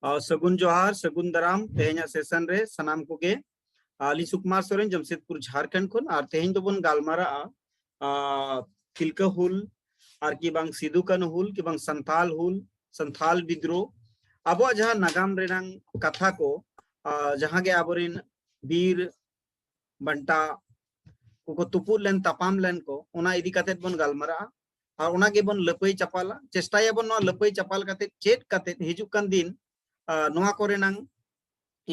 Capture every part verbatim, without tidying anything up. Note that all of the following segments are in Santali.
ᱟᱨ ᱥᱟᱹᱜᱩᱱ ᱡᱚᱦᱟᱨ, ᱥᱟᱹᱜᱩᱱ ᱫᱟᱨᱟᱢ ᱛᱮᱦᱮᱧᱟᱜ ᱥᱮᱥᱚᱱ ᱨᱮ ᱥᱟᱱᱟᱢ ᱠᱚᱜᱮ᱾ ᱟᱹᱞᱤᱧ ᱥᱩᱠᱩᱢᱟᱨ ᱥᱚᱨᱮᱱ, ᱡᱟᱢᱥᱮᱫᱽᱯᱩᱨ, ᱡᱷᱟᱲᱠᱷᱚᱸᱰ ᱠᱷᱚᱱ᱾ ᱟᱨ ᱛᱮᱦᱮᱧ ᱫᱚᱵᱚᱱ ᱜᱟᱞᱢᱟᱨᱟᱜᱼᱟ, ᱟ, ᱛᱤᱞᱠᱟᱹ ᱦᱩᱞ, ᱟᱨ ᱠᱤ ᱵᱟᱝ ᱥᱤᱫᱩ ᱠᱟᱹᱱᱦᱩ ᱦᱩᱞ, ᱠᱤ ᱵᱟᱝ ᱥᱟᱱᱛᱟᱞ ᱦᱩᱞ, ᱥᱟᱱᱛᱟᱞ ᱵᱤᱫᱽᱨᱳᱦ, ᱟᱵᱚᱣᱟᱜ ᱡᱟᱦᱟᱸ ᱱᱟᱜᱟᱢ ᱨᱮᱱᱟᱝ ᱠᱟᱛᱷᱟ ᱠᱚ, ᱟ, ᱡᱟᱦᱟᱸ ᱜᱮ ᱟᱵᱚᱨᱮᱱ ᱵᱤᱨ ᱵᱟᱱᱴᱟ ᱠᱚᱠᱚ ᱛᱩᱯᱩᱫ ᱞᱮᱱ, ᱛᱟᱯᱟᱢ ᱞᱮᱱ ᱠᱚ, ᱚᱱᱟ ᱤᱫᱤ ᱠᱟᱛᱮᱫ ᱵᱚᱱ ᱜᱟᱞᱢᱟᱨᱟᱜᱼᱟ᱾ ᱟᱨ ᱚᱱᱟ ᱜᱮᱵᱚᱱ ᱞᱟᱹᱯᱟᱹᱭ ᱪᱟᱯᱟᱞᱟ, ᱪᱮᱥᱴᱟᱭᱟᱵᱚᱱ ᱱᱚᱣᱟ ᱞᱟᱹᱯᱟᱹᱭ ᱪᱟᱯᱟᱞ ᱠᱟᱛᱮᱫ ᱪᱮᱫ ᱠᱟᱛᱮᱫ ᱦᱤᱡᱩᱜ ᱠᱟᱱ ᱫᱤᱱ, ᱟ, ᱱᱚᱣᱟ ᱠᱚᱨᱮᱱᱟᱝ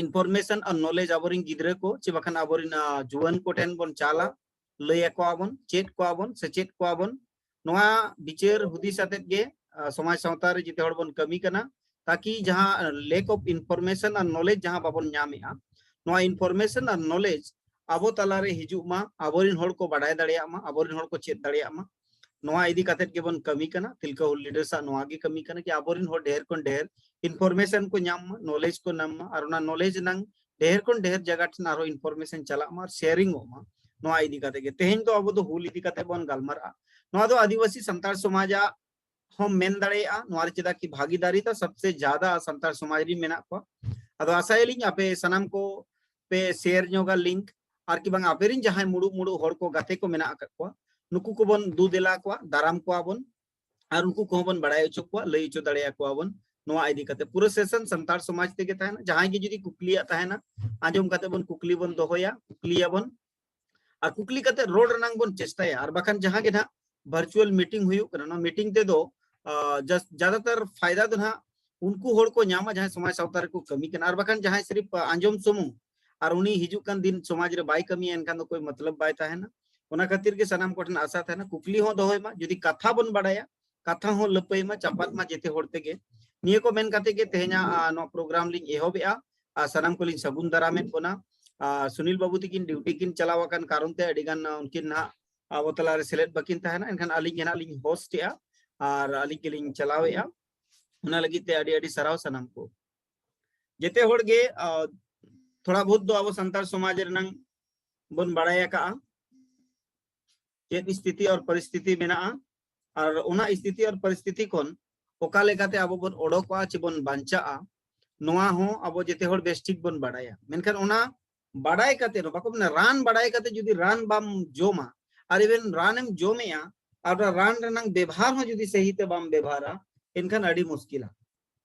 information ᱟᱨ knowledge ᱟᱵᱚᱨᱮᱱ ᱜᱤᱫᱽᱨᱟᱹ ᱠᱚ ᱪᱮ ᱵᱟᱠᱷᱟᱱ ᱟᱵᱚᱨᱮᱱ, ᱟ, ᱡᱩᱣᱟᱹᱱ ᱠᱚᱴᱷᱮᱱ ᱵᱚᱱ ᱪᱟᱞᱟ, ᱞᱟᱹᱭ ᱟᱠᱚᱣᱟ ᱵᱚᱱ, ᱪᱮᱫ ᱠᱚᱣᱟ ᱵᱚᱱ, ᱥᱮᱪᱮᱫ ᱠᱚᱣᱟ ᱵᱚᱱ᱾ ᱱᱚᱣᱟ ᱵᱤᱪᱟᱹᱨ ᱦᱩᱫᱤᱥ ᱟᱛᱮᱫ ᱜᱮ, ᱟ, ᱥᱚᱢᱟᱡᱽ ᱥᱟᱶᱛᱟ ᱨᱮ ᱡᱮᱛᱮ ᱦᱚᱲ ᱵᱚᱱ ᱠᱟᱹᱢᱤ ᱠᱟᱱᱟ, ᱛᱟᱠᱤ ᱡᱟᱦᱟᱸ lack of information R knowledge ᱡᱟᱦᱟᱸ ᱵᱟᱵᱚᱱ ᱧᱟᱢᱮᱜᱼᱟ, ᱱᱚᱣᱟ information ᱟᱨ knowledge ᱟᱵᱚ ᱛᱟᱞᱟᱨᱮ ᱦᱤᱡᱩᱜ ᱢᱟ, ᱟᱵᱚᱨᱮᱱ ᱦᱚᱲ ᱠᱚ ᱵᱟᱰᱟᱭ ᱫᱟᱲᱮᱭᱟᱜ ᱢᱟ, ᱟᱵᱚᱨᱮᱱ ᱦᱚᱲ ᱠᱚ ᱪᱮᱫ ᱫᱟᱲᱮᱭᱟᱜ ᱢᱟ᱾ ᱱᱚᱣᱟ ᱤᱫᱤ ᱠᱟᱛᱮᱫ ᱜᱮᱵᱚᱱ ᱠᱟᱹᱢᱤ ᱠᱟᱱᱟ᱾ ᱛᱤᱞᱠᱟᱹ ᱦᱩᱞ ᱞᱤᱰᱟᱨᱥ ᱟᱜ ᱱᱚᱣᱟ ᱜᱮ ᱠᱟᱹᱢᱤ ᱠᱟᱱᱟ ᱠᱤ ᱟᱵᱚᱨᱮᱱ ᱦᱚᱲ ᱰᱷᱮᱨ ᱠᱷᱚᱱ ᱰᱷᱮᱨ information ᱠᱚ ᱧᱟᱢ ᱢᱟ, knowledge ᱠᱚ ᱧᱟᱢ ᱢᱟ, ᱟᱨ ᱚᱱᱟ knowledge ᱱᱟᱝ ᱰᱷᱮᱨ ᱠᱷᱚᱱ ᱰᱷᱮᱨ ᱡᱟᱭᱜᱟ ᱴᱷᱮᱱ ᱟᱨᱦᱚᱸ information ᱪᱟᱞᱟᱜ ᱢᱟ ᱟᱨ sharing ᱚᱜ ᱢᱟ᱾ ᱱᱚᱣᱟ ᱤᱫᱤ ᱠᱟᱛᱮ ᱜᱮ ᱛᱮᱦᱮᱧ ᱫᱚ ᱟᱵᱚ ᱫᱚ ᱦᱩᱞ ᱤᱫᱤ ᱠᱟᱛᱮ ᱵᱚᱱ ᱜᱟᱞᱢᱟᱨᱟᱜᱼᱟ᱾ ᱱᱚᱣᱟ ᱫᱚ ᱟᱹᱫᱤᱵᱟᱹᱥᱤ ᱥᱟᱱᱛᱟᱲ ᱥᱚᱢᱟᱡᱟᱜ ᱦᱚᱸ ᱢᱮᱱ ᱫᱟᱲᱮᱭᱟᱜᱼᱟ᱾ ᱱᱚᱣᱟ ᱨᱮ ᱪᱮᱫᱟᱜ ᱠᱤ ᱵᱷᱟᱜᱤᱫᱟᱨᱤ ᱫᱚ ᱥᱚᱵᱥᱮ ᱡᱟᱫᱟ ᱥᱟᱱᱛᱟᱲ ᱥᱚᱢᱟᱡᱽ ᱨᱮ ᱢᱮᱱᱟᱜ ᱠᱚᱣᱟ᱾ ᱟᱫᱚ ᱟᱥᱟᱭᱟᱞᱤᱧ ᱟᱯᱮ ᱥᱟᱱᱟᱢ ᱠᱚ ᱯᱮ share ᱧᱚᱜᱟ link, ᱟᱨ ᱠᱤ ᱵᱟᱝ ᱟᱯᱮᱨᱤᱱ ᱡᱟᱦᱟᱸᱭ ᱢᱩᱲᱩᱫ ᱢᱩᱲᱩᱫ ᱦᱚᱲ ᱠᱚ, ᱜᱟᱛᱮ ᱠᱚ ᱢᱮᱱᱟᱜ ᱟᱠᱟᱫ ᱠᱚᱣᱟ, ᱱᱩᱠᱩ ᱠᱚᱵᱚᱱ ᱫᱩ ᱫᱮᱞᱟ ᱠᱚᱣᱟ, ᱫᱟᱨᱟᱢ ᱠᱚᱣᱟ ᱵᱚᱱ, ᱟᱨ ᱩᱱᱠᱩ ᱠᱚᱦᱚᱸ ᱵᱚᱱ ᱵᱟᱲᱟᱭ ᱦᱚᱪᱚ ᱠᱚᱣᱟ, ᱞᱟᱹᱭ ᱦᱚᱪᱚ ᱫᱟᱲᱮᱭᱟᱠᱚᱣᱟ ᱵᱚᱱ᱾ ᱱᱚᱣᱟ ᱤᱫᱤ ᱠᱟᱛᱮ ᱯᱩᱨᱟᱹ session ᱥᱟᱱᱛᱟᱲ ᱥᱚᱢᱟᱡᱽ ᱛᱮᱜᱮ ᱛᱟᱦᱮᱱᱟ᱾ ᱡᱟᱦᱟᱸᱭ ᱜᱮ ᱡᱩᱫᱤ ᱠᱩᱠᱞᱤᱭᱟᱜ ᱛᱟᱦᱮᱱᱟ, ᱟᱸᱡᱚᱢ ᱠᱟᱛᱮ ᱵᱚᱱ ᱠᱩᱠᱞᱤ ᱵᱚᱱ ᱫᱚᱦᱚᱭᱟ, ᱠᱩᱠᱞᱤᱭᱟᱵᱚᱱ᱾ ᱟᱨ ᱠᱩᱠᱞᱤ ᱠᱟᱛᱮ ᱨᱚᱲ ᱨᱮᱱᱟᱝ ᱵᱚᱱ ᱪᱮᱥᱴᱟᱭᱟ᱾ ᱟᱨ ᱵᱟᱠᱷᱟᱱ ᱡᱟᱦᱟᱸ ᱜᱮ ᱱᱟᱦᱟᱜ virtual meeting ᱦᱩᱭᱩᱜ ᱠᱟᱱᱟ, ᱱᱚᱣᱟ meeting ᱛᱮᱫᱚ, ᱟ, ᱡᱟᱥ-, ᱡᱟᱫᱟᱛᱟᱨ ᱯᱷᱟᱭᱫᱟ ᱫᱚ ᱱᱟᱦᱟᱜ ᱩᱱᱠᱩ ᱦᱚᱲ ᱠᱚ ᱧᱟᱢᱟ ᱡᱟᱦᱟᱸᱭ ᱥᱚᱢᱟᱡᱽ ᱥᱟᱶᱛᱟ ᱨᱮᱠᱚ ᱠᱟᱹᱢᱤ ᱠᱟᱱᱟ᱾ ᱟᱨ ᱵᱟᱠᱷᱟᱱ ᱡᱟᱦᱟᱸᱭ ᱥᱤᱨᱤᱯ, ᱟ, ᱟᱸᱡᱚᱢ ᱥᱩᱢᱩᱝ, ᱟᱨ ᱩᱱᱤ ᱦᱤᱡᱩᱜ ᱠᱟᱱ ᱫᱤᱱ ᱥᱚᱢᱟᱡᱽ ᱨᱮ ᱵᱟᱭ ᱠᱟᱹᱢᱤᱭᱟ, ᱮᱱᱠᱷᱟᱱ ᱫᱚ ᱠᱳᱭ ᱢᱚᱛᱞᱚᱵ ᱵᱟᱭ ᱛᱟᱦᱮᱱᱟ᱾ ᱚᱱᱟ ᱠᱷᱟᱹᱛᱤᱨ ᱜᱮ ᱥᱟᱱᱟᱢ ᱠᱚᱴᱷᱮᱱ ᱟᱥᱟ ᱛᱟᱦᱮᱱᱟ, ᱠᱩᱠᱞᱤ ᱦᱚᱸ ᱫᱚᱦᱚᱭ ᱢᱟ, ᱡᱩᱫᱤ ᱠᱟᱛᱷᱟ ᱵᱚᱱ ᱵᱟᱲᱟᱭᱟ, ᱠᱟᱛᱷᱟ ᱦᱚᱸ ᱞᱟᱹᱯᱟᱹᱭ ᱢᱟ, ᱪᱟᱯᱟᱫ ᱢᱟ ᱡᱮᱛᱮ ᱦᱚᱲ ᱛᱮᱜᱮ᱾ ᱱᱤᱭᱟᱹ ᱠᱚ ᱢᱮᱱ ᱠᱟᱛᱮ ᱜᱮ ᱛᱮᱦᱮᱧᱟᱜ, ᱟ, ᱱᱚᱣᱟ program ᱞᱤᱧ ᱮᱦᱚᱵᱮᱜᱼᱟ᱾ ᱟᱨ ᱥᱟᱱᱟᱢ ᱠᱚᱞᱤᱧ ᱥᱟᱹᱜᱩᱱ ᱫᱟᱨᱟᱢᱮᱫ ᱵᱚᱱᱟ᱾ ᱟᱨ ᱥᱩᱱᱤᱞ ᱵᱟᱹᱵᱩ ᱛᱤᱠᱤᱱ duty ᱠᱤᱱ ᱪᱟᱞᱟᱣ ᱟᱠᱟᱱ ᱠᱟᱨᱚᱱ ᱛᱮ ᱟᱹᱰᱤ ᱜᱟᱱ, ᱟ, ᱩᱱᱠᱤᱱ ᱱᱟᱦᱟᱜ ᱟᱵᱚ ᱛᱟᱞᱟᱨᱮ ᱥᱮᱞᱮᱫ ᱵᱟᱹᱠᱤᱱ ᱛᱟᱦᱮᱱᱟ, ᱮᱱᱠᱷᱟᱱ ᱟᱹᱞᱤᱧ ᱜᱮ ᱱᱟᱦᱟᱜ ᱞᱤᱧ host ᱮᱜᱼᱟ ᱟᱨ ᱟᱹᱞᱤᱧ ᱜᱮᱞᱤᱧ ᱪᱟᱞᱟᱣᱮᱜᱼᱟ᱾ ᱚᱱᱟ ᱞᱟᱹᱜᱤᱫ ᱛᱮ ᱟᱹᱰᱤ ᱟᱹᱰᱤ ᱥᱟᱨᱦᱟᱣ ᱥᱟᱱᱟᱢ ᱠᱚ᱾ ᱡᱮᱛᱮ ᱦᱚᱲ ᱜᱮ, ᱟ, ᱛᱷᱚᱲᱟ ᱵᱚᱦᱩᱛ ᱫᱚ ᱟᱵᱚ ᱥᱟᱱᱛᱟᱲ ᱥᱚᱢᱟᱡᱽ ᱨᱮᱱᱟᱝ ᱵᱚᱱ ᱵᱟᱲᱟᱭ ᱟᱠᱟᱜᱼᱟ, ᱪᱮᱫ ᱥᱛᱷᱤᱛᱤ ᱟᱨ ᱯᱚᱨᱤᱥᱛᱷᱤᱛᱤ ᱢᱮᱱᱟᱜᱼᱟ, ᱟᱨ ᱚᱱᱟ ᱥᱛᱷᱤᱛᱤ ᱟᱨ ᱯᱚᱨᱤᱥᱛᱷᱤᱛᱤ ᱠᱷᱚᱱ ᱚᱠᱟ ᱞᱮᱠᱟᱛᱮ ᱟᱵᱚ ᱵᱚᱱ ᱚᱰᱚᱠᱚᱜᱼᱟ ᱪᱮ ᱵᱚᱱ ᱵᱟᱧᱪᱟᱜᱼᱟ, ᱱᱚᱣᱟ ᱦᱚᱸ ᱟᱵᱚ ᱡᱮᱛᱮ ᱦᱚᱲ ᱵᱮᱥ ᱴᱷᱤᱠ ᱵᱚᱱ ᱵᱟᱲᱟᱭᱟ᱾ ᱢᱮᱱᱠᱷᱟᱱ ᱚᱱᱟ ᱵᱟᱲᱟᱭ ᱠᱟᱛᱮ ᱦᱚᱸ, ᱵᱟᱠᱚ ᱢᱮᱱᱟ, ᱨᱟᱱ ᱵᱟᱲᱟᱭ ᱠᱟᱛᱮ ᱡᱩᱫᱤ ᱨᱟᱱ ᱵᱟᱢ ᱡᱚᱢᱟ, ᱟᱨ even ᱨᱟᱱᱮᱢ ᱡᱚᱢᱮᱜᱼᱟ ᱟᱨ ᱚᱱᱟ ᱨᱟᱱ ᱨᱮᱱᱟᱝ ᱵᱮᱵᱷᱟᱨ ᱦᱚᱸ ᱡᱩᱫᱤ ᱥᱟᱹᱦᱤ ᱛᱮ ᱵᱟᱢ ᱵᱮᱵᱷᱟᱨᱟ, ᱮᱱᱠᱷᱟᱱ ᱟᱹᱰᱤ ᱢᱩᱥᱠᱤᱞᱟ᱾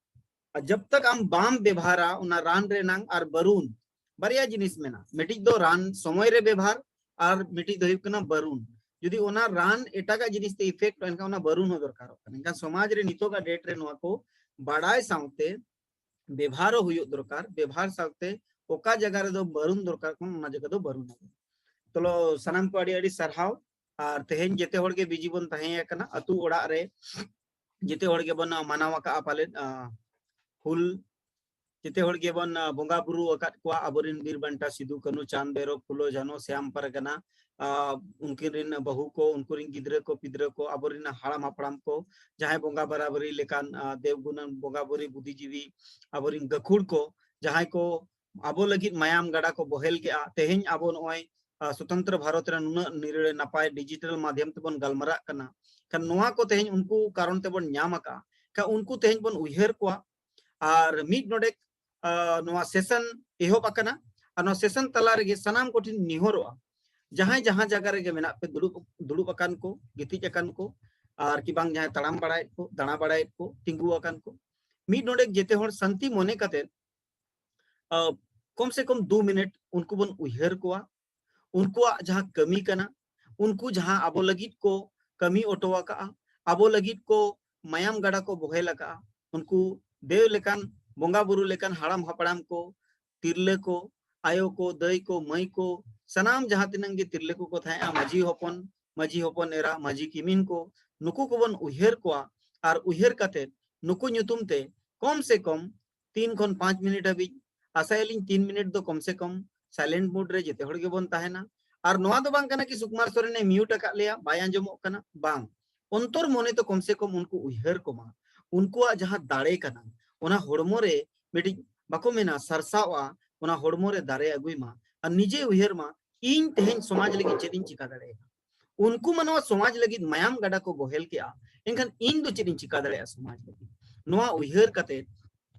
ᱟᱨ ᱡᱟᱵ ᱛᱟᱠ ᱟᱢ ᱵᱟᱢ ᱵᱮᱵᱷᱟᱨᱟ ᱚᱱᱟ ᱨᱟᱱ ᱨᱮᱱᱟᱝ ᱟᱨ ᱵᱟᱹᱨᱩᱱ, ᱵᱟᱨᱭᱟ ᱡᱤᱱᱤᱥ ᱢᱮᱱᱟᱜᱼᱟ, ᱢᱤᱫᱴᱤᱡ ᱫᱚ ᱨᱟᱱ ᱥᱚᱢᱚᱭ ᱨᱮ ᱵᱮᱵᱷᱟᱨ ᱟᱨ ᱢᱤᱫᱴᱤᱡ ᱫᱚ ᱦᱩᱭᱩᱜ ᱠᱟᱱᱟ ᱵᱟᱹᱨᱩᱱ᱾ ᱡᱩᱫᱤ ᱚᱱᱟ ᱨᱟᱱ ᱮᱴᱟᱜᱟᱜ ᱡᱤᱱᱤᱥ ᱛᱮ effect ᱮᱱᱠᱷᱟᱱ ᱚᱱᱟ ᱵᱟᱹᱨᱩᱱ ᱦᱚᱸ ᱫᱚᱨᱠᱟᱨᱚᱜ ᱠᱟᱱᱟ᱾ ᱮᱱᱠᱷᱟᱱ ᱥᱚᱢᱟᱡᱽ ᱨᱮ ᱱᱤᱛᱚᱜᱟᱜ date ᱨᱮ ᱱᱚᱣᱟ ᱠᱚ ᱵᱟᱲᱟᱭ ᱥᱟᱶᱛᱮ ᱵᱮᱵᱷᱟᱨ ᱦᱚᱸ ᱦᱩᱭᱩᱜ ᱫᱚᱨᱠᱟᱨ, ᱵᱮᱵᱷᱟᱨ ᱥᱟᱶᱛᱮ ᱚᱠᱟ ᱡᱟᱭᱜᱟ ᱨᱮᱫᱚ ᱵᱟᱹᱨᱩᱱ ᱫᱚᱨᱠᱟᱨ ᱠᱟᱱᱟ ᱚᱱᱟ ᱡᱟᱭᱜᱟ ᱫᱚ ᱵᱟᱹᱨᱩᱱ ᱟᱵᱚᱱ᱾ ᱛᱚᱞᱚ ᱥᱟᱱᱟᱢ ᱠᱚ ᱟᱹᱰᱤ ᱟᱹᱰᱤ ᱥᱟᱨᱦᱟᱣ᱾ ᱟᱨ ᱛᱮᱦᱮᱧ ᱡᱮᱛᱮ ᱦᱚᱲ ᱜᱮ busy ᱵᱚᱱ ᱛᱟᱦᱮᱸ ᱟᱠᱟᱱᱟ, ᱟᱹᱛᱩ ᱚᱲᱟᱜ ᱨᱮ ᱡᱮᱛᱮ ᱦᱚᱲ ᱜᱮᱵᱚᱱ, ᱟ, ᱢᱟᱱᱟᱣ ᱟᱠᱟᱫᱼᱟ ᱯᱟᱞᱮᱫ, ᱟ, ᱦᱩᱞ᱾ ᱡᱮᱛᱮ ᱦᱚᱲ ᱜᱮᱵᱚᱱ, ᱟ, ᱵᱚᱸᱜᱟ ᱵᱩᱨᱩ ᱟᱠᱟᱫ ᱠᱚᱣᱟ ᱟᱵᱚᱨᱮᱱ ᱵᱤᱨ ᱵᱟᱱᱴᱟ ᱥᱤᱫᱩ, ᱠᱟᱹᱱᱦᱩ, ᱪᱟᱸᱫᱽ, ᱵᱷᱟᱭᱨᱚ, ᱯᱷᱩᱞᱳ, ᱡᱷᱟᱱᱳ, ᱥᱭᱟᱢ ᱯᱟᱨᱜᱟᱱᱟ, ᱟ, ᱩᱱᱠᱤᱱ ᱨᱮᱱ ᱵᱟᱹᱦᱩ ᱠᱚ, ᱩᱱᱠᱩ ᱨᱮᱱ ᱜᱤᱫᱽᱨᱟᱹ ᱠᱚ, ᱯᱤᱫᱽᱨᱟᱹ ᱠᱚ, ᱟᱵᱚᱨᱮᱱ ᱦᱟᱲᱟᱢ ᱦᱟᱯᱲᱟᱢ ᱠᱚ, ᱡᱟᱦᱟᱸᱭ ᱵᱚᱸᱜᱟ ᱵᱟᱨᱟᱵᱟᱨᱤ ᱞᱮᱠᱟᱱ, ᱟ, ᱫᱮᱣ ᱜᱩᱱᱟᱱ ᱵᱚᱸᱜᱟ ᱵᱩᱨᱩ ᱵᱩᱫᱷᱤᱡᱤᱵᱤ, ᱟᱵᱚᱨᱮᱱ ᱜᱟᱹᱠᱷᱩᱲ ᱠᱚ, ᱡᱟᱦᱟᱸᱭ ᱠᱚ ᱟᱵᱚ ᱞᱟᱹᱜᱤᱫ ᱢᱟᱭᱟᱢ ᱜᱟᱰᱟ ᱠᱚ ᱵᱚᱦᱮᱞ ᱠᱮᱜᱼᱟ᱾ ᱛᱮᱦᱮᱧ ᱟᱵᱚ ᱱᱚᱜᱼᱚᱭ, ᱟ, ᱥᱚᱛᱚᱱᱛᱨᱚ ᱵᱷᱟᱨᱚᱛ ᱨᱮ ᱱᱩᱱᱟᱹᱜ ᱱᱤᱨᱟᱹᱲ ᱱᱟᱯᱟᱭ digital ᱢᱟᱫᱷᱭᱚᱢ ᱛᱮᱵᱚᱱ ᱜᱟᱞᱢᱟᱨᱟᱜ ᱠᱟᱱᱟ᱾ ᱠᱷᱟᱱ ᱱᱚᱣᱟ ᱠᱚ ᱛᱮᱦᱮᱧ ᱩᱱᱠᱩ ᱠᱟᱨᱚᱱ ᱛᱮᱵᱚᱱ ᱧᱟᱢ ᱟᱠᱟᱜᱼᱟ᱾ ᱠᱷᱟᱱ ᱩᱱᱠᱩ ᱛᱮᱦᱮᱧ ᱵᱚᱱ ᱩᱭᱦᱟᱹᱨ ᱠᱚᱣᱟ᱾ ᱟᱨ ᱢᱤᱫ ᱱᱚᱰᱮ, ᱟ, ᱱᱚᱣᱟ session ᱮᱦᱚᱵ ᱟᱠᱟᱱᱟ᱾ ᱟᱨ ᱱᱚᱣᱟ session ᱛᱟᱞᱟ ᱨᱮᱜᱮ ᱥᱟᱱᱟᱢ ᱠᱚᱴᱷᱮᱱ ᱱᱮᱦᱚᱨᱚᱜᱼᱟ, ᱡᱟᱦᱟᱸᱭ ᱡᱟᱦᱟᱸ ᱡᱟᱭᱜᱟ ᱨᱮᱜᱮ ᱢᱮᱱᱟᱜ ᱯᱮ, ᱫᱩᱲᱩᱵ, ᱫᱩᱲᱩᱵ ᱟᱠᱟᱱ ᱠᱚ, ᱜᱤᱛᱤᱡ ᱟᱠᱟᱱ ᱠᱚ, ᱟᱨ ᱠᱤ ᱵᱟᱝ ᱡᱟᱦᱟᱸᱭ ᱛᱟᱲᱟᱢ ᱵᱟᱲᱟᱭᱮᱫ ᱠᱚ, ᱫᱟᱬᱟ ᱵᱟᱲᱟᱭᱮᱫ ᱠᱚ, ᱛᱤᱸᱜᱩ ᱟᱠᱟᱱ ᱠᱚ, ᱢᱤᱫ ᱱᱚᱰᱮ ᱡᱮᱛᱮ ᱦᱚᱲ ᱥᱟᱱᱛᱤ ᱢᱚᱱᱮ ᱠᱟᱛᱮ, ᱟ, ᱠᱚᱢ ᱥᱮ ᱠᱚᱢ ᱫᱩ ᱢᱤᱱᱤᱴ ᱩᱱᱠᱩ ᱵᱚᱱ ᱩᱭᱦᱟᱹᱨ ᱠᱚᱣᱟ᱾ ᱩᱱᱠᱩᱣᱟᱜ ᱡᱟᱦᱟᱸ ᱠᱟᱹᱢᱤ ᱠᱟᱱᱟ, ᱩᱱᱠᱩ ᱡᱟᱦᱟᱸ ᱟᱵᱚ ᱞᱟᱹᱜᱤᱫ ᱠᱚ ᱠᱟᱹᱢᱤ ᱚᱴᱚ ᱟᱠᱟᱜᱼᱟ, ᱟᱵᱚ ᱞᱟᱹᱜᱤᱫ ᱠᱚ ᱢᱟᱭᱟᱢ ᱜᱟᱰᱟ ᱠᱚ ᱵᱚᱦᱮᱞ ᱟᱠᱟᱜᱼᱟ, ᱩᱱᱠᱩ ᱫᱮᱣ ᱞᱮᱠᱟᱱ, ᱵᱚᱸᱜᱟ ᱵᱩᱨᱩ ᱞᱮᱠᱟᱱ ᱦᱟᱲᱟᱢ ᱦᱟᱯᱲᱟᱢ ᱠᱚ, ᱛᱤᱨᱞᱟᱹ ᱠᱚ, ᱟᱭᱳ ᱠᱚ, ᱫᱟᱹᱭ ᱠᱚ, ᱢᱟᱹᱭ ᱠᱚ, ᱥᱟᱱᱟᱢ ᱡᱟᱦᱟᱸ ᱛᱤᱱᱟᱹᱜ ᱜᱮ ᱛᱤᱨᱞᱟᱹ ᱠᱚᱠᱚ ᱛᱟᱦᱮᱸᱜᱼᱟ, ᱢᱟᱹᱡᱷᱤ ᱦᱚᱯᱚᱱ, ᱢᱟᱹᱡᱷᱤ ᱦᱚᱯᱚᱱ ᱮᱨᱟ, ᱢᱟᱹᱡᱷᱤ ᱠᱤᱢᱤᱱ ᱠᱚ, ᱱᱩᱠᱩ ᱠᱚᱵᱚᱱ ᱩᱭᱦᱟᱹᱨ ᱠᱚᱣᱟ᱾ ᱟᱨ ᱩᱭᱦᱟᱹᱨ ᱠᱟᱛᱮ ᱱᱩᱠᱩ ᱧᱩᱛᱩᱢ ᱛᱮ ᱠᱚᱢ ᱥᱮ ᱠᱚᱢ ᱛᱤᱱ ᱠᱷᱚᱱ ᱯᱟᱸᱪ ᱢᱤᱱᱤᱴ ᱦᱟᱹᱵᱤᱡ, ᱟᱥᱟᱭᱟᱞᱤᱧ ᱛᱤᱱ ᱢᱤᱱᱤᱴ ᱫᱚ ᱠᱚᱢ ᱥᱮ ᱠᱚᱢ silent mode ᱨᱮ ᱡᱮᱛᱮ ᱦᱚᱲ ᱜᱮᱵᱚᱱ ᱛᱟᱦᱮᱱᱟ᱾ ᱟᱨ ᱱᱚᱣᱟ ᱫᱚ ᱵᱟᱝ ᱠᱟᱱᱟ ᱠᱤ ᱥᱩᱠᱩᱢᱟᱨ ᱥᱚᱨᱮᱱᱮ mute ᱟᱠᱟᱫ ᱞᱮᱭᱟ, ᱵᱟᱭ ᱟᱸᱡᱚᱢᱚᱜ ᱠᱟᱱᱟ, ᱵᱟᱝ᱾ ᱚᱱᱛᱚᱨ ᱢᱚᱱᱮ ᱛᱮ ᱠᱚᱢ ᱥᱮ ᱠᱚᱢ ᱩᱱᱠᱩ ᱩᱭᱦᱟᱹᱨ ᱠᱚᱢᱟ, ᱩᱱᱠᱩᱣᱟᱜ ᱡᱟᱦᱟᱸ ᱫᱟᱲᱮ ᱠᱟᱱᱟ, ᱚᱱᱟ ᱦᱚᱲᱢᱚ ᱨᱮ ᱢᱤᱫᱴᱤᱡ, ᱵᱟᱠᱚ ᱢᱮᱱᱟ, ᱥᱟᱨᱥᱟᱣᱼᱟ, ᱚᱱᱟ ᱦᱚᱲᱢᱚ ᱨᱮ ᱫᱟᱨᱮ ᱟᱹᱜᱩᱭ ᱢᱟ᱾ ᱟᱨ ᱱᱤᱡᱮ ᱩᱭᱦᱟᱹᱨ ᱢᱟ, ᱤᱧ ᱛᱮᱦᱮᱧ ᱥᱚᱢᱟᱡᱽ ᱞᱟᱹᱜᱤᱫ ᱪᱮᱫ ᱤᱧ ᱪᱤᱠᱟ ᱫᱟᱲᱮᱭᱟᱜᱼᱟ? ᱩᱱᱠᱩ ᱢᱟ ᱱᱚᱣᱟ ᱥᱚᱢᱟᱡᱽ ᱞᱟᱹᱜᱤᱫ ᱢᱟᱭᱟᱢ ᱜᱟᱰᱟ ᱠᱚ ᱵᱚᱦᱮᱞ ᱠᱮᱜᱼᱟ, ᱮᱱᱠᱷᱟᱱ ᱤᱧ ᱫᱚ ᱪᱮᱫ ᱤᱧ ᱪᱤᱠᱟ ᱫᱟᱲᱮᱭᱟᱜᱼᱟ ᱥᱚᱢᱟᱡᱽ ᱞᱟᱹᱜᱤᱫ? ᱱᱚᱣᱟ ᱩᱭᱦᱟᱹᱨ ᱠᱟᱛᱮ,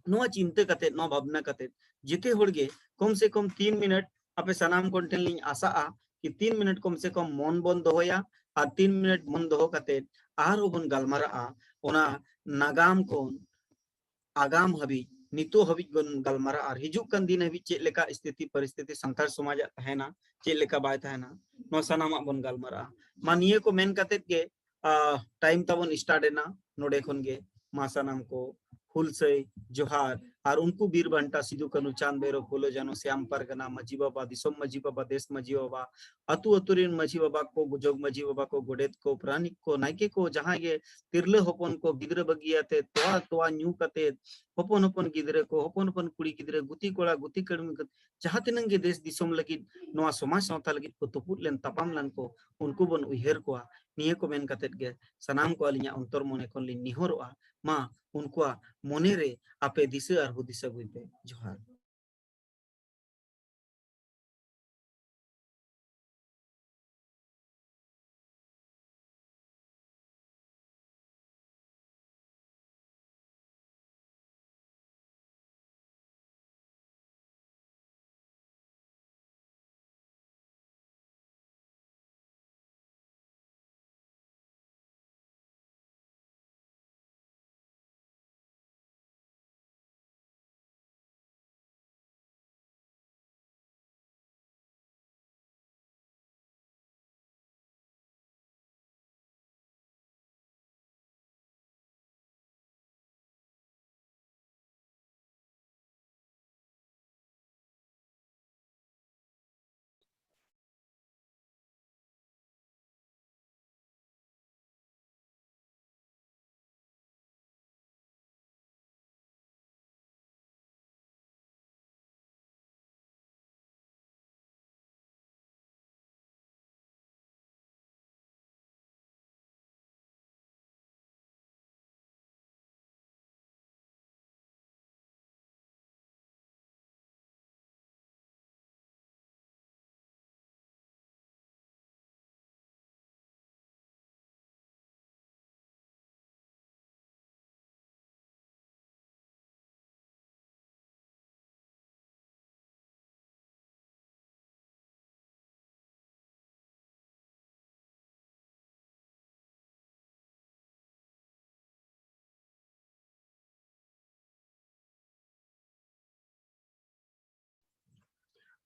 ᱱᱚᱣᱟ ᱪᱤᱱᱛᱟᱹ ᱠᱟᱛᱮ, ᱱᱚᱣᱟ ᱵᱷᱟᱵᱽᱱᱟ ᱠᱟᱛᱮ ᱡᱮᱛᱮ ᱦᱚᱲ ᱜᱮ ᱠᱚᱢ ᱥᱮ ᱠᱚᱢ ᱛᱤᱱ ᱢᱤᱱᱤᱴ ᱟᱯᱮ ᱥᱟᱱᱟᱢ ᱠᱚ ᱴᱷᱮᱱ ᱞᱤᱧ ᱟᱥᱟᱜᱼᱟ ᱠᱤ ᱛᱤᱱ ᱢᱤᱱᱤᱴ ᱠᱚᱢ ᱥᱮ ᱠᱚᱢ ᱢᱚᱱ ᱵᱚᱱ ᱫᱚᱦᱚᱭᱟ, ᱟᱨ ᱛᱤᱱ ᱢᱤᱱᱤᱴ ᱢᱚᱱ ᱫᱚᱦᱚ ᱠᱟᱛᱮ ᱟᱨᱦᱚᱸ ᱵᱚᱱ ᱜᱟᱞᱢᱟᱨᱟᱜᱼᱟ ᱚᱱᱟ ᱱᱟᱜᱟᱢ ᱠᱷᱚᱱ ᱟᱜᱟᱢ ᱦᱟᱹᱵᱤᱡ, ᱱᱤᱛᱚᱜ ᱦᱟᱹᱵᱤᱡ ᱵᱚᱱ ᱜᱟᱞᱢᱟᱨᱟᱜᱼᱟ, ᱟᱨ ᱦᱤᱡᱩᱜ ᱠᱟᱱ ᱫᱤᱱ ᱦᱟᱹᱵᱤᱡ ᱪᱮᱫ ᱞᱮᱠᱟ ᱥᱛᱷᱤᱛᱤ ᱯᱚᱨᱤᱥᱛᱷᱤᱛᱤ ᱥᱟᱱᱛᱟᱲ ᱥᱚᱢᱟᱡᱟᱜ ᱛᱟᱦᱮᱱᱟ, ᱪᱮᱫ ᱞᱮᱠᱟ ᱵᱟᱭ ᱛᱟᱦᱮᱱᱟ, ᱱᱚᱣᱟ ᱥᱟᱱᱟᱢᱟᱜ ᱵᱚᱱ ᱜᱟᱞᱢᱟᱨᱟᱜᱼᱟ᱾ ᱢᱟ ᱱᱤᱭᱟᱹ ᱠᱚ ᱢᱮᱱ ᱠᱟᱛᱮᱫ ᱜᱮ, ᱟ, time ᱛᱟᱵᱚᱱ start ᱮᱱᱟ ᱱᱚᱰᱮ ᱠᱷᱚᱱ ᱜᱮ᱾ ᱢᱟ ᱥᱟᱱᱟᱢ ᱠᱚ ᱦᱩᱞᱥᱟᱹᱭ ᱡᱚᱦᱟᱨ, ᱟᱨ ᱩᱱᱠᱩ ᱵᱤᱨ ᱵᱟᱱᱴᱟ ᱥᱤᱫᱩ ᱠᱟᱹᱱᱩ ᱪᱟᱸᱫᱽ ᱵᱷᱟᱭᱨᱚ ᱯᱷᱩᱞᱳ ᱡᱷᱟᱱᱚ ᱥᱭᱟᱢ ᱯᱟᱨᱜᱟᱱᱟ ᱢᱟᱹᱡᱷᱤ ᱵᱟᱵᱟ, ᱫᱤᱥᱚᱢ ᱢᱟᱹᱡᱷᱤ ᱵᱟᱵᱟ, ᱫᱮᱥ ᱢᱟᱹᱡᱷᱤ ᱵᱟᱵᱟ, ᱟᱹᱛᱩ ᱟᱹᱛᱩ ᱨᱮᱱ ᱢᱟᱹᱡᱷᱤ ᱵᱟᱵᱟ ᱠᱚ, ᱡᱚᱜᱽ ᱢᱟᱹᱡᱷᱤ ᱵᱟᱵᱟ ᱠᱚ, ᱜᱚᱰᱮᱛ ᱠᱚ, ᱯᱟᱨᱟᱱᱤᱠ ᱠᱚ, ᱱᱟᱭᱠᱮ ᱠᱚ, ᱡᱟᱦᱟᱸᱭ ᱜᱮ ᱛᱤᱨᱞᱟᱹ ᱦᱚᱯᱚᱱ ᱠᱚ ᱜᱤᱫᱽᱨᱟᱹ ᱵᱟᱹᱜᱤ ᱟᱛᱮ ᱛᱚᱣᱟ, ᱛᱚᱣᱟ ᱧᱩ ᱠᱟᱛᱮ ᱦᱚᱯᱚᱱ ᱦᱚᱯᱚᱱ ᱜᱤᱫᱽᱨᱟᱹ ᱠᱚ, ᱦᱚᱯᱚᱱ ᱦᱚᱯᱚᱱ ᱠᱩᱲᱤ ᱜᱤᱫᱽᱨᱟᱹ, ᱜᱩᱛᱤ ᱠᱚᱲᱟ, ᱜᱩᱛᱤ ᱠᱟᱹᱲᱢᱤ ᱠᱚ, ᱡᱟᱦᱟᱸ ᱛᱤᱱᱟᱹᱜ ᱜᱮ ᱫᱮᱥ ᱫᱤᱥᱚᱢ ᱞᱟᱹᱜᱤᱫ, ᱱᱚᱣᱟ ᱥᱚᱢᱟᱡᱽ ᱥᱟᱶᱛᱟ ᱞᱟᱹᱜᱤᱫ ᱠᱚ ᱛᱩᱯᱩᱫ ᱞᱮᱱ, ᱛᱟᱯᱟᱢ ᱞᱮᱱ ᱠᱚ, ᱩᱱᱠᱩ ᱵᱚᱱ ᱩᱭᱦᱟᱹᱨ ᱠᱚᱣᱟ᱾ ᱱᱤᱭᱟᱹ ᱠᱚ ᱢᱮᱱ ᱠᱟᱛᱮᱫ ᱜᱮ ᱥᱟᱱᱟᱢ ᱠᱚ ᱟᱹᱞᱤᱧᱟᱜ ᱚᱱᱛᱚᱨ ᱢᱚᱱᱮ ᱠᱷᱚᱱ ᱞᱤᱧ ᱱᱮᱦᱚᱨᱚᱜᱼᱟ, ᱢᱟ ᱩᱱᱠᱩᱣᱟᱜ ᱢᱚᱱᱮ ᱨᱮ ᱟᱯᱮ ᱫᱤᱥᱟᱹ ᱟᱨ ᱦᱩᱫᱤᱥ ᱟᱹᱜᱩᱭ ᱯᱮ᱾ ᱡᱚᱦᱟᱨ᱾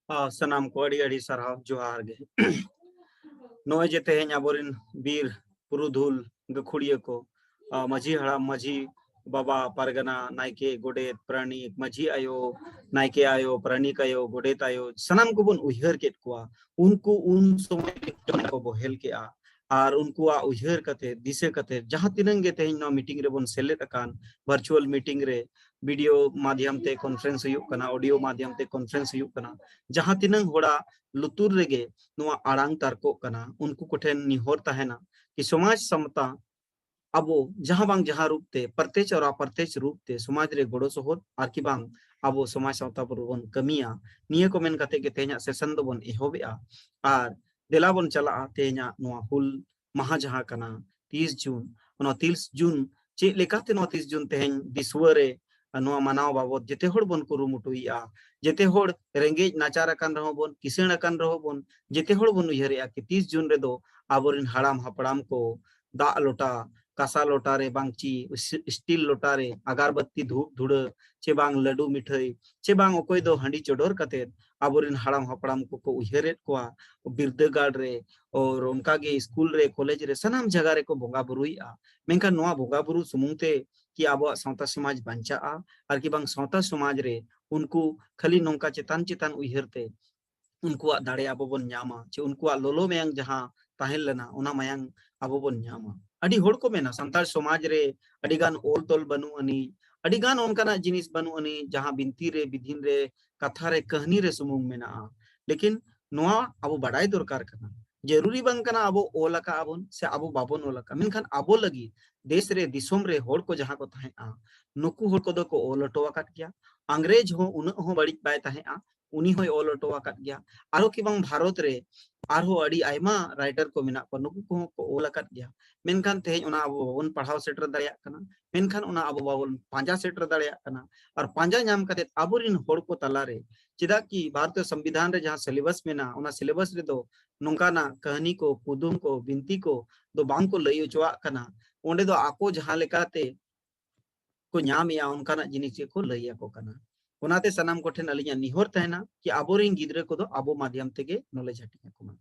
ᱟᱨ ᱥᱟᱱᱟᱢ ᱠᱚ ᱟᱹᱰᱤ ᱟᱹᱰᱤ ᱥᱟᱨᱦᱟᱣ, ᱡᱚᱦᱟᱨ ᱜᱮ᱾ ᱱᱚᱜᱼᱚᱭ ᱡᱮ ᱛᱮᱦᱮᱧ ᱟᱵᱚᱨᱮᱱ ᱵᱤᱨ ᱯᱩᱨᱩᱫᱷᱩᱞ ᱜᱟᱹᱠᱷᱩᱲᱤᱭᱟᱹ ᱠᱚ, ᱟᱨ ᱢᱟᱹᱡᱷᱤ ᱦᱟᱲᱟᱢ, ᱢᱟᱹᱡᱷᱤ ᱵᱟᱵᱟ, ᱯᱟᱨᱜᱟᱱᱟ, ᱱᱟᱭᱠᱮ, ᱜᱚᱰᱮᱛ, ᱯᱟᱨᱟᱱᱤᱠ, ᱢᱟᱹᱡᱷᱤ ᱟᱭᱳ, ᱱᱟᱭᱠᱮ ᱟᱭᱳ, ᱯᱟᱨᱟᱱᱤᱠ ᱟᱭᱳ, ᱜᱚᱰᱮᱛ ᱟᱭᱳ, ᱥᱟᱱᱟᱢ ᱠᱚᱵᱚᱱ ᱩᱭᱦᱟᱹᱨ ᱠᱮᱫ ᱠᱚᱣᱟ᱾ ᱩᱱᱠᱩ ᱩᱱ ᱥᱚᱢᱚᱭ ᱠᱚ ᱵᱚᱦᱮᱞ ᱠᱮᱜᱼᱟ ᱟᱨ ᱩᱱᱠᱩᱣᱟᱜ ᱩᱭᱦᱟᱹᱨ ᱠᱟᱛᱮ, ᱫᱤᱥᱟᱹ ᱠᱟᱛᱮ, ᱡᱟᱦᱟᱸ ᱛᱤᱱᱟᱹᱝ ᱜᱮ ᱛᱮᱦᱮᱧ ᱱᱚᱣᱟ meeting ᱨᱮᱵᱚᱱ ᱥᱮᱞᱮᱫ ᱟᱠᱟᱱ, virtual meeting ᱨᱮ, video ᱢᱟᱫᱷᱭᱚᱢ ᱛᱮ conference ᱦᱩᱭᱩᱜ ᱠᱟᱱᱟ, audio ᱢᱟᱫᱷᱭᱚᱢ ᱛᱮ conference ᱦᱩᱭᱩᱜ ᱠᱟᱱᱟ, ᱡᱟᱦᱟᱸ ᱛᱤᱱᱟᱹᱝ ᱦᱚᱲᱟᱜ ᱞᱩᱛᱩᱨ ᱨᱮᱜᱮ ᱱᱚᱣᱟ ᱟᱲᱟᱝ ᱛᱟᱨᱠᱚᱜ ᱠᱟᱱᱟ, ᱩᱱᱠᱩ ᱠᱚᱴᱷᱮᱱ ᱱᱤᱦᱚᱨ ᱛᱟᱦᱮᱱᱟ ᱠᱤ ᱥᱚᱢᱟᱡᱽ ᱥᱟᱶᱛᱟ ᱟᱵᱚ ᱡᱟᱦᱟᱸ ᱵᱟᱝ ᱡᱟᱦᱟᱸ ᱨᱩᱯ ᱛᱮ, ᱯᱨᱚᱛᱮᱪ ᱟᱨ ᱟᱯᱨᱚᱛᱮᱪ ᱨᱩᱯ ᱛᱮ ᱥᱚᱢᱟᱡᱽ ᱨᱮ ᱜᱚᱲᱚ ᱥᱚᱦᱚᱫ ᱟᱨ ᱠᱤ ᱵᱟᱝ ᱟᱵᱚ ᱥᱚᱢᱟᱡᱽ ᱥᱟᱶᱛᱟ ᱵᱚᱱ ᱠᱟᱹᱢᱤᱭᱟ᱾ ᱱᱤᱭᱟᱹ ᱠᱚ ᱢᱮᱱ ᱠᱟᱛᱮ ᱜᱮ ᱛᱮᱦᱮᱧᱟᱜ session ᱫᱚᱵᱚᱱ ᱮᱦᱚᱵᱮᱜᱼᱟ᱾ ᱟᱨ ᱫᱮᱞᱟ ᱵᱚᱱ ᱪᱟᱞᱟᱜᱼᱟ ᱛᱮᱦᱮᱧᱟᱜ ᱱᱚᱣᱟ ᱦᱩᱞ ᱢᱟᱦᱟ ᱡᱟᱦᱟᱸ ᱠᱟᱱᱟ ᱛᱤᱥ ᱡᱩᱱ, ᱚᱱᱟ ᱛᱤᱥ ᱡᱩᱱ ᱪᱮᱫ ᱞᱮᱠᱟᱛᱮ ᱱᱚᱣᱟ ᱛᱤᱥ ᱡᱩᱱ ᱛᱮᱦᱮᱧ ᱫᱤᱥᱣᱟᱹ ᱨᱮ ᱱᱚᱣᱟ ᱢᱟᱱᱟᱣ ᱵᱟᱵᱚᱛ ᱡᱮᱛᱮ ᱦᱚᱲ ᱵᱚᱱ ᱠᱩᱨᱩᱢᱩᱴᱩᱭᱮᱜᱼᱟ᱾ ᱡᱮᱛᱮ ᱦᱚᱲ ᱨᱮᱸᱜᱮᱡ ᱱᱟᱪᱟᱨ ᱟᱠᱟᱱ ᱨᱮᱦᱚᱸ ᱵᱚᱱ, ᱠᱤᱥᱟᱹᱬ ᱟᱠᱟᱱ ᱨᱮᱦᱚᱸ ᱵᱚᱱ, ᱡᱮᱛᱮ ᱦᱚᱲ ᱵᱚᱱ ᱩᱭᱦᱟᱹᱨᱮᱜᱼᱟ ᱠᱤ ᱛᱤᱥ ᱡᱩᱱ ᱨᱮᱫᱚ ᱟᱵᱚᱨᱮᱱ ᱦᱟᱲᱟᱢ ᱦᱟᱯᱲᱟᱢ ᱠᱚ ᱫᱟᱜ ᱞᱚᱴᱟ, ᱠᱟᱸᱥᱟ ᱞᱚᱴᱟ ᱨᱮ ᱵᱟᱝ ᱪᱤ ᱥᱴᱤᱞ ᱞᱚᱴᱟ ᱨᱮ ᱟᱜᱟᱨᱵᱟᱹᱛᱤ, ᱫᱷᱩᱯ ᱫᱷᱩᱲᱟᱹ, ᱪᱮ ᱵᱟᱝ ᱞᱟᱹᱰᱩ ᱢᱤᱴᱷᱟᱹᱭ, ᱪᱮ ᱵᱟᱝ ᱚᱠᱚᱭ ᱫᱚ ᱦᱟᱺᱰᱤ ᱪᱚᱰᱚᱨ ᱠᱟᱛᱮᱫ ᱟᱵᱚᱨᱮᱱ ᱦᱟᱲᱟᱢ ᱦᱟᱯᱲᱟᱢ ᱠᱚᱠᱚ ᱩᱭᱦᱟᱹᱨᱮᱫ ᱠᱚᱣᱟ᱾ ᱵᱤᱨᱫᱟᱹᱜᱟᱲ ᱨᱮ, ᱟᱨ ᱚᱱᱠᱟᱜᱮ ᱥᱠᱩᱞ ᱨᱮ, ᱠᱚᱞᱮᱡᱽ ᱨᱮ, ᱥᱟᱱᱟᱢ ᱡᱟᱭᱜᱟ ᱨᱮᱠᱚ ᱵᱚᱸᱜᱟ ᱵᱩᱨᱩᱭᱮᱫᱼᱟ᱾ ᱢᱮᱱᱠᱷᱟᱱ ᱱᱚᱣᱟ ᱵᱚᱸᱜᱟ ᱵᱩᱨᱩ ᱥᱩᱢᱩᱝ ᱛᱮ ᱠᱤ ᱟᱵᱚᱣᱟᱜ ᱥᱟᱶᱛᱟ ᱥᱚᱢᱟᱡᱽ ᱵᱟᱧᱪᱟᱜᱼᱟ? ᱟᱨ ᱠᱤ ᱵᱟᱝ ᱥᱟᱶᱛᱟ ᱥᱚᱢᱟᱡᱽ ᱨᱮ ᱩᱱᱠᱩ ᱠᱷᱟᱹᱞᱤ ᱱᱚᱝᱠᱟ ᱪᱮᱛᱟᱱ ᱪᱮᱛᱟᱱ ᱩᱭᱦᱟᱹᱨ ᱛᱮ ᱩᱱᱠᱩᱣᱟᱜ ᱫᱟᱲᱮ ᱟᱵᱚ ᱵᱚᱱ ᱧᱟᱢᱟ, ᱪᱮ ᱩᱱᱠᱩᱣᱟᱜ ᱞᱚᱞᱚ ᱢᱟᱭᱟᱝ ᱡᱟᱦᱟᱸ ᱛᱟᱦᱮᱸ ᱞᱮᱱᱟ, ᱚᱱᱟ ᱢᱟᱭᱟᱝ ᱟᱵᱚ ᱵᱚᱱ ᱧᱟᱢᱟ? ᱟᱹᱰᱤ ᱦᱚᱲ ᱠᱚ ᱢᱮᱱᱟ, ᱥᱟᱱᱛᱟᱲ ᱥᱚᱢᱟᱡᱽ ᱨᱮ ᱟᱹᱰᱤ ᱜᱟᱱ ᱚᱞ ᱛᱚᱞ ᱵᱟᱹᱱᱩᱜ ᱟᱹᱱᱤᱡ, ᱟᱹᱰᱤ ᱜᱟᱱ ᱚᱱᱠᱟᱱᱟᱜ ᱡᱤᱱᱤᱥ ᱵᱟᱹᱱᱩᱜ ᱟᱹᱱᱤᱡ, ᱡᱟᱦᱟᱸ ᱵᱤᱱᱛᱤ ᱨᱮ, ᱵᱤᱫᱷᱤᱱ ᱨᱮ, ᱠᱟᱛᱷᱟ ᱨᱮ, ᱠᱟᱹᱦᱱᱤ ᱨᱮ ᱥᱩᱢᱩᱝ ᱢᱮᱱᱟᱜᱼᱟ᱾ ᱞᱮᱠᱤᱱ ᱱᱚᱣᱟ ᱟᱵᱚ ᱵᱟᱰᱟᱭ ᱫᱚᱨᱠᱟᱨ ᱠᱟᱱᱟ᱾ ᱡᱟᱹᱨᱩᱨᱤ ᱵᱟᱝ ᱠᱟᱱᱟ ᱟᱵᱚ ᱚᱞ ᱟᱠᱟᱫ ᱟᱵᱚᱱ ᱥᱮ ᱟᱵᱚ ᱵᱟᱵᱚᱱ ᱚᱞ ᱟᱠᱟᱫ, ᱢᱮᱱᱠᱷᱟᱱ ᱟᱵᱚ ᱞᱟᱹᱜᱤᱫ ᱫᱮᱥ ᱨᱮ, ᱫᱤᱥᱚᱢ ᱨᱮ ᱦᱚᱲ ᱠᱚ ᱡᱟᱦᱟᱸ ᱠᱚ ᱛᱟᱦᱮᱸᱜᱼᱟ, ᱱᱩᱠᱩ ᱦᱚᱲ ᱠᱚᱫᱚ ᱠᱚ ᱚᱞ ᱦᱚᱴᱚ ᱟᱠᱟᱫ ᱜᱮᱭᱟ᱾ ᱤᱝᱨᱮᱡᱽ ᱦᱚᱸ ᱩᱱᱟᱹᱜ ᱦᱚᱸ ᱵᱟᱹᱲᱤᱡ ᱵᱟᱭ ᱛᱟᱦᱮᱸᱜᱼᱟ, ᱩᱱᱤ ᱦᱚᱸᱭ ᱚᱞ ᱦᱚᱴᱚ ᱟᱠᱟᱫ ᱜᱮᱭᱟ᱾ ᱟᱨᱦᱚᱸ ᱠᱤ ᱵᱟᱝ ᱵᱷᱟᱨᱚᱛ ᱨᱮ ᱟᱨᱦᱚᱸ ᱟᱹᱰᱤ ᱟᱭᱢᱟ writer ᱠᱚ ᱢᱮᱱᱟᱜ ᱠᱚᱣᱟ, ᱱᱩᱠᱩ ᱠᱚᱦᱚᱸ ᱠᱚ ᱚᱞ ᱟᱠᱟᱫ ᱜᱮᱭᱟ᱾ ᱢᱮᱱᱠᱷᱟᱱ ᱛᱮᱦᱮᱧ ᱚᱱᱟ ᱟᱵᱚ ᱵᱟᱵᱚᱱ ᱯᱟᱲᱦᱟᱣ ᱥᱮᱴᱮᱨ ᱫᱟᱲᱮᱭᱟᱜ ᱠᱟᱱᱟ, ᱢᱮᱱᱠᱷᱟᱱ ᱚᱱᱟ ᱟᱵᱚ ᱵᱟᱵᱚᱱ ᱯᱟᱸᱡᱟ ᱥᱮᱴᱮᱨ ᱫᱟᱲᱮᱭᱟᱜ ᱠᱟᱱᱟ᱾ ᱟᱨ ᱯᱟᱸᱡᱟ ᱧᱟᱢ ᱠᱟᱛᱮ ᱟᱵᱚᱨᱮᱱ ᱦᱚᱲ ᱠᱚ ᱛᱟᱞᱟᱨᱮ, ᱪᱮᱫᱟᱜ ᱠᱤ ᱵᱷᱟᱨᱚᱛᱤᱭᱚ ᱥᱚᱝᱵᱤᱫᱷᱟᱱ ᱨᱮ ᱡᱟᱦᱟᱸ syllabus ᱢᱮᱱᱟᱜᱼᱟ, ᱚᱱᱟ syllabus ᱨᱮᱫᱚ ᱱᱚᱝᱠᱟᱱᱟᱜ ᱠᱟᱹᱦᱱᱤ ᱠᱚ, ᱠᱩᱫᱩᱢ ᱠᱚ, ᱵᱤᱱᱛᱤ ᱠᱚ ᱫᱚ ᱵᱟᱝ ᱠᱚ ᱞᱟᱹᱭ ᱦᱚᱪᱚᱣᱟᱜ ᱠᱟᱱᱟ᱾ ᱚᱸᱰᱮ ᱫᱚ ᱟᱠᱚ ᱡᱟᱦᱟᱸ ᱞᱮᱠᱟᱛᱮ ᱠᱚ ᱧᱟᱢᱮᱜᱼᱟ, ᱚᱱᱠᱟᱱᱟᱜ ᱡᱤᱱᱤᱥ ᱜᱮᱠᱚ ᱞᱟᱹᱭ ᱟᱠᱚ ᱠᱟᱱᱟ᱾ ᱚᱱᱟᱛᱮ ᱥᱟᱱᱟᱢ ᱠᱚᱴᱷᱮᱱ ᱟᱹᱞᱤᱧᱟᱜ ᱱᱮᱦᱚᱨ ᱛᱟᱦᱮᱱᱟ ᱠᱤ ᱟᱵᱚᱨᱮᱱ ᱜᱤᱫᱽᱨᱟᱹ ᱠᱚᱫᱚ ᱟᱵᱚ ᱢᱟᱫᱷᱭᱟᱢ ᱛᱮᱜᱮ knowledge ᱦᱟᱹᱴᱤᱧ ᱟᱠᱚ ᱢᱟ᱾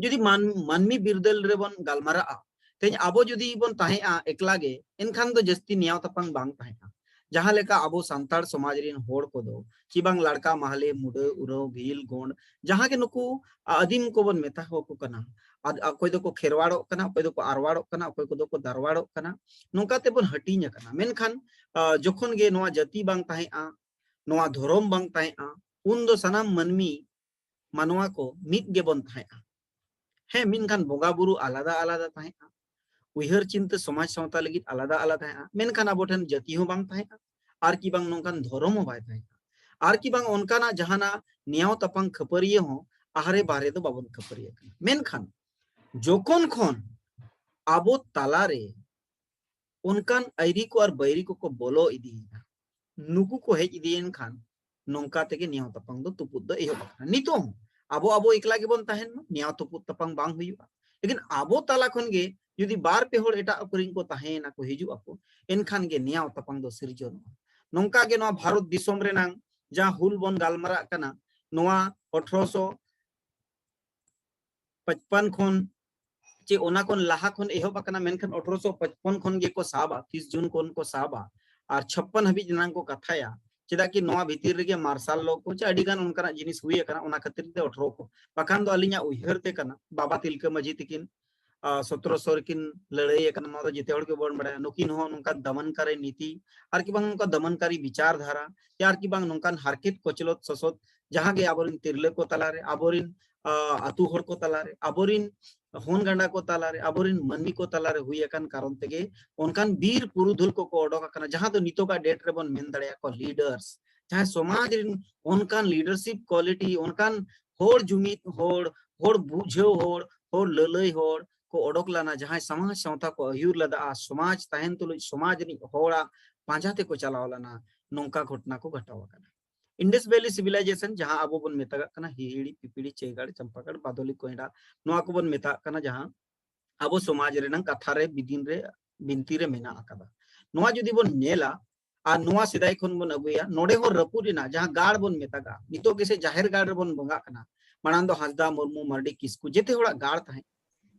ᱡᱩᱫᱤ ᱢᱟᱱ-, ᱢᱟᱹᱱᱢᱤ ᱵᱤᱨᱫᱟᱹᱞ ᱨᱮᱵᱚᱱ ᱜᱟᱞᱢᱟᱨᱟᱜᱼᱟ, ᱛᱮᱦᱮᱧ ᱟᱵᱚ ᱡᱩᱫᱤ ᱵᱚᱱ ᱛᱟᱦᱮᱸᱜᱼᱟ ᱮᱠᱞᱟ ᱜᱮ, ᱮᱱᱠᱷᱟᱱ ᱫᱚ ᱡᱟᱹᱥᱛᱤ ᱱᱮᱭᱟᱣ ᱛᱟᱯᱟᱝ ᱵᱟᱝ ᱛᱟᱦᱮᱸᱜᱼᱟ᱾ ᱡᱟᱦᱟᱸ ᱞᱮᱠᱟ ᱟᱵᱚ ᱥᱟᱱᱛᱟᱲ ᱥᱚᱢᱟᱡᱽ ᱨᱮᱱ ᱦᱚᱲ ᱠᱚᱫᱚ ᱠᱤ ᱵᱟᱝ ᱞᱟᱲᱠᱟ, ᱢᱟᱦᱞᱮ, ᱢᱩᱰᱟᱹ, ᱩᱨᱟᱹᱣ, ᱵᱷᱤᱞ, ᱜᱚᱸᱰ, ᱡᱟᱦᱟᱸ ᱜᱮ ᱱᱩᱠᱩ ᱟᱹᱫᱤᱢ ᱠᱚᱵᱚᱱ ᱢᱮᱛᱟ ᱟᱠᱚ ᱠᱟᱱᱟ, ᱟᱫ-, ᱚᱠᱚᱭ ᱫᱚᱠᱚ ᱠᱷᱮᱨᱣᱟᱲᱚᱜ ᱠᱟᱱᱟ, ᱚᱠᱚᱭ ᱫᱚᱠᱚ ᱟᱨᱣᱟᱲᱚᱜ ᱠᱟᱱᱟ, ᱚᱠᱚᱭ ᱠᱚᱫᱚ ᱠᱚ ᱫᱟᱨᱣᱟᱲᱚᱜ ᱠᱟᱱᱟ, ᱱᱚᱝᱠᱟ ᱛᱮᱵᱚᱱ ᱦᱟᱹᱴᱤᱧ ᱟᱠᱟᱱᱟ᱾ ᱢᱮᱱᱠᱷᱟᱱ, ᱟ, ᱡᱚᱠᱷᱚᱱ ᱜᱮ ᱱᱚᱣᱟ ᱡᱟᱹᱛᱤ ᱵᱟᱝ ᱛᱟᱦᱮᱸᱜᱼᱟ, ᱱᱚᱣᱟ ᱫᱷᱚᱨᱚᱢ ᱵᱟᱝ ᱛᱟᱦᱮᱸᱜᱼᱟ, ᱩᱱ ᱫᱚ ᱥᱟᱱᱟᱢ ᱢᱟᱹᱱᱢᱤ ᱢᱟᱱᱣᱟ ᱠᱚ ᱢᱤᱫ ᱜᱮᱵᱚᱱ ᱛᱟᱦᱮᱸᱜᱼᱟ᱾ ᱦᱮᱸ, ᱢᱮᱱᱠᱷᱟᱱ ᱵᱚᱸᱜᱟ ᱵᱩᱨᱩ ᱟᱞᱟᱫᱟ ᱟᱞᱟᱫᱟ ᱛᱟᱦᱮᱸᱜᱼᱟ, ᱩᱭᱦᱟᱹᱨ ᱪᱤᱱᱛᱟᱹ ᱥᱚᱢᱟᱡᱽ ᱥᱟᱶᱛᱟ ᱞᱟᱹᱜᱤᱫ ᱟᱞᱟᱫᱟ ᱟᱞᱟᱫᱟ ᱛᱟᱦᱮᱸᱜᱼᱟ, ᱢᱮᱱᱠᱷᱟᱱ ᱟᱵᱚ ᱴᱷᱮᱱ ᱡᱟᱹᱛᱤ ᱦᱚᱸ ᱵᱟᱝ ᱛᱟᱦᱮᱸᱜᱼᱟ, ᱟᱨ ᱠᱤ ᱵᱟᱝ ᱱᱚᱝᱠᱟᱱ ᱫᱷᱚᱨᱚᱢ ᱦᱚᱸ ᱵᱟᱭ ᱛᱟᱦᱮᱸᱜᱼᱟ, ᱟᱨ ᱠᱤ ᱵᱟᱝ ᱚᱱᱠᱟᱱᱟᱜ ᱡᱟᱦᱟᱱᱟᱜ ᱱᱮᱭᱟᱣ ᱛᱟᱯᱟᱝ ᱠᱷᱟᱹᱯᱟᱹᱨᱤᱭᱟᱹ ᱦᱚᱸ ᱟᱦᱨᱮ ᱵᱟᱦᱨᱮ ᱫᱚ ᱵᱟᱵᱚᱱ ᱠᱷᱟᱹᱯᱟᱹᱨᱤᱭᱟᱹ ᱠᱟᱱᱟ᱾ ᱢᱮᱱᱠᱷᱟᱱ ᱡᱚᱠᱷᱚᱱ ᱠᱷᱚᱱ ᱟᱵᱚ ᱛᱟᱞᱟᱨᱮ ᱚᱱᱠᱟᱱ ᱟᱹᱭᱨᱤ ᱠᱚ ᱟᱨ ᱵᱟᱹᱭᱨᱤ ᱠᱚᱠᱚ ᱵᱚᱞᱚ ᱤᱫᱤᱭᱮᱱᱟ, ᱱᱩᱠᱩ ᱠᱚ ᱦᱮᱡ ᱤᱫᱤᱭᱮᱱ ᱠᱷᱟᱱ ᱱᱚᱝᱠᱟ ᱛᱮᱜᱮ ᱱᱮᱭᱟᱣ ᱛᱟᱯᱟᱝ ᱫᱚ ᱛᱩᱯᱩᱫ ᱫᱚ ᱮᱦᱚᱵ ᱟᱠᱟᱱᱟ᱾ ᱱᱤᱛᱚᱜ ᱦᱚᱸ ᱟᱵᱚ ᱟᱵᱚ ᱮᱠᱞᱟ ᱜᱮᱵᱚᱱ ᱛᱟᱦᱮᱱ ᱢᱟ, ᱱᱮᱭᱟᱣ ᱛᱩᱯᱩᱫ ᱛᱟᱯᱟᱝ ᱵᱟᱝ ᱦᱩᱭᱩᱜᱼᱟ᱾ ᱞᱮᱠᱤᱱ ᱟᱵᱚ ᱛᱟᱞᱟ ᱠᱷᱚᱱ ᱜᱮ ᱡᱩᱫᱤ ᱵᱟᱨ ᱯᱮ ᱦᱚᱲ ᱮᱴᱟᱜ ᱠᱚᱨᱮᱱ ᱠᱚ ᱛᱟᱦᱮᱸᱭᱮᱱᱟ ᱠᱚ, ᱦᱤᱡᱩᱜ ᱟᱠᱚ, ᱮᱱᱠᱷᱟᱱ ᱜᱮ ᱱᱮᱭᱟᱣ ᱛᱟᱯᱟᱝ ᱫᱚ ᱥᱤᱨᱡᱚᱱᱚᱜᱼᱟ᱾ ᱱᱚᱝᱠᱟ ᱜᱮ ᱱᱚᱣᱟ ᱵᱷᱟᱨᱚᱛ ᱫᱤᱥᱚᱢ ᱨᱮᱱᱟᱝ ᱡᱟᱦᱟᱸ ᱦᱩᱞ ᱵᱚᱱ ᱜᱟᱞᱢᱟᱨᱟᱜ ᱠᱟᱱᱟ, ᱱᱚᱣᱟ ᱟᱴᱷᱨᱚᱥᱚ ᱯᱟᱸᱪᱯᱟᱱ ᱠᱷᱚᱱ ᱪᱮ ᱚᱱᱟ ᱠᱷᱚᱱ ᱞᱟᱦᱟ ᱠᱷᱚᱱ ᱮᱦᱚᱵ ᱟᱠᱟᱱᱟ, ᱢᱮᱱᱠᱷᱟᱱ ᱟᱴᱷᱨᱚᱥᱚ ᱯᱟᱸᱪᱯᱟᱱ ᱠᱷᱚᱱ ᱜᱮᱠᱚ ᱥᱟᱵᱟ, ᱛᱤᱥ ᱡᱩᱱ ᱠᱷᱚᱱ ᱠᱚ ᱥᱟᱵᱟ ᱟᱨ ᱪᱷᱟᱯᱯᱟᱱ ᱦᱟᱹᱵᱤᱡ ᱨᱮᱱᱟᱝ ᱠᱚ ᱠᱟᱛᱷᱟᱭᱟ᱾ ᱪᱮᱫᱟᱜ ᱠᱤ ᱱᱚᱣᱟ ᱵᱷᱤᱛᱤᱨ ᱨᱮᱜᱮ ᱢᱟᱨᱥᱟᱞ ᱞᱚ ᱠᱚ ᱪᱮ ᱟᱹᱰᱤ ᱜᱟᱱ ᱚᱱᱠᱟᱱᱟᱜ ᱡᱤᱱᱤᱥ ᱦᱩᱭ ᱟᱠᱟᱱᱟ, ᱚᱱᱟ ᱠᱷᱟᱹᱛᱤᱨ ᱛᱮ ᱟᱴᱷᱨᱚ ᱠᱚ᱾ ᱵᱟᱠᱷᱟᱱ ᱫᱚ ᱟᱹᱞᱤᱧᱟᱜ ᱩᱭᱦᱟᱹᱨ ᱛᱮ ᱠᱟᱱᱟ, ᱵᱟᱵᱟ ᱛᱤᱞᱠᱟᱹ ᱢᱟᱹᱡᱷᱤ ᱛᱤᱠᱤᱱ, ᱟ, ᱥᱚᱛᱨᱚ ᱥᱚ ᱨᱮᱠᱤᱱ ᱞᱟᱹᱲᱦᱟᱹᱭ ᱟᱠᱟᱱᱟ, ᱱᱚᱣᱟ ᱫᱚ ᱡᱮᱛᱮ ᱦᱚᱲ ᱜᱮᱵᱚᱱ ᱵᱟᱲᱟᱭᱟ᱾ ᱱᱩᱠᱤᱱ ᱦᱚᱸ ᱱᱚᱝᱠᱟᱱ ᱫᱚᱢᱚᱱᱠᱟᱨᱤ ᱱᱤᱛᱤ, ᱟᱨ ᱠᱤ ᱵᱟᱝ ᱱᱚᱝᱠᱟ ᱫᱚᱢᱚᱱᱠᱟᱨᱤ ᱵᱤᱪᱟᱨ ᱫᱷᱟᱨᱟ, ᱟᱨ ᱠᱤ ᱵᱟᱝ ᱱᱚᱝᱠᱟᱱ ᱦᱟᱨᱠᱮᱛ ᱠᱚᱪᱞᱚᱛ ᱥᱚᱥᱚᱛ, ᱡᱟᱦᱟᱸ ᱜᱮ ᱟᱵᱚᱨᱮᱱ ᱛᱤᱨᱞᱟᱹ ᱠᱚ ᱛᱟᱞᱟᱨᱮ, ᱟᱵᱚᱨᱮᱱ, ᱟ, ᱟᱹᱛᱩ ᱦᱚᱲ ᱠᱚ ᱛᱟᱞᱟᱨᱮ, ᱟᱵᱚᱨᱮᱱ ᱦᱚᱱ ᱜᱟᱸᱰᱟ ᱠᱚ ᱛᱟᱞᱟᱨᱮ, ᱟᱵᱚᱨᱮᱱ ᱢᱟᱹᱱᱢᱤ ᱠᱚ ᱛᱟᱞᱟᱨᱮ ᱦᱩᱭ ᱟᱠᱟᱱ ᱠᱟᱨᱚᱱ ᱛᱮᱜᱮ ᱚᱱᱠᱟᱱ ᱵᱤᱨ ᱯᱩᱨᱩᱫᱷᱩᱞ ᱠᱚᱠᱚ ᱚᱰᱚᱠ ᱟᱠᱟᱱᱟ, ᱡᱟᱦᱟᱸ ᱫᱚ ᱱᱤᱛᱚᱜᱟᱜ date ᱨᱮᱵᱚᱱ ᱢᱮᱱ ᱫᱟᱲᱮᱭᱟᱠᱚᱣᱟ leaders, ᱡᱟᱦᱟᱸᱭ ᱥᱚᱢᱟᱡᱽ ᱨᱮᱱ ᱚᱱᱠᱟᱱ leadership quality, ᱚᱱᱠᱟᱱ ᱦᱚᱲ ᱡᱩᱢᱤᱫ ᱦᱚᱲ, ᱦᱚᱲ ᱵᱩᱡᱷᱟᱹᱣ ᱦᱚᱲ, ᱦᱚᱲ ᱞᱟᱹᱞᱟᱹᱭ ᱦᱚᱲ ᱠᱚ ᱚᱰᱚᱠ ᱞᱮᱱᱟ, ᱡᱟᱦᱟᱸᱭ ᱥᱚᱢᱟᱡᱽ ᱥᱟᱶᱛᱟ ᱠᱚ ᱟᱹᱭᱩᱨ ᱞᱮᱫᱟ, ᱥᱚᱢᱟᱡᱽ ᱛᱟᱦᱮᱱ ᱛᱩᱞᱩᱡ ᱥᱚᱢᱟᱡᱽ ᱨᱤᱱᱤᱡ ᱦᱚᱲᱟᱜ ᱯᱟᱸᱡᱟ ᱛᱮᱠᱚ ᱪᱟᱞᱟᱣ ᱞᱮᱱᱟ, ᱱᱚᱝᱠᱟ ᱜᱷᱚᱴᱚᱱᱟ ᱠᱚ ᱜᱷᱚᱴᱟᱣ ᱟᱠᱟᱱᱟ᱾ Indus Valley Civilization, ᱡᱟᱦᱟᱸ ᱟᱵᱚ ᱵᱚᱱ ᱢᱮᱛᱟᱜᱟᱜ ᱠᱟᱱᱟ ᱦᱤᱦᱤᱲᱤ, ᱯᱤᱯᱤᱲᱤ, ᱪᱟᱹᱭᱜᱟᱲ, ᱪᱟᱢᱯᱟᱜᱟᱲ, ᱵᱟᱫᱚᱞᱤ, ᱠᱚᱭᱰᱟ, ᱱᱚᱣᱟ ᱠᱚᱵᱚᱱ ᱢᱮᱛᱟᱜ ᱠᱟᱱᱟ, ᱡᱟᱦᱟᱸ ᱟᱵᱚ ᱥᱚᱢᱟᱡᱽ ᱨᱮᱱᱟᱝ ᱠᱟᱛᱷᱟ ᱨᱮ, ᱵᱤᱫᱤᱱ ᱨᱮ, ᱵᱤᱱᱛᱤ ᱨᱮ ᱢᱮᱱᱟᱜ ᱟᱠᱟᱫᱟ᱾ ᱱᱚᱣᱟ ᱡᱩᱫᱤ ᱵᱚᱱ ᱧᱮᱞᱟ, ᱟᱨ ᱱᱚᱣᱟ ᱥᱮᱫᱟᱭ ᱠᱷᱚᱱ ᱵᱚᱱ ᱟᱹᱜᱩᱭᱟ, ᱱᱚᱰᱮ ᱦᱚᱸ ᱨᱟᱹᱯᱩᱫ ᱮᱱᱟ᱾ ᱡᱟᱦᱟᱸ ᱜᱟᱲ ᱵᱚᱱ ᱢᱮᱛᱟᱜᱼᱟ, ᱱᱤᱛᱚᱜ ᱜᱮᱥᱮ ᱡᱟᱦᱮᱨ ᱜᱟᱲ ᱨᱮᱵᱚᱱ ᱵᱚᱸᱜᱟᱜ ᱠᱟᱱᱟ, ᱢᱟᱲᱟᱝ ᱫᱚ ᱦᱟᱸᱥᱫᱟ, ᱢᱩᱨᱢᱩ, ᱢᱟᱨᱰᱤ, ᱠᱤᱥᱠᱩ, ᱡᱮᱛᱮ ᱦᱚᱲᱟᱜ ᱜᱟᱲ ᱛᱟᱦᱮᱸ᱾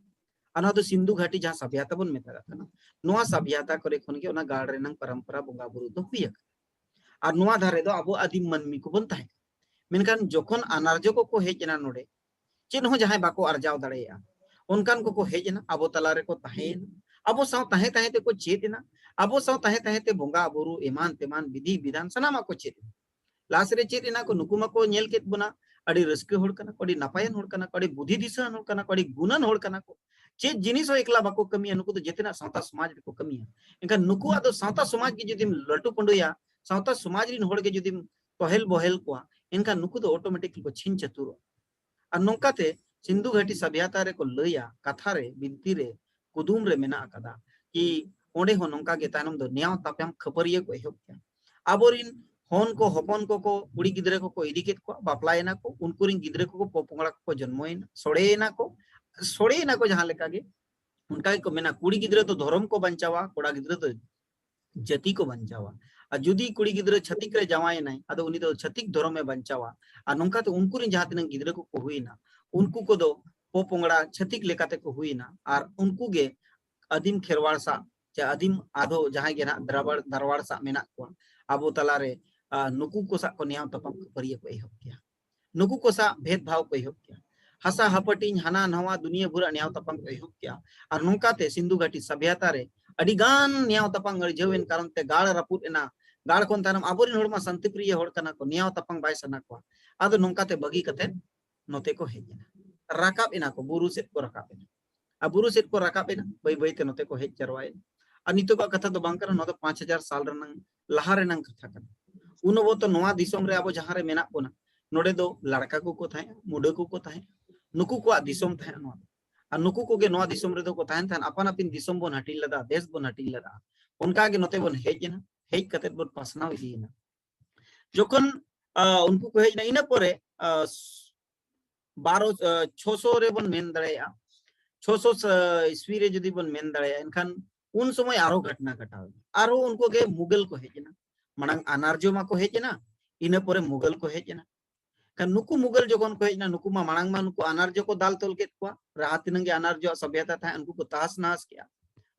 ᱟᱨ ᱱᱚᱣᱟ ᱫᱚ ᱥᱤᱱᱫᱷᱩ ᱜᱷᱟᱴᱤ, ᱡᱟᱦᱟᱸ ᱥᱟᱵᱷᱭᱟᱛᱟ ᱵᱚᱱ ᱢᱮᱛᱟᱜ ᱠᱟᱱᱟ, ᱱᱚᱣᱟ ᱥᱟᱵᱷᱭᱟᱛᱟ ᱠᱚᱨᱮ ᱠᱷᱚᱱ ᱜᱮ ᱚᱱᱟ ᱜᱟᱲ ᱨᱮᱱᱟᱝ ᱯᱚᱨᱚᱢᱯᱚᱨᱟ ᱵᱚᱸᱜᱟ ᱵᱩᱨᱩ ᱫᱚ ᱦᱩᱭ ᱟᱠᱟᱱᱟ᱾ ᱟᱨ ᱱᱚᱣᱟ ᱫᱷᱟᱨᱮ ᱫᱚ ᱟᱵᱚ ᱟᱹᱫᱤᱢ ᱢᱟᱹᱱᱢᱤ ᱠᱚᱵᱚᱱ ᱛᱟᱦᱮᱸ ᱠᱟᱱᱟ᱾ ᱢᱮᱱᱠᱷᱟᱱ ᱡᱚᱠᱷᱚᱱ ᱟᱱᱟᱨᱡᱚ ᱠᱚᱠᱚ ᱦᱮᱡ ᱮᱱᱟ ᱱᱚᱰᱮ, ᱪᱮᱫ ᱦᱚᱸ ᱡᱟᱦᱟᱸᱭ ᱵᱟᱠᱚ ᱟᱨᱡᱟᱣ ᱫᱟᱲᱮᱭᱟᱜᱼᱟ, ᱚᱱᱠᱟᱱ ᱠᱚᱠᱚ ᱦᱮᱡ ᱮᱱᱟ, ᱟᱵᱚ ᱛᱟᱞᱟ ᱨᱮᱠᱚ ᱛᱟᱦᱮᱸᱭᱮᱱᱟ᱾ ᱟᱵᱚ ᱥᱟᱶ ᱛᱟᱦᱮᱸ ᱛᱟᱦᱮᱸ ᱛᱮᱠᱚ ᱪᱮᱫ ᱮᱱᱟ᱾ ᱟᱵᱚ ᱥᱟᱶ ᱛᱟᱦᱮᱸ ᱛᱟᱦᱮᱸ ᱛᱮ ᱵᱚᱸᱜᱟ ᱵᱩᱨᱩ ᱮᱢᱟᱱ ᱛᱮᱢᱟᱱ ᱵᱤᱫᱷᱤ ᱵᱤᱫᱷᱟᱱ ᱥᱟᱱᱟᱢᱟᱜ ᱠᱚ ᱪᱮᱫ ᱮᱱᱟ᱾ ᱞᱟᱥ ᱨᱮ ᱪᱮᱫ ᱮᱱᱟ ᱠᱚ? ᱱᱩᱠᱩ ᱢᱟᱠᱚ ᱧᱮᱞ ᱠᱮᱫ ᱵᱚᱱᱟ, ᱟᱹᱰᱤ ᱨᱟᱹᱥᱠᱟᱹ ᱦᱚᱲ ᱠᱟᱱᱟ ᱠᱚ, ᱟᱹᱰᱤ ᱱᱟᱯᱟᱭᱟᱱ ᱦᱚᱲ ᱠᱟᱱᱟ ᱠᱚ, ᱟᱹᱰᱤ ᱵᱩᱫᱷᱤ ᱫᱤᱥᱟᱹᱣᱟᱱ ᱦᱚᱲ ᱠᱟᱱᱟ ᱠᱚ, ᱟᱹᱰᱤ ᱜᱩᱱᱟᱱ ᱦᱚᱲ ᱠᱟᱱᱟ ᱠᱚ᱾ ᱪᱮᱫ ᱡᱤᱱᱤᱥ ᱦᱚᱸ ᱮᱠᱞᱟ ᱵᱟᱠᱚ ᱠᱟᱹᱢᱤᱭᱟ, ᱱᱩᱠᱩ ᱫᱚ ᱡᱮᱛᱮᱱᱟᱜ ᱥᱟᱶᱛᱟ ᱥᱚᱢᱟᱡᱽ ᱨᱮᱠᱚ ᱠᱟᱹᱢᱤᱭᱟ᱾ ᱮᱱᱠᱷᱟᱱ ᱱᱩᱠᱩᱣᱟᱜ ᱫᱚ ᱥᱟᱶᱛᱟ ᱥᱚᱢᱟᱡᱽ ᱜᱮ ᱡᱩᱫᱤᱢ ᱞᱟᱹᱴᱩ ᱯᱟᱹᱰᱩᱭᱟ, ᱥᱟᱶᱛᱟ ᱥᱚᱢᱟᱡᱽ ᱨᱤᱱ ᱦᱚᱲ ᱜᱮ ᱡᱩᱫᱤᱢ ᱛᱚᱦᱮᱞ ᱵᱚᱦᱮᱞ ᱠᱚᱣᱟ, ᱮᱱᱠᱷᱟᱱ ᱱᱩᱠᱩ ᱫᱚ ᱚᱴᱳᱢᱮᱴᱤᱠ ᱠᱚ ᱪᱷᱤᱝ ᱪᱷᱟᱹᱛᱩᱨᱚᱜᱼᱟ᱾ ᱟᱨ ᱱᱚᱝᱠᱟᱛᱮ ᱥᱤᱱᱫᱷᱩ ᱜᱷᱟᱴᱤ ᱥᱟᱵᱷᱭᱟᱛᱟ ᱨᱮᱠᱚ ᱞᱟᱹᱭᱟ, ᱠᱟᱛᱷᱟ ᱨᱮ, ᱵᱤᱱᱛᱤ ᱨᱮ, ᱠᱩᱫᱩᱢ ᱨᱮ ᱢᱮᱱᱟᱜ ᱟᱠᱟᱫᱟ ᱠᱤ ᱚᱸᱰᱮ ᱦᱚᱸ ᱱᱚᱝᱠᱟ ᱜᱮ ᱛᱟᱭᱱᱚᱢ ᱫᱚ ᱱᱮᱭᱟᱣ ᱛᱟᱯᱟᱢ ᱠᱷᱟᱹᱯᱟᱹᱨᱤᱭᱟᱹ ᱠᱚ ᱮᱦᱚᱵ ᱠᱮᱫᱟ᱾ ᱟᱵᱚᱨᱤᱱ ᱦᱚᱱ ᱠᱚ, ᱦᱚᱯᱚᱱ ᱠᱚᱠᱚ, ᱠᱩᱲᱤ ᱜᱤᱫᱽᱨᱟᱹ ᱠᱚᱠᱚ ᱤᱫᱤ ᱠᱮᱫ ᱠᱚᱣᱟ, ᱵᱟᱯᱞᱟᱭᱮᱱᱟ ᱠᱚ, ᱩᱱᱠᱩ ᱨᱤᱱ ᱜᱤᱫᱽᱨᱟᱹ ᱠᱚᱠᱚ ᱯᱚᱯᱚᱝᱲᱟ ᱠᱚᱠᱚ ᱡᱚᱱᱢᱚᱭᱮᱱᱟ, ᱥᱚᱲᱮᱭᱮᱱᱟ ᱠᱚ, ᱥᱚᱲᱮᱭᱮᱱᱟ ᱠᱚ ᱡᱟᱦᱟᱸ ᱞᱮᱠᱟ ᱜᱮ, ᱚᱱᱠᱟ ᱜᱮᱠᱚ ᱢᱮᱱᱟ, ᱠᱩᱲᱤ ᱜᱤᱫᱽᱨᱟᱹ ᱫᱚ ᱫᱷᱚᱨᱚᱢ ᱠᱚ ᱵᱟᱧᱪᱟᱣᱟ, ᱠᱚᱲᱟ ᱜᱤᱫᱽᱨᱟᱹ ᱫᱚ ᱡᱟᱹᱛᱤ ᱠᱚ ᱵᱟᱧᱪᱟᱣᱟ᱾ ᱟᱨ ᱡᱩᱫᱤ ᱠᱩᱲᱤ ᱜᱤᱫᱽᱨᱟᱹ ᱪᱷᱟᱹᱛᱤᱠ ᱨᱮ ᱡᱟᱶᱟᱭᱮᱱᱟᱭ, ᱟᱫᱚ ᱩᱱᱤ ᱫᱚ ᱪᱷᱟᱹᱛᱤᱠ ᱫᱷᱚᱨᱚᱢᱮ ᱵᱟᱧᱪᱟᱣᱟ᱾ ᱟᱨ ᱱᱚᱝᱠᱟᱛᱮ ᱩᱱᱠᱩ ᱨᱮᱱ ᱡᱟᱦᱟᱸ ᱛᱤᱱᱟᱹᱜ ᱜᱤᱫᱽᱨᱟᱹ ᱠᱚᱠᱚ ᱦᱩᱭᱮᱱᱟ, ᱩᱱᱠᱩ ᱠᱚᱫᱚ ᱯᱚᱯᱚᱝᱲᱟ ᱪᱷᱟᱹᱛᱤᱠ ᱞᱮᱠᱟᱛᱮ ᱠᱚ ᱦᱩᱭᱮᱱᱟ᱾ ᱟᱨ ᱩᱱᱠᱩ ᱜᱮ ᱟᱹᱫᱤᱢ ᱠᱷᱮᱨᱣᱟᱲ ᱥᱟᱜ, ᱪᱮ ᱟᱹᱫᱤᱢ ᱟᱫᱷᱚ ᱡᱟᱦᱟᱸᱭ ᱜᱮ ᱱᱟᱜ ᱫᱨᱟᱵᱟᱲ, ᱫᱟᱨᱣᱟᱲ ᱥᱟᱜ ᱢᱮᱱᱟᱜ ᱠᱚᱣᱟ ᱟᱵᱚ ᱛᱟᱞᱟᱨᱮ, ᱟᱨ ᱱᱩᱠᱩ ᱠᱚ ᱥᱟᱜ ᱠᱚ ᱱᱮᱭᱟᱣ ᱛᱟᱯᱟᱢ ᱠᱷᱟᱹᱯᱟᱹᱨᱤᱭᱟᱹ ᱠᱚ ᱮᱦᱚᱵ ᱠᱮᱭᱟ᱾ ᱱᱩᱠᱩ ᱠᱚ ᱥᱟᱜ ᱵᱷᱮᱫ ᱵᱷᱟᱣ ᱠᱚ ᱮᱦᱚᱵ ᱠᱮᱭᱟ᱾ ᱦᱟᱥᱟ ᱦᱟᱯᱟᱴᱤᱧ, ᱦᱟᱱᱟ ᱱᱟᱣᱟ ᱫᱩᱱᱤᱭᱟᱹ ᱵᱷᱩᱨᱟᱜ ᱱᱮᱭᱟᱣ ᱛᱟᱯᱟᱢ ᱠᱚ ᱮᱦᱚᱵ ᱠᱮᱭᱟ᱾ ᱟᱨ ᱱᱚᱝᱠᱟᱛᱮ ᱥᱤᱱᱫᱷᱩ ᱜᱷᱟᱴᱤ ᱥᱟᱵᱷᱭᱟᱛᱟ ᱨᱮ ᱟᱹᱰᱤ ᱜᱟᱱ ᱱᱮᱭᱟᱣ ᱛᱟᱯᱟᱢ ᱟᱹᱲᱡᱷᱟᱹᱣ ᱮᱱ ᱠᱟᱨᱚᱱ ᱛᱮ ᱜᱟᱲ ᱨᱟᱹᱯᱩᱫ ᱮᱱᱟ᱾ ᱜᱟᱲ ᱠᱷᱚᱱ ᱛᱟᱭᱱᱚᱢ ᱟᱵᱚᱨᱮᱱ ᱦᱚᱲ ᱢᱟ ᱥᱟᱱᱛᱤ ᱯᱨᱤᱭᱚ ᱦᱚᱲ ᱠᱟᱱᱟ ᱠᱚ, ᱱᱮᱭᱟᱣ ᱛᱟᱯᱟᱢ ᱵᱟᱭ ᱥᱟᱱᱟ ᱠᱚᱣᱟ᱾ ᱟᱫᱚ ᱱᱚᱝᱠᱟᱛᱮ ᱵᱟᱹᱜᱤ ᱠᱟᱛᱮ ᱱᱚᱛᱮ ᱠᱚ ᱦᱮᱡ ᱮᱱᱟ, ᱨᱟᱠᱟᱵ ᱮᱱᱟ ᱠᱚ, ᱵᱩᱨᱩ ᱥᱮᱫ ᱠᱚ ᱨᱟᱠᱟᱵ ᱮᱱᱟ᱾ ᱟᱨ ᱵᱩᱨᱩ ᱥᱮᱫ ᱠᱚ ᱨᱟᱠᱟᱵ ᱮᱱᱟ, ᱵᱟᱹᱭ ᱵᱟᱹᱭ ᱛᱮ ᱱᱚᱛᱮ ᱠᱚ ᱦᱮᱡ ᱡᱟᱨᱣᱟᱭᱮᱱᱟ᱾ ᱟᱨ ᱱᱤᱛᱚᱜᱟᱜ ᱠᱟᱛᱷᱟ ᱫᱚ ᱵᱟᱝ ᱠᱟᱱᱟ, ᱱᱚᱣᱟ ᱫᱚ ᱯᱟᱸᱪ ᱦᱟᱡᱟᱨ ᱥᱟᱞ ᱨᱮᱱᱟᱝ ᱞᱟᱦᱟ ᱨᱮᱱᱟᱝ ᱠᱟᱛᱷᱟ ᱠᱟᱱᱟ᱾ ᱩᱱ ᱚᱠᱛᱚ ᱱᱚᱣᱟ ᱫᱤᱥᱚᱢ ᱨᱮ ᱟᱵᱚ ᱡᱟᱦᱟᱸ ᱨᱮ ᱢᱮᱱᱟᱜ ᱵᱚᱱᱟ, ᱱᱚᱰᱮ ᱫᱚ ᱞᱟᱲᱠᱟ ᱠᱚᱠᱚ ᱛᱟᱦᱮᱸᱜᱼᱟ, ᱢᱩᱰᱟᱹ ᱠᱚᱠᱚ ᱛᱟᱦᱮᱸᱜᱼᱟ, ᱱᱩᱠᱩ ᱠᱚᱣᱟᱜ ᱫᱤᱥᱚᱢ ᱛᱟᱦᱮᱸᱜᱼᱟ ᱱᱚᱣᱟ ᱫᱚ᱾ ᱟᱨ ᱱᱩᱠᱩ ᱠᱚᱜᱮ ᱱᱚᱣᱟ ᱫᱤᱥᱚᱢ ᱨᱮᱫᱚ ᱠᱚ ᱛᱟᱦᱮᱱ ᱛᱟᱦᱮᱸᱫ, ᱟᱯᱟᱱ ᱟᱯᱤᱱ ᱫᱤᱥᱚᱢ ᱵᱚᱱ ᱦᱟᱹᱴᱤᱧ ᱞᱮᱫᱟ, ᱫᱮᱥ ᱵᱚᱱ ᱦᱟᱹᱴᱤᱧ ᱞᱮᱫᱟ᱾ ᱚᱱᱠᱟ ᱜᱮ ᱱᱚᱛᱮ ᱵᱚᱱ ᱦᱮᱡ ᱮᱱᱟ, ᱦᱮᱡ ᱠᱟᱛᱮ ᱵᱚᱱ ᱯᱟᱥᱱᱟᱣ ᱤᱫᱤᱭᱮᱱᱟ᱾ ᱡᱚᱠᱷᱚᱱ ᱟᱸ, ᱩᱱᱠᱩ ᱠᱚ ᱦᱮᱡ ᱮᱱᱟ, ᱤᱱᱟᱹ ᱯᱚᱨᱮ ᱟᱸ, ᱵᱟᱨᱚ, ᱟᱸ, ᱪᱷᱚᱥᱚ ᱨᱮᱵᱚᱱ ᱢᱮᱱ ᱫᱟᱲᱮᱭᱟᱜᱼᱟ, ᱪᱷᱚᱥᱚ ᱥᱟ-, ᱤᱥᱣᱤ ᱨᱮ ᱡᱩᱫᱤ ᱵᱚᱱ ᱢᱮᱱ ᱫᱟᱲᱮᱭᱟᱜᱼᱟ, ᱮᱱᱠᱷᱟᱱ ᱩᱱ ᱥᱚᱢᱚᱭ ᱟᱨᱚ ᱜᱷᱚᱴᱱᱟ ᱜᱷᱚᱴᱟᱣ ᱮᱱᱟ᱾ ᱟᱨᱚ ᱩᱱᱠᱩ ᱜᱮ ᱢᱩᱜᱟᱞ ᱠᱚ ᱦᱮᱡ ᱮᱱᱟ᱾ ᱢᱟᱲᱟᱝ ᱟᱱᱟᱨᱡᱚ ᱢᱟᱠᱚ ᱦᱮᱡ ᱮᱱᱟ, ᱤᱱᱟᱹ ᱯᱚᱨᱮ ᱢᱩᱜᱟᱞ ᱠᱚ ᱦᱮᱡ ᱮᱱᱟ᱾ ᱠᱷᱟᱱ ᱱᱩᱠᱩ ᱢᱩᱜᱟᱞ ᱡᱚᱠᱷᱚᱱ ᱠᱚ ᱦᱮᱡ ᱮᱱᱟ, ᱱᱩᱠᱩ ᱢᱟ ᱢᱟᱲᱟᱝ ᱢᱟ ᱱᱩᱠᱩ ᱟᱱᱟᱨᱡᱚ ᱠᱚ ᱫᱟᱞ ᱛᱚᱞ ᱠᱮᱫ ᱠᱚᱣᱟ᱾ ᱡᱟᱦᱟᱸ ᱛᱤᱱᱟᱹᱜ ᱜᱮ ᱟᱱᱟᱨᱡᱚᱣᱟᱜ ᱥᱚᱵᱷᱭᱚᱛᱟ ᱛᱟᱦᱮᱸ, ᱩᱱᱠᱩ ᱠᱚ ᱛᱟᱦᱟᱥ ᱱᱟᱦᱟᱥ ᱠᱮᱜᱼᱟ᱾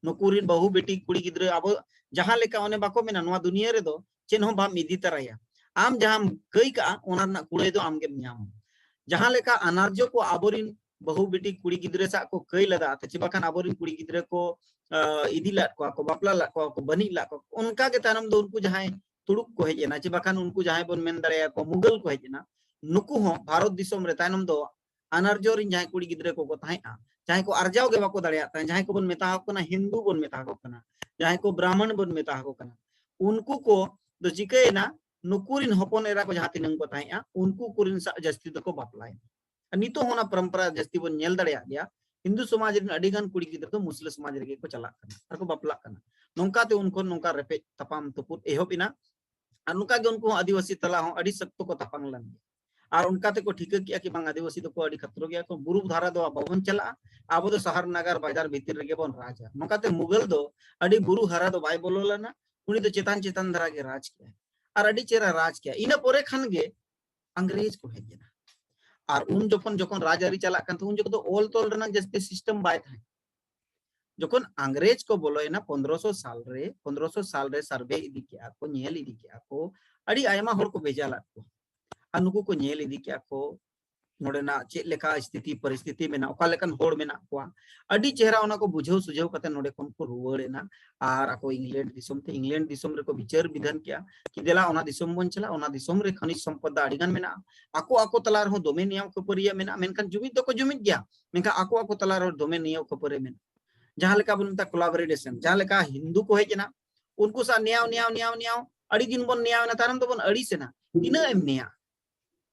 ᱱᱩᱠᱩ ᱨᱤᱱ ᱵᱟᱹᱦᱩ ᱵᱤᱴᱤ ᱠᱩᱲᱤ ᱜᱤᱫᱽᱨᱟᱹ, ᱟᱵᱚ ᱡᱟᱦᱟᱸ ᱞᱮᱠᱟ, ᱚᱱᱮ ᱵᱟᱠᱚ ᱢᱮᱱᱟ, ᱱᱚᱣᱟ ᱫᱩᱱᱤᱭᱟᱹ ᱨᱮᱫᱚ ᱪᱮᱫ ᱦᱚᱸ ᱵᱟᱢ ᱤᱫᱤ ᱛᱟᱨᱟᱭᱟ᱾ ᱟᱢ ᱡᱟᱦᱟᱸᱢ ᱠᱟᱹᱭ ᱠᱟᱜᱼᱟ, ᱚᱱᱟ ᱨᱮᱱᱟᱜ ᱠᱩᱲᱟᱹᱭ ᱫᱚ ᱟᱢᱜᱮᱢ ᱧᱟᱢᱟ᱾ ᱡᱟᱦᱟᱸ ᱞᱮᱠᱟ ᱟᱱᱟᱨᱡᱚ ᱠᱚ ᱟᱵᱚᱨᱤᱱ ᱵᱟᱹᱦᱩ ᱵᱤᱴᱤ ᱠᱩᱲᱤ ᱜᱤᱫᱽᱨᱟᱹ ᱥᱟᱶ ᱠᱚ ᱠᱟᱹᱭ ᱞᱮᱫᱟ, ᱥᱮ ᱵᱟᱠᱷᱟᱱ ᱟᱵᱚᱨᱤᱱ ᱠᱩᱲᱤ ᱜᱤᱫᱽᱨᱟᱹ ᱠᱚ, ᱟᱸ, ᱤᱫᱤ ᱞᱮᱫ ᱠᱚᱣᱟ ᱠᱚ, ᱵᱟᱯᱞᱟ ᱞᱮᱫ ᱠᱚᱣᱟ ᱠᱚ, ᱵᱟᱹᱱᱤᱡ ᱞᱮᱫ ᱠᱚᱣᱟ ᱠᱚ, ᱚᱱᱠᱟ ᱜᱮ ᱛᱟᱭᱱᱚᱢ ᱫᱚ ᱩᱱᱠᱩ ᱡᱟᱦᱟᱸᱭ ᱛᱩᱲᱩᱠ ᱠᱚ ᱦᱮᱡ ᱮᱱᱟ, ᱥᱮ ᱵᱟᱠᱷᱟᱱ ᱩᱱᱠᱩ ᱡᱟᱦᱟᱸᱭ ᱵᱚᱱ ᱢᱮᱱ ᱫᱟᱲᱮᱭᱟᱠᱚᱣᱟ ᱢᱩᱜᱟᱞ ᱠᱚ ᱦᱮᱡ ᱮᱱᱟ, ᱱᱩᱠᱩ ᱦᱚᱸ ᱵᱷᱟᱨᱚᱛ ᱫᱤᱥᱚᱢ ᱨᱮ ᱛᱟᱭᱱᱚᱢ ᱫᱚ ᱟᱱᱟᱨᱡᱚ ᱨᱤᱱ ᱡᱟᱦᱟᱸᱭ ᱠᱩᱲᱤ ᱜᱤᱫᱽᱨᱟᱹ ᱠᱚᱠᱚ ᱛᱟᱦᱮᱸᱫᱼᱟ, ᱡᱟᱦᱟᱸᱭ ᱠᱚ ᱟᱨᱡᱟᱣ ᱜᱮ ᱵᱟᱠᱚ ᱫᱟᱲᱮᱭᱟᱜ ᱛᱟᱦᱮᱸᱫ, ᱡᱟᱦᱟᱸᱭ ᱠᱚᱵᱚᱱ ᱢᱮᱛᱟ ᱠᱚ ᱠᱟᱱᱟ ᱦᱤᱱᱫᱩ, ᱵᱚᱱ ᱢᱮᱛᱟ ᱠᱚ ᱠᱟᱱᱟ, ᱡᱟᱦᱟᱸᱭ ᱠᱚ ᱵᱨᱟᱦᱢᱚᱬ ᱵᱚᱱ ᱢᱮᱛᱟ ᱠᱚ ᱠᱟᱱᱟ, ᱩᱱᱠᱩ ᱠᱚ ᱫᱚ ᱪᱤᱠᱟᱹᱭᱮᱱᱟ? ᱱᱩᱠᱩ ᱨᱤᱱ ᱦᱚᱯᱚᱱ ᱮᱨᱟ ᱠᱚ ᱡᱟᱦᱟᱸ ᱛᱤᱱᱟᱹᱜ ᱠᱚ ᱛᱟᱦᱮᱸᱫᱼᱟ, ᱩᱱᱠᱩ ᱠᱚᱨᱮᱱ ᱥᱟᱶ ᱡᱟᱹᱥᱛᱤ ᱫᱚᱠᱚ ᱵᱟᱯᱞᱟᱭᱮᱱᱟ᱾ ᱟᱨ ᱱᱤᱛᱚᱜ ᱦᱚᱸ ᱚᱱᱟ ᱯᱚᱨᱚᱢᱯᱚᱨᱟ ᱡᱟᱹᱥᱛᱤ ᱵᱚᱱ ᱧᱮᱞ ᱫᱟᱲᱮᱭᱟᱜ ᱜᱮᱭᱟ᱾ ᱦᱤᱱᱫᱩ ᱥᱚᱢᱟᱡᱽ ᱨᱮᱱ ᱟᱹᱰᱤ ᱜᱟᱱ ᱠᱩᱲᱤ ᱜᱤᱫᱽᱨᱟᱹ ᱫᱚ ᱢᱩᱥᱞᱟᱹ ᱥᱚᱢᱟᱡᱽ ᱨᱮᱜᱮ ᱠᱚ ᱪᱟᱞᱟᱜ ᱠᱟᱱᱟ ᱟᱨ ᱠᱚ ᱵᱟᱯᱞᱟᱜ ᱠᱟᱱᱟ᱾ ᱱᱚᱝᱠᱟ ᱛᱮ ᱩᱱ ᱠᱷᱚᱱ ᱱᱚᱝᱠᱟ ᱨᱮᱯᱮᱡ ᱛᱟᱯᱟᱢ ᱛᱩᱯᱩᱫ ᱮᱦᱚᱵ ᱮᱱᱟ᱾ ᱟᱨ ᱱᱚᱝᱠᱟ ᱜᱮ ᱩᱱᱠᱩ ᱦᱚᱸ ᱟᱹᱫᱤᱵᱟᱹᱥᱤ ᱛᱟᱞᱟ ᱦᱚᱸ ᱟᱹᱰᱤ ᱥᱚᱠᱛᱚ ᱠᱚ ᱛᱟᱯᱟᱢ ᱞᱮᱱ ᱜᱮᱭᱟ᱾ ᱟᱨ ᱚᱱᱠᱟ ᱛᱮᱠᱚ ᱴᱷᱤᱠᱟᱹ ᱠᱮᱜᱼᱟ ᱠᱤ ᱵᱟᱝ, ᱟᱹᱫᱤᱵᱟᱹᱥᱤ ᱫᱚᱠᱚ ᱟᱹᱰᱤ ᱠᱷᱟᱛᱨᱚ ᱜᱮᱭᱟ ᱠᱚ, ᱵᱩᱨᱩ ᱫᱷᱟᱨᱟ ᱫᱚ ᱵᱟᱵᱚᱱ ᱪᱟᱞᱟᱜᱼᱟ, ᱟᱵᱚ ᱫᱚ ᱥᱟᱦᱟᱨ ᱱᱟᱜᱟᱨ ᱵᱟᱡᱟᱨ ᱵᱷᱤᱛᱤᱨ ᱨᱮᱜᱮ ᱵᱚᱱ ᱨᱟᱡᱟ᱾ ᱱᱚᱝᱠᱟᱛᱮ ᱢᱩᱜᱟᱞ ᱫᱚ ᱟᱹᱰᱤ ᱵᱩᱨᱩ ᱦᱟᱨᱟ ᱫᱚ ᱵᱟᱭ ᱵᱚᱞᱚ ᱞᱮᱱᱟ, ᱩᱱᱤ ᱫᱚ ᱪᱮᱛᱟᱱ ᱪᱮᱛᱟᱱ ᱫᱷᱟᱨᱟ ᱜᱮ ᱨᱟᱡᱽ ᱠᱮᱜᱼᱟ᱾ ᱟᱨ ᱟᱹᱰᱤ ᱪᱮᱦᱨᱟ ᱨᱟᱡᱽ ᱠᱮᱜᱼᱟ᱾ ᱤᱱᱟᱹ ᱯᱚᱨᱮ ᱠᱷᱟᱱ ᱜᱮ ᱟᱝᱨᱮᱡᱽ ᱠᱚ ᱦᱮᱡ ᱮᱱᱟ᱾ ᱟᱨ ᱩᱱ ᱡᱚᱠᱷᱚᱱ, ᱡᱚᱠᱷᱚᱱ ᱨᱟᱡᱽ ᱟᱹᱨᱤ ᱪᱟᱞᱟᱜ ᱠᱟᱱ ᱛᱟᱦᱮᱸ, ᱩᱱ ᱡᱚᱠᱷᱚᱱ ᱫᱚ ᱚᱞ ᱛᱚᱞ ᱨᱮᱱᱟᱜ ᱡᱟᱹᱥᱛᱤ ᱥᱤᱥᱴᱮᱢ ᱵᱟᱭ ᱛᱟᱦᱮᱸ᱾ ᱡᱚᱠᱷᱚᱱ ᱟᱝᱨᱮᱡᱽ ᱠᱚ ᱵᱚᱞᱚᱭᱮᱱᱟ ᱯᱚᱱᱫᱽᱨᱚᱥᱚ ᱥᱟᱞ ᱨᱮ, ᱯᱚᱱᱫᱽᱨᱚᱥᱚ ᱥᱟᱞ ᱨᱮ ᱥᱟᱨᱵᱷᱮ ᱤᱫᱤ ᱠᱮᱜᱼᱟ ᱠᱚ, ᱧᱮᱞ ᱤᱫᱤ ᱠᱮᱜᱼᱟ ᱠᱚ, ᱟᱹᱰᱤ ᱟᱭᱢᱟ ᱦᱚᱲ ᱠᱚ ᱵᱷᱮᱡᱟ ᱞᱮᱫ ᱠᱚᱣᱟ᱾ ᱟᱨ ᱱᱩᱠᱩ ᱠᱚ ᱧᱮᱞ ᱤᱫᱤ ᱠᱮᱜᱼᱟ ᱠᱚ, ᱱᱚᱰᱮᱱᱟᱜ ᱪᱮᱫ ᱞᱮᱠᱟ ᱥᱛᱷᱤᱛᱤ ᱯᱚᱨᱤᱥᱛᱷᱤᱛᱤ ᱢᱮᱱᱟᱜᱼᱟ, ᱚᱠᱟ ᱞᱮᱠᱟᱱ ᱦᱚᱲ ᱢᱮᱱᱟᱜ ᱠᱚᱣᱟ, ᱟᱹᱰᱤ ᱪᱮᱦᱨᱟ ᱚᱱᱟ ᱠᱚ ᱵᱩᱡᱷᱟᱹᱣ ᱥᱩᱡᱷᱟᱹᱣ ᱠᱟᱛᱮ ᱱᱚᱰᱮ ᱠᱷᱚᱱ ᱠᱚ ᱨᱩᱣᱟᱹᱲ ᱮᱱᱟ᱾ ᱟᱨ ᱟᱠᱚ ᱤᱝᱞᱮᱱᱰ ᱫᱤᱥᱚᱢ ᱛᱮ, ᱤᱝᱞᱮᱱᱰ ᱫᱤᱥᱚᱢ ᱨᱮᱠᱚ ᱵᱤᱪᱟᱹᱨ ᱵᱤᱫᱷᱟᱱ ᱠᱮᱜᱼᱟ ᱠᱤ ᱫᱮᱞᱟ ᱚᱱᱟ ᱫᱤᱥᱚᱢ ᱵᱚᱱ ᱪᱟᱞᱟᱜᱼᱟ, ᱚᱱᱟ ᱫᱤᱥᱚᱢ ᱨᱮ ᱠᱷᱟᱱᱤᱡ ᱥᱚᱢᱯᱚᱫ ᱫᱚ ᱟᱹᱰᱤ ᱜᱟᱱ ᱢᱮᱱᱟᱜᱼᱟ᱾ ᱟᱠᱚ ᱟᱠᱚ ᱛᱟᱞᱟ ᱨᱮᱦᱚᱸ ᱫᱚᱢᱮ ᱱᱮᱭᱟᱣ ᱠᱷᱟᱹᱯᱟᱹᱨᱤᱭᱟᱹ ᱢᱮᱱᱟᱜᱼᱟ, ᱢᱮᱱᱠᱷᱟᱱ ᱡᱩᱢᱤᱫ ᱫᱚᱠᱚ ᱡᱩᱢᱤᱫ ᱜᱮᱭᱟ, ᱢᱮᱱᱠᱷᱟᱱ ᱟᱠᱚ ᱟᱠᱚ ᱛᱟᱞᱟ ᱨᱮᱦᱚᱸ ᱫᱚᱢᱮ ᱱᱮᱭᱟᱣ ᱠᱷᱟᱹᱯᱟᱹᱨᱤ ᱢᱮᱱᱟᱜᱼᱟ᱾ ᱡᱟᱦᱟᱸ ᱞᱮᱠᱟ ᱵᱚᱱ ᱢᱮᱛᱟᱜ collaboration, ᱡᱟᱦᱟᱸ ᱞᱮᱠᱟ ᱦᱤᱱᱫᱩ ᱠᱚ ᱦᱮᱡ ᱮᱱᱟ, ᱩᱱᱠᱩ ᱥᱟᱶ ᱱᱮᱭᱟᱣ, ᱱᱮᱭᱟᱣ, ᱱᱮᱭᱟᱣ, ᱱᱮᱭᱟᱣ, ᱟᱹᱰᱤ ᱫᱤᱱ ᱵᱚᱱ ᱱᱮᱭᱟᱣ ᱮᱱᱟ, ᱛᱟᱭᱱᱚᱢ ᱫᱚᱵᱚᱱ ᱟᱹᱲᱤᱥ ᱮᱱᱟ᱾ ᱛᱤᱱᱟᱹᱜ ᱮᱢ ᱱᱮᱭᱟ?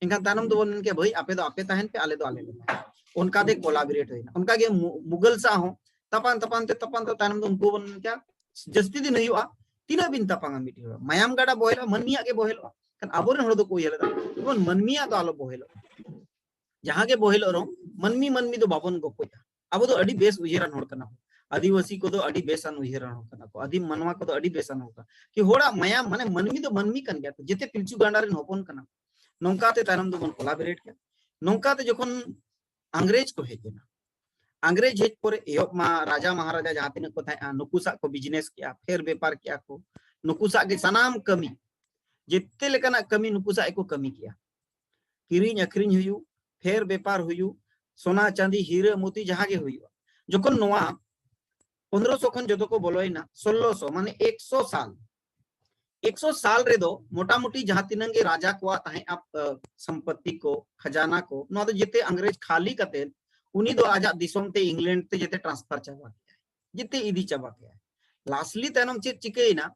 ᱮᱱᱠᱷᱟᱱ ᱛᱟᱭᱱᱚᱢ ᱫᱚᱵᱚᱱ ᱢᱮᱱ ᱠᱮᱭᱟ, "ᱵᱷᱟᱹᱭ, ᱟᱯᱮ ᱫᱚ ᱟᱯᱮ ᱛᱟᱦᱮᱱ ᱯᱮ, ᱟᱞᱮ ᱫᱚ ᱟᱞᱮ ᱞᱮ ᱛᱟᱦᱮᱱᱟ᱾" ᱚᱱᱠᱟᱛᱮ collaborate ᱦᱩᱭᱱᱟ᱾ ᱚᱱᱠᱟᱜᱮ ᱢᱩ-, ᱢᱩᱜᱟᱞ ᱥᱟᱶ ᱦᱚᱸ ᱛᱟᱯᱟᱢ, ᱛᱟᱯᱟᱢ ᱛᱮ, ᱛᱟᱯᱟᱢ ᱛᱮ ᱛᱟᱭᱱᱚᱢ ᱫᱚ ᱩᱱᱠᱩ ᱵᱚᱱ ᱢᱮᱱ ᱠᱮᱭᱟ, ᱡᱟᱹᱥᱛᱤ ᱫᱤᱱ ᱦᱩᱭᱩᱜᱼᱟ, ᱛᱤᱱᱟᱹᱜ ᱵᱤᱱ ᱛᱟᱯᱟᱢᱟ ᱢᱤᱫ ᱦᱚᱲ? ᱢᱟᱭᱟᱢ ᱜᱟᱰᱟ ᱵᱚᱦᱮᱞᱚᱜᱼᱟ, ᱢᱟᱹᱱᱢᱤᱭᱟᱜ ᱜᱮ ᱵᱚᱦᱮᱞᱚᱜᱼᱟ᱾ ᱠᱷᱟᱱ ᱟᱵᱚᱨᱮᱱ ᱦᱚᱲ ᱫᱚᱠᱚ ᱩᱭᱦᱟᱹᱨ ᱮᱫᱟ, ᱡᱮᱢᱚᱱ ᱢᱟᱹᱱᱢᱤᱭᱟᱜ ᱫᱚ ᱟᱞᱚ ᱵᱚᱦᱮᱞᱚᱜᱼᱟ᱾ ᱡᱟᱦᱟᱸ ᱜᱮ ᱵᱚᱦᱮᱞᱚᱜ ᱨᱮᱦᱚᱸ, ᱢᱟᱹᱱᱢᱤ, ᱢᱟᱹᱱᱢᱤ ᱫᱚ ᱵᱟᱵᱚᱱ ᱜᱚᱯᱚᱡᱟ᱾ ᱟᱵᱚ ᱫᱚ ᱟᱹᱰᱤ ᱵᱮᱥ ᱩᱭᱦᱟᱹᱨᱟᱱ ᱦᱚᱲ ᱠᱟᱱᱟ ᱵᱚᱱ᱾ ᱟᱹᱫᱤᱵᱟᱹᱥᱤ ᱠᱚᱫᱚ ᱟᱹᱰᱤ ᱵᱮᱥᱟᱱ ᱩᱭᱦᱟᱹᱨᱟᱱ ᱦᱚᱲ ᱠᱟᱱᱟ ᱠᱚ, ᱟᱹᱫᱤᱢ ᱢᱟᱱᱣᱟ ᱠᱚᱫᱚ ᱟᱹᱰᱤ ᱵᱮᱥᱟᱱ ᱦᱚᱲ ᱠᱟᱱᱟ ᱠᱤ, ᱦᱚᱲᱟᱜ ᱢᱟᱭᱟᱢ, ᱢᱟᱱᱮ ᱢᱟᱹᱱᱢᱤ ᱫᱚ ᱢᱟᱹᱱᱢᱤ ᱠᱟᱱ ᱜᱮᱭᱟ ᱠᱚ, ᱡᱮᱛᱮ ᱯᱤᱞᱪᱩ ᱜᱟᱱᱰᱟ ᱨᱮᱱ ᱦᱚᱯᱚᱱ ᱠᱟᱱᱟ᱾ ᱱᱚᱝᱠᱟᱛᱮ ᱛᱟᱭᱱᱚᱢ ᱫᱚᱵᱚᱱ ᱠᱚᱞᱟᱵᱚᱨᱮᱴ ᱠᱮᱫ, ᱱᱚᱝᱠᱟᱛᱮ ᱡᱚᱠᱷᱚᱱ ᱤᱝᱨᱮᱡᱽ ᱠᱚ ᱦᱮᱡ ᱮᱱᱟ, ᱤᱝᱨᱮᱡᱽ ᱦᱮᱡ ᱯᱚᱨᱮ ᱮᱦᱚᱵ ᱢᱟ ᱨᱟᱡᱟ ᱢᱟᱦᱟᱨᱟᱡᱟ ᱡᱟᱦᱟᱸ ᱛᱤᱱᱟᱹᱜ ᱠᱚ ᱛᱟᱦᱮᱸᱜᱼᱟ, ᱱᱩᱠᱩ ᱥᱟᱜ ᱠᱚ ᱵᱤᱡᱽᱱᱮᱥ ᱠᱮᱜᱼᱟ, ᱯᱷᱮᱨ ᱵᱮᱯᱟᱨ ᱠᱮᱜᱼᱟ ᱠᱚ, ᱱᱩᱠᱩ ᱥᱟᱜ ᱜᱮ ᱥᱟᱱᱟᱢ ᱠᱟᱹᱢᱤ, ᱡᱮᱛᱮ ᱞᱮᱠᱟᱱᱟᱜ ᱠᱟᱹᱢᱤ ᱱᱩᱠᱩ ᱥᱟᱜ ᱜᱮᱠᱚ ᱠᱟᱹᱢᱤ ᱠᱮᱜᱼᱟ᱾ ᱠᱤᱨᱤᱧ ᱟᱹᱠᱷᱨᱤᱧ ᱦᱩᱭᱩᱜ, ᱯᱷᱮᱨ ᱵᱮᱯᱟᱨ ᱦᱩᱭᱩᱜ, ᱥᱚᱱᱟ ᱪᱟᱸᱫᱤ ᱦᱤᱨᱟᱹ ᱢᱚᱛᱤ ᱡᱟᱦᱟᱸ ᱜᱮ ᱦᱩᱭᱩᱜᱼᱟ᱾ ᱡᱚᱠᱷᱚᱱ ᱱᱚᱣᱟ ᱯᱚᱱᱫᱽᱨᱚᱥᱚ ᱠᱷᱚᱱ ᱡᱚᱛᱚ ᱠᱚ ᱵᱚᱞᱚᱭᱮᱱᱟ, ᱥᱳᱞᱞᱳᱥᱚ ᱢᱟᱱᱮ ᱮᱠᱥᱚ ᱥᱟᱞ, ᱮᱠᱥᱚ ᱥᱟᱞ ᱨᱮᱫᱚ ᱢᱚᱴᱟᱢᱩᱴᱤ ᱡᱟᱦᱟᱸ ᱛᱤᱱᱟᱹᱜ ᱜᱮ ᱨᱟᱡᱟ ᱠᱚᱣᱟᱜ ᱛᱟᱦᱮᱸᱜᱼᱟ, ᱥᱚᱢᱯᱚᱛᱛᱤ ᱠᱚ, ᱠᱷᱟᱡᱟᱱᱟ ᱠᱚ, ᱱᱚᱣᱟ ᱫᱚ ᱡᱮᱛᱮ ᱤᱝᱨᱮᱡᱽ ᱠᱷᱟᱹᱞᱤ ᱠᱟᱛᱮ ᱩᱱᱤ ᱫᱚ ᱟᱡᱟᱜ ᱫᱤᱥᱚᱢ ᱛᱮ ᱤᱝᱞᱮᱱᱰ ᱛᱮ ᱡᱮᱛᱮ ᱴᱨᱟᱱᱥᱯᱷᱟᱨ ᱪᱟᱵᱟ ᱠᱮᱜᱼᱟᱭ, ᱡᱮᱛᱮ ᱤᱫᱤ ᱪᱟᱵᱟ ᱠᱮᱜᱼᱟᱭ᱾ ᱞᱟᱥᱴᱞᱤ ᱛᱟᱭᱱᱚᱢ ᱪᱮᱫ ᱪᱤᱠᱟᱹᱭᱮᱱᱟ?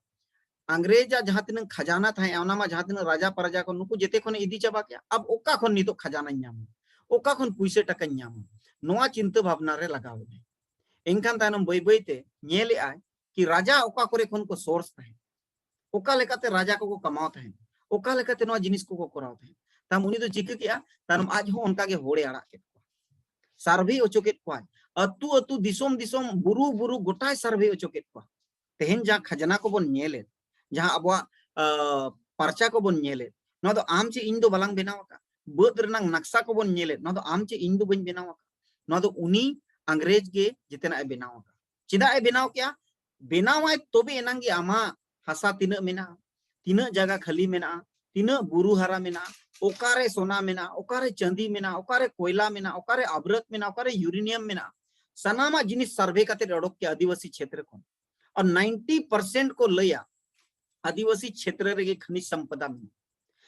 ᱤᱝᱨᱮᱡᱽᱟᱜ ᱡᱟᱦᱟᱸ ᱛᱤᱱᱟᱹᱜ ᱠᱷᱟᱡᱟᱱᱟ ᱛᱟᱦᱮᱸᱜᱼᱟ, ᱚᱱᱟ ᱢᱟ ᱡᱟᱦᱟᱸ ᱛᱤᱱᱟᱹᱜ ᱨᱟᱡᱟ ᱯᱨᱟᱡᱟ ᱠᱚ ᱱᱩᱠᱩ ᱡᱮᱛᱮ ᱠᱷᱚᱱᱮ ᱤᱫᱤ ᱪᱟᱵᱟ ᱠᱮᱜᱼᱟ᱾ ᱟᱵ ᱚᱠᱟ ᱠᱷᱚᱱ ᱱᱤᱛᱚᱜ ᱠᱷᱟᱡᱟᱱᱟᱧ ᱧᱟᱢᱟ, ᱚᱠᱟ ᱠᱷᱚᱱ ᱯᱩᱭᱥᱟᱹ ᱴᱟᱠᱟᱧ ᱧᱟᱢᱟ, ᱱᱚᱣᱟ ᱪᱤᱱᱛᱟᱹ ᱵᱷᱟᱵᱽᱱᱟ ᱨᱮ ᱞᱟᱜᱟᱣ ᱮᱱᱟᱭ᱾ ᱮᱱᱠᱷᱟᱱ ᱛᱟᱭᱱᱚᱢ ᱵᱟᱹᱭ ᱵᱟᱹᱭ ᱛᱮ ᱧᱮᱞᱮᱜᱼᱟᱭ ᱠᱤ ᱨᱟᱡᱟ ᱚᱠᱟ ᱠᱚᱨᱮ ᱠᱷᱚᱱ ᱠᱚ ᱥᱳᱨᱥ ᱛᱟᱦᱮᱸᱫ, ᱚᱠᱟ ᱞᱮᱠᱟᱛᱮ ᱨᱟᱡᱟ ᱠᱚᱠᱚ ᱠᱟᱢᱟᱣ ᱛᱟᱦᱮᱸᱫ, ᱚᱠᱟ ᱞᱮᱠᱟᱛᱮ ᱱᱚᱣᱟ ᱡᱤᱱᱤᱥ ᱠᱚᱠᱚ ᱠᱚᱨᱟᱣ ᱛᱟᱦᱮᱸᱫ᱾ ᱛᱟᱭᱚᱢ ᱩᱱᱤ ᱫᱚ ᱪᱤᱠᱟᱹ ᱠᱮᱜᱼᱟ? ᱛᱟᱭᱚᱢ ᱟᱡ ᱦᱚᱸ ᱚᱱᱠᱟ ᱜᱮ ᱦᱚᱲᱮ ᱟᱲᱟᱜ ᱠᱮᱫ ᱠᱚᱣᱟ, ᱥᱟᱨᱵᱷᱮ ᱚᱪᱚ ᱠᱮᱫ ᱠᱚᱣᱟᱭ, ᱟᱹᱛᱩ ᱟᱹᱛᱩ, ᱫᱤᱥᱚᱢ ᱫᱤᱥᱚᱢ, ᱵᱩᱨᱩ ᱵᱩᱨᱩ ᱜᱚᱴᱟᱭ ᱥᱟᱨᱵᱷᱮ ᱚᱪᱚ ᱠᱮᱫ ᱠᱚᱣᱟ᱾ ᱛᱮᱦᱮᱧ ᱡᱟᱦᱟᱸ ᱠᱷᱟᱡᱽᱱᱟ ᱠᱚᱵᱚᱱ ᱧᱮᱞᱮᱫ, ᱡᱟᱦᱟᱸ ᱟᱵᱚᱣᱟᱜ, ᱟ, ᱯᱟᱨᱪᱟ ᱠᱚᱵᱚᱱ ᱧᱮᱞᱮᱫ, ᱱᱚᱣᱟ ᱫᱚ ᱟᱢ ᱪᱮ ᱤᱧ ᱫᱚ ᱵᱟᱞᱟᱝ ᱵᱮᱱᱟᱣ ᱟᱠᱟᱫ᱾ ᱵᱟᱹᱫ ᱨᱮᱱᱟᱝ ᱱᱟᱠᱥᱟ ᱠᱚᱵᱚᱱ ᱧᱮᱞᱮᱫ, ᱱᱚᱣᱟ ᱫᱚ ᱟᱢ ᱪᱮ ᱤᱧ ᱫᱚ ᱵᱟᱹᱧ ᱵᱮᱱᱟᱣ ᱟᱠᱟᱫ᱾ ᱱᱚᱣᱟ ᱫᱚ ᱩᱱᱤ ᱤᱝᱨᱮᱡᱽ ᱜᱮ ᱡᱮᱛᱮᱱᱟᱜ ᱮ ᱵᱮᱱᱟᱣ ᱟᱠᱟᱫ᱾ ᱪᱮᱫᱟᱜ ᱮ ᱵᱮᱱᱟᱣ ᱠᱮᱜᱼᱟ? ᱵᱮᱱᱟᱣᱟᱭ ᱛᱚᱵᱮ ᱮᱱᱟᱝ ᱜᱮ ᱟᱢᱟᱜ ᱦᱟᱥᱟ ᱛᱤᱱᱟᱹᱜ ᱢᱮᱱᱟᱜᱼᱟ, ᱛᱤᱱᱟᱹᱜ ᱡᱟᱭᱜᱟ ᱠᱷᱟᱹᱞᱤ ᱢᱮᱱᱟᱜᱼᱟ, ᱛᱤᱱᱟᱹᱜ ᱵᱩᱨᱩ ᱦᱟᱨᱟ ᱢᱮᱱᱟᱜᱼᱟ, ᱚᱠᱟᱨᱮ ᱥᱚᱱᱟ ᱢᱮᱱᱟᱜᱼᱟ, ᱚᱠᱟᱨᱮ ᱪᱟᱸᱫᱤ ᱢᱮᱱᱟᱜᱼᱟ, ᱚᱠᱟᱨᱮ ᱠᱚᱭᱞᱟ ᱢᱮᱱᱟᱜᱼᱟ, ᱚᱠᱟᱨᱮ ᱟᱵᱨᱚᱛ ᱢᱮᱱᱟᱜᱼᱟ, ᱚᱠᱟᱨᱮ ᱤᱭᱩᱨᱮᱱᱤᱭᱟᱢ ᱢᱮᱱᱟᱜᱼᱟ, ᱥᱟᱱᱟᱢᱟᱜ ᱡᱤᱱᱤᱥ ᱥᱟᱨᱵᱷᱮ ᱠᱟᱛᱮ ᱚᱰᱚᱠ ᱠᱮᱜᱼᱟ ᱟᱹᱫᱤᱵᱟᱹᱥᱤ ᱪᱷᱮᱛᱨᱚ ᱠᱷᱚᱱ᱾ ᱟᱨ ᱱᱟᱭᱤᱱᱴᱤ ᱯᱟᱨᱥᱮᱱᱴ ᱠᱚ ᱞᱟᱹᱭᱟ ᱟᱹᱫᱤᱵᱟᱹᱥᱤ ᱪᱷᱮᱛᱨᱚ ᱨᱮᱜᱮ ᱠᱷᱟᱱᱤᱡ ᱥᱚᱢᱯᱚᱫᱟ ᱢᱮᱱᱟᱜᱼᱟ᱾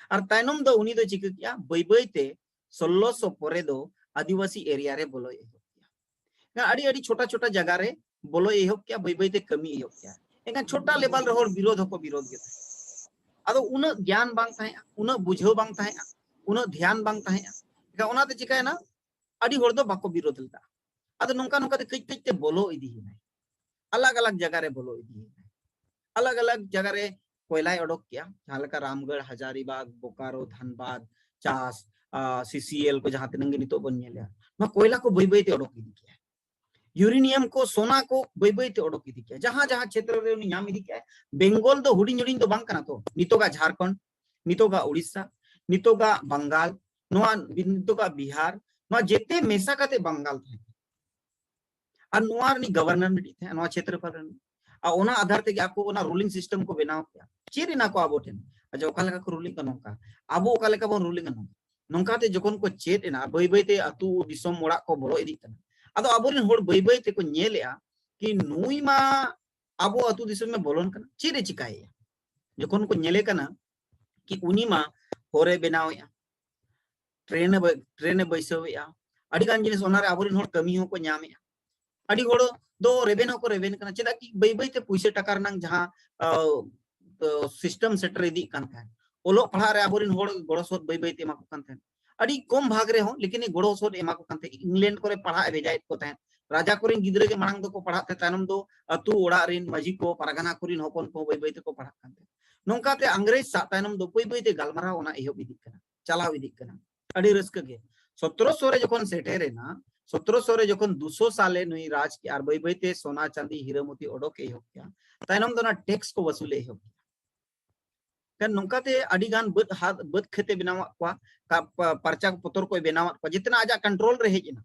ᱟᱨ ᱛᱟᱭᱱᱚᱢ ᱫᱚ ᱩᱱᱤ ᱫᱚ ᱪᱤᱠᱟᱹ ᱠᱮᱜᱼᱟ? ᱵᱟᱹᱭ ᱵᱟᱹᱭ ᱛᱮ ᱥᱳᱞᱞᱳᱥᱚ ᱯᱚᱨᱮ ᱫᱚ ᱟᱹᱫᱤᱵᱟᱹᱥᱤ ᱮᱨᱤᱭᱟ ᱨᱮ ᱵᱚᱞᱚᱭ ᱮᱦᱚᱵ ᱠᱮᱜᱼᱟ᱾ ᱟᱹᱰᱤ ᱟᱹᱰᱤ ᱪᱷᱳᱴᱟ ᱪᱷᱳᱴᱟ ᱡᱟᱭᱜᱟ ᱨᱮ ᱵᱚᱞᱚᱭ ᱮᱦᱚᱵ ᱠᱮᱜᱼᱟ, ᱵᱟᱹᱭ ᱵᱟᱹᱭ ᱛᱮ ᱠᱟᱹᱢᱤ ᱮᱦᱚᱵ ᱠᱮᱜᱼᱟ᱾ ᱮᱱᱠᱷᱟᱱ ᱪᱷᱳᱴᱟ ᱞᱮᱵᱮᱞ ᱨᱮ ᱦᱚᱲ ᱵᱤᱨᱳᱫᱷ ᱦᱚᱸᱠᱚ ᱵᱤᱨᱳᱫᱷ ᱜᱮ ᱛᱟᱦᱮᱸᱫ᱾ ᱟᱫᱚ ᱩᱱᱟᱹᱜ ᱜᱮᱭᱟᱱ ᱵᱟᱝ ᱛᱟᱦᱮᱸᱜᱼᱟ, ᱩᱱᱟᱹᱜ ᱵᱩᱡᱷᱟᱹᱣ ᱵᱟᱝ ᱛᱟᱦᱮᱸᱜᱼᱟ, ᱩᱱᱟᱹᱜ ᱫᱷᱮᱭᱟᱱ ᱵᱟᱝ ᱛᱟᱦᱮᱸᱜᱼᱟ᱾ ᱮᱱᱠᱷᱟᱱ ᱚᱱᱟᱛᱮ ᱪᱤᱠᱟᱭᱮᱱᱟ? ᱟᱹᱰᱤ ᱦᱚᱲ ᱫᱚ ᱵᱟᱠᱚ ᱵᱤᱨᱳᱫᱷ ᱞᱮᱫᱟ᱾ ᱟᱫᱚ ᱱᱚᱝᱠᱟ ᱱᱚᱝᱠᱟ ᱛᱮ ᱠᱟᱹᱡ ᱠᱟᱹᱡ ᱛᱮ ᱵᱚᱞᱚ ᱤᱫᱤᱭᱮᱱᱟᱭ, ᱟᱞᱟᱜᱽ ᱟᱞᱟᱜᱽ ᱡᱟᱭᱜᱟ ᱨᱮ ᱵᱚᱞᱚ ᱤᱫᱤᱭᱮᱱᱟᱭ, ᱟᱞᱟᱜᱽ ᱟᱞᱟᱜᱽ ᱡᱟᱭᱜᱟ ᱨᱮ ᱠᱚᱭᱞᱟᱭ ᱚᱰᱚᱠ ᱠᱮᱜᱼᱟ, ᱡᱟᱦᱟᱸ ᱞᱮᱠᱟ ᱨᱟᱢᱜᱚᱲ, ᱦᱟᱡᱟᱨᱤᱵᱟᱜᱽ, ᱵᱳᱠᱟᱨᱳ, ᱫᱷᱟᱱᱵᱟᱫᱽ, ᱪᱟᱥ, ᱟᱨ ᱥᱤᱥᱤᱮᱞ ᱠᱚ ᱡᱟᱦᱟᱸ ᱛᱤᱱᱟᱹᱜ ᱜᱮ ᱱᱤᱛᱚᱜ ᱵᱚᱱ ᱧᱮᱞᱮᱜᱼᱟ, ᱱᱚᱣᱟ ᱠᱚᱭᱞᱟ ᱠᱚ ᱵᱟᱹᱭ ᱵᱟᱹᱭ ᱛᱮ ᱚᱰᱚᱠ ᱤᱫᱤ ᱠᱮᱜᱼᱟ᱾ ᱤᱭᱩᱨᱮᱱᱤᱭᱟᱢ ᱠᱚ, ᱥᱳᱱᱟ ᱠᱚ ᱵᱟᱹᱭ ᱵᱟᱹᱭ ᱛᱮ ᱚᱰᱚᱠ ᱤᱫᱤ ᱠᱮᱜᱼᱟ᱾ ᱡᱟᱦᱟᱸ ᱡᱟᱦᱟᱸ ᱠᱷᱮᱛᱨᱚ ᱨᱮ ᱩᱱᱤ ᱧᱟᱢ ᱤᱫᱤ ᱠᱮᱜᱼᱟᱭ, ᱵᱮᱝᱜᱚᱞ ᱫᱚ ᱦᱩᱰᱤᱧ ᱦᱩᱰᱤᱧ ᱫᱚ ᱵᱟᱝ ᱠᱟᱱᱟ ᱛᱚ, ᱱᱤᱛᱚᱜᱟᱜ ᱡᱷᱟᱲᱠᱷᱚᱸᱰ, ᱱᱤᱛᱚᱜᱟᱜ ᱩᱲᱤᱥᱥᱟ, ᱱᱤᱛᱚᱜᱟᱜ ᱵᱟᱝᱜᱟᱞ, ᱱᱚᱣᱟ ᱱᱤᱛᱚᱜᱟᱜ ᱵᱤᱦᱟᱨ, ᱱᱚᱣᱟ ᱡᱮᱛᱮ ᱢᱮᱥᱟ ᱠᱟᱛᱮ ᱵᱟᱝᱜᱟᱞ ᱛᱟᱦᱮᱸ ᱠᱟᱱᱟ᱾ ᱟᱨ ᱱᱚᱣᱟ ᱨᱤᱱᱤᱡ ᱜᱚᱵᱷᱚᱨᱱᱚᱨ ᱢᱤᱫᱴᱤᱡ ᱛᱟᱦᱮᱸ, ᱱᱚᱣᱟ ᱠᱷᱮᱛᱨᱚᱯᱷᱚᱞ ᱨᱮᱱ᱾ ᱟᱨ ᱚᱱᱟ ᱟᱫᱷᱟᱨ ᱛᱮᱜᱮ ᱟᱠᱚ ᱚᱱᱟ ᱨᱩᱞᱤᱝ ᱥᱤᱥᱴᱮᱢ ᱠᱚ ᱵᱮᱱᱟᱣ ᱠᱮᱜᱼᱟ᱾ ᱪᱮᱫ ᱮᱱᱟ ᱠᱚ ᱟᱵᱚ ᱴᱷᱮᱱ? ᱟᱪᱪᱷᱟ, ᱚᱠᱟ ᱞᱮᱠᱟ ᱠᱚ ᱨᱩᱞᱤᱝ ᱠᱟᱱᱟ ᱱᱚᱝᱠᱟ, ᱟᱵᱚ ᱚᱠᱟ ᱞᱮᱠᱟ ᱵᱚᱱ ᱨᱩᱞᱤᱝ ᱠᱟᱱᱟ ᱱᱚᱝᱠᱟ᱾ ᱱᱚᱝᱠᱟᱛᱮ ᱡᱚᱠᱷᱚᱱ ᱠᱚ ᱪᱮᱫ ᱮᱱᱟ, ᱵᱟᱹᱭ ᱵᱟᱹᱭᱛᱮ ᱟᱹᱛᱩ ᱫᱤᱥᱚᱢ ᱚᱲᱟᱜ ᱠᱚ ᱵᱚᱞᱚ ᱤᱫᱤᱜ ᱠᱟᱱᱟ᱾ ᱟᱫᱚ ᱟᱵᱚᱨᱮᱱ ᱦᱚᱲ ᱵᱟᱹᱭ ᱵᱟᱹᱭ ᱛᱮᱠᱚ ᱧᱮᱞᱮᱜᱼᱟ ᱠᱤ ᱱᱩᱭ ᱢᱟ ᱟᱵᱚ ᱟᱹᱛᱩ ᱫᱤᱥᱚᱢ ᱮ ᱵᱚᱞᱚᱱ ᱠᱟᱱᱟ, ᱪᱮᱫ ᱮ ᱪᱤᱠᱟᱭᱮᱜᱼᱟ? ᱡᱚᱠᱷᱚᱱ ᱠᱚ ᱧᱮᱞᱮ ᱠᱟᱱᱟ ᱠᱤ ᱩᱱᱤ ᱢᱟ ᱦᱚᱨᱮ ᱵᱮᱱᱟᱣᱮᱜᱼᱟ, ᱴᱨᱮᱱ ᱮ ᱵᱟᱹ-, ᱴᱨᱮᱱ ᱮ ᱵᱟᱹᱭᱥᱟᱹᱣᱮᱜᱼᱟ, ᱟᱹᱰᱤ ᱜᱟᱱ ᱡᱤᱱᱤᱥ ᱚᱱᱟᱨᱮ ᱟᱵᱚᱨᱮᱱ ᱦᱚᱲ ᱠᱟᱹᱢᱤ ᱦᱚᱸᱠᱚ ᱧᱟᱢᱮᱜᱼᱟ᱾ ᱟᱹᱰᱤ ᱦᱚᱲ ᱫᱚ ᱨᱮᱵᱮᱱ ᱦᱚᱸᱠᱚ ᱨᱮᱵᱮᱱ ᱠᱟᱱᱟ, ᱪᱮᱫᱟᱜ ᱠᱤ ᱵᱟᱹᱭ ᱵᱟᱹᱭᱛᱮ ᱯᱩᱭᱥᱟᱹ ᱴᱟᱠᱟ ᱨᱮᱱᱟᱝ ᱡᱟᱦᱟᱸ, ᱟᱣ, ᱟᱣ, ᱥᱤᱥᱴᱮᱢ ᱥᱮᱴᱮᱨ ᱤᱫᱤᱜ ᱠᱟᱱ ᱛᱟᱦᱮᱸᱫ᱾ ᱚᱞᱚᱜ ᱯᱟᱲᱦᱟᱜ ᱨᱮ ᱟᱵᱚᱨᱮᱱ ᱦᱚᱲ ᱜᱚᱲᱚ ᱥᱚᱦᱚᱫ ᱵᱟᱹᱭ ᱵᱟᱹᱭᱛᱮ ᱮᱢᱟ ᱠᱚ ᱠᱟᱱ ᱛᱟᱦᱮᱸᱫ, ᱟᱹᱰᱤ ᱠᱚᱢ ᱵᱷᱟᱜᱽ ᱨᱮᱦᱚᱸ, ᱞᱮᱠᱤᱱ ᱜᱚᱲᱚ ᱥᱚᱦᱚᱫ ᱮᱢᱟ ᱠᱚ ᱠᱟᱱ ᱛᱟᱦᱮᱸᱫ᱾ ᱤᱝᱞᱮᱱᱰ ᱠᱚᱨᱮ ᱯᱟᱲᱦᱟᱜ ᱮ ᱵᱷᱮᱡᱟᱭᱮᱫ ᱠᱚ ᱛᱟᱦᱮᱸᱫ, ᱨᱟᱡᱟ ᱠᱚᱨᱮᱱ ᱜᱤᱫᱽᱨᱟᱹ ᱜᱮ ᱢᱟᱲᱟᱝ ᱫᱚᱠᱚ ᱯᱟᱲᱦᱟᱜ ᱛᱟᱦᱮᱸᱫ, ᱛᱟᱭᱱᱚᱢ ᱫᱚ ᱟᱹᱛᱩ ᱚᱲᱟᱜ ᱨᱮᱱ ᱢᱟᱹᱡᱷᱤ ᱠᱚ, ᱯᱟᱨᱜᱟᱱᱟ ᱠᱚᱨᱮᱱ ᱦᱚᱯᱚᱱ ᱠᱚᱦᱚᱸ ᱵᱟᱹᱭ ᱵᱟᱹᱭ ᱛᱮᱠᱚ ᱯᱟᱲᱦᱟᱜ ᱠᱟᱱ ᱛᱟᱦᱮᱸᱫ᱾ ᱱᱚᱝᱠᱟᱛᱮ ᱤᱝᱨᱮᱡᱽ ᱥᱟᱶ ᱛᱟᱭᱱᱚᱢ ᱫᱚ ᱵᱟᱹᱭ ᱵᱟᱹᱭᱛᱮ ᱜᱟᱞᱢᱟᱨᱟᱣ ᱚᱱᱟ ᱮᱦᱚᱵ ᱤᱫᱤᱜ ᱠᱟᱱᱟ, ᱪᱟᱞᱟᱣ ᱤᱫᱤᱜ ᱠᱟᱱᱟ᱾ ᱟᱹᱰᱤ ᱨᱟᱹᱥᱠᱟᱹ ᱜᱮ᱾ ᱥᱚᱛᱨᱚᱥᱚ ᱨᱮ ᱡᱚᱠᱷᱚᱱ ᱥᱮᱴᱮᱨ ᱮᱱᱟ, ᱥᱚᱛᱨᱚᱥᱚ ᱨᱮ ᱡᱚᱠᱷᱚᱱ ᱫᱩᱥᱚ ᱥᱟᱞᱮ ᱱᱩᱭ ᱨᱟᱡᱽ ᱠᱮᱜᱼᱟ ᱟᱨ ᱵᱟᱹᱭ ᱵᱟᱹᱭᱛᱮ ᱥᱳᱱᱟ ᱪᱟᱸᱫᱤ ᱦᱤᱨᱟᱹ ᱢᱚᱛᱤ ᱚᱰᱚᱠ ᱮ ᱮᱦᱚᱵ ᱠᱮᱜᱼᱟ, ᱛᱟᱭᱱᱚᱢ ᱫᱚ ᱚᱱᱟ ᱴᱮᱠᱥ ᱠᱚ ᱣᱟᱹᱥᱩᱞᱮ ᱮᱦᱚᱵ ᱠᱮᱜᱼᱟ᱾ ᱠᱷᱟᱱ ᱱᱚᱝᱠᱟᱛᱮ ᱟᱹᱰᱤ ᱜᱟᱱ ᱵᱟᱹᱫᱽ ᱦᱟᱛ-, ᱵᱟᱹᱫᱽ ᱠᱷᱮᱛᱮ ᱵᱮᱱᱟᱣᱟᱫ ᱠᱚᱣᱟ, ᱠᱟ-, ᱯᱟ-, ᱯᱟᱨᱪᱟ ᱯᱚᱛᱚᱨ ᱠᱚᱭ ᱵᱮᱱᱟᱣᱟᱫ ᱠᱚᱣᱟ, ᱡᱮᱛᱮᱱᱟᱜ ᱟᱡᱟᱜ ᱠᱚᱱᱴᱨᱳᱞ ᱨᱮ ᱦᱮᱡ ᱮᱱᱟ᱾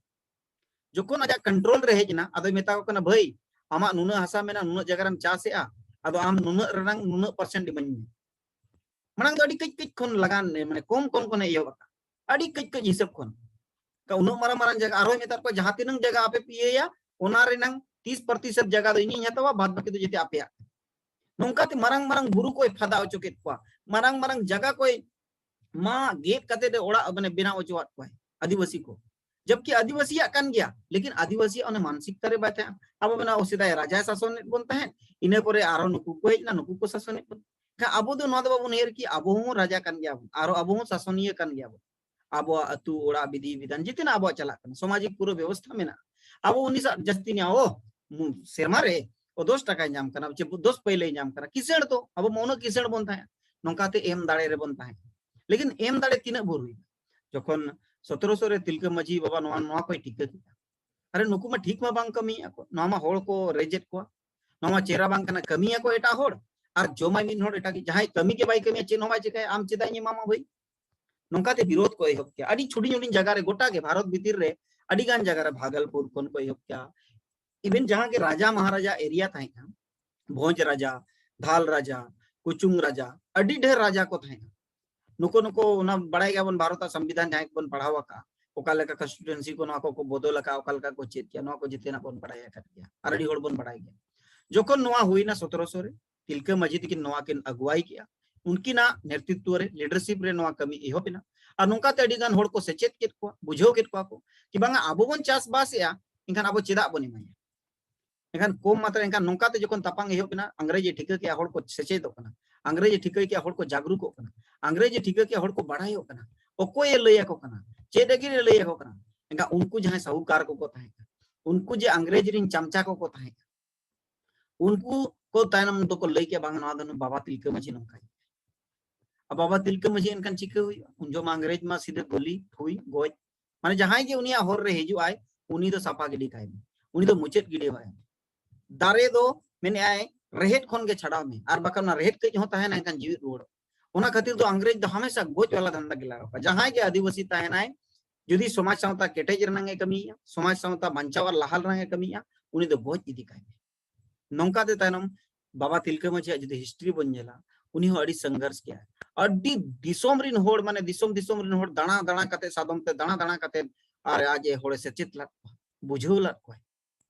ᱡᱚᱠᱷᱚᱱ ᱟᱡᱟᱜ ᱠᱚᱱᱴᱨᱳᱞ ᱨᱮ ᱦᱮᱡ ᱮᱱᱟ, ᱟᱫᱚᱭ ᱢᱮᱛᱟ ᱠᱚ ᱠᱟᱱᱟ, "ᱵᱷᱟᱹᱭ, ᱟᱢᱟᱜ ᱱᱩᱱᱟᱹᱜ ᱦᱟᱥᱟ ᱢᱮᱱᱟᱜᱼᱟ, ᱱᱩᱱᱟᱹᱜ ᱡᱟᱭᱜᱟ ᱨᱮᱢ ᱪᱟᱥᱮᱜᱼᱟ, ᱟᱫᱚ ᱟᱢ ᱱᱩᱱᱟᱹᱜ ᱨᱮᱱᱟᱝ ᱱᱩᱱᱟᱹᱜ ᱯᱟᱨᱥᱮᱱᱴ ᱤᱢᱟᱹᱧ ᱢᱮ᱾" ᱢᱟᱲᱟᱝ ᱫᱚ ᱟᱹᱰᱤ ᱠᱟᱹᱡ ᱠᱟᱹᱡ ᱠᱷᱚᱱ ᱞᱟᱜᱟᱱ, ᱢᱟᱱᱮ ᱠᱚᱢ ᱠᱚᱢ ᱠᱷᱚᱱᱮ ᱮᱦᱚᱵ ᱟᱠᱟᱫ, ᱟᱹᱰᱤ ᱠᱟᱹᱡ ᱠᱟᱹᱡ ᱦᱤᱥᱟᱹᱵ ᱠᱷᱚᱱ᱾ ᱠᱟ-, ᱩᱱᱟᱹᱜ ᱢᱟᱨᱟᱝ ᱢᱟᱨᱟᱝ ᱡᱟᱭᱜᱟ, ᱟᱨᱦᱚᱸᱭ ᱢᱮᱛᱟᱫ ᱠᱚᱣᱟ, "ᱡᱟᱦᱟᱸ ᱛᱤᱱᱟᱹᱝ ᱡᱟᱭᱜᱟ ᱟᱯᱮ ᱯᱮ ᱤᱭᱟᱹᱭᱟ, ᱚᱱᱟ ᱨᱮᱱᱟᱝ ᱛᱤᱥ ᱯᱨᱚᱛᱤᱥᱚᱛ ᱡᱟᱭᱜᱟ ᱫᱚ ᱤᱧᱤᱧ ᱦᱟᱛᱟᱣᱟ, ᱵᱟᱫ ᱵᱟᱹᱠᱤ ᱫᱚ ᱡᱮᱛᱮ ᱟᱯᱮᱭᱟᱜ᱾" ᱱᱚᱝᱠᱟᱛᱮ ᱢᱟᱨᱟᱝ ᱢᱟᱨᱟᱝ ᱵᱩᱨᱩ ᱠᱚᱭ ᱯᱷᱟᱫᱟ ᱦᱚᱪᱚ ᱠᱮᱫ ᱠᱚᱣᱟ, ᱢᱟᱨᱟᱝ ᱢᱟᱨᱟᱝ ᱡᱟᱭᱜᱟ ᱠᱚᱭ ᱢᱟ ᱜᱮᱫ ᱠᱟᱛᱮ ᱚᱲᱟᱜ, ᱢᱟᱱᱮ, ᱵᱮᱱᱟᱣ ᱦᱚᱪᱚᱣᱟᱫ ᱠᱚᱣᱟᱭ ᱟᱹᱫᱤᱵᱟᱹᱥᱤ ᱠᱚ᱾ ᱡᱚᱵᱠᱤ ᱟᱹᱫᱤᱵᱟᱹᱥᱤᱭᱟᱜ ᱠᱟᱱ ᱜᱮᱭᱟ, ᱞᱮᱠᱤᱱ ᱟᱹᱫᱤᱵᱟᱹᱥᱤᱭᱟᱜ ᱚᱱᱟ ᱢᱟᱱᱥᱤᱠᱛᱟ ᱨᱮ ᱵᱟᱭ ᱛᱟᱦᱮᱸ᱾ ᱟᱵᱚ ᱢᱮᱱᱟ, "ᱚ, ᱥᱮᱫᱟᱭ ᱨᱟᱡᱟᱭ ᱥᱟᱥᱚᱱᱮᱫ ᱵᱚᱱ ᱛᱟᱦᱮᱸᱫ, ᱤᱱᱟᱹ ᱯᱚᱨᱮ ᱟᱨᱦᱚᱸ ᱱᱩᱠᱩ ᱠᱚ ᱦᱮᱡ ᱮᱱᱟ, ᱱᱩᱠᱩ ᱠᱚ ᱥᱟᱥᱚᱱᱮᱫ ᱵᱚᱱ᱾" ᱮᱱᱠᱷᱟᱱ ᱟᱵᱚ ᱫᱚ ᱱᱚᱣᱟ ᱫᱚ ᱵᱟᱵᱚᱱ ᱩᱭᱦᱟᱹᱨ ᱠᱤ ᱟᱵᱚ ᱦᱚᱸ ᱨᱟᱡᱟ ᱠᱟᱱ ᱜᱮᱭᱟ ᱵᱚᱱ, ᱟᱨ ᱟᱵᱚ ᱦᱚᱸ ᱥᱟᱥᱚᱱᱤᱭᱟᱹ ᱠᱟᱱ ᱜᱮᱭᱟ ᱵᱚᱱ᱾ ᱟᱵᱚᱣᱟᱜ ᱟᱹᱛᱩ ᱚᱲᱟᱜ ᱵᱤᱫᱷᱤ ᱵᱤᱫᱷᱟᱱ ᱡᱮᱛᱮᱱᱟᱜ ᱟᱵᱚᱣᱟᱜ ᱪᱟᱞᱟᱜ ᱠᱟᱱᱟ, ᱥᱟᱢᱟᱡᱤᱠ ᱯᱩᱨᱟᱹ ᱵᱮᱵᱚᱥᱛᱷᱟ ᱢᱮᱱᱟᱜᱼᱟ᱾ ᱟᱵᱚ ᱩᱱᱤ ᱥᱟᱶ ᱡᱟᱹᱥᱛᱤ ᱧᱚᱜ, ᱚ, ᱢᱩ-, ᱥᱮᱨᱢᱟ ᱨᱮ ᱚ ᱫᱚᱥ ᱴᱟᱠᱟᱭ ᱧᱟᱢ ᱠᱟᱱᱟ, ᱪᱮ ᱫᱚᱥ ᱯᱟᱹᱭᱞᱟᱹᱭ ᱧᱟᱢ ᱠᱟᱱᱟ, ᱠᱤᱥᱟᱹᱬ ᱫᱚ, ᱟᱵᱚ ᱢᱟ ᱩᱱᱟᱹᱜ ᱠᱤᱥᱟᱹᱬ ᱵᱚᱱ ᱛᱟᱦᱮᱸᱫ, ᱱᱚᱝᱠᱟᱛᱮ ᱮᱢ ᱫᱟᱲᱮ ᱨᱮᱵᱚᱱ ᱛᱟᱦᱮᱸᱫ᱾ ᱞᱮᱠᱤᱱ ᱮᱢ ᱫᱟᱲᱮ ᱛᱤᱱᱟᱹᱜ ᱵᱷᱳᱨ ᱦᱩᱭᱱᱟ? ᱡᱚᱠᱷᱚᱱ ᱥᱚᱛᱨᱚᱥᱚ ᱨᱮ ᱛᱤᱞᱠᱟᱹ ᱢᱟᱹᱡᱷᱤ ᱵᱟᱵᱟ ᱱᱚᱣᱟ, ᱱᱚᱣᱟ ᱠᱚᱭ ᱴᱷᱤᱠᱟᱹ ᱠᱮᱫᱟ, ᱟᱨᱮ, ᱱᱩᱠᱩ ᱢᱟ ᱴᱷᱤᱠ ᱢᱟ ᱵᱟᱝ ᱠᱟᱹᱢᱤᱭᱮᱫᱼᱟ ᱠᱚ, ᱱᱚᱣᱟ ᱢᱟ ᱦᱚᱲ ᱠᱚ ᱨᱮᱡᱮᱫ ᱠᱚᱣᱟ, ᱱᱚᱣᱟ ᱢᱟ ᱪᱮᱦᱨᱟ ᱵᱟᱝ ᱠᱟᱱᱟ, ᱠᱟᱹᱢᱤᱭᱟᱠᱚ ᱮᱴᱟᱜ ᱦᱚᱲ ᱟᱨ ᱡᱚᱢᱟᱭ ᱢᱤᱫ ᱦᱚᱲ ᱮᱴᱟᱜ, ᱡᱟᱦᱟᱸᱭ ᱠᱟᱹᱢᱤ ᱜᱮ ᱵᱟᱭ ᱠᱟᱹᱢᱤᱭᱟ, ᱪᱮᱫ ᱦᱚᱸ ᱵᱟᱭ ᱪᱮᱠᱟᱭᱟ, ᱟᱢ ᱪᱮᱫᱟᱜ ᱤᱧ ᱮᱢᱟᱢᱟ ᱵᱷᱟᱹᱭ? ᱱᱚᱝᱠᱟᱛᱮ ᱵᱤᱨᱳᱫ ᱠᱚ ᱮᱦᱚᱵ ᱠᱮᱭᱟ᱾ ᱟᱹᱰᱤ ᱦᱩᱰᱤᱧ ᱦᱩᱰᱤᱧ ᱡᱟᱭᱜᱟ ᱨᱮ, ᱜᱚᱴᱟ ᱜᱮ ᱵᱷᱟᱨᱚᱛ ᱵᱷᱤᱛᱤᱨ ᱨᱮ ᱟᱹᱰᱤ ᱜᱟᱱ ᱡᱟᱭᱜᱟ ᱨᱮ ᱵᱷᱟᱜᱚᱞᱯᱩᱨ ᱠᱷᱚᱱ ᱠᱚ ᱮᱦᱚᱵ ᱠᱮᱭᱟ᱾ Even ᱡᱟᱦᱟᱸ ᱜᱮ ᱨᱟᱡᱟ ᱢᱟᱦᱟᱨᱟᱡᱟ area ᱛᱟᱦᱮᱸ ᱠᱟᱱᱟ, ᱵᱷᱚᱸᱡᱽ ᱨᱟᱡᱟ, ᱫᱷᱟᱞ ᱨᱟᱡᱟ, ᱠᱩᱪᱩᱝ ᱨᱟᱡᱟ, ᱟᱹᱰᱤ ᱰᱷᱮᱨ ᱨᱟᱡᱟ ᱠᱚ ᱛᱟᱦᱮᱸ ᱠᱟᱱᱟ᱾ ᱱᱩᱠᱩ, ᱱᱩᱠᱩ ᱚᱱᱟ ᱵᱟᱲᱟᱭ ᱜᱮᱭᱟᱵᱚᱱ, ᱵᱷᱟᱨᱚᱛ ᱟᱜ ᱥᱚᱝᱵᱤᱫᱷᱟᱱ ᱡᱟᱦᱟᱸᱭ ᱠᱚᱵᱚᱱ ᱯᱟᱲᱦᱟᱣ ᱟᱠᱟᱫᱼᱟ, ᱚᱠᱟ ᱞᱮᱠᱟ constituency ᱠᱚ ᱱᱚᱣᱟ ᱠᱚᱠᱚ ᱵᱚᱫᱚᱞ ᱟᱠᱟᱫᱼᱟ, ᱚᱠᱟ ᱞᱮᱠᱟ ᱠᱚ ᱪᱮᱫ ᱠᱮᱭᱟ, ᱱᱚᱣᱟ ᱠᱚ ᱡᱮᱛᱮᱱᱟᱜ ᱵᱚᱱ ᱵᱟᱲᱟᱭ ᱟᱠᱟᱫ ᱜᱮᱭᱟ ᱟᱨ ᱟᱹᱰᱤ ᱦᱚᱲ ᱵᱚᱱ ᱵᱟᱲᱟᱭ ᱜᱮᱭᱟ᱾ ᱡᱚᱠᱷᱚᱱ ᱱᱚᱣᱟ ᱦᱩᱭᱱᱟ ᱥᱚᱛᱨᱚᱥᱚ ᱨᱮ, ᱛᱤᱞᱠᱟᱹ ᱢᱟᱹᱡᱷᱤ ᱛᱟᱹᱠᱤᱱ ᱱᱚᱣᱟ ᱠᱤᱱ ᱟᱹᱜᱩᱣᱟᱭ ᱠᱮᱜᱼᱟ, ᱩᱱᱠᱤᱱᱟᱜ ᱱᱮᱛᱨᱤᱛᱵᱚ ᱨᱮ, leadership ᱨᱮ ᱱᱚᱣᱟ ᱠᱟᱹᱢᱤ ᱮᱦᱚᱵ ᱮᱱᱟ᱾ ᱟᱨ ᱱᱚᱝᱠᱟᱛᱮ ᱟᱹᱰᱤ ᱜᱟᱱ ᱦᱚᱲ ᱠᱚ ᱥᱮᱪᱮᱫ ᱠᱮᱫ ᱠᱚᱣᱟ, ᱵᱩᱡᱷᱟᱹᱣ ᱠᱮᱫ ᱠᱚᱣᱟ ᱠᱚ ᱠᱤ ᱵᱟᱝᱟ, ᱟᱵᱚ ᱵᱚᱱ ᱪᱟᱥᱵᱟᱥ ᱮᱜᱼᱟ, ᱮᱱᱠᱷᱟᱱ ᱟᱵᱚ ᱪᱮᱫᱟᱜ ᱵᱚᱱ ᱮᱢᱟᱭᱟ? ᱮᱱᱠᱷᱟᱱ ᱠᱚᱢ ᱢᱟᱛᱨᱟ, ᱮᱱᱠᱷᱟᱱ ᱱᱚᱝᱠᱟᱛᱮ ᱡᱚᱠᱷᱚᱱ ᱛᱟᱯᱟᱝ ᱮᱦᱚᱵ ᱮᱱᱟ, ᱤᱝᱨᱮᱡᱽ ᱮ ᱴᱷᱤᱠᱟᱹ ᱠᱮᱜᱼᱟ, ᱦᱚᱲ ᱠᱚ ᱥᱮᱪᱮᱫᱚᱜ ᱠᱟᱱᱟ, ᱤᱝᱨᱮᱡᱽ ᱮ ᱴᱷᱤᱠᱟᱹ ᱠᱮᱜᱼᱟ, ᱦᱚᱲ ᱠᱚ ᱡᱟᱜᱽᱨᱩᱠᱚᱜ ᱠᱟᱱᱟ, ᱤᱝᱨᱮᱡᱽ ᱮ ᱴᱷᱤᱠᱟᱹ ᱠᱮᱜᱼᱟ, ᱦᱚᱲ ᱠᱚ ᱵᱟᱲᱟᱭᱚᱜ ᱠᱟᱱᱟ, ᱚᱠᱚᱭᱮ ᱞᱟᱹᱭ ᱟᱠᱚ ᱠᱟᱱᱟ, ᱪᱮᱫ ᱞᱟᱹᱜᱤᱫ ᱮ ᱞᱟᱹᱭ ᱟᱠᱚ ᱠᱟᱱᱟ? ᱮᱱᱠᱷᱟᱱ ᱩᱱᱠᱩ ᱡᱟᱦᱟᱸᱭ ᱥᱟᱦᱩᱠᱟᱨ ᱠᱚᱠᱚ ᱛᱟᱦᱮᱸ ᱠᱟᱱᱟ, ᱩᱱᱠᱩ ᱡᱮ ᱤᱝᱨᱮᱡᱽ ᱨᱮᱱ ᱪᱟᱢᱪᱟ ᱠᱚᱠᱚ ᱛᱟᱦᱮᱸ ᱠᱟᱱᱟ, ᱩᱱᱠᱩ ᱠᱚ ᱛᱟᱭᱱᱚᱢ ᱫᱚᱠᱚ ᱞᱟᱹᱭ ᱠᱮᱜᱼᱟ, ᱵᱟᱝ, ᱱᱚᱣᱟ ᱫᱚ ᱱᱩᱭ ᱵᱟᱵᱟ ᱛᱤᱞᱠᱟᱹ ᱢᱟᱹᱡᱷᱤ ᱱᱚᱝᱠᱟᱭ᱾ ᱟᱨ ᱵᱟᱵᱟ ᱛᱤᱞᱠᱟᱹ ᱢᱟᱹᱡᱷᱤ ᱮᱱᱠᱷᱟᱱ ᱪᱤᱠᱟᱹ ᱦᱩᱭᱩᱜᱼᱟ? ᱩᱱ ᱡᱚᱦᱚᱜ ᱢᱟ ᱤᱝᱨᱮᱡᱽ ᱢᱟ ᱥᱤᱫᱷᱟᱹ ᱜᱩᱞᱤ, ᱴᱷᱩᱭ, ᱜᱚᱡ, ᱢᱟᱱᱮ ᱡᱟᱦᱟᱸᱭ ᱜᱮ ᱩᱱᱤᱭᱟᱜ ᱦᱚᱨ ᱨᱮ ᱦᱤᱡᱩᱜ ᱟᱭ, ᱩᱱᱤ ᱫᱚ ᱥᱟᱯᱷᱟ ᱜᱤᱰᱤ ᱠᱟᱭ ᱢᱮ, ᱩᱱᱤ ᱫᱚ ᱢᱩᱪᱟᱹᱫ ᱜᱤᱰᱤ ᱠᱟᱭ ᱢᱮ᱾ ᱫᱟᱨᱮ ᱫᱚ ᱢᱮᱱᱮᱜᱼᱟᱭ ᱨᱮᱦᱮᱫ ᱠᱷᱚᱱ ᱜᱮ ᱪᱷᱟᱰᱟᱣ ᱢᱮ, ᱟᱨ ᱵᱟᱠᱷᱟᱱ ᱚᱱᱟ ᱨᱮᱦᱮᱫ ᱠᱟᱹᱡ ᱦᱚᱸ ᱛᱟᱦᱮᱱᱟ, ᱮᱱᱠᱷᱟᱱ ᱡᱤᱣᱤᱫ ᱨᱩᱣᱟᱹᱲᱚᱜᱼᱟ᱾ ᱚᱱᱟ ᱠᱷᱟᱹᱛᱤᱨ ᱫᱚ ᱤᱝᱨᱮᱡᱽ ᱫᱚ ᱦᱟᱢᱮᱥᱟ ᱜᱚᱡ ᱣᱟᱞᱟ ᱫᱷᱟᱱᱫᱟ ᱜᱮ ᱞᱟᱜᱟᱣ ᱠᱚᱣᱟ᱾ ᱡᱟᱦᱟᱸᱭ ᱜᱮ ᱟᱹᱫᱤᱵᱟᱹᱥᱤ ᱛᱟᱦᱮᱱᱟᱭ, ᱡᱩᱫᱤ ᱥᱚᱢᱟᱡᱽ ᱥᱟᱶᱛᱟ ᱠᱮᱴᱮᱡ ᱨᱮᱱᱟᱜ ᱮ ᱠᱟᱹᱢᱤᱭᱟ, ᱥᱚᱢᱟᱡᱽ ᱥᱟᱶᱛᱟ ᱵᱟᱧᱪᱟᱣ ᱟᱨ ᱞᱟᱦᱟ ᱨᱮᱱᱟᱜ ᱮ ᱠᱟᱹᱢᱤᱭᱟ, ᱩᱱᱤ ᱫᱚ ᱜᱚᱡ ᱤᱫᱤ ᱠᱟᱭ ᱢᱮ᱾ ᱱᱚᱝᱠᱟᱛᱮ ᱛᱟᱭᱱᱚᱢ ᱵᱟᱵᱟ ᱛᱤᱞᱠᱟᱹ ᱢᱟᱹᱡᱷᱤᱭᱟᱜ ᱡᱩᱫᱤ history ᱵᱚᱱ ᱧᱮᱞᱟ, ᱩᱱᱤ ᱦᱚᱸ ᱟᱹᱰᱤ ᱥᱚᱝᱜᱷᱚᱨᱥ ᱠᱮᱜᱼᱟᱭ᱾ ᱟᱹᱰᱤ ᱫᱤᱥᱚᱢ ᱨᱤᱱ ᱦᱚᱲ, ᱢᱟᱱᱮ ᱫᱤᱥᱚᱢ ᱫᱤᱥᱚᱢ ᱨᱤᱱ ᱦᱚᱲ ᱫᱟᱬᱟ ᱫᱟᱬᱟ ᱠᱟᱛᱮ, ᱥᱟᱫᱚᱢ ᱛᱮ ᱫᱟᱬᱟ ᱫᱟᱬᱟ ᱠᱟᱛᱮ ᱟᱨ ᱟᱡ ᱮ ᱦᱚᱲᱮ ᱥᱮᱪᱮᱫ ᱞᱮᱫ ᱠᱚᱣᱟ, ᱵᱩᱡᱷᱟᱹᱣ ᱞᱮᱫ ᱠᱚᱣᱟᱭ᱾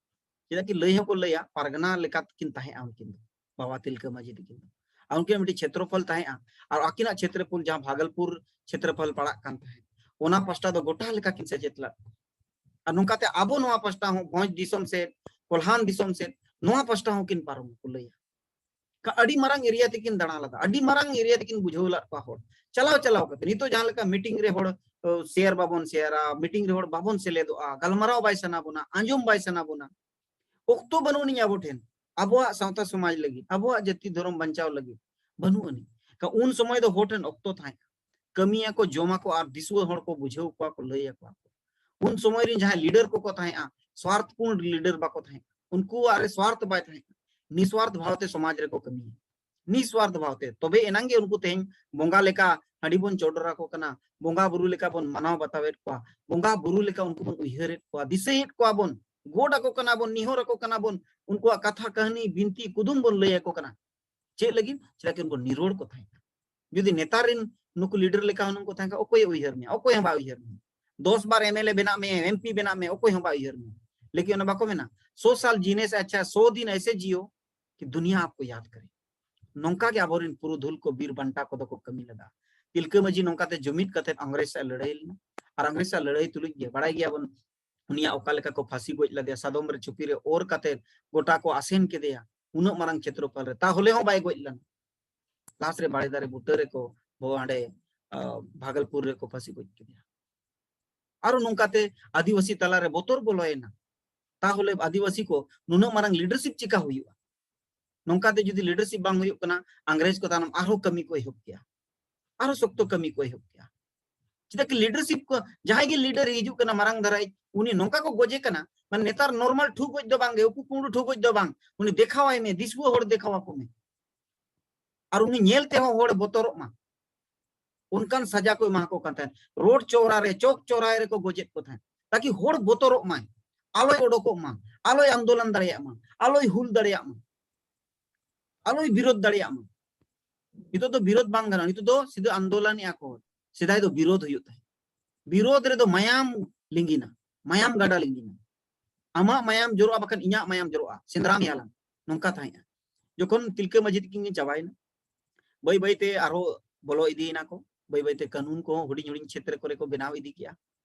ᱪᱮᱫᱟᱜ ᱠᱤ ᱞᱟᱹᱭ ᱦᱚᱸᱠᱚ ᱞᱟᱹᱭᱟ, ᱯᱟᱨᱜᱟᱱᱟ ᱞᱮᱠᱟ ᱛᱮᱠᱤᱱ ᱛᱟᱦᱮᱸᱜᱼᱟ ᱩᱱᱠᱤᱱ ᱫᱚ, ᱵᱟᱵᱟ ᱛᱤᱞᱠᱟᱹ ᱢᱟᱹᱡᱷᱤ ᱛᱟᱹᱠᱤᱱ ᱫᱚ᱾ ᱟᱨ ᱩᱱᱠᱤᱱᱟᱜ ᱢᱤᱫᱴᱤᱡ ᱪᱷᱮᱛᱨᱚᱯᱷᱚᱞ ᱛᱟᱦᱮᱸᱜᱼᱟ, ᱟᱨ ᱟᱹᱠᱤᱱᱟᱜ ᱪᱷᱮᱛᱨᱚᱯᱷᱚᱞ ᱡᱟᱦᱟᱸ ᱵᱷᱟᱜᱚᱞᱯᱩᱨ ᱪᱷᱮᱛᱨᱚᱯᱷᱚᱞ ᱯᱟᱲᱟᱜ ᱠᱟᱱ ᱛᱟᱦᱮᱸᱫ, ᱚᱱᱟ ᱯᱟᱥᱴᱟ ᱫᱚ ᱜᱚᱴᱟ ᱞᱮᱠᱟ ᱠᱤᱱ ᱥᱮᱪᱮᱫ ᱞᱮᱫ ᱠᱚᱣᱟ᱾ ᱟᱨ ᱱᱚᱝᱠᱟᱛᱮ ᱟᱵᱚ ᱱᱚᱣᱟ ᱯᱟᱥᱴᱟ ᱦᱚᱸ ᱵᱷᱚᱸᱡᱽ ᱫᱤᱥᱚᱢ ᱥᱮᱫ, ᱠᱚᱞᱦᱟᱱ ᱫᱤᱥᱚᱢ ᱥᱮᱫ, ᱱᱚᱣᱟ ᱯᱟᱥᱴᱟ ᱦᱚᱸ ᱠᱤᱱ ᱯᱟᱨᱚᱢ ᱠᱚ ᱞᱟᱹᱭᱟ᱾ ᱠᱟ-, ᱟᱹᱰᱤ ᱢᱟᱨᱟᱝ area ᱛᱮᱠᱤᱱ ᱫᱟᱬᱟ ᱞᱮᱫᱟ, ᱟᱹᱰᱤ ᱢᱟᱨᱟᱝ area ᱛᱮᱠᱤᱱ ᱵᱩᱡᱷᱟᱹᱣ ᱞᱮᱫ ᱠᱚᱣᱟ ᱦᱚᱲ᱾ ᱪᱟᱞᱟᱣ ᱪᱟᱞᱟᱣ ᱠᱟᱛᱮ, ᱱᱤᱛᱚᱜ ᱡᱟᱦᱟᱸ ᱞᱮᱠᱟ meeting ᱨᱮ ᱦᱚᱲ, ᱚ, share ᱵᱟᱵᱚᱱ share ᱟ, meeting ᱨᱮ ᱦᱚᱲ ᱵᱟᱵᱚᱱ ᱥᱮᱞᱮᱫᱚᱜᱼᱟ, ᱜᱟᱞᱢᱟᱨᱟᱣ ᱵᱟᱭ ᱥᱟᱱᱟ ᱵᱚᱱᱟ, ᱟᱸᱡᱚᱢ ᱵᱟᱭ ᱥᱟᱱᱟ ᱵᱚᱱᱟ, ᱚᱠᱛᱚ ᱵᱟᱹᱱᱩᱜ ᱟᱹᱱᱤᱡ ᱟᱵᱚ ᱴᱷᱮᱱ, ᱟᱵᱚᱣᱟᱜ ᱥᱟᱶᱛᱟ ᱥᱚᱢᱟᱡᱽ ᱞᱟᱹᱜᱤᱫ, ᱟᱵᱚᱣᱟᱜ ᱡᱟᱹᱛᱤ ᱫᱷᱚᱨᱚᱢ ᱵᱟᱧᱪᱟᱣ ᱞᱟᱹᱜᱤᱫ ᱵᱟᱹᱱᱩᱜ ᱟᱹᱱᱤᱡ᱾ ᱠᱟ-, ᱩᱱ ᱥᱚᱢᱚᱭ ᱫᱚ ᱦᱚᱲ ᱴᱷᱮᱱ ᱚᱠᱛᱚ ᱛᱟᱦᱮᱸ ᱠᱟᱱᱟ, ᱠᱟᱹᱢᱤᱭᱟᱠᱚ, ᱡᱚᱢᱟᱠᱚ ᱟᱨ ᱫᱤᱥᱩᱣᱟᱹ ᱦᱚᱲ ᱠᱚ ᱵᱩᱡᱷᱟᱹᱣ ᱠᱚᱣᱟ ᱠᱚ, ᱞᱟᱹᱭ ᱟᱠᱚᱣᱟ ᱠᱚ᱾ ᱩᱱ ᱥᱚᱢᱚᱭ ᱨᱮᱱ ᱡᱟᱦᱟᱸᱭ ᱞᱤᱰᱟᱨ ᱠᱚᱠᱚ ᱛᱟᱦᱮᱸᱜᱼᱟ, ᱥᱣᱟᱨᱛᱷᱯᱩᱨᱱ ᱞᱤᱰᱟᱨ ᱵᱟᱠᱚ ᱛᱟᱦᱮᱸᱜᱼᱟ, ᱩᱱᱠᱩᱣᱟᱜ ᱨᱮ ᱥᱣᱟᱨᱛᱷ ᱵᱟᱭ ᱛᱟᱦᱮᱸᱜᱼᱟ, ᱱᱤᱥᱣᱟᱨᱛᱷ ᱵᱷᱟᱵᱽ ᱛᱮ ᱥᱚᱢᱟᱡᱽ ᱨᱮᱠᱚ ᱠᱟᱹᱢᱤᱭᱟ, ᱱᱤᱥᱣᱟᱨᱛᱷ ᱵᱷᱟᱵᱽ ᱛᱮ᱾ ᱛᱚᱵᱮ ᱮᱱᱟᱝ ᱜᱮ ᱩᱱᱠᱩ ᱛᱮᱦᱮᱧ ᱵᱚᱸᱜᱟ ᱞᱮᱠᱟ ᱦᱟᱺᱰᱤ ᱵᱚᱱ ᱪᱚᱰᱚᱨ ᱟᱠᱚ ᱠᱟᱱᱟ, ᱵᱚᱸᱜᱟ ᱵᱩᱨᱩ ᱞᱮᱠᱟ ᱵᱚᱱ ᱢᱟᱱᱟᱣ ᱵᱟᱛᱟᱣᱮᱫ ᱠᱚᱣᱟ, ᱵᱚᱸᱜᱟ ᱵᱩᱨᱩ ᱞᱮᱠᱟ ᱩᱱᱠᱩ ᱵᱚᱱ ᱩᱭᱦᱟᱹᱨᱮᱫ ᱠᱚᱣᱟ, ᱫᱤᱥᱟᱹᱭᱮᱫ ᱠᱚᱣᱟ ᱵᱚᱱ, ᱜᱚᱰ ᱟᱠᱚ ᱠᱟᱱᱟ ᱵᱚᱱ, ᱱᱤᱦᱚᱨ ᱟᱠᱚ ᱠᱟᱱᱟ ᱵᱚᱱ, ᱩᱱᱠᱩᱣᱟᱜ ᱠᱟᱛᱷᱟ ᱠᱟᱹᱦᱱᱤ ᱵᱤᱱᱛᱤ ᱠᱩᱫᱩᱢ ᱵᱚᱱ ᱞᱟᱹᱭ ᱟᱠᱚ ᱠᱟᱱᱟ᱾ ᱪᱮᱫ ᱞᱟᱹᱜᱤᱫ? ᱪᱮᱫᱟᱜ ᱠᱤ ᱩᱱᱠᱩ ᱱᱤᱨᱚᱲ ᱠᱚ ᱛᱟᱦᱮᱸ ᱠᱟᱱᱟ᱾ ᱡᱩᱫᱤ ᱱᱮᱛᱟᱨ ᱨᱮᱱ ᱱᱩᱠᱩ ᱞᱤᱰᱟᱨ ᱞᱮᱠᱟ ᱦᱩᱱᱟᱹᱝ ᱠᱚ ᱛᱟᱦᱮᱸ ᱠᱟᱱᱟ, ᱚᱠᱚᱭᱮ ᱩᱭᱦᱟᱹᱨ ᱢᱮᱭᱟ? ᱚᱠᱚᱭ ᱦᱚᱸ ᱵᱟᱭ ᱩᱭᱦᱟᱹᱨ ᱢᱮᱭᱟ᱾ ᱫᱚᱥ ᱵᱟᱨ ᱮᱢᱮᱞᱮ ᱵᱮᱱᱟᱜ ᱢᱮ, ᱮᱢᱯᱤ ᱵᱮᱱᱟᱜ ᱢᱮ, ᱚᱠᱚᱭ ᱦᱚᱸ ᱵᱟᱭ ᱩᱭᱦᱟᱹᱨ ᱢᱮᱭᱟ᱾ ᱞᱮᱠᱤᱱ ᱚᱱᱟ ᱵᱟᱠᱚ ᱢᱮᱱᱟ, "ᱥᱚ ᱥᱟᱞ ᱡᱤᱱᱮ ᱥᱮ ᱟᱪᱪᱷᱟ, ᱥᱚ ᱫᱤᱱ ᱮᱥᱮ ᱡᱤᱭᱳ ᱠᱤ ᱫᱩᱱᱤᱭᱟ ᱟᱯᱠᱳ ᱭᱟᱫ ᱠᱟᱨᱮ᱾" ᱱᱚᱝᱠᱟ ᱜᱮ ᱟᱵᱚᱨᱮᱱ ᱯᱩᱨᱩᱫᱷᱩᱞ ᱠᱚ, ᱵᱤᱨ ᱵᱟᱱᱴᱟ ᱠᱚᱫᱚ ᱠᱚ ᱠᱟᱹᱢᱤ ᱞᱮᱫᱟ᱾ ᱛᱤᱞᱠᱟᱹ ᱢᱟᱹᱡᱷᱤ ᱱᱚᱝᱠᱟᱛᱮ ᱡᱩᱢᱤᱫ ᱠᱟᱛᱮ ᱤᱝᱨᱮᱡᱽ ᱥᱟᱶ ᱞᱟᱹᱲᱦᱟᱹᱭ ᱞᱮᱱᱟ᱾ ᱟᱨ ᱤᱝᱨᱮᱡᱽ ᱥᱟᱶ ᱞᱟᱹᱲᱦᱟᱹᱭ ᱛᱩᱞᱩᱡ ᱜᱮ ᱵᱟᱲᱟᱭ ᱜᱮᱭᱟᱵᱚᱱ, ᱩᱱᱤᱭᱟᱜ ᱚᱠᱟ ᱞᱮᱠᱟ ᱠᱚ ᱯᱷᱟᱹᱥᱤ ᱜᱚᱡ ᱞᱮᱫᱮᱭᱟ, ᱥᱟᱫᱚᱢ ᱨᱮ ᱪᱩᱯᱤ ᱨᱮ ᱚᱨ ᱠᱟᱛᱮ ᱜᱚᱴᱟ ᱠᱚ ᱟᱥᱮᱱ ᱠᱮᱫᱮᱭᱟ ᱩᱱᱟᱹᱜ ᱢᱟᱨᱟᱝ ᱪᱷᱮᱛᱨᱚᱯᱷᱚᱞ ᱨᱮ, ᱛᱟᱦᱚᱞᱮ ᱦᱚᱸ ᱵᱟᱭ ᱜᱚᱡ ᱞᱮᱱᱟ᱾ ᱞᱟᱥ ᱨᱮ ᱵᱟᱲᱮ ᱫᱟᱨᱮ ᱵᱩᱴᱟᱹ ᱨᱮᱠᱚ ᱵᱚ-, ᱦᱟᱸᱰᱮ, ᱟ, ᱵᱷᱟᱜᱚᱞᱯᱩᱨ ᱨᱮᱠᱚ ᱯᱷᱟᱹᱥᱤ ᱜᱚᱡ ᱠᱮᱫᱮᱭᱟ᱾ ᱟᱨᱚ ᱱᱚᱝᱠᱟᱛᱮ ᱟᱹᱫᱤᱵᱟᱹᱥᱤ ᱛᱟᱞᱟᱨᱮ ᱵᱚᱛᱚᱨ ᱵᱚᱞᱚᱭᱮᱱᱟ᱾ ᱛᱟᱦᱚᱞᱮ ᱟᱹᱫᱤᱵᱟᱹᱥᱤ ᱠᱚ ᱱᱩᱱᱟᱹᱜ ᱢᱟᱨᱟᱝ ᱞᱤᱰᱟᱨᱥᱤᱯ ᱪᱮᱠᱟ ᱦᱩᱭᱩᱜᱼᱟ? ᱱᱚᱝᱠᱟᱛᱮ ᱡᱩᱫᱤ ᱞᱤᱰᱟᱨᱥᱤᱯ ᱵᱟᱝ ᱦᱩᱭᱩᱜ ᱠᱟᱱᱟ, ᱤᱝᱨᱮᱡᱽ ᱠᱚ ᱛᱟᱭᱱᱚᱢ ᱟᱨᱦᱚᱸ ᱠᱟᱹᱢᱤ ᱠᱚ ᱮᱦᱚᱵ ᱠᱮᱭᱟ, ᱟᱨᱦᱚᱸ ᱥᱚᱠᱛᱚ ᱠᱟᱹᱢᱤ ᱠᱚ ᱮᱦᱚᱵ ᱠᱮᱭᱟ᱾ ᱪᱮᱫᱟᱜ ᱠᱤ ᱞᱤᱰᱟᱨᱥᱤᱯ ᱠᱚ, ᱡᱟᱦᱟᱸᱭ ᱜᱮ ᱞᱤᱰᱟᱨ ᱦᱤᱡᱩᱜ ᱠᱟᱱᱟ ᱢᱟᱨᱟᱝ ᱫᱷᱟᱨᱟᱭ, ᱩᱱᱤ ᱱᱚᱝᱠᱟ ᱠᱚ ᱜᱚᱡᱮ ᱠᱟᱱᱟ, ᱢᱟᱱᱮ ᱱᱮᱛᱟᱨ ᱱᱚᱨᱢᱟᱞ ᱴᱷᱩ ᱜᱚᱡ ᱫᱚ ᱵᱟᱝ ᱜᱮ, ᱩᱠᱩ ᱠᱩᱢᱲᱩ ᱴᱷᱩ ᱜᱚᱡ ᱫᱚ ᱵᱟᱝ, ᱩᱱᱤ ᱫᱮᱠᱷᱟᱣᱟᱭ ᱢᱮ, ᱫᱤᱥᱩᱣᱟᱹ ᱦᱚᱲ ᱫᱮᱠᱷᱟᱣ ᱟᱠᱚ ᱢᱮ, ᱟᱨ ᱩᱱᱤ ᱧᱮᱞ ᱛᱮᱦᱚᱸ ᱦᱚᱲ ᱵᱚᱛᱚᱨᱚᱜ ᱢᱟ, ᱚᱱᱠᱟᱱ ᱥᱟᱡᱟ ᱠᱚ ᱮᱢᱟ ᱠᱚ ᱠᱟᱱ ᱛᱟᱦᱮᱸᱫ᱾ ᱨᱳᱰ ᱪᱚᱣᱨᱟ ᱨᱮ, ᱪᱚᱠ ᱪᱚᱣᱨᱟ ᱨᱮᱠᱚ ᱜᱚᱡᱮᱫ ᱠᱚ ᱛᱟᱦᱮᱸᱫ, ᱛᱟᱠᱤ ᱦᱚᱲ ᱵᱚᱛᱚᱨᱚᱜ ᱢᱟᱭ, ᱟᱞᱚᱭ ᱚᱰᱚᱠᱚᱜ ᱢᱟ, ᱟᱞᱚᱭ ᱟᱱᱫᱳᱞᱚᱱ ᱫᱟᱲᱮᱭᱟᱜ ᱢᱟ, ᱟᱞᱚᱭ ᱦᱩᱞ ᱫᱟᱲᱮᱭᱟᱜ ᱢᱟ, ᱟᱞᱚᱭ ᱵᱤᱨᱳᱫᱷ ᱫᱟᱲᱮᱭᱟᱜ ᱢᱟ᱾ ᱱᱤᱛᱚᱜ ᱫᱚ ᱵᱤᱨᱳᱫᱷ ᱵᱟᱝ ᱜᱟᱱᱚᱜᱼᱟ, ᱱᱤᱛᱚᱜ ᱫᱚ ᱥᱤᱫᱷᱟᱹ ᱟᱱᱫᱳᱞᱚᱱᱮᱜᱼᱟ ᱠᱚ᱾ ᱥᱮᱫᱟᱭ ᱫᱚ ᱵᱤᱨᱳᱫᱷ ᱦᱩᱭᱩᱜ ᱛᱟᱦᱮᱸᱫ᱾ ᱵᱤᱨᱳᱫᱷ ᱨᱮᱫᱚ ᱢᱟᱭᱟᱢ ᱞᱤᱸᱜᱤᱱᱟ, ᱢᱟᱭᱟᱢ ᱜᱟᱰᱟ ᱞᱤᱸᱜᱤᱱᱟ᱾ ᱟᱢᱟᱜ ᱢᱟᱭᱟᱢ ᱡᱚᱨᱚᱜᱼᱟ, ᱵᱟᱠᱷᱟᱱ ᱤᱧᱟᱹᱜ ᱢᱟᱭᱟᱢ ᱡᱚᱨᱚᱜᱼᱟ, ᱥᱮᱸᱫᱽᱨᱟ ᱢᱮᱭᱟᱞᱟᱝ, ᱱᱚᱝᱠᱟ ᱛᱟᱦᱮᱸᱜᱼᱟ᱾ ᱡᱚᱠᱷᱚᱱ ᱛᱤᱞᱠᱟᱹ ᱢᱟᱹᱡᱷᱤ ᱛᱤᱠᱤᱱ ᱠᱤᱱ ᱪᱟᱵᱟᱭᱮᱱᱟ, ᱵᱟᱹᱭ ᱵᱟᱹᱭᱛᱮ ᱟᱨᱦᱚᱸ ᱵᱚᱞᱚ ᱤᱫᱤᱭᱮᱱᱟ ᱠᱚ, ᱵᱟᱹᱭ ᱵᱟᱹᱭᱛᱮ ᱠᱟᱹᱱᱩᱱ ᱠᱚᱦᱚᱸ ᱦᱩᱰᱤᱧ ᱦᱩᱰᱤᱧ ᱪᱷᱮᱛᱨᱚ ᱠᱚᱨᱮ ᱠᱚ ᱵᱮᱱᱟᱣ ᱤᱫᱤ ᱠᱮᱜᱼᱟ,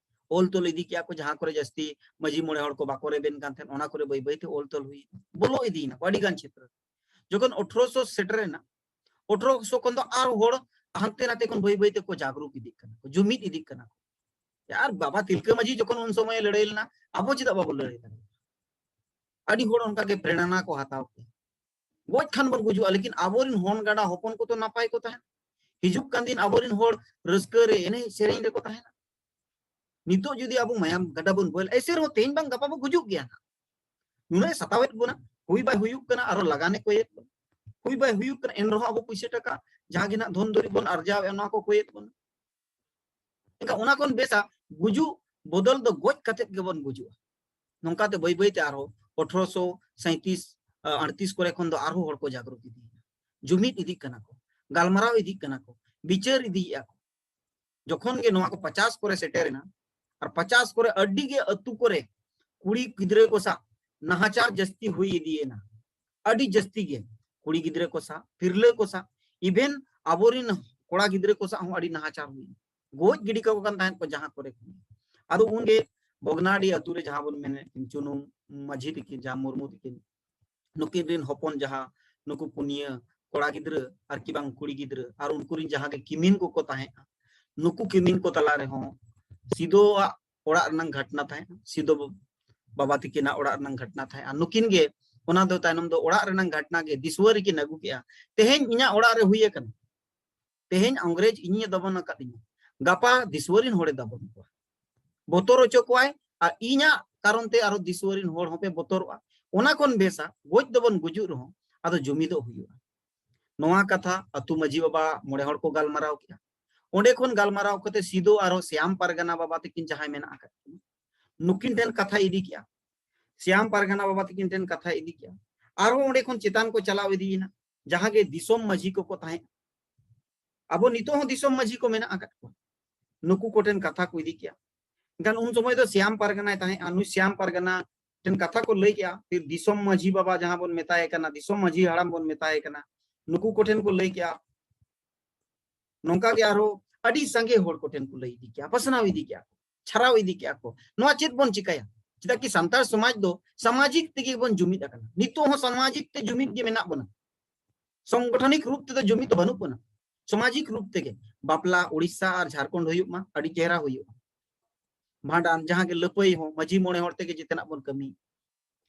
ᱚᱞ ᱛᱚᱞ ᱤᱫᱤ ᱠᱮᱜᱼᱟ ᱠᱚ, ᱡᱟᱦᱟᱸ ᱠᱚᱨᱮ ᱡᱟᱹᱥᱛᱤ ᱢᱟᱹᱡᱷᱤ ᱢᱚᱬᱮ ᱦᱚᱲ ᱠᱚ ᱵᱟᱠᱚ ᱨᱮᱵᱮᱱ ᱠᱟᱱ ᱛᱟᱦᱮᱸᱫ, ᱚᱱᱟ ᱠᱚᱨᱮ ᱵᱟᱹᱭ ᱵᱟᱹᱭᱛᱮ ᱚᱞ ᱛᱚᱞ ᱦᱩᱭ ᱵᱚᱞᱚ ᱤᱫᱤᱭᱮᱱᱟ ᱠᱚ ᱟᱹᱰᱤ ᱜᱟᱱ ᱪᱷᱮᱛᱨᱚ᱾ ᱡᱚᱠᱷᱚᱱ ᱟᱴᱷᱨᱚᱥᱚ ᱥᱮᱴᱮᱨᱮᱱᱟ, ᱟᱴᱷᱨᱚᱥᱚ ᱠᱷᱚᱱ ᱫᱚ ᱟᱨ ᱦᱚᱲ ᱦᱟᱱᱛᱮ ᱱᱟᱛᱮ ᱠᱷᱚᱱ ᱵᱟᱹᱭ ᱵᱟᱹᱭ ᱛᱮᱠᱚ ᱡᱟᱜᱽᱨᱩᱠ ᱤᱫᱤᱜ ᱠᱟᱱᱟ ᱠᱚ, ᱡᱩᱢᱤᱫ ᱤᱫᱤᱜ ᱠᱟᱱᱟ ᱠᱚ᱾ ᱟᱨ ᱵᱟᱵᱟ ᱛᱤᱞᱠᱟᱹ ᱢᱟᱹᱡᱷᱤ ᱡᱚᱠᱷᱚᱱ ᱩᱱ ᱥᱚᱢᱚᱭᱮ ᱞᱟᱹᱲᱦᱟᱹᱭ ᱞᱮᱱᱟ, ᱟᱵᱚ ᱪᱮᱫᱟᱜ ᱵᱟᱵᱚ ᱞᱟᱹᱲᱦᱟᱹᱭ ᱫᱟᱲᱮᱭᱟᱜᱼᱟ? ᱟᱹᱰᱤ ᱦᱚᱲ ᱚᱱᱠᱟ ᱜᱮ ᱯᱨᱮᱨᱚᱱᱟ ᱠᱚ ᱦᱟᱛᱟᱣ ᱠᱮᱭᱟ᱾ ᱜᱚᱡ ᱠᱷᱟᱱ ᱵᱚᱱ ᱜᱩᱡᱩᱜᱼᱟ, ᱞᱮᱠᱤᱱ ᱟᱵᱚᱨᱮᱱ ᱦᱚᱱ ᱜᱟᱰᱟ ᱦᱚᱯᱚᱱ ᱠᱚᱫᱚ ᱱᱟᱯᱟᱭ ᱠᱚ ᱛᱟᱦᱮᱱᱟ᱾ ᱦᱤᱡᱩᱜ ᱠᱟᱱ ᱫᱤᱱ ᱟᱵᱚᱨᱮᱱ ᱦᱚᱲ ᱨᱟᱹᱥᱠᱟᱹ ᱨᱮ, ᱮᱱᱮᱡ ᱥᱮᱨᱮᱧ ᱨᱮᱠᱚ ᱛᱟᱦᱮᱱᱟ᱾ ᱱᱤᱛᱚᱜ ᱡᱩᱫᱤ ᱟᱵᱚ ᱢᱟᱭᱟᱢ ᱜᱟᱰᱟ ᱵᱚᱱ ᱵᱚᱦᱮᱞ, ᱮᱭᱥᱮ ᱨᱮᱦᱚᱸ ᱛᱮᱦᱮᱧ ᱵᱟᱝ ᱜᱟᱯᱟ ᱵᱚ ᱜᱩᱡᱩᱜ ᱜᱮᱭᱟ ᱱᱟᱜ᱾ ᱱᱩᱱᱟᱹᱜ ᱮ ᱥᱟᱛᱟᱣᱮᱫ ᱵᱚᱱᱟ, ᱦᱩᱭ ᱵᱟᱭ ᱦᱩᱭᱩᱜ ᱠᱟᱱᱟ, ᱟᱨᱚ ᱞᱟᱜᱟᱱᱮ ᱠᱚᱭᱮᱫ ᱵᱚᱱᱟ, ᱦᱩᱭ ᱵᱟᱭ ᱦᱩᱭᱩᱜ ᱠᱟᱱᱟ, ᱮᱱ ᱨᱮᱦᱚᱸ ᱟᱵᱚ ᱯᱩᱭᱥᱟᱹ ᱴᱟᱠᱟ ᱡᱟᱦᱟᱸ ᱜᱮ ᱱᱟᱜ ᱫᱷᱚᱱ ᱫᱩᱨᱤᱵ ᱵᱚᱱ ᱟᱨᱡᱟᱣᱮᱫᱼᱟ, ᱱᱚᱣᱟ ᱠᱚ ᱠᱚᱭᱮᱫ ᱵᱚᱱᱟ᱾ ᱮᱱᱠᱷᱟᱱ ᱚᱱᱟ ᱠᱷᱚᱱ ᱵᱮᱥᱟ ᱜᱩᱡᱩᱜ ᱵᱚᱫᱚᱞ ᱫᱚ ᱜᱚᱡ ᱠᱟᱛᱮᱫ ᱜᱮᱵᱚᱱ ᱜᱩᱡᱩᱜᱼᱟ᱾ ᱱᱚᱝᱠᱟᱛᱮ ᱵᱟᱹᱭ ᱵᱟᱹᱭᱛᱮ ᱟᱨᱦᱚᱸ ᱟᱴᱷᱨᱚᱥᱚ ᱥᱟᱸᱭᱛᱤᱥ, ᱟᱹᱲᱛᱤᱥ ᱠᱚᱨᱮ ᱠᱷᱚᱱ ᱫᱚ ᱟᱨᱦᱚᱸ ᱦᱚᱲ ᱠᱚ ᱡᱟᱜᱽᱨᱚᱛ ᱤᱫᱤᱭᱮᱱᱟ, ᱡᱩᱢᱤᱫ ᱤᱫᱤᱜ ᱠᱟᱱᱟ ᱠᱚ, ᱜᱟᱞᱢᱟᱨᱟᱣ ᱤᱫᱤᱜ ᱠᱟᱱᱟ ᱠᱚ, ᱵᱤᱪᱟᱹᱨ ᱤᱫᱤᱭᱮᱫᱼᱟ ᱠᱚ᱾ ᱡᱚᱠᱷᱚᱱ ᱜᱮ ᱱᱚᱣᱟ ᱠᱚ ᱯᱚᱪᱟᱥ ᱠᱚᱨᱮ ᱥᱮᱴᱮᱨᱮᱱᱟ, ᱟᱨ ᱯᱚᱪᱟᱥ ᱠᱚᱨᱮ ᱟᱹᱰᱤ ᱜᱮ ᱟᱹᱛᱩ ᱠᱚᱨᱮ ᱠᱩᱲᱤ ᱜᱤᱫᱽᱨᱟᱹ ᱠᱚ ᱥᱟᱶ ᱱᱟᱦᱟᱪᱟᱨ ᱡᱟᱹᱥᱛᱤ ᱦᱩᱭ ᱤᱫᱤᱭᱮᱱᱟ, ᱟᱹᱰᱤ ᱡᱟᱹᱥᱛᱤ ᱜᱮ ᱠᱩᱲᱤ ᱜᱤᱫᱽᱨᱟᱹ ᱠᱚ ᱥᱟᱶ, ᱛᱤᱨᱞᱟᱹ ᱠᱚ ᱥᱟᱶ, even ᱟᱵᱚᱨᱤᱱ ᱠᱚᱲᱟ ᱜᱤᱫᱽᱨᱟᱹ ᱠᱚ ᱥᱟᱶ ᱦᱚᱸ ᱟᱹᱰᱤ ᱱᱟᱦᱟᱪᱟᱨ ᱦᱩᱭ, ᱜᱚᱡ ᱜᱤᱰᱤ ᱠᱟᱠᱚ ᱠᱟᱱ ᱛᱟᱦᱮᱸᱫ ᱠᱚ ᱡᱟᱦᱟᱸ ᱠᱚᱨᱮ ᱠᱷᱚᱱ᱾ ᱟᱫᱚ ᱩᱱᱜᱮ ᱵᱷᱚᱜᱽᱱᱟᱰᱤ ᱟᱹᱛᱩ ᱨᱮ ᱡᱟᱦᱟᱸ ᱵᱚᱱ ᱢᱮᱱᱮᱫ ᱠᱤᱱ ᱪᱩᱱᱩ ᱢᱟᱹᱡᱷᱤ ᱛᱤᱠᱤᱱ, ᱡᱟᱦᱟᱸ ᱢᱩᱨᱢᱩ ᱛᱤᱠᱤᱱ, ᱱᱩᱠᱤᱱ ᱨᱤᱱ ᱦᱚᱯᱚᱱ ᱡᱟᱦᱟᱸ ᱱᱩᱠᱩ ᱯᱩᱱᱭᱟᱹ ᱠᱚᱲᱟ ᱜᱤᱫᱽᱨᱟᱹ ᱟᱨ ᱠᱤ ᱵᱟᱝ ᱠᱩᱲᱤ ᱜᱤᱫᱽᱨᱟᱹ ᱟᱨ ᱩᱱᱠᱩ ᱨᱤᱱ ᱡᱟᱦᱟᱸ ᱜᱮ ᱠᱤᱢᱤᱱ ᱠᱚᱠᱚ ᱛᱟᱦᱮᱸᱜᱼᱟ, ᱱᱩᱠᱩ ᱠᱤᱢᱤᱱ ᱠᱚ ᱛᱟᱞᱟ ᱨᱮᱦᱚᱸ ᱥᱤᱫᱳᱣᱟᱜ ᱚᱲᱟᱜ ᱨᱮᱱᱟᱜ ᱜᱷᱟᱴᱱᱟ ᱛᱟᱦᱮᱸᱜᱼᱟ, ᱥᱤᱫᱳ ᱵᱟᱵᱟ ᱛᱤᱠᱤᱱᱟᱜ ᱚᱲᱟᱜ ᱨᱮᱱᱟᱜ ᱜᱷᱟᱴᱱᱟ ᱛᱟᱦᱮᱸᱜᱼᱟ᱾ ᱱᱩᱠᱤᱱ ᱜᱮ ᱚᱱᱟ ᱫᱚ ᱛᱟᱭᱱᱚᱢ ᱫᱚ ᱚᱲᱟᱜ ᱨᱮᱱᱟᱜ ᱜᱷᱟᱴᱱᱟ ᱜᱮ ᱫᱤᱥᱣᱟᱹ ᱨᱮᱠᱤᱱ ᱟᱹᱜᱩ ᱠᱮᱜᱼᱟ, ᱛᱮᱦᱮᱧ ᱤᱧᱟᱹᱜ ᱚᱲᱟᱜ ᱨᱮ ᱦᱩᱭ ᱟᱠᱟᱱᱟ, ᱛᱮᱦᱮᱧ ᱤᱝᱨᱮᱡᱽ ᱤᱧᱮ ᱫᱟᱵᱚᱱ ᱟᱠᱟᱫᱤᱧᱟ, ᱜᱟᱯᱟ ᱫᱤᱥᱣᱟᱹ ᱨᱤᱱ ᱦᱚᱲᱮ ᱫᱟᱵᱚᱱ ᱠᱚᱣᱟ, ᱵᱚᱛᱚᱨ ᱦᱚᱪᱚ ᱠᱚᱣᱟᱭ, ᱟᱨ ᱤᱧᱟᱜ ᱠᱟᱨᱚᱱ ᱛᱮ ᱟᱨᱚ ᱫᱤᱥᱣᱟᱹ ᱨᱤᱱ ᱦᱚᱲ ᱦᱚᱸᱯᱮ ᱵᱚᱛᱚᱨᱚᱜᱼᱟ᱾ ᱚᱱᱟ ᱠᱷᱚᱱ ᱵᱮᱥᱟ ᱜᱚᱡ ᱫᱚᱵᱚᱱ ᱜᱩᱡᱩᱜ ᱨᱮᱦᱚᱸ ᱟᱫᱚ ᱡᱩᱢᱤᱫᱚᱜ ᱦᱩᱭᱩᱜᱼᱟ᱾ ᱱᱚᱣᱟ ᱠᱟᱛᱷᱟ ᱟᱹᱛᱩ ᱢᱟᱹᱡᱷᱤ ᱵᱟᱵᱟ ᱢᱚᱬᱮ ᱦᱚᱲ ᱠᱚ ᱜᱟᱞᱢᱟᱨᱟᱣ ᱠᱮᱜᱼᱟ᱾ ᱚᱸᱰᱮ ᱠᱷᱚᱱ ᱜᱟᱞᱢᱟᱨᱟᱣ ᱠᱟᱛᱮ ᱥᱤᱫᱳ ᱟᱨᱦᱚᱸ ᱥᱭᱟᱢ ᱯᱟᱨᱜᱟᱱᱟ ᱵᱟᱵᱟ ᱛᱟᱹᱠᱤᱱ ᱡᱟᱦᱟᱸᱭ ᱢᱮᱱᱟᱜ ᱟᱠᱟᱫ ᱠᱤᱱᱟ, ᱱᱩᱠᱤᱱ ᱴᱷᱮᱱ ᱠᱟᱛᱷᱟ ᱤᱫᱤ ᱠᱮᱜᱼᱟ, ᱥᱭᱟᱢ ᱯᱟᱨᱜᱟᱱᱟ ᱵᱟᱵᱟ ᱛᱟᱹᱠᱤᱱ ᱴᱷᱮᱱ ᱠᱟᱛᱷᱟ ᱤᱫᱤ ᱠᱮᱜᱼᱟ᱾ ᱟᱨᱦᱚᱸ ᱚᱸᱰᱮ ᱠᱷᱚᱱ ᱪᱮᱛᱟᱱ ᱠᱚ ᱪᱟᱞᱟᱣ ᱤᱫᱤᱭᱮᱱᱟ, ᱡᱟᱦᱟᱸ ᱜᱮ ᱫᱤᱥᱚᱢ ᱢᱟᱹᱡᱷᱤ ᱠᱚᱠᱚ ᱛᱟᱦᱮᱸ, ᱟᱵᱚ ᱱᱤᱛᱚᱜ ᱦᱚᱸ ᱫᱤᱥᱚᱢ ᱢᱟᱹᱡᱷᱤ ᱠᱚ ᱢᱮᱱᱟᱜ ᱟᱠᱟᱫ ᱠᱚᱣᱟ, ᱱᱩᱠᱩ ᱠᱚᱴᱷᱮᱱ ᱠᱟᱛᱷᱟ ᱠᱚ ᱤᱫᱤ ᱠᱮᱜᱼᱟ᱾ ᱮᱱᱠᱷᱟᱱ ᱩᱱ ᱥᱚᱢᱚᱭ ᱫᱚ ᱥᱭᱟᱢ ᱯᱟᱨᱜᱟᱱᱟᱭ ᱛᱟᱦᱮᱸᱜᱼᱟ, ᱱᱩᱭ ᱥᱭᱟᱢ ᱯᱟᱨᱜᱟᱱᱟ ᱴᱷᱮᱱ ᱠᱟᱛᱷᱟ ᱠᱚ ᱞᱟᱹᱭ ᱠᱮᱜᱼᱟ, ᱯᱷᱤᱨ ᱫᱤᱥᱚᱢ ᱢᱟᱹᱡᱷᱤ ᱵᱟᱵᱟ ᱡᱟᱦᱟᱸ ᱵᱚᱱ ᱢᱮᱛᱟᱭ ᱠᱟᱱᱟ, ᱫᱤᱥᱚᱢ ᱢᱟᱹᱡᱷᱤ ᱦᱟᱲᱟᱢ ᱵᱚᱱ ᱢᱮᱛᱟᱭ ᱠᱟᱱᱟ, ᱱᱩᱠᱩ ᱠᱚᱴᱷᱮᱱ ᱠᱚ ᱞᱟᱹᱭ ᱠᱮᱜᱼᱟ᱾ ᱱᱚᱝᱠᱟ ᱜᱮ ᱟᱨᱦᱚᱸ ᱟᱹᱰᱤ ᱥᱟᱸᱜᱮ ᱦᱚᱲ ᱠᱚᱴᱷᱮᱱ ᱠᱚ ᱞᱟᱹᱭ ᱤᱫᱤ ᱠᱮᱜᱼᱟ, ᱯᱟᱥᱱᱟᱣ ᱤᱫᱤ ᱠᱮᱜᱼᱟ, ᱪᱷᱟᱨᱟᱣ ᱤᱫᱤ ᱠᱮᱜᱼᱟ ᱠᱚ᱾ ᱱᱚᱣᱟ ᱪᱮᱫ ᱵᱚᱱ ᱪᱤᱠᱟᱹᱭᱟ? ᱪᱮᱫᱟᱜ ᱠᱤ ᱥᱟᱱᱛᱟᱲ ᱥᱚᱢᱟᱡᱽ ᱫᱚ ᱥᱟᱢᱟᱡᱤᱠ ᱛᱮᱜᱮ ᱵᱚᱱ ᱡᱩᱢᱤᱫ ᱟᱠᱟᱱᱟ, ᱱᱤᱛᱚᱜ ᱦᱚᱸ ᱥᱟᱢᱟᱡᱤᱠ ᱛᱮ ᱡᱩᱢᱤᱫ ᱜᱮ ᱢᱮᱱᱟᱜ ᱵᱚᱱᱟ, ᱥᱚᱝᱜᱚᱴᱷᱚᱱᱤᱠ ᱨᱩᱯ ᱛᱮᱫᱚ ᱡᱩᱢᱤᱫ ᱫᱚ ᱵᱟᱹᱱᱩᱜ ᱵᱚᱱᱟ᱾ ᱥᱟᱢᱟᱡᱤᱠ ᱨᱩᱯ ᱛᱮᱜᱮ ᱵᱟᱯᱞᱟ ᱳᱰᱤᱥᱟ ᱟᱨ ᱡᱷᱟᱲᱠᱷᱚᱸᱰ ᱦᱩᱭᱩᱜ ᱢᱟ, ᱟᱹᱰᱤ ᱪᱮᱦᱨᱟ ᱦᱩᱭᱩᱜᱼᱟ᱾ ᱵᱷᱟᱸᱰᱟᱱ, ᱡᱟᱦᱟᱸ ᱜᱮ ᱞᱟᱹᱯᱟᱹᱭ ᱦᱚᱸ ᱢᱟᱹᱡᱷᱤ ᱢᱚᱬᱮ ᱦᱚᱲ ᱛᱮᱜᱮ ᱡᱮᱛᱮᱱᱟᱜ ᱵᱚᱱ ᱠᱟᱹᱢᱤ᱾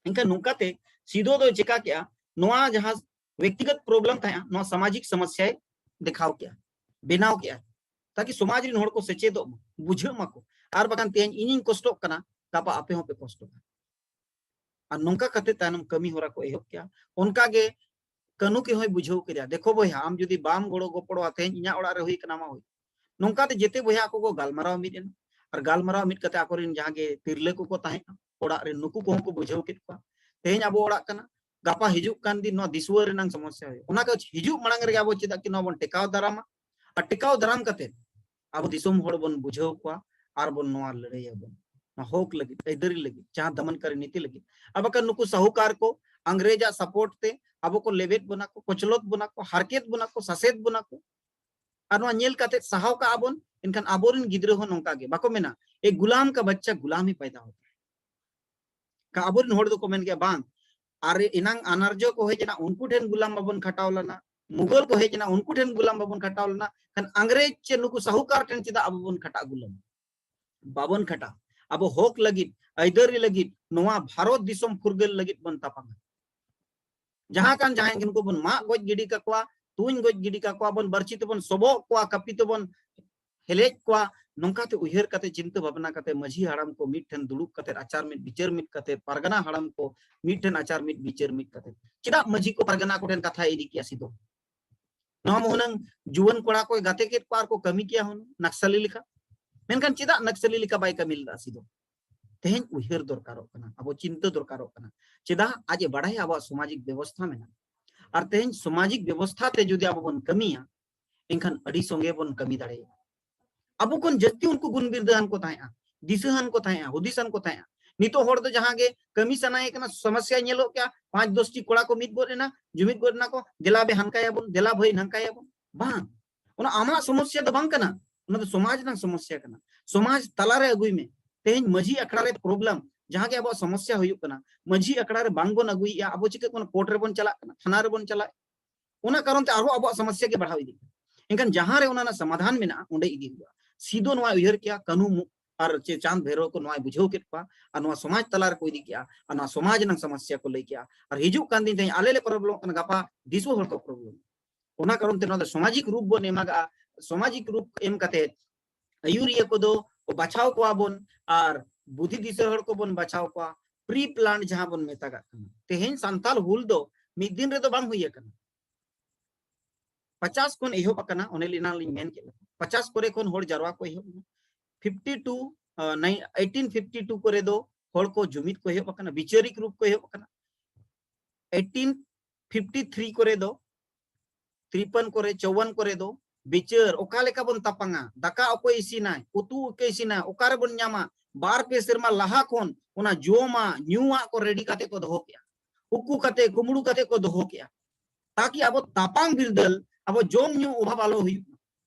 ᱮᱱᱠᱷᱟᱱ ᱱᱚᱝᱠᱟᱛᱮ ᱥᱤᱫᱳ ᱫᱚᱭ ᱪᱮᱠᱟ ᱠᱮᱜᱼᱟ, ᱱᱚᱣᱟ ᱡᱟᱦᱟᱸ ᱵᱮᱠᱛᱤᱜᱚᱛ problem ᱛᱟᱦᱮᱸᱜᱼᱟ, ᱱᱚᱣᱟ ᱥᱟᱢᱟᱡᱤᱠ ᱥᱚᱢᱚᱥᱥᱟᱭ ᱫᱮᱠᱷᱟᱣ ᱠᱮᱜᱼᱟ, ᱵᱮᱱᱟᱣ ᱠᱮᱜᱼᱟ, ᱛᱟᱠᱤ ᱥᱚᱢᱟᱡᱽ ᱨᱮᱱ ᱦᱚᱲ ᱠᱚ ᱥᱮᱪᱮᱫᱚᱜ ᱢᱟ, ᱵᱩᱡᱷᱟᱹᱜ ᱢᱟᱠᱚ᱾ ᱟᱨ ᱵᱟᱠᱷᱟᱱ ᱛᱮᱦᱮᱧ ᱤᱧᱤᱧ ᱠᱚᱥᱴᱚᱜ ᱠᱟᱱᱟ, ᱜᱟᱯᱟ ᱟᱯᱮ ᱦᱚᱸᱯᱮ ᱠᱚᱥᱴᱚᱜᱼᱟ᱾ ᱟᱨ ᱱᱚᱝᱠᱟ ᱠᱟᱛᱮ ᱛᱟᱭᱱᱚᱢ ᱠᱟᱹᱢᱤ ᱦᱚᱨᱟ ᱠᱚ ᱮᱦᱚᱵ ᱠᱮᱜᱼᱟ᱾ ᱚᱱᱠᱟ ᱜᱮ ᱠᱟᱹᱱᱩ ᱠᱮ ᱦᱚᱸᱭ ᱵᱩᱡᱷᱟᱹᱣ ᱠᱮᱫᱮᱭᱟ, "ᱫᱮᱠᱷᱚ ᱵᱚᱭᱦᱟ, ᱟᱢ ᱡᱩᱫᱤ ᱵᱟᱢ ᱜᱚᱲᱚ ᱜᱚᱯᱚᱲᱚᱜᱼᱟ, ᱛᱮᱦᱮᱧ ᱤᱧᱟᱹᱜ ᱚᱲᱟᱜ ᱨᱮ ᱦᱩᱭ ᱠᱟᱱᱟ, ᱟᱢᱟᱜ ᱦᱩᱭ᱾" ᱱᱚᱝᱠᱟ ᱛᱮ ᱡᱮᱛᱮ ᱵᱚᱭᱦᱟ ᱠᱚ ᱠᱚ ᱜᱟᱞᱢᱟᱨᱟᱣ ᱢᱤᱫ ᱮᱱᱟ᱾ ᱟᱨ ᱜᱟᱞᱢᱟᱨᱟᱣ ᱢᱤᱫ ᱠᱟᱛᱮ ᱟᱠᱚᱨᱮᱱ ᱡᱟᱦᱟᱸ ᱜᱮ ᱛᱤᱨᱞᱟᱹ ᱠᱚᱠᱚ ᱛᱟᱦᱮᱸ ᱠᱟᱱᱟ ᱚᱲᱟᱜ ᱨᱮ, ᱱᱩᱠᱩ ᱠᱚᱦᱚᱸ ᱠᱚ ᱵᱩᱡᱷᱟᱹᱣ ᱠᱮᱫ ᱠᱚᱣᱟ, ᱛᱮᱦᱮᱧ ᱟᱵᱚ ᱚᱲᱟᱜ ᱠᱟᱱᱟ, ᱜᱟᱯᱟ ᱦᱤᱡᱩᱜ ᱠᱟᱱ ᱫᱤᱱ ᱱᱚᱣᱟ ᱫᱤᱥᱩᱣᱟᱹ ᱨᱮᱱᱟᱝ ᱥᱚᱢᱚᱥᱥᱟ ᱦᱩᱭᱩᱜᱼᱟ᱾ ᱚᱱᱟ ᱠᱚ ᱦᱤᱡᱩᱜ ᱢᱟᱲᱟᱝ ᱨᱮᱜᱮ ᱟᱵᱚ ᱪᱮᱫᱟᱜ ᱠᱤ ᱱᱚᱣᱟ ᱵᱚᱱ ᱴᱮᱠᱟᱣ ᱫᱟᱨᱟᱢᱟ? ᱟᱨ ᱴᱮᱠᱟᱣ ᱫᱟᱨᱟᱢ ᱠᱟᱛᱮ ᱟᱵᱚ ᱫᱤᱥᱚᱢ ᱦᱚᱲ ᱵᱚᱱ ᱵᱩᱡᱷᱟᱹᱣ ᱠᱚᱣᱟ ᱟᱨ ᱵᱚᱱ ᱱᱚᱣᱟ ᱞᱟᱹᱲᱦᱟᱹᱭ ᱟᱵᱚᱱ, ᱱᱚᱣᱟ ᱦᱚᱠ ᱞᱟᱹᱜᱤᱫ, ᱟᱹᱭᱫᱟᱹᱨᱤ ᱞᱟᱹᱜᱤᱫ, ᱡᱟᱦᱟᱸ ᱫᱚᱢᱚᱱᱠᱟᱨᱤ ᱱᱤᱛᱤ ᱞᱟᱹᱜᱤᱫ᱾ ᱟᱨ ᱵᱟᱠᱷᱟᱱ ᱱᱩᱠᱩ ᱥᱟᱦᱩᱠᱟᱨ ᱠᱚ ᱟᱝᱨᱮᱡᱟᱜ ᱥᱟᱯᱳᱨᱴ ᱛᱮ ᱟᱵᱚ ᱠᱚ ᱞᱮᱵᱮᱫ ᱵᱚᱱᱟ ᱠᱚ, ᱠᱚᱪᱞᱚᱛ ᱵᱚᱱᱟ ᱠᱚ, ᱦᱟᱨᱠᱮᱛ ᱵᱚᱱᱟ ᱠᱚ, ᱥᱟᱥᱮᱛ ᱵᱚᱱᱟ ᱠᱚ᱾ ᱟᱨ ᱱᱚᱣᱟ ᱧᱮᱞ ᱠᱟᱛᱮ ᱥᱟᱦᱟᱣ ᱠᱟᱜᱼᱟ ᱵᱚᱱ, ᱮᱱᱠᱷᱟᱱ ᱟᱵᱚᱨᱮᱱ ᱜᱤᱫᱽᱨᱟᱹ ᱦᱚᱸ ᱱᱚᱝᱠᱟ ᱜᱮ ᱵᱟᱠᱚ ᱢᱮᱱᱟ, "ᱮ ᱜᱩᱞᱟᱢ ᱠᱟ ᱵᱟᱪᱪᱟ ᱜᱩᱞᱟᱢ ᱦᱤ ᱯᱟᱭᱫᱟ ᱦᱳᱛᱟ ᱦᱟᱭ᱾" ᱟᱵᱚᱨᱮᱱ ᱦᱚᱲ ᱫᱚᱠᱚ ᱢᱮᱱ ᱜᱮᱭᱟ, "ᱵᱟᱝ, ᱟᱨ ᱮᱱᱟᱝ ᱟᱱᱟᱨᱡᱚ ᱠᱚ ᱦᱮᱡ ᱮᱱᱟ, ᱩᱱᱠᱩ ᱴᱷᱮᱱ ᱜᱩᱞᱟᱢ ᱵᱟᱵᱚᱱ ᱠᱷᱟᱴᱟᱣ ᱞᱮᱱᱟ, ᱢᱩᱜᱚᱞ ᱠᱚ ᱦᱮᱡ ᱮᱱᱟ, ᱩᱱᱠᱩ ᱴᱷᱮᱱ ᱜᱩᱞᱟᱢ ᱵᱟᱵᱚᱱ ᱠᱷᱟᱴᱟᱣ ᱞᱮᱱᱟ, ᱠᱷᱟᱱ ᱟᱝᱨᱮᱡᱽ ᱪᱮ ᱱᱩᱠᱩ ᱥᱟᱦᱩᱠᱟᱨ ᱴᱷᱮᱱ ᱪᱮᱫᱟᱜ ᱟᱵᱚ ᱵᱚᱱ ᱠᱷᱟᱴᱟᱜ ᱜᱩᱞᱟᱢ? ᱵᱟᱵᱚᱱ ᱠᱷᱟᱴᱟᱜ, ᱟᱵᱚ ᱦᱚᱠ ᱞᱟᱹᱜᱤᱫ, ᱟᱹᱭᱫᱟᱹᱨᱤ ᱞᱟᱹᱜᱤᱫ, ᱱᱚᱣᱟ ᱵᱷᱟᱨᱚᱛ ᱫᱤᱥᱚᱢ ᱯᱷᱩᱨᱜᱟᱹᱞ ᱞᱟᱹᱜᱤᱫ ᱵᱚᱱ ᱛᱟᱯᱟᱢᱟ᱾" ᱡᱟᱦᱟᱸ ᱠᱟᱱ ᱡᱟᱦᱟᱸᱭ ᱜᱮ ᱱᱩᱠᱩ ᱵᱚᱱ ᱢᱟᱜ ᱜᱚᱡ ᱜᱤᱰᱤ ᱠᱟᱠᱚᱣᱟ, ᱛᱩᱧ ᱜᱚᱡ ᱜᱤᱰᱤ ᱠᱟᱠᱚᱣᱟ ᱵᱚᱱ, ᱵᱟᱹᱨᱪᱤ ᱛᱮᱵᱚᱱ ᱥᱚᱵᱚᱜ ᱠᱚᱣᱟ, ᱠᱟᱹᱯᱤ ᱛᱮᱵᱚᱱ ᱦᱮᱞᱮᱡ ᱠᱚᱣᱟ᱾ ᱱᱚᱝᱠᱟᱛᱮ ᱩᱭᱦᱟᱹᱨ ᱠᱟᱛᱮ, ᱪᱤᱱᱛᱟᱹ ᱵᱷᱟᱵᱽᱱᱟ ᱠᱟᱛᱮ, ᱢᱟᱹᱡᱷᱤ ᱦᱟᱲᱟᱢ ᱠᱚ ᱢᱤᱫ ᱴᱷᱮᱱ ᱫᱩᱲᱩᱵ ᱠᱟᱛᱮ, ᱟᱪᱟᱨ ᱢᱤᱫ ᱵᱤᱪᱟᱹᱨ ᱢᱤᱫ ᱠᱟᱛᱮ, ᱯᱟᱨᱜᱟᱱᱟ ᱦᱟᱲᱟᱢ ᱠᱚ ᱢᱤᱫ ᱴᱷᱮᱱ ᱟᱪᱟᱨ ᱢᱤᱫ ᱵᱤᱪᱟᱹᱨ ᱢᱤᱫ ᱠᱟᱛᱮ, ᱪᱮᱫᱟᱜ ᱢᱟᱹᱡᱷᱤ ᱠᱚ ᱯᱟᱨᱜᱟᱱᱟ ᱠᱚ ᱴᱷᱮᱱ ᱠᱟᱛᱷᱟᱭ ᱤᱫᱤ ᱠᱮᱜᱼᱟ ᱥᱤᱫᱚ? ᱱᱚᱣᱟ ᱢᱟ ᱦᱩᱱᱟᱹᱝ ᱡᱩᱣᱟᱹᱱ ᱠᱚᱲᱟ ᱠᱚᱭ ᱜᱟᱛᱮ ᱠᱮᱫ ᱠᱚᱣᱟ ᱟᱨ ᱠᱚ ᱠᱟᱹᱢᱤ ᱠᱮᱭᱟ ᱦᱩᱱᱟᱹᱝ ᱱᱟᱠᱥᱟᱞᱤ ᱞᱮᱠᱟ᱾ ᱢᱮᱱᱠᱷᱟᱱ ᱪᱮᱫᱟᱜ ᱱᱟᱠᱥᱟᱞᱤ ᱞᱮᱠᱟ ᱵᱟᱭ ᱠᱟᱹᱢᱤ ᱞᱮᱫᱟ ᱥᱤᱫᱚ? ᱛᱮᱦᱮᱧ ᱩᱭᱦᱟᱹᱨ ᱫᱚᱨᱠᱟᱨᱚᱜ ᱠᱟᱱᱟ, ᱟᱵᱚ ᱪᱤᱱᱛᱟᱹ ᱫᱚᱨᱠᱟᱨᱚᱜ ᱠᱟᱱᱟ᱾ ᱪᱮᱫᱟᱜ? ᱟᱡ ᱮ ᱵᱟᱲᱟᱭᱟ ᱟᱵᱚᱣᱟᱜ ᱥᱟᱢᱟᱡᱤᱠ ᱵᱮᱵᱚᱥᱛᱷᱟ ᱢᱮᱱᱟᱜᱼᱟ᱾ ᱟᱨ ᱛᱮᱦᱮᱧ ᱥᱟᱢᱟᱡᱤᱠ ᱵᱮᱵᱚᱥᱛᱷᱟ ᱛᱮ ᱡᱩᱫᱤ ᱟᱵᱚ ᱵᱚᱱ ᱠᱟᱹᱢᱤᱭᱟ, ᱮᱱᱠᱷᱟᱱ ᱟᱹᱰᱤ ᱥᱚᱸᱜᱮ ᱵᱚᱱ ᱠᱟᱹᱢᱤ ᱫᱟᱲᱮᱭᱟᱜᱼᱟ᱾ ᱟᱵᱚ ᱠᱷᱚᱱ ᱡᱟᱹᱥᱛᱤ ᱩᱱᱠᱩ ᱜᱩᱱ ᱵᱤᱨᱫᱟᱹᱣᱟᱱ ᱠᱚ ᱛᱟᱦᱮᱸᱜᱼᱟ, ᱫᱤᱥᱟᱹᱣᱟᱱ ᱠᱚ ᱛᱟᱦᱮᱸᱜᱼᱟ, ᱦᱩᱫᱤᱥᱟᱱ ᱠᱚ ᱛᱟᱦᱮᱸᱜᱼᱟ᱾ ᱱᱤᱛᱚᱜ ᱦᱚᱲ ᱫᱚ ᱡᱟᱦᱟᱸ ᱜᱮ ᱠᱟᱹᱢᱤ ᱥᱟᱱᱟᱭᱮ ᱠᱟᱱᱟ, ᱥᱚᱢᱚᱥᱥᱟ ᱧᱮᱞᱚᱜ ᱠᱮᱜᱼᱟ, ᱯᱟᱸᱪ ᱫᱚᱥ ᱴᱤ ᱠᱚᱲᱟ ᱠᱚ ᱢᱤᱫ ᱜᱚᱫ ᱮᱱᱟ, ᱡᱩᱢᱤᱫ ᱜᱚᱫ ᱮᱱᱟ ᱠᱚ, "ᱫᱮᱞᱟ ᱵᱮ ᱦᱟᱱᱠᱟᱭᱟᱵᱚᱱ, ᱫᱮᱞᱟ ᱵᱷᱟᱹᱭ ᱱᱟᱝᱠᱟᱭᱟᱵᱚᱱ᱾" ᱵᱟᱝ, ᱚᱱᱟ ᱟᱢᱟᱜ ᱥᱚᱢᱚᱥᱥᱟ ᱫᱚ ᱵᱟᱝ ᱠᱟᱱᱟ, ᱚᱱᱟ ᱫᱚ ᱥᱚᱢᱟᱡᱽ ᱨᱮᱱᱟᱜ ᱥᱚᱢᱚᱥᱥᱟ ᱠᱟᱱᱟ᱾ ᱥᱚᱢᱟᱡᱽ ᱛᱟᱞᱟᱨᱮ ᱟᱹᱜᱩᱭ ᱢᱮ᱾ ᱛᱮᱦᱮᱧ ᱢᱟᱹᱡᱷᱤ ᱟᱠᱷᱲᱟ ᱨᱮ ᱯᱨᱚᱵᱞᱮᱢ, ᱡᱟᱦᱟᱸ ᱜᱮ ᱟᱵᱚᱣᱟᱜ ᱥᱚᱢᱚᱥᱥᱟ ᱦᱩᱭᱩᱜ ᱠᱟᱱᱟ, ᱢᱟᱹᱡᱷᱤ ᱟᱠᱷᱲᱟ ᱨᱮ ᱵᱟᱝ ᱵᱚᱱ ᱟᱹᱜᱩᱭᱮᱜᱼᱟ, ᱟᱵᱚ ᱪᱤᱠᱟᱹᱜ ᱠᱟᱱᱟ, ᱠᱳᱨᱴ ᱨᱮᱵᱚᱱ ᱪᱟᱞᱟᱜ ᱠᱟᱱᱟ, ᱛᱷᱟᱱᱟ ᱨᱮᱵᱚᱱ ᱪᱟᱞᱟᱜ, ᱚᱱᱟ ᱠᱟᱨᱚᱱ ᱛᱮ ᱟᱨᱦᱚᱸ ᱟᱵᱚᱣᱟᱜ ᱥᱚᱢᱚᱥᱥᱟ ᱜᱮ ᱵᱟᱲᱦᱟᱣ ᱤᱫᱤᱜ ᱠᱟᱱᱟ᱾ ᱮᱱᱠᱷᱟᱱ ᱡᱟᱦᱟᱸ ᱨᱮ ᱚᱱᱟ ᱨᱮᱱᱟᱜ ᱥᱚᱢᱟᱫᱷᱟᱱ ᱢᱮᱱᱟᱜᱼᱟ, ᱚᱸᱰᱮ ᱤᱫᱤ ᱦᱩᱭᱩᱜᱼᱟ᱾ ᱥᱤᱫᱚ ᱱᱚᱣᱟᱭ ᱩᱭᱦᱟᱹᱨ ᱠᱮᱜᱼᱟ, ᱠᱟᱹᱱᱩ ᱢᱩ-, ᱟᱨ ᱪᱮ ᱪᱟᱸᱫᱽ ᱵᱷᱮᱨᱚ ᱠᱚ ᱱᱚᱣᱟᱭ ᱵᱩᱡᱷᱟᱹᱣ ᱠᱮᱫ ᱠᱚᱣᱟ, ᱟᱨ ᱱᱚᱣᱟ ᱥᱚᱢᱟᱡᱽ ᱛᱟᱞᱟ ᱨᱮᱠᱚ ᱤᱫᱤ ᱠᱮᱜᱼᱟ, ᱟᱨ ᱱᱚᱣᱟ ᱥᱚᱢᱟᱡᱽ ᱨᱮᱱᱟᱜ ᱥᱚᱢᱚᱥᱥᱟ ᱠᱚ ᱞᱟᱹᱭ ᱠᱮᱜᱼᱟ᱾ ᱟᱨ ᱦᱤᱡᱩᱜ ᱠᱟᱱ ᱫᱤᱱ ᱛᱮᱦᱮᱧ ᱟᱞᱮ ᱞᱮ ᱯᱨᱚᱵᱞᱮᱢᱚᱜ ᱠᱟᱱᱟ, ᱜᱟᱯᱟ ᱫᱤᱥᱩᱣᱟᱹ ᱦᱚᱲ ᱠᱚ ᱯᱨᱚᱵᱞᱮᱢ᱾ ᱚᱱᱟ ᱠᱟᱨᱚᱱ ᱛᱮ ᱱᱚᱣᱟ ᱫᱚ ᱥᱟᱢᱟᱡᱤᱠ ᱨᱩᱯ ᱵᱚᱱ ᱮᱢᱟᱜᱼᱟ᱾ ᱥᱟᱢᱟᱡᱤᱠ ᱨᱩᱯ ᱮᱢ ᱠᱟᱛᱮ ᱟᱹᱭᱩᱨᱤᱭᱟᱹ ᱠᱚᱫᱚ ᱠᱚ ᱵᱟᱪᱷᱟᱣ ᱠᱚᱣᱟ ᱵᱚᱱ ᱟᱨ ᱵᱩᱫᱷᱤ ᱫᱤᱥᱟᱹ ᱦᱚᱲ ᱠᱚᱵᱚᱱ ᱵᱟᱪᱷᱟᱣ ᱠᱚᱣᱟ, ᱯᱨᱤ ᱯᱞᱟᱱ ᱡᱟᱦᱟᱸ ᱵᱚᱱ ᱢᱮᱛᱟᱜᱟᱜ ᱠᱟᱱᱟ᱾ ᱛᱮᱦᱮᱧ ᱥᱟᱱᱛᱟᱞ ᱦᱩᱞ ᱫᱚ ᱢᱤᱫ ᱫᱤᱱ ᱨᱮᱫᱚ ᱵᱟᱝ ᱦᱩᱭ ᱟᱠᱟᱱᱟ᱾ ᱯᱚᱪᱟᱥ ᱠᱷᱚᱱ ᱮᱦᱚᱵ ᱟᱠᱟᱱᱟ, ᱚᱱᱮ ᱮᱱᱟᱝ ᱞᱤᱧ ᱢᱮᱱ ᱠᱮᱫ ᱞᱮᱠᱟ, ᱯᱚᱪᱟᱥ ᱠᱚᱨᱮ ᱠᱷᱚᱱ ᱦᱚᱲ ᱡᱟᱨᱣᱟ ᱠᱚ ᱮᱦᱚᱵ ᱮᱱᱟ᱾ ᱯᱷᱤᱯᱴᱤ ᱴᱩ, ᱟᱸ, ᱱᱟᱭ-, ᱮᱭᱤᱴᱤᱱ ᱯᱷᱤᱯᱴᱤ ᱴᱩ ᱠᱚᱨᱮ ᱫᱚ ᱦᱚᱲ ᱠᱚ ᱡᱩᱢᱤᱫ ᱠᱚ ᱮᱦᱚᱵ ᱟᱠᱟᱱᱟ, ᱵᱤᱪᱟᱹᱨᱤᱠ ᱨᱩᱯ ᱠᱚ ᱮᱦᱚᱵ ᱟᱠᱟᱱᱟ᱾ ᱮᱭᱤᱴᱤᱱ ᱯᱷᱤᱯᱴᱤ ᱛᱷᱨᱤ ᱠᱚᱨᱮ ᱫᱚ, ᱛᱨᱤᱯᱟᱱ ᱠᱚᱨᱮ, ᱪᱚᱣᱟᱱ ᱠᱚᱨᱮ ᱫᱚ ᱵᱤᱪᱟᱹᱨ ᱚᱠᱟ ᱞᱮᱠᱟ ᱵᱚᱱ ᱛᱟᱯᱟᱝᱟ, ᱫᱟᱠᱟ ᱚᱠᱚᱭ ᱤᱥᱤᱱᱟᱭ, ᱩᱛᱩ ᱚᱠᱚᱭ ᱤᱥᱤᱱᱟ, ᱚᱠᱟ ᱨᱮᱵᱚᱱ ᱧᱟᱢᱟ, ᱵᱟᱨ ᱯᱮ ᱥᱮᱨᱢᱟ ᱞᱟᱦᱟ ᱠᱷᱚᱱ ᱚᱱᱟ ᱡᱚᱢᱟᱜ ᱧᱩᱣᱟᱜ ᱠᱚ ᱨᱮᱰᱤ ᱠᱟᱛᱮ ᱠᱚ ᱫᱚᱦᱚ ᱠᱮᱜᱼᱟ, ᱩᱠᱩ ᱠᱟᱛᱮ ᱠᱩᱢᱵᱽᱲᱩ ᱠᱟᱛᱮ ᱠᱚ ᱫᱚᱦᱚ ᱠᱮᱜᱼᱟ, ᱛᱟᱠᱤ ᱟᱵᱚ ᱛᱟᱯᱟᱝ ᱵᱤᱨᱫᱟᱹᱞ, ᱟᱵᱚ ᱡᱚᱢ ᱧᱩ ᱚᱵᱷᱟᱵ ᱟᱞᱚ ᱦᱩᱭᱩᱜ ᱢᱟ᱾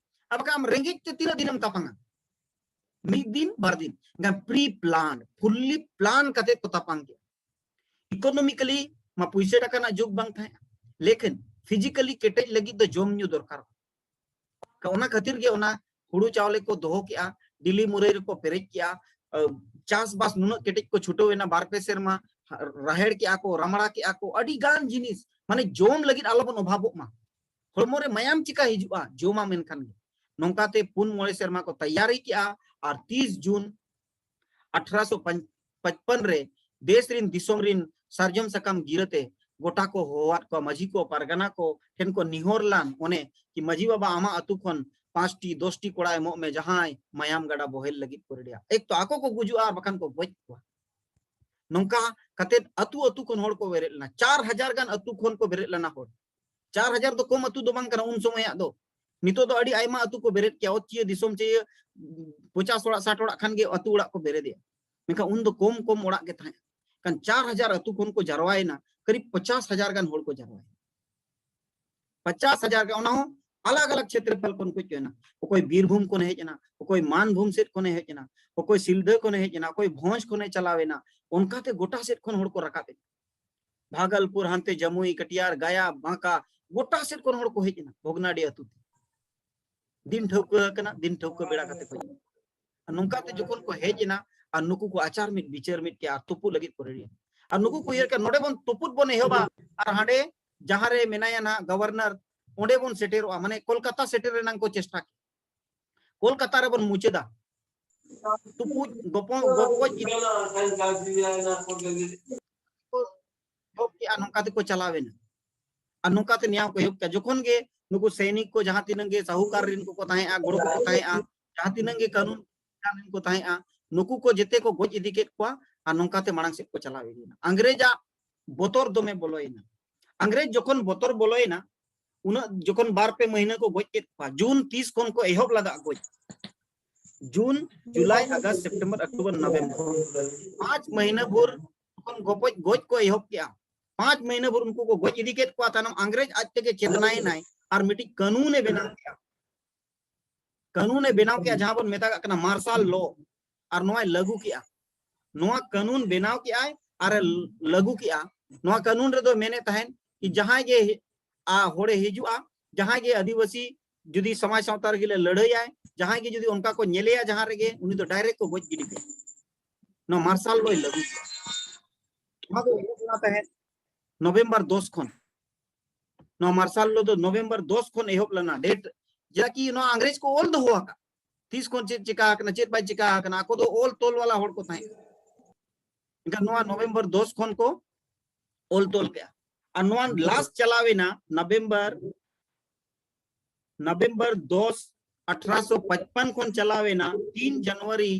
ᱟᱨ ᱵᱟᱠᱷᱟᱱ ᱟᱢ ᱨᱮᱸᱜᱮᱡ ᱛᱮ ᱛᱤᱱᱟᱹᱜ ᱫᱤᱱᱮᱢ ᱛᱟᱯᱟᱝᱟ? ᱢᱤᱫ ᱫᱤᱱ, ᱵᱟᱨ ᱫᱤᱱ᱾ ᱮᱱᱠᱷᱟᱱ ᱯᱨᱤ ᱯᱞᱟᱱ, ᱯᱷᱩᱞᱞᱤ ᱯᱞᱟᱱ ᱠᱟᱛᱮ ᱠᱚ ᱛᱟᱯᱟᱝ ᱠᱮᱜᱼᱟ᱾ ᱤᱠᱳᱱᱚᱢᱤᱠᱟᱞᱤ ᱢᱟ ᱯᱩᱭᱥᱟᱹ ᱴᱟᱠᱟ ᱨᱮᱱᱟᱜ ᱡᱩᱜᱽ ᱵᱟᱝ ᱛᱟᱦᱮᱸ, ᱞᱮᱠᱤᱱ ᱯᱷᱤᱡᱤᱠᱟᱞᱤ ᱠᱮᱴᱮᱡ ᱞᱟᱹᱜᱤᱫ ᱫᱚ ᱡᱚᱢ ᱧᱩ ᱫᱚᱨᱠᱟᱨ᱾ ᱚᱱᱟ ᱠᱷᱟᱹᱛᱤᱨ ᱜᱮ ᱚᱱᱟ ᱦᱩᱲᱩ ᱪᱟᱣᱞᱮ ᱠᱚ ᱫᱚᱦᱚ ᱠᱮᱜᱼᱟ, ᱰᱤᱞᱤ ᱢᱩᱨᱟᱹᱭ ᱨᱮᱠᱚ ᱯᱮᱨᱮᱡ ᱠᱮᱜᱼᱟ᱾ ᱟᱹ, ᱪᱟᱥᱵᱟᱥ ᱱᱩᱱᱟᱹᱜ ᱠᱮᱴᱮᱡ ᱠᱚ ᱪᱷᱩᱴᱟᱹᱣ ᱮᱱᱟ, ᱵᱟᱨ ᱯᱮ ᱥᱮᱨᱢᱟ ᱨᱟᱦᱮᱲ ᱠᱮᱜᱼᱟ ᱠᱚ, ᱨᱟᱢᱲᱟ ᱠᱮᱜᱼᱟ ᱠᱚ, ᱟᱹᱰᱤ ᱜᱟᱱ ᱡᱤᱱᱤᱥ, ᱢᱟᱱᱮ ᱡᱚᱢ ᱞᱟᱹᱜᱤᱫ ᱟᱞᱚ ᱵᱚᱱ ᱚᱵᱷᱟᱵᱚᱜ ᱢᱟ, ᱦᱚᱲᱢᱚ ᱨᱮ ᱢᱟᱭᱟᱢ ᱪᱤᱠᱟ ᱦᱤᱡᱩᱜᱼᱟ ᱡᱚᱢᱟᱢ ᱮᱱᱠᱷᱟᱱ ᱜᱮ᱾ ᱱᱚᱝᱠᱟᱛᱮ ᱯᱩᱱ ᱢᱚᱬᱮ ᱥᱮᱨᱢᱟ ᱠᱚ ᱛᱟᱭᱟᱨᱤ ᱠᱮᱜᱼᱟ ᱟᱨ ᱛᱤᱥ ᱡᱩᱱ ᱟᱴᱷᱨᱚᱥᱚ ᱯᱟᱸᱪᱯᱟᱱ ᱨᱮ ᱫᱮᱥ ᱨᱤᱱ ᱫᱤᱥᱚᱢ ᱨᱤᱱ ᱥᱟᱨᱡᱚᱢ ᱥᱟᱠᱟᱢ ᱜᱤᱨᱟᱹᱛᱮ ᱜᱚᱴᱟ ᱠᱚ ᱦᱚᱦᱚᱣᱟᱫ ᱠᱚᱣᱟ, ᱢᱟᱹᱡᱷᱤ ᱠᱚ ᱯᱟᱨᱜᱟᱱᱟ ᱠᱚ ᱴᱷᱮᱱ ᱠᱚ ᱱᱤᱦᱚᱨ ᱞᱟᱱ ᱚᱱᱮ ᱠᱤ ᱢᱟᱹᱡᱷᱤ ᱵᱟᱵᱟ ᱟᱢᱟᱜ ᱟᱹᱛᱩ ᱠᱷᱚᱱ ᱯᱟᱸᱪᱴᱤ ᱫᱚᱥᱴᱤ ᱠᱚᱲᱟ ᱮᱢᱚᱜ ᱢᱮ ᱡᱟᱦᱟᱸᱭ ᱢᱟᱭᱟᱢ ᱜᱟᱰᱟ ᱵᱚᱦᱮᱞ ᱞᱟᱹᱜᱤᱫ ᱠᱚ ᱨᱮᱰᱤᱭᱟ᱾ ᱮᱠ ᱛᱚ ᱟᱠᱚ ᱠᱚ ᱜᱩᱡᱩᱜᱼᱟ ᱟᱨ ᱵᱟᱠᱷᱟᱱ ᱠᱚ ᱜᱚᱡ ᱠᱚᱣᱟ᱾ ᱱᱚᱝᱠᱟ ᱠᱟᱛᱮ ᱟᱹᱛᱩ ᱟᱹᱛᱩ ᱠᱷᱚᱱ ᱦᱚᱲ ᱠᱚ ᱵᱮᱨᱮᱫ ᱞᱮᱱᱟ, ᱪᱟᱨ ᱦᱟᱡᱟᱨ ᱜᱟᱱ ᱟᱹᱛᱩ ᱠᱷᱚᱱ ᱠᱚ ᱵᱮᱨᱮᱫ ᱞᱮᱱᱟ ᱦᱚᱲ᱾ ᱪᱟᱨ ᱦᱟᱡᱟᱨ ᱫᱚ ᱠᱚᱢ ᱟᱹᱛᱩ ᱫᱚ ᱵᱟᱝ ᱠᱟᱱᱟ ᱩᱱ ᱥᱚᱢᱚᱭᱟᱜ ᱫᱚ᱾ ᱱᱤᱛᱚᱜ ᱫᱚ ᱟᱹᱰᱤ ᱟᱭᱢᱟ ᱟᱹᱛᱩ ᱠᱚ ᱵᱮᱨᱮᱫ ᱠᱮᱭᱟ, ᱚᱛ ᱪᱤᱭᱟᱹ ᱫᱤᱥᱚᱢ ᱪᱤᱭᱟᱹ ᱯᱚᱪᱟᱥ ᱚᱲᱟᱜ ᱥᱟᱴ ᱚᱲᱟᱜ ᱠᱷᱟᱱ ᱜᱮ ᱟᱹᱛᱩ ᱚᱲᱟᱜ ᱠᱚ ᱵᱮᱨᱮᱫᱮᱜᱼᱟ᱾ ᱢᱮᱱᱠᱷᱟᱱ ᱩᱱ ᱫᱚ ᱠᱚᱢ ᱠᱚᱢ ᱚᱲᱟᱜ ᱜᱮ ᱛᱟᱦᱮᱸ ᱠᱟᱱᱟ᱾ ᱪᱟᱨ ᱦᱟᱡᱟᱨ ᱟᱹᱛᱩ ᱠᱷᱚᱱ ᱠᱚ ᱡᱟᱨᱣᱟᱭᱮᱱᱟ, ᱠᱟᱹᱨᱤᱵ ᱯᱚᱪᱟᱥ ᱦᱟᱡᱟᱨ ᱜᱟᱱ ᱦᱚᱲ ᱠᱚ ᱡᱟᱨᱣᱟᱭᱮᱱᱟ᱾ ᱯᱚᱪᱟᱥ ᱦᱟᱡᱟᱨ ᱜᱟᱱ, ᱚᱱᱟ ᱦᱚᱸ ᱟᱞᱟᱜᱽ ᱟᱞᱟᱜᱽ ᱪᱷᱮᱛᱨᱚᱯᱷᱚᱞ ᱠᱷᱚᱱ ᱠᱚ ᱦᱮᱡ ᱮᱱᱟ᱾ ᱚᱠᱚᱭ ᱵᱤᱨᱵᱷᱩᱢ ᱠᱷᱚᱱᱮ ᱦᱮᱡ ᱮᱱᱟ, ᱚᱠᱚᱭ ᱢᱟᱱᱵᱷᱩᱢ ᱥᱮᱫ ᱠᱷᱚᱱᱮ ᱦᱮᱡ ᱮᱱᱟ, ᱚᱠᱚᱭ ᱥᱤᱞᱫᱟᱹ ᱠᱷᱚᱱᱮ ᱦᱮᱡ ᱮᱱᱟ, ᱚᱠᱚᱭ ᱵᱷᱚᱸᱡᱽ ᱠᱷᱚᱱᱮ ᱪᱟᱞᱟᱣ ᱮᱱᱟ, ᱚᱱᱠᱟᱛᱮ ᱜᱚᱴᱟ ᱥᱮᱫ ᱠᱷᱚᱱ ᱦᱚᱲ ᱠᱚ ᱨᱟᱠᱟᱵ ᱮᱱᱟ᱾ ᱵᱷᱟᱜᱚᱞᱯᱩᱨ, ᱦᱟᱱᱛᱮ ᱡᱟᱢᱩᱭ, ᱠᱟᱴᱤᱭᱟᱨ, ᱜᱟᱭᱟ, ᱵᱟᱸᱠᱟ, ᱜᱚᱴᱟ ᱥᱮᱫ ᱠᱷᱚᱱ ᱦᱚᱲ ᱠᱚ ᱦᱮᱡ ᱮᱱᱟ ᱵᱷᱚᱜᱽᱱᱟᱰᱤ ᱟᱹᱛᱩ ᱛᱮ᱾ ᱫᱤᱱ ᱴᱷᱟᱹᱣᱠᱟᱹ ᱟᱠᱟᱱᱟ, ᱫᱤᱱ ᱴᱷᱟᱹᱣᱠᱟᱹ ᱵᱮᱲᱟ ᱠᱟᱛᱮ ᱠᱚ ᱦᱮᱡ ᱮᱱᱟ᱾ ᱟᱨ ᱱᱚᱝᱠᱟ ᱛᱮ ᱡᱚᱠᱷᱚᱱ ᱠᱚ ᱦᱮᱡ ᱮᱱᱟ, ᱟᱨ ᱱᱩᱠᱩ ᱠᱚ ᱟᱪᱟᱨ ᱢᱤᱫ ᱵᱤᱪᱟᱹᱨ ᱢᱤᱫ ᱠᱮᱜᱼᱟ, ᱟᱨ ᱛᱩᱯᱩᱜ ᱞᱟᱹᱜᱤᱫ ᱠᱚ ᱨᱮᱰᱤ ᱮᱱᱟ᱾ ᱟᱨ ᱱᱩᱠᱩ ᱠᱚ ᱩᱭᱦᱟᱹᱨ ᱠᱮᱜᱼᱟ, ᱱᱚᱰᱮ ᱵᱚᱱ ᱛᱩᱯᱩᱫ ᱵᱚᱱ ᱮᱦᱚᱵᱟ, ᱟᱨ ᱦᱟᱸᱰᱮ ᱡᱟᱦᱟᱸ ᱨᱮ ᱢᱮᱱᱟᱭᱟ ᱱᱟᱦᱟᱜ ᱜᱚᱵᱷᱚᱨᱱᱚᱨ, ᱚᱸᱰᱮ ᱵᱚᱱ ᱥᱮᱴᱮᱨᱚᱜᱼᱟ, ᱢᱟᱱᱮ ᱠᱳᱞᱠᱟᱛᱟ ᱥᱮᱴᱮᱨ ᱨᱮᱱᱟᱝ ᱠᱚ ᱪᱮᱥᱴᱟ ᱠᱮᱜᱼᱟ᱾ ᱠᱳᱞᱠᱟᱛᱟ ᱨᱮᱵᱚᱱ ᱢᱩᱪᱟᱹᱫᱟ᱾ ᱛᱩᱯᱩᱡ ᱜᱚᱯᱚ-, ᱜᱚᱯᱚᱡ ᱤᱫᱤ ᱠᱚ ᱮᱦᱚᱵ ᱠᱮᱜᱼᱟ, ᱱᱚᱝᱠᱟ ᱛᱮᱠᱚ ᱪᱟᱞᱟᱣ ᱮᱱᱟ᱾ ᱟᱨ ᱱᱚᱝᱠᱟ ᱛᱮ ᱱᱮᱭᱟᱣ ᱠᱚ ᱮᱦᱚᱵ ᱠᱮᱜᱼᱟ᱾ ᱡᱚᱠᱷᱚᱱ ᱜᱮ ᱱᱩᱠᱩ ᱥᱮᱭᱱᱤᱠ ᱠᱚ, ᱡᱟᱦᱟᱸ ᱛᱤᱱᱟᱹᱜ ᱜᱮ ᱥᱟᱦᱩᱠᱟᱨ ᱨᱮᱱ ᱠᱚᱠᱚ ᱛᱟᱦᱮᱸᱜᱼᱟ, ᱜᱚᱲᱚ ᱠᱚᱠᱚ ᱛᱟᱦᱮᱸᱜᱼᱟ, ᱡᱟᱦᱟᱸ ᱛᱤᱱᱟᱹᱜ ᱜᱮ ᱠᱟᱹᱱᱩᱱ ᱨᱮᱱ ᱠᱚ ᱛᱟᱦᱮᱸᱜᱼᱟ, ᱱᱩᱠᱩ ᱠᱚ ᱡᱮᱛᱮ ᱠᱚ ᱜᱚᱡ ᱤᱫᱤ ᱠᱮᱫ ᱠᱚᱣᱟ᱾ ᱟᱨ ᱱᱚᱝᱠᱟ ᱛᱮ ᱢᱟᱲᱟᱝ ᱥᱮᱫ ᱠᱚ ᱪᱟᱞᱟᱣ ᱤᱫᱤᱭᱮᱱᱟ᱾ ᱤᱝᱨᱮᱡᱟᱜ ᱵᱚᱛᱚᱨ ᱫᱚᱢᱮ ᱵᱚᱞᱚᱭᱮᱱᱟ᱾ ᱤᱝᱨᱮᱡᱽ ᱡᱚᱠᱷᱚᱱ ᱵᱚᱛᱚᱨ ᱵᱚᱞᱚᱭᱮᱱᱟ, ᱩᱱᱟᱹᱜ ᱡᱚᱠᱷᱚᱱ ᱵᱟᱨ ᱯᱮ ᱢᱟᱹᱦᱱᱟᱹ ᱠᱚ ᱜᱚᱡ ᱠᱮᱫ ᱠᱚᱣᱟ, ᱡᱩᱱ ᱛᱤᱥ ᱠᱷᱚᱱ ᱠᱚ ᱮᱦᱚᱵ ᱞᱮᱫᱟ ᱜᱚᱡ᱾ ᱡᱩᱱ, July, August, September, October, November, ᱯᱟᱸᱪ ᱢᱟᱹᱦᱱᱟᱹ ᱵᱷᱳᱨ ᱡᱚᱠᱷᱚᱱ ᱜᱚᱯᱚᱡ ᱜᱚᱡ ᱠᱚ ᱮᱦᱚᱵ ᱠᱮᱜᱼᱟ, ᱯᱟᱸᱪ ᱢᱟᱹᱦᱱᱟᱹ ᱵᱷᱳᱨ ᱩᱱᱠᱩ ᱠᱚ ᱜᱚᱡ ᱤᱫᱤ ᱠᱮᱫ ᱠᱚᱣᱟ᱾ ᱛᱟᱭᱱᱚᱢ ᱤᱝᱨᱮᱡᱽ ᱟᱡ ᱛᱮᱜᱮ ᱪᱮᱛᱱᱟᱭᱮᱱᱟᱭ ᱟᱨ ᱢᱤᱫᱴᱤᱡ ᱠᱟᱹᱱᱩᱱ ᱮ ᱵᱮᱱᱟᱣ ᱠᱮᱜᱼᱟ᱾ ᱠᱟᱹᱱᱩᱱ ᱮ ᱵᱮᱱᱟᱣ ᱠᱮᱜᱼᱟ, ᱡᱟᱦᱟᱸ ᱵᱚᱱ ᱢᱮᱛᱟᱜ ᱠᱟᱱᱟ ᱢᱟᱨᱥᱟᱞ ᱞᱚ, ᱟᱨ ᱱᱚᱣᱟᱭ ᱞᱟᱹᱜᱩ ᱠᱮᱜᱼᱟ᱾ ᱱᱚᱣᱟ ᱠᱟᱹᱱᱩᱱ ᱵᱮᱱᱟᱣ ᱠᱮᱜᱼᱟᱭ ᱟᱨ ᱮ ᱞᱟᱹᱜᱩ ᱠᱮᱜᱼᱟ᱾ ᱱᱚᱣᱟ ᱠᱟᱹᱱᱩᱱ ᱨᱮᱫᱚ ᱢᱮᱱᱮᱫ ᱛᱟᱦᱮᱸᱱ ᱠᱤ ᱡᱟᱦᱟᱸᱭ ᱜᱮ, ᱟ, ᱦᱚᱲᱮ ᱦᱤᱡᱩᱜᱼᱟ, ᱡᱟᱦᱟᱸᱭ ᱜᱮ ᱟᱹᱫᱤᱵᱟᱹᱥᱤ ᱡᱩᱫᱤ ᱥᱚᱢᱟᱡᱽ ᱥᱟᱶᱛᱟ ᱨᱮᱜᱮ ᱞᱮ ᱞᱟᱹᱲᱦᱟᱹᱭᱟᱭ, ᱡᱟᱦᱟᱸᱭ ᱜᱮ ᱡᱩᱫᱤ ᱚᱱᱠᱟ ᱠᱚ ᱧᱮᱞᱮᱭᱟ ᱡᱟᱦᱟᱸ ᱨᱮᱜᱮ, ᱩᱱᱤ ᱫᱚ ᱰᱟᱭᱨᱮᱠᱴ ᱠᱚ ᱜᱚᱡ ᱜᱤᱰᱤ ᱠᱟᱭᱟ᱾ ᱱᱚᱣᱟ ᱢᱟᱨᱥᱟᱞ ᱞᱚᱭ ᱞᱟᱹᱜᱩ ᱠᱮᱜᱼᱟ᱾ ᱱᱚᱣᱟ ᱫᱚ ᱮᱦᱚᱵ ᱞᱮᱱᱟ ᱛᱟᱦᱮᱸᱫ ᱱᱚᱵᱷᱮᱢᱵᱚᱨ ᱫᱚᱥ ᱠᱷᱚᱱ᱾ ᱱᱚᱣᱟ ᱢᱟᱨᱥᱟᱞ ᱞᱚ ᱫᱚ ᱱᱚᱵᱷᱮᱢᱵᱚᱨ ᱫᱚᱥ ᱠᱷᱚᱱ ᱮᱦᱚᱵ ᱞᱮᱱᱟ, ᱰᱮᱴ ᱡᱟ ᱠᱤ ᱱᱚᱣᱟ ᱤᱝᱨᱮᱡᱽ ᱠᱚ ᱚᱞ ᱫᱚᱦᱚ ᱟᱠᱟᱫ, ᱛᱤᱥ ᱠᱷᱚᱱ ᱪᱮᱫ ᱪᱤᱠᱟ ᱟᱠᱟᱱᱟ, ᱪᱮᱫ ᱵᱟᱭ ᱪᱤᱠᱟ ᱟᱠᱟᱱᱟ, ᱟᱠᱚ ᱫᱚ ᱚᱞ ᱛᱚᱞ ᱣᱟᱞᱟ ᱦᱚᱲ ᱠᱚ ᱛᱟᱦᱮᱸ ᱠᱟᱱᱟ᱾ ᱮᱱᱠᱷᱟᱱ ᱱᱚᱣᱟ ᱱᱚᱵᱷᱮᱢᱵᱚᱨ ᱫᱚᱥ ᱠᱷᱚᱱ ᱠᱚ ᱚᱞ ᱛᱚᱞ ᱠᱮᱜᱼᱟ᱾ ᱟᱨ ᱱᱚᱣᱟ ᱞᱟᱥᱴ ᱪᱟᱞᱟᱣ ᱮᱱᱟ ᱱᱚᱵᱷᱮᱢᱵᱚᱨ, ᱱᱚᱵᱷᱮᱢᱵᱚᱨ ᱫᱚᱥ, ᱟᱴᱷᱨᱚᱥᱚ ᱯᱟᱸᱪᱯᱟᱱ ᱠᱷᱚᱱ ᱪᱟᱞᱟᱣ ᱮᱱᱟ ᱛᱤᱱ ᱡᱟᱱᱩᱣᱟᱨᱤ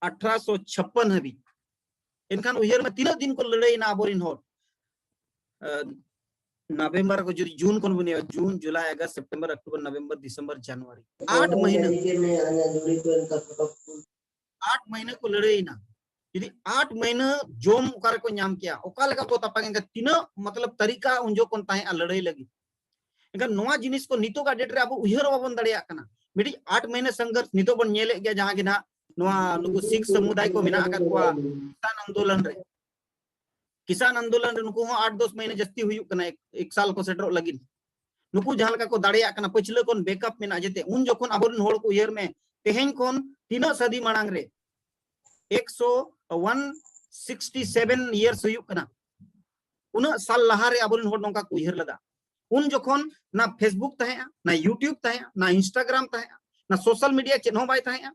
ᱟᱴᱷᱨᱚᱥᱚ ᱪᱷᱟᱯᱯᱟᱱ ᱦᱟᱹᱵᱤᱡ᱾ ᱮᱱᱠᱷᱟᱱ ᱩᱭᱦᱟᱹᱨ ᱢᱮ, ᱛᱤᱱᱟᱹᱜ ᱫᱤᱱ ᱠᱚ ᱞᱟᱹᱲᱦᱟᱹᱭ ᱮᱱᱟ ᱟᱵᱚᱨᱮᱱ ᱦᱚᱲ᱾ ᱟᱸ, ᱱᱚᱵᱷᱮᱢᱵᱚᱨ ᱠᱚ ᱡᱩᱫᱤ ᱡᱩᱱ ᱠᱷᱚᱱ ᱵᱚᱱ ᱮᱦᱚᱵᱟ, June, July, August, September, October, November, December, January, ᱟᱴ ᱢᱟᱹᱦᱱᱟᱹ, ᱟᱴ ᱢᱟᱹᱦᱱᱟᱹ ᱠᱚ ᱞᱟᱹᱲᱦᱟᱹᱭ ᱮᱱᱟ᱾ ᱡᱩᱫᱤ ᱟᱴ ᱢᱟᱹᱦᱱᱟᱹ ᱡᱚᱢ ᱚᱠᱟ ᱨᱮᱠᱚ ᱧᱟᱢ ᱠᱮᱭᱟ, ᱚᱠᱟ ᱞᱮᱠᱟ ᱠᱚ ᱛᱟᱯᱟᱢ ᱠᱮᱭᱟ, ᱛᱤᱱᱟᱹᱜ ᱢᱚᱛᱞᱚᱵ ᱛᱟᱹᱨᱤᱠᱟ ᱩᱱ ᱡᱚᱠᱷᱚᱱ ᱛᱟᱦᱮᱸᱜᱼᱟ ᱞᱟᱹᱲᱦᱟᱹᱭ ᱞᱟᱹᱜᱤᱫ᱾ ᱮᱱᱠᱷᱟᱱ ᱱᱚᱣᱟ ᱡᱤᱱᱤᱥ ᱠᱚ ᱱᱤᱛᱚᱜᱟᱜ ᱰᱮᱴ ᱨᱮ ᱟᱵᱚ ᱩᱭᱦᱟᱹᱨ ᱦᱚᱸ ᱵᱟᱵᱚᱱ ᱫᱟᱲᱮᱭᱟᱜ ᱠᱟᱱᱟ᱾ ᱢᱤᱫᱴᱤᱡ ᱟᱴ ᱢᱟᱹᱦᱱᱟᱹ ᱥᱚᱝᱜᱷᱚᱨᱥ ᱱᱤᱛᱚᱜ ᱵᱚᱱ ᱧᱮᱞᱮᱫ ᱜᱮᱭᱟ, ᱡᱟᱦᱟᱸ ᱜᱮ ᱱᱟᱦᱟᱜ ᱱᱚᱣᱟ ᱱᱩᱠᱩ ᱥᱤᱠᱷ ᱥᱚᱢᱩᱫᱟᱭ ᱠᱚ ᱢᱮᱱᱟᱜ ᱟᱠᱟᱫ ᱠᱚᱣᱟ ᱠᱤᱥᱟᱱ ᱟᱱᱫᱳᱞᱚᱱ ᱨᱮ᱾ ᱠᱤᱥᱟᱱ ᱟᱱᱫᱳᱞᱚᱱ ᱨᱮ ᱱᱩᱠᱩ ᱦᱚᱸ ᱟᱴ ᱫᱚᱥ ᱢᱟᱹᱦᱱᱟᱹ ᱡᱟᱹᱥᱛᱤ ᱦᱩᱭᱩᱜ ᱠᱟᱱᱟ, ᱮᱠ, ᱮᱠ ᱥᱟᱞ ᱠᱚ ᱥᱮᱴᱮᱨᱚᱜ ᱞᱟᱹᱜᱤᱫ᱾ ᱱᱩᱠᱩ ᱡᱟᱦᱟᱸ ᱞᱮᱠᱟ ᱠᱚ ᱫᱟᱲᱮᱭᱟᱜ ᱠᱟᱱᱟ, ᱯᱟᱹᱪᱷᱞᱟᱹ ᱠᱷᱚᱱ ᱵᱮᱠᱟᱯ ᱢᱮᱱᱟᱜᱼᱟ ᱡᱮᱛᱮ᱾ ᱩᱱ ᱡᱚᱠᱷᱚᱱ ᱟᱵᱚᱨᱮᱱ ᱦᱚᱲ ᱠᱚ ᱩᱭᱦᱟᱹᱨ ᱢᱮ, ᱛᱮᱦᱮᱧ ᱠᱷᱚᱱ ᱛᱤᱱᱟᱹᱜ ᱥᱟᱹᱫᱤ ᱢᱟᱲᱟᱝ ᱨᱮ, ᱮᱠᱥᱚ, one sixty seven years ᱦᱩᱭᱩᱜ ᱠᱟᱱᱟ᱾ ᱩᱱᱟᱹᱜ ᱥᱟᱞ ᱞᱟᱦᱟᱨᱮ ᱟᱵᱚᱨᱮᱱ ᱦᱚᱲ ᱱᱚᱝᱠᱟ ᱠᱚ ᱩᱭᱦᱟᱹᱨ ᱞᱮᱫᱟ᱾ ᱩᱱ ᱡᱚᱠᱷᱚᱱ ᱱᱟ Facebook ᱛᱟᱦᱮᱸᱜᱼᱟ, ᱱᱟ YouTube ᱛᱟᱦᱮᱸᱜᱼᱟ, ᱱᱟ Instagram ᱛᱟᱦᱮᱸᱜᱼᱟ, ᱱᱟ social media ᱪᱮᱫ ᱦᱚᱸ ᱵᱟᱭ ᱛᱟᱦᱮᱸᱜᱼᱟ᱾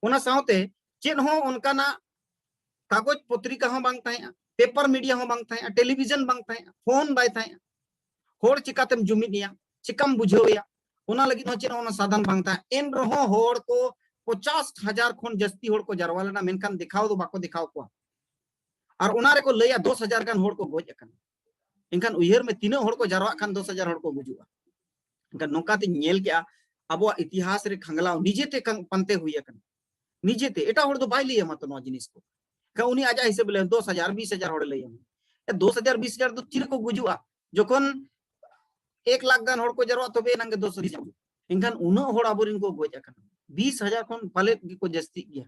ᱚᱱᱟ ᱥᱟᱶᱛᱮ ᱪᱮᱫ ᱦᱚᱸ ᱚᱱᱠᱟᱱᱟᱜ ᱠᱟᱜᱚᱡᱽ ᱯᱚᱛᱨᱤᱠᱟ ᱦᱚᱸ ᱵᱟᱝ ᱛᱟᱦᱮᱸᱜᱼᱟ, ᱯᱮᱯᱟᱨ ᱢᱤᱰᱤᱭᱟ ᱦᱚᱸ ᱵᱟᱝ ᱛᱟᱦᱮᱸᱜᱼᱟ, ᱴᱮᱞᱤᱵᱷᱤᱡᱚᱱ ᱵᱟᱝ ᱛᱟᱦᱮᱸᱜᱼᱟ, ᱯᱷᱳᱱ ᱵᱟᱭ ᱛᱟᱦᱮᱸᱜᱼᱟ᱾ ᱦᱚᱲ ᱪᱤᱠᱟᱛᱮᱢ ᱡᱩᱢᱤᱫ ᱮᱭᱟ, ᱪᱤᱠᱟᱢ ᱵᱩᱡᱷᱟᱹᱣ ᱮᱭᱟ, ᱚᱱᱟ ᱞᱟᱹᱜᱤᱫ ᱦᱚᱸ ᱪᱮᱫ ᱦᱚᱸ ᱚᱱᱟ ᱥᱟᱫᱷᱟᱱ ᱵᱟᱝ ᱛᱟᱦᱮᱸᱜᱼᱟ᱾ ᱮᱱ ᱨᱮᱦᱚᱸ ᱦᱚᱲ ᱠᱚ ᱯᱚᱪᱟᱥ ᱦᱟᱡᱟᱨ ᱠᱷᱚᱱ ᱡᱟᱹᱥᱛᱤ ᱦᱚᱲ ᱠᱚ ᱡᱟᱨᱣᱟ ᱞᱮᱱᱟ, ᱢᱮᱱᱠᱷᱟᱱ ᱫᱮᱠᱷᱟᱣ ᱫᱚ ᱵᱟᱠᱚ ᱫᱮᱠᱷᱟᱣ ᱠᱚᱣᱟ᱾ ᱟᱨ ᱚᱱᱟ ᱨᱮᱠᱚ ᱞᱟᱹᱭᱟ ᱫᱚᱥ ᱦᱟᱡᱟᱨ ᱜᱟᱱ ᱦᱚᱲ ᱠᱚ ᱜᱚᱡ ᱟᱠᱟᱱᱟ᱾ ᱮᱱᱠᱷᱟᱱ ᱩᱭᱦᱟᱹᱨ ᱢᱮ, ᱛᱤᱱᱟᱹᱜ ᱦᱚᱲ ᱠᱚ ᱡᱟᱨᱣᱟᱜ ᱠᱷᱟᱱ ᱫᱚᱥ ᱦᱟᱡᱟᱨ ᱦᱚᱲ ᱠᱚ ᱜᱩᱡᱩᱜᱼᱟ᱾ ᱮᱱᱠᱷᱟᱱ ᱱᱚᱝᱠᱟᱛᱮᱧ ᱧᱮᱞ ᱠᱮᱜᱼᱟ, ᱟᱵᱚᱣᱟᱜ ᱤᱛᱤᱦᱟᱥ ᱨᱮ ᱠᱷᱟᱝᱞᱟᱣ ᱱᱤᱡᱮᱛᱮ ᱠᱟᱝ-, ᱯᱟᱱᱛᱮ ᱦᱩᱭ ᱟᱠᱟᱱᱟ᱾ ᱱᱤᱡᱮᱛᱮ, ᱮᱴᱟᱜ ᱦᱚᱲ ᱫᱚ ᱵᱟᱭ ᱞᱟᱹᱭ ᱟᱢᱟ ᱛᱚ ᱱᱚᱣᱟ ᱡᱤᱱᱤᱥ ᱠᱚ᱾ ᱮᱱᱠᱷᱟᱱ ᱩᱱᱤ ᱟᱡᱟᱜ ᱦᱤᱥᱟᱹᱵ ᱞᱟᱹᱭᱟ, ᱫᱚᱥ ᱦᱟᱡᱟᱨ, ᱵᱤᱥ ᱦᱟᱡᱟᱨ ᱦᱚᱲᱮ ᱞᱟᱹᱭ ᱟᱢᱟ᱾ ᱮ, ᱫᱚᱥ ᱦᱟᱡᱟᱨ, ᱵᱤᱥ ᱦᱟᱡᱟᱨ ᱫᱚ ᱛᱤᱨᱮᱠᱚ ᱜᱩᱡᱩᱜᱼᱟ? ᱡᱚᱠᱷᱚᱱ ᱮᱠ ᱞᱟᱠᱷ ᱜᱟᱱ ᱦᱚᱲ ᱠᱚ ᱡᱟᱨᱣᱟᱜᱼᱟ, ᱛᱚᱵᱮ ᱮᱱᱟᱝ ᱜᱮ ᱫᱚᱥ ᱦᱟᱡᱟᱨ᱾ ᱮᱱᱠᱷᱟᱱ ᱩᱱᱟᱹᱜ ᱦᱚᱲ ᱟᱵᱚᱨᱮᱱ ᱠᱚ ᱜᱚᱡ ᱟᱠᱟᱱᱟ, ᱵᱤᱥ ᱦᱟᱡᱟᱨ ᱠᱷᱚᱱ ᱯᱟᱞᱮᱫ ᱜᱮᱠᱚ ᱡᱟᱹᱥᱛᱤᱜ ᱜᱮᱭᱟ᱾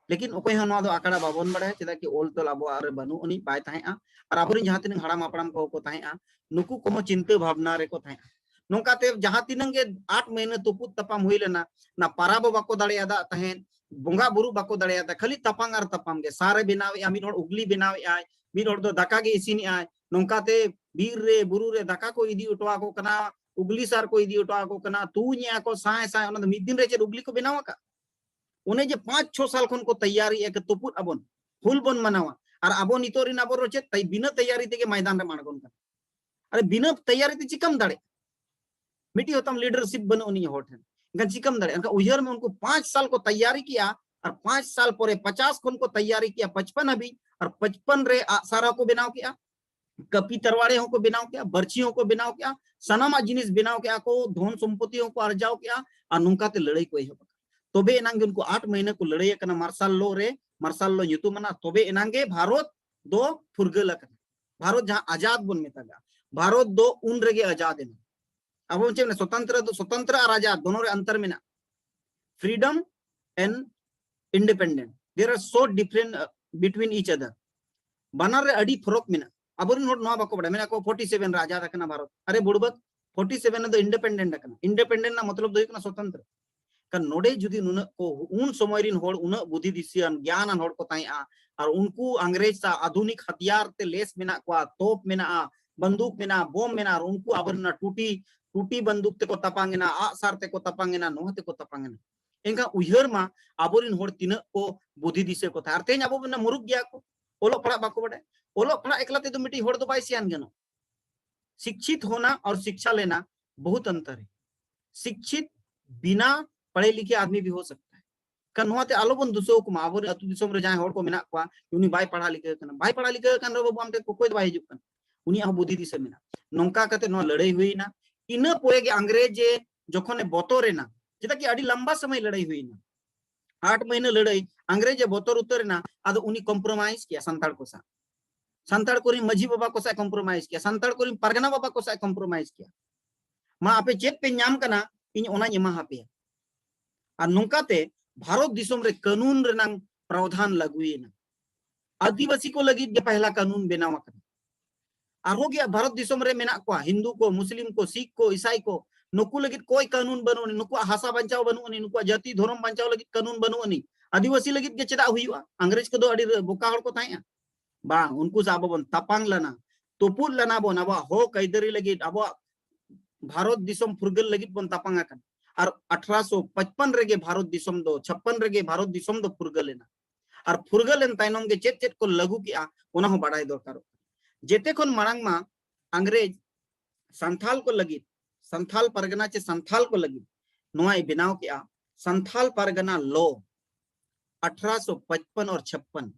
ᱞᱮᱠᱤᱱ ᱚᱠᱚᱭ ᱦᱚᱸ ᱱᱚᱣᱟ ᱫᱚ ᱟᱠᱲᱟ ᱵᱟᱵᱚᱱ ᱵᱟᱲᱟᱭᱟ, ᱪᱮᱫᱟᱜ ᱠᱤ ᱚᱞ ᱛᱚᱞ ᱟᱵᱚᱣᱟᱜ ᱨᱮ ᱵᱟᱹᱱᱩᱜ ᱟᱹᱱᱤᱡ, ᱵᱟᱭ ᱛᱟᱦᱮᱸᱜᱼᱟ᱾ ᱟᱨ ᱟᱵᱚᱨᱮᱱ ᱡᱟᱦᱟᱸ ᱛᱤᱱᱟᱹᱜ ᱦᱟᱲᱟᱢ ᱦᱟᱯᱲᱟᱢ ᱠᱚᱦᱚᱸ ᱠᱚ ᱛᱟᱦᱮᱸᱜᱼᱟ, ᱱᱩᱠᱩ ᱠᱚᱦᱚᱸ ᱪᱤᱱᱛᱟᱹ ᱵᱷᱟᱵᱽᱱᱟ ᱨᱮᱠᱚ ᱛᱟᱦᱮᱸᱜᱼᱟ᱾ ᱱᱚᱝᱠᱟᱛᱮ ᱡᱟᱦᱟᱸ ᱛᱤᱱᱟᱹᱜ ᱜᱮ ᱟᱴ ᱢᱟᱹᱦᱱᱟᱹ ᱛᱩᱯᱩᱫ ᱛᱟᱯᱟᱢ ᱦᱩᱭ ᱞᱮᱱᱟ, ᱚᱱᱟ ᱯᱟᱨᱟᱵᱽ ᱦᱚᱸ ᱵᱟᱠᱚ ᱫᱟᱲᱮᱭᱟᱫᱟ ᱛᱟᱦᱮᱸᱫ, ᱵᱚᱸᱜᱟ ᱵᱩᱨᱩ ᱵᱟᱠᱚ ᱫᱟᱲᱮᱭᱟᱫᱟ, ᱠᱷᱟᱹᱞᱤ ᱛᱟᱯᱟᱝ ᱟᱨ ᱛᱟᱯᱟᱢ ᱜᱮ᱾ ᱥᱟᱨᱮ ᱵᱮᱱᱟᱣᱮᱫᱼᱟ, ᱢᱤᱫ ᱦᱚᱲ ᱩᱜᱽᱞᱤ ᱵᱮᱱᱟᱣᱮᱫᱼᱟᱭ, ᱢᱤᱫ ᱦᱚᱲ ᱫᱚ ᱫᱟᱠᱟ ᱜᱮ ᱤᱥᱤᱱᱮᱫᱼᱟᱭ᱾ ᱱᱚᱝᱠᱟᱛᱮ ᱵᱤᱨ ᱨᱮ, ᱵᱩᱨᱩ ᱨᱮ ᱫᱟᱠᱟ ᱠᱚ ᱤᱫᱤ ᱦᱚᱴᱚ ᱟᱠᱚ ᱠᱟᱱᱟ, ᱩᱜᱽᱞᱤ ᱥᱟᱨ ᱠᱚ ᱤᱫᱤ ᱦᱚᱴᱚ ᱟᱠᱚ ᱠᱟᱱᱟ, ᱛᱩᱧᱮᱫᱼᱟ ᱠᱚ ᱥᱟᱸᱭ ᱥᱟᱸᱭ᱾ ᱚᱱᱟ ᱫᱚ ᱢᱤᱫ ᱫᱤᱱ ᱨᱮ ᱪᱮᱫ ᱩᱜᱽᱞᱤ ᱠᱚ ᱵᱮᱱᱟᱣ ᱟᱠᱟᱫ? ᱚᱱᱮ ᱡᱮ ᱯᱟᱸᱪ ᱪᱷᱚ ᱥᱟᱞ ᱠᱷᱚᱱ ᱠᱚ ᱛᱮᱭᱟᱨᱤᱭᱮᱫᱼᱟ ᱠᱤ ᱛᱩᱯᱩᱫ ᱟᱵᱚᱱ, ᱦᱩᱞ ᱵᱚᱱ ᱢᱟᱱᱟᱣᱟ, ᱟᱨ ᱟᱵᱚ ᱱᱤᱛᱚᱜ ᱨᱮᱱ ᱟᱵᱚ ᱨᱮ ᱪᱮᱫ ᱛᱟᱭ-, ᱵᱤᱱᱟᱹ ᱛᱮᱭᱟᱨᱤ ᱛᱮᱜᱮ ᱢᱚᱭᱫᱟᱱ ᱨᱮᱢ ᱟᱬᱜᱚᱱ ᱠᱟᱱᱟ᱾ ᱟᱨᱮ, ᱵᱤᱱᱟᱹ ᱛᱮᱭᱟᱨᱤ ᱛᱮ ᱪᱤᱠᱟᱢ ᱫᱟᱲᱮᱭᱟᱜᱼᱟ? ᱢᱤᱫᱴᱤᱡ ᱦᱚᱸ ᱛᱟᱢ leadership ᱵᱟᱹᱱᱩᱜ ᱟᱹᱱᱤᱡ ᱦᱚᱲ ᱴᱷᱮᱱ, ᱮᱱᱠᱷᱟᱱ ᱪᱤᱠᱟᱢ ᱫᱟᱲᱮᱭᱟᱜᱼᱟ? ᱮᱱᱠᱷᱟᱱ ᱩᱭᱦᱟᱹᱨ ᱢᱮ, ᱩᱱᱠᱩ ᱯᱟᱸᱪ ᱥᱟᱞ ᱠᱚ ᱛᱮᱭᱟᱨᱤ ᱠᱮᱜᱼᱟ, ᱟᱨ ᱯᱟᱸᱪ ᱥᱟᱞ ᱯᱚᱨᱮ ᱯᱚᱪᱟᱥ ᱠᱷᱚᱱ ᱠᱚ ᱛᱮᱭᱟᱨᱤ ᱠᱮᱜᱼᱟ ᱯᱟᱸᱪᱯᱟᱱ ᱦᱟᱹᱵᱤᱡ, ᱟᱨ ᱯᱟᱸᱪᱯᱟᱱ ᱨᱮ ᱟᱜᱼᱥᱟᱨ ᱦᱚᱸᱠᱚ ᱵᱮᱱᱟᱣ ᱠᱮᱜᱼᱟ, ᱠᱟᱹᱯᱤ ᱛᱟᱨᱣᱟᱲᱮ ᱦᱚᱸᱠᱚ ᱵᱮᱱᱟᱣ ᱠᱮᱜᱼᱟ, ᱵᱟᱹᱨᱪᱷᱤ ᱦᱚᱸᱠᱚ ᱵᱮᱱᱟᱣ ᱠᱮᱜᱼᱟ, ᱥᱟᱱᱟᱢᱟᱜ ᱡᱤᱱᱤᱥ ᱵᱮᱱᱟᱣ ᱠᱮᱜᱼᱟ ᱠᱚ, ᱫᱷᱚᱱ ᱥᱚᱢᱯᱚᱛᱤ ᱦᱚᱸᱠᱚ ᱟᱨᱡᱟᱣ ᱠᱮᱜᱼᱟ, ᱟᱨ ᱱᱚᱝᱠᱟᱛᱮ ᱞᱟᱹᱲᱦᱟᱹᱭ ᱠᱚ ᱮᱦᱚᱵ ᱟᱠᱟᱫᱟ᱾ ᱛᱚᱵᱮ ᱮᱱᱟᱝ ᱜᱮ ᱩᱱᱠᱩ ᱟᱴ ᱢᱟᱹᱦᱱᱟᱹ ᱠᱚ ᱞᱟᱹᱲᱦᱟᱹᱭ ᱟᱠᱟᱱᱟ, martial law ᱨᱮ, martial law ᱧᱩᱛᱩᱢ ᱟᱱᱟᱜ, ᱛᱚᱵᱮ ᱮᱱᱟᱝ ᱜᱮ ᱵᱷᱟᱨᱚᱛ ᱫᱚ ᱯᱷᱩᱨᱜᱟᱹᱞ ᱟᱠᱟᱱᱟ᱾ ᱵᱷᱟᱨᱚᱛ ᱡᱟᱦᱟᱸ ᱟᱡᱟᱫ ᱵᱚᱱ ᱢᱮᱛᱟᱜᱼᱟ, ᱵᱷᱟᱨᱚᱛ ᱫᱚ ᱩᱱ ᱨᱮᱜᱮ ᱟᱡᱟᱫ ᱮᱱᱟ᱾ ᱟᱵᱚ ᱵᱚᱱ ᱪᱮᱫ ᱢᱮᱱᱟ, ᱥᱚᱛᱚᱱᱛᱨᱚ ᱫᱚ, ᱥᱚᱛᱚᱱᱛᱨᱚ ᱟᱨ ᱟᱡᱟᱫ ᱫᱚᱱᱚ ᱨᱮ ᱚᱱᱛᱚᱨ ᱢᱮᱱᱟᱜᱼᱟ᱾ Freedom and independent, there are so different, uh, between each other. ᱵᱟᱱᱟᱨ ᱨᱮ ᱟᱹᱰᱤ ᱯᱷᱚᱨᱚᱠ ᱢᱮᱱᱟᱜᱼᱟ᱾ ᱟᱵᱚᱨᱮᱱ ᱦᱚᱲ ᱱᱚᱣᱟ ᱵᱟᱠᱚ ᱵᱟᱲᱟᱭᱟ, ᱢᱮᱱᱟ ᱠᱚ forty seven ᱨᱮ ᱟᱡᱟᱫ ᱟᱠᱟᱱᱟ ᱵᱷᱟᱨᱚᱛ᱾ ᱟᱨᱮ ᱵᱩᱲᱵᱟᱠ, forty seven ᱨᱮᱫᱚ independent ᱟᱠᱟᱱᱟ᱾ Independent ᱨᱮᱱᱟᱜ ᱢᱚᱛᱞᱚᱵ ᱫᱚ ᱦᱩᱭᱩᱜ ᱠᱟᱱᱟ ᱥᱚᱛᱚᱱᱛᱨᱚ᱾ ᱠᱟᱨᱚᱱ ᱱᱚᱰᱮ ᱡᱩᱫᱤ ᱱᱩᱱᱟᱹᱜ ᱠᱚ, ᱩᱱ ᱥᱚᱢᱚᱭ ᱨᱤᱱ ᱦᱚᱲ ᱩᱱᱟᱹᱜ ᱵᱩᱫᱷᱤ ᱫᱤᱥᱤᱭᱟᱱ, ᱜᱮᱭᱟᱱᱟᱱ ᱦᱚᱲ ᱠᱚ ᱛᱟᱦᱮᱸᱜᱼᱟ, ᱟᱨ ᱩᱱᱠᱩ ᱤᱝᱨᱮᱡᱽ ᱥᱟᱶ ᱟᱫᱷᱩᱱᱤᱠ ᱦᱟᱛᱤᱭᱟᱨ ᱛᱮ ᱞᱮᱥ ᱢᱮᱱᱟᱜ ᱠᱚᱣᱟ, ᱛᱳᱯ ᱢᱮᱱᱟᱜᱼᱟ, ᱵᱟᱱᱫᱩᱠ ᱢᱮᱱᱟᱜᱼᱟ, ᱵᱳᱢ ᱢᱮᱱᱟᱜᱼᱟ, ᱟᱨ ᱩᱱᱠᱩ ᱟᱵᱚᱨᱮᱱ ᱚᱱᱟ ᱴᱩᱴᱤ, ᱴᱩᱴᱤ ᱵᱟᱱᱫᱩᱠ ᱛᱮᱠᱚ ᱛᱟᱯᱟᱝ ᱮᱱᱟ, ᱟᱜᱼᱥᱟᱨ ᱛᱮᱠᱚ ᱛᱟᱯᱟᱝ ᱮᱱᱟ, ᱱᱚᱣᱟ ᱛᱮᱠᱚ ᱛᱟᱯᱟᱝ ᱮᱱᱟ᱾ ᱮᱱᱠᱷᱟᱱ ᱩᱭᱦᱟᱹᱨ ᱢᱟ ᱟᱵᱚᱨᱮᱱ ᱦᱚᱲ ᱛᱤᱱᱟᱹᱜ ᱠᱚ ᱵᱩᱫᱷᱤ ᱫᱤᱥᱟᱹ ᱠᱚ ᱛᱟᱦᱮᱸ᱾ ᱟᱨ ᱛᱮᱦᱮᱧ ᱟᱵᱚ ᱵᱚᱱ ᱢᱩᱨᱩᱠ ᱜᱮᱭᱟ ᱠᱚ, ᱚᱞᱚᱜ ᱯᱟᱲᱦᱟᱜ ᱵᱟᱠᱚ ᱵᱟᱰᱟᱭ᱾ ᱚᱞᱚᱜ ᱯᱟᱲᱦᱟᱜ ᱮᱠᱞᱟ ᱛᱮᱫᱚ ᱢᱤᱫᱴᱤᱡ ᱦᱚᱲ ᱫᱚ ᱵᱟᱭ ᱥᱮᱭᱟᱱ ᱜᱟᱱᱚᱜ᱾ शिक्षित होना और शिक्षा लेना बहुत अंतर है। शिक्षित बिना पढ़े लिखे आदमी भी हो सकता है। ᱠᱟᱨᱚᱱ ᱱᱚᱣᱟᱛᱮ ᱟᱞᱚᱵᱚᱱ ᱫᱩᱥᱟᱹᱣ ᱠᱚᱢᱟ, ᱟᱵᱚᱨᱮᱱ ᱟᱹᱛᱩ ᱫᱤᱥᱚᱢ ᱨᱮ ᱡᱟᱦᱟᱸᱭ ᱦᱚᱲ ᱠᱚ ᱢᱮᱱᱟᱜ ᱠᱚᱣᱟ, ᱩᱱᱤ ᱵᱟᱭ ᱯᱟᱲᱦᱟᱣ ᱞᱤᱠᱷᱟᱹ ᱠᱟᱱᱟ, ᱵᱟᱭ ᱯᱟᱲᱦᱟᱣ ᱞᱤᱠᱷᱟᱹ ᱠᱟᱱ ᱨᱮᱦᱚᱸ ᱵᱟᱹᱵᱩ ᱟᱢ ᱴᱷᱮᱱ ᱚᱠᱚᱭ ᱫᱚ ᱵᱟᱭ ᱦᱤᱡᱩᱜ ᱠᱟᱱᱟ, ᱩᱱᱤᱭᱟᱜ ᱦᱚᱸ ᱵᱩᱫᱷᱤ ᱫᱤᱥᱟᱹ ᱢᱮᱱᱟᱜᱼᱟ᱾ ᱱᱚᱝᱠᱟ ᱠᱟᱛᱮ ᱱᱚᱣᱟ ᱞᱟᱹᱲᱦᱟᱹᱭ ᱦᱩᱭᱱᱟ᱾ ᱤᱱᱟᱹ ᱯᱚᱨᱮ ᱜᱮ ᱟᱝᱨᱮᱡᱽ ᱮ ᱡᱚᱠᱷᱚᱱᱮ ᱵᱚᱛᱚᱨᱮᱱᱟ, ᱪᱮᱫᱟᱜ ᱠᱤ ᱟᱹᱰᱤ ᱞᱟᱢᱵᱟ ᱥᱚᱢᱚᱭ ᱞᱟᱹᱲᱦᱟᱹᱭ ᱦᱩᱭᱱᱟ, ᱟᱴ ᱢᱟᱹᱦᱱᱟᱹ ᱞᱟᱹᱲᱦᱟᱹᱭ, ᱟᱝᱨᱮᱡᱽ ᱮ ᱵᱚᱛᱚᱨ ᱩᱛᱟᱹᱨᱮᱱᱟ, ᱟᱫᱚ ᱩᱱᱤ compromise ᱠᱮᱭᱟ ᱥᱟᱱᱛᱟᱲ ᱠᱚ ᱥᱟᱶ᱾ ᱥᱟᱱᱛᱟᱲ ᱠᱚᱨᱮᱱ ᱢᱟᱹᱡᱷᱤ ᱵᱟᱵᱟ ᱠᱚ ᱥᱟᱶ compromise ᱠᱮᱭᱟ, ᱥᱟᱱᱛᱟᱲ ᱠᱚᱨᱮᱱ ᱯᱟᱨᱜᱟᱱᱟ ᱵᱟᱵᱟ ᱠᱚ ᱥᱟᱶ compromise ᱠᱮᱭᱟ᱾ ᱢᱟ ᱟᱯᱮ ᱪᱮᱫ ᱯᱮ ᱧᱟᱢ ᱠᱟᱱᱟ, ᱤᱧ ᱚᱱᱟᱧ ᱮᱢᱟ ᱦᱟᱯᱮᱭᱟ᱾ ᱟᱨ ᱱᱚᱝᱠᱟᱛᱮ ᱵᱷᱟᱨᱚᱛ ᱫᱤᱥᱚᱢ ᱨᱮ ᱠᱟᱹᱱᱩᱱ ᱨᱮᱱᱟᱝ ᱯᱨᱟᱣᱫᱷᱟᱱ ᱞᱟᱹᱜᱩᱭᱮᱱᱟ᱾ ᱟᱹᱫᱤᱵᱟᱹᱥᱤ ᱠᱚ ᱞᱟᱹᱜᱤᱫ ᱜᱮ ᱯᱟᱦᱞᱟ ᱠᱟᱹᱱᱩᱱ ᱵᱮᱱᱟᱣ ᱟᱠᱟᱱᱟ᱾ ᱟᱨᱦᱚᱸ ᱜᱮ ᱵᱷᱟᱨᱚᱛ ᱫᱤᱥᱚᱢ ᱨᱮ ᱢᱮᱱᱟᱜ ᱠᱚᱣᱟ, ᱦᱤᱱᱫᱩ ᱠᱚ, ᱢᱩᱥᱞᱤᱢ ᱠᱚ, ᱥᱤᱠᱷ ᱠᱚ, ᱤᱥᱟᱭ ᱠᱚ, ᱱᱩᱠᱩ ᱞᱟᱹᱜᱤᱫ ᱠᱚᱭ ᱠᱟᱹᱱᱩᱱ ᱵᱟᱹᱱᱩᱜ ᱟᱹᱱᱤᱡ, ᱱᱩᱠᱩᱣᱟᱜ ᱦᱟᱥᱟ ᱵᱟᱧᱪᱟᱣ ᱵᱟᱹᱱᱩᱜ ᱟᱹᱱᱤᱡ, ᱱᱩᱠᱩᱣᱟᱜ ᱡᱟᱹᱛᱤ ᱫᱷᱚᱨᱚᱢ ᱵᱟᱧᱪᱟᱣ ᱞᱟᱹᱜᱤᱫ ᱠᱟᱹᱱᱩᱱ ᱵᱟᱹᱱᱩᱜ ᱟᱹᱱᱤᱡ᱾ ᱟᱹᱫᱤᱵᱟᱹᱥᱤ ᱞᱟᱹᱜᱤᱫ ᱜᱮ ᱪᱮᱫᱟᱜ ᱦᱩᱭᱩᱜᱼᱟ? ᱟᱝᱨᱮᱡᱽ ᱠᱚᱫᱚ ᱟᱹᱰᱤ ᱵᱚᱠᱟ ᱦᱚᱲ ᱠᱚ ᱛᱟᱦᱮᱸᱜᱼᱟ? ᱵᱟᱝ, ᱩᱱᱠᱩ ᱥᱟᱶ ᱟᱵᱚ ᱵᱚᱱ ᱛᱟᱯᱟᱝ ᱞᱮᱱᱟ, ᱛᱩᱯᱩᱫ ᱞᱮᱱᱟ ᱵᱚᱱ, ᱟᱵᱚᱣᱟᱜ ᱦᱚᱠ ᱟᱹᱭᱫᱟᱹᱨᱤ ᱞᱟᱹᱜᱤᱫ, ᱟᱵᱚᱣᱟᱜ ᱵᱷᱟᱨᱚᱛ ᱫᱤᱥᱚᱢ ᱯᱷᱩᱨᱜᱟᱹᱞ ᱞᱟᱹᱜᱤᱫ ᱵᱚᱱ ᱛᱟᱯᱟᱝ ᱟᱠᱟᱱᱟ᱾ ᱟᱨ ᱟᱴᱷᱨᱚᱥᱚ ᱯᱟᱸᱪᱯᱟᱱ ᱨᱮᱜᱮ ᱵᱷᱟᱨᱚᱛ ᱫᱤᱥᱚᱢ ᱫᱚ, ᱪᱷᱟᱯᱯᱟᱱ ᱨᱮᱜᱮ ᱵᱷᱟᱨᱚᱛ ᱫᱤᱥᱚᱢ ᱫᱚ ᱯᱷᱩᱨᱜᱟᱹᱞ ᱮᱱᱟ᱾ ᱟᱨ ᱯᱷᱩᱨᱜᱟᱹᱞ ᱮᱱ ᱛᱟᱭᱱᱚᱢ ᱜᱮ ᱪᱮᱫ ᱪᱮᱫ ᱠᱚ ᱞᱟᱹᱜᱩ ᱠᱮᱜᱼᱟ, ᱚᱱᱟ ᱦᱚᱸ ᱵᱟᱰᱟᱭ ᱫᱚᱨᱠᱟᱨᱚᱜ ᱠᱟᱱᱟ᱾ ᱡᱮᱛᱮ ᱠᱷᱚᱱ ᱢᱟᱲᱟᱝ ᱢᱟ ᱟᱝᱨᱮᱡᱽ ᱥᱟᱱᱛᱷᱟᱞ ᱠᱚ ᱞᱟᱹᱜᱤᱫ, ᱥᱟᱱᱛᱷᱟᱞ ᱯᱟᱨᱜᱟᱱᱟ ᱪᱮ ᱥᱟᱱᱛᱷᱟᱞ ᱠᱚ ᱞᱟᱹᱜᱤᱫ ᱱᱚᱣᱟᱭ ᱵᱮᱱᱟᱣ ᱠᱮᱜᱼᱟ, ᱥᱟᱱᱛᱷᱟᱞ ᱯᱟᱨᱜᱟᱱᱟ law, ᱟᱴᱷᱨᱚᱥᱚ ᱯᱟᱸᱪᱯᱟᱱ ᱟᱨ ᱪᱷᱟᱯᱯᱟᱱ,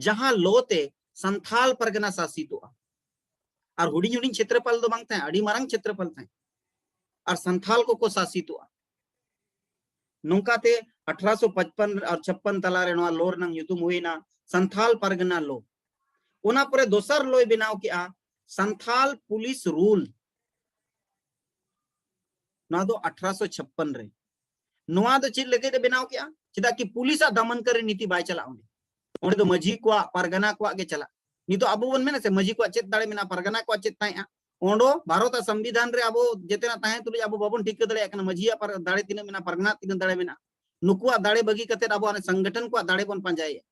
ᱡᱟᱦᱟᱸ law ᱛᱮ ᱥᱟᱱᱛᱷᱟᱞ ᱯᱟᱨᱜᱟᱱᱟ ᱥᱟᱥᱤᱛᱚᱜᱼᱟ᱾ ᱟᱨ ᱦᱩᱰᱤᱧ ᱦᱩᱰᱤᱧ ᱪᱷᱮᱛᱨᱚᱯᱟᱞ ᱫᱚ ᱵᱟᱝ ᱛᱟᱦᱮᱸ, ᱟᱹᱰᱤ ᱢᱟᱨᱟᱝ ᱪᱷᱮᱛᱨᱚᱯᱟᱞ ᱛᱟᱦᱮᱸ᱾ ᱟᱨ ᱥᱟᱱᱛᱷᱟᱞ ᱠᱚᱠᱚ ᱥᱟᱥᱤᱛᱚᱜᱼᱟ᱾ ᱱᱚᱝᱠᱟᱛᱮ ᱟᱴᱷᱨᱚᱥᱚ ᱯᱟᱸᱪᱯᱟᱱ ᱟᱨ ᱪᱷᱟᱯᱯᱟᱱ ᱛᱟᱞᱟᱨᱮ ᱱᱚᱣᱟ law ᱨᱮᱱᱟᱜ ᱧᱩᱛᱩᱢ ᱦᱩᱭᱱᱟ ᱥᱟᱱᱛᱷᱟᱞ ᱯᱟᱨᱜᱟᱱᱟ law᱾ ᱚᱱᱟ ᱯᱚᱨᱮ ᱫᱚᱥᱟᱨ lawᱭ ᱵᱮᱱᱟᱣ ᱠᱮᱜᱼᱟ ᱥᱟᱱᱛᱷᱟᱞ police rule᱾ ᱱᱚᱣᱟ ᱫᱚ ᱟᱴᱷᱨᱚᱥᱚ ᱪᱷᱟᱯᱯᱟᱱ ᱨᱮ᱾ ᱱᱚᱣᱟ ᱫᱚ ᱪᱮᱫ ᱞᱟᱹᱜᱤᱫ ᱮ ᱵᱮᱱᱟᱣ ᱠᱮᱜᱼᱟ? ᱪᱮᱫᱟᱜ ᱠᱤ ᱯᱩᱞᱤᱥ ᱟᱜ ᱫᱟᱢᱟᱱᱠᱟᱨᱤ ᱱᱤᱛᱤ ᱵᱟᱭ ᱪᱟᱞᱟᱜᱼᱟ ᱚᱸᱰᱮ᱾ ᱚᱸᱰᱮ ᱫᱚ ᱢᱟᱹᱡᱷᱤ ᱠᱚᱣᱟᱜ, ᱯᱟᱨᱜᱟᱱᱟ ᱠᱚᱣᱟᱜ ᱜᱮ ᱪᱟᱞᱟᱜᱼᱟ᱾ ᱱᱤᱛᱚᱜ ᱟᱵᱚ ᱵᱚᱱ ᱢᱮᱱᱟ ᱥᱮ ᱢᱟᱹᱡᱷᱤ ᱠᱚᱣᱟᱜ ᱪᱮᱫ ᱫᱟᱲᱮ ᱢᱮᱱᱟᱜᱼᱟ, ᱯᱟᱨᱜᱟᱱᱟ ᱠᱚᱣᱟᱜ ᱪᱮᱫ ᱛᱟᱦᱮᱸᱜᱼᱟ? ᱚᱸᱰᱮ ᱵᱷᱟᱨᱚᱛ ᱟᱜ ᱥᱚᱝᱵᱤᱫᱷᱟᱱ ᱨᱮ ᱟᱵᱚ ᱡᱮᱛᱮᱱᱟᱜ ᱛᱟᱦᱮᱸ ᱛᱩᱞᱩᱡ ᱟᱵᱚ ᱵᱟᱵᱚᱱ ᱴᱷᱤᱠᱟᱹ ᱫᱟᱲᱮᱭᱟᱜ ᱠᱟᱱᱟ ᱢᱟᱹᱡᱷᱤᱭᱟᱜ ᱯᱟᱨ-, ᱫᱟᱲᱮ ᱛᱤᱱᱟᱹᱜ ᱢᱮᱱᱟᱜᱼᱟ, ᱯᱟᱨᱜᱟᱱᱟ ᱛᱤᱱᱟᱹᱜ ᱫᱟᱲᱮ ᱢᱮᱱᱟᱜᱼᱟ᱾ ᱱᱩᱠᱩᱣᱟᱜ ᱫᱟᱲᱮ ᱵᱟᱹᱜᱤ ᱠᱟᱛᱮ ᱟᱵᱚ ᱚᱱᱮ ᱥᱚᱝᱜᱚᱴᱷᱚᱱ ᱠᱚᱣᱟᱜ ᱫᱟᱲᱮ ᱵᱚᱱ ᱯᱟᱸᱡᱟᱭᱮᱫᱼᱟ᱾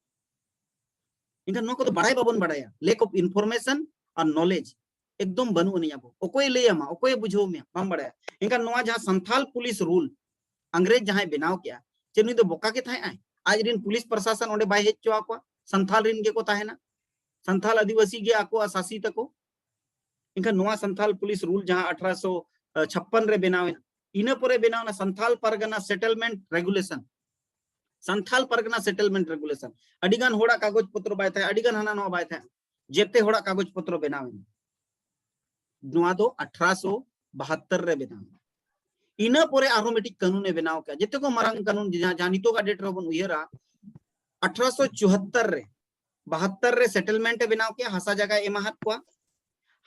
ᱮᱱᱠᱷᱟᱱ ᱱᱚᱣᱟ ᱠᱚᱫᱚ ᱵᱟᱲᱟᱭ ᱵᱟᱵᱚᱱ ᱵᱟᱲᱟᱭᱟ, lack of information R knowledge᱾ ᱮᱠᱫᱚᱢ ᱵᱟᱹᱱᱩᱜ ᱟᱹᱱᱤᱡ ᱟᱵᱚ᱾ ᱚᱠᱚᱭᱮ ᱞᱟᱹᱭ ᱟᱢᱟ, ᱚᱠᱚᱭᱮ ᱵᱩᱡᱷᱟᱹᱣ ᱢᱮᱭᱟ, ᱵᱟᱢ ᱵᱟᱲᱟᱭᱟ᱾ ᱮᱱᱠᱷᱟᱱ ᱱᱚᱣᱟ ᱡᱟᱦᱟᱸ ᱥᱟᱱᱛᱷᱟᱞ ᱯᱩᱞᱤᱥ rule, ᱟᱝᱨᱮᱡᱽ ᱡᱟᱦᱟᱸᱭ ᱵᱮᱱᱟᱣ ᱠᱮᱜᱼᱟ, ᱪᱮᱫ ᱱᱩᱭ ᱫᱚ ᱵᱚᱠᱟ ᱜᱮ ᱛᱟᱦᱮᱸ ᱟᱭ? ᱟᱡ ᱨᱮᱱ ᱯᱩᱞᱤᱥ ᱯᱨᱚᱥᱟᱥᱚᱱ ᱚᱸᱰᱮ ᱵᱟᱭ ᱦᱮᱡ ᱦᱚᱪᱚ ᱟᱠᱚᱣᱟ, ᱥᱟᱱᱛᱷᱟᱞ ᱨᱮᱱ ᱜᱮᱠᱚ ᱛᱟᱦᱮᱱᱟ, ᱥᱟᱱᱛᱷᱟᱞ ᱟᱹᱫᱤᱵᱟᱹᱥᱤ ᱜᱮ ᱟᱠᱚᱣᱟᱜ ᱥᱟᱥᱤ ᱛᱟᱠᱚ᱾ ᱮᱱᱠᱷᱟᱱ ᱱᱚᱣᱟ ᱥᱟᱱᱛᱷᱟᱞ ᱯᱩᱞᱤᱥ ᱨᱩᱞ ᱡᱟᱦᱟᱸ ᱟᱴᱷᱨᱚᱥᱚ ᱪᱷᱟᱯᱯᱟᱱ ᱨᱮ ᱵᱮᱱᱟᱣ ᱮᱱᱟ, ᱤᱱᱟᱹ ᱯᱚᱨᱮ ᱵᱮᱱᱟᱣ ᱮᱱᱟ ᱥᱟᱱᱛᱷᱟᱞ ᱯᱟᱨᱜᱟᱱᱟ ᱥᱮᱴᱮᱞᱢᱮᱱᱴ ᱨᱮᱜᱩᱞᱮᱥᱚᱱ᱾ ᱥᱟᱱᱛᱷᱟᱞ ᱯᱟᱨᱜᱟᱱᱟ ᱥᱮᱴᱮᱞᱢᱮᱱᱴ ᱨᱮᱜᱩᱞᱮᱥᱚᱱ ᱟᱹᱰᱤ ᱜᱟᱱ ᱦᱚᱲᱟᱜ ᱠᱟᱜᱚᱡᱽ ᱯᱚᱛᱨᱚ ᱵᱟᱭ ᱛᱟᱦᱮᱸ, ᱟᱹᱰᱤ ᱜᱟᱱ ᱦᱟᱱᱟ ᱱᱚᱣᱟ ᱵᱟᱭ ᱛᱟᱦᱮᱸ, ᱡᱮᱛᱮ ᱦᱚᱲᱟᱜ ᱠᱟᱜᱚᱡᱽ ᱯᱚᱛᱨᱚ ᱵᱮᱱᱟᱣ ᱮᱱᱟ᱾ ᱱᱚᱣᱟ ᱫᱚ ᱟᱴᱷᱨᱚᱥᱚ ᱵᱟᱦᱟᱛᱛᱚᱨ ᱨᱮ ᱵᱮᱱᱟᱣ ᱮᱱᱟ᱾ ᱤᱱᱟᱹ ᱯᱚᱨᱮ ᱟᱨᱦᱚᱸ ᱢᱤᱫᱴᱤᱡ ᱠᱟᱹᱱᱩᱱ ᱮ ᱵᱮᱱᱟᱣ ᱠᱮᱫᱟ, ᱡᱮᱛᱮ ᱠᱚ ᱢᱟᱨᱟᱝ ᱠᱟᱹᱱᱩᱱ ᱡᱟᱦᱟᱸ, ᱡᱟᱦᱟᱸ ᱱᱤᱛᱚᱜᱟᱜ ᱰᱮᱴ ᱨᱮᱵᱚᱱ ᱩᱭᱦᱟᱹᱨᱟ, ᱟᱴᱷᱨᱚᱥᱚ ᱪᱩᱦᱟᱛᱛᱚᱨ ᱨᱮ, ᱵᱟᱦᱟᱛᱛᱚᱨ ᱨᱮ ᱥᱮᱴᱮᱞᱢᱮᱱᱴ ᱮ ᱵᱮᱱᱟᱣ ᱠᱮᱫᱟ, ᱦᱟᱥᱟ ᱡᱟᱭᱜᱟ ᱮᱢᱟᱦᱟᱫ ᱠᱚᱣᱟ᱾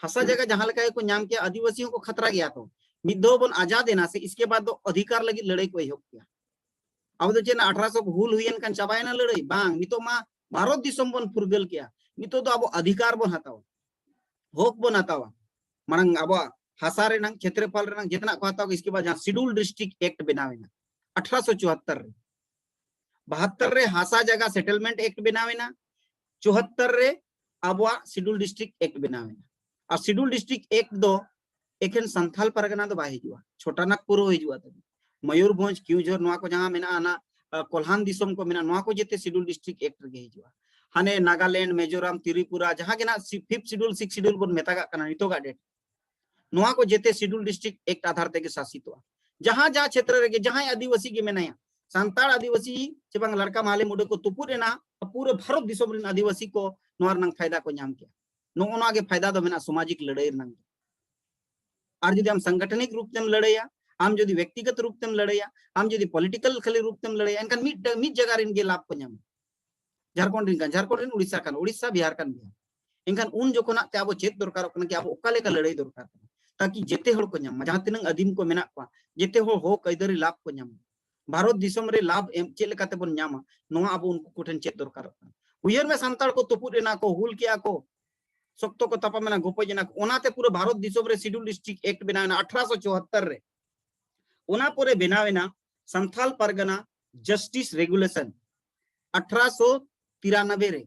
ᱦᱟᱥᱟ ᱡᱟᱭᱜᱟ ᱡᱟᱦᱟᱸ ᱞᱮᱠᱟ ᱜᱮᱠᱚ ᱧᱟᱢ ᱠᱮᱫᱟ, ᱟᱹᱫᱤᱵᱟᱹᱥᱤ ᱦᱚᱸᱠᱚ ᱠᱷᱟᱛᱨᱟ ᱜᱮᱭᱟ ᱛᱚ᱾ ᱢᱤᱫ ᱫᱷᱟᱣ ᱵᱚᱱ ᱟᱡᱟᱫ ᱮᱱᱟ ᱥᱮ, ᱤᱥᱠᱮ ᱵᱟᱫ ᱫᱚ ᱚᱫᱷᱤᱠᱟᱨ ᱞᱟᱹᱜᱤᱫ ᱞᱟᱹᱲᱦᱟᱹᱭ ᱠᱚ ᱮᱦᱚᱵ ᱠᱮᱫᱟ᱾ ᱟᱵᱚ ᱫᱚ ᱪᱮᱫ ᱟᱴᱷᱨᱚᱥᱚ ᱦᱩᱞ ᱦᱩᱭᱮᱱ ᱠᱷᱟᱱ ᱪᱟᱵᱟᱭᱮᱱᱟ ᱞᱟᱹᱲᱦᱟᱹᱭ? ᱵᱟᱝ, ᱱᱤᱛᱚᱜ ᱢᱟ ᱵᱷᱟᱨᱚᱛ ᱫᱤᱥᱚᱢ ᱵᱚᱱ ᱯᱷᱩᱨᱜᱟᱹᱞ ᱠᱮᱜᱼᱟ, ᱱᱤᱛᱚᱜ ᱫᱚ ᱟᱵᱚ ᱚᱫᱷᱤᱠᱟᱨ ᱵᱚᱱ ᱦᱟᱛᱟᱣᱟ, ᱦᱚᱠ ᱵᱚᱱ ᱦᱟᱛᱟᱣᱟ᱾ ᱢᱟᱲᱟᱝ ᱟᱵᱚᱣᱟᱜ ᱦᱟᱥᱟ ᱨᱮᱱᱟᱜ, ᱠᱷᱮᱛᱨᱮᱯᱷᱚᱞ ᱨᱮᱱᱟᱜ ᱡᱮᱛᱮᱱᱟᱜ ᱠᱚ ᱦᱟᱛᱟᱣ ᱠᱮᱫᱟ᱾ ᱤᱥᱠᱮ ᱵᱟᱫ ᱡᱟᱦᱟᱸ ᱥᱤᱰᱩᱞ ᱰᱤᱥᱴᱨᱤᱠᱴ ᱮᱠᱴ ᱵᱮᱱᱟᱣ ᱮᱱᱟ ᱟᱴᱷᱨᱚᱥᱚ ᱪᱩᱦᱟᱛᱛᱚᱨ ᱨᱮ, ᱵᱟᱦᱟᱛᱛᱚᱨ ᱨᱮ ᱦᱟᱥᱟ ᱡᱟᱭᱜᱟ ᱥᱮᱴᱮᱞᱢᱮᱱᱴ ᱮᱠᱴ ᱵᱮᱱᱟᱣ ᱮᱱᱟ, ᱪᱩᱦᱟᱛᱛᱚᱨ ᱨᱮ ᱟᱵᱚᱣᱟᱜ ᱥᱤᱰᱩᱞ ᱰᱤᱥᱴᱨᱤᱠᱴ ᱮᱠᱴ ᱵᱮᱱᱟᱣ ᱮᱱᱟ᱾ ᱟᱨ ᱥᱤᱰᱩᱞ ᱰᱤᱥᱴᱨᱤᱠᱴ ᱮᱠᱴ ᱫᱚ ᱮᱠᱷᱮᱱ ᱥᱟᱱᱛᱷᱟᱞ ᱯᱟᱨᱜᱟᱱᱟ ᱫᱚ ᱵᱟᱭ ᱦᱤᱡᱩᱜᱼᱟ, ᱪᱷᱳᱴᱟ ᱱᱟᱜᱽᱯᱩᱨ ᱦᱚᱸ ᱦᱤᱡᱩᱜᱼᱟ, ᱛᱟᱵᱮ ᱢᱚᱭᱩᱨᱵᱷᱚᱸᱡᱽ, ᱠᱮᱣᱡᱷᱚᱨ, ᱱᱚᱣᱟ ᱠᱚ ᱡᱟᱦᱟᱸ ᱢᱮᱱᱟᱜᱼᱟ, ᱚᱱᱟ ᱟᱸ, ᱠᱚᱞᱦᱟᱱ ᱫᱤᱥᱚᱢ ᱠᱚ ᱢᱮᱱᱟᱜᱼᱟ, ᱱᱚᱣᱟ ᱠᱚ ᱡᱮᱛᱮ ᱥᱤᱰᱩᱞ ᱰᱤᱥᱴᱨᱤᱠᱴ ᱮᱠᱴ ᱨᱮᱜᱮ ᱦᱤᱡᱩᱜᱼᱟ᱾ ᱦᱟᱱᱮ ᱱᱟᱜᱟᱞᱮᱱᱰ, ᱢᱤᱡᱳᱨᱟᱢ, ᱛᱨᱤᱯᱩᱨᱟ, ᱡᱟᱦᱟᱸ ᱜᱮ ᱱᱟᱜ ᱥᱤ-, ᱯᱷᱤᱯᱛᱷ ᱥᱤᱰᱩᱞ, ᱥᱤᱠᱥ ᱥᱤᱰᱩᱞ ᱵᱚᱱ ᱢᱮᱛᱟᱜᱟᱜ ᱠᱟᱱᱟ ᱱᱤᱛᱚᱜᱟᱜ ᱰᱮᱴ, ᱱᱚᱣᱟ ᱠᱚ ᱡᱮᱛᱮ ᱥᱤᱰᱩᱞ ᱰᱤᱥᱴᱨᱤᱠᱴ ᱮᱠᱴ ᱟᱫᱷᱟᱨ ᱛᱮᱜᱮ ᱥᱟᱥᱤᱛᱚᱜᱼᱟ᱾ ᱡᱟᱦᱟᱸ ᱡᱟᱦᱟᱸ ᱪᱷᱮᱛᱨᱚ ᱨᱮᱜᱮ ᱡᱟᱦᱟᱸᱭ ᱟᱹᱫᱤᱵᱟᱹᱥᱤ ᱜᱮ ᱢᱮᱱᱟᱭᱟ, ᱥᱟᱱᱛᱟᱲ ᱟᱹᱫᱤᱵᱟᱹᱥᱤ ᱪᱮ ᱵᱟᱝ ᱞᱟᱲᱠᱟ ᱢᱟᱦᱞᱮ ᱢᱩᱰᱟᱹ ᱠᱚ ᱛᱩᱯᱩᱫ ᱮᱱᱟ, ᱯᱩᱨᱟᱹ ᱵᱷᱟᱨᱚᱛ ᱫᱤᱥᱚᱢ ᱨᱮᱱ ᱟᱹᱫᱤᱵᱟᱹᱥᱤ ᱠᱚ ᱱᱚᱣᱟ ᱨᱮᱱᱟᱜ ᱯᱷᱟᱭᱫᱟ ᱠᱚ ᱧᱟᱢ ᱠᱮᱜᱼᱟ᱾ ᱱᱚᱜᱼᱚ ᱱᱚᱣᱟ ᱜᱮ ᱯᱷᱟᱭᱫᱟ ᱫᱚ ᱢᱮᱱᱟᱜᱼᱟ ᱥᱟᱢᱟᱡᱤᱠ ᱞᱟᱹᱲᱦᱟᱹᱭ ᱨᱮᱱᱟᱜ ᱫᱚ᱾ ᱟᱨ ᱡᱩᱫᱤ ᱟᱢ ᱥᱟᱝᱜᱚᱴᱷᱚᱱᱤᱠ ᱨᱩᱯ ᱛᱮᱢ ᱞᱟᱹᱲᱦᱟᱹᱭᱟ, ᱟᱢ ᱡᱩᱫᱤ ᱵᱮᱠᱛᱤᱜᱚᱛ ᱨᱩᱯ ᱛᱮᱢ ᱞᱟᱹᱲᱦᱟᱹᱭᱟ, ᱟᱢ ᱡᱩᱫᱤ ᱯᱚᱞᱤᱴᱤᱠᱟᱞ ᱠᱷᱟᱹᱞᱤ ᱨᱩᱯ ᱛᱮᱢ ᱞᱟᱹᱲᱦᱟᱹᱭᱟ, ᱮᱱᱠᱷᱟᱱ ᱢᱤᱫ, ᱢᱤᱫ ᱡᱟᱭᱜᱟ ᱨᱮᱱ ᱜᱮ ᱞᱟᱵᱷ ᱠᱚ ᱧᱟᱢᱟ᱾ ᱡᱷᱟᱲᱠᱷᱚᱸᱰ ᱨᱮᱱ ᱠᱟᱱ ᱡᱷᱟᱲᱠᱷᱚᱸᱰ ᱨᱮᱱ, ᱩᱲᱤᱥᱥᱟ, ᱵᱤᱦᱟᱨ ᱠᱟᱱ ᱵᱤᱦᱟᱨ᱾ ᱮᱱᱠᱷᱟᱱ ᱩᱱ ᱡᱚᱠᱷᱚᱱᱟᱜ ᱛᱮ ᱟᱵᱚ ᱪᱮᱫ ᱫᱚᱨᱠᱟᱨᱚᱜ ᱠᱟᱱᱟ ᱠᱤ ᱟᱵᱚ ᱚᱠᱟ ᱞᱮᱠᱟ ᱞᱟᱹᱲᱦᱟᱹᱭ ᱫᱚᱨᱠᱟᱨ ᱠᱟᱱᱟ, ᱛᱟᱠᱤ ᱡᱮᱛᱮ ᱦᱚᱲ ᱠᱚ ᱧᱟᱢ ᱢᱟ, ᱡᱟᱦᱟᱸ ᱛᱤᱱᱟᱹᱜ ᱟᱹᱫᱤᱢ ᱠᱚ ᱢᱮᱱᱟᱜ ᱠᱚᱣᱟ, ᱡᱮᱛᱮ ᱦᱚᱲ ᱦᱚᱠ ᱟᱹᱭᱫᱟᱹᱨᱤ ᱞᱟᱵᱷ ᱠᱚ ᱧᱟᱢ ᱢᱟ᱾ ᱵᱷᱟᱨᱚᱛ ᱫᱤᱥᱚᱢ ᱨᱮ ᱞᱟᱵᱷ ᱮᱢ ᱪᱮᱫ ᱞᱮᱠᱟᱛᱮ ᱵᱚᱱ ᱧᱟᱢᱟ, ᱱᱚᱣᱟ ᱟᱵᱚ ᱩᱱᱠᱩ ᱠᱚᱴᱷᱮᱱ ᱪᱮᱫ ᱫᱚᱨᱠᱟᱨᱚᱜ ᱠᱟᱱᱟ᱾ ᱩᱭᱦᱟᱹᱨ ᱢᱮ, ᱥᱟᱱᱛᱟᱲ ᱠᱚ ᱛᱩᱯᱩᱫ ᱮᱱᱟ ᱠᱚ, ᱦᱩᱞ ᱠᱮᱜᱼᱟ ᱠᱚ, ᱥᱚᱠᱛᱚ ᱠᱚ ᱛᱟᱯᱟᱢ ᱮᱱᱟ, ᱜᱚᱯᱚᱡ ᱮᱱᱟ ᱠᱚ, ᱚᱱᱟᱛᱮ ᱯᱩᱨᱟᱹ ᱵᱷᱟᱨᱚᱛ ᱫᱤᱥᱚᱢ ᱨᱮ ᱥᱤᱰᱩᱞ ᱰᱤᱥᱴᱨᱤᱠᱴ ᱮᱠᱴ ᱵᱮᱱᱟᱣ ᱮᱱᱟ ᱟᱴᱷᱨᱚᱥᱚ ᱪᱩᱣᱟᱛᱛᱚᱨ ᱨᱮ᱾ ᱚᱱᱟ ᱯᱚᱨᱮ ᱵᱮᱱᱟᱣ ᱮᱱᱟ ᱥᱟᱱᱛᱷᱟᱞ ᱯᱟᱨᱜᱟᱱᱟ ᱡᱟᱥᱴᱤᱥ ᱨᱮᱜᱩᱞᱮᱥᱚᱱ ᱟᱴᱷᱨᱚᱥᱚ ᱛᱤᱨᱟᱱᱚᱵᱵᱳᱭ ᱨᱮ᱾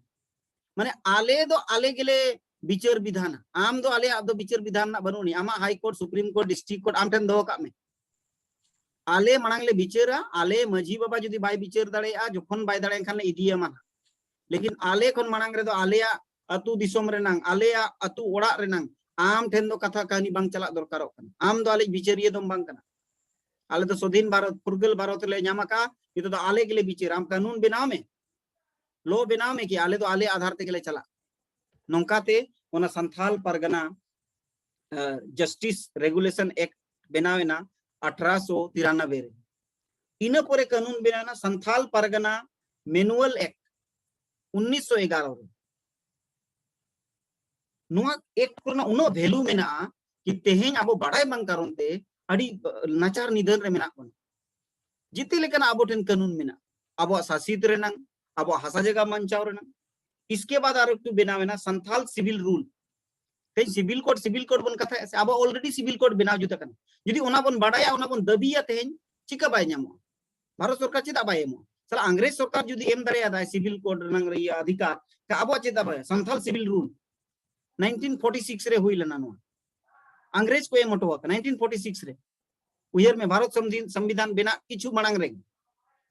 ᱢᱟᱱᱮ ᱟᱞᱮ ᱫᱚ ᱟᱞᱮ ᱜᱮᱞᱮ ᱵᱤᱪᱟᱹᱨ ᱵᱤᱫᱷᱟᱱᱟ, ᱟᱢ ᱫᱚ ᱟᱞᱮᱭᱟᱜ ᱫᱚ ᱵᱤᱪᱟᱹᱨ ᱵᱤᱫᱷᱟᱱ ᱨᱮᱱᱟᱜ ᱵᱟᱹᱱᱩᱜ ᱟᱹᱱᱤᱡ, ᱟᱢᱟᱜ high court, supreme court, district court ᱟᱢ ᱴᱷᱮᱱ ᱫᱚᱦᱚ ᱠᱟᱜ ᱢᱮ᱾ ᱟᱞᱮ ᱢᱟᱲᱟᱝ ᱞᱮ ᱵᱤᱪᱟᱹᱨᱟ, ᱟᱞᱮ ᱢᱟᱹᱡᱷᱤ ᱵᱟᱵᱟ ᱡᱩᱫᱤ ᱵᱟᱭ ᱵᱤᱪᱟᱹᱨ ᱫᱟᱲᱮᱭᱟᱜᱼᱟ, ᱡᱚᱠᱷᱚᱱ ᱵᱟᱭ ᱫᱟᱲᱮᱭᱟᱜ ᱠᱷᱟᱱ ᱞᱮ ᱤᱫᱤᱭᱟᱢᱟ ᱱᱟᱦᱟᱜ᱾ ᱞᱮᱠᱤᱱ ᱟᱞᱮ ᱠᱷᱚᱱ ᱢᱟᱲᱟᱝ ᱨᱮᱫᱚ ᱟᱞᱮᱭᱟᱜ ᱟᱹᱛᱩ ᱫᱤᱥᱚᱢ ᱨᱮᱱᱟᱝ, ᱟᱞᱮᱭᱟᱜ ᱟᱹᱛᱩ ᱚᱲᱟᱜ ᱨᱮᱱᱟᱝ ᱟᱢ ᱴᱷᱮᱱ ᱫᱚ ᱠᱟᱛᱷᱟ ᱠᱟᱹᱦᱱᱤ ᱵᱟᱝ ᱪᱟᱞᱟᱜ ᱫᱚᱨᱠᱟᱨᱚᱜ ᱠᱟᱱᱟ᱾ ᱟᱢ ᱫᱚ ᱟᱞᱮ ᱵᱤᱪᱟᱹᱨᱤᱭᱟᱹ ᱫᱚᱢ ᱵᱟᱝ ᱠᱟᱱᱟ᱾ ᱟᱞᱮ ᱫᱚ ᱥᱚᱫᱷᱤᱱ ᱵᱷᱟᱨᱚᱛ, ᱯᱷᱩᱨᱜᱟᱹᱞ ᱵᱷᱟᱨᱚᱛ ᱞᱮ ᱧᱟᱢ ᱟᱠᱟᱫᱼᱟ, ᱱᱤᱛᱚᱜ ᱫᱚ ᱟᱞᱮ ᱜᱮᱞᱮ ᱵᱤᱪᱟᱹᱨᱟ᱾ ᱟᱢ ᱠᱟᱹᱱᱩᱱ ᱵᱮᱱᱟᱣ ᱢᱮ, ᱞᱚ ᱵᱮᱱᱟᱣ ᱢᱮ ᱠᱤ ᱟᱞᱮ ᱫᱚ ᱟᱞᱮ ᱟᱫᱷᱟᱨ ᱛᱮᱜᱮ ᱞᱮ ᱪᱟᱞᱟᱜᱼᱟ᱾ ᱱᱚᱝᱠᱟᱛᱮ ᱚᱱᱟ ᱥᱟᱱᱛᱷᱟᱞ ᱯᱟᱨᱜᱟᱱᱟ ᱡᱟᱥᱴᱤᱥ ᱨᱮᱜᱩᱞᱮᱥᱚᱱ ᱮᱠᱴ ᱵᱮᱱᱟᱣ ᱮᱱᱟ ᱟᱴᱷᱨᱚᱥᱚ ᱛᱤᱨᱟᱱᱚᱵᱵᱮ ᱨᱮ᱾ ᱤᱱᱟᱹ ᱯᱚᱨᱮ ᱠᱟᱹᱱᱩᱱ ᱵᱮᱱᱟᱣ ᱮᱱᱟ ᱥᱟᱱᱛᱷᱟᱞ ᱯᱟᱨᱜᱟᱱᱟ ᱢᱮᱱᱩᱣᱟᱞ ᱮᱠᱴ ᱩᱱᱤᱥᱥᱚ ᱮᱜᱟᱨᱚ ᱨᱮ᱾ ᱱᱚᱣᱟ ᱮᱠᱴ ᱠᱚᱨᱮᱱᱟᱜ ᱩᱱᱟᱹᱜ ᱵᱷᱮᱞᱩ ᱢᱮᱱᱟᱜᱼᱟ ᱠᱤ ᱛᱮᱦᱮᱧ ᱟᱵᱚ ᱵᱟᱰᱟᱭ ᱵᱟᱝ ᱠᱟᱨᱚᱱ ᱛᱮ ᱟᱹᱰᱤ ᱱᱟᱪᱟᱨ ᱱᱤᱫᱷᱟᱹᱱ ᱨᱮ ᱢᱮᱱᱟᱜ ᱵᱚᱱᱟ᱾ ᱡᱮᱛᱮ ᱞᱮᱠᱟᱱᱟᱜ ᱟᱵᱚ ᱴᱷᱮᱱ ᱠᱟᱹᱱᱩᱱ ᱢᱮᱱᱟᱜᱼᱟ, ᱟᱵᱚᱣᱟᱜ ᱥᱟᱥᱤᱛ ᱨᱮᱱᱟᱝ, ᱟᱵᱚᱣᱟᱜ ᱦᱟᱥᱟ ᱡᱟᱭᱜᱟ ᱵᱟᱧᱪᱟᱣ ᱨᱮᱱᱟᱝ᱾ ᱤᱥᱠᱮ ᱵᱟᱫ ᱟᱨ ᱮᱠᱴᱩ ᱵᱮᱱᱟᱣ ᱮᱱᱟ ᱥᱟᱱᱛᱷᱟᱞ ᱥᱤᱵᱤᱞ ᱨᱩᱞ᱾ ᱛᱮᱦᱮᱧ ᱥᱤᱵᱤᱞ ᱠᱳᱰ, ᱥᱤᱵᱤᱞ ᱠᱳᱰ ᱵᱚᱱ ᱠᱟᱛᱷᱟᱭᱟ ᱥᱮ, ᱟᱵᱚ ᱚᱞᱨᱮᱰᱤ ᱥᱤᱵᱤᱞ ᱠᱳᱰ ᱵᱮᱱᱟᱣ ᱡᱩᱛ ᱟᱠᱟᱱᱟ᱾ ᱡᱩᱫᱤ ᱚᱱᱟ ᱵᱚᱱ ᱵᱟᱰᱟᱭᱟ, ᱚᱱᱟ ᱵᱚᱱ ᱫᱟᱹᱵᱤᱭᱟ ᱛᱮᱦᱮᱧ, ᱪᱤᱠᱟ ᱵᱟᱭ ᱧᱟᱢᱚᱜᱼᱟ? ᱵᱷᱟᱨᱚᱛ ᱥᱚᱨᱠᱟᱨ ᱪᱮᱫᱟᱜ ᱵᱟᱭ ᱮᱢᱚᱜᱼᱟ? ᱥᱟᱞᱟ ᱟᱝᱨᱮᱡᱽ ᱥᱚᱨᱠᱟᱨ ᱡᱩᱫᱤ ᱮᱢ ᱫᱟᱲᱮᱭᱟᱫᱟᱭ ᱥᱤᱵᱤᱞ ᱠᱳᱰ ᱨᱮᱱᱟᱝ ᱤᱭᱟᱹ ᱚᱫᱷᱤᱠᱟᱨ, ᱛᱚ ᱟᱵᱚᱣᱟᱜ ᱪᱮᱫᱟᱜ ᱵᱟᱭ? ᱥᱟᱱᱛᱷᱟᱞ ᱥᱤᱵᱤᱞ ᱨᱩᱞ ᱱᱟᱭᱤᱱᱴᱤᱱ ᱯᱷᱚᱨᱴᱤ ᱥᱤᱠᱥ ᱨᱮ ᱦᱩᱭ ᱞᱮᱱᱟ ᱱᱚᱣᱟ, ᱟᱝᱨᱮᱡᱽ ᱠᱚ ᱮᱢ ᱦᱚᱴᱚ ᱟᱠᱟᱫᱟ ᱱᱟᱭᱤᱱᱴᱤᱱ ᱯᱷᱚᱨᱴᱤ ᱥᱤᱠᱥ ᱨᱮ᱾ ᱩᱭᱦᱟᱹᱨ ᱢᱮ, ᱵᱷᱟᱨᱚᱛ ᱥᱚᱝᱵᱤ-, ᱥᱚᱝᱵᱤᱫᱷᱟᱱ ᱵᱮᱱᱟᱜ ᱠᱤᱪᱷᱩ ᱢᱟᱲᱟᱝ ᱨᱮ,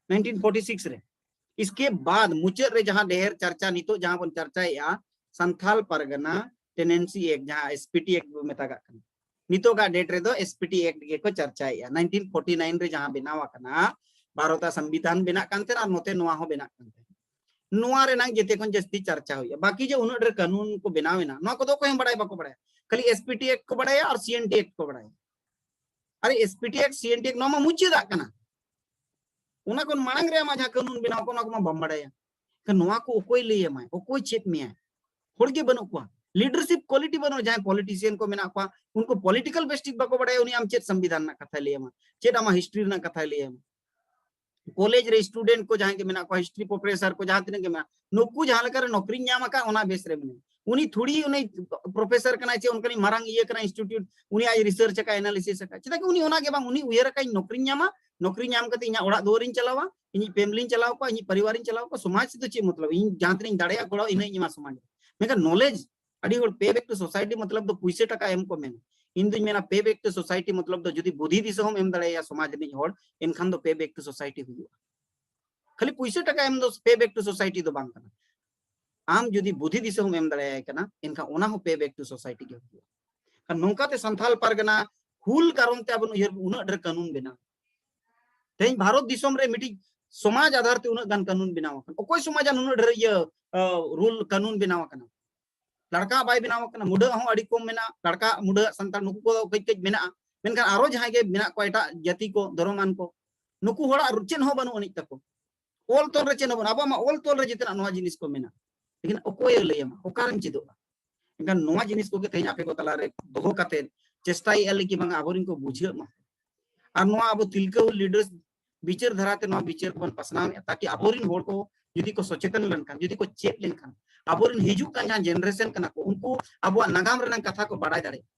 ᱱᱟᱭᱤᱱᱴᱤᱱ ᱯᱷᱚᱨᱴᱤ ᱥᱤᱠᱥ ᱨᱮ᱾ ᱤᱥᱠᱮ ᱵᱟᱫ ᱢᱩᱪᱟᱹᱫ ᱨᱮ ᱡᱟᱦᱟᱸ ᱰᱷᱮᱨ ᱪᱟᱨᱪᱟ, ᱱᱤᱛᱚᱜ ᱡᱟᱦᱟᱸ ᱵᱚᱱ ᱪᱟᱨᱪᱟᱭᱮᱫᱼᱟ, ᱥᱟᱱᱛᱷᱟᱞ ᱯᱟᱨᱜᱟᱱᱟ ᱴᱮᱱᱮᱱᱥᱤ ᱮᱠᱴ, ᱡᱟᱦᱟᱸ ᱮᱥᱯᱤᱴᱤ ᱮᱠᱴ ᱵᱚ ᱢᱮᱛᱟᱜᱟᱜ ᱠᱟᱱᱟ, ᱱᱤᱛᱚᱜᱟᱜ ᱰᱮᱴ ᱨᱮᱫᱚ ᱮᱥᱯᱤᱴᱤ ᱮᱠᱴ ᱜᱮᱠᱚ ᱪᱟᱨᱪᱟᱭᱮᱫᱼᱟ᱾ ᱱᱟᱭᱤᱱᱴᱤᱱ ᱯᱷᱚᱨᱴᱤ ᱱᱟᱭᱤᱱ ᱨᱮ ᱡᱟᱦᱟᱸ ᱵᱮᱱᱟᱣ ᱟᱠᱟᱱᱟ, ᱵᱷᱟᱨᱚᱛ ᱟᱜ ᱥᱚᱝᱵᱤᱫᱷᱟᱱ ᱵᱮᱱᱟᱜ ᱠᱟᱱ ᱛᱟᱦᱮᱸᱱᱟ ᱟᱨ ᱱᱚᱛᱮ ᱱᱚᱣᱟ ᱦᱚᱸ ᱵᱮᱱᱟᱜ ᱠᱟᱱ ᱛᱟᱦᱮᱸᱱᱟ᱾ ᱱᱚᱣᱟ ᱨᱮᱱᱟᱝ ᱡᱮᱛᱮ ᱠᱷᱚᱱ ᱡᱟᱹᱥᱛᱤ ᱪᱟᱨᱪᱟ ᱦᱩᱭᱩᱜᱼᱟ᱾ ᱵᱟᱠᱤ ᱡᱮ ᱩᱱᱟᱹᱜ ᱰᱷᱮᱨ ᱠᱟᱹᱱᱩᱱ ᱠᱚ ᱵᱮᱱᱟᱣ ᱮᱱᱟ, ᱱᱚᱣᱟ ᱠᱚᱫᱚ ᱚᱠᱚᱭ ᱦᱚᱸ ᱵᱟᱲᱟᱭ ᱵᱟᱠᱚ ᱵᱟᱲᱟᱭᱟ, ᱠᱷᱟᱹᱞᱤ ᱮᱥᱯᱤᱴᱤ ᱮᱠᱴ ᱠᱚ ᱵᱟᱲᱟᱭᱟ ᱟᱨ ᱥᱤᱮᱱᱴᱤ ᱮᱠᱴ ᱠᱚ ᱵᱟᱲᱟᱭᱟ᱾ ᱟᱨ ᱮᱥᱯᱤᱴᱤ ᱮᱠᱴ, ᱥᱤᱮᱱᱴᱤ ᱮᱠᱴ ᱱᱚᱣᱟ ᱢᱟ ᱢᱩᱪᱟᱹᱫᱟᱜ ᱠᱟᱱᱟ᱾ ᱚᱱᱟ ᱠᱷᱚᱱ ᱢᱟᱲᱟᱝ ᱨᱮ ᱟᱢᱟᱜ ᱡᱟᱦᱟᱸ ᱠᱟᱹᱱᱩᱱ ᱵᱮᱱᱟᱣ ᱠᱚ, ᱚᱱᱟ ᱠᱚᱢᱟ ᱵᱟᱢ ᱵᱟᱲᱟᱭᱟ᱾ ᱮᱱᱠᱷᱟᱱ ᱱᱚᱣᱟ ᱠᱚ ᱚᱠᱚᱭ ᱞᱟᱹᱭ ᱟᱢᱟᱭ, ᱚᱠᱚᱭ ᱪᱮᱫ ᱢᱮᱭᱟᱭ? ᱦᱚᱲ ᱜᱮ ᱵᱟᱹᱱᱩᱜ ᱠᱚᱣᱟ, ᱞᱤᱰᱟᱨᱥᱤᱯ ᱠᱳᱣᱟᱞᱤᱴᱤ ᱵᱟᱹᱱᱩᱜᱼᱟ᱾ ᱡᱟᱦᱟᱸᱭ ᱯᱚᱞᱤᱴᱤᱥᱤᱭᱟᱱ ᱠᱚ ᱢᱮᱱᱟᱜ ᱠᱚᱣᱟ, ᱩᱱᱠᱩ ᱯᱚᱞᱤᱴᱤᱠᱟᱞ ᱵᱮᱥ ᱴᱷᱤᱠ ᱵᱟᱠᱚ ᱵᱟᱲᱟᱭᱟ᱾ ᱩᱱᱤ ᱟᱢ ᱪᱮᱫ ᱥᱚᱝᱵᱤᱫᱷᱟᱱ ᱨᱮᱱᱟᱜ ᱠᱟᱛᱷᱟᱭ ᱞᱟᱹᱭ ᱟᱢᱟ, ᱪᱮᱫ ᱟᱢᱟᱜ ᱦᱤᱥᱴᱨᱤ ᱨᱮᱱᱟᱜ ᱠᱟᱛᱷᱟᱭ ᱞᱟᱹᱭ ᱟᱢᱟ? ᱠᱚᱞᱮᱡᱽ ᱨᱮ ᱥᱴᱩᱰᱮᱱᱴ ᱠᱚ ᱡᱟᱦᱟᱸᱭ ᱜᱮ ᱢᱮᱱᱟᱜ ᱠᱚᱣᱟ, ᱦᱤᱥᱴᱨᱤ ᱯᱨᱚᱯᱷᱮᱥᱚᱨ ᱠᱚ ᱡᱟᱦᱟᱸ ᱛᱤᱱᱟᱹᱜ ᱜᱮ ᱢᱮᱱᱟᱜ, ᱱᱩᱠᱩ ᱡᱟᱦᱟᱸ ᱞᱮᱠᱟ ᱨᱮ ᱱᱚᱠᱨᱤᱧ ᱧᱟᱢ ᱟᱠᱟᱫ, ᱚᱱᱟ ᱵᱮᱥ ᱨᱮ ᱢᱮᱱᱟᱭᱟ᱾ ᱩᱱᱤ ᱛᱷᱩᱲᱤ ᱩᱱᱤ ᱯᱨᱚᱯᱷᱮᱥᱚᱨ ᱠᱟᱱᱟᱭ ᱪᱮ ᱚᱱᱠᱟᱱᱤᱡ ᱢᱟᱨᱟᱝ ᱤᱭᱟᱹ ᱠᱟᱱᱟᱭ, ᱤᱱᱥᱴᱤᱴᱭᱩᱴ, ᱩᱱᱤ ᱟᱡ ᱨᱤᱥᱟᱨᱪ ᱟᱠᱟᱫ, ᱮᱱᱟᱞᱤᱥᱤᱥ ᱟᱠᱟᱫ᱾ ᱪᱮᱫᱟᱜ ᱠᱤ ᱩᱱᱤ ᱚᱱᱟ ᱜᱮ ᱵᱟᱝ, ᱩᱱᱤ ᱩᱭᱦᱟᱹᱨ ᱟᱠᱟᱫ, ᱤᱧ ᱱᱚᱠᱨᱤᱧ ᱧᱟᱢᱟ, ᱱᱚᱠᱨᱤ ᱧᱟᱢ ᱠᱟᱛᱮ ᱤᱧᱟᱹᱜ ᱚᱲᱟᱜ ᱫᱩᱣᱟᱹᱨᱤᱧ ᱪᱟᱞᱟᱣᱟ, ᱤᱧᱤᱡ ᱯᱷᱮᱢᱞᱤᱧ ᱪᱟᱞᱟᱣ ᱠᱚᱣᱟ, ᱤᱧᱤᱡ ᱯᱚᱨᱤᱵᱟᱨᱤᱧ ᱪᱟᱞᱟᱣ ᱠᱚᱣᱟ, ᱥᱚᱢᱟᱡᱽ ᱫᱚ ᱪᱮᱫ ᱢᱚᱛᱞᱚᱵ? ᱤᱧ ᱡᱟᱦᱟᱸ ᱛᱤᱱᱟᱹᱜ ᱤᱧ ᱫᱟᱲᱮᱭᱟᱜ ᱜᱚᱲᱚ, ᱤᱱᱟᱹᱜ ᱤᱧ ᱮᱢᱟ ᱥᱚᱢᱟᱡᱽ ᱨᱮ᱾ ᱢᱮᱱᱠᱷᱟᱱ ᱱᱚᱞᱮᱡᱽ, ᱟᱹᱰᱤ ᱦᱚᱲ pay back to society ᱢᱚᱛᱞᱚᱵ ᱫᱚ ᱯᱩᱭᱥᱟᱹ ᱴᱟᱠᱟ ᱮᱢ ᱠᱚ ᱢᱮᱱᱟ᱾ ᱤᱧ ᱫᱩᱧ ᱢᱮᱱᱟ, pay back to society ᱢᱚᱛᱞᱚᱵ ᱫᱚ ᱡᱩᱫᱤ ᱵᱩᱫᱷᱤ ᱫᱤᱥᱟᱹ ᱦᱚᱸᱢ ᱮᱢ ᱫᱟᱲᱮᱭᱟᱭᱟ ᱥᱚᱢᱟᱡᱽ ᱨᱤᱱᱤᱡ ᱦᱚᱲ, ᱮᱱᱠᱷᱟᱱ ᱫᱚ pay back to society ᱦᱩᱭᱩᱜᱼᱟ᱾ ᱠᱷᱟᱹᱞᱤ ᱯᱩᱭᱥᱟᱹ ᱴᱟᱠᱟ ᱮᱢ ᱫᱚ pay back to society ᱫᱚ ᱵᱟᱝ ᱠᱟᱱᱟ᱾ ᱟᱢ ᱡᱩᱫᱤ ᱵᱩᱫᱷᱤ ᱫᱤᱥᱟᱹ ᱦᱚᱸᱢ ᱮᱢ ᱫᱟᱲᱮᱭᱟᱭ ᱠᱟᱱᱟ, ᱮᱱᱠᱷᱟᱱ ᱚᱱᱟ ᱦᱚᱸ pay back to society ᱜᱮ ᱦᱩᱭᱩᱜᱼᱟ᱾ ᱟᱨ ᱱᱚᱝᱠᱟᱛᱮ ᱥᱟᱱᱛᱟᱞ ᱯᱟᱨᱜᱟᱱᱟ ᱦᱩᱞ ᱠᱟᱨᱚᱱ ᱛᱮ ᱟᱵᱚ ᱩᱭᱦᱟᱹᱨ ᱩᱱᱟᱹᱜ ᱰᱷᱮᱨ ᱠᱟᱹᱱᱩᱱ ᱵᱮᱱᱟᱣ᱾ ᱛᱮᱦᱮᱧ ᱵᱷᱟᱨᱚᱛ ᱫᱤᱥᱚᱢ ᱨᱮ ᱢᱤᱫᱴᱤᱡ ᱥᱚᱢᱟᱡᱽ ᱟᱫᱷᱟᱨ ᱛᱮ ᱩᱱᱟᱹᱜ ᱜᱟᱱ ᱠᱟᱹᱱᱩᱱ ᱵᱮᱱᱟᱣ ᱟᱠᱟᱱᱟ᱾ ᱚᱠᱚᱭ ᱥᱚᱢᱟᱡᱽ ᱟᱜ ᱱᱩᱱᱟᱹᱜ ᱰᱷᱮᱨ ᱤᱭᱟᱹ, ᱟ, ᱨᱩᱞ ᱠᱟᱹᱱᱩᱱ ᱵᱮᱱᱟᱣ ᱟᱠᱟᱱᱟ? ᱞᱟᱲᱠᱟ ᱵᱟᱭ ᱵᱮᱱᱟᱣ ᱟᱠᱟᱱᱟ, ᱢᱩᱰᱟᱹ ᱦᱚᱸ ᱟᱹᱰᱤ ᱠᱚᱢ ᱢᱮᱱᱟᱜᱼᱟ᱾ ᱞᱟᱲᱠᱟ, ᱢᱩᱰᱟᱹ, ᱥᱟᱱᱛᱟᱲ ᱱᱩᱠᱩ ᱠᱚ ᱠᱟᱹᱡ ᱠᱟᱹᱡ ᱢᱮᱱᱟᱜᱼᱟ, ᱢᱮᱱᱠᱷᱟᱱ ᱟᱨᱚ ᱡᱟᱦᱟᱸᱭ ᱜᱮ ᱢᱮᱱᱟᱜ ᱠᱚᱣᱟ ᱮᱴᱟᱜ ᱡᱟᱹᱛᱤ ᱠᱚ, ᱫᱷᱚᱨᱚᱢᱟᱱ ᱠᱚ, ᱱᱩᱠᱩ ᱦᱚᱲᱟᱜ ᱪᱮᱫ ᱦᱚᱸ ᱵᱟᱹᱱᱩᱜ ᱟᱹᱱᱤᱡ ᱛᱟᱠᱚ᱾ ᱚᱞ ᱛᱚᱞ ᱨᱮ ᱪᱮᱫ ᱦᱚᱸ ᱵᱟᱹᱱᱩᱜᱼᱟ᱾ ᱟᱵᱚᱣᱟᱜ ᱢᱟ ᱚᱞ ᱛᱚᱞ ᱨᱮ ᱡᱮᱛᱮᱱᱟᱜ ᱱᱚᱣᱟ ᱡᱤᱱᱤᱥ ᱠᱚ ᱢᱮᱱᱟᱜᱼᱟ, ᱞᱮᱠᱤᱱ ᱚᱠᱚᱭᱮ ᱞᱟᱹᱭ ᱟᱢᱟ? ᱚᱠᱟᱨᱮᱢ ᱪᱮᱫᱚᱜᱼᱟ? ᱮᱱᱠᱷᱟᱱ ᱱᱚᱣᱟ ᱡᱤᱱᱤᱥ ᱠᱚᱜᱮ ᱛᱮᱦᱮᱧ ᱟᱯᱮ ᱠᱚ ᱛᱟᱞᱟᱨᱮ ᱫᱚᱦᱚ ᱠᱟᱛᱮ ᱪᱮᱥᱴᱟᱭᱮᱫᱼᱟ ᱞᱮ ᱠᱤ ᱵᱟᱝ ᱟᱵᱚᱨᱮᱱ ᱠᱚ ᱵᱩᱡᱷᱟᱹᱜ ᱢᱟ᱾ ᱟᱨ ᱱᱚᱣᱟ ᱟᱵᱚ ᱛᱤᱞᱠᱟᱹ ᱦᱩᱞ leaders ᱵᱤᱪᱟᱹᱨ ᱫᱷᱟᱨᱟ ᱛᱮ ᱱᱚᱣᱟ ᱵᱤᱪᱟᱹᱨ ᱵᱚᱱ ᱯᱟᱥᱱᱟᱣᱮᱫᱼᱟ, ᱛᱟᱠᱤ ᱟᱵᱚᱨᱮᱱ ᱦᱚᱲ ᱠᱚ ᱡᱩᱫᱤ ᱠᱚ ᱥᱚᱪᱮᱛᱚᱱ ᱞᱮᱱᱠᱷᱟᱱ, ᱡᱩᱫᱤ ᱠᱚ ᱪᱮᱫ ᱞᱮᱱᱠᱷᱟᱱ, ᱟᱵᱚᱨᱮᱱ ᱦᱤᱡᱩᱜ ᱠᱟᱱ ᱡᱟᱦᱟᱸ generation ᱠᱟᱱᱟ ᱠᱚ, ᱩᱱᱠᱩ ᱟᱵᱚᱣᱟᱜ ᱱᱟᱜᱟᱢ ᱨᱮᱱᱟᱜ ᱠᱟᱛᱷᱟ ᱠᱚ ᱵᱟᱲᱟᱭ ᱫᱟᱲᱮᱭᱟᱜᱼᱟ᱾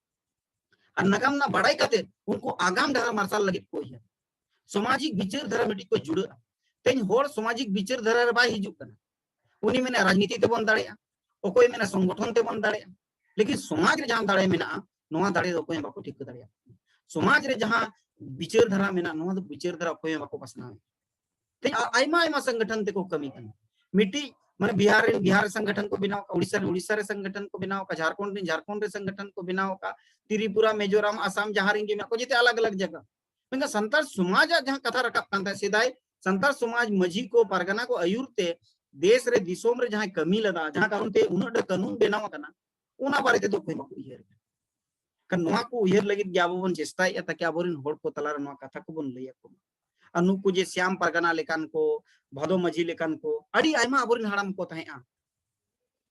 ᱟᱨ ᱱᱟᱜᱟᱢ ᱨᱮᱱᱟᱜ ᱵᱟᱲᱟᱭ ᱠᱟᱛᱮ ᱩᱱᱠᱩ ᱟᱜᱟᱢ ᱰᱟᱦᱟᱨ ᱢᱟᱨᱥᱟᱞ ᱞᱟᱹᱜᱤᱫ ᱠᱚ ᱩᱭᱦᱟᱹᱨ, ᱥᱟᱢᱟᱡᱤᱠ ᱵᱤᱪᱟᱹᱨ ᱫᱷᱟᱨᱟ ᱢᱤᱫᱴᱤᱡ ᱠᱚ ᱡᱩᱲᱟᱹᱜᱼᱟ᱾ ᱛᱮᱦᱮᱧ ᱦᱚᱲ ᱥᱟᱢᱟᱡᱤᱠ ᱵᱤᱪᱟᱹᱨ ᱫᱷᱟᱨᱟ ᱨᱮ ᱵᱟᱭ ᱦᱤᱡᱩᱜ ᱠᱟᱱᱟ᱾ ᱩᱱᱤ ᱢᱮᱱᱟ ᱨᱟᱡᱽᱱᱤᱛᱤ ᱛᱮᱵᱚᱱ ᱫᱟᱲᱮᱭᱟᱜᱼᱟ, ᱚᱠᱚᱭ ᱢᱮᱱᱟ ᱥᱚᱝᱜᱚᱴᱷᱚᱱ ᱛᱮᱵᱚᱱ ᱫᱟᱲᱮᱭᱟᱜᱼᱟ, ᱞᱮᱠᱤᱱ ᱥᱚᱢᱟᱡᱽ ᱨᱮ ᱡᱟᱦᱟᱸ ᱫᱟᱲᱮ ᱢᱮᱱᱟᱜᱼᱟ, ᱱᱚᱣᱟ ᱫᱟᱲᱮ ᱫᱚ ᱚᱠᱚᱭ ᱦᱚᱸ ᱵᱟᱠᱚ ᱴᱷᱤᱠᱟᱹ ᱫᱟᱲᱮᱭᱟᱜᱼᱟ᱾ ᱥᱚᱢᱟᱡᱽ ᱨᱮ ᱡᱟᱦᱟᱸ ᱵᱤᱪᱟᱹᱨ ᱫᱷᱟᱨᱟ ᱢᱮᱱᱟᱜᱼᱟ, ᱱᱚᱣᱟ ᱫᱚ ᱵᱤᱪᱟᱹᱨ ᱫᱷᱟᱨᱟ ᱚᱠᱚᱭ ᱦᱚᱸ ᱵᱟᱠᱚ ᱯᱟᱥᱱᱟᱣᱮᱫ᱾ ᱛᱮᱦᱮᱧ ᱟ-, ᱟᱭᱢᱟ ᱟᱭᱢᱟ ᱥᱚᱝᱜᱚᱴᱷᱚᱱ ᱛᱮᱠᱚ ᱠᱟᱹᱢᱤ ᱠᱟᱱᱟ᱾ ᱢᱤᱫᱴᱤᱡ ᱢᱟᱱᱮ ᱵᱤᱦᱟᱨ ᱨᱮᱱ ᱵᱤᱦᱟᱨ ᱨᱮ ᱥᱚᱝᱜᱚᱴᱷᱚᱱ ᱠᱚ ᱵᱮᱱᱟᱣ ᱟᱠᱟᱫ, ᱩᱲᱤᱥᱥᱟ ᱨᱮᱱ ᱩᱲᱤᱥᱥᱟ ᱨᱮ ᱥᱚᱝᱜᱚᱴᱷᱚᱱ ᱠᱚ ᱵᱮᱱᱟᱣ ᱟᱠᱟᱫ, ᱡᱷᱟᱲᱠᱷᱚᱸᱰ ᱨᱮᱱ ᱡᱷᱟᱲᱠᱷᱚᱸᱰ ᱨᱮ ᱥᱚᱝᱜᱚᱴᱷᱚᱱ ᱠᱚ ᱵᱮᱱᱟᱣ ᱟᱠᱟᱫ, ᱛᱨᱤᱯᱩᱨᱟ, ᱢᱤᱡᱳᱨᱟᱢ, ᱟᱥᱟᱢ, ᱡᱟᱦᱟᱸ ᱨᱮᱱ ᱜᱮ ᱢᱮᱱᱟᱜ ᱠᱚ, ᱡᱮᱛᱮ ᱟᱞᱟᱜᱽ ᱟᱞᱟᱜᱽ ᱡᱟᱭᱜᱟ᱾ ᱢᱮᱱᱠᱷᱟᱱ ᱥᱟᱱᱛᱟᱲ ᱥᱚᱢᱟᱡᱽ ᱟᱜ ᱡᱟᱦᱟᱸ ᱠᱟᱛᱷᱟ ᱨᱟᱠᱟᱵ ᱠᱟᱱ ᱛᱟᱦᱮᱸᱫ, ᱥᱮᱫᱟᱭ ᱥᱟᱱᱛᱟᱲ ᱥᱚᱢᱟᱡᱽ ᱢᱟᱹᱡᱷᱤ ᱠᱚ ᱯᱟᱨᱜᱟᱱᱟ ᱠᱚ ᱟᱹᱭᱩᱨ ᱛᱮ ᱫᱮᱥ ᱨᱮ ᱫᱤᱥᱚᱢ ᱨᱮ ᱡᱟᱦᱟᱸᱭ ᱠᱟᱹᱢᱤ ᱞᱮᱫᱟ, ᱡᱟᱦᱟᱸ ᱠᱟᱨᱚᱱ ᱛᱮ ᱩᱱᱟᱹᱜ ᱰᱷᱮᱨ ᱠᱟᱹᱱᱩᱱ ᱵᱮᱱᱟᱣ ᱟᱠᱟᱱᱟ, ᱚᱱᱟ ᱵᱟᱨᱮ ᱛᱮᱫᱚ ᱚᱠᱚᱭ ᱵᱟᱠᱚ ᱩᱭᱦᱟᱹᱨ ᱮᱫᱟ᱾ ᱠᱷᱟᱱ ᱱᱚᱣᱟ ᱠᱚ ᱩᱭᱦᱟᱹᱨ ᱞᱟᱹᱜᱤᱫ ᱜᱮ ᱟᱵᱚ ᱵᱚᱱ ᱪᱮᱥᱴᱟᱭᱮᱫᱼᱟ, ᱛᱟᱠᱤ ᱟᱵᱚᱨᱮᱱ ᱦᱚᱲ ᱠᱚ ᱛᱟᱞᱟᱨᱮ ᱱᱚᱣᱟ ᱠᱟᱛᱷᱟ ᱠᱚᱵᱚᱱ ᱞᱟᱹᱭ ᱟᱠᱚ ᱢᱟ᱾ ᱟᱨ ᱱᱩᱠᱩ ᱡᱮ ᱥᱭᱟᱢ ᱯᱟᱨᱜᱟᱱᱟ ᱞᱮᱠᱟᱱ ᱠᱚ, ᱵᱷᱟᱫᱚ ᱢᱟᱹᱡᱷᱤ ᱞᱮᱠᱟᱱ ᱠᱚ, ᱟᱹᱰᱤ ᱟᱭᱢᱟ ᱟᱵᱚᱨᱮᱱ ᱦᱟᱲᱟᱢ ᱠᱚ ᱛᱟᱦᱮᱸᱜᱼᱟ,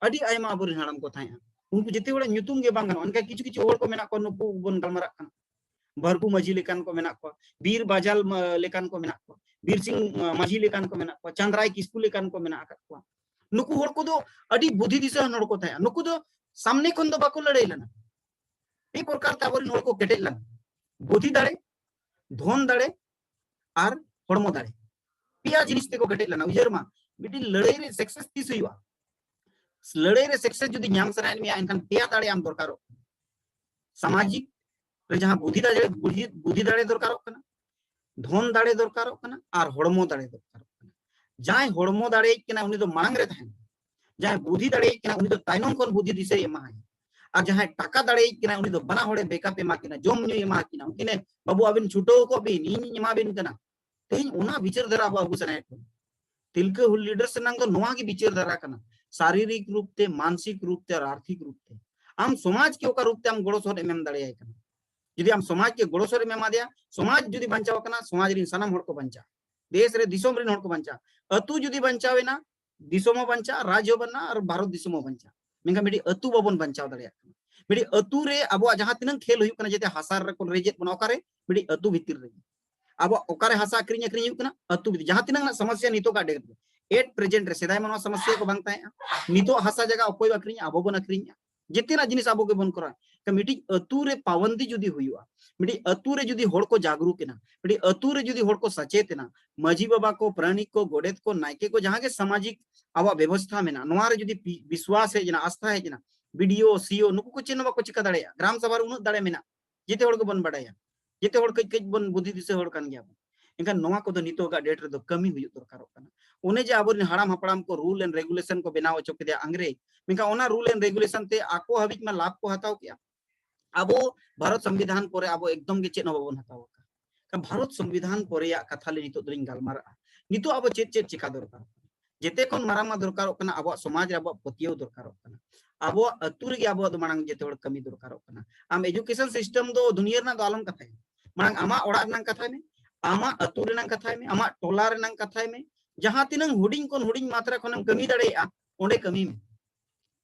ᱟᱹᱰᱤ ᱟᱭᱢᱟ ᱟᱵᱚᱨᱮᱱ ᱦᱟᱲᱟᱢ ᱠᱚ ᱛᱟᱦᱮᱸᱜᱼᱟ᱾ ᱩᱱᱠᱩ ᱡᱮᱛᱮ ᱦᱚᱲᱟᱜ ᱧᱩᱛᱩᱢ ᱜᱮ ᱵᱟᱝ ᱜᱟᱱᱚᱜᱼᱟ᱾ ᱚᱱᱠᱟ ᱠᱤᱪᱷᱩ ᱠᱤᱪᱷᱩ ᱦᱚᱲ ᱠᱚ ᱢᱮᱱᱟᱜ ᱠᱚᱣᱟ, ᱱᱩᱠᱩ ᱵᱚᱱ ᱜᱟᱞᱢᱟᱨᱟᱜ ᱠᱟᱱᱟ, ᱵᱷᱟᱨᱜᱩ ᱢᱟᱹᱡᱷᱤ ᱞᱮᱠᱟᱱ ᱠᱚ ᱢᱮᱱᱟᱜ ᱠᱚᱣᱟ, ᱵᱤᱨ ᱵᱟᱡᱟᱞ ᱢᱟ-, ᱞᱮᱠᱟᱱ ᱠᱚ ᱢᱮᱱᱟᱜ ᱠᱚᱣᱟ, ᱵᱤᱨ ᱥᱤᱝ, ᱟ, ᱢᱟᱹᱡᱷᱤ ᱞᱮᱠᱟᱱ ᱠᱚ ᱢᱮᱱᱟᱜ ᱠᱚᱣᱟ, ᱪᱟᱸᱫᱽᱨᱟᱭ ᱠᱤᱥᱠᱩ ᱞᱮᱠᱟᱱ ᱠᱚ ᱢᱮᱱᱟᱜ ᱟᱠᱟᱫ ᱠᱚᱣᱟ᱾ ᱱᱩᱠᱩ ᱦᱚᱲ ᱠᱚᱫᱚ ᱟᱹᱰᱤ ᱵᱩᱫᱷᱤ ᱫᱤᱥᱟᱹᱣᱟᱱ ᱦᱚᱲ ᱠᱚ ᱛᱟᱦᱮᱸᱜᱼᱟ᱾ ᱱᱩᱠᱩ ᱫᱚ ᱥᱟᱢᱱᱮ ᱠᱷᱚᱱ ᱫᱚ ᱵᱟᱠᱚ ᱞᱟᱹᱲᱦᱟᱹᱭ ᱞᱮᱱᱟ᱾ ᱯᱮ ᱯᱨᱚᱠᱟᱨ ᱛᱮ ᱟᱵᱚᱨᱮᱱ ᱦᱚᱲ ᱠᱚ ᱠᱮᱴᱮᱡ ᱞᱮᱱᱟ: ᱵᱩᱫᱷᱤ ᱫᱟᱲᱮ, ᱫᱷᱚᱱ ᱫᱟᱲᱮ ᱟᱨ ᱦᱚᱲᱢᱚ ᱫᱟᱲᱮ᱾ ᱯᱮᱭᱟ ᱡᱤᱱᱤᱥ ᱛᱮᱠᱚ ᱠᱮᱴᱮᱡ ᱞᱮᱱᱟ᱾ ᱩᱭᱦᱟᱹᱨ ᱢᱟ, ᱢᱤᱫᱴᱤᱡ ᱞᱟᱹᱲᱦᱟᱹᱭ ᱨᱮ success ᱛᱤᱥ ᱦᱩᱭᱩᱜᱼᱟ? ᱞᱟᱹᱲᱦᱟᱹᱭ ᱨᱮ success ᱡᱩᱫᱤ ᱧᱟᱢ ᱥᱟᱱᱟᱭᱮᱫ ᱢᱮᱭᱟ, ᱮᱱᱠᱷᱟᱱ ᱯᱮᱭᱟ ᱫᱟᱲᱮ ᱟᱢ ᱫᱚᱨᱠᱟᱨᱚᱜ ᱠᱟᱱᱟ: ᱥᱟᱢᱟᱡᱤᱠ, ᱨᱮ ᱡᱟᱦᱟᱸ ᱵᱩᱫᱷᱤ ᱫᱟᱲᱮ, ᱵᱩᱫᱷᱤ, ᱵᱩᱫᱷᱤ ᱫᱟᱲᱮ ᱫᱚᱨᱠᱟᱨᱚᱜ ᱠᱟᱱᱟ, ᱫᱷᱚᱱ ᱫᱟᱲᱮ ᱫᱚᱨᱠᱟᱨᱚᱜ ᱠᱟᱱᱟ, ᱟᱨ ᱦᱚᱲᱢᱚ ᱫᱟᱲᱮ ᱫᱚᱨᱠᱟᱨᱚᱜ ᱠᱟᱱᱟ᱾ ᱡᱟᱦᱟᱸᱭ ᱦᱚᱲᱢᱚ ᱫᱟᱲᱮᱭᱟᱜ ᱠᱟᱱᱟ, ᱩᱱᱤ ᱫᱚ ᱢᱟᱲᱟᱝ ᱨᱮ ᱛᱟᱦᱮᱱᱟ᱾ ᱡᱟᱦᱟᱸᱭ ᱵᱩᱫᱷᱤ ᱫᱟᱲᱮᱭᱟᱜ ᱠᱟᱱᱟ, ᱩᱱᱤ ᱫᱚ ᱛᱟᱭᱱᱚᱢ ᱠᱷᱚᱱ ᱵᱩᱫᱷᱤ ᱫᱤᱥᱟᱹᱭ ᱮᱢᱟᱭᱟ᱾ ᱟᱨ ᱡᱟᱦᱟᱸᱭ ᱴᱟᱠᱟ ᱫᱟᱲᱮᱭᱟᱜ ᱠᱟᱱᱟ, ᱩᱱᱤ ᱫᱚ ᱵᱟᱱᱟ ᱦᱚᱲᱮ backup ᱮᱢᱟ ᱠᱤᱱᱟ, ᱡᱚᱢ ᱧᱩᱭ ᱮᱢᱟ ᱠᱤᱱᱟ, ᱩᱱᱠᱤᱱᱮ, "ᱵᱟᱹᱵᱩ, ᱟᱹᱵᱤᱱ ᱪᱷᱩᱴᱟᱹᱣ ᱠᱚᱜ ᱵᱤᱱ, ᱤᱧᱤᱧ ᱮᱢᱟ ᱵᱤᱱ ᱠᱟᱱᱟ᱾" ᱛᱮᱦᱮᱧ ᱚᱱᱟ ᱵᱤᱪᱟᱹᱨ ᱫᱷᱟᱨᱟ ᱟᱵᱚ ᱟᱹᱜᱩ ᱥᱟᱱᱟᱭᱮᱫ ᱵᱚᱱᱟ᱾ ᱛᱤᱞᱠᱟᱹ ᱦᱩᱞ leaders ᱨᱮᱱᱟᱜ ᱫᱚ ᱱᱚᱣᱟ ᱜᱮ ᱵᱤᱪᱟᱹᱨ ᱫᱷᱟᱨᱟ ᱠᱟᱱᱟ, ᱥᱟᱨᱤᱨᱤᱠ ᱨᱩᱯ ᱛᱮ, ᱢᱟᱱᱥᱤᱠ ᱨᱩᱯ ᱛᱮ ᱟᱨ ᱟᱨᱛᱷᱤᱠ ᱨᱩᱯ ᱛᱮ᱾ ᱟᱢ ᱥᱚᱢᱟᱡᱽ ᱠᱮ ᱚᱠᱟ ᱨᱩᱯ ᱛᱮ ᱟᱢ ᱜᱚᱲᱚ ᱥᱚᱦᱚᱫ ᱮᱢ ᱮᱢ ᱫᱟᱲᱮᱭᱟᱭ ᱠᱟᱱᱟ? ᱡᱩᱫᱤ ᱟᱢ ᱥᱚᱢᱟᱡᱽ ᱠᱮ ᱜᱚᱲᱚ ᱥᱚᱦᱚᱫ ᱮᱢ ᱮᱢᱟ ᱫᱮᱭᱟ, ᱥᱚᱢᱟᱡᱽ ᱡᱩᱫᱤ ᱵᱟᱧᱪᱟᱣ ᱟᱠᱟᱱᱟ, ᱥᱚᱢᱟᱡᱽ ᱨᱮᱱ ᱥᱟᱱᱟᱢ ᱦᱚᱲ ᱠᱚ ᱵᱟᱧᱪᱟᱜᱼᱟ, ᱫᱮᱥ ᱨᱮ ᱫᱤᱥᱚᱢ ᱨᱮᱱ ᱦᱚᱲ ᱠᱚ ᱵᱟᱧᱪᱟᱜᱼᱟ, ᱟᱹᱛᱩ ᱡᱩᱫᱤ ᱵᱟᱧᱪᱟᱣ ᱮᱱᱟ, ᱫᱤᱥᱚᱢ ᱦᱚᱸ ᱵᱟᱧᱪᱟᱜᱼᱟ, ᱨᱟᱡᱽ ᱦᱚᱸ ᱵᱮᱱᱟᱜᱼᱟ, ᱟᱨ ᱵᱷᱟᱨᱚᱛ ᱫᱤᱥᱚᱢ ᱦᱚᱸ ᱵᱟᱧᱪᱟᱜᱼᱟ᱾ ᱢᱮᱱᱠᱷᱟᱱ ᱢᱤᱫᱴᱤᱡ ᱟᱹᱛᱩ ᱵᱟᱵᱚᱱ ᱵᱟᱧᱪᱟᱣ ᱫᱟᱲᱮᱭᱟᱜ ᱠᱟᱱᱟ᱾ ᱢᱤᱫᱴᱤᱡ ᱟᱹᱛᱩ ᱨᱮ ᱟᱵᱚᱣᱟᱜ ᱡᱟᱦᱟᱸ ᱛᱤᱱᱟᱹᱜ ᱠᱷᱮᱞ ᱦᱩᱭᱩᱜ ᱠᱟᱱᱟ, ᱡᱟᱛᱮ ᱦᱟᱥᱟ ᱨᱮᱠᱚ ᱨᱮᱡᱮᱫ ᱵᱚᱱᱟ, ᱚᱠᱟᱨᱮ? ᱢᱤᱫᱴᱤᱡ ᱟᱹᱛᱩ ᱵᱷᱤᱛᱤᱨ ᱨᱮᱜᱮ᱾ ᱟᱵᱚᱣᱟᱜ ᱚᱠᱟᱨᱮ ᱦᱟᱥᱟ ᱟᱹᱠᱷᱨᱤᱧ ᱟᱹᱠᱷᱨᱤᱧ ᱦᱩᱭᱩᱜ ᱠᱟᱱᱟ? ᱟᱹᱛᱩ ᱵᱷᱤᱛᱤᱨ᱾ ᱡᱟᱦᱟᱸ ᱛᱤᱱᱟᱹᱜ ᱨᱮᱱᱟᱜ ᱥᱚᱢᱚᱥᱭᱟ ᱱᱤᱛᱚᱜᱟᱜ date ᱨᱮ, at present ᱨᱮ, ᱥᱮᱫᱟᱭ ᱢᱟ ᱱᱚᱣᱟ ᱥᱚᱢᱚᱥᱭᱟ ᱠᱚ ᱵᱟᱝ ᱛᱟᱦᱮᱸᱜᱼᱟ᱾ ᱱᱤᱛᱚᱜ ᱦᱟᱥᱟ ᱡᱟᱭᱜᱟ ᱚᱠᱚᱭ ᱟᱹᱠᱷᱨᱤᱧᱟ? ᱟᱵᱚ ᱵᱚᱱ ᱟᱹᱠᱷᱨᱤᱧᱟ᱾ ᱡᱮᱛᱮᱱᱟᱜ ᱡᱤᱱᱤᱥ ᱟᱵᱚ ᱜᱮᱵᱚᱱ ᱠᱚᱨᱟᱣᱟ᱾ ᱛᱚ ᱢᱤᱫᱴᱤᱡ ᱟᱹᱛᱩ ᱨᱮ ᱯᱟᱵᱚᱱᱫᱤ ᱡᱩᱫᱤ ᱦᱩᱭᱩᱜᱼᱟ, ᱢᱤᱫᱴᱤᱡ ᱟᱹᱛᱩ ᱨᱮ ᱡᱩᱫᱤ ᱦᱚᱲ ᱠᱚ ᱡᱟᱜᱽᱨᱩᱠ ᱮᱱᱟ, ᱢᱤᱫᱴᱤᱡ ᱟᱹᱛᱩ ᱨᱮ ᱡᱩᱫᱤ ᱦᱚᱲ ᱠᱚ ᱥᱟᱪᱮᱛ ᱮᱱᱟ, ᱢᱟᱹᱡᱷᱤ ᱵᱟᱵᱟ ᱠᱚ, ᱯᱟᱨᱟᱱᱤᱠ ᱠᱚ, ᱜᱚᱰᱮᱛ ᱠᱚ, ᱱᱟᱭᱠᱮ ᱠᱚ, ᱡᱟᱦᱟᱸ ᱜᱮ ᱥᱟᱢᱟᱡᱤᱠ ᱟᱵᱚᱣᱟᱜ ᱵᱮᱵᱚᱥᱛᱷᱟ ᱢᱮᱱᱟᱜᱼᱟ, ᱱᱚᱣᱟ ᱨᱮ ᱡᱩᱫᱤ ᱵᱤ-, ᱵᱤᱥᱣᱟᱥ ᱦᱮᱡ ᱮᱱᱟ, ᱟᱥᱛᱷᱟ ᱦᱮᱡ ᱮᱱᱟ, BDO, CO ᱱᱩᱠᱩ ᱠᱚ ᱪᱮᱫ ᱦᱚᱸ ᱵᱟᱠᱚ ᱪᱤᱠᱟ ᱫᱟᱲᱮᱭᱟᱜᱼᱟ᱾ ᱜᱨᱟᱢ ᱥᱟᱵᱷᱟ ᱨᱮ ᱩᱱᱟᱹᱜ ᱫᱟᱲᱮ ᱢᱮᱱᱟᱜᱼᱟ, ᱡᱮᱛᱮ ᱦᱚᱲ ᱜᱮᱵᱚᱱ ᱵᱟᱰᱟᱭᱟ, ᱡᱮᱛᱮ ᱦᱚᱲ ᱠᱟᱹᱡ ᱠᱟᱹᱡ ᱵᱚᱱ ᱵᱩᱫᱷᱤ ᱫᱤᱥᱟᱹ ᱦᱚᱲ ᱠᱟᱱ ᱜᱮᱭᱟ ᱵᱚᱱ᱾ ᱮᱱᱠᱷᱟᱱ ᱱᱚᱣᱟ ᱠᱚᱫᱚ ᱱᱤᱛᱚᱜᱟᱜ date ᱨᱮᱫᱚ ᱠᱟᱹᱢᱤ ᱦᱩᱭᱩᱜ ᱫᱚᱨᱠᱟᱨᱚᱜ ᱠᱟᱱᱟ᱾ ᱚᱱᱮ ᱡᱮ ᱟᱵᱚᱨᱮᱱ ᱦᱟᱲᱟᱢ ᱦᱟᱯᱲᱟᱢ ᱠᱚ rule and regulation ᱠᱚ ᱵᱮᱱᱟᱣ ᱦᱚᱪᱚ ᱠᱮᱫᱮᱭᱟ ᱟᱝᱨᱮᱡᱽ, ᱢᱮᱱᱠᱷᱟᱱ ᱚᱱᱟ rule and regulation ᱛᱮ ᱟᱠᱚ ᱦᱟᱹᱵᱤᱡ ᱢᱟ ᱞᱟᱵᱷ ᱠᱚ ᱦᱟᱛᱟᱣ ᱠᱮᱜᱼᱟ᱾ ᱟᱵᱚ ᱵᱷᱟᱨᱚᱛ ᱥᱚᱝᱵᱤᱫᱷᱟᱱ ᱯᱚᱨᱮ ᱟᱵᱚ ᱮᱠᱫᱚᱢ ᱜᱮ ᱪᱮᱫ ᱦᱚᱸ ᱵᱟᱵᱚᱱ ᱦᱟᱛᱟᱣ ᱟᱠᱟᱫᱟ᱾ ᱮᱱᱠᱷᱟᱱ ᱵᱷᱟᱨᱚᱛ ᱥᱚᱝᱵᱤᱫᱷᱟᱱ ᱯᱚᱨᱮᱭᱟᱜ ᱠᱟᱛᱷᱟ ᱞᱮ ᱱᱤᱛᱚᱜ ᱫᱚᱞᱤᱧ ᱜᱟᱞᱢᱟᱨᱟᱜᱼᱟ᱾ ᱱᱤᱛᱚᱜ ᱟᱵᱚ ᱪᱮᱫ ᱪᱮᱫ ᱪᱤᱠᱟ ᱫᱚᱨᱠᱟᱨ? ᱡᱮᱛᱮ ᱠᱷᱚᱱ ᱢᱟᱨᱟᱝ ᱢᱟ ᱫᱚᱨᱠᱟᱨᱚᱜ ᱠᱟᱱᱟ ᱟᱵᱚᱣᱟᱜ ᱥᱚᱢᱟᱡᱽ ᱨᱮ ᱟᱵᱚᱣᱟᱜ ᱯᱟᱹᱛᱭᱟᱹᱣ ᱫᱚᱨᱠᱟᱨᱚᱜ ᱠᱟᱱᱟ᱾ ᱟᱵᱚᱣᱟᱜ ᱟᱹᱛᱩ ᱨᱮᱜᱮ ᱟᱵᱚᱣᱟᱜ ᱫᱚ ᱢᱟᱲᱟᱝ ᱡᱮᱛᱮ ᱦᱚᱲ ᱠᱟᱹᱢᱤ ᱫᱚᱨᱠᱟᱨᱚᱜ ᱠᱟᱱᱟ᱾ ᱟᱢ education system ᱫᱚ ᱫᱩᱱᱤᱭᱟᱹ ᱨᱮᱱᱟᱜ ᱫᱚ ᱟᱞᱚᱢ ᱠᱟᱛᱷᱟᱭᱟ, ᱢᱟᱲᱟᱝ ᱟᱢᱟᱜ ᱚᱲᱟᱜ ᱨᱮᱱᱟᱜ ᱠᱟᱛᱷᱟᱭ ᱢᱮ, ᱟᱢᱟᱜ ᱟᱹᱛᱩ ᱨᱮᱱᱟᱜ ᱠᱟᱛᱷᱟᱭ ᱢᱮ, ᱟᱢᱟᱜ ᱴᱚᱞᱟ ᱨᱮᱱᱟᱜ ᱠᱟᱛᱷᱟᱭ ᱢᱮ᱾ ᱡᱟᱦᱟᱸ ᱛᱤᱱᱟᱹᱝ ᱦᱩᱰᱤᱧ ᱠᱷᱚᱱ ᱦᱩᱰᱤᱧ ᱢᱟᱛᱨᱟ ᱠᱷᱚᱱᱮᱢ ᱠᱟᱹᱢᱤ ᱫᱟᱲᱮᱭᱟᱜᱼᱟ, ᱚᱸᱰᱮ ᱠᱟᱹᱢᱤ ᱢᱮ᱾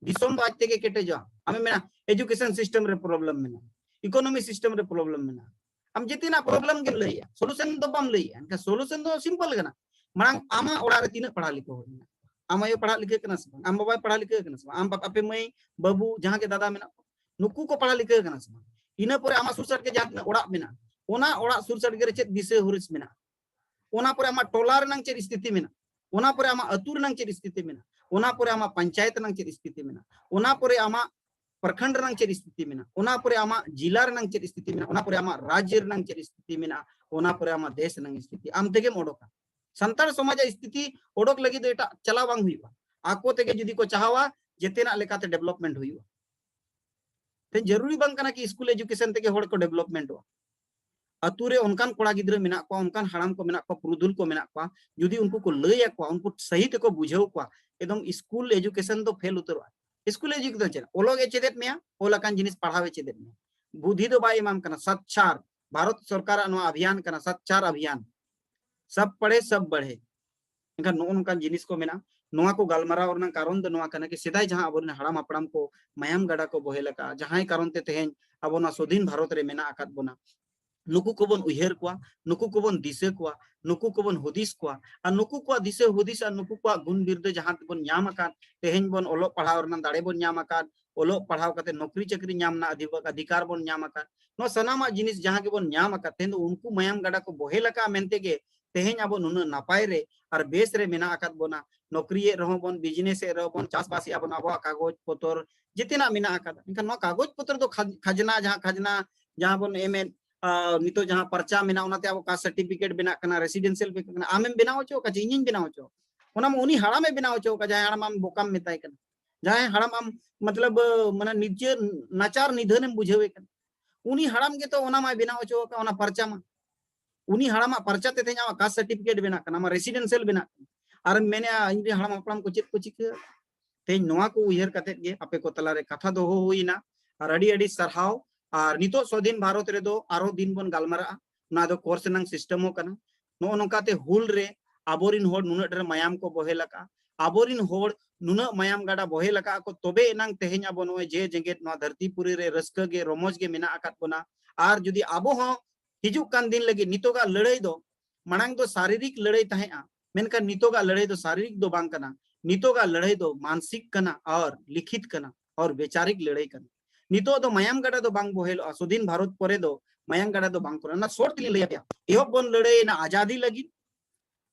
ᱫᱤᱥᱚᱢ ᱫᱚ ᱟᱡ ᱛᱮᱜᱮ ᱠᱮᱴᱮᱡᱚᱜᱼᱟ᱾ ᱟᱢᱮᱢ ᱢᱮᱱᱟ education system ᱨᱮ problem ᱢᱮᱱᱟᱜᱼᱟ, economy system ᱨᱮ problem ᱢᱮᱱᱟᱜᱼᱟ, ᱟᱢ ᱡᱮᱛᱮᱱᱟᱜ problem ᱜᱮᱢ ᱞᱟᱹᱭᱮᱜᱼᱟ, solution ᱫᱚ ᱵᱟᱢ ᱞᱟᱹᱭᱮᱜᱼᱟ᱾ ᱮᱱᱠᱷᱟᱱ solution ᱫᱚ simple ᱠᱟᱱᱟ, ᱢᱟᱲᱟᱝ ᱟᱢᱟᱜ ᱚᱲᱟᱜ ᱨᱮ ᱛᱤᱱᱟᱹᱜ ᱯᱟᱲᱦᱟᱣ ᱞᱤᱠᱷᱟᱹᱣ ᱦᱚᱲ ᱢᱮᱱᱟᱜ ᱠᱚᱣᱟ? ᱟᱢ ᱟᱭᱳ ᱯᱟᱲᱦᱟᱜ ᱞᱤᱠᱷᱟᱹ ᱠᱟᱱᱟ ᱥᱮ ᱵᱟᱝ? ᱟᱢ ᱵᱟᱵᱟᱭ ᱯᱟᱲᱦᱟᱣ ᱞᱤᱠᱷᱟᱹ ᱠᱟᱱᱟ ᱥᱮ ᱵᱟᱝ? ᱟᱢ ᱵᱟᱯ-, ᱟᱯᱮ ᱢᱟᱹᱭ ᱵᱟᱹᱵᱩ ᱡᱟᱦᱟᱸ ᱜᱮ ᱫᱟᱫᱟ ᱢᱮᱱᱟᱜ ᱠᱚᱣᱟ, ᱱᱩᱠᱩ ᱠᱚ ᱯᱟᱲᱦᱟᱣ ᱞᱤᱠᱷᱟᱹ ᱠᱟᱱᱟ ᱥᱮ ᱵᱟᱝ? ᱤᱱᱟᱹ ᱯᱚᱨᱮ ᱟᱢᱟᱜ ᱥᱩᱨ ᱥᱟᱰᱜᱮ ᱡᱟᱦᱟᱸ ᱛᱤᱱᱟᱹᱜ ᱚᱲᱟᱜ ᱢᱮᱱᱟᱜᱼᱟ, ᱚᱱᱟ ᱚᱲᱟᱜ ᱥᱩᱨ ᱥᱟᱰᱜᱮ ᱨᱮ ᱪᱮᱫ ᱫᱤᱥᱟᱹ ᱦᱩᱫᱤᱥ ᱢᱮᱱᱟᱜᱼᱟ? ᱚᱱᱟ ᱯᱚᱨᱮ ᱟᱢᱟᱜ ᱴᱚᱞᱟ ᱨᱮᱱᱟᱝ ᱪᱮᱫ ᱥᱛᱷᱤᱛᱤ ᱢᱮᱱᱟᱜᱼᱟ? ᱚᱱᱟ ᱯᱚᱨᱮ ᱟᱢᱟᱜ ᱟᱹᱛᱩ ᱨᱮᱱᱟᱝ ᱪᱮᱫ ᱥᱛᱷᱤᱛᱤ ᱢᱮᱱᱟᱜᱼᱟ? ᱚᱱᱟ ᱯᱚᱨᱮ ᱟᱢᱟᱜ ᱯᱚᱧᱪᱟᱭᱮᱛ ᱨᱮᱱᱟᱝ ᱪᱮᱫ ᱥᱛᱷᱤᱛᱤ ᱢᱮᱱᱟᱜᱼᱟ? ᱚᱱᱟ ᱯᱚᱨᱮ ᱟᱢᱟᱜ ᱯᱨᱚᱠᱷᱚᱸᱰ ᱨᱮᱱᱟᱝ ᱪᱮᱫ ᱥᱛᱷᱤᱛᱤ ᱢᱮᱱᱟᱜᱼᱟ, ᱚᱱᱟ ᱯᱚᱨᱮ ᱟᱢᱟᱜ ᱡᱤᱞᱟ ᱨᱮᱱᱟᱝ ᱪᱮᱫ ᱥᱛᱷᱤᱛᱤ ᱢᱮᱱᱟᱜᱼᱟ, ᱚᱱᱟ ᱯᱚᱨᱮ ᱟᱢᱟᱜ ᱨᱟᱡᱽ ᱨᱮᱱᱟᱝ ᱪᱮᱫ ᱥᱛᱷᱤᱛᱤ ᱢᱮᱱᱟᱜᱼᱟ, ᱚᱱᱟ ᱯᱚᱨᱮ ᱟᱢᱟᱜ ᱫᱮᱥ ᱨᱮᱱᱟᱝ ᱥᱛᱷᱤᱛᱤ ᱟᱢ ᱛᱮᱜᱮᱢ ᱚᱰᱚᱠᱟ᱾ ᱥᱟᱱᱛᱟᱲ ᱥᱚᱢᱟᱡᱟᱜ ᱥᱛᱷᱤᱛᱤ ᱚᱰᱚᱠ ᱞᱟᱹᱜᱤᱫ ᱫᱚ ᱮᱴᱟᱜ ᱪᱟᱞᱟᱣ ᱵᱟᱝ ᱦᱩᱭᱩᱜᱼᱟ᱾ ᱟᱠᱚ ᱛᱮᱜᱮ ᱡᱩᱫᱤ ᱠᱚ ᱪᱟᱦᱟᱣᱟ, ᱡᱮᱛᱮᱱᱟᱜ ᱞᱮᱠᱟᱛᱮ development ᱦᱩᱭᱩᱜᱼᱟ᱾ ᱛᱮ ᱡᱟᱹᱨᱩᱨᱤ ᱵᱟᱝ ᱠᱟᱱᱟ ᱠᱤ ᱥᱠᱩᱞ education ᱛᱮᱜᱮ ᱦᱚᱲ ᱠᱚ developmentᱚᱜᱼᱟ᱾ ᱟᱛᱩ ᱨᱮ ᱚᱱᱠᱟᱱ ᱠᱚᱲᱟ ᱜᱤᱫᱽᱨᱟᱹ ᱢᱮᱱᱟᱜ ᱠᱚᱣᱟ, ᱚᱱᱠᱟᱱ ᱦᱟᱲᱟᱢ ᱠᱚ ᱢᱮᱱᱟᱜ ᱠᱚᱣᱟ, ᱯᱩᱨᱩᱫᱷᱩᱞ ᱠᱚ ᱢᱮᱱᱟᱜ ᱠᱚᱣᱟ, ᱡᱩᱫᱤ ᱩᱱᱠᱩ ᱠᱚ ᱞᱟᱹᱭ ᱟᱠᱚᱣᱟ, ᱩᱱᱠᱩ ᱥᱟᱹᱦᱤ ᱛᱮᱠᱚ ᱵᱩᱡᱷᱟᱹᱣ ᱠᱚᱣᱟ, ᱮᱠᱫᱚᱢ ᱥᱠᱩᱞ education ᱫᱚ ᱯᱷᱮᱞ ᱩᱛᱟᱹᱨᱚᱜᱼᱟ᱾ ᱥᱠᱩᱞ education ᱫᱚ ᱪᱮᱫ? ᱚᱞᱚᱜ ᱮ ᱪᱮᱫᱮᱫ ᱢᱮᱭᱟ, ᱚᱞ ᱟᱠᱟᱱ ᱡᱤᱱᱤᱥ ᱯᱟᱲᱦᱟᱣ ᱮ ᱪᱮᱫᱮᱫ ᱢᱮᱭᱟ, ᱵᱩᱫᱷᱤ ᱫᱚ ᱵᱟᱭ ᱮᱢᱟᱢ ᱠᱟᱱᱟ᱾ ᱥᱟᱛᱪᱷᱟᱨ, ᱵᱷᱟᱨᱚᱛ ᱥᱚᱨᱠᱟᱨᱟᱜ ᱱᱚᱣᱟ ᱚᱵᱷᱤᱭᱟᱱ ᱠᱟᱱᱟ, ᱥᱟᱛᱪᱷᱟᱨ ᱚᱵᱷᱤᱭᱟᱱ, ᱥᱟᱵ ᱯᱟᱲᱦᱮ ᱥᱟᱵ ᱵᱟᱲᱦᱮ᱾ ᱮᱱᱠᱷᱟᱱ ᱱᱚᱜᱼᱚ ᱱᱚᱝᱠᱟᱱ ᱡᱤᱱᱤᱥ ᱠᱚ ᱢᱮᱱᱟᱜᱼᱟ᱾ ᱱᱚᱣᱟ ᱠᱚ ᱜᱟᱞᱢᱟᱨᱟᱣ ᱨᱮᱱᱟᱜ ᱠᱟᱨᱚᱱ ᱫᱚ ᱱᱚᱣᱟ ᱠᱟᱱᱟ ᱠᱤ ᱥᱮᱫᱟᱭ ᱡᱟᱦᱟᱸ ᱟᱵᱚᱨᱮᱱ ᱦᱟᱲᱟᱢ ᱦᱟᱯᱲᱟᱢ ᱠᱚ ᱢᱟᱭᱟᱢ ᱜᱟᱰᱟ ᱠᱚ ᱵᱚᱦᱮᱞ ᱟᱠᱟᱫᱼᱟ, ᱡᱟᱦᱟᱸᱭ ᱠᱟᱨᱚᱱ ᱛᱮ ᱛᱮᱦᱮᱧ ᱟᱵᱚ ᱱᱚᱣᱟ ᱥᱚᱫᱷᱤᱱ ᱵᱷᱟᱨᱚᱛ ᱨᱮ ᱢᱮᱱᱟᱜ ᱟᱠᱟᱫ ᱵᱚᱱᱟ, ᱱᱩᱠᱩ ᱠᱚᱵᱚᱱ ᱩᱭᱦᱟᱹᱨ ᱠᱚᱣᱟ, ᱱᱩᱠᱩ ᱠᱚᱵᱚᱱ ᱫᱤᱥᱟᱹ ᱠᱚᱣᱟ, ᱱᱩᱠᱩ ᱠᱚᱵᱚᱱ ᱦᱩᱫᱤᱥ ᱠᱚᱣᱟ᱾ ᱟᱨ ᱱᱩᱠᱩ ᱠᱚᱣᱟᱜ ᱫᱤᱥᱟᱹ ᱦᱩᱫᱤᱥ ᱟᱨ ᱱᱩᱠᱩ ᱠᱚᱣᱟᱜ ᱜᱩᱱ ᱵᱤᱨᱫᱟᱹ ᱡᱟᱦᱟᱸ ᱛᱮᱵᱚᱱ ᱧᱟᱢ ᱟᱠᱟᱫ, ᱛᱮᱦᱮᱧ ᱵᱚᱱ ᱚᱞᱚᱜ ᱯᱟᱲᱦᱟᱣ ᱨᱮᱱᱟᱜ ᱫᱟᱲᱮ ᱵᱚᱱ ᱧᱟᱢ ᱟᱠᱟᱫ, ᱚᱞᱚᱜ ᱯᱟᱲᱦᱟᱣ ᱠᱟᱛᱮ ᱱᱚᱠᱨᱤ ᱪᱟᱹᱠᱨᱤ ᱧᱟᱢ ᱨᱮᱱᱟᱜ ᱟᱫᱷᱤ-, ᱚᱫᱷᱤᱠᱟᱨ ᱵᱚᱱ ᱧᱟᱢ ᱟᱠᱟᱫ, ᱱᱚᱣᱟ ᱥᱟᱱᱟᱢᱟᱜ ᱡᱤᱱᱤᱥ ᱡᱟᱦᱟᱸ ᱜᱮᱵᱚᱱ ᱧᱟᱢ ᱟᱠᱟᱫ, ᱛᱮᱦᱮᱧ ᱫᱚ ᱩᱱᱠᱩ ᱢᱟᱭᱟᱢ ᱜᱟᱰᱟ ᱠᱚ ᱵᱚᱦᱮᱞ ᱟᱠᱟᱫ ᱢᱮᱱᱛᱮ ᱜᱮ ᱛᱮᱦᱮᱧ ᱟᱵᱚ ᱱᱩᱱᱟᱹᱜ ᱱᱟᱯᱟᱭ ᱨᱮ ᱟᱨ ᱵᱮᱥ ᱨᱮ ᱢᱮᱱᱟᱜ ᱟᱠᱟᱫ ᱵᱚᱱᱟ᱾ ᱱᱚᱠᱨᱤᱭᱮᱫ ᱨᱮᱦᱚᱸ ᱵᱚᱱ, business ᱮᱫ ᱨᱮᱦᱚᱸ ᱵᱚᱱ, ᱪᱟᱥᱵᱟᱥ ᱮᱫ ᱟᱵᱚᱱ, ᱟᱵᱚᱣᱟᱜ ᱠᱟᱜᱚᱡᱽ ᱯᱚᱛᱚᱨ ᱡᱮᱛᱮᱱᱟᱜ ᱢᱮᱱᱟᱜ ᱟᱠᱟᱫᱟ᱾ ᱮᱱᱠᱷᱟᱱ ᱱᱚᱣᱟ ᱠᱟᱜᱚᱡᱽ ᱯᱚᱛᱚᱨ ᱫᱚ ᱠᱷᱟᱡ-, ᱠᱷᱟᱡᱽᱱᱟ, ᱡᱟᱦᱟᱸ ᱠᱷᱟᱡᱽᱱᱟ, ᱡᱟᱦᱟᱸ ᱵᱚᱱ ᱮᱢᱮᱫ, ᱟᱨ ᱱᱤᱛᱚᱜ ᱡᱟᱦᱟᱸ ᱯᱟᱨᱪᱟ ᱢᱮᱱᱟᱜᱼᱟ, ᱚᱱᱟᱛᱮ ᱟᱵᱚ caste certificate ᱵᱮᱱᱟᱜ ᱠᱟᱱᱟ, residential ᱵᱮᱱᱟᱜ ᱠᱟᱱᱟ, ᱟᱢᱮᱢ ᱵᱮᱱᱟᱣ ᱦᱚᱪᱚ ᱟᱠᱟᱫ ᱪᱮ ᱤᱧᱤᱧ ᱵᱮᱱᱟᱣ ᱦᱚᱪᱚ ᱟᱠᱟᱫ? ᱚᱱᱟ ᱢᱟ ᱩᱱᱤ ᱦᱟᱲᱟᱢᱮ ᱵᱮᱱᱟᱣ ᱦᱚᱪᱚ ᱟᱠᱟᱫ, ᱡᱟᱦᱟᱸᱭ ᱦᱟᱲᱟᱢ ᱟᱢ ᱵᱚᱠᱟᱢ ᱢᱮᱛᱟᱭ ᱠᱟᱱᱟ, ᱡᱟᱦᱟᱸᱭ ᱦᱟᱲᱟᱢ ᱟᱢ ᱢᱚᱛᱞᱚᱵ, ᱢᱟᱱᱮ ᱱᱤᱡᱮ ᱱᱟᱪᱟᱨ ᱱᱤᱫᱷᱟᱹᱱᱮᱢ ᱵᱩᱡᱷᱟᱹᱣᱮ ᱠᱟᱱᱟ, ᱩᱱᱤ ᱦᱟᱲᱟᱢ ᱜᱮᱛᱚ ᱚᱱᱟ ᱢᱟᱭ ᱵᱮᱱᱟᱣ ᱦᱚᱪᱚ ᱟᱠᱟᱫ, ᱚᱱᱟ ᱯᱟᱨᱪᱟ ᱢᱟ᱾ ᱩᱱᱤ ᱦᱟᱲᱟᱢᱟᱜ ᱯᱟᱨᱪᱟ ᱛᱮ ᱛᱮᱦᱮᱧ ᱟᱢᱟᱜ caste certificate ᱵᱮᱱᱟᱜ ᱠᱟᱱᱟ, ᱟᱢᱟᱜ residential ᱵᱮᱱᱟᱜ ᱠᱟᱱᱟ, ᱟᱨᱮᱢ ᱢᱮᱱᱮᱜᱼᱟ ᱤᱧ ᱨᱮᱱ ᱦᱟᱲᱟᱢ ᱦᱟᱯᱲᱟᱢ ᱠᱚ ᱪᱮᱫ ᱠᱚ ᱪᱤᱠᱟᱹ? ᱛᱮᱦᱮᱧ ᱱᱚᱣᱟ ᱠᱚ ᱩᱭᱦᱟᱹᱨ ᱠᱟᱛᱮᱫ ᱜᱮ ᱟᱯᱮ ᱠᱚ ᱛᱟᱞᱟᱨᱮ ᱠᱟᱛᱷᱟ ᱫᱚᱦᱚ ᱦᱩᱭᱱᱟ, ᱟᱨ ᱟᱹᱰᱤ ᱟᱹᱰᱤ ᱥᱟᱨᱦᱟᱣ᱾ ᱟᱨ ᱱᱤᱛᱚᱜ ᱥᱣᱟᱫᱷᱤᱱ ᱵᱷᱟᱨᱚᱛ ᱨᱮᱫᱚ ᱟᱨᱦᱚᱸ ᱫᱤᱱ ᱵᱚᱱ ᱜᱟᱞᱢᱟᱨᱟᱜᱼᱟ, ᱚᱱᱟ ᱫᱚ course ᱨᱮᱱᱟᱝ system ᱦᱚᱸ ᱠᱟᱱᱟ᱾ ᱱᱚᱜᱼᱚ ᱱᱚᱝᱠᱟᱛᱮ ᱦᱩᱞ ᱨᱮ ᱟᱵᱚᱨᱤᱱ ᱦᱚᱲ ᱱᱩᱱᱟᱹᱜ ᱰᱷᱮᱨ ᱢᱟᱭᱟᱢ ᱠᱚ ᱵᱚᱦᱮᱞ ᱟᱠᱟᱫᱼᱟ, ᱟᱵᱚᱨᱤᱱ ᱦᱚᱲ ᱱᱩᱱᱟᱹᱜ ᱢᱟᱭᱟᱢ ᱜᱟᱰᱟ ᱵᱚᱦᱮᱞ ᱟᱠᱟᱫᱼᱟ ᱠᱚ, ᱛᱚᱵᱮ ᱮᱱᱟᱝ ᱛᱮᱦᱮᱧ ᱟᱵᱚ ᱱᱚᱜᱼᱚᱭ ᱡᱮ ᱡᱮᱜᱮᱛ ᱱᱚᱣᱟ ᱫᱷᱟᱹᱨᱛᱤ ᱯᱩᱨᱤ ᱨᱮ ᱨᱟᱹᱥᱠᱟᱹ ᱜᱮ ᱨᱚᱢᱚᱡᱽ ᱜᱮ ᱢᱮᱱᱟᱜ ᱟᱠᱟᱫ ᱵᱚᱱᱟ᱾ ᱟᱨ ᱡᱩᱫᱤ ᱟᱵᱚ ᱦᱚᱸ ᱦᱤᱡᱩᱜ ᱠᱟᱱ ᱫᱤᱱ ᱞᱟᱹᱜᱤᱫ ᱱᱤᱛᱚᱜᱟᱜ ᱞᱟᱹᱲᱦᱟᱹᱭ ᱫᱚ, ᱢᱟᱲᱟᱝ ᱫᱚ ᱥᱟᱨᱤᱨᱤᱠ ᱞᱟᱹᱲᱦᱟᱹᱭ ᱛᱟᱦᱮᱸᱜᱼᱟ, ᱢᱮᱱᱠᱷᱟᱱ ᱱᱤᱛᱚᱜᱟᱜ ᱞᱟᱹᱲᱦᱟᱹᱭ ᱫᱚ ᱥᱟᱨᱤᱨᱤᱠ ᱫᱚ ᱵᱟᱝ ᱠᱟᱱᱟ, ᱱᱤᱛᱚᱜᱟᱜ ᱞᱟᱹᱲᱦᱟᱹᱭ ᱫᱚ ᱢᱟᱱᱥᱤᱠ ᱠᱟᱱᱟ ᱟᱨ ᱞᱤᱠᱷᱤᱛ ᱠᱟᱱᱟ ᱟᱨ ᱵᱮᱪᱟᱨᱤᱠ ᱞᱟᱹᱲᱦᱟᱹᱭ ᱠᱟᱱᱟ᱾ ᱱᱤᱛᱚᱜ ᱫᱚ ᱢᱟᱭᱟᱢ ᱜᱟᱰᱟ ᱫᱚ ᱵᱟᱝ ᱵᱚᱦᱮᱞᱚᱜᱼᱟ, ᱥᱚᱫᱷᱤᱱ ᱵᱷᱟᱨᱚᱛ ᱯᱚᱨᱮ ᱫᱚ ᱢᱟᱭᱟᱢ ᱜᱟᱰᱟ ᱫᱚ ᱵᱟᱝ ᱠᱟᱱᱟ᱾ ᱚᱱᱟ short ᱛᱮᱞᱤᱧ ᱞᱟᱹᱭ ᱟᱯᱮᱭᱟ, ᱮᱦᱚᱵ ᱵᱚᱱ ᱞᱟᱹᱲᱦᱟᱹᱭᱮᱱᱟ ᱟᱡᱟᱫᱤ ᱞᱟᱹᱜᱤᱫ,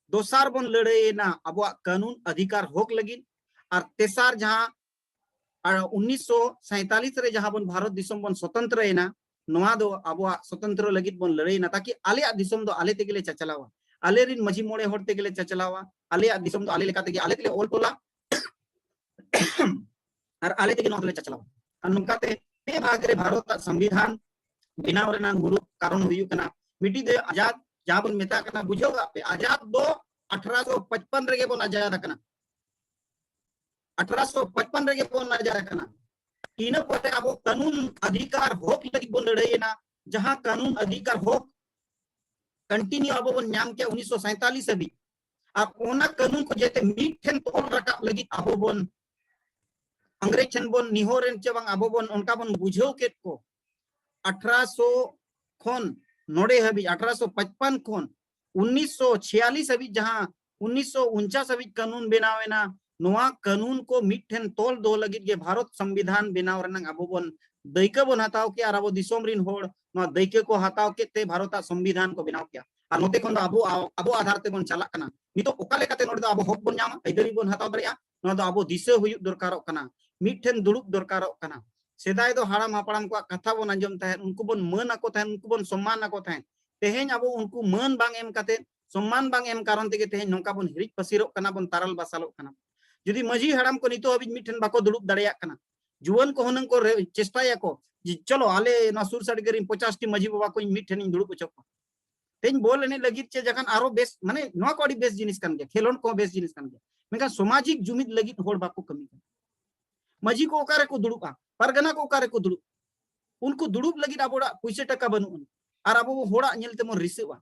ᱫᱚᱥᱟᱨ ᱵᱚᱱ ᱞᱟᱹᱲᱦᱟᱹᱭᱮᱱᱟ ᱟᱵᱚᱣᱟᱜ ᱠᱟᱹᱱᱩᱱ ᱚᱫᱷᱤᱠᱟᱨ ᱦᱚᱠ ᱞᱟᱹᱜᱤᱫ, ᱟᱨ ᱛᱮᱥᱟᱨ ᱡᱟᱦᱟᱸ ᱟᱨ ᱩᱱᱤᱥᱥᱚ ᱥᱟᱭᱛᱟᱞᱤᱥ ᱨᱮ ᱡᱟᱦᱟᱸ ᱵᱚᱱ ᱵᱷᱟᱨᱚᱛ ᱫᱤᱥᱚᱢ ᱵᱚᱱ ᱥᱚᱛᱚᱱᱛᱨᱚᱭᱮᱱᱟ, ᱱᱚᱣᱟ ᱫᱚ ᱟᱵᱚᱣᱟᱜ ᱥᱚᱛᱚᱱᱛᱨᱚ ᱞᱟᱹᱜᱤᱫ ᱵᱚᱱ ᱞᱟᱹᱲᱦᱟᱹᱭᱮᱱᱟ, ᱛᱟᱠᱤ ᱟᱞᱮᱭᱟᱜ ᱫᱤᱥᱚᱢ ᱫᱚ ᱟᱞᱮ ᱛᱮᱜᱮ ᱞᱮ ᱪᱟᱪᱞᱟᱣᱟ, ᱟᱞᱮ ᱨᱤᱱ ᱢᱟᱹᱡᱷᱤ ᱢᱚᱬᱮ ᱦᱚᱲ ᱛᱮᱜᱮ ᱞᱮ ᱪᱟᱪᱞᱟᱣᱟ, ᱟᱞᱮᱭᱟᱜ ᱫᱤᱥᱚᱢ ᱫᱚ ᱟᱞᱮ ᱞᱮᱠᱟ ᱛᱮᱜᱮ ᱟᱞᱮ ᱛᱮᱜᱮ ᱚᱞ ᱛᱚᱞᱟ ᱟᱨ ᱟᱞᱮ ᱛᱮᱜᱮ ᱱᱚᱣᱟ ᱫᱚᱞᱮ ᱪᱟᱪᱞᱟᱣᱟ᱾ ᱟᱨ ᱱᱚᱝᱠᱟᱛᱮ ᱯᱮ ᱵᱷᱟᱜᱽ ᱨᱮ ᱵᱷᱟᱨᱚᱛ ᱟᱜ ᱥᱚᱝᱵᱤᱫᱷᱟᱱ ᱵᱮᱱᱟᱣ ᱨᱮᱱᱟᱜ ᱢᱩᱲᱩᱫ ᱠᱟᱨᱚᱱ ᱦᱩᱭᱩᱜ ᱠᱟᱱᱟ, ᱢᱤᱫᱴᱤᱡ ᱫᱚ ᱟᱡᱟᱫ, ᱡᱟᱦᱟᱸ ᱵᱚᱱ ᱢᱮᱛᱟᱜ ᱠᱟᱱᱟ, ᱵᱩᱡᱷᱟᱹᱣ ᱠᱟᱜ ᱯᱮ, ᱟᱡᱟᱫ ᱫᱚ ᱟᱴᱷᱨᱚᱥᱚ ᱯᱟᱸᱪᱯᱟᱱ ᱨᱮᱜᱮ ᱵᱚᱱ ᱟᱡᱟᱫ ᱟᱠᱟᱱᱟ᱾ ᱟᱴᱷᱨᱚᱥᱚ ᱯᱟᱸᱪᱯᱟᱱ ᱨᱮᱜᱮ ᱵᱚᱱ ᱟᱡᱟᱫ ᱟᱠᱟᱱᱟ᱾ ᱤᱱᱟᱹ ᱯᱚᱨᱮ ᱟᱵᱚ ᱠᱟᱹᱱᱩᱱ ᱚᱫᱷᱤᱠᱟᱨ ᱦᱚᱠ ᱞᱟᱹᱜᱤᱫ ᱵᱚᱱ ᱞᱟᱹᱲᱦᱟᱹᱭᱮᱱᱟ, ᱡᱟᱦᱟᱸ ᱠᱟᱹᱱᱩᱱ ᱚᱫᱷᱤᱠᱟᱨ ᱦᱚᱠ ᱠᱚᱱᱴᱤᱱᱤᱭᱩ ᱟᱵᱚ ᱵᱚᱱ ᱧᱟᱢ ᱠᱮᱭᱟ ᱩᱱᱤᱥᱥᱚ ᱥᱟᱭᱛᱟᱞᱤᱥ ᱦᱟᱹᱵᱤᱡ᱾ ᱟᱨ ᱚᱱᱟ ᱠᱟᱹᱱᱩᱱ ᱠᱚ ᱡᱟᱛᱮ ᱢᱤᱫ ᱴᱷᱮᱱ ᱛᱚᱞ ᱨᱟᱠᱟᱵ ᱞᱟᱹᱜᱤᱫ ᱟᱵᱚ ᱵᱚᱱ ᱤᱝᱨᱮᱡᱽ ᱴᱷᱮᱱ ᱵᱚᱱ ᱱᱤᱦᱚᱨ ᱮᱱ ᱪᱮ ᱵᱟᱝ, ᱟᱵᱚ ᱵᱚᱱ ᱚᱱᱠᱟ ᱵᱚᱱ ᱵᱩᱡᱷᱟᱹᱣ ᱠᱮᱫ ᱠᱚ᱾ ᱟᱴᱷᱨᱚᱥᱚ ᱠᱷᱚᱱ ᱱᱚᱰᱮ ᱦᱟᱹᱵᱤᱡ, ᱟᱴᱷᱨᱚᱥᱚ ᱯᱟᱸᱪᱯᱟᱱ ᱠᱷᱚᱱ ᱩᱱᱤᱥᱥᱚ ᱪᱷᱤᱭᱟᱞᱤᱥ ᱦᱟᱹᱵᱤᱡ, ᱡᱟᱦᱟᱸ ᱩᱱᱤᱥᱥᱚ ᱩᱱᱪᱟᱥ ᱦᱟᱹᱵᱤᱡ ᱠᱟᱹᱱᱩᱱ ᱵᱮᱱᱟᱣ ᱮᱱᱟ, ᱱᱚᱣᱟ ᱠᱟᱹᱱᱩᱱ ᱠᱚ ᱢᱤᱫ ᱴᱷᱮᱱ ᱛᱚᱞ ᱫᱚᱦᱚ ᱞᱟᱹᱜᱤᱫ ᱜᱮ ᱵᱷᱟᱨᱚᱛ ᱥᱚᱝᱵᱤᱫᱷᱟᱱ ᱵᱮᱱᱟᱣ ᱨᱮᱱᱟᱜ ᱟᱵᱚ ᱵᱚᱱ ᱫᱟᱹᱭᱠᱟᱹ ᱵᱚᱱ ᱦᱟᱛᱟᱣ ᱠᱮᱜᱼᱟ ᱟᱨ ᱟᱵᱚ ᱫᱤᱥᱚᱢ ᱨᱤᱱ ᱦᱚᱲ ᱱᱚᱣᱟ ᱫᱟᱹᱭᱠᱟᱹ ᱠᱚ ᱦᱟᱛᱟᱣ ᱠᱮᱫ ᱛᱮ ᱵᱷᱟᱨᱚᱛ ᱟᱜ ᱥᱚᱝᱵᱤᱫᱷᱟᱱ ᱠᱚ ᱵᱮᱱᱟᱣ ᱠᱮᱜᱼᱟ᱾ ᱟᱨ ᱱᱚᱛᱮ ᱠᱷᱚᱱ ᱫᱚ ᱟᱵᱚ, ᱟᱵᱚ ᱟᱫᱷᱟᱨ ᱛᱮᱵᱚᱱ ᱪᱟᱞᱟᱜ ᱠᱟᱱᱟ᱾ ᱱᱤᱛᱚᱜ ᱚᱠᱟ ᱞᱮᱠᱟᱛᱮ ᱱᱚᱰᱮ ᱫᱚ ᱟᱵᱚ ᱦᱚᱠ ᱵᱚᱱ ᱧᱟᱢᱟ, ᱟᱹᱭᱫᱟᱹᱨᱤ ᱵᱚᱱ ᱦᱟᱛᱟᱣ ᱫᱟᱲᱮᱭᱟᱜᱼᱟ, ᱱᱚᱣᱟ ᱫᱚ ᱟᱵᱚ ᱫᱤᱥᱟᱹ ᱦᱩᱭᱩᱜ ᱫᱚᱨᱠᱟᱨᱚᱜ ᱠᱟᱱᱟ᱾ ᱢᱤᱫ ᱴᱷᱮᱱ ᱫᱩᱲᱩᱵ ᱫᱚᱨᱠᱟᱨᱚᱜ ᱠᱟᱱᱟ᱾ ᱥᱮᱫᱟᱭ ᱫᱚ ᱦᱟᱲᱟᱢ ᱦᱟᱯᱲᱟᱢ ᱠᱚᱣᱟᱜ ᱠᱟᱛᱷᱟ ᱵᱚᱱ ᱟᱸᱡᱚᱢ ᱛᱟᱦᱮᱸᱫ, ᱩᱱᱠᱩ ᱵᱚᱱ ᱢᱟᱹᱱ ᱟᱠᱚ ᱛᱟᱦᱮᱸᱫ, ᱩᱱᱠᱩ ᱵᱚᱱ ᱥᱚᱢᱢᱟᱱ ᱟᱠᱚ ᱛᱟᱦᱮᱸᱫ᱾ ᱛᱮᱦᱮᱧ ᱟᱵᱚ ᱩᱱᱠᱩ ᱢᱟᱹᱱ ᱵᱟᱝ ᱮᱢ ᱠᱟᱛᱮ, ᱥᱚᱢᱢᱟᱱ ᱵᱟᱝ ᱮᱢ ᱠᱟᱨᱚᱱ ᱛᱮᱜᱮ ᱛᱮᱦᱮᱧ ᱱᱚᱝᱠᱟ ᱵᱚᱱ ᱦᱤᱨᱤᱡ ᱯᱟᱹᱥᱤᱨᱚᱜ ᱠᱟᱱᱟ, ᱵᱚᱱ ᱛᱟᱨᱟᱞ ᱵᱟᱥᱟᱞᱚᱜ ᱠᱟᱱᱟ᱾ ᱡᱩᱫᱤ ᱢᱟᱹᱡᱷᱤ ᱦᱟᱲᱟᱢ ᱠᱚ ᱱᱤᱛᱚᱜ ᱦᱟᱹᱵᱤᱡ ᱢᱤᱫ ᱴᱷᱮᱱ ᱵᱟᱠᱚ ᱫᱩᱲᱩᱵ ᱫᱟᱲᱮᱭᱟᱜ ᱠᱟᱱᱟ, ᱡᱩᱣᱟᱹᱱ ᱠᱚ ᱦᱩᱱᱟᱹᱝ ᱠᱚ ᱨᱮ-, ᱪᱮᱥᱴᱟᱭᱟᱠᱚ ᱡᱮ, "ᱪᱚᱞᱚ, ᱟᱞᱮ ᱱᱚᱣᱟ ᱥᱩᱨ ᱥᱟᱰᱜᱮ ᱨᱮᱱ ᱯᱚᱪᱟᱥ ᱴᱤ ᱢᱟᱹᱡᱷᱤ ᱵᱟᱵᱟ ᱠᱚ ᱤᱧ ᱢᱤᱫ ᱴᱷᱮᱱ ᱤᱧ ᱫᱩᱲᱩᱵ ᱦᱚᱪᱚ ᱠᱚᱣᱟ᱾" ᱛᱮᱦᱮᱧ ᱵᱚᱞ ᱮᱱᱮᱡ ᱞᱟᱹᱜᱤᱫ ᱪᱮ ᱡᱟᱠᱷᱟᱱ ᱟᱨᱚ ᱵᱮᱥ, ᱢᱟᱱᱮ, ᱱᱚᱣᱟ ᱠᱚ ᱟᱹᱰᱤ ᱵᱮᱥ ᱡᱤᱱᱤᱥ ᱠᱟᱱ ᱜᱮᱭᱟ, ᱠᱷᱮᱞᱳᱸᱰ ᱠᱚᱦᱚᱸ ᱵᱮᱥ ᱡᱤᱱᱤᱥ ᱠᱟᱱ ᱜᱮᱭᱟ, ᱢᱮᱱᱠᱷᱟᱱ ᱥᱟᱢᱟᱡᱤᱠ ᱡᱩᱢᱤᱫ ᱞᱟᱹᱜᱤᱫ ᱦᱚᱲ ᱵᱟᱠᱚ ᱠᱟᱹᱢᱤ ᱠᱟᱱᱟ᱾ ᱢᱟᱹᱡᱷᱤ ᱠᱚ ᱚᱠᱟ ᱨᱮᱠᱚ ᱫᱩᱲᱩᱵᱼᱟ? ᱯᱟᱨᱜᱟᱱᱟ ᱠᱚ ᱚᱠᱟ ᱨᱮᱠᱚ ᱫᱩᱲᱩᱵ? ᱩᱱᱠᱩ ᱫᱩᱲᱩᱵ ᱞᱟᱹᱜᱤᱫ ᱟᱵᱚᱣᱟᱜ ᱯᱩᱭᱥᱟᱹ ᱴᱟᱠᱟ ᱵᱟᱹᱱᱩᱜ ᱟᱹᱱᱤᱡ, ᱟᱨ ᱟᱵᱚ ᱦᱚᱲᱟᱜ ᱧᱮᱞ ᱛᱮᱵᱚᱱ ᱨᱤᱥᱟᱹᱜᱼᱟ᱾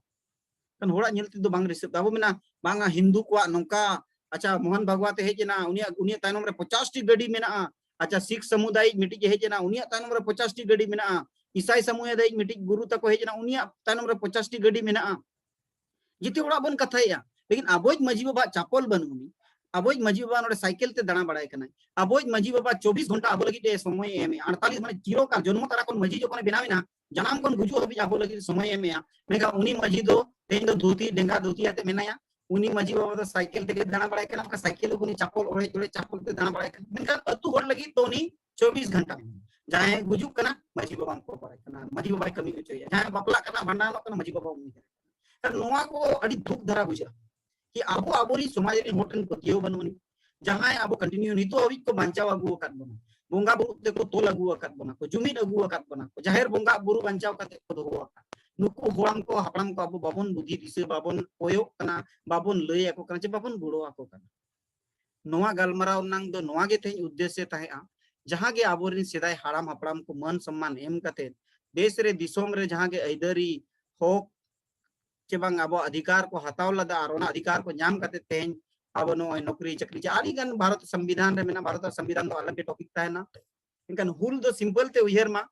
ᱠᱷᱟᱱ ᱦᱚᱲᱟᱜ ᱧᱮᱞ ᱛᱮᱫᱚ ᱵᱟᱝ ᱨᱤᱥᱟᱹᱜ ᱛᱟᱵᱚ᱾ ᱢᱮᱱᱟ, "ᱵᱟᱝᱟ, ᱦᱤᱱᱫᱩ ᱠᱚᱣᱟᱜ ᱱᱚᱝᱠᱟ, ᱟᱪᱪᱷᱟ, ᱢᱳᱦᱚᱱ ᱵᱷᱟᱜᱽᱣᱟᱛ ᱮ ᱦᱮᱡ ᱮᱱᱟ, ᱩᱱᱤᱭᱟᱜ, ᱩᱱᱤᱭᱟᱜ ᱛᱟᱭᱱᱚᱢ ᱨᱮ ᱯᱚᱪᱟᱥ ᱴᱤ ᱜᱟᱹᱰᱤ ᱢᱮᱱᱟᱜᱼᱟ, ᱟᱪᱪᱷᱟ, ᱥᱤᱠᱷ ᱥᱟᱢᱩᱫᱟᱭᱤᱠ ᱢᱤᱫᱴᱤᱡ ᱮ ᱦᱮᱡ ᱮᱱᱟ, ᱩᱱᱤᱭᱟᱜ ᱛᱟᱭᱱᱚᱢ ᱨᱮ ᱯᱚᱪᱟᱥ ᱴᱤ ᱜᱟᱹᱰᱤ ᱢᱮᱱᱟᱜᱼᱟ, ᱤᱥᱟᱭ ᱥᱟᱢᱩᱫᱟᱭᱤᱠ ᱢᱤᱫᱴᱤᱡ ᱜᱩᱨᱩ ᱛᱟᱠᱚ ᱦᱮᱡ ᱮᱱᱟ, ᱩᱱᱤᱭᱟᱜ ᱛᱟᱭᱱᱚᱢ ᱨᱮ ᱯᱚᱪᱟᱥ ᱴᱤ ᱜᱟᱹᱰᱤ ᱢᱮᱱᱟᱜᱼᱟ᱾" ᱡᱮᱛᱮ ᱦᱚᱲᱟᱜ ᱵᱚᱱ ᱠᱟᱛᱷᱟᱭᱮᱫᱼᱟ, ᱞᱮᱠᱤᱱ ᱟᱵᱚᱭᱤᱡ ᱢᱟᱹᱡᱷᱤ ᱵᱟᱵᱟ ᱪᱟᱯᱚᱞ ᱵᱟᱹᱱᱩᱜ ᱟᱹᱱᱤᱡ, ᱟᱵᱚᱭᱤᱡ ᱢᱟᱹᱡᱷᱤ ᱵᱟᱵᱟ ᱱᱚᱰᱮ ᱥᱟᱭᱠᱮᱞ ᱛᱮ ᱫᱟᱬᱟ ᱵᱟᱲᱟᱭ ᱠᱟᱱᱟᱭ, ᱟᱵᱚᱭᱤᱡ ᱢᱟᱹᱡᱷᱤ ᱵᱟᱵᱟ ᱪᱚᱵᱵᱤᱥ ᱜᱷᱚᱱᱴᱟ ᱟᱵᱚ ᱞᱟᱹᱜᱤᱫ ᱮ ᱥᱚᱢᱚᱭ ᱮ ᱮᱢᱮᱜᱼᱟ, ᱟᱴᱛᱟᱞᱤᱥ, ᱢᱟᱱᱮ ᱪᱤᱨᱚᱠᱟᱞ, ᱡᱚᱱᱢᱚ ᱛᱟᱨᱟ ᱠᱷᱚᱱ ᱢᱟᱹᱡᱷᱤ ᱡᱚᱠᱷᱚᱱᱮ ᱵᱮᱱᱟᱣ ᱮᱱᱟ, ᱡᱟᱱᱟᱢ ᱠᱷᱚᱱ ᱜᱩᱡᱩᱜ ᱦᱟᱹᱵᱤᱡ ᱟᱵᱚ ᱞᱟᱹᱜᱤᱫ ᱥᱚᱢᱚᱭ ᱮ ᱮᱢᱮᱜᱼᱟ, ᱢᱮᱱᱠᱷᱟᱱ ᱩᱱᱤ ᱢᱟᱹᱡᱷᱤ ᱫᱚ ᱛᱮᱦᱮᱧ ᱫᱚ ᱫᱷᱩᱛᱤ, ᱰᱮᱸᱜᱟ ᱫᱷᱩᱛᱤ ᱟᱛᱮ ᱢᱮᱱᱟᱭᱟ, ᱩᱱᱤ ᱢᱟᱹᱡᱷᱤ ᱵᱟᱵᱟ ᱫᱚ ᱥᱟᱭᱠᱮᱞ ᱛᱮᱜᱮ ᱫᱟᱬᱟ ᱵᱟᱲᱟᱭ ᱠᱟᱱᱟ, ᱚᱱᱠᱟ ᱥᱟᱭᱠᱮᱞ ᱩᱱᱤ ᱪᱟᱯᱚᱞ ᱚᱲᱮᱡ ᱚᱲᱮᱡ ᱪᱟᱯᱚᱞ ᱛᱮ ᱫᱟᱬᱟ ᱵᱟᱲᱟᱭ ᱠᱟᱱᱟ᱾ ᱢᱮᱱᱠᱷᱟᱱ ᱟᱹᱛᱩ ᱦᱚᱲ ᱞᱟᱹᱜᱤᱫ ᱫᱚ ᱩᱱᱤ ᱪᱚᱵᱵᱤᱥ ᱜᱷᱚᱱᱴᱟ ᱡᱟᱦᱟᱸᱭ ᱜᱩᱡᱩᱜ ᱠᱟᱱᱟ, ᱢᱟᱹᱡᱷᱤ ᱵᱟᱵᱟ ᱠᱚ ᱵᱟᱲᱟᱭ ᱠᱟᱱᱟ, ᱢᱟᱹᱡᱷᱤ ᱵᱟᱵᱟᱭ ᱠᱟᱹᱢᱤ ᱦᱚᱪᱚᱭᱟ, ᱡᱟᱦᱟᱸᱭ ᱵᱟᱯᱞᱟᱜ ᱠᱟᱱᱟ, ᱵᱷᱟᱸᱰᱟᱱᱚᱜ ᱠᱟᱱᱟ, ᱢᱟᱹᱡᱷᱤ ᱵᱟᱵᱟ ᱩᱱᱤ ᱠᱟᱱᱟ᱾ ᱱᱚᱣᱟ ᱠᱚ ᱟᱹᱰᱤ ᱫᱩᱠ ᱫᱷᱟᱨᱟ ᱵᱩᱡᱷᱟᱹᱜᱼᱟ ᱠᱤ ᱟᱵᱚ ᱟᱵᱚᱨᱤᱱ ᱥᱚᱢᱟᱡᱽ ᱨᱮᱱ ᱦᱚᱲ ᱴᱷᱮᱱ ᱯᱟᱹᱛᱭᱟᱹᱣ ᱵᱟᱹᱱᱩᱜ ᱟᱹᱱᱤᱡ, ᱡᱟᱦᱟᱸᱭ ᱟᱵᱚ continue ᱱᱤᱛᱚᱜ ᱦᱟᱹᱵᱤᱡ ᱠᱚ ᱵᱟᱧᱪᱟᱣ ᱟᱹᱜᱩ ᱟᱠᱟᱫ ᱵᱚᱱᱟ, ᱵᱚᱸᱜᱟ ᱵᱩᱨᱩ ᱛᱮᱠᱚ ᱛᱚᱞ ᱟᱹᱜᱩ ᱟᱠᱟᱫ ᱵᱚᱱᱟ, ᱠᱚ ᱡᱩᱢᱤᱫ ᱟᱹᱜᱩ ᱟᱠᱟᱫ ᱵᱚᱱᱟ, ᱠᱚ ᱡᱟᱦᱮᱨ ᱵᱚᱸᱜᱟ ᱵᱩᱨᱩ ᱵᱟᱧᱪᱟᱣ ᱠᱟᱛᱮ ᱠᱚ ᱫᱚᱦᱚ ᱟᱠᱟᱫ᱾ ᱱᱩᱠᱩ ᱦᱚᱲᱟᱢ ᱠᱚ ᱦᱟᱯᱲᱟᱢ ᱠᱚ ᱟᱵᱚ ᱵᱟᱵᱚᱱ ᱵᱩᱫᱷᱤ ᱫᱤᱥᱟᱹ, ᱵᱟᱵᱚᱱ ᱠᱚᱭᱚᱜ ᱠᱟᱱᱟ, ᱵᱟᱵᱚᱱ ᱞᱟᱹᱭ ᱟᱠᱚ ᱠᱟᱱᱟ, ᱪᱮ ᱵᱟᱵᱚᱱ ᱜᱚᱲᱚ ᱟᱠᱚ ᱠᱟᱱᱟ᱾ ᱱᱚᱣᱟ ᱜᱟᱞᱢᱟᱨᱟᱣ ᱨᱮᱱᱟᱝ ᱫᱚ ᱱᱚᱣᱟ ᱜᱮ ᱛᱮᱦᱮᱧ ᱩᱫᱽᱫᱮᱥᱥᱚ ᱛᱟᱦᱮᱸᱜᱼᱟ, ᱡᱟᱦᱟᱸ ᱜᱮ ᱟᱵᱚᱨᱮᱱ ᱥᱮᱫᱟᱭ ᱦᱟᱲᱟᱢ ᱦᱟᱯᱲᱟᱢ ᱠᱚ ᱢᱟᱹᱱ ᱥᱚᱢᱢᱟᱱ ᱮᱢ ᱠᱟᱛᱮ ᱫᱮᱥ ᱨᱮ ᱫᱤᱥᱚᱢ ᱨᱮ ᱡᱟᱦᱟᱸ ᱜᱮ ᱟᱹᱭᱫᱟᱹᱨᱤ ᱦᱚᱠ ᱪᱮ ᱵᱟᱝ ᱟᱵᱚ ᱚᱫᱷᱤᱠᱟᱨ ᱠᱚ ᱦᱟᱛᱟᱣ ᱞᱮᱫᱟ, ᱟᱨ ᱚᱱᱟ ᱚᱫᱷᱤᱠᱟᱨ ᱠᱚ ᱧᱟᱢ ᱠᱟᱛᱮ ᱛᱮᱦᱮᱧ ᱟᱵᱚ ᱱᱚᱜᱼᱚᱭ ᱱᱚᱠᱨᱤ ᱪᱟᱹᱠᱨᱤ ᱪᱮ ᱟᱹᱰᱤ ᱜᱟᱱ ᱵᱷᱟᱨᱚᱛ ᱥᱚᱝᱵᱤᱫᱷᱟᱱ ᱨᱮ ᱢᱮᱱᱟᱜᱼᱟ, ᱵᱷᱟᱨᱚᱛ ᱥᱚᱝᱵᱤᱫᱷᱟᱱ ᱫᱚ ᱟᱞᱟᱜᱽ ᱜᱮ topic ᱛᱟᱦᱮᱱᱟ᱾ ᱮᱱᱠᱷᱟᱱ ᱦᱩᱞ ᱫᱚ simple ᱛᱮ ᱩᱭᱦᱟᱹᱨ ᱢᱟ,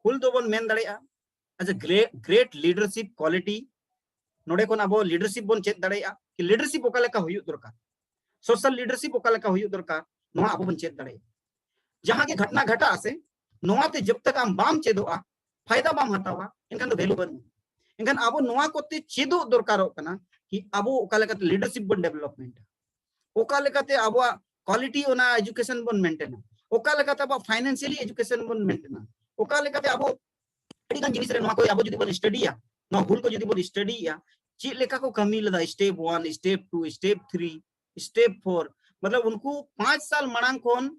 ᱦᱩᱞ ᱫᱚᱵᱚᱱ ᱢᱮᱱ ᱫᱟᱲᱮᱭᱟᱜᱼᱟ as a great, great leadership quality᱾ ᱱᱚᱰᱮ ᱠᱷᱚᱱ ᱟᱵᱚ leadership ᱵᱚᱱ ᱪᱮᱫ ᱫᱟᱲᱮᱭᱟᱜᱼᱟ ᱠᱤ leadership ᱚᱠᱟ ᱞᱮᱠᱟ ᱦᱩᱭᱩᱜ ᱫᱚᱨᱠᱟᱨ, social leadership ᱚᱠᱟ ᱞᱮᱠᱟ ᱦᱩᱭᱩᱜ ᱫᱚᱨᱠᱟᱨ, ᱱᱚᱣᱟ ᱟᱵᱚ ᱵᱚᱱ ᱪᱮᱫ ᱫᱟᱲᱮᱭᱟᱜᱼᱟ᱾ ᱡᱟᱦᱟᱸ ᱜᱮ ᱜᱷᱚᱴᱱᱟ ᱜᱷᱟᱴᱟᱜ ᱟᱥᱮ, ᱱᱚᱣᱟ ᱛᱮ ᱡᱚᱵ ᱛᱟᱠ ᱟᱢ ᱵᱟᱢ ᱪᱮᱫᱚᱜᱼᱟ, ᱯᱷᱟᱭᱫᱟ ᱵᱟᱢ ᱦᱟᱛᱟᱣᱟ, ᱮᱱᱠᱷᱟᱱ ᱫᱚ value ᱵᱟᱹᱱᱩᱜᱼᱟ᱾ ᱮᱱᱠᱷᱟᱱ ᱟᱵᱚ ᱱᱚᱣᱟ ᱠᱚᱛᱮ ᱪᱮᱫᱚᱜ ᱫᱚᱨᱠᱟᱨᱚᱜ ᱠᱟᱱᱟ ᱠᱤ ᱟᱵᱚ ᱚᱠᱟ ᱞᱮᱠᱟᱛᱮ leadership ᱵᱚᱱ development ᱟ, ᱚᱠᱟ ᱞᱮᱠᱟᱛᱮ ᱟᱵᱚᱣᱟᱜ quality ᱚᱱᱟ education ᱵᱚᱱ maintain ᱟ, ᱚᱠᱟ ᱞᱮᱠᱟᱛᱮ ᱟᱵᱚᱣᱟᱜ financially education ᱵᱚᱱ maintain ᱟ, ᱚᱠᱟ ᱞᱮᱠᱟᱛᱮ ᱟᱵᱚ ᱟᱹᱰᱤ ᱜᱟᱱ ᱡᱤᱱᱤᱥ ᱨᱮ ᱱᱚᱣᱟ ᱠᱚ ᱟᱵᱚ ᱡᱩᱫᱤ ᱵᱚᱱ study ᱭᱟ, ᱱᱚᱣᱟ ᱦᱩᱞ ᱠᱚ ᱡᱩᱫᱤ ᱵᱚᱱ study ᱭᱟ, ᱪᱮᱫ ᱞᱮᱠᱟ ᱠᱚ ᱠᱟᱹᱢᱤ ᱞᱮᱫᱟ, step one, step two, step three, step four, ᱢᱚᱛᱞᱚᱵ ᱩᱱᱠᱩ ᱯᱟᱸᱪ ᱥᱟᱞ ᱢᱟᱲᱟᱝ ᱠᱷᱚᱱ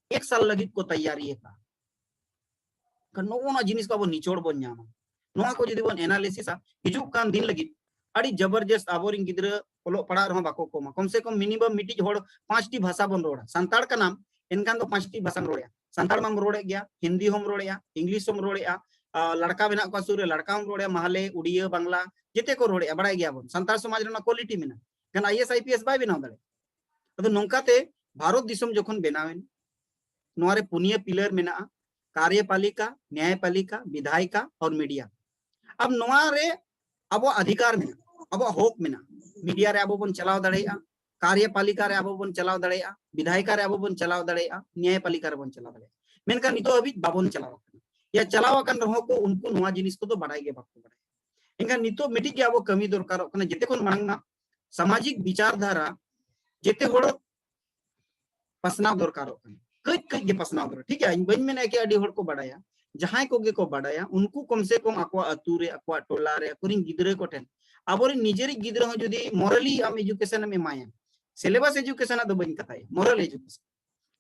ᱮᱠ ᱥᱟᱞ ᱞᱟᱹᱜᱤᱫ ᱠᱚ ᱛᱟᱭᱟᱨᱤ ᱟᱠᱟᱫᱟ᱾ ᱱᱚᱜᱼᱚ ᱱᱚᱣᱟ ᱡᱤᱱᱤᱥ ᱠᱚ ᱟᱵᱚ ᱱᱤᱪᱚᱲ ᱵᱚᱱ ᱧᱟᱢᱟ᱾ ᱱᱚᱣᱟ ᱠᱚ ᱡᱩᱫᱤ ᱵᱚᱱ analysis ᱟ, ᱦᱤᱡᱩᱜ ᱠᱟᱱ ᱫᱤᱱ ᱞᱟᱹᱜᱤᱫ ᱟᱹᱰᱤ ᱡᱚᱵᱚᱨᱡᱚᱥᱛ ᱟᱵᱚᱨᱮᱱ ᱜᱤᱫᱽᱨᱟᱹ ᱚᱞᱚᱜ ᱯᱟᱲᱦᱟᱜ ᱨᱮᱦᱚᱸ ᱵᱟᱠᱚ ᱠᱚᱢᱟ᱾ ᱠᱚᱢ ᱥᱮ ᱠᱚᱢ minimum ᱢᱤᱫᱴᱤᱡ ᱦᱚᱲ ᱯᱟᱸᱪᱴᱤ ᱵᱷᱟᱥᱟ ᱵᱚᱱ ᱨᱚᱲᱟ᱾ ᱥᱟᱱᱛᱟᱲ ᱠᱟᱱᱟᱢ, ᱮᱱᱠᱷᱟᱱ ᱫᱚ ᱯᱟᱸᱪᱴᱤ ᱵᱷᱟᱥᱟᱢ ᱨᱚᱲᱮᱜᱼᱟ᱾ ᱥᱟᱱᱛᱟᱲ ᱢᱟᱢ ᱨᱚᱲᱮᱫ ᱜᱮᱭᱟ, ᱦᱤᱱᱫᱤ ᱦᱚᱢ ᱨᱚᱲᱮᱜᱼᱟ, ᱤᱝᱞᱤᱥ ᱦᱚᱢ ᱨᱚᱲᱮᱜᱼᱟ, ᱟᱨ ᱞᱟᱲᱠᱟ ᱢᱮᱱᱟᱜ ᱠᱚᱣᱟ ᱥᱩᱨ ᱨᱮ, ᱞᱟᱲᱠᱟ ᱦᱚᱢ ᱨᱚᱲᱮᱜᱼᱟ, ᱢᱟᱦᱞᱮ, ᱩᱲᱤᱭᱟᱹ, ᱵᱟᱝᱞᱟ, ᱡᱮᱛᱮ ᱠᱚ ᱨᱚᱲᱮᱜᱼᱟ, ᱵᱟᱲᱟᱭ ᱜᱮᱭᱟᱵᱚᱱ᱾ ᱥᱟᱱᱛᱟᱲ ᱥᱚᱢᱟᱡᱽ ᱨᱮ ᱚᱱᱟ quality ᱢᱮᱱᱟᱜᱼᱟ, ᱠᱷᱟᱱ IAS IPS ᱵᱟᱭ ᱵᱮᱱᱟᱣ ᱫᱟᱲᱮᱭᱟᱜᱼᱟ᱾ ᱟᱫᱚ ᱱᱚᱝᱠᱟᱛᱮ ᱵᱷᱟᱨᱚᱛ ᱫᱤᱥᱚᱢ ᱡᱚᱠᱷᱚᱱ ᱵᱮᱱᱟᱣᱮᱱ, ᱱᱚᱣᱟ ᱨᱮ ᱯᱩᱱᱭᱟᱹ pillar ᱢᱮᱱᱟᱜᱼᱟ, ᱠᱟᱨᱭᱚᱯᱟᱞᱤᱠᱟ, ᱱᱭᱟᱭᱯᱟᱞᱤᱠᱟ, ᱵᱤᱫᱷᱟᱭᱤᱠᱟ ᱟᱨ media᱾ ᱟᱵ ᱱᱚᱣᱟ ᱨᱮ ᱟᱵᱚᱣᱟᱜ ᱚᱫᱷᱤᱠᱟᱨ ᱢᱮᱱᱟᱜᱼᱟ, ᱟᱵᱚᱣᱟᱜ ᱦᱚᱠ ᱢᱮᱱᱟᱜᱼᱟ᱾ Media ᱨᱮ ᱟᱵᱚ ᱵᱚᱱ ᱪᱟᱞᱟᱣ ᱫᱟᱲᱮᱭᱟᱜᱼᱟ, ᱠᱟᱨᱭᱚᱯᱟᱞᱤᱠᱟ ᱨᱮ ᱟᱵᱚ ᱵᱚᱱ ᱪᱟᱞᱟᱣ ᱫᱟᱲᱮᱭᱟᱜᱼᱟ, ᱵᱤᱫᱷᱟᱭᱤᱠᱟ ᱨᱮ ᱟᱵᱚ ᱵᱚᱱ ᱪᱟᱞᱟᱣ ᱫᱟᱲᱮᱭᱟᱜᱼᱟ, ᱱᱭᱟᱭᱯᱟᱞᱤᱠᱟ ᱨᱮᱵᱚᱱ ᱪᱟᱞᱟᱣ ᱫᱟᱲᱮᱭᱟᱜᱼᱟ᱾ ᱢᱮᱱᱠᱷᱟᱱ ᱱᱤᱛᱚᱜ ᱦᱟᱹᱵᱤᱡ ᱵᱟᱵᱚᱱ ᱪᱟᱞᱟᱣ ᱟᱠᱟᱱᱟ᱾ ᱭᱟ ᱪᱟᱞᱟᱣ ᱟᱠᱟᱱ ᱨᱮᱦᱚᱸ ᱠᱚ ᱩᱱᱠᱩ ᱱᱚᱣᱟ ᱡᱤᱱᱤᱥ ᱠᱚᱫᱚ ᱵᱟᱰᱟᱭ ᱜᱮ ᱵᱟᱠᱚ ᱵᱟᱰᱟᱭᱟ᱾ ᱮᱱᱠᱷᱟᱱ ᱱᱤᱛᱚᱜ ᱢᱤᱫᱴᱤᱡ ᱜᱮ ᱟᱵᱚ ᱠᱟᱹᱢᱤ ᱫᱚᱨᱠᱟᱨᱚᱜ ᱠᱟᱱᱟ, ᱡᱮᱛᱮ ᱠᱷᱚᱱ ᱢᱟᱲᱟᱝ ᱢᱟ ᱥᱟᱢᱟᱡᱤᱠ ᱵᱤᱪᱟᱨ ᱫᱷᱟᱨᱟ ᱡᱮᱛᱮ ᱦᱚᱲ ᱯᱟᱥᱱᱟᱣ ᱫᱚᱨᱠᱟᱨᱚᱜ ᱠᱟᱱᱟ, ᱠᱟᱹᱡ ᱠᱟᱹᱡ ᱜᱮ ᱯᱟᱥᱱᱟᱣ ᱫᱚᱨᱠᱟᱨ᱾ ᱴᱷᱤᱠ ᱜᱮᱭᱟ, ᱤᱧ ᱵᱟᱹᱧ ᱢᱮᱱᱟ ᱠᱤ ᱟᱹᱰᱤ ᱦᱚᱲ ᱠᱚ ᱵᱟᱰᱟᱭᱟ, ᱡᱟᱦᱟᱸᱭ ᱠᱚᱜᱮ ᱠᱚ ᱵᱟᱰᱟᱭᱟ ᱩᱱᱠᱩ ᱠᱚᱢ ᱥᱮ ᱠᱚᱢ ᱟᱠᱚᱣᱟᱜ ᱟᱹᱛᱩ ᱨᱮ, ᱟᱠᱚᱣᱟᱜ ᱴᱚᱞᱟ ᱨᱮ, ᱟᱠᱚᱨᱮᱱ ᱜᱤᱫᱽᱨᱟᱹ ᱠᱚᱴᱷᱮᱱ, ᱟᱵᱚᱨᱮᱱ ᱱᱤᱡᱮᱨᱤᱡ ᱜᱤᱫᱽᱨᱟᱹ ᱦᱚᱸ ᱡᱩᱫᱤ morally ᱟᱢ education ᱮᱢ ᱮᱢᱟᱭᱟ, syllabus education ᱟᱜ ᱫᱚ ᱵᱟᱹᱧ ᱠᱟᱛᱷᱟᱭᱟ, moral education,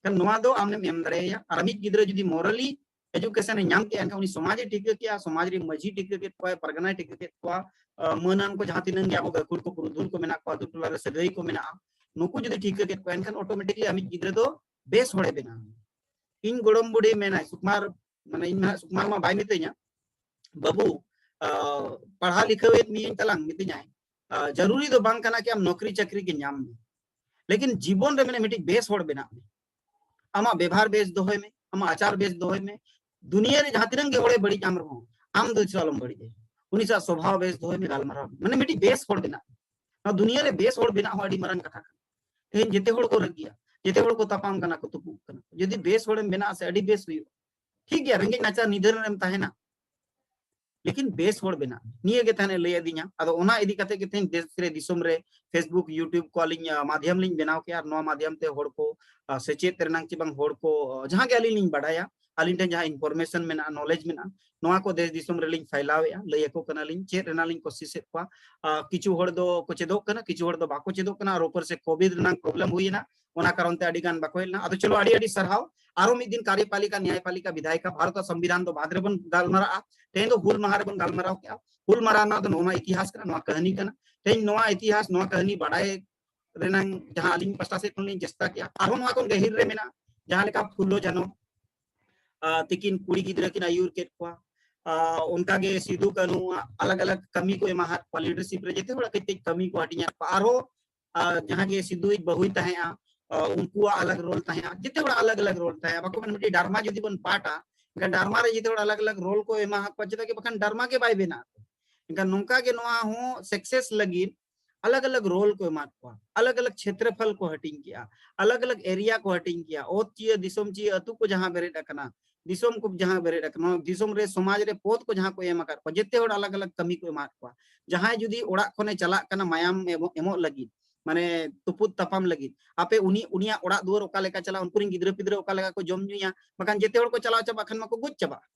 ᱠᱷᱟᱱ ᱱᱚᱣᱟ ᱫᱚ ᱟᱢᱮᱢ ᱮᱢ ᱫᱟᱲᱮᱭᱟᱭᱟ᱾ ᱟᱨ ᱟᱢᱤᱡ ᱜᱤᱫᱽᱨᱟᱹ ᱡᱩᱫᱤ morally education ᱮ ᱧᱟᱢ ᱠᱮᱜᱼᱟ, ᱮᱱᱠᱷᱟᱱ ᱩᱱᱤ ᱥᱚᱢᱟᱡᱽ ᱮ ᱴᱷᱤᱠᱟᱹ ᱠᱮᱜᱼᱟ, ᱥᱚᱢᱟᱡᱽ ᱨᱮ ᱢᱟᱹᱡᱷᱤ ᱴᱷᱤᱠᱟᱹ ᱠᱮᱫ ᱠᱚᱣᱟᱭ, ᱯᱟᱨᱜᱟᱱᱟᱭ ᱴᱷᱤᱠᱟᱹ ᱠᱮᱫ ᱠᱚᱣᱟ, ᱟᱸ, ᱢᱟᱹᱱᱟᱱ ᱠᱚ ᱡᱟᱦᱟᱸ ᱛᱤᱱᱟᱹᱜ ᱜᱮ ᱟᱵᱚ ᱜᱟᱹᱠᱷᱩᱲ ᱠᱚ ᱯᱩᱨᱩᱫᱷᱩᱞ ᱠᱚ ᱢᱮᱱᱟᱜ ᱠᱚᱣᱟ, ᱟᱹᱛᱩ ᱴᱚᱞᱟ ᱨᱮ ᱥᱟᱹᱜᱟᱹᱭ ᱠᱚ ᱢᱮᱱᱟᱜᱼᱟ, ᱱᱩᱠᱩ ᱡᱩᱫᱤ ᱴᱷᱤᱠᱟᱹ ᱠᱮᱫ ᱠᱚᱣᱟ, ᱮᱱᱠᱷᱟᱱ automatically ᱟᱢᱤᱡ ᱜᱤᱫᱽᱨᱟᱹ ᱫᱚ ᱵᱮᱥ ᱦᱚᱲᱮ ᱵᱮᱱᱟᱣᱟ᱾ ᱤᱧ ᱜᱚᱲᱚᱢ ᱵᱩᱰᱷᱤ ᱢᱮᱱᱟᱭ, ᱥᱩᱠᱢᱟᱨ, ᱢᱟᱱᱮ ᱤᱧ ᱢᱟ ᱥᱩᱠᱢᱟᱨ ᱢᱟ ᱵᱟᱭ ᱢᱤᱛᱟᱹᱧᱟ, "ᱵᱟᱹᱵᱩ, ᱟᱸ, ᱯᱟᱲᱦᱟᱣ ᱞᱤᱠᱷᱟᱹᱣᱮᱫ ᱢᱤᱭᱟᱹᱧ ᱛᱟᱞᱟᱝ", ᱢᱤᱛᱟᱹᱧᱟᱭ, ᱟᱸ, "ᱡᱟᱹᱨᱩᱨᱤ ᱫᱚ ᱵᱟᱝ ᱠᱟᱱᱟ ᱠᱤ ᱟᱢ ᱱᱚᱠᱨᱤ ᱪᱟᱹᱠᱨᱤ ᱜᱮ ᱧᱟᱢ ᱢᱮ, ᱞᱮᱠᱤᱱ ᱡᱤᱵᱚᱱ ᱨᱮ ᱢᱟᱱᱮ ᱢᱤᱫᱴᱤᱡ ᱵᱮᱥ ᱦᱚᱲ ᱵᱮᱱᱟᱜ ᱢᱮ, ᱟᱢᱟᱜ ᱵᱮᱵᱷᱟᱨ ᱵᱮᱥ ᱫᱚᱦᱚᱭ ᱢᱮ, ᱟᱢᱟᱜ ᱟᱪᱟᱨ ᱵᱮᱥ ᱫᱚᱦᱚᱭ ᱢᱮ᱾ ᱫᱩᱱᱤᱭᱟᱹ ᱨᱮ ᱡᱟᱦᱟᱸ ᱛᱤᱱᱟᱹᱜ ᱜᱮ ᱦᱚᱲᱮ ᱵᱟᱹᱲᱤᱡ ᱟᱢ ᱨᱮᱦᱚᱸ, ᱟᱢ ᱫᱚ ᱛᱤᱥ ᱦᱚᱸ ᱟᱞᱚᱢ ᱵᱟᱹᱲᱤᱡ ᱟᱭᱟ, ᱩᱱᱤ ᱥᱟᱶ ᱥᱚᱵᱷᱟᱣ ᱵᱮᱥ ᱫᱚᱦᱚᱭ ᱢᱮ, ᱜᱟᱞᱢᱟᱨᱟᱣ ᱢᱮ, ᱢᱟᱱᱮ ᱢᱤᱫᱴᱤᱡ ᱵᱮᱥ ᱦᱚᱲ ᱵᱮᱱᱟᱜ ᱢᱮ᱾" ᱱᱚᱣᱟ ᱫᱩᱱᱤᱭᱟᱹ ᱨᱮ ᱵᱮᱥ ᱦᱚᱲ ᱵᱮᱱᱟᱜ ᱦᱚᱸ ᱟᱹᱰᱤ ᱢᱟᱨᱟᱝ ᱠᱟᱛᱷᱟ ᱠᱟᱱᱟ᱾ ᱛᱮᱦᱮᱧ ᱡᱮᱛᱮ ᱦᱚᱲ ᱠᱚ ᱨᱟᱹᱜᱤᱜᱼᱟ, ᱡᱮᱛᱮ ᱦᱚᱲ ᱠᱚ ᱛᱟᱯᱟᱢ ᱠᱟᱱᱟ, ᱠᱚ ᱛᱩᱯᱩᱜ ᱠᱟᱱᱟ, ᱡᱩᱫᱤ ᱵᱮᱥ ᱦᱚᱲᱮᱢ ᱵᱮᱱᱟᱜᱼᱟ ᱥᱮ ᱟᱹᱰᱤ ᱵᱮᱥ ᱦᱩᱭᱩᱜᱼᱟ᱾ ᱴᱷᱤᱠ ᱜᱮᱭᱟ, ᱨᱮᱸᱜᱮᱡ ᱱᱟᱪᱟᱨ ᱱᱤᱫᱷᱟᱹᱱ ᱨᱮᱢ ᱛᱟᱦᱮᱱᱟ, ᱞᱮᱠᱤᱱ ᱵᱮᱥ ᱦᱚᱲ ᱵᱮᱱᱟᱜ ᱢᱮ᱾ ᱱᱤᱭᱟᱹ ᱜᱮ ᱛᱟᱦᱮᱱ ᱮ ᱞᱟᱹᱭ ᱟᱹᱫᱤᱧᱟ᱾ ᱟᱫᱚ ᱚᱱᱟ ᱤᱫᱤ ᱠᱟᱛᱮ ᱜᱮ ᱛᱮᱦᱮᱧ ᱫᱮᱥ ᱨᱮ, ᱫᱤᱥᱚᱢ ᱨᱮ Facebook, YouTube ᱠᱚ ᱟᱹᱞᱤᱧ, ᱟ, ᱢᱟᱫᱷᱭᱟᱢ ᱞᱤᱧ ᱵᱮᱱᱟᱣ ᱠᱮᱜᱼᱟ᱾ ᱟᱨ ᱱᱚᱣᱟ ᱢᱟᱫᱷᱭᱟᱢ ᱛᱮ ᱦᱚᱲ ᱠᱚ, ᱟ, ᱥᱮᱪᱮᱫ ᱨᱮᱱᱟᱜ ᱪᱮ ᱵᱟᱝ ᱦᱚᱲ ᱠᱚ, ᱟ, ᱡᱟᱦᱟᱸ ᱜᱮ ᱟᱹᱞᱤᱧ ᱞᱤᱧ ᱵᱟᱰᱟᱭᱟ, ᱟᱹᱞᱤᱧ ᱴᱷᱮᱱ ᱡᱟᱦᱟᱸ information ᱢᱮᱱᱟᱜᱼᱟ, knowledge ᱢᱮᱱᱟᱜᱼᱟ, ᱱᱚᱣᱟ ᱠᱚ ᱫᱮᱥ ᱫᱤᱥᱚᱢ ᱨᱮᱞᱤᱧ ᱯᱷᱟᱭᱞᱟᱣᱮᱜᱼᱟ, ᱞᱟᱹᱭ ᱟᱠᱚ ᱠᱟᱱᱟᱞᱤᱧ, ᱪᱮᱫ ᱨᱮᱱᱟᱜ ᱞᱤᱧ ᱠᱳᱥᱤᱥᱮᱫ ᱠᱚᱣᱟ᱾ ᱟ, ᱠᱤᱪᱷᱩ ᱦᱚᱲ ᱫᱚ ᱠᱚ ᱪᱮᱫᱚᱜ ᱠᱟᱱᱟ, ᱠᱤᱪᱷᱩ ᱦᱚᱲ ᱫᱚ ᱵᱟᱠᱚ ᱪᱮᱫᱚᱜ ᱠᱟᱱᱟ, ᱟᱨ ᱩᱯᱚᱨ ᱥᱮ COVID ᱨᱮᱱᱟᱜ problem ᱦᱩᱭᱮᱱᱟ, ᱚᱱᱟ ᱠᱟᱨᱚᱱ ᱛᱮ ᱟᱹᱰᱤ ᱜᱟᱱ ᱵᱟᱠᱚ ᱦᱮᱡ ᱞᱮᱱᱟ᱾ ᱟᱫᱚ ᱪᱚᱞᱚ, ᱟᱹᱰᱤ ᱟᱹᱰᱤ ᱥᱟᱨᱦᱟᱣ᱾ ᱟᱨᱚ ᱢᱤᱫ ᱫᱤᱱ ᱠᱟᱨᱭᱚᱯᱟᱞᱤᱠᱟ, ᱱᱮᱭᱟᱭᱯᱟᱞᱤᱠᱟ, ᱵᱤᱫᱷᱟᱭᱤᱠᱟ, ᱵᱷᱟᱨᱚᱛ ᱟᱨ ᱥᱚᱝᱵᱤᱫᱷᱟᱱ ᱫᱚ ᱵᱟᱫ ᱨᱮᱵᱚᱱ ᱜᱟᱞᱢᱟᱨᱟᱜᱼᱟ᱾ ᱛᱮᱦᱮᱧ ᱫᱚ ᱦᱩᱞ ᱢᱟᱦᱟ ᱨᱮᱵᱚᱱ ᱜᱟᱞᱢᱟᱨᱟᱣ ᱠᱮᱜᱼᱟ᱾ ᱦᱩᱞ ᱢᱟᱦᱟ ᱨᱮᱱᱟᱜ ᱫᱚ ᱱᱚᱣᱟ ᱤᱛᱤᱦᱟᱥ ᱠᱟᱱᱟ, ᱱᱚᱣᱟ ᱠᱟᱹᱦᱱᱤ ᱠᱟᱱᱟ᱾ ᱛᱮᱦᱮᱧ ᱱᱚᱣᱟ ᱤᱛᱤᱦᱟᱥ, ᱱᱚᱣᱟ ᱠᱟᱹᱦᱱᱤ ᱵᱟᱰᱟᱭ ᱨᱮᱱᱟᱝ ᱡᱟᱦᱟᱸ ᱟᱹᱞᱤᱧ ᱯᱟᱥᱴᱟ ᱥᱮᱫ ᱠᱷᱚᱱ ᱞᱤᱧ ᱪᱮᱥᱴᱟ ᱠᱮᱜᱼᱟ, ᱟᱨᱦᱚᱸ ᱱᱚᱣᱟ ᱠᱷᱚᱱ ᱜᱟᱹᱦᱤᱨ ᱨᱮ ᱢᱮᱱᱟᱜᱼᱟ, ᱡᱟᱦᱟᱸ ᱞᱮᱠᱟ ᱯᱷᱩᱞᱳ ᱡᱷᱟᱱᱳ, ᱟ, ᱛᱤᱠᱤᱱ ᱠᱩᱲᱤ ᱜᱤᱫᱽᱨᱟᱹ ᱠᱤᱱ ᱟᱹᱭᱩᱨ ᱠᱮᱫ ᱠᱚᱣᱟ᱾ ᱟ, ᱚᱱᱠᱟ ᱜᱮ ᱥᱤᱫᱩ ᱠᱟᱹᱱᱦᱩ ᱟᱞᱟᱜᱽ ᱟᱞᱟᱜᱽ ᱠᱟᱹᱢᱤ ᱠᱚ ᱮᱢᱟᱦᱟᱫ ᱠᱚᱣᱟ, leadership ᱨᱮ ᱡᱮᱛᱮ ᱦᱚᱲᱟᱜ ᱠᱟᱹᱡ ᱠᱟᱹᱡ ᱠᱟᱹᱢᱤ ᱠᱚ ᱦᱟᱹᱴᱤᱧᱟᱫ ᱠᱚᱣᱟ᱾ ᱟᱨᱦᱚᱸ, ᱟ, ᱡᱟᱦᱟᱸ ᱜᱮ ᱥᱤᱫᱩᱭᱤᱡ ᱵᱟᱹᱦᱩᱭ ᱛᱟᱦᱮᱸᱜᱼᱟ, ᱟ, ᱩᱱᱠᱩᱣᱟᱜ ᱟᱞᱟᱜᱽ role ᱛᱟᱦᱮᱸᱜᱼᱟ, ᱡᱮᱛᱮ ᱦᱚᱲᱟᱜ ᱟᱞᱟᱜᱽ ᱟᱞᱟᱜᱽ role ᱛᱟᱦᱮᱸᱜᱼᱟ᱾ ᱵᱟᱠᱚ ᱢᱮᱱᱟ, ᱢᱤᱫᱴᱤᱡ drama ᱡᱩᱫᱤ ᱵᱚᱱ ᱯᱟᱴᱟ, ᱮᱱᱠᱷᱟᱱ drama ᱨᱮ ᱡᱮᱛᱮ ᱦᱚᱲ ᱟᱞᱟᱜᱽ ᱟᱞᱟᱜᱽ role ᱠᱚ ᱮᱢᱟᱦᱟᱫ ᱠᱚᱣᱟ, ᱪᱮᱫᱟᱜ ᱠᱤ ᱵᱟᱠᱷᱟᱱ drama ᱜᱮ ᱵᱟᱭ ᱵᱮᱱᱟᱜᱼᱟ᱾ ᱮᱱᱠᱷᱟᱱ ᱱᱚᱝᱠᱟ ᱜᱮ ᱱᱚᱣᱟ ᱦᱚᱸ success ᱞᱟᱹᱜᱤᱫ ᱟᱞᱟᱜᱽ ᱟᱞᱟᱜᱽ role ᱠᱚ ᱮᱢᱟᱫ ᱠᱚᱣᱟ, ᱟᱞᱟᱜᱽ ᱟᱞᱟᱜᱽ ᱪᱷᱮᱛᱨᱚᱯᱷᱚᱞ ᱠᱚ ᱦᱟᱹᱴᱤᱧ ᱠᱮᱜᱼᱟ, ᱟᱞᱟᱜᱽ ᱟᱞᱟᱜᱽ area ᱠᱚ ᱦᱟᱹᱴᱤᱧ ᱠᱮᱜᱼᱟ, ᱚᱛ ᱪᱤᱭᱟᱹ, ᱫᱤᱥᱚᱢ ᱪᱤᱭᱟᱹ, ᱟᱹᱛᱩ ᱠᱚ ᱡᱟᱦᱟᱸ ᱵᱮᱨᱮᱫ ᱟᱠᱟᱱᱟ, ᱫᱤᱥᱚᱢ ᱠᱚ ᱡᱟᱦᱟᱸ ᱵᱮᱨᱮᱫ ᱟᱠᱟᱱᱟ, ᱱᱚᱣᱟ ᱫᱤᱥᱚᱢ ᱨᱮ ᱥᱚᱢᱟᱡᱽ ᱨᱮ ᱯᱚᱫ ᱠᱚ ᱡᱟᱦᱟᱸ ᱠᱚ ᱮᱢ ᱟᱠᱟᱫ ᱠᱚᱣᱟ, ᱡᱮᱛᱮ ᱦᱚᱲ ᱟᱞᱟᱜᱽ ᱟᱞᱟᱜᱽ ᱠᱟᱹᱢᱤ ᱠᱚ ᱮᱢᱟᱫ ᱠᱚᱣᱟ᱾ ᱡᱟᱦᱟᱸᱭ ᱡᱩᱫᱤ ᱚᱲᱟᱜ ᱠᱷᱚᱱᱮ ᱪᱟᱞᱟᱜ ᱠᱟᱱᱟ ᱢᱟᱭᱟᱢ ᱮᱢᱚᱜ, ᱮᱢᱚᱜ ᱞᱟᱹᱜᱤᱫ, ᱢᱟᱱᱮ ᱛᱩᱯᱩᱫ ᱛᱟᱯᱟᱢ ᱞᱟᱹᱜᱤᱫ, ᱟᱯᱮ ᱩᱱᱤ, ᱩᱱᱤᱭᱟᱜ ᱚᱲᱟᱜ ᱫᱩᱣᱟᱹᱨ ᱚᱠᱟ ᱞᱮᱠᱟ ᱪᱟᱞᱟᱜᱼᱟ, ᱩᱱᱠᱩ ᱨᱮᱱ ᱜᱤᱫᱽᱨᱟᱹ ᱯᱤᱫᱽᱨᱟᱹ ᱚᱠᱟ ᱞᱮᱠᱟ ᱠᱚ ᱡᱚᱢ ᱧᱩᱭᱟ, ᱵᱟᱠᱷᱟᱱ ᱡᱮᱛᱮ ᱦᱚᱲ ᱠᱚ ᱪᱟᱞᱟᱣ ᱪᱟᱵᱟᱜ ᱠᱷᱟᱱ ᱢᱟᱠᱚ ᱜᱚᱡ ᱪᱟᱵᱟᱜᱼᱟ᱾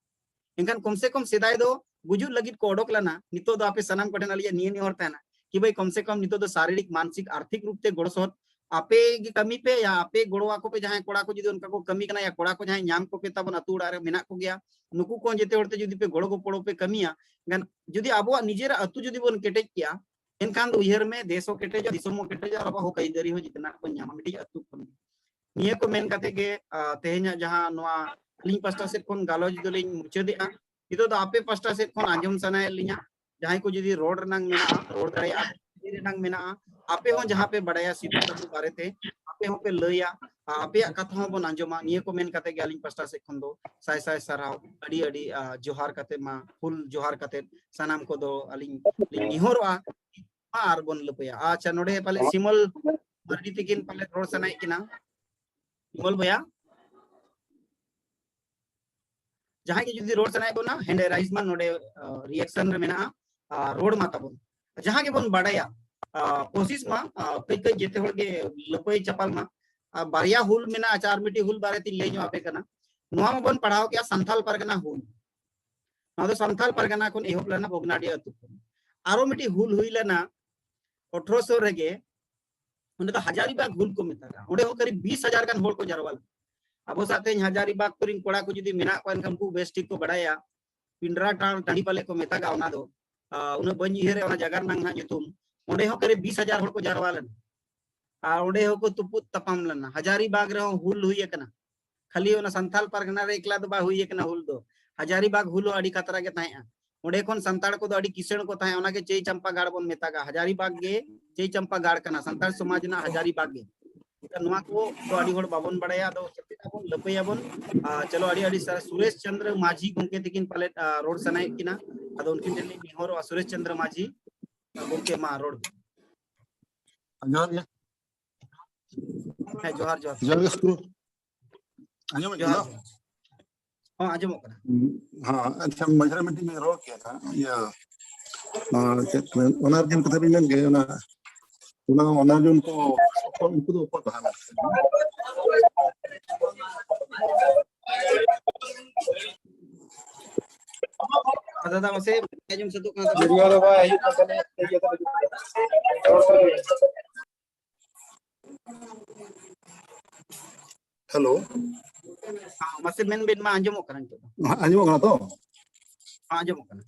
ᱮᱱᱠᱷᱟᱱ ᱠᱚᱢ ᱥᱮ ᱠᱚᱢ ᱥᱮᱫᱟᱭ ᱫᱚ ᱜᱩᱡᱩᱜ ᱞᱟᱹᱜᱤᱫ ᱠᱚ ᱚᱰᱚᱠ ᱞᱮᱱᱟ, ᱱᱤᱛᱚᱜ ᱫᱚ ᱟᱯᱮ ᱥᱟᱱᱟᱢ ᱠᱚᱴᱷᱮᱱ ᱟᱹᱞᱤᱧᱟᱜ ᱱᱤᱭᱟᱹ ᱱᱮᱦᱚᱨ ᱛᱟᱦᱮᱱᱟ ᱠᱤ ᱵᱷᱟᱹᱭ ᱠᱚᱢ ᱥᱮ ᱠᱚᱢ ᱱᱤᱛᱚᱜ ᱫᱚ ᱥᱟᱨᱤᱨᱤᱠ, ᱢᱟᱱᱥᱤᱠ, ᱟᱨᱛᱷᱤᱠ ᱨᱩᱯ ᱛᱮ ᱜᱚᱲᱚ ᱥᱚᱦᱚᱫ ᱟᱯᱮ ᱜᱮ ᱠᱟᱹᱢᱤ ᱯᱮ, ᱭᱟ ᱟᱯᱮ ᱜᱚᱲᱚ ᱟᱠᱚ ᱯᱮ, ᱡᱟᱦᱟᱸᱭ ᱠᱚᱲᱟ ᱠᱚ ᱡᱩᱫᱤ ᱚᱱᱠᱟ ᱠᱚ ᱠᱟᱹᱢᱤ ᱠᱟᱱᱟ, ᱭᱟ ᱠᱚᱲᱟ ᱠᱚ ᱡᱟᱦᱟᱸᱭ ᱧᱟᱢ ᱠᱚᱯᱮ ᱛᱟᱵᱚᱱ, ᱟᱹᱛᱩ ᱚᱲᱟᱜ ᱨᱮ ᱢᱮᱱᱟᱜ ᱠᱚᱜᱮᱭᱟ, ᱱᱩᱠᱩ ᱠᱚ ᱡᱮᱛᱮ ᱦᱚᱲ ᱛᱮ ᱡᱩᱫᱤ ᱯᱮ ᱜᱚᱲᱚ ᱜᱚᱯᱚᱲᱚ ᱯᱮ ᱠᱟᱹᱢᱤᱭᱟ, ᱮᱱᱠᱷᱟᱱ ᱡᱩᱫᱤ ᱟᱵᱚᱣᱟᱜ ᱱᱤᱡᱮᱨᱟᱜ ᱟᱹᱛᱩ ᱡᱩᱫᱤ ᱵᱚᱱ ᱠᱮᱴᱮᱡ ᱠᱮᱭᱟ, ᱮᱱᱠᱷᱟᱱ ᱫᱚ ᱩᱭᱦᱟᱹᱨ ᱢᱮ, ᱫᱮᱥ ᱦᱚᱸ ᱠᱮᱴᱮᱡᱚᱜᱼᱟ, ᱫᱤᱥᱚᱢ ᱦᱚᱸ ᱠᱮᱴᱮᱡᱚᱜᱼᱟ, ᱟᱨ ᱟᱵᱚᱣᱟᱜ ᱦᱚᱸ ᱟᱹᱭᱫᱟᱹᱨᱤ ᱦᱚᱸ ᱡᱤᱛᱱᱟᱜ ᱵᱚᱱ ᱧᱟᱢᱟ ᱢᱤᱫᱴᱤᱡ ᱟᱹᱛᱩ ᱠᱷᱚᱱ᱾ ᱱᱤᱭᱟᱹ ᱠᱚ ᱢᱮᱱ ᱠᱟᱛᱮ ᱜᱮ, ᱟ, ᱛᱮᱦᱮᱧᱟᱜ ᱡᱟᱦᱟᱸ ᱱᱚᱣᱟ ᱟᱹᱞᱤᱧ ᱯᱟᱥᱴᱟ ᱥᱮᱫ ᱠᱷᱚᱱ ᱜᱟᱞᱚᱪ ᱫᱚᱞᱤᱧ ᱢᱩᱪᱟᱹᱫᱮᱜᱼᱟ᱾ ᱱᱤᱛᱚᱜ ᱫᱚ ᱟᱯᱮ ᱯᱟᱥᱴᱟ ᱥᱮᱫ ᱠᱷᱚᱱ ᱟᱸᱡᱚᱢ ᱥᱟᱱᱟᱭᱮᱫ ᱞᱤᱧᱟ, ᱡᱟᱦᱟᱸᱭ ᱠᱚ ᱡᱩᱫᱤ ᱨᱚᱲ ᱨᱮᱱᱟᱜ ᱢᱮᱱᱟᱜᱼᱟ, ᱨᱚᱲ ᱫᱟᱲᱮᱭᱟᱜᱼᱟ, ᱞᱟᱹᱭ ᱨᱮᱱᱟᱜ ᱢᱮᱱᱟᱜᱼᱟ, ᱟᱯᱮ ᱦᱚᱸ ᱡᱟᱦᱟᱸ ᱯᱮ ᱵᱟᱲᱟᱭᱟ ᱥᱤᱫᱩ ᱠᱟᱹᱱᱦᱩ ᱵᱟᱨᱮᱛᱮ, ᱟᱯᱮ ᱦᱚᱸᱯᱮ ᱞᱟᱹᱭᱟ, ᱟ, ᱟᱯᱮᱭᱟᱜ ᱠᱟᱛᱷᱟ ᱦᱚᱸ ᱵᱚᱱ ᱟᱸᱡᱚᱢᱟ᱾ ᱱᱤᱭᱟᱹ ᱠᱚ ᱢᱮᱱ ᱠᱟᱛᱮ ᱜᱮ ᱟᱹᱞᱤᱧ ᱯᱟᱥᱴᱟ ᱥᱮᱫ ᱠᱷᱚᱱ ᱫᱚ ᱥᱟᱭ ᱥᱟᱭ ᱥᱟᱨᱦᱟᱣ, ᱟᱹᱰᱤ ᱟᱹᱰᱤ, ᱟ, ᱡᱚᱦᱟᱨ ᱠᱟᱛᱮ ᱢᱟ, ᱦᱩᱞ ᱡᱚᱦᱟᱨ ᱠᱟᱛᱮ ᱥᱟᱱᱟᱢ ᱠᱚᱫᱚ ᱟᱹᱞᱤᱧ ᱞᱤᱧ ᱱᱮᱦᱚᱨᱚᱜᱼᱟ, ᱢᱟ ᱟᱨ ᱵᱚᱱ ᱞᱟᱹᱯᱟᱹᱭᱟ᱾ ᱟᱪᱪᱷᱟ, ᱱᱚᱰᱮ ᱯᱟᱞᱮ ᱥᱤᱢᱚᱞ ᱢᱟᱨᱰᱤ ᱛᱤᱠᱤᱱ ᱯᱟᱞᱮ ᱨᱚᱲ ᱥᱟᱱᱟᱭᱮᱫ ᱠᱤᱱᱟ᱾ ᱥᱤᱢᱚᱞ ᱵᱚᱭᱦᱟ, ᱡᱟᱦᱟᱸᱭ ᱜᱮ ᱡᱩᱫᱤ ᱨᱚᱲ ᱥᱟᱱᱟᱭᱮᱫ ᱵᱚᱱᱟ, hand raise ᱢᱟ ᱱᱚᱰᱮ, ᱟ, reaction ᱨᱮ ᱢᱮᱱᱟᱜᱼᱟ, ᱟ, ᱨᱚᱲ ᱢᱟ ᱛᱟᱵᱚᱱ᱾ ᱡᱟᱦᱟᱸ ᱜᱮᱵᱚᱱ ᱵᱟᱲᱟᱭᱟ, ᱟ, ᱠᱳᱥᱤᱥ ᱢᱟ, ᱟ, ᱠᱟᱹᱡ ᱠᱟᱹᱡ ᱡᱮᱛᱮ ᱦᱚᱲ ᱜᱮ ᱞᱟᱹᱯᱟᱹᱭ ᱪᱟᱯᱟᱞ ᱢᱟ᱾ ᱟ, ᱵᱟᱨᱭᱟ ᱦᱩᱞ ᱢᱮᱱᱟᱜᱼᱟ, ᱟᱪᱪᱷᱟ, ᱟᱨ ᱢᱤᱫᱴᱤᱡ ᱦᱩᱞ ᱵᱟᱨᱮ ᱛᱤᱧ ᱞᱟᱹᱭ ᱧᱚᱜ ᱟᱯᱮ ᱠᱟᱱᱟ᱾ ᱱᱚᱣᱟ ᱢᱟᱵᱚᱱ ᱯᱟᱲᱦᱟᱣ ᱠᱮᱜᱼᱟ, ᱥᱟᱱᱛᱟᱞ ᱯᱟᱨᱜᱟᱱᱟ ᱦᱩᱞ᱾ ᱱᱚᱣᱟ ᱫᱚ ᱥᱟᱱᱛᱟᱞ ᱯᱟᱨᱜᱟᱱᱟ ᱠᱷᱚᱱ ᱮᱦᱚᱵ ᱞᱮᱱᱟ, ᱵᱷᱚᱜᱽᱱᱟᱰᱤ ᱟᱹᱛᱩ ᱠᱷᱚᱱ᱾ ᱟᱨᱚ ᱢᱤᱫᱴᱤᱡ ᱦᱩᱞ ᱦᱩᱭ ᱞᱮᱱᱟ ᱟᱴᱷᱨᱚᱥᱚ ᱨᱮᱜᱮ, ᱚᱸᱰᱮ ᱫᱚ ᱦᱟᱡᱟᱨᱤᱵᱟᱜᱽ ᱦᱩᱞ ᱠᱚ ᱢᱮᱛᱟᱜᱼᱟ᱾ ᱚᱸᱰᱮ ᱦᱚᱸ ᱠᱟᱹᱨᱤᱵ ᱵᱤᱥ ᱦᱟᱡᱟᱨ ᱜᱟᱱ ᱦᱚᱲ ᱠᱚ ᱡᱟᱨᱣᱟ ᱞᱮᱱᱟ᱾ ᱟᱵᱚ ᱥᱟᱶᱛᱮ ᱦᱟᱡᱟᱨᱤᱵᱟᱜᱽ ᱠᱚᱨᱮᱱ ᱠᱚᱲᱟ ᱠᱚ ᱡᱩᱫᱤ ᱢᱮᱱᱟᱜ ᱠᱚᱣᱟ, ᱮᱱᱠᱷᱟᱱ ᱩᱱᱠᱩ ᱵᱮᱥ ᱴᱷᱤᱠ ᱠᱚ ᱵᱟᱲᱟᱭᱟ᱾ ᱯᱤᱸᱰᱨᱟ ᱴᱟᱸᱰ ᱴᱟᱺᱰᱤ ᱯᱟᱞᱮ ᱠᱚ ᱢᱮᱛᱟᱜᱼᱟ ᱚᱱᱟ ᱫᱚ, ᱟ, ᱩᱱᱟᱹᱜ ᱵᱟᱹᱧ ᱩᱭᱦᱟᱹᱨᱮᱫᱼᱟ ᱚᱱᱟ ᱡᱟᱭᱜᱟ ᱨᱮᱱᱟᱜ ᱱᱟᱦᱟᱜ ᱧᱩᱛᱩᱢ᱾ ᱚᱸᱰᱮ ᱦᱚᱸ ᱠᱟᱹᱨᱤᱵ ᱵᱤᱥ ᱦᱟᱡᱟᱨ ᱦᱚᱲ ᱠᱚ ᱡᱟᱨᱣᱟ ᱞᱮᱱᱟ ᱟᱨ ᱚᱸᱰᱮ ᱦᱚᱸᱠᱚ ᱛᱩᱯᱩᱫ ᱛᱟᱯᱟᱢ ᱞᱮᱱᱟ᱾ ᱦᱟᱡᱟᱨᱤᱵᱟᱜᱽ ᱨᱮᱦᱚᱸ ᱦᱩᱞ ᱦᱩᱭ ᱟᱠᱟᱱᱟ᱾ ᱠᱷᱟᱹᱞᱤ ᱚᱱᱟ ᱥᱟᱱᱛᱟᱞ ᱯᱟᱨᱜᱟᱱᱟ ᱨᱮ ᱮᱠᱞᱟ ᱫᱚ ᱵᱟᱭ ᱦᱩᱭ ᱟᱠᱟᱱᱟ ᱦᱩᱞ ᱫᱚ, ᱦᱟᱡᱟᱨᱤᱵᱟᱜᱽ ᱦᱩᱞ ᱦᱚᱸ ᱟᱹᱰᱤ ᱠᱷᱟᱛᱨᱟ ᱜᱮ ᱛᱟᱦᱮᱸᱜᱼᱟ᱾ ᱚᱸᱰᱮ ᱠᱷᱚᱱ ᱥᱟᱱᱛᱟᱲ ᱠᱚᱫᱚ ᱟᱹᱰᱤ ᱠᱤᱥᱟᱹᱬ ᱠᱚ ᱛᱟᱦᱮᱸᱜᱼᱟ, ᱚᱱᱟᱜᱮ ᱪᱟᱹᱭ ᱪᱟᱢᱯᱟ ᱜᱟᱲ ᱵᱚᱱ ᱢᱮᱛᱟᱜᱼᱟ᱾ ᱦᱟᱡᱟᱨᱤᱵᱟᱜᱽ ᱜᱮ ᱪᱟᱹᱭ ᱪᱟᱢᱯᱟ ᱜᱟᱲ ᱠᱟᱱᱟ, ᱥᱟᱱᱛᱟᱲ ᱥᱚᱢᱟᱡᱽ ᱨᱮᱱᱟᱜ ᱦᱟᱡᱟᱨᱤᱵᱟᱜᱽ ᱜᱮ᱾ ᱮᱱᱠᱷᱟᱱ ᱱᱚᱣᱟ ᱠᱚ ᱫᱚ ᱟᱹᱰᱤ ᱦᱚᱲ ᱵᱟᱵᱚᱱ ᱵᱟᱲᱟᱭᱟ, ᱟᱫᱚ ᱪᱮᱫ ᱟᱵᱚᱱ ᱞᱟᱹᱯᱟᱹᱭᱟᱵᱚᱱ᱾ ᱟᱨ ᱪᱚᱞᱚ, ᱟᱹᱰᱤ ᱟᱹᱰᱤ ᱥᱟᱨᱦᱟᱣ᱾ ᱥᱩᱨᱮᱥ ᱪᱚᱱᱫᱨᱚ ᱢᱟᱹᱡᱷᱤ ᱜᱚᱢᱠᱮ ᱛᱤᱠᱤᱱ ᱯᱟᱞᱮᱫ, ᱟᱨ, ᱨᱚᱲ ᱥᱟᱱᱟᱭᱮᱫ ᱠᱤᱱᱟ, ᱟᱫᱚ ᱩᱱᱠᱤᱱ ᱴᱷᱮᱱ ᱞᱤᱧ ᱱᱮᱦᱚᱨᱚᱜᱼᱟ, ᱥᱩᱨᱮᱥ ᱪᱚᱱᱫᱨᱚ ᱢᱟᱹᱡᱷᱤ ᱜᱚᱢᱠᱮ, ᱢᱟ ᱨᱚᱲ ᱵᱤᱱ᱾ ᱡᱚᱦᱟᱨ ᱜᱮ᱾ ᱦᱮᱸ, ᱡᱚᱦᱟᱨ, ᱡᱚᱦᱟᱨ᱾ ᱡᱚᱦᱟᱨ ᱜᱮ, ᱥᱩᱨ᱾ ᱟᱸᱡᱚᱢᱮᱫ ᱡᱚᱦᱟᱨ, ᱠᱟᱱᱟ? ᱡᱚᱦᱟᱨ᱾ ᱦᱚᱸ, ᱟᱸᱡᱚᱢᱚᱜ ᱠᱟᱱᱟ᱾ ᱦᱮᱸ, ᱟᱪᱪᱷᱟ, ᱢᱟᱡᱷᱮ ᱨᱮ ᱢᱤᱫᱴᱤᱡ ᱵᱤᱱ ᱨᱚᱲ ᱠᱮᱫᱟ, ᱤᱭᱟᱹ, ᱟᱨ ᱪᱮᱫ ᱠᱚ ᱢᱮᱱ, ᱚᱱᱟ ᱨᱮᱱᱟᱜ ᱠᱟᱛᱷᱟ ᱵᱤᱱ ᱢᱮᱱ ᱠᱮᱫ, ᱚᱱᱟ, ᱚᱱᱟ, ᱚᱱᱟ ᱡᱚᱱ ᱠᱚ, ᱩᱱᱠᱩ ᱫᱚ ᱚᱠᱚᱭ ᱠᱚ ᱦᱟᱸᱜ? ᱟᱨ ᱫᱟᱫᱟ, ᱢᱟᱥᱮ ᱟᱸᱡᱚᱢ ᱥᱟᱹᱛᱚᱜ ᱠᱟᱱᱟ ᱛᱟᱵᱮᱱ? ᱵᱷᱤᱰᱤᱭᱳ ᱫᱚ ᱵᱟᱭ ᱦᱤᱡᱩᱜ ᱠᱟᱱ ᱛᱟᱞᱮᱭᱟ᱾ ᱦᱮᱞᱳ᱾ ᱦᱮᱸ, ᱢᱟᱥᱮ ᱢᱮᱱ ᱵᱤᱱ ᱢᱟ, ᱟᱸᱡᱚᱢᱚᱜ ᱠᱟᱱᱟ ᱱᱤᱛᱚᱜ ᱫᱚ᱾ ᱦᱮᱸ, ᱟᱸᱡᱚᱢᱚᱜ ᱠᱟᱱᱟ ᱛᱚ? ᱦᱮᱸ, ᱟᱸᱡᱚᱢᱚᱜ ᱠᱟᱱᱟ᱾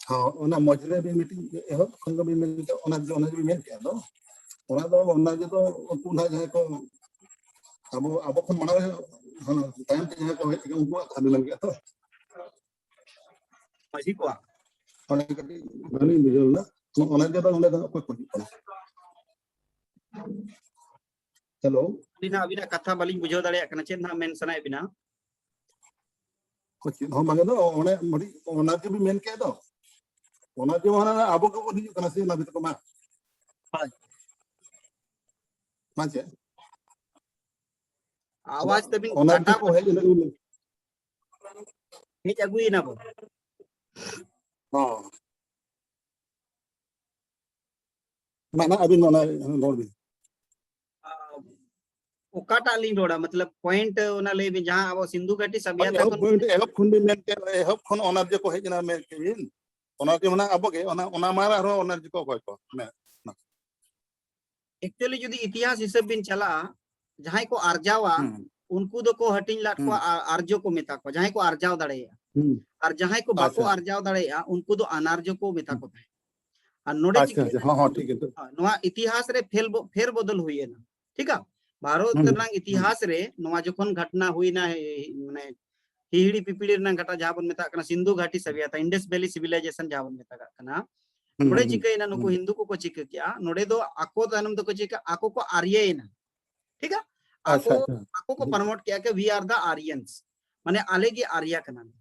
ᱦᱚᱸ, ᱚᱱᱟ ᱢᱚᱡᱽ ᱨᱮ ᱢᱤᱫᱴᱤᱡ ᱮᱦᱚᱵ ᱠᱷᱚᱱ ᱜᱮ ᱵᱤᱱ ᱢᱮᱱ ᱠᱮᱫᱟ, ᱚᱱᱟ, ᱚᱱᱟ ᱡᱮ ᱵᱤᱱ ᱢᱮᱱ ᱠᱮᱫᱟ ᱫᱚ, ᱚᱱᱟ ᱫᱚ, ᱚᱱᱟ ᱡᱮ ᱫᱚ ᱩᱱᱠᱩ ᱱᱟᱦᱟᱜ ᱡᱟᱦᱟᱸᱭ ᱠᱚ ᱟᱵᱚ, ᱟᱵᱚ ᱠᱷᱚᱱ ᱢᱟᱲᱟᱝ ᱨᱮ, ᱦᱟᱱᱟ ᱛᱟᱭᱚᱢ ᱛᱮ ᱡᱟᱦᱟᱸᱭ ᱠᱚ ᱦᱮᱡ ᱟᱠᱟᱱᱟ, ᱩᱱᱠᱩᱣᱟᱜ ᱠᱟᱛᱷᱟ ᱵᱤᱱ ᱢᱮᱱ ᱠᱮᱫᱟ ᱛᱚ? ᱢᱟᱹᱡᱷᱤ ᱠᱚᱣᱟᱜ? ᱚᱱᱟ ᱠᱟᱹᱴᱤᱡ ᱵᱟᱹᱞᱤᱧ ᱵᱩᱡᱷᱟᱹᱣ ᱞᱮᱫᱟ᱾ ᱚᱱᱟ ᱡᱮ ᱫᱚ ᱚᱸᱰᱮ ᱫᱚ ᱚᱠᱚᱭ ᱠᱚ ᱦᱤᱡᱩᱜ ᱠᱟᱱᱟ? ᱦᱮᱞᱳ᱾ ᱟᱹᱵᱤᱱᱟᱜ, ᱟᱹᱵᱤᱱᱟᱜ ᱠᱟᱛᱷᱟ ᱵᱟᱹᱞᱤᱧ ᱵᱩᱡᱷᱟᱹᱣ ᱫᱟᱲᱮᱭᱟᱜ ᱠᱟᱱᱟ, ᱪᱮᱫ ᱱᱟᱦᱟᱜ ᱢᱮᱱ ᱥᱟᱱᱟᱭᱮᱫ ᱵᱤᱱᱟ? ᱪᱮᱫ ᱦᱚᱸ ᱵᱟᱝ ᱫᱚ, ᱚᱱᱮ ᱢᱤᱫᱴᱤᱡ ᱚᱱᱟ ᱡᱮ ᱵᱤᱱ ᱢᱮᱱ ᱠᱮᱫ ᱫᱚ, ᱚᱱᱟ ᱡᱮ ᱚᱱᱟ ᱟᱵᱚ ᱜᱮᱵᱚᱱ ᱦᱤᱡᱩᱜ ᱠᱟᱱᱟ ᱥᱮ ᱚᱱᱟ ᱵᱷᱤᱛᱨᱤ ᱠᱚᱢᱟ᱾ ᱦᱳᱭ᱾ ᱢᱟ ᱪᱮᱫ? ᱟᱣᱟᱡ ᱛᱟᱵᱤᱱ ᱚᱱᱟ ᱠᱟᱴᱟᱣ ᱠᱚ ᱦᱮᱡ ᱞᱮᱱᱟ᱾ ᱦᱮᱡ ᱟᱹᱜᱩᱭᱮᱱᱟ ᱵᱚᱱ᱾ ᱦᱚᱸ᱾ ᱢᱟ ᱱᱟᱦᱟᱜ ᱟᱹᱵᱤᱱ ᱚᱱᱟ ᱨᱚᱲ ᱵᱤᱱ᱾ ᱚᱠᱟᱴᱟᱜ ᱞᱤᱧ ᱨᱚᱲᱟ? ᱢᱚᱛᱞᱚᱵ ᱯᱚᱭᱮᱱᱴ ᱚᱱᱟ ᱞᱟᱹᱭ ᱵᱤᱱ, ᱡᱟᱦᱟᱸ ᱟᱵᱚ ᱥᱤᱱᱫᱷᱩ ᱜᱷᱟᱴᱤ ᱥᱟᱵᱤᱭᱟᱛᱟ ᱮᱦᱚᱵ ᱠᱷᱚᱱ ᱠᱷᱚᱱ, ᱮᱦᱚᱵ ᱠᱷᱚᱱ ᱵᱤᱱ ᱢᱮᱱ ᱠᱮᱫ, ᱮᱦᱚᱵ ᱠᱷᱚᱱ ᱚᱱᱟ ᱡᱮ ᱠᱚ ᱦᱮᱡ ᱮᱱᱟ ᱢᱮᱱ ᱠᱮᱫ ᱵᱤᱱ, ᱚᱱᱟ ᱡᱮ ᱢᱮᱱᱟᱜ ᱟᱵᱚ ᱜᱮ, ᱚᱱᱟ, ᱚᱱᱟ ᱢᱟ ᱟᱨᱦᱚᱸ ᱚᱱᱟ ᱡᱮ ᱠᱚ ᱚᱠᱚᱭ ᱠᱚ ᱢᱮ-, ᱮᱠᱪᱩᱭᱟᱞᱤ ᱡᱩᱫᱤ ᱤᱛᱤᱦᱟᱥ ᱦᱤᱥᱟᱹᱵ ᱵᱤᱱ ᱪᱟᱞᱟᱜᱼᱟ, ᱡᱟᱦᱟᱸᱭ ᱠᱚ ᱟᱨᱡᱟᱣᱟ ᱦᱩᱸ, ᱩᱱᱠᱩ ᱫᱚᱠᱚ ᱦᱟᱹᱴᱤᱧ ᱞᱟᱫ ᱠᱚᱣᱟ, ᱦᱩᱸ, ᱟ-, ᱟᱨᱡᱚ ᱠᱚ ᱢᱮᱛᱟ ᱠᱚᱣᱟ, ᱡᱟᱦᱟᱸᱭ ᱠᱚ ᱟᱨᱡᱟᱣ ᱫᱟᱲᱮᱭᱟᱜᱼᱟ᱾ ᱦᱩᱸ, ᱟᱨ ᱡᱟᱦᱟᱸᱭ ᱠᱚ ᱵᱟᱠᱚ ᱟᱪᱪᱷᱟ, ᱟᱨᱡᱟᱣ ᱫᱟᱲᱮᱭᱟᱜᱼᱟ ᱩᱱᱠᱩ ᱫᱚ ᱟᱱᱟᱨᱡᱚ ᱠᱚ ᱢᱮᱛᱟ ᱠᱚ ᱛᱟᱦᱮᱸᱫ᱾ ᱟᱨ ᱱᱚᱰᱮ ᱟᱪᱪᱷᱟ, ᱪᱤᱠᱟᱹᱭᱮᱱᱟ? ᱟᱪᱪᱷᱟ, ᱦᱚᱸ, ᱦᱚᱸ, ᱴᱷᱤᱠ ᱜᱮᱭᱟ᱾ ᱦᱳᱭ, ᱱᱚᱣᱟ ᱤᱛᱤᱦᱟᱥ ᱨᱮ ᱯᱷᱮᱨ ᱵᱚ-, ᱯᱷᱮᱨ ᱵᱚᱫᱚᱞ ᱦᱩᱭ ᱮᱱᱟ, ᱴᱷᱤᱠᱟ? ᱵᱷᱟᱨᱚᱛ ᱦᱩᱸ, ᱨᱮᱱᱟᱜ ᱦᱩᱸ, ᱤᱛᱤᱦᱟᱥ ᱨᱮ ᱱᱚᱣᱟ ᱡᱚᱠᱷᱚᱱ ᱜᱷᱚᱴᱱᱟ ᱦᱩᱭᱱᱟ, ᱮ, ᱢᱟᱱᱮ ᱦᱤᱦᱤᱲᱤ ᱯᱤᱯᱤᱲᱤ ᱨᱮᱱᱟᱜ ᱜᱷᱟᱴᱟ ᱡᱟᱦᱟᱸ ᱵᱚᱱ ᱢᱮᱛᱟᱜ ᱠᱟᱱᱟ, ᱥᱤᱱᱫᱷᱩ ᱜᱷᱟᱴᱤ ᱥᱟᱵᱤᱭᱟᱛᱟ, Indus Valley Civilization ᱡᱟᱦᱟᱸ ᱵᱚᱱ ᱢᱮᱛᱟᱜ ᱠᱟᱱᱟ, ᱦᱩᱸ, ᱱᱚᱰᱮ ᱦᱩᱸ, ᱪᱤᱠᱟᱹᱭᱮᱱᱟ? ᱱᱩᱠᱩ ᱦᱩᱸ, ᱦᱤᱱᱫᱩ ᱠᱚᱠᱚ ᱪᱤᱠᱟᱹ ᱠᱮᱜᱼᱟ, ᱱᱚᱰᱮ ᱫᱚ ᱟᱠᱚ ᱛᱟᱭᱱᱚᱢ ᱫᱚᱠᱚ ᱪᱤᱠᱟᱹ, ᱟᱠᱚ ᱠᱚ ᱟᱨᱭᱟᱭᱮᱱᱟ, ᱴᱷᱤᱠᱟ? ᱟᱠᱚ, ᱟᱪᱪᱷᱟ, ᱟᱪᱪᱷᱟ, ᱟᱠᱚ ᱠᱚ ᱯᱨᱚᱢᱳᱴ ᱠᱮᱜᱼᱟ ᱠᱤ, "We are the Aryans", ᱢᱟᱱᱮ ᱟᱞᱮ ᱜᱮ ᱟᱨᱭᱟ ᱠᱟᱱᱟᱞᱮ᱾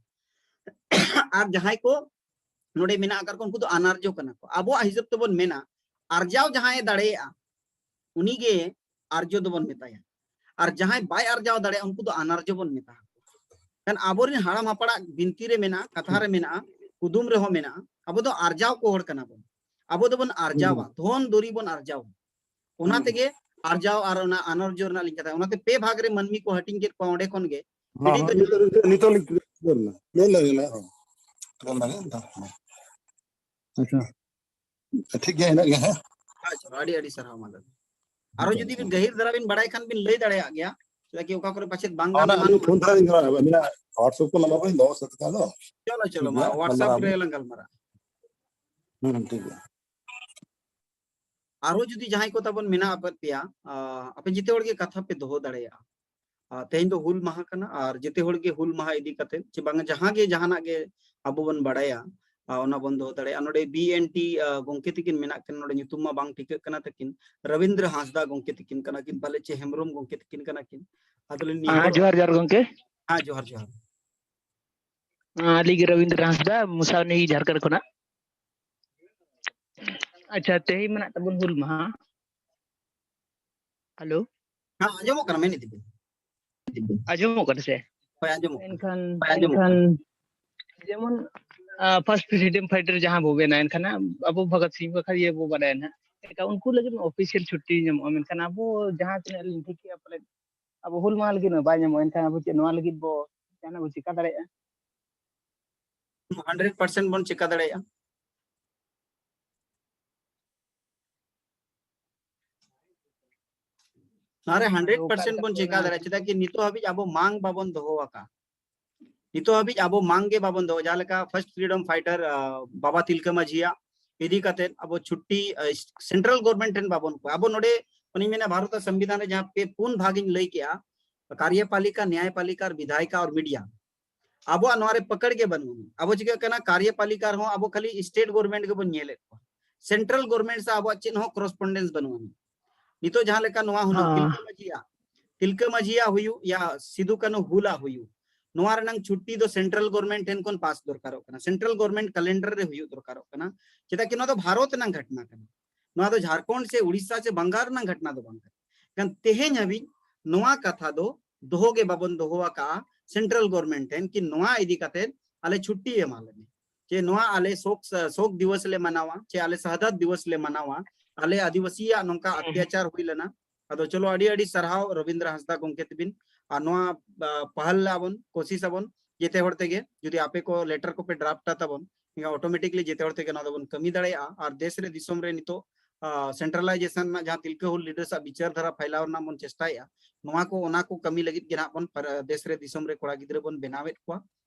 ᱟᱨ ᱡᱟᱦᱟᱸᱭ ᱠᱚ ᱱᱚᱰᱮ ᱢᱮᱱᱟᱜ ᱟᱠᱟᱫ ᱠᱚ, ᱩᱱᱠᱩ ᱫᱚ ᱟᱱᱟᱨᱡᱚ ᱠᱟᱱᱟ ᱠᱚ᱾ ᱟᱵᱚᱣᱟᱜ ᱦᱤᱥᱟᱹᱵ ᱛᱮᱵᱚᱱ ᱢᱮᱱᱟ, ᱟᱨᱡᱟᱣ ᱡᱟᱦᱟᱸᱭᱮ ᱫᱟᱲᱮᱭᱟᱜᱼᱟ, ᱩᱱᱤᱜᱮ ᱟᱨᱡᱚ ᱫᱚᱵᱚᱱ ᱢᱮᱛᱟᱭᱟ, ᱟᱨ ᱡᱟᱦᱟᱸᱭ ᱵᱟᱭ ᱟᱨᱡᱟᱣ ᱫᱟᱲᱮᱭᱟᱜᱼᱟ, ᱩᱱᱠᱩ ᱫᱚ ᱟᱱᱟᱨᱡᱚ ᱵᱚᱱ ᱢᱮᱛᱟ ᱠᱚᱣᱟ᱾ ᱠᱷᱟᱱ ᱟᱵᱚᱨᱮᱱ ᱦᱟᱲᱟᱢ ᱦᱟᱯᱲᱟᱜ ᱵᱤᱱᱛᱤ ᱨᱮ ᱢᱮᱱᱟᱜᱼᱟ, ᱠᱟᱛᱷᱟ ᱨᱮ ᱢᱮᱱᱟᱜᱼᱟ, ᱠᱩᱫᱩᱢ ᱨᱮᱦᱚᱸ ᱢᱮᱱᱟᱜᱼᱟ, ᱟᱵᱚ ᱫᱚ ᱟᱨᱡᱟᱣ ᱠᱚ ᱦᱚᱲ ᱠᱟᱱᱟ ᱵᱚᱱ᱾ ᱟᱵᱚ ᱫᱚᱵᱚᱱ ᱟᱨᱡᱟᱣᱟ, ᱫᱷᱚᱱ ᱫᱩᱨᱤᱵ ᱵᱚᱱ ᱟᱨᱡᱟᱣᱟ᱾ ᱚᱱᱟ ᱛᱮᱜᱮ ᱟᱨᱡᱟᱣ ᱟᱨ ᱚᱱᱟ ᱟᱱᱚᱨᱡᱚ ᱨᱮᱱᱟᱜ ᱞᱤᱧ ᱠᱟᱛᱷᱟ, ᱚᱱᱟᱛᱮ ᱯᱮ ᱵᱷᱟᱜᱽ ᱨᱮ ᱢᱟᱹᱱᱢᱤ ᱠᱚ ᱦᱟᱹᱴᱤᱧ ᱠᱮᱫ ᱠᱚᱣᱟ ᱚᱸᱰᱮ ᱠᱷᱚᱱ ᱜᱮ᱾ ᱦᱮᱸ, ᱦᱮᱸ, ᱱᱤᱛᱚᱜ, ᱱᱤᱛᱚᱜ, ᱱᱤᱛᱚᱜ ᱞᱤᱧ ᱧᱮᱞ ᱞᱮᱱᱟ, ᱦᱮᱸ᱾ ᱧᱮᱞ ᱞᱮᱱᱟ, ᱦᱮᱸ᱾ ᱟᱪᱪᱷᱟ᱾ ᱴᱷᱤᱠ ᱜᱮᱭᱟ, ᱤᱱᱟᱹᱜ ᱜᱮ, ᱦᱮᱸ᱾ ᱟᱪᱪᱷᱟ, ᱟᱹᱰᱤ ᱟᱹᱰᱤ ᱥᱟᱨᱦᱟᱣ, ᱢᱟ ᱞᱟᱹᱭ ᱵᱤᱱ᱾ ᱟᱨᱚ ᱡᱩᱫᱤ ᱵᱤᱱ ᱜᱟᱹᱦᱤᱨ ᱫᱷᱟᱨᱟ ᱵᱤᱱ ᱵᱟᱲᱟᱭ ᱠᱷᱟᱱ ᱵᱤᱱ ᱞᱟᱹᱭ ᱫᱟᱲᱮᱭᱟᱜ ᱜᱮᱭᱟ, ᱪᱮᱫᱟᱜ ᱠᱤ ᱚᱠᱟ ᱠᱚᱨᱮ ᱯᱟᱪᱮᱫ ᱵᱟᱝ ᱜᱟᱱ ᱚᱱᱟ ᱮᱢᱟᱱ ᱟᱹᱞᱤᱧ ᱯᱷᱳᱱ ᱫᱷᱟᱨᱟ ᱞᱤᱧ ᱫᱚᱦᱚᱭᱟ, ᱟᱹᱵᱤᱱᱟᱜ WhatsApp ᱠᱚ ᱱᱟᱢᱵᱟᱨ ᱠᱚᱞᱤᱧ ᱫᱚᱦᱚ ᱥᱟᱹᱛ ᱠᱟᱜᱼᱟ ᱫᱚ᱾ ᱪᱚᱞᱚ, ᱪᱚᱞᱚ, ᱴᱷᱤᱠ ᱢᱟ, ᱜᱮᱭᱟ, WhatsApp ᱜᱟᱞᱢᱟᱨᱟᱣ ᱨᱮ ᱟᱵᱚᱱ᱾ ᱞᱟᱝ ᱜᱟᱞᱢᱟᱨᱟᱜᱼᱟ᱾ ᱦᱩᱸ, ᱴᱷᱤᱠ ᱜᱮᱭᱟ᱾ ᱟᱨᱚ ᱡᱩᱫᱤ ᱡᱟᱦᱟᱸᱭ ᱠᱚ ᱛᱟᱵᱚᱱ ᱢᱮᱱᱟᱜ ᱟᱠᱟᱫ ᱯᱮᱭᱟ, ᱟ, ᱟᱯᱮ ᱡᱮᱛᱮ ᱦᱚᱲ ᱜᱮ ᱠᱟᱛᱷᱟ ᱯᱮ ᱫᱚᱦᱚ ᱫᱟᱲᱮᱭᱟᱜᱼᱟ᱾ ᱟ, ᱛᱮᱦᱮᱧ ᱫᱚ ᱦᱩᱞ ᱢᱟᱦᱟ ᱠᱟᱱᱟ, ᱟᱨ ᱡᱮᱛᱮ ᱦᱚᱲ ᱜᱮ ᱦᱩᱞ ᱢᱟᱦᱟ ᱤᱫᱤ ᱠᱟᱛᱮ ᱪᱮ ᱵᱟᱝ ᱡᱟᱦᱟᱸ ᱜᱮ ᱡᱟᱦᱟᱱᱟᱜ ᱜᱮ ᱟᱵᱚ ᱵᱚᱱ ᱵᱟᱲᱟᱭᱟ, ᱟ, ᱚᱱᱟ ᱵᱚᱱ ᱫᱚᱦᱚ ᱫᱟᱲᱮᱭᱟᱜᱼᱟ᱾ ᱱᱚᱰᱮ ᱵᱤ ᱮᱱ ᱴᱤ, ᱟ, ᱜᱚᱝᱠᱮ ᱛᱤᱠᱤᱱ ᱢᱮᱱᱟᱜ ᱠᱤᱱ, ᱱᱚᱰᱮ ᱧᱩᱛᱩᱢ ᱢᱟ ᱵᱟᱝ ᱴᱷᱤᱠᱟᱹᱜ ᱠᱟᱱᱟ ᱛᱟᱹᱠᱤᱱ, ᱨᱚᱵᱤᱱᱫᱨᱚ ᱦᱟᱸᱥᱫᱟ ᱜᱚᱝᱠᱮ ᱛᱤᱠᱤᱱ ᱠᱟᱱᱟ ᱠᱤᱱ, ᱯᱟᱞᱮ ᱪᱮ ᱦᱮᱢᱵᱨᱚᱢ ᱜᱚᱝᱠᱮ ᱛᱤᱠᱤᱱ ᱠᱟᱱᱟ ᱠᱤᱱ᱾ ᱟᱫᱚ ᱞᱤᱧ ᱦᱮᱸ, ᱱᱮᱦᱚᱨᱚᱜᱼᱟ᱾ ᱡᱚᱦᱟᱨ, ᱡᱚᱦᱟᱨ ᱜᱚᱝᱠᱮ᱾ ᱦᱮᱸ, ᱡᱚᱦᱟᱨ, ᱡᱚᱦᱟᱨ᱾ ᱟᱹᱞᱤᱧ ᱜᱮ ᱨᱚᱵᱤᱱᱫᱨᱚ ᱦᱟᱸᱥᱫᱟ, ᱢᱩᱥᱟᱵᱱᱤ, ᱡᱷᱟᱲᱠᱷᱚᱸᱰ ᱠᱷᱚᱱᱟᱜ᱾ ᱟᱪᱪᱷᱟ, ᱛᱮᱦᱮᱧ ᱢᱮᱱᱟᱜ ᱛᱟᱵᱚᱱ ᱦᱩᱞ ᱢᱟᱦᱟ᱾ ᱦᱮᱞᱳ? ᱦᱮᱸ, ᱟᱸᱡᱚᱢᱚᱜ ᱠᱟᱱᱟ, ᱢᱮᱱ ᱤᱫᱤ ᱵᱤᱱ᱾ ᱟᱸᱡᱚᱢᱚᱜ ᱠᱟᱱᱟ ᱥᱮ? ᱦᱳᱭ, ᱟᱸᱡᱚᱢᱚᱜ ᱠᱟᱱᱟ᱾ ᱮᱱᱠᱷᱟᱱ, ᱦᱳᱭ, ᱟᱸᱡᱚᱢᱚᱜ ᱮᱱᱠᱷᱟᱱ ᱠᱟᱱᱟ᱾ ᱡᱮᱢᱚᱱ, ᱟ, first freedom fighter ᱡᱟᱦᱟᱸ ᱵᱚ ᱢᱮᱱᱟ, ᱮᱱᱠᱷᱟᱱ ᱟᱵᱚ ᱵᱷᱚᱜᱚᱛ ᱥᱤᱝ ᱵᱟᱠᱷᱨᱟ ᱤᱭᱟᱹ ᱵᱚ ᱵᱟᱰᱟᱭᱟ ᱱᱟᱦᱟᱜ᱾ ᱮᱱᱠᱷᱟᱱ ᱩᱱᱠᱩ ᱞᱟᱹᱜᱤᱫ official ᱪᱷᱩᱴᱴᱤ ᱧᱟᱢᱚᱜᱼᱟ, ᱢᱮᱱᱠᱷᱟᱱ ᱟᱵᱚ ᱡᱟᱦᱟᱸ ᱛᱤᱱᱟᱹᱜ ᱞᱤᱧ ᱴᱷᱤᱠᱮᱜᱼᱟ, ᱯᱟᱞᱮᱫ ᱟᱵᱚ ᱦᱩᱞ ᱢᱟᱦᱟ ᱞᱟᱹᱜᱤᱫ ᱢᱟ ᱵᱟᱭ ᱧᱟᱢᱚᱜᱼᱟ, ᱮᱱᱠᱷᱟᱱ ᱟᱵᱚ ᱪᱮᱫ ᱱᱚᱣᱟ ᱞᱟᱹᱜᱤᱫ ᱵᱚ ᱡᱟᱦᱟᱱᱟᱜ ᱵᱚ ᱪᱮᱠᱟ ᱫᱟᱲᱮᱭᱟᱜᱼᱟ? hundred percent ᱵᱚᱱ ᱪᱮᱠᱟ ᱫᱟᱲᱮᱭᱟᱜᱼᱟ᱾ ᱱᱚᱣᱟ ᱨᱮ hundred percent ᱵᱚᱱ ᱪᱮᱠᱟ ᱫᱟᱲᱮᱭᱟᱜᱼᱟ, ᱪᱮᱫᱟᱜ ᱠᱤ ᱱᱤᱛᱚᱜ ᱦᱟᱹᱵᱤᱡ ᱟᱵᱚ ᱢᱟᱝ ᱵᱟᱵᱚᱱ ᱫᱚᱦᱚ ᱟᱠᱟᱫ᱾ ᱱᱤᱛᱚᱜ ᱦᱟᱹᱵᱤᱡ ᱟᱵᱚ ᱢᱟᱝ ᱜᱮ ᱵᱟᱵᱚᱱ ᱫᱚᱦᱚ, ᱡᱟᱦᱟᱸ ᱞᱮᱠᱟ first freedom fighter, ᱟ, ᱵᱟᱵᱟ ᱛᱤᱞᱠᱟᱹ ᱢᱟᱹᱡᱷᱤᱭᱟᱜ ᱤᱫᱤ ᱠᱟᱛᱮ ᱟᱵᱚ ᱪᱷᱩᱴᱴᱤ, ᱟ, central government ᱴᱷᱮᱱ ᱵᱟᱵᱚᱱ ᱠᱚᱭᱟ᱾ ᱟᱵᱚ ᱱᱚᱰᱮ ᱚᱱᱮᱧ ᱢᱮᱱᱟ, ᱵᱷᱟᱨᱚᱛ ᱥᱚᱝᱵᱤᱫᱷᱟᱱ ᱨᱮ ᱡᱟᱦᱟᱸ ᱯᱮ ᱯᱩᱱ ᱵᱷᱟᱜᱽ ᱤᱧ ᱞᱟᱹᱭ ᱠᱮᱜᱼᱟ, ᱠᱟᱨᱭᱚᱯᱟᱞᱤᱠᱟ, ᱱᱭᱟᱭᱯᱟᱞᱤᱠᱟ ᱟᱨ ᱵᱤᱫᱷᱟᱭᱤᱠᱟ ᱟᱨ media, ᱟᱵᱚᱣᱟᱜ ᱱᱚᱣᱟ ᱨᱮ ᱯᱟᱠᱟᱲ ᱜᱮ ᱵᱟᱹᱱᱩᱜᱼᱟ᱾ ᱟᱵᱚ ᱪᱤᱠᱟᱹᱜ ᱠᱟᱱᱟ, ᱠᱟᱨᱭᱚᱯᱟᱞᱤᱠᱟ ᱨᱮᱦᱚᱸ ᱟᱵᱚ ᱠᱷᱟᱹᱞᱤ state government ᱜᱮᱵᱚᱱ ᱧᱮᱞᱮᱫ ᱠᱚᱣᱟ, central government ᱥᱟᱶ ᱟᱵᱚᱣᱟᱜ ᱪᱮᱫ ᱦᱚᱸ correspondence ᱵᱟᱹᱱᱩᱜᱼᱟ᱾ ᱱᱤᱛᱚᱜ ᱡᱟᱦᱟᱸ ᱞᱮᱠᱟ ᱱᱚᱣᱟ ᱦᱩᱱᱟᱹᱝ ᱦᱮᱸ᱾ ᱛᱤᱞᱠᱟᱹ ᱢᱟᱹᱡᱷᱤᱭᱟᱜ, ᱛᱤᱞᱠᱟᱹ ᱢᱟᱹᱡᱷᱤᱭᱟᱜ ᱦᱩᱭᱩᱜ ᱭᱟ ᱥᱤᱫᱩ ᱠᱟᱹᱱᱦᱩ ᱦᱩᱞᱟᱜ ᱦᱩᱭᱩᱜ, ᱱᱚᱣᱟ ᱨᱮᱱᱟᱝ ᱪᱷᱩᱴᱴᱤ ᱫᱚ central government ᱴᱷᱮᱱ ᱠᱷᱚᱱ pass ᱫᱚᱨᱠᱟᱨᱚᱜ ᱠᱟᱱᱟ, central government calendar ᱨᱮ ᱦᱩᱭᱩᱜ ᱫᱚᱨᱠᱟᱨᱚᱜ ᱠᱟᱱᱟ᱾ ᱪᱮᱫᱟᱜ ᱠᱤ ᱱᱚᱣᱟ ᱫᱚ ᱵᱷᱟᱨᱚᱛ ᱨᱮᱱᱟᱝ ᱜᱷᱚᱴᱱᱟ ᱠᱟᱱᱟ, ᱱᱚᱣᱟ ᱫᱚ ᱡᱷᱟᱲᱠᱷᱚᱸᱰ ᱥᱮ ᱩᱲᱤᱥᱥᱟ ᱥᱮ ᱵᱟᱝᱜᱟᱞ ᱨᱮᱱᱟᱝ ᱜᱷᱚᱴᱱᱟ ᱫᱚ ᱵᱟᱝ ᱠᱟᱱᱟ᱾ ᱠᱷᱟᱱ ᱛᱮᱦᱮᱧ ᱦᱟᱹᱵᱤᱡ ᱱᱚᱣᱟ ᱠᱟᱛᱷᱟ ᱫᱚ ᱫᱚᱦᱚ ᱜᱮ ᱵᱟᱵᱚᱱ ᱫᱚᱦᱚ ᱟᱠᱟᱫᱼᱟ᱾ central government ᱴᱷᱮᱱ ᱠᱤ ᱱᱚᱣᱟ ᱤᱫᱤ ᱠᱟᱛᱮ ᱟᱞᱮ ᱪᱷᱩᱴᱤ ᱮᱢᱟ ᱞᱮ ᱢᱮ, ᱡᱮ ᱱᱚᱣᱟ ᱟᱞᱮ ᱥᱳᱠ ᱥᱳᱠ ᱫᱤᱵᱚᱥ ᱞᱮ ᱢᱟᱱᱟᱣᱟ, ᱪᱮ ᱟᱞᱮ ᱥᱟᱦᱟᱫᱟᱛ ᱫᱤᱵᱚᱥ ᱞᱮ ᱢᱟᱱᱟᱣᱟ, ᱟᱞᱮ ᱟᱹᱫᱤᱵᱟᱹᱥᱤᱭᱟᱜ ᱱᱚᱝᱠᱟ ᱚᱛᱛᱟᱪᱟᱨ ᱦᱩᱭ ᱞᱮᱱᱟ᱾ ᱟᱫᱚ ᱪᱚᱞᱚ, ᱟᱹᱰᱤ ᱟᱹᱰᱤ ᱥᱟᱨᱦᱟᱣ ᱨᱚᱵᱤᱱᱫᱨᱚ ᱦᱟᱸᱥᱫᱟ ᱜᱚᱢᱠᱮ ᱛᱟᱹᱵᱤᱱ᱾ ᱟᱨ ᱱᱚᱣᱟ ᱟ, ᱯᱟᱦᱟᱞ ᱟᱵᱚᱱ, ᱠᱳᱥᱤᱥ ᱟᱵᱚᱱ ᱡᱮᱛᱮ ᱦᱚᱲ ᱛᱮᱜᱮ, ᱡᱩᱫᱤ ᱟᱯᱮ ᱠᱚ letter ᱠᱚᱯᱮ draft ᱟ ᱛᱟᱵᱚᱱ, ᱮᱱᱠᱷᱟᱱ automatically ᱡᱮᱛᱮ ᱦᱚᱲ ᱛᱮᱜᱮ ᱱᱚᱣᱟ ᱫᱚᱵᱚᱱ ᱠᱟᱹᱢᱤ ᱫᱟᱲᱮᱭᱟᱜᱼᱟ᱾ ᱟᱨ ᱫᱮᱥ ᱨᱮ ᱫᱤᱥᱚᱢ ᱨᱮ ᱱᱤᱛᱚᱜ ᱟ, centralization ᱨᱮᱱᱟᱜ ᱡᱟᱦᱟᱸ ᱛᱤᱞᱠᱟᱹ ᱦᱩᱞ leaders ᱟᱜ ᱵᱤᱪᱟᱹᱨ ᱫᱷᱟᱨᱟ ᱯᱷᱟᱭᱞᱟᱣ ᱨᱮᱱᱟᱜ ᱵᱚᱱ ᱪᱮᱥᱴᱟᱭᱮᱫᱼᱟ, ᱱᱚᱣᱟ ᱠᱚ, ᱚᱱᱟ ᱠᱚ ᱠᱟᱹᱢᱤ ᱞᱟᱹᱜᱤᱫ ᱜᱮ ᱱᱟᱦᱟᱜ ᱵᱚᱱ ᱯᱟᱨ-, ᱫᱮᱥ ᱨᱮ ᱫᱤᱥᱚᱢ ᱨᱮ ᱠᱚᱲᱟ ᱜᱤᱫᱽᱨᱟᱹ ᱵᱚᱱ ᱵᱮᱱᱟᱣᱮᱫ ᱠᱚᱣᱟ᱾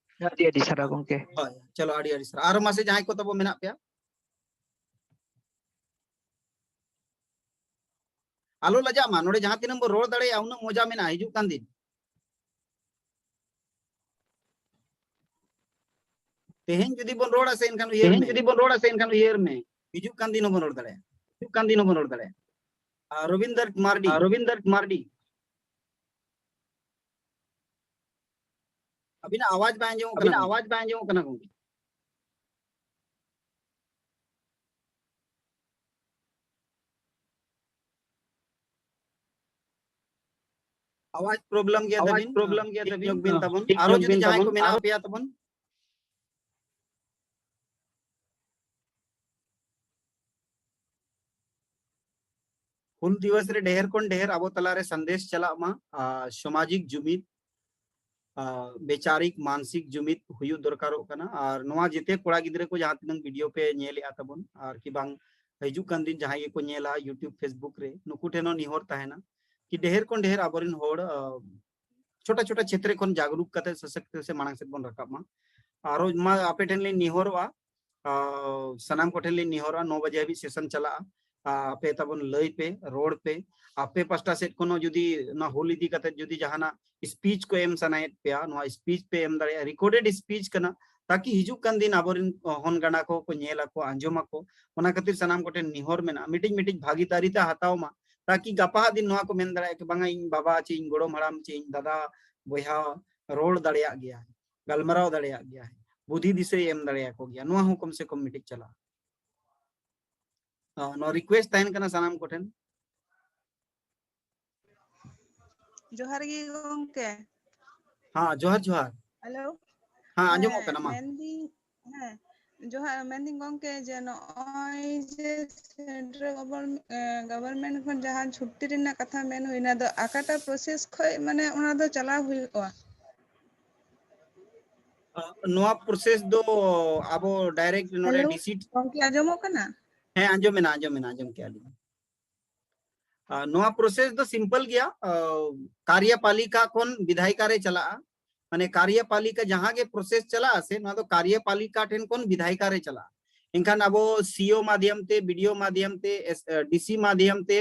ᱟᱹᱰᱤ ᱟᱹᱰᱤ ᱥᱟᱨᱦᱟᱣ ᱜᱚᱢᱠᱮ᱾ ᱦᱳᱭ, ᱪᱚᱞᱚ, ᱟᱹᱰᱤ ᱟᱹᱰᱤ ᱥᱟᱨᱦᱟᱣ᱾ ᱟᱨᱚ ᱢᱟᱥᱮ ᱡᱟᱦᱟᱸᱭ ᱠᱚ ᱛᱟᱵᱚ ᱢᱮᱱᱟᱜ ᱯᱮᱭᱟ, ᱟᱞᱚ ᱞᱟᱡᱟᱜ ᱢᱟ, ᱱᱚᱰᱮ ᱡᱟᱦᱟᱸ ᱛᱤᱱᱟᱹᱜ ᱵᱚᱱ ᱨᱚᱲ ᱫᱟᱲᱮᱭᱟᱜᱼᱟ ᱩᱱᱟᱹᱜ ᱢᱚᱡᱟ ᱢᱮᱱᱟᱜᱼᱟ ᱦᱤᱡᱩᱜ ᱠᱟᱱ ᱫᱤᱱ᱾ ᱛᱮᱦᱮᱧ ᱡᱩᱫᱤ ᱵᱚᱱ ᱨᱚᱲᱟ ᱥᱮ ᱮᱱᱠᱷᱟᱱ ᱩᱭᱦᱟᱹᱨ ᱛᱮᱦᱮᱧ ᱢᱮ᱾ ᱡᱩᱫᱤ ᱵᱚᱱ ᱨᱚᱲᱟ ᱥᱮ ᱮᱱᱠᱷᱟᱱ ᱩᱭᱦᱟᱹᱨ ᱢᱮ᱾ ᱦᱤᱡᱩᱜ ᱠᱟᱱ ᱫᱤᱱ ᱦᱚᱸᱵᱚᱱ ᱨᱚᱲ ᱫᱟᱲᱮᱭᱟᱜᱼᱟ᱾ ᱦᱤᱡᱩᱜ ᱠᱟᱱ ᱫᱤᱱ ᱦᱚᱸᱵᱚᱱ ᱨᱚᱲ ᱫᱟᱲᱮᱭᱟᱜᱼᱟ᱾ ᱟᱨ ᱨᱚᱵᱤᱱᱫᱨ ᱢᱟᱨᱰᱤ᱾ ᱟᱨ ᱨᱚᱵᱤᱱᱫᱨ ᱢᱟᱨᱰᱤ᱾ ᱟᱹᱵᱤᱱᱟᱜ ᱟᱣᱟᱡᱽ ᱵᱟᱭ ᱟᱸᱡᱚᱢᱚᱜ ᱠᱟᱱᱟ ᱟᱹᱵᱤᱱᱟᱜ ᱜᱚᱢᱠᱮ᱾ ᱟᱣᱟᱡᱽ ᱵᱟᱭ ᱟᱸᱡᱚᱢᱚᱜ ᱠᱟᱱᱟ ᱜᱚᱢᱠᱮ᱾ ᱟᱣᱟᱡᱽ problem ᱜᱮᱭᱟ ᱟᱣᱟᱡᱽ ᱛᱟᱵᱤᱱ, problem ᱜᱮᱭᱟ ᱴᱷᱤᱠ ᱛᱟᱵᱤᱱ, ᱧᱚᱜ ᱵᱤᱱ ᱛᱟᱵᱚᱱ᱾ ᱴᱷᱤᱠ ᱟᱨᱚ ᱧᱚᱜ ᱡᱩᱫᱤ ᱵᱤᱱ ᱡᱟᱦᱟᱸᱭ ᱛᱟᱵᱚᱱ᱾ ᱠᱚ ᱢᱮᱱᱟᱜ ᱟᱨᱚ ᱯᱮᱭᱟ ᱛᱟᱵᱚᱱ, ᱦᱩᱞ ᱫᱤᱵᱚᱥ ᱨᱮ ᱰᱷᱮᱨ ᱠᱷᱚᱱ ᱰᱷᱮᱨ ᱟᱵᱚ ᱛᱟᱞᱟᱨᱮ ᱥᱟᱸᱫᱮᱥ ᱪᱟᱞᱟᱜ ᱢᱟ, ᱟᱨ ᱥᱟᱢᱟᱡᱤᱠ ᱡᱩᱢᱤᱫ, ᱟᱨ ᱵᱮᱪᱟᱨᱤᱠ ᱢᱟᱱᱥᱤᱠ ᱡᱩᱢᱤᱫ ᱦᱩᱭᱩᱜ ᱫᱚᱨᱠᱟᱨᱚᱜ ᱠᱟᱱᱟ᱾ ᱟᱨ ᱱᱚᱣᱟ ᱡᱮᱛᱮ ᱠᱚᱲᱟ ᱜᱤᱫᱽᱨᱟᱹ ᱠᱚ ᱡᱟᱦᱟᱸ ᱛᱤᱱᱟᱹᱜ video ᱯᱮ ᱧᱮᱞᱮᱫᱼᱟ ᱛᱟᱵᱚᱱ, ᱟᱨ ᱠᱤ ᱵᱟᱝ ᱦᱤᱡᱩᱜ ᱠᱟᱱ ᱫᱤᱱ ᱡᱟᱦᱟᱸᱭ ᱜᱮᱠᱚ ᱧᱮᱞᱟ YouTube, Facebook ᱨᱮ, ᱱᱩᱠᱩ ᱴᱷᱮᱱ ᱦᱚᱸ ᱱᱮᱦᱚᱨ ᱛᱟᱦᱮᱱᱟ ᱠᱤ ᱰᱷᱮᱨ ᱠᱷᱚᱱ ᱰᱷᱮᱨ ᱟᱵᱚᱨᱮᱱ ᱦᱚᱲ, ᱟᱨ, ᱪᱷᱳᱴᱟ ᱪᱷᱳᱴᱟ ᱪᱷᱮᱛᱨᱮ ᱠᱷᱚᱱ ᱡᱟᱜᱽᱨᱩᱠ ᱠᱟᱛᱮ ᱥᱚᱥᱚᱠᱛ ᱥᱮ ᱢᱟᱲᱟᱝ ᱥᱮᱫ ᱵᱚᱱ ᱨᱟᱠᱟᱵ ᱢᱟ᱾ ᱟᱨᱚ ᱢᱟ ᱟᱯᱮ ᱴᱷᱮᱱ ᱞᱤᱧ ᱱᱮᱦᱚᱨᱚᱜᱼᱟ, ᱟᱨ ᱥᱟᱱᱟᱢ ᱠᱚᱴᱷᱮᱱ ᱞᱤᱧ ᱱᱮᱦᱚᱨᱚᱜᱼᱟ, ᱱᱚ ᱵᱟᱡᱮ ᱦᱟᱹᱵᱤᱡ session ᱪᱟᱞᱟᱜᱼᱟ᱾ ᱟᱨ ᱟᱯᱮ ᱛᱟᱵᱚᱱ ᱞᱟᱹᱭ ᱯᱮ, ᱨᱚᱲ ᱯᱮ, ᱟᱯᱮ ᱯᱟᱥᱴᱟ ᱥᱮᱫ ᱠᱷᱚᱱ ᱦᱚᱸ ᱡᱩᱫᱤ ᱚᱱᱟ ᱦᱩᱞ ᱤᱫᱤ ᱠᱟᱛᱮ ᱡᱩᱫᱤ ᱡᱟᱦᱟᱱᱟᱜ speech ᱠᱚ ᱮᱢ ᱥᱟᱱᱟᱭᱮᱫ ᱯᱮᱭᱟ, ᱱᱚᱣᱟ speech ᱯᱮ ᱮᱢ ᱫᱟᱲᱮᱭᱟᱜᱼᱟ, recorded speech ᱠᱟᱱᱟ, ᱛᱟᱠᱤ ᱦᱤᱡᱩᱜ ᱠᱟᱱ ᱫᱤᱱ ᱟᱵᱚᱨᱮᱱ ᱦᱚᱱ ᱜᱟᱸᱰᱟ ᱠᱚ ᱠᱚ ᱧᱮᱞ ᱟᱠᱚ, ᱟᱸᱡᱚᱢ ᱟᱠᱚ᱾ ᱚᱱᱟ ᱠᱷᱟᱹᱛᱤᱨ ᱥᱟᱱᱟᱢ ᱠᱚᱴᱷᱮᱱ ᱱᱮᱦᱚᱨ ᱢᱮᱱᱟᱜᱼᱟ, ᱢᱤᱫᱴᱤᱡ ᱢᱤᱫᱴᱤᱡ ᱵᱷᱟᱜᱤᱫᱟᱨᱤ ᱛᱮ ᱦᱟᱛᱟᱣ ᱢᱟ, ᱛᱟᱠᱤ ᱜᱟᱯᱟ ᱦᱟᱜ ᱫᱤᱱ ᱱᱚᱣᱟ ᱠᱚ ᱢᱮᱱ ᱫᱟᱲᱮᱭᱟᱜᱼᱟ ᱠᱤ ᱵᱟᱝᱟ ᱤᱧ ᱵᱟᱵᱟ ᱪᱮ ᱤᱧ ᱜᱚᱲᱚᱢ ᱦᱟᱲᱟᱢ ᱪᱮ ᱤᱧ ᱫᱟᱫᱟ ᱵᱚᱭᱦᱟ ᱨᱚᱲ ᱫᱟᱲᱮᱭᱟᱜ ᱜᱮᱭᱟ, ᱜᱟᱞᱢᱟᱨᱟᱣ ᱫᱟᱲᱮᱭᱟᱜ ᱜᱮᱭᱟ, ᱵᱩᱫᱷᱤ ᱫᱤᱥᱟᱹᱭ ᱮᱢ ᱫᱟᱲᱮᱭᱟᱠᱚ ᱜᱮᱭᱟ, ᱱᱚᱣᱟ ᱦᱚᱸ ᱠᱚᱢ ᱥᱮ ᱠᱚᱢ ᱢᱤᱫᱴᱤᱡ ᱪᱟᱞᱟᱜᱼᱟ᱾ ᱦᱚᱸ, ᱱᱚᱣᱟ request ᱛᱟᱦᱮᱱ ᱠᱟᱱᱟ ᱥᱟᱱᱟᱢ ᱠᱚᱴᱷᱮᱱ᱾ ᱡᱚᱦᱟᱨ ᱜᱮ ᱜᱚᱢᱠᱮ᱾ ᱦᱮᱸ, ᱡᱚᱦᱟᱨ ᱡᱚᱦᱟᱨ᱾ ᱦᱮᱞᱳ᱾ ᱦᱮᱸ, ᱟᱸᱡᱚᱢᱚᱜ ᱠᱟᱱᱟ᱾ ᱢᱟ ᱢᱮᱱᱫᱤᱧ, ᱦᱮᱸ, ᱡᱚᱦᱟᱨ᱾ ᱢᱮᱱᱫᱤᱧ ᱜᱚᱝᱠᱮ, ᱡᱮ ᱱᱚᱜᱼᱚᱭ ᱡᱮ ᱥᱮᱱᱴᱨᱟᱞ ᱜᱚᱵᱷᱚᱨᱱᱢᱮᱱᱴ ᱠᱷᱚᱱ ᱡᱟᱦᱟᱸ ᱪᱷᱩᱴᱤ ᱨᱮᱱᱟᱜ ᱠᱟᱛᱷᱟ ᱢᱮᱱ ᱦᱩᱭᱱᱟ, ᱫᱚ ᱚᱠᱟᱴᱟᱜ ᱯᱨᱚᱥᱮᱥ ᱠᱷᱚᱡ ᱢᱟᱱᱮ ᱚᱱᱟ ᱫᱚ ᱪᱟᱞᱟᱣ ᱦᱩᱭᱩᱜᱼᱟ? ᱱᱚᱣᱟ ᱯᱨᱚᱥᱮᱥ ᱫᱚ ᱟᱵᱚ ᱰᱟᱭᱨᱮᱠᱴ ᱱᱚᱰᱮ ᱦᱮᱞᱳ, ᱰᱤᱥᱤ᱾ ᱜᱚᱝᱠᱮ ᱟᱸᱡᱚᱢᱚᱜ ᱠᱟᱱᱟ? ᱦᱮᱸ, ᱟᱸᱡᱚᱢ ᱢᱮᱱᱟᱜᱼᱟ, ᱟᱸᱡᱚᱢ ᱢᱮᱱᱟᱜᱼᱟ, ᱟᱸᱡᱚᱢ ᱠᱮᱜᱼᱟ ᱞᱤᱧ᱾ ᱟᱨ ᱱᱚᱣᱟ ᱯᱨᱚᱥᱮᱥ ᱫᱚ ᱥᱤᱢᱯᱚᱞ ᱜᱮᱭᱟ᱾ ᱟᱨ ᱠᱟᱨᱭᱟᱯᱟᱞᱤᱠᱟ ᱠᱷᱚᱱ ᱵᱤᱫᱷᱟᱭᱤᱠᱟ ᱨᱮ ᱪᱟᱞᱟᱜᱼᱟ᱾ ᱢᱟᱱᱮ ᱠᱟᱨᱭᱟᱯᱟᱞᱤᱠᱟ ᱡᱟᱦᱟᱸ ᱜᱮ ᱯᱨᱚᱥᱮᱥ ᱪᱟᱞᱟᱜᱼᱟ ᱥᱮ, ᱱᱚᱣᱟ ᱫᱚ ᱠᱟᱨᱭᱟᱯᱟᱞᱤᱠᱟ ᱴᱷᱮᱱ ᱠᱷᱚᱱ ᱵᱤᱫᱷᱟᱭᱤᱠᱟ ᱨᱮ ᱪᱟᱞᱟᱜᱼᱟ᱾ ᱮᱱᱠᱷᱟᱱ ᱟᱵᱚ ᱥᱤ ᱳ ᱢᱟᱫᱷᱭᱚᱢ ᱛᱮ, ᱵᱤ ᱰᱤ ᱳ ᱢᱟᱫᱷᱭᱚᱢ ᱛᱮ, ᱮᱥ-, ᱮ, ᱰᱤ ᱥᱤ ᱢᱟᱫᱷᱭᱚᱢ ᱛᱮ,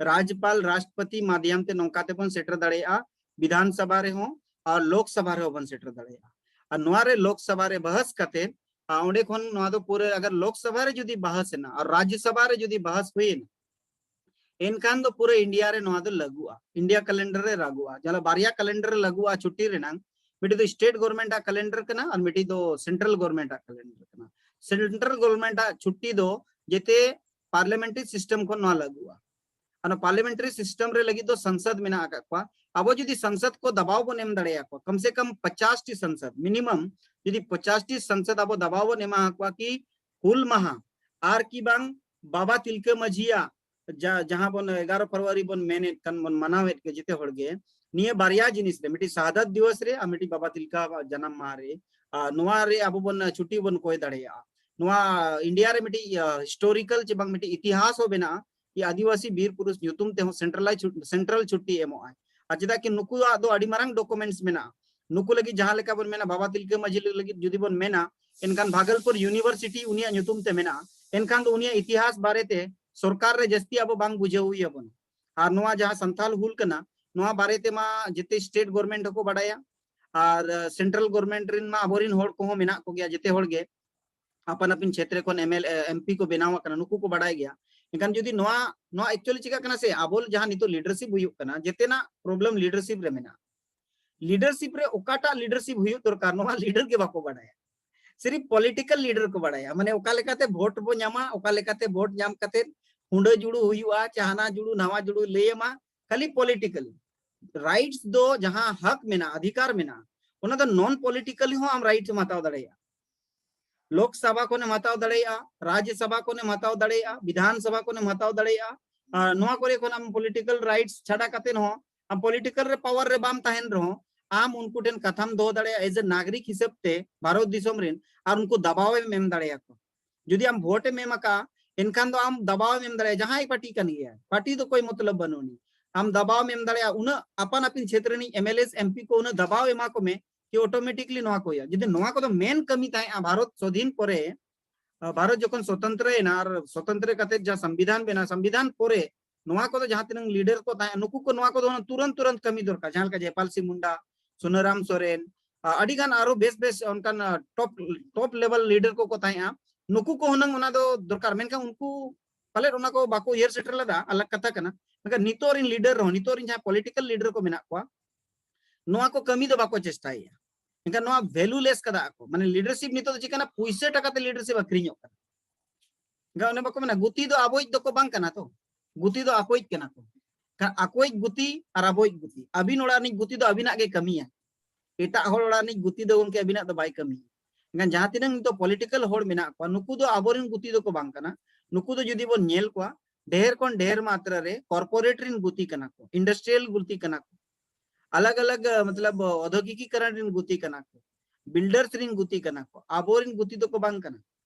ᱨᱟᱡᱽᱯᱟᱞ, ᱨᱟᱥᱴᱨᱚᱯᱚᱛᱤ ᱢᱟᱫᱷᱭᱚᱢ ᱛᱮ ᱱᱚᱝᱠᱟ ᱛᱮᱵᱚᱱ ᱥᱮᱴᱮᱨ ᱫᱟᱲᱮᱭᱟᱜᱼᱟ ᱵᱤᱫᱷᱟᱱ ᱥᱚᱵᱷᱟ ᱨᱮᱦᱚᱸ ᱟᱨ ᱞᱳᱠ ᱥᱚᱵᱷᱟ ᱨᱮᱦᱚᱸ ᱵᱚᱱ ᱥᱮᱴᱮᱨ ᱫᱟᱲᱮᱭᱟᱜᱼᱟ᱾ ᱟᱨ ᱱᱚᱣᱟ ᱨᱮ ᱞᱳᱠ ᱥᱚᱵᱷᱟ ᱨᱮ ᱵᱟᱦᱟᱥ ᱠᱟᱛᱮ, ᱟᱨ ᱚᱸᱰᱮ ᱠᱷᱚᱱ ᱱᱚᱣᱟ ᱫᱚ ᱯᱩᱨᱟᱹ ᱟᱜᱟᱨ ᱞᱳᱠ ᱥᱚᱵᱷᱟ ᱨᱮ ᱡᱩᱫᱤ ᱵᱟᱦᱟᱥ ᱮᱱᱟ ᱟᱨ ᱨᱟᱡᱽᱭᱚ ᱥᱚᱵᱷᱟ ᱨᱮ ᱡᱩᱫᱤ ᱵᱟᱦᱟᱥ ᱦᱩᱭᱮᱱᱟ, ᱮᱱᱠᱷᱟᱱ ᱫᱚ ᱯᱩᱨᱟᱹ ᱤᱱᱰᱤᱭᱟ ᱨᱮ ᱱᱚᱣᱟ ᱫᱚ ᱞᱟᱹᱜᱩᱜᱼᱟ, ᱤᱱᱰᱤᱭᱟ ᱠᱮᱞᱮᱱᱰᱟᱨ ᱨᱮ ᱞᱟᱹᱜᱩᱜᱼᱟ᱾ ᱡᱟᱦᱟᱸ ᱵᱟᱨᱭᱟ ᱠᱮᱞᱮᱱᱰᱟᱨ ᱨᱮ ᱞᱟᱹᱜᱩᱜᱼᱟ ᱪᱷᱩᱴᱤ ᱨᱮᱱᱟᱝ, ᱢᱤᱫᱴᱤᱡ ᱫᱚ ᱥᱴᱮᱴ ᱜᱚᱵᱷᱚᱨᱱᱢᱮᱱᱴ ᱟᱜ ᱠᱮᱞᱮᱱᱰᱟᱨ ᱠᱟᱱᱟ ᱟᱨ ᱢᱤᱫᱴᱤᱡ ᱫᱚ ᱥᱮᱱᱴᱨᱟᱞ ᱜᱚᱵᱷᱚᱨᱱᱢᱮᱱᱴ ᱟᱜ ᱠᱮᱞᱮᱱᱰᱟᱨ ᱠᱟᱱᱟ᱾ ᱥᱮᱱᱴᱨᱟᱞ ᱜᱚᱵᱷᱚᱨᱱᱢᱮᱱᱴ ᱟᱜ ᱪᱷᱩᱴᱤ ᱫᱚ ᱡᱮᱛᱮ ᱯᱟᱨᱞᱟᱢᱮᱱᱴᱟᱨᱤ ᱥᱤᱥᱴᱮᱢ ᱠᱷᱚᱱ ᱱᱚᱣᱟ ᱞᱟᱹᱜᱩᱜᱼᱟ᱾ ᱚᱱᱟ ᱯᱟᱨᱞᱟᱢᱮᱱᱴᱟᱨᱤ ᱥᱤᱥᱴᱮᱢ ᱨᱮ ᱞᱟᱹᱜᱤᱫ ᱫᱚ ᱥᱚᱝᱥᱚᱫ ᱢᱮᱱᱟᱜ ᱟᱠᱟᱫ ᱠᱚᱣᱟ᱾ ᱟᱵᱚ ᱡᱩᱫᱤ ᱥᱚᱝᱥᱚᱫ ᱠᱚ ᱫᱟᱵᱟᱣ ᱵᱚᱱ ᱮᱢ ᱫᱟᱲᱮᱭᱟᱠᱚᱣᱟ, ᱠᱚᱢ ᱥᱮ ᱠᱚᱢ ᱯᱚᱪᱟᱥ ᱴᱤ ᱥᱚᱝᱥᱚᱫ, ᱢᱤᱱᱤᱢᱟᱢ ᱡᱩᱫᱤ ᱯᱚᱪᱟᱥ ᱴᱤ ᱥᱚᱝᱥᱚᱫ ᱟᱵᱚ ᱫᱟᱵᱟᱣ ᱵᱚᱱ ᱮᱢᱟ ᱟᱠᱚᱣᱟ ᱠᱤ ᱦᱩᱞ ᱢᱟᱦᱟ ᱟᱨ ᱠᱤ ᱵᱟᱝ ᱵᱟᱵᱟ ᱛᱤᱞᱠᱟᱹ ᱢᱟᱹᱡᱷᱤᱭᱟᱜ ᱡᱟ-, ᱡᱟᱦᱟᱸ ᱵᱚᱱ ᱮᱜᱟᱨᱚ ᱯᱷᱮᱵᱽᱨᱩᱣᱟᱨᱤ ᱵᱚᱱ ᱢᱮᱱᱮᱫ ᱠᱟᱱ, ᱵᱚᱱ ᱢᱟᱱᱟᱣᱮᱫ ᱜᱮ ᱡᱮᱛᱮ ᱦᱚᱲ ᱜᱮ, ᱱᱤᱭᱟᱹ ᱵᱟᱨᱭᱟ ᱡᱤᱱᱤᱥ ᱨᱮ, ᱢᱤᱫᱴᱤᱡ ᱥᱟᱦᱟᱫᱟᱛ ᱫᱤᱵᱚᱥ ᱨᱮ ᱟᱨ ᱢᱤᱫᱴᱤᱡ ᱵᱟᱵᱟ ᱛᱤᱞᱠᱟᱹᱣᱟᱜ ᱡᱟᱱᱟᱢ ᱢᱟᱦᱟ ᱨᱮ, ᱟᱨ ᱱᱚᱣᱟ ᱨᱮ ᱟᱵᱚ ᱵᱚᱱ ᱪᱷᱩᱴᱤ ᱵᱚᱱ ᱠᱚᱭ ᱫᱟᱲᱮᱭᱟᱜᱼᱟ᱾ ᱱᱚᱣᱟ ᱤᱱᱰᱤᱭᱟ ᱨᱮ ᱢᱤᱫᱴᱤᱡ, ᱟ, ᱦᱤᱥᱴᱳᱨᱤᱠᱟᱞ ᱪᱮ ᱵᱟᱝ ᱢᱤᱫᱴᱤᱡ ᱤᱛᱤᱦᱟᱥ ᱦᱚᱸ ᱢᱮᱱᱟᱜᱼᱟ ᱠᱤ ᱟᱹᱫᱤᱵᱟᱹᱥᱤ ᱵᱤᱨ ᱯᱩᱨᱩᱥ ᱧᱩᱛᱩᱢ ᱛᱮᱦᱚᱸ ᱥᱮᱱᱴᱨᱟᱞᱟᱭ ᱪᱷᱩᱴ-, ᱥᱮᱱᱴᱨᱟᱞ ᱪᱷᱩᱴᱤ ᱮᱢᱚᱜ ᱟᱭ᱾ ᱟᱨ ᱪᱮᱫᱟᱜ ᱠᱤ ᱱᱩᱠᱩᱣᱟᱜ ᱫᱚ ᱟᱹᱰᱤ ᱢᱟᱨᱟᱝ ᱰᱚᱠᱩᱢᱮᱱᱴᱥ ᱢᱮᱱᱟᱜᱼᱟ᱾ ᱱᱩᱠᱩ ᱞᱟᱹᱜᱤᱫ ᱡᱟᱦᱟᱸ ᱞᱮᱠᱟ ᱵᱚᱱ ᱢᱮᱱᱟ, ᱵᱟᱵᱟ ᱛᱤᱞᱠᱟᱹ ᱢᱟᱹᱡᱷᱤ ᱞᱟᱹᱜᱤᱫ ᱡᱩᱫᱤ ᱵᱚᱱ ᱢᱮᱱᱟ, ᱮᱱᱠᱷᱟᱱ ᱵᱷᱟᱜᱚᱞᱯᱩᱨ ᱤᱭᱩᱱᱤᱵᱷᱟᱨᱥᱤᱴᱤ ᱩᱱᱤᱭᱟᱜ ᱧᱩᱛᱩᱢ ᱛᱮ ᱢᱮᱱᱟᱜᱼᱟ, ᱮᱱᱠᱷᱟᱱ ᱫᱚ ᱩᱱᱤᱭᱟᱜ ᱤᱛᱤᱦᱟᱥ ᱵᱟᱨᱮᱛᱮ ᱥᱚᱨᱠᱟᱨ ᱨᱮ ᱡᱟᱹᱥᱛᱤ ᱟᱵᱚ ᱵᱟᱝ ᱵᱩᱡᱷᱟᱹᱣ ᱦᱩᱭ ᱟᱵᱚᱱᱟ᱾ ᱟᱨ ᱱᱚᱣᱟ ᱡᱟᱦᱟᱸ ᱥᱟᱱᱛᱟᱞ ᱦᱩᱞ ᱠᱟᱱᱟ, ᱱᱚᱣᱟ ᱵᱟᱨᱮ ᱛᱮᱢᱟ ᱡᱮᱛᱮ ᱥᱴᱮᱴ ᱜᱚᱵᱷᱚᱨᱱᱢᱮᱱᱴ ᱦᱚᱸᱠᱚ ᱵᱟᱰᱟᱭᱟ, ᱟᱨ, ᱟ, ᱥᱮᱱᱴᱨᱟᱞ ᱜᱚᱵᱷᱚᱨᱱᱢᱮᱱᱴ ᱨᱮᱱ ᱢᱟ ᱟᱵᱚᱨᱮᱱ ᱦᱚᱲ ᱠᱚᱦᱚᱸ ᱢᱮᱱᱟᱜ ᱠᱚᱜᱮᱭᱟ, ᱡᱮᱛᱮ ᱦᱚᱲ ᱜᱮ ᱟᱯᱟᱱ ᱟᱹᱯᱤᱱ ᱪᱷᱮᱛᱨᱮ ᱠᱷᱚᱱ M L A, M P ᱠᱚ ᱵᱮᱱᱟᱣ ᱟᱠᱟᱱᱟ, ᱱᱩᱠᱩ ᱠᱚ ᱵᱟᱰᱟᱭ ᱜᱮᱭᱟ᱾ ᱮᱱᱠᱷᱟᱱ ᱡᱩᱫᱤ ᱱᱚᱣᱟ, ᱱᱚᱣᱟ ᱮᱠᱪᱩᱭᱟᱞᱤ ᱪᱤᱠᱟᱹᱜ ᱠᱟᱱᱟ ᱥᱮ, ᱟᱵᱚ ᱡᱟᱦᱟᱸ ᱱᱤᱛᱚᱜ ᱞᱤᱰᱟᱨᱥᱤᱯ ᱦᱩᱭᱩᱜ ᱠᱟᱱᱟ, ᱡᱮᱛᱮᱱᱟᱜ ᱯᱨᱚᱵᱞᱮᱢ ᱞᱤᱰᱟᱨᱥᱤᱯ ᱨᱮ ᱢᱮᱱᱟᱜᱼᱟ᱾ ᱞᱤᱰᱟᱨᱥᱤᱯ ᱨᱮ ᱚᱠᱟᱴᱟᱜ ᱞᱤᱰᱟᱨᱥᱤᱯ ᱦᱩᱭᱩᱜ ᱫᱚᱨᱠᱟᱨ, ᱱᱚᱣᱟ ᱞᱤᱰᱟᱨ ᱜᱮ ᱵᱟᱠᱚ ᱵᱟᱰᱟᱭᱟ᱾ ᱥᱤᱨᱤᱯ ᱯᱚᱞᱤᱴᱤᱠᱟᱞ ᱞᱤᱰᱟᱨ ᱠᱚ ᱵᱟᱰᱟᱭᱟ, ᱢᱟᱱᱮ ᱚᱠᱟ ᱞᱮᱠᱟᱛᱮ ᱵᱷᱳᱴ ᱵᱚ ᱧᱟᱢᱟ, ᱚᱠᱟ ᱞᱮᱠᱟᱛᱮ ᱵᱷᱳᱴ ᱧᱟᱢ ᱠᱟᱛᱮ ᱦᱩᱸᱰᱟᱹ ᱡᱩᱲᱩ ᱦᱩᱭᱩᱜᱼᱟ, ᱪᱮ ᱦᱟᱱᱟ ᱡᱩᱲᱩ ᱱᱟᱣᱟ ᱡᱩᱲᱩ ᱞᱟᱹᱭ ᱟᱢᱟ, ᱠᱷᱟᱹᱞᱤ ᱯᱚᱞᱤᱴᱤᱠᱟᱞ᱾ ᱨᱟᱭᱤᱴᱥ ᱫᱚ ᱡᱟᱦᱟᱸ ᱦᱚᱠ ᱢᱮᱱᱟᱜᱼᱟ, ᱚᱫᱷᱤᱠᱟᱨ ᱢᱮᱱᱟᱜᱼᱟ, ᱚᱱᱟ ᱫᱚ ᱱᱚᱱ ᱯᱚᱞᱤᱴᱤᱠᱟᱞᱤ ᱦᱚᱸ ᱟᱢ ᱨᱟᱭᱤᱴᱥ ᱮᱢ ᱦᱟᱛᱟᱣ ᱫᱟᱲᱮᱭᱟᱜᱼᱟ᱾ ᱞᱳᱠᱥᱚᱵᱷᱟ ᱠᱷᱚᱱᱮᱢ ᱦᱟᱛᱟᱣ ᱫᱟᱲᱮᱭᱟᱜᱼᱟ, ᱨᱟᱡᱽᱭᱚᱥᱚᱵᱷᱟ ᱠᱷᱚᱱᱮᱢ ᱦᱟᱛᱟᱣ ᱫᱟᱲᱮᱭᱟᱜᱼᱟ, ᱵᱤᱫᱷᱟᱱ ᱥᱚᱵᱷᱟ ᱠᱷᱚᱱᱮᱢ ᱦᱟᱛᱟᱣ ᱫᱟᱲᱮᱭᱟᱜᱼᱟ᱾ ᱟᱨ ᱱᱚᱣᱟ ᱠᱚᱨᱮ ᱠᱷᱚᱱ ᱟᱢ ᱯᱚᱞᱤᱴᱤᱠᱟᱞ ᱨᱟᱭᱤᱴᱥ ᱪᱷᱟᱰᱟ ᱠᱟᱛᱮ ᱦᱚᱸ, ᱟᱢ ᱯᱚᱞᱤᱴᱤᱠᱟᱞ ᱨᱮ ᱯᱟᱣᱟᱨ ᱨᱮ ᱵᱟᱢ ᱛᱟᱦᱮᱱ ᱨᱮᱦᱚᱸ, ᱟᱢ ᱩᱱᱠᱩ ᱴᱷᱮᱱ ᱠᱟᱛᱷᱟᱢ ᱫᱚᱦᱚ ᱫᱟᱲᱮᱭᱟᱜᱼᱟ ᱮᱡ ᱮ ᱱᱟᱜᱚᱨᱤᱠ ᱦᱤᱥᱟᱹᱵ ᱛᱮ ᱵᱷᱟᱨᱚᱛ ᱫᱤᱥᱚᱢ ᱨᱮᱱ, ᱟᱨ ᱩᱱᱠᱩ ᱫᱟᱵᱟᱣ ᱮᱢ ᱮᱢ ᱫᱟᱲᱮᱭᱟᱠᱚᱣᱟ᱾ ᱡᱩᱫᱤ ᱟᱢ ᱵᱷᱳᱴ ᱮᱢ ᱮᱢ ᱟᱠᱟᱫᱼᱟ, ᱮᱱᱠᱷᱟᱱ ᱫᱚ ᱟᱢ ᱫᱟᱵᱟᱣ ᱮᱢ ᱮᱢ ᱫᱟᱲᱮᱭᱟᱜᱼᱟ, ᱡᱟᱦᱟᱸᱭ ᱯᱟᱨᱴᱤ ᱠᱟᱱ ᱜᱮᱭᱟ, ᱯᱟᱨᱴᱤ ᱫᱚ ᱠᱳᱭ ᱢᱚᱛᱞᱚᱵ ᱵᱟᱹᱱᱩᱜ ᱟᱹᱱᱤᱡ᱾ ᱟᱢ ᱫᱟᱵᱟᱣ ᱮᱢ ᱮᱢ ᱫᱟᱲᱮᱭᱟᱜᱼᱟ, ᱩᱱᱟᱹᱜ ᱟᱯᱟᱱ ᱟᱹᱯᱤᱱ ᱪᱷᱮᱛᱨᱚ ᱨᱤᱱᱤᱡ M L A M P ᱠᱚ ᱩᱱᱟᱹᱜ ᱫᱟᱵᱟᱣ ᱮᱢᱟ ᱠᱚᱢᱮ ᱠᱤ ᱚᱴᱳᱢᱮᱴᱤᱠᱞᱤ ᱱᱚᱣᱟ ᱠᱚ ᱦᱩᱭᱩᱜᱼᱟ᱾ ᱡᱩᱫᱤ ᱱᱚᱣᱟ ᱠᱚᱫᱚ ᱢᱮᱱ ᱠᱟᱹᱢᱤ ᱛᱟᱦᱮᱸᱜᱼᱟ ᱵᱷᱟᱨᱚᱛ ᱥᱚᱫᱷᱤᱱ ᱯᱚᱨᱮ, ᱟᱨ ᱵᱷᱟᱨᱚᱛ ᱡᱚᱠᱷᱚᱱ ᱥᱚᱛᱚᱱᱛᱨᱚ ᱮᱱᱟ, ᱟᱨ ᱥᱚᱛᱚᱱᱛᱨᱚ ᱠᱟᱛᱮ ᱡᱟᱦᱟᱸ ᱥᱚᱝᱵᱤᱫᱷᱟᱱ ᱵᱮᱱᱟᱣ, ᱥᱚᱝᱵᱤᱫᱷᱟᱱ ᱯᱚᱨᱮ ᱱᱚᱣᱟ ᱠᱚᱫᱚ ᱡᱟᱦᱟᱸ ᱛᱤᱱᱟᱹᱜ ᱞᱤᱰᱟᱨ ᱠᱚ ᱛᱟᱦᱮᱸ, ᱱᱩᱠᱩ ᱠᱚ ᱱᱚᱣᱟ ᱠᱚᱫᱚ ᱛᱩᱨᱟᱹᱱᱛ ᱛᱩᱨᱟᱹᱱᱛ ᱠᱟᱹᱢᱤ ᱫᱚᱨᱠᱟᱨ᱾ ᱡᱟᱦᱟᱸ ᱞᱮᱠᱟ ᱡᱚᱭᱯᱟᱞ ᱥᱤᱝ ᱢᱩᱱᱰᱟ, ᱥᱩᱱᱟᱨᱟᱢ ᱥᱚᱨᱮᱱ, ᱟ, ᱟᱹᱰᱤ ᱜᱟᱱ ᱟᱨᱚ ᱵᱮᱥ ᱵᱮᱥ ᱚᱱᱠᱟᱱ, ᱟ, ᱴᱚᱯ, ᱴᱚᱯ ᱞᱮᱵᱮᱞ ᱞᱤᱰᱟᱨ ᱠᱚᱠᱚ ᱛᱟᱦᱮᱸᱜᱼᱟ, ᱱᱩᱠᱩ ᱠᱚ ᱦᱩᱱᱟᱹᱝ ᱚᱱᱟ ᱫᱚ ᱫᱚᱨᱠᱟᱨ᱾ ᱢᱮᱱᱠᱷᱟᱱ ᱩᱱᱠᱩ ᱯᱟᱞᱮᱫ ᱚᱱᱟ ᱠᱚ ᱵᱟᱠᱚ ᱩᱭᱦᱟᱹᱨ ᱥᱮᱴᱮᱨ ᱞᱮᱫᱟ, ᱟᱞᱟᱜᱽ ᱠᱟᱛᱷᱟ ᱠᱟᱱᱟ᱾ ᱢᱮᱱᱠᱷᱟᱱ ᱱᱤᱛᱚᱜ ᱨᱤᱱ ᱞᱤᱰᱟᱨ ᱨᱮᱦᱚᱸ, ᱱᱤᱛᱚᱜ ᱨᱤᱱ ᱡᱟᱦᱟᱸ ᱯᱚᱞᱤᱴᱤᱠᱟᱞ ᱞᱤᱰᱟᱨ ᱠᱚ ᱢᱮᱱᱟᱜ ᱠᱚᱣᱟ, ᱱᱚᱣᱟ ᱠᱚ ᱠᱟᱹᱢᱤ ᱫᱚ ᱵᱟᱠᱚ ᱪᱮᱥᱴᱟᱭᱮᱫᱼᱟ᱾ ᱢᱮᱱᱠᱷᱟᱱ ᱱᱚᱣᱟ ᱵᱷᱮᱞᱩᱞᱮᱥ ᱠᱟᱫᱟ ᱠᱚ᱾ ᱢᱟᱱᱮ ᱞᱤᱰᱟᱨᱥᱤᱯ ᱱᱤᱛᱚᱜ ᱫᱚ ᱪᱮᱫ ᱠᱟᱱᱟ? ᱯᱩᱭᱥᱟᱹ ᱴᱟᱠᱟ ᱛᱮ ᱞᱤᱰᱟᱨᱥᱤᱯ ᱟᱹᱠᱷᱨᱤᱧᱚᱜ ᱠᱟᱱᱟ᱾ ᱮᱱᱠᱷᱟᱱ ᱚᱱᱮ ᱵᱟᱠᱚ ᱢᱮᱱᱟ, ᱜᱩᱛᱤ ᱫᱚ ᱟᱵᱚᱭᱤᱡ ᱫᱚᱠᱚ ᱵᱟᱝ ᱠᱟᱱᱟ ᱛᱚ, ᱜᱩᱛᱤ ᱫᱚ ᱟᱠᱚᱭᱤᱡ ᱠᱟᱱᱟ ᱠᱚ᱾ ᱠᱷᱟᱱ ᱟᱠᱚᱭᱤᱡ ᱜᱩᱛᱤ ᱟᱨ ᱟᱵᱚᱭᱤᱡ ᱜᱩᱛᱤ, ᱟᱹᱵᱤᱱ ᱚᱲᱟᱜ ᱨᱤᱱᱤᱡ ᱜᱩᱛᱤ ᱫᱚ ᱟᱹᱵᱤᱱᱟᱜ ᱜᱮ ᱠᱟᱹᱢᱤᱭᱟ, ᱮᱴᱟᱜ ᱦᱚᱲ ᱚᱲᱟᱜ ᱨᱤᱱᱤᱡ ᱜᱩᱛᱤ ᱫᱚ ᱜᱚᱢᱠᱮ ᱟᱹᱵᱤᱱᱟᱜ ᱫᱚ ᱵᱟᱭ ᱠᱟᱹᱢᱤᱭᱟ᱾ ᱮᱱᱠᱷᱟᱱ ᱡᱟᱦᱟᱸ ᱛᱤᱱᱟᱹᱜ ᱱᱤᱛᱚᱜ ᱯᱚᱞᱤᱴᱤᱠᱟᱞ ᱦᱚᱲ ᱢᱮᱱᱟᱜ ᱠᱚᱣᱟ, ᱱᱩᱠᱩ ᱫᱚ ᱟᱵᱚᱨᱮᱱ ᱜᱩᱛᱤ ᱫᱚᱠᱚ ᱵᱟᱝ ᱠᱟᱱᱟ᱾ ᱱᱩᱠᱩ ᱫᱚ ᱡᱩᱫᱤ ᱵᱚᱱ ᱧᱮᱞ ᱠᱚᱣᱟ, ᱰᱷᱮᱨ ᱠᱷᱚᱱ ᱰᱷᱮᱨ ᱢᱟᱛᱨᱟ ᱨᱮ ᱠᱚᱨᱯᱳᱨᱮᱴ ᱨᱤᱱ ᱜᱩᱛᱤ ᱠᱟᱱᱟ ᱠᱚ, ᱤᱱᱰᱟᱥᱴᱨᱤᱭᱟᱞ ᱜᱩᱛᱤ ᱠᱟᱱᱟ ᱠᱚ, ᱟᱞᱟᱜᱽ ᱟᱞᱟᱜᱽ, ᱢᱚᱛᱞᱚᱵ, ᱚᱫᱷᱳᱜᱤᱠᱤᱠᱚᱨᱚᱱ ᱨᱤᱱ ᱜᱩᱛᱤ ᱠᱟᱱᱟ ᱠᱚ, ᱵᱤᱞᱰᱟᱨᱥ ᱨᱤᱱ ᱜᱩᱛᱤ ᱠᱟᱱᱟ ᱠᱚ, ᱟᱵᱚᱨᱤᱱ ᱜᱩᱛᱤ ᱫᱚᱠᱚ ᱵᱟᱝ ᱠᱟᱱᱟ᱾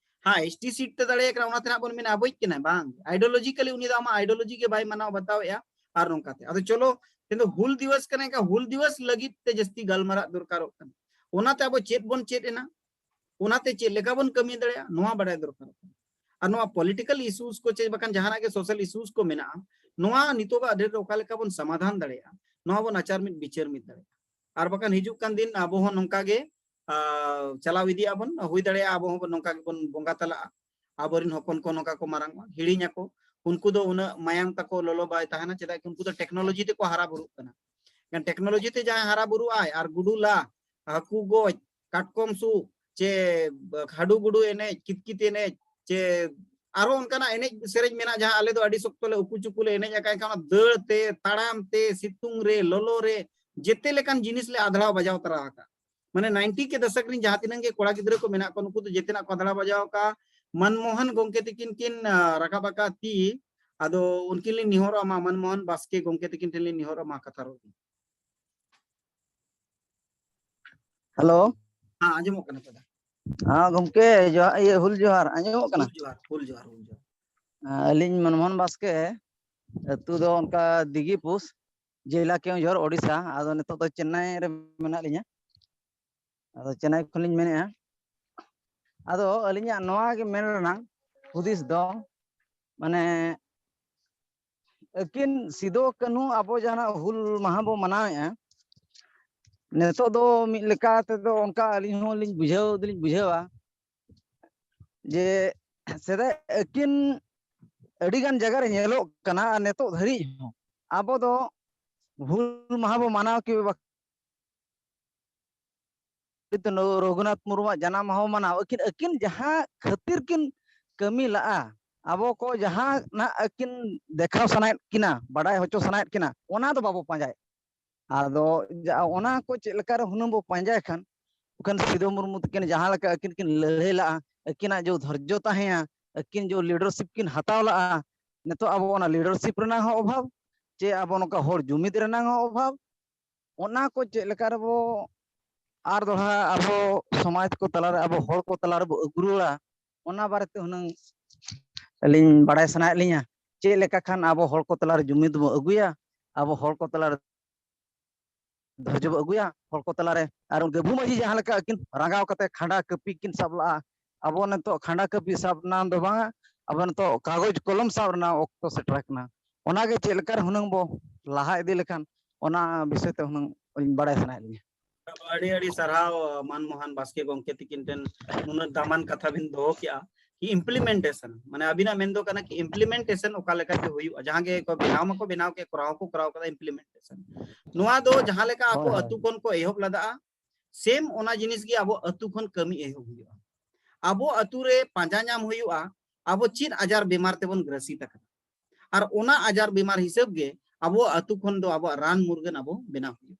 ᱦᱮᱸ, ᱮᱥ ᱴᱤ ᱥᱤᱴ ᱛᱮ ᱫᱟᱲᱮᱭᱟᱜ ᱠᱟᱱᱟ, ᱚᱱᱟᱛᱮ ᱱᱟᱜ ᱵᱚᱱ ᱢᱮᱱᱟ ᱟᱵᱚᱭᱤᱡ ᱠᱟᱱᱟᱭ, ᱵᱟᱝ, ᱟᱭᱰᱤᱭᱳᱞᱚᱡᱤᱠᱟᱞᱤ ᱩᱱᱤ ᱫᱚ ᱟᱢᱟᱜ ᱟᱭᱰᱤᱭᱳᱞᱚᱡᱤ ᱜᱮ ᱵᱟᱭ ᱢᱟᱱᱟᱣ ᱵᱟᱛᱟᱣᱮᱫᱼᱟ᱾ ᱟᱨ ᱱᱚᱝᱠᱟᱛᱮ ᱟᱫᱚ ᱪᱚᱞᱚ, ᱛᱮᱦᱮᱧ ᱫᱚ ᱦᱩᱞ ᱫᱤᱵᱚᱥ ᱠᱟᱱᱟ, ᱮᱱᱠᱷᱟᱱ ᱦᱩᱞ ᱫᱤᱵᱚᱥ ᱞᱟᱹᱜᱤᱫ ᱛᱮ ᱡᱟᱹᱥᱛᱤ ᱜᱟᱞᱢᱟᱨᱟᱜ ᱫᱚᱨᱠᱟᱨᱚᱜ ᱠᱟᱱᱟ᱾ ᱚᱱᱟᱛᱮ ᱟᱵᱚ ᱪᱮᱫ ᱵᱚᱱ ᱪᱮᱫ ᱮᱱᱟ, ᱚᱱᱟᱛᱮ ᱪᱮᱫ ᱞᱮᱠᱟ ᱵᱚᱱ ᱠᱟᱹᱢᱤ ᱫᱟᱲᱮᱭᱟᱜᱼᱟ, ᱱᱚᱣᱟ ᱵᱟᱲᱟᱭ ᱫᱚᱨᱠᱟᱨᱚᱜ ᱠᱟᱱᱟ᱾ ᱟᱨ ᱱᱚᱣᱟ ᱯᱚᱞᱤᱴᱤᱠᱟᱞ ᱤᱥᱩᱥ ᱠᱚ ᱪᱮ ᱵᱟᱠᱷᱟᱱ ᱡᱟᱦᱟᱱᱟᱜ ᱜᱮ ᱥᱳᱥᱟᱞ ᱤᱥᱩᱥ ᱠᱚ ᱢᱮᱱᱟᱜᱼᱟ, ᱱᱚᱣᱟ ᱱᱤᱛᱚᱜᱟᱜ ᱰᱮᱴ ᱨᱮ ᱚᱠᱟ ᱞᱮᱠᱟ ᱵᱚᱱ ᱥᱚᱢᱟᱫᱷᱟᱱ ᱫᱟᱲᱮᱭᱟᱜᱼᱟ, ᱱᱚᱣᱟ ᱵᱚᱱ ᱟᱪᱟᱨ ᱢᱤᱫ ᱵᱤᱪᱟᱹᱨ ᱢᱤᱫ ᱫᱟᱲᱮᱭᱟᱜᱼᱟ᱾ ᱟᱨ ᱵᱟᱠᱷᱟᱱ ᱦᱤᱡᱩᱜ ᱠᱟᱱ ᱫᱤᱱ ᱟᱵᱚ ᱦᱚᱸ ᱱᱚᱝᱠᱟ ᱜᱮ, ᱟ, ᱪᱟᱞᱟᱣ ᱤᱫᱤᱜ ᱟᱵᱚᱱ, ᱦᱩᱭ ᱫᱟᱲᱮᱭᱟᱜᱼᱟ ᱟᱵᱚ ᱦᱚᱸ ᱱᱚᱝᱠᱟ ᱜᱮᱵᱚᱱ ᱵᱚᱸᱜᱟ ᱛᱟᱞᱟᱜᱼᱟ, ᱟᱵᱚᱨᱮᱱ ᱦᱚᱯᱚᱱ ᱠᱚ ᱱᱚᱝᱠᱟ ᱠᱚ ᱢᱟᱨᱟᱝᱚᱜᱼᱟ, ᱦᱤᱲᱤᱧ ᱟᱠᱚ᱾ ᱩᱱᱠᱩ ᱫᱚ ᱩᱱᱟᱹᱜ ᱢᱟᱭᱟᱢ ᱛᱟᱠᱚ ᱞᱚᱞᱚ ᱵᱟᱭ ᱛᱟᱦᱮᱱᱟ, ᱪᱮᱫᱟᱜ ᱠᱤ ᱩᱱᱠᱩ ᱫᱚ ᱴᱮᱠᱱᱳᱞᱚᱡᱤ ᱛᱮᱠᱚ ᱦᱟᱨᱟ ᱵᱩᱨᱩᱜ ᱠᱟᱱᱟ᱾ ᱮᱱᱠᱷᱟᱱ ᱴᱮᱠᱱᱳᱞᱚᱡᱤ ᱛᱮ ᱡᱟᱦᱟᱸᱭ ᱦᱟᱨᱟ ᱵᱩᱨᱩᱜ ᱟᱭ ᱟᱨ ᱜᱩᱰᱩ ᱞᱟ, ᱦᱟᱹᱠᱩ ᱜᱚᱡ, ᱠᱟᱴᱠᱚᱢ ᱥᱩᱜ, ᱪᱮ ᱦᱟᱰᱩ ᱜᱩᱰᱩ ᱮᱱᱮᱡ, ᱠᱤᱛᱠᱤᱛ ᱮᱱᱮᱡ, ᱪᱮ ᱟᱨᱦᱚᱸ ᱚᱱᱠᱟᱱᱟᱜ ᱮᱱᱮᱡ ᱥᱮᱨᱮᱧ ᱢᱮᱱᱟᱜᱼᱟ, ᱡᱟᱦᱟᱸ ᱟᱞᱮ ᱫᱚ ᱟᱹᱰᱤ ᱥᱚᱠᱛᱚ ᱞᱮ ᱩᱠᱩ ᱪᱩᱠᱩ ᱞᱮ ᱮᱱᱮᱡ ᱟᱠᱟᱫ, ᱮᱱᱠᱷᱟᱱ ᱚᱱᱟ ᱫᱟᱹᱲ ᱛᱮ, ᱛᱟᱲᱟᱢ ᱛᱮ, ᱥᱤᱛᱩᱝ ᱨᱮ, ᱞᱚᱞᱚ ᱨᱮ, ᱡᱮᱛᱮ ᱞᱮᱠᱟᱱ ᱡᱤᱱᱤᱥ ᱞᱮ ᱟᱫᱷᱲᱟᱣ ᱵᱟᱡᱟᱣ ᱛᱚᱨᱟ ᱟᱠᱟᱫ᱾ ᱢᱟᱱᱮ ᱱᱟᱭᱤᱱᱴᱤ ᱠᱮ ᱫᱚᱥᱚᱠ ᱨᱤᱱ ᱡᱟᱦᱟᱸ ᱛᱤᱱᱟᱹᱜ ᱜᱮ ᱠᱚᱲᱟ ᱜᱤᱫᱽᱨᱟᱹ ᱠᱚ ᱢᱮᱱᱟᱜ ᱠᱚᱣᱟ, ᱱᱩᱠᱩ ᱫᱚ ᱡᱮᱛᱮᱱᱟᱜ ᱠᱚ ᱟᱫᱷᱲᱟ ᱵᱟᱡᱟᱣ ᱟᱠᱟᱫ᱾ ᱢᱟᱱᱢᱳᱦᱚᱱ ᱜᱚᱢᱠᱮ ᱛᱤᱠᱤᱱ ᱠᱤᱱ, ᱟᱸ, ᱨᱟᱠᱟᱵ ᱟᱠᱟᱫ ᱛᱤ᱾ ᱟᱫᱚ ᱩᱱᱠᱤᱱ ᱞᱤᱧ ᱱᱮᱦᱚᱨᱚᱜᱼᱟ, ᱢᱟ ᱢᱟᱱᱢᱳᱦᱚᱱ ᱵᱟᱥᱠᱮ ᱜᱚᱢᱠᱮ ᱛᱤᱠᱤᱱ ᱴᱷᱮᱱ ᱞᱤᱧ ᱱᱮᱦᱚᱨᱚᱜᱼᱟ, ᱢᱟ ᱠᱟᱛᱷᱟ ᱨᱚᱲ ᱵᱤᱱ᱾ ᱦᱮᱞᱳ᱾ ᱦᱮᱸ, ᱟᱸᱡᱚᱢᱚᱜ ᱠᱟᱱᱟ ᱫᱟᱫᱟ᱾ ᱦᱮᱸ ᱜᱚᱢᱠᱮ, ᱡᱚᱦᱟᱨ, ᱤᱭᱟᱹ, ᱦᱩᱞ ᱡᱚᱦᱟᱨ᱾ ᱟᱸᱡᱚᱢᱚᱜ ᱠᱟᱱᱟ? ᱦᱩᱞ ᱡᱚᱦᱟᱨ, ᱦᱩᱞ ᱡᱚᱦᱟᱨ, ᱦᱩᱞ ᱡᱚᱦᱟᱨ᱾ ᱟᱹᱞᱤᱧ ᱢᱚᱱᱢᱳᱦᱚᱱ ᱵᱟᱥᱠᱮ, ᱟᱹᱛᱩ ᱫᱚ ᱚᱱᱠᱟ ᱫᱤᱜᱤᱯᱩᱥ, ᱡᱮᱞᱟ ᱠᱮᱣᱚᱱᱡᱷᱚᱨ, ᱳᱰᱤᱥᱟ᱾ ᱟᱫᱚ ᱱᱤᱛᱚᱜ ᱫᱚ ᱪᱮᱱᱱᱟᱭ ᱨᱮ ᱢᱮᱱᱟᱜ ᱞᱤᱧᱟ᱾ ᱟᱫᱚ ᱪᱮᱱᱱᱟᱭ ᱠᱷᱚᱱ ᱞᱤᱧ ᱢᱮᱱᱮᱫᱼᱟ᱾ ᱟᱫᱚ ᱟᱹᱞᱤᱧᱟᱜ ᱱᱚᱣᱟ ᱜᱮ ᱢᱮᱱ ᱨᱮᱱᱟᱜ ᱦᱩᱫᱤᱥ ᱫᱚ, ᱢᱟᱱᱮ, ᱟᱹᱠᱤᱱ ᱥᱤᱫᱚ ᱠᱟᱹᱱᱦᱩ ᱟᱵᱚ ᱡᱟᱦᱟᱱᱟᱜ ᱦᱩᱞ ᱢᱟᱦᱟ ᱵᱚ ᱢᱟᱱᱟᱣᱮᱫᱼᱟ, ᱱᱤᱛᱚᱜ ᱫᱚ ᱢᱤᱫ ᱞᱮᱠᱟ ᱛᱮᱫᱚ ᱚᱱᱠᱟ ᱟᱹᱞᱤᱧ ᱦᱚᱸᱞᱤᱧ ᱵᱩᱡᱷᱟᱹᱣ ᱫᱚᱞᱤᱧ ᱵᱩᱡᱷᱟᱹᱣᱟ ᱡᱮ ᱥᱮᱫᱟᱭ ᱟᱹᱠᱤᱱ ᱟᱹᱰᱤ ᱜᱟᱱ ᱡᱟᱭᱜᱟ ᱨᱮ ᱧᱮᱞᱚᱜ ᱠᱟᱱᱟ, ᱟᱨ ᱱᱤᱛᱚᱜ ᱫᱷᱟᱹᱨᱤᱡ ᱦᱚᱸ ᱟᱵᱚ ᱫᱚ ᱦᱩᱞ ᱢᱟᱦᱟ ᱵᱚ ᱢᱟᱱᱟᱣ ᱠᱮ ᱵᱟ-, ᱨᱚᱜᱷᱩᱱᱟᱛᱷ ᱢᱩᱨᱢᱩᱣᱟᱜ ᱡᱟᱱᱟᱢ ᱢᱟᱦᱟ ᱵᱚ ᱢᱟᱱᱟᱣ, ᱟᱹᱠᱤᱱ, ᱟᱹᱠᱤᱱ ᱡᱟᱦᱟᱸ ᱠᱷᱟᱹᱛᱤᱨ ᱠᱤᱱ ᱠᱟᱹᱢᱤ ᱞᱟᱜᱼᱟ, ᱟᱵᱚ ᱠᱚ ᱡᱟᱦᱟᱸ ᱱᱟᱜ ᱟᱹᱠᱤᱱ ᱫᱮᱠᱷᱟᱣ ᱥᱟᱱᱟᱭᱮᱫ ᱠᱤᱱᱟ, ᱵᱟᱰᱟᱭ ᱦᱚᱪᱚ ᱥᱟᱱᱟᱭᱮᱫ ᱠᱤᱱᱟ, ᱚᱱᱟ ᱫᱚ ᱵᱟᱵᱚ ᱯᱟᱸᱡᱟᱭᱮᱫ᱾ ᱟᱫᱚ ᱡᱟ-, ᱚᱱᱟ ᱠᱚ ᱪᱮᱫ ᱞᱮᱠᱟ ᱨᱮ ᱦᱩᱱᱟᱹᱝ ᱵᱚ ᱯᱟᱸᱡᱟᱭ ᱠᱷᱟᱱ, ᱵᱟᱠᱷᱟᱱ ᱥᱤᱫᱩ ᱢᱩᱨᱢᱩ ᱛᱟᱹᱠᱤᱱ ᱡᱟᱦᱟᱸ ᱞᱮᱠᱟ ᱟᱹᱠᱤᱱ ᱠᱤᱱ ᱞᱟᱹᱲᱦᱟᱹᱭ ᱞᱟᱜᱼᱟ, ᱟᱹᱠᱤᱱᱟᱜ ᱡᱮ ᱫᱷᱳᱨᱡᱚ ᱛᱟᱦᱮᱸᱭᱟ, ᱟᱹᱠᱤᱱ ᱡᱮ ᱞᱤᱰᱟᱨᱥᱤᱯ ᱠᱤᱱ ᱦᱟᱛᱟᱣ ᱞᱟᱜᱼᱟ, ᱱᱤᱛᱚᱜ ᱟᱵᱚ ᱚᱱᱟ ᱞᱤᱰᱟᱨᱥᱤᱯ ᱨᱮᱱᱟᱜ ᱦᱚᱸ ᱚᱵᱷᱟᱵᱽ, ᱪᱮ ᱟᱵᱚ ᱱᱚᱝᱠᱟ ᱦᱚᱲ ᱡᱩᱢᱤᱫ ᱨᱮᱱᱟᱜ ᱦᱚᱸ ᱚᱵᱷᱟᱵᱽ, ᱚᱱᱟ ᱠᱚ ᱪᱮᱫ ᱞᱮᱠᱟ ᱨᱮᱵᱚ ᱟᱨ ᱫᱚᱲᱦᱟ ᱟᱵᱚ ᱥᱚᱢᱟᱡᱽ ᱠᱚ ᱛᱟᱞᱟᱨᱮ, ᱟᱵᱚ ᱦᱚᱲ ᱠᱚ ᱛᱟᱞᱟ ᱨᱮᱵᱚ ᱟᱹᱜᱩ ᱨᱩᱣᱟᱹᱲᱟ, ᱚᱱᱟ ᱵᱟᱨᱮᱛᱮ ᱦᱩᱱᱟᱹᱝ ᱟᱹᱞᱤᱧ ᱵᱟᱲᱟᱭ ᱥᱟᱱᱟᱭᱮᱫ ᱞᱤᱧᱟ, ᱪᱮᱫ ᱞᱮᱠᱟ ᱠᱷᱟᱱ ᱟᱵᱚ ᱦᱚᱲ ᱠᱚ ᱛᱟᱞᱟᱨᱮ ᱡᱩᱢᱤᱫ ᱵᱚ ᱟᱹᱜᱩᱭᱟ, ᱟᱵᱚ ᱦᱚᱲ ᱠᱚ ᱛᱟᱞᱟᱨᱮ ᱫᱷᱳᱨᱡᱚ ᱵᱚ ᱟᱹᱜᱩᱭᱟ ᱦᱚᱲ ᱠᱚ ᱛᱟᱞᱟᱨᱮ᱾ ᱟᱨ ᱜᱟᱹᱵᱷᱩ ᱢᱟᱹᱡᱷᱤ ᱡᱟᱦᱟᱸ ᱞᱮᱠᱟ ᱟᱹᱠᱤᱱ ᱨᱟᱸᱜᱟᱣ ᱠᱟᱛᱮ ᱠᱷᱟᱸᱰᱟ ᱠᱟᱹᱯᱤ ᱠᱤᱱ ᱥᱟᱵ ᱞᱟᱜᱼᱟ, ᱟᱵᱚ ᱱᱤᱛᱚᱜ ᱠᱷᱟᱸᱰᱟ ᱠᱟᱹᱯᱤ ᱥᱟᱵ ᱨᱮᱱᱟᱜ ᱫᱚ ᱵᱟᱝᱟ, ᱟᱵᱚ ᱱᱤᱛᱚᱜ ᱠᱟᱜᱚᱡᱽ ᱠᱚᱞᱚᱢ ᱥᱟᱵ ᱨᱮᱱᱟᱜ ᱚᱠᱛᱚ ᱥᱮᱴᱮᱨ ᱟᱠᱟᱱᱟ᱾ ᱚᱱᱟᱜᱮ ᱪᱮᱫ ᱞᱮᱠᱟ ᱨᱮ ᱦᱩᱱᱟᱹᱝ ᱵᱚ ᱞᱟᱦᱟ ᱤᱫᱤ ᱞᱮᱠᱷᱟᱱ, ᱚᱱᱟ ᱵᱤᱥᱚᱭ ᱛᱮ ᱦᱩᱱᱟᱹᱝ ᱵᱟᱲᱟᱭ ᱥᱟᱱᱟᱭᱮᱫ ᱞᱤᱧᱟ᱾ ᱟᱹᱰᱤ ᱟᱹᱰᱤ ᱥᱟᱨᱦᱟᱣ, ᱢᱟᱱ ᱢᱳᱦᱚᱱ ᱵᱟᱥᱠᱮ ᱜᱚᱢᱠᱮ ᱛᱤᱠᱤᱱ ᱴᱷᱮᱱ ᱱᱩᱱᱟᱹᱜ ᱫᱟᱢᱟᱱ ᱠᱟᱛᱷᱟ ᱵᱤᱱ ᱫᱚᱦᱚ ᱠᱮᱜᱼᱟ᱾ ᱠᱤ implementation, ᱢᱟᱱᱮ ᱟᱹᱵᱤᱱᱟᱜ ᱢᱮᱱ ᱫᱚ ᱠᱟᱱᱟ ᱠᱤ implementation ᱚᱠᱟ ᱞᱮᱠᱟ ᱛᱮ ᱦᱩᱭᱩᱜᱼᱟ? ᱡᱟᱦᱟᱸ ᱜᱮ ᱠᱚ ᱵᱮᱱᱟᱣ ᱢᱟᱠᱚ ᱵᱮᱱᱟᱣ ᱠᱮᱫ, ᱠᱚᱨᱟᱣ ᱦᱚᱸᱠᱚ ᱠᱚᱨᱟᱣ ᱠᱟᱫᱟ implementation᱾ ᱱᱚᱣᱟ ᱫᱚ ᱡᱟᱦᱟᱸ ᱞᱮᱠᱟ ᱟᱠᱚ ᱦᱳᱭ, ᱦᱳᱭ᱾ ᱟᱹᱛᱩ ᱠᱷᱚᱱ ᱠᱚ ᱮᱦᱚᱵ ᱞᱮᱫᱟ, same ᱚᱱᱟ ᱡᱤᱱᱤᱥ ᱜᱮ ᱟᱵᱚ ᱟᱹᱛᱩ ᱠᱷᱚᱱ ᱠᱟᱹᱢᱤ ᱮᱦᱚᱵ ᱦᱩᱭᱩᱜᱼᱟ᱾ ᱟᱵᱚ ᱟᱹᱛᱩ ᱨᱮ ᱯᱟᱸᱡᱟ ᱧᱟᱢ ᱦᱩᱭᱩᱜᱼᱟ ᱟᱵᱚ ᱪᱮᱫ ᱟᱡᱟᱨ ᱵᱮᱢᱟᱨ ᱛᱮᱵᱚᱱ ᱜᱨᱟᱥᱤᱛ ᱟᱠᱟᱱᱟ, ᱟᱨ ᱚᱱᱟ ᱟᱡᱟᱨ ᱵᱮᱢᱟᱨ ᱦᱤᱥᱟᱹᱵ ᱜᱮ ᱟᱵᱚᱣᱟᱜ ᱟᱹᱛᱩ ᱠᱷᱚᱱ ᱫᱚ ᱟᱵᱚᱣᱟᱜ ᱨᱟᱱ ᱢᱩᱨᱜᱟᱹᱱ ᱟᱵᱚ ᱵᱮᱱᱟᱣ ᱦᱩᱭᱩᱜᱼᱟ᱾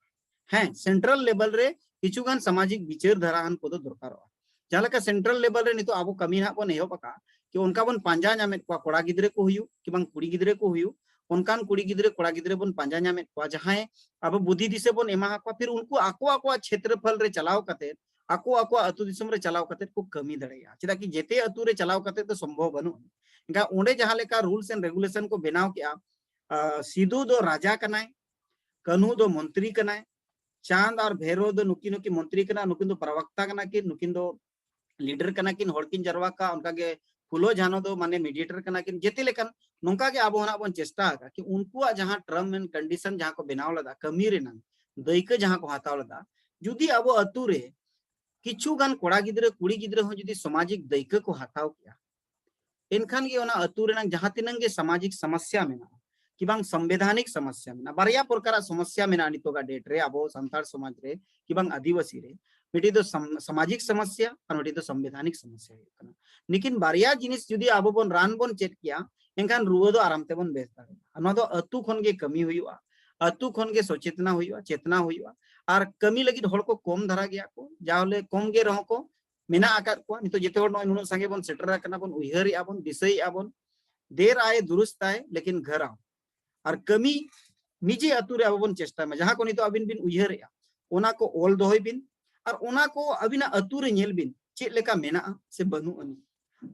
ᱦᱮᱸ, ᱥᱮᱱᱴᱨᱟᱞ ᱞᱮᱵᱮᱞ ᱨᱮ ᱠᱤᱪᱷᱩ ᱜᱟᱱ ᱥᱟᱢᱟᱡᱤᱠ ᱵᱤᱪᱟᱹᱨ ᱫᱷᱟᱨᱟ ᱟᱱ ᱠᱚᱫᱚ ᱫᱚᱨᱠᱟᱨᱚᱜᱼᱟ᱾ ᱡᱟᱦᱟᱸ ᱞᱮᱠᱟ ᱥᱮᱱᱴᱨᱟᱞ ᱞᱮᱵᱮᱞ ᱨᱮ ᱱᱤᱛᱚᱜ ᱟᱵᱚ ᱠᱟᱹᱢᱤ ᱱᱟᱦᱟᱜ ᱵᱚᱱ ᱮᱦᱚᱵ ᱟᱠᱟᱫᱼᱟ, ᱠᱤ ᱚᱱᱠᱟ ᱵᱚᱱ ᱯᱟᱸᱡᱟ ᱧᱟᱢᱮᱫ ᱠᱚᱣᱟ, ᱠᱚᱲᱟ ᱜᱤᱫᱽᱨᱟᱹ ᱠᱚ ᱦᱩᱭᱩᱜ ᱠᱤ ᱵᱟᱝ ᱠᱩᱲᱤ ᱜᱤᱫᱽᱨᱟᱹ ᱠᱚ ᱦᱩᱭᱩᱜ, ᱚᱱᱠᱟᱱ ᱠᱩᱲᱤ ᱜᱤᱫᱽᱨᱟᱹ ᱠᱚᱲᱟ ᱜᱤᱫᱽᱨᱟᱹ ᱵᱚᱱ ᱯᱟᱸᱡᱟ ᱧᱟᱢᱮᱫ ᱠᱚᱣᱟ, ᱡᱟᱦᱟᱸᱭ ᱟᱵᱚ ᱵᱩᱫᱷᱤ ᱫᱤᱥᱟᱹ ᱵᱚᱱ ᱮᱢᱟ ᱠᱚᱣᱟ, ᱯᱷᱤᱨ ᱩᱱᱠᱩ ᱟᱠᱚ ᱟᱠᱚᱣᱟᱜ ᱪᱷᱮᱛᱨᱚᱯᱷᱚᱞ ᱨᱮ ᱪᱟᱞᱟᱣ ᱠᱟᱛᱮ, ᱟᱠᱚ ᱟᱠᱚᱣᱟᱜ ᱟᱹᱛᱩ ᱫᱤᱥᱚᱢ ᱨᱮ ᱪᱟᱞᱟᱣ ᱠᱟᱛᱮ ᱠᱚ ᱠᱟᱹᱢᱤ ᱫᱟᱲᱮᱭᱟᱜᱼᱟ᱾ ᱪᱮᱫᱟᱜ ᱠᱤ ᱡᱮᱛᱮ ᱟᱹᱛᱩ ᱨᱮ ᱪᱟᱞᱟᱣ ᱠᱟᱛᱮ ᱫᱚ ᱥᱚᱢᱵᱷᱚᱵ ᱵᱟᱹᱱᱩᱜᱼᱟ᱾ ᱮᱱᱠᱷᱟᱱ ᱚᱸᱰᱮ ᱡᱟᱦᱟᱸ ᱞᱮᱠᱟ ᱨᱩᱞᱥ ᱮᱱᱰ ᱨᱮᱜᱩᱞᱮᱥᱚᱱ ᱠᱚ ᱵᱮᱱᱟᱣ ᱠᱮᱜᱼᱟ, ᱟᱸ, ᱥᱤᱫᱩ ᱫᱚ ᱨᱟᱡᱟ ᱠᱟᱱᱟᱭ, ᱠᱟᱹᱱᱦᱩ ᱫᱚ ᱢᱚᱱᱛᱨᱤ ᱠᱟᱱᱟᱭ, ᱪᱟᱸᱫ ᱟᱨ ᱵᱷᱮᱨᱚ ᱫᱚ ᱱᱩᱠᱤᱱ ᱦᱚᱸᱠᱤᱱ ᱢᱚᱱᱛᱨᱤ ᱠᱟᱱᱟ, ᱱᱩᱠᱤᱱ ᱫᱚ ᱯᱨᱚᱵᱚᱠᱛᱟ ᱠᱟᱱᱟ ᱠᱤᱱ, ᱱᱩᱠᱤᱱ ᱫᱚ ᱞᱤᱰᱟᱨ ᱠᱟᱱᱟ ᱠᱤᱱ, ᱦᱚᱲ ᱠᱤᱱ ᱡᱟᱨᱣᱟ ᱠᱟᱜᱼᱟ, ᱚᱱᱠᱟ ᱜᱮ ᱯᱷᱩᱞᱳ ᱡᱷᱟᱱᱚ ᱫᱚ ᱢᱟᱱᱮ ᱢᱤᱰᱤᱭᱮᱴᱟᱨ ᱠᱟᱱᱟ ᱠᱤᱱ, ᱡᱮᱛᱮ ᱞᱮᱠᱟᱱ ᱱᱚᱝᱠᱟ ᱜᱮ ᱟᱵᱚ ᱦᱚᱸ ᱱᱟᱜ ᱵᱚᱱ ᱪᱮᱥᱴᱟ ᱟᱠᱟᱫ ᱠᱤ ᱩᱱᱠᱩᱣᱟᱜ ᱡᱟᱦᱟᱸ ᱴᱟᱨᱢ ᱮᱱᱰ ᱠᱚᱱᱰᱤᱥᱚᱱ ᱡᱟᱦᱟᱸ ᱠᱚ ᱵᱮᱱᱟᱣ ᱞᱮᱫᱟ, ᱠᱟᱹᱢᱤ ᱨᱮᱱᱟᱜ ᱫᱟᱹᱭᱠᱟᱹ ᱡᱟᱦᱟᱸ ᱠᱚ ᱦᱟᱛᱟᱣ ᱞᱮᱫᱟ, ᱡᱩᱫᱤ ᱟᱵᱚ ᱟᱹᱛᱩ ᱨᱮ ᱠᱤᱪᱷᱩ ᱜᱟᱱ ᱠᱚᱲᱟ ᱜᱤᱫᱽᱨᱟᱹ ᱠᱩᱲᱤ ᱜᱤᱫᱽᱨᱟᱹ ᱦᱚᱸ ᱡᱩᱫᱤ ᱥᱟᱢᱟᱡᱤᱠ ᱫᱟᱹᱭᱠᱟᱹ ᱠᱚ ᱦᱟᱛᱟᱣ ᱠᱮᱭᱟ, ᱮᱱᱠᱷᱟᱱ ᱜᱮ ᱚᱱᱟ ᱟᱹᱛᱩ ᱨᱮᱱᱟᱜ ᱡᱟᱦᱟᱸ ᱛᱤᱱᱟᱹᱝ ᱜᱮ ᱥᱟᱢᱟᱡᱤᱠ ᱥᱚᱢᱚᱥᱥᱟ ᱢᱮᱱᱟᱜᱼᱟ, ᱠᱤ ᱵᱟᱝ ᱥᱚᱝᱵᱤᱫᱷᱟᱱᱤᱠ ᱥᱚᱢᱚᱥᱥᱟ ᱢᱮᱱᱟᱜᱼᱟ, ᱵᱟᱨᱭᱟ ᱯᱨᱚᱠᱟᱨᱟᱜ ᱥᱚᱢᱚᱥᱥᱟ ᱢᱮᱱᱟᱜᱼᱟ ᱱᱤᱛᱚᱜᱟᱜ ᱰᱮᱴ ᱨᱮ ᱟᱵᱚ ᱥᱟᱱᱛᱟᱲ ᱥᱚᱢᱟᱡᱽ ᱨᱮ ᱠᱤ ᱵᱟᱝ ᱟᱹᱫᱤᱵᱟᱹᱥᱤ ᱨᱮ, ᱢᱤᱫᱴᱤᱡ ᱫᱚ ᱥᱟᱢ-, ᱥᱟᱢᱟᱡᱤᱠ ᱥᱚᱢᱚᱥᱥᱟ ᱟᱨ ᱢᱤᱫᱴᱤᱡ ᱫᱚ ᱥᱚᱝᱵᱤᱫᱷᱟᱱᱤᱠ ᱥᱚᱢᱚᱥᱥᱟ ᱦᱩᱭᱩᱜ ᱠᱟᱱᱟ᱾ ᱞᱮᱠᱤᱱ ᱵᱟᱨᱭᱟ ᱡᱤᱱᱤᱥ ᱡᱩᱫᱤ ᱟᱵᱚ ᱵᱚᱱ ᱨᱟᱱ ᱵᱚᱱ ᱪᱮᱫ ᱠᱮᱭᱟ, ᱮᱱᱠᱷᱟᱱ ᱨᱩᱣᱟᱹ ᱫᱚ ᱟᱨᱟᱢ ᱛᱮᱵᱚᱱ ᱵᱮᱥ ᱫᱟᱲᱮᱭᱟᱜᱼᱟ᱾ ᱱᱚᱣᱟ ᱫᱚ ᱟᱹᱛᱩ ᱠᱷᱚᱱ ᱜᱮ ᱠᱟᱹᱢᱤ ᱦᱩᱭᱩᱜᱼᱟ, ᱟᱹᱛᱩ ᱠᱷᱚᱱ ᱜᱮ ᱥᱚᱪᱮᱛᱱᱟ ᱦᱩᱭᱩᱜᱼᱟ, ᱪᱮᱛᱱᱟ ᱦᱩᱭᱩᱜᱼᱟ᱾ ᱟᱨ ᱠᱟᱹᱢᱤ ᱞᱟᱹᱜᱤᱫ ᱦᱚᱲ ᱠᱚ ᱠᱚᱢ ᱫᱷᱟᱨᱟ ᱜᱮᱭᱟ ᱠᱚ, ᱡᱟᱦᱟᱸ ᱵᱚᱞᱮ ᱠᱚᱢ ᱜᱮ ᱨᱮᱦᱚᱸ ᱠᱚ ᱢᱮᱱᱟᱜ ᱟᱠᱟᱫ ᱠᱚᱣᱟ᱾ ᱱᱤᱛᱚᱜ ᱡᱮᱛᱮ ᱦᱚᱲ ᱱᱚᱜᱼᱚᱭ ᱱᱩᱱᱟᱹᱜ ᱥᱟᱸᱜᱮ ᱵᱚᱱ ᱥᱮᱴᱮᱨ ᱟᱠᱟᱱᱟ, ᱵᱚᱱ ᱩᱭᱦᱟᱹᱨᱮᱜᱼᱟ ᱵᱚᱱ, ᱫᱤᱥᱟᱹᱭᱮᱜᱼᱟ ᱵᱚᱱ, ᱫᱮᱨ ᱟᱭ ᱫᱩᱨᱩᱥᱛ ᱟᱭ ᱞᱮᱠᱤᱱ ᱜᱷᱟᱨ ᱟᱣ᱾ ᱟᱨ ᱠᱟᱹᱢᱤ ᱱᱤᱡᱮ ᱟᱹᱛᱩ ᱨᱮ ᱟᱵᱚ ᱵᱚᱱ ᱪᱮᱥᱴᱟᱭ ᱢᱟ, ᱡᱟᱦᱟᱸ ᱠᱚ ᱱᱤᱛᱚᱜ ᱟᱹᱵᱤᱱ ᱵᱤᱱ ᱩᱭᱦᱟᱹᱨᱮᱜᱼᱟ, ᱚᱱᱟ ᱠᱚ ᱚᱞ ᱫᱚᱦᱚᱭ ᱵᱤᱱ, ᱟᱨ ᱚᱱᱟ ᱠᱚ ᱟᱹᱵᱤᱱᱟᱜ ᱟᱹᱛᱩ ᱨᱮ ᱧᱮᱞ ᱵᱤᱱ ᱪᱮᱫ ᱞᱮᱠᱟ ᱢᱮᱱᱟᱜᱼᱟ ᱥᱮ ᱵᱟᱹᱱᱩᱜ ᱟᱹᱱᱤᱡ᱾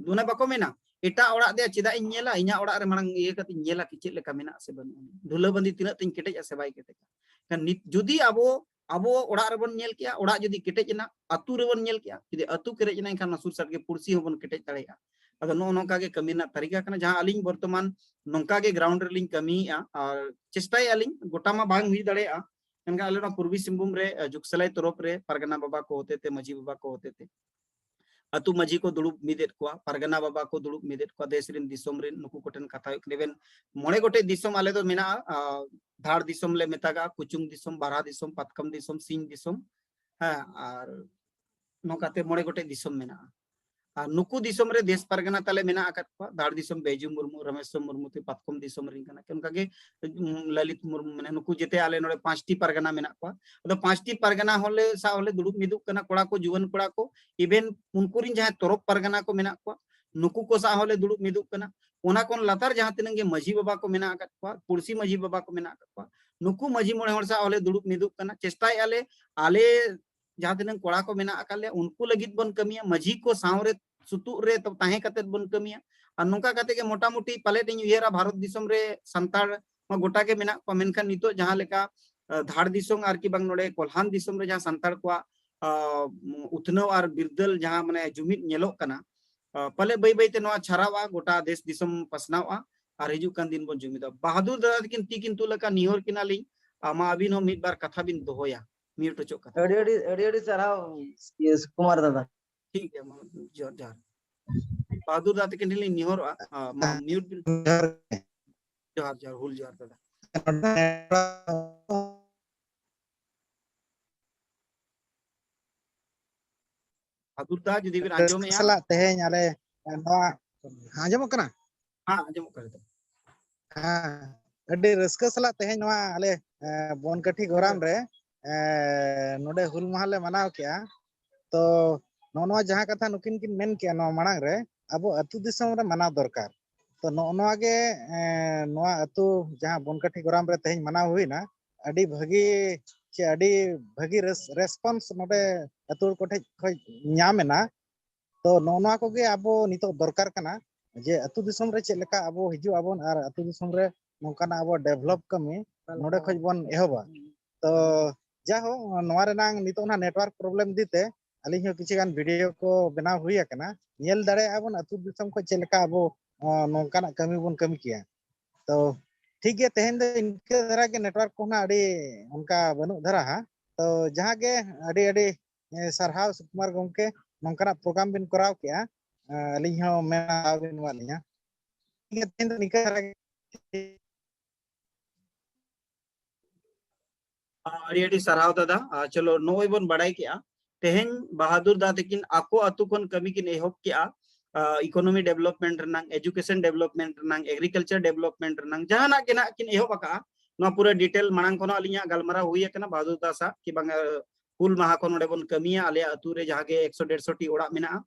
ᱚᱱᱟ ᱵᱟᱠᱚ ᱢᱮᱱᱟ, ᱮᱴᱟᱜ ᱚᱲᱟᱜ ᱫᱮ ᱪᱮᱫᱟᱜ ᱤᱧ ᱧᱮᱞᱟ, ᱤᱧᱟᱹᱜ ᱚᱲᱟᱜ ᱨᱮ ᱢᱟᱲᱟᱝ ᱤᱭᱟᱹ ᱠᱟᱛᱮ ᱤᱧ ᱧᱮᱞᱟ ᱠᱤ ᱪᱮᱫ ᱞᱮᱠᱟ ᱢᱮᱱᱟᱜᱼᱟ ᱥᱮ ᱵᱟᱹᱱᱩᱜ ᱟᱹᱱᱤᱡ, ᱫᱷᱩᱞᱟᱹ ᱵᱟᱸᱫᱤ ᱛᱤᱱᱟᱹᱜ ᱛᱤᱧ ᱠᱮᱴᱮᱡᱼᱟ ᱥᱮ ᱵᱟᱭ ᱠᱮᱴᱮᱡᱼᱟ᱾ ᱮᱱᱠᱷᱟᱱ ᱱᱤᱛ ᱡᱩᱫᱤ ᱟᱵᱚ, ᱟᱵᱚ ᱚᱲᱟᱜ ᱨᱮᱵᱚᱱ ᱧᱮᱞ ᱠᱮᱜᱼᱟ, ᱚᱲᱟᱜ ᱡᱩᱫᱤ ᱠᱮᱴᱮᱡ ᱮᱱᱟ, ᱟᱹᱛᱩ ᱨᱮᱵᱚᱱ ᱧᱮᱞ ᱠᱮᱜᱼᱟ, ᱡᱩᱫᱤ ᱟᱹᱛᱩ ᱠᱮᱴᱮᱡ ᱮᱱᱟ, ᱮᱱᱠᱷᱟᱱ ᱚᱱᱟ ᱥᱩᱨ ᱥᱟᱰᱜᱮ ᱯᱩᱲᱥᱤ ᱦᱚᱸᱵᱚᱱ ᱠᱮᱴᱮᱡ ᱫᱟᱲᱮᱭᱟᱜᱼᱟ᱾ ᱟᱫᱚ ᱱᱚᱜᱼᱚ ᱱᱚᱝᱠᱟ ᱜᱮ ᱠᱟᱹᱢᱤ ᱨᱮᱱᱟᱜ ᱛᱟᱹᱨᱤᱠᱟ ᱠᱟᱱᱟ, ᱡᱟᱦᱟᱸ ᱟᱹᱞᱤᱧ ᱵᱚᱨᱛᱚᱢᱟᱱ ᱱᱚᱝᱠᱟ ᱜᱮ ᱜᱨᱟᱣᱩᱱᱰ ᱨᱮᱞᱤᱧ ᱠᱟᱹᱢᱤᱭᱮᱜᱼᱟ ᱟᱨ ᱪᱮᱥᱴᱟᱭᱮᱜᱼᱟ ᱞᱤᱧ, ᱜᱚᱴᱟ ᱢᱟ ᱵᱟᱝ ᱦᱩᱭ ᱫᱟᱲᱮᱭᱟᱜᱼᱟ, ᱢᱮᱱᱠᱷᱟᱱ ᱟᱞᱮ ᱱᱚᱣᱟ ᱯᱩᱨᱵᱤ ᱥᱤᱝᱵᱷᱩᱢ ᱨᱮ, ᱟᱸ, ᱡᱩᱜᱽᱥᱟᱞᱟᱭ ᱛᱚᱨᱚᱯ ᱨᱮ ᱯᱟᱨᱜᱟᱱᱟ ᱵᱟᱵᱟ ᱠᱚ ᱦᱚᱛᱮ ᱛᱮ, ᱢᱟᱹᱡᱷᱤ ᱵᱟᱵᱟ ᱠᱚ ᱦᱚᱛᱮ ᱛᱮ, ᱟᱹᱛᱩ ᱢᱟᱹᱡᱷᱤ ᱠᱚ ᱫᱩᱲᱩᱵ ᱢᱤᱫᱮᱫ ᱠᱚᱣᱟ, ᱯᱟᱨᱜᱟᱱᱟ ᱵᱟᱵᱟ ᱠᱚ ᱫᱩᱲᱩᱵ ᱢᱤᱫᱮᱫ ᱠᱚᱣᱟ, ᱫᱮᱥ ᱨᱮᱱ ᱫᱤᱥᱚᱢ ᱨᱮᱱ ᱱᱩᱠᱩ ᱠᱚᱴᱷᱮᱱ ᱠᱟᱛᱷᱟ ᱦᱩᱭᱩᱜ ᱠᱟᱱᱟ᱾ ᱤᱵᱷᱮᱱ ᱢᱚᱬᱮ ᱜᱚᱴᱮᱡ ᱫᱤᱥᱚᱢ ᱟᱞᱮ ᱫᱚ ᱢᱮᱱᱟᱜᱼᱟ, ᱟᱸ, ᱫᱷᱟᱲ ᱫᱤᱥᱚᱢ ᱞᱮ ᱢᱮᱛᱟᱜᱟᱜᱼᱟ, ᱠᱩᱪᱩᱝ ᱫᱤᱥᱚᱢ, ᱵᱟᱨᱦᱟ ᱫᱤᱥᱚᱢ, ᱯᱟᱛᱠᱟᱢ ᱫᱤᱥᱚᱢ, ᱥᱤᱧ ᱫᱤᱥᱚᱢ, ᱦᱮᱸ, ᱟᱨ ᱱᱚᱝᱠᱟᱛᱮ ᱢᱚᱬᱮ ᱜᱚᱴᱮᱡ ᱫᱤᱥᱚᱢ ᱢᱮᱱᱟᱜᱼᱟ᱾ ᱟᱨ ᱱᱩᱠᱩ ᱫᱤᱥᱚᱢ ᱨᱮ ᱫᱮᱥ ᱯᱟᱨᱜᱟᱱᱟ ᱛᱟᱞᱮ ᱢᱮᱱᱟᱜ ᱟᱠᱟᱫ ᱠᱚᱣᱟ᱾ ᱫᱷᱟᱲ ᱫᱤᱥᱚᱢ ᱵᱮᱡᱩ ᱢᱩᱨᱢᱩ, ᱨᱟᱢᱮᱥᱣᱚᱨ ᱢᱩᱨᱢᱩ ᱛᱮ ᱯᱟᱛᱠᱚᱢ ᱫᱤᱥᱚᱢ ᱨᱮᱱ ᱠᱟᱱᱟ᱾ ᱚᱱᱠᱟᱜᱮ, ᱩᱢ, ᱞᱟᱞᱤᱛ ᱢᱩᱨᱢᱩ, ᱢᱟᱱᱮ ᱱᱩᱠᱩ ᱡᱮᱛᱮ ᱟᱞᱮ ᱱᱚᱰᱮ ᱯᱟᱸᱪᱴᱤ ᱯᱟᱨᱜᱟᱱᱟ ᱢᱮᱱᱟᱜ ᱠᱚᱣᱟ᱾ ᱟᱫᱚ ᱯᱟᱸᱪᱴᱤ ᱯᱟᱨᱜᱟᱱᱟ ᱦᱚᱸᱞᱮ ᱥᱟᱶ ᱦᱚᱸᱞᱮ ᱫᱩᱲᱩᱵ ᱢᱤᱫᱚᱜ ᱠᱟᱱᱟ, ᱠᱚᱲᱟ ᱠᱚ, ᱡᱩᱣᱟᱹᱱ ᱠᱚᱲᱟ ᱠᱚ, even ᱩᱱᱠᱩ ᱨᱤᱱ ᱡᱟᱦᱟᱸᱭ ᱛᱚᱨᱚᱯ ᱯᱟᱨᱜᱟᱱᱟ ᱠᱚ ᱢᱮᱱᱟᱜ ᱠᱚᱣᱟ, ᱱᱩᱠᱩ ᱠᱚ ᱥᱟᱶ ᱦᱚᱸᱞᱮ ᱫᱩᱲᱩᱵ ᱢᱤᱫᱚᱜ ᱠᱟᱱᱟ᱾ ᱚᱱᱟ ᱠᱷᱚᱱ ᱞᱟᱛᱟᱨ ᱡᱟᱦᱟᱸ ᱛᱤᱱᱟᱹᱜ ᱜᱮ ᱢᱟᱹᱡᱷᱤ ᱵᱟᱵᱟ ᱠᱚ ᱢᱮᱱᱟᱜ ᱟᱠᱟᱫ ᱠᱚᱣᱟ, ᱯᱩᱲᱥᱤ ᱢᱟᱹᱡᱷᱤ ᱵᱟᱵᱟ ᱠᱚ ᱢᱮᱱᱟᱜ ᱟᱠᱟᱫ ᱠᱚᱣᱟ, ᱱᱩᱠᱩ ᱢᱟᱹᱡᱷᱤ ᱢᱚᱬᱮ ᱦᱚᱲ ᱥᱟᱶ ᱦᱚᱸᱞᱮ ᱫᱩᱲᱩᱵ ᱢᱤᱫᱚᱜ ᱠᱟᱱᱟ᱾ ᱪᱮᱥᱴᱟᱭᱮᱫᱼᱟ ᱞᱮ, ᱟᱞᱮ ᱡᱟᱦᱟᱸ ᱛᱤᱱᱟᱹᱜ ᱠᱚᱲᱟ ᱠᱚ ᱢᱮᱱᱟᱜ ᱟᱠᱟᱫ ᱞᱮᱭᱟ, ᱩᱱᱠᱩ ᱞᱟᱹᱜᱤᱫ ᱵᱚᱱ ᱠᱟᱹᱢᱤᱭᱟ, ᱢᱟᱹᱡᱷᱤ ᱠᱚ ᱥᱟᱶ ᱨᱮ ᱥᱩᱛᱩᱜ ᱨᱮ ᱛᱚ ᱛᱟᱦᱮᱸ ᱠᱟᱛᱮᱫ ᱵᱚᱱ ᱠᱟᱹᱢᱤᱭᱟ᱾ ᱟᱨ ᱱᱚᱝᱠᱟ ᱠᱟᱛᱮ ᱜᱮ ᱢᱚᱴᱟᱢᱩᱴᱤ ᱯᱟᱞᱮᱫ ᱤᱧ ᱩᱭᱦᱟᱹᱨᱟ, ᱵᱷᱟᱨᱚᱛ ᱫᱤᱥᱚᱢ ᱨᱮ ᱥᱟᱱᱛᱟᱲ ᱢᱟ ᱜᱚᱴᱟ ᱜᱮ ᱢᱮᱱᱟᱜ ᱠᱚᱣᱟ, ᱢᱮᱱᱠᱷᱟᱱ ᱱᱤᱛᱚᱜ ᱡᱟᱦᱟᱸ ᱞᱮᱠᱟ, ᱟ, ᱫᱷᱟᱲ ᱫᱤᱥᱚᱢ ᱟᱨ ᱠᱤ ᱵᱟᱝ ᱱᱚᱰᱮ ᱠᱚᱞᱦᱟᱱ ᱫᱤᱥᱚᱢ ᱨᱮ ᱡᱟᱦᱟᱸ ᱥᱟᱱᱛᱟᱲ ᱠᱚᱣᱟᱜ, ᱟ, ᱩᱛᱱᱟᱹᱣ ᱟᱨ ᱵᱤᱨᱫᱟᱹᱞ ᱡᱟᱦᱟᱸ ᱢᱟᱱᱮ ᱡᱩᱢᱤᱫ ᱧᱮᱞᱚᱜ ᱠᱟᱱᱟ, ᱟ, ᱯᱟᱞᱮ ᱵᱟᱹᱭ ᱵᱟᱹᱭ ᱛᱮ ᱱᱚᱣᱟ ᱪᱷᱟᱨᱟᱣᱼᱟ, ᱜᱚᱴᱟ ᱫᱮᱥ ᱫᱤᱥᱚᱢ ᱯᱟᱥᱱᱟᱣᱼᱟ ᱟᱨ ᱦᱤᱡᱩᱜ ᱠᱟᱱ ᱫᱤᱱ ᱵᱚᱱ ᱡᱩᱢᱤᱫᱚᱜᱼᱟ᱾ ᱵᱟᱦᱟᱫᱩᱨ ᱫᱟᱫᱟ ᱛᱟᱹᱠᱤᱱ ᱛᱤ ᱠᱤᱱ ᱛᱩᱞ ᱟᱠᱟᱫ, ᱱᱤᱦᱚᱨ ᱠᱤᱱᱟᱞᱤᱧ, ᱟ, ᱢᱟ ᱟᱹᱵᱤᱱ ᱦᱚᱸ ᱢᱤᱫ ᱵᱟᱨ ᱠᱟᱛᱷᱟ ᱵᱤᱱ ᱫᱚᱦᱚᱭᱟ, mute ᱚᱪᱚᱜ ᱠᱟᱛᱷᱟ᱾ ᱟᱹᱰᱤ ᱟᱹᱰᱤ, ᱟᱹᱰᱤ ᱟᱹᱰᱤ ᱥᱟᱨᱦᱟᱣ, ᱤᱭᱟᱹ, ᱥᱩᱠᱩᱢᱟᱨ ᱫᱟᱫᱟ᱾ ᱴᱷᱤᱠ ᱜᱮᱭᱟ, ᱢᱟ ᱡᱚᱦᱟᱨ, ᱡᱚᱦᱟᱨ᱾ ᱵᱟᱦᱟᱫᱩᱨ ᱫᱟᱫᱟ ᱛᱟᱹᱠᱤᱱ ᱴᱷᱮᱱ ᱞᱤᱧ ᱱᱤᱦᱚᱨᱚᱜᱼᱟ, ᱟ, ᱢᱟ mute ᱵᱤᱱ᱾ ᱡᱚᱦᱟᱨ ᱜᱮ᱾ ᱡᱚᱦᱟᱨ, ᱡᱚᱦᱟᱨ, ᱦᱩᱞ ᱡᱚᱦᱟᱨ ᱫᱟᱫᱟ᱾ ᱵᱟᱦᱟᱫᱩᱨ ᱫᱟ, ᱡᱩᱫᱤ ᱵᱤᱱ ᱨᱟᱹᱥᱠᱟᱹ ᱟᱸᱡᱚᱢᱮᱜᱼᱟ᱾ ᱥᱟᱞᱟᱜ ᱛᱮᱦᱮᱧ ᱟᱞᱮ ᱱᱚᱣᱟ, ᱟᱸᱡᱚᱢᱚᱜ ᱠᱟᱱᱟ? ᱦᱮᱸ, ᱟᱸᱡᱚᱢᱚᱜ ᱠᱟᱱᱟ ᱱᱤᱛᱚᱜ᱾ ᱦᱮᱸ, ᱟᱹᱰᱤ ᱨᱟᱹᱥᱠᱟᱹ ᱥᱟᱞᱟᱜ ᱛᱮᱦᱮᱧ ᱱᱚᱣᱟ ᱟᱞᱮ, ᱮ, ᱵᱚᱱᱠᱟᱹᱴᱷᱤ ᱜᱚᱨᱟᱢ ᱨᱮ, ᱮ, ᱱᱚᱰᱮ ᱦᱩᱞ ᱢᱟᱦᱟ ᱞᱮ ᱢᱟᱱᱟᱣ ᱠᱮᱜᱼᱟ᱾ ᱛᱚ ᱱᱚᱜᱼᱚ ᱱᱚᱣᱟ ᱡᱟᱦᱟᱸ ᱠᱟᱛᱷᱟ ᱱᱩᱠᱤᱱ ᱠᱤᱱ ᱢᱮᱱ ᱠᱮᱜᱼᱟ ᱱᱚᱣᱟ ᱢᱟᱲᱟᱝ ᱨᱮ, ᱟᱵᱚ ᱟᱹᱛᱩ ᱫᱤᱥᱚᱢ ᱨᱮ ᱢᱟᱱᱟᱣ ᱫᱚᱨᱠᱟᱨ᱾ ᱛᱚ ᱱᱚᱜᱼᱚ ᱱᱚᱣᱟ ᱜᱮ, ᱮ, ᱱᱚᱣᱟ ᱟᱹᱛᱩ ᱡᱟᱦᱟᱸ ᱵᱚᱱᱠᱟᱹᱴᱷᱤ ᱜᱚᱨᱟᱢ ᱨᱮ ᱛᱮᱦᱮᱧ ᱢᱟᱱᱟᱣ ᱦᱩᱭᱱᱟ, ᱟᱹᱰᱤ ᱵᱷᱟᱹᱜᱤ ᱪᱮ ᱟᱹᱰᱤ ᱵᱷᱟᱹᱜᱤ ᱨᱮᱥ-, response ᱱᱚᱰᱮ ᱟᱹᱛᱩ ᱦᱚᱲ ᱠᱚᱴᱷᱮᱡ ᱠᱷᱚᱡ ᱧᱟᱢ ᱮᱱᱟ᱾ ᱛᱚ ᱱᱚᱜᱼᱚ ᱱᱚᱣᱟ ᱠᱚᱜᱮ ᱟᱵᱚ ᱱᱤᱛᱚᱜ ᱫᱚᱨᱠᱟᱨ ᱠᱟᱱᱟ, ᱡᱮ ᱟᱹᱛᱩ ᱫᱤᱥᱚᱢ ᱨᱮ ᱪᱮᱫ ᱞᱮᱠᱟ ᱟᱵᱚ ᱦᱤᱡᱩᱜ ᱟᱵᱚᱱ ᱟᱨ ᱟᱹᱛᱩ ᱫᱤᱥᱚᱢ ᱨᱮ ᱱᱚᱝᱠᱟᱱᱟᱜ ᱟᱵᱚ develop ᱠᱟᱹᱢᱤ ᱱᱚᱰᱮ ᱠᱷᱚᱡ ᱵᱚᱱ ᱮᱦᱚᱵᱟ᱾ ᱛᱚ ᱡᱟᱭᱦᱳᱠ, ᱱᱚᱣᱟ ᱨᱮᱱᱟᱝ ᱱᱤᱛᱚᱜ ᱱᱟᱦᱟᱜ network problem ᱤᱫᱤ ᱛᱮ ᱟᱹᱞᱤᱧ ᱦᱚᱸ ᱠᱤᱪᱷᱩ ᱜᱟᱱ video ᱠᱚ ᱵᱮᱱᱟᱣ ᱦᱩᱭ ᱟᱠᱟᱱᱟ, ᱧᱮᱞ ᱫᱟᱲᱮᱭᱟᱜᱼᱟ ᱵᱚᱱ ᱟᱹᱛᱩ ᱫᱤᱥᱚᱢ ᱠᱷᱚᱡ ᱪᱮᱫ ᱞᱮᱠᱟ ᱟᱵᱚ, ᱟᱸ, ᱱᱚᱝᱠᱟᱱᱟᱜ ᱠᱟᱹᱢᱤ ᱵᱚᱱ ᱠᱟᱹᱢᱤ ᱠᱮᱭᱟ᱾ ᱛᱚ ᱴᱷᱤᱠ ᱜᱮᱭᱟ, ᱛᱮᱦᱮᱧ ᱫᱚ ᱤᱱᱠᱟᱹ ᱫᱷᱟᱨᱟ ᱜᱮ, network ᱠᱚ ᱱᱟᱦᱟᱜ ᱟᱹᱰᱤ ᱚᱱᱠᱟ ᱵᱟᱹᱱᱩᱜ ᱫᱷᱟᱨᱟ ᱦᱟᱸᱜ᱾ ᱛᱚ ᱡᱟᱦᱟᱸ ᱜᱮ, ᱟᱹᱰᱤ ᱟᱹᱰᱤ, ᱮ, ᱥᱟᱨᱦᱟᱣ ᱥᱩᱠᱩᱢᱟᱨ ᱜᱚᱢᱠᱮ, ᱱᱚᱝᱠᱟᱱᱟᱜ program ᱵᱤᱱ ᱠᱚᱨᱟᱣ ᱠᱮᱜᱼᱟ᱾ ᱮ, ᱟᱹᱞᱤᱧ ᱦᱚᱸ ᱢᱮᱱᱟ ᱫᱟᱣ ᱵᱤᱱ ᱮᱢᱟᱫ ᱞᱤᱧᱟ᱾ ᱴᱷᱤᱠ ᱜᱮᱭᱟ, ᱛᱮᱦᱮᱧ ᱫᱚ ᱱᱤᱝᱠᱟᱹ ᱫᱷᱟᱨᱟ ᱜᱮ᱾ ᱟᱹᱰᱤ ᱟᱹᱰᱤ ᱥᱟᱨᱦᱟᱣ ᱫᱟᱫᱟ᱾ ᱟᱨ ᱪᱚᱞᱚ, ᱱᱚᱜᱼᱚᱭ ᱵᱚᱱ ᱵᱟᱲᱟᱭ ᱠᱮᱜᱼᱟ, ᱛᱮᱦᱮᱧ ᱵᱟᱦᱟᱫᱩᱨ ᱫᱟ ᱛᱟᱹᱠᱤᱱ ᱟᱠᱚ ᱟᱹᱛᱩ ᱠᱷᱚᱱ ᱠᱟᱹᱢᱤ ᱠᱤᱱ ᱮᱦᱚᱵ ᱠᱮᱜᱼᱟ᱾ ᱤᱠᱳᱱᱚᱢᱤ ᱰᱮᱵᱷᱞᱚᱯᱢᱮᱱᱴ ᱨᱮᱱᱟᱜ, ᱮᱡᱩᱠᱮᱥᱚᱱ ᱰᱮᱵᱷᱞᱚᱯᱢᱮᱱᱴ ᱨᱮᱱᱟᱜ, ᱮᱜᱽᱨᱤᱠᱟᱞᱪᱟᱨ ᱰᱮᱵᱷᱞᱚᱯᱢᱮᱱᱴ ᱨᱮᱱᱟᱜ ᱡᱟᱦᱟᱱᱟᱜ ᱜᱮ ᱱᱟᱜ ᱠᱤᱱ ᱮᱦᱚᱵ ᱟᱠᱟᱜᱼᱟ, ᱱᱚᱣᱟ ᱯᱩᱨᱟᱹ ᱰᱤᱴᱮᱞ ᱢᱟᱲᱟᱝ ᱠᱷᱚᱱ ᱟᱹᱞᱤᱧᱟᱜ ᱜᱟᱞᱢᱟᱨᱟᱣ ᱦᱩᱭ ᱟᱠᱟᱱᱟ ᱵᱟᱦᱟᱫᱩᱨ ᱫᱟ ᱥᱟᱶ ᱠᱤ ᱵᱟᱝ, ᱦᱩᱞ ᱢᱟᱦᱟ ᱠᱷᱚᱱ ᱱᱚᱰᱮ ᱵᱚᱱ ᱠᱟᱹᱢᱤᱭᱟ, ᱟᱞᱮᱭᱟᱜ ᱟᱹᱛᱩ ᱨᱮ ᱡᱟᱦᱟᱸ ᱜᱮ ᱮᱠᱥᱚ ᱰᱮᱲᱥᱚ ᱴᱤ ᱚᱲᱟᱜ ᱢᱮᱱᱟᱜᱼᱟ,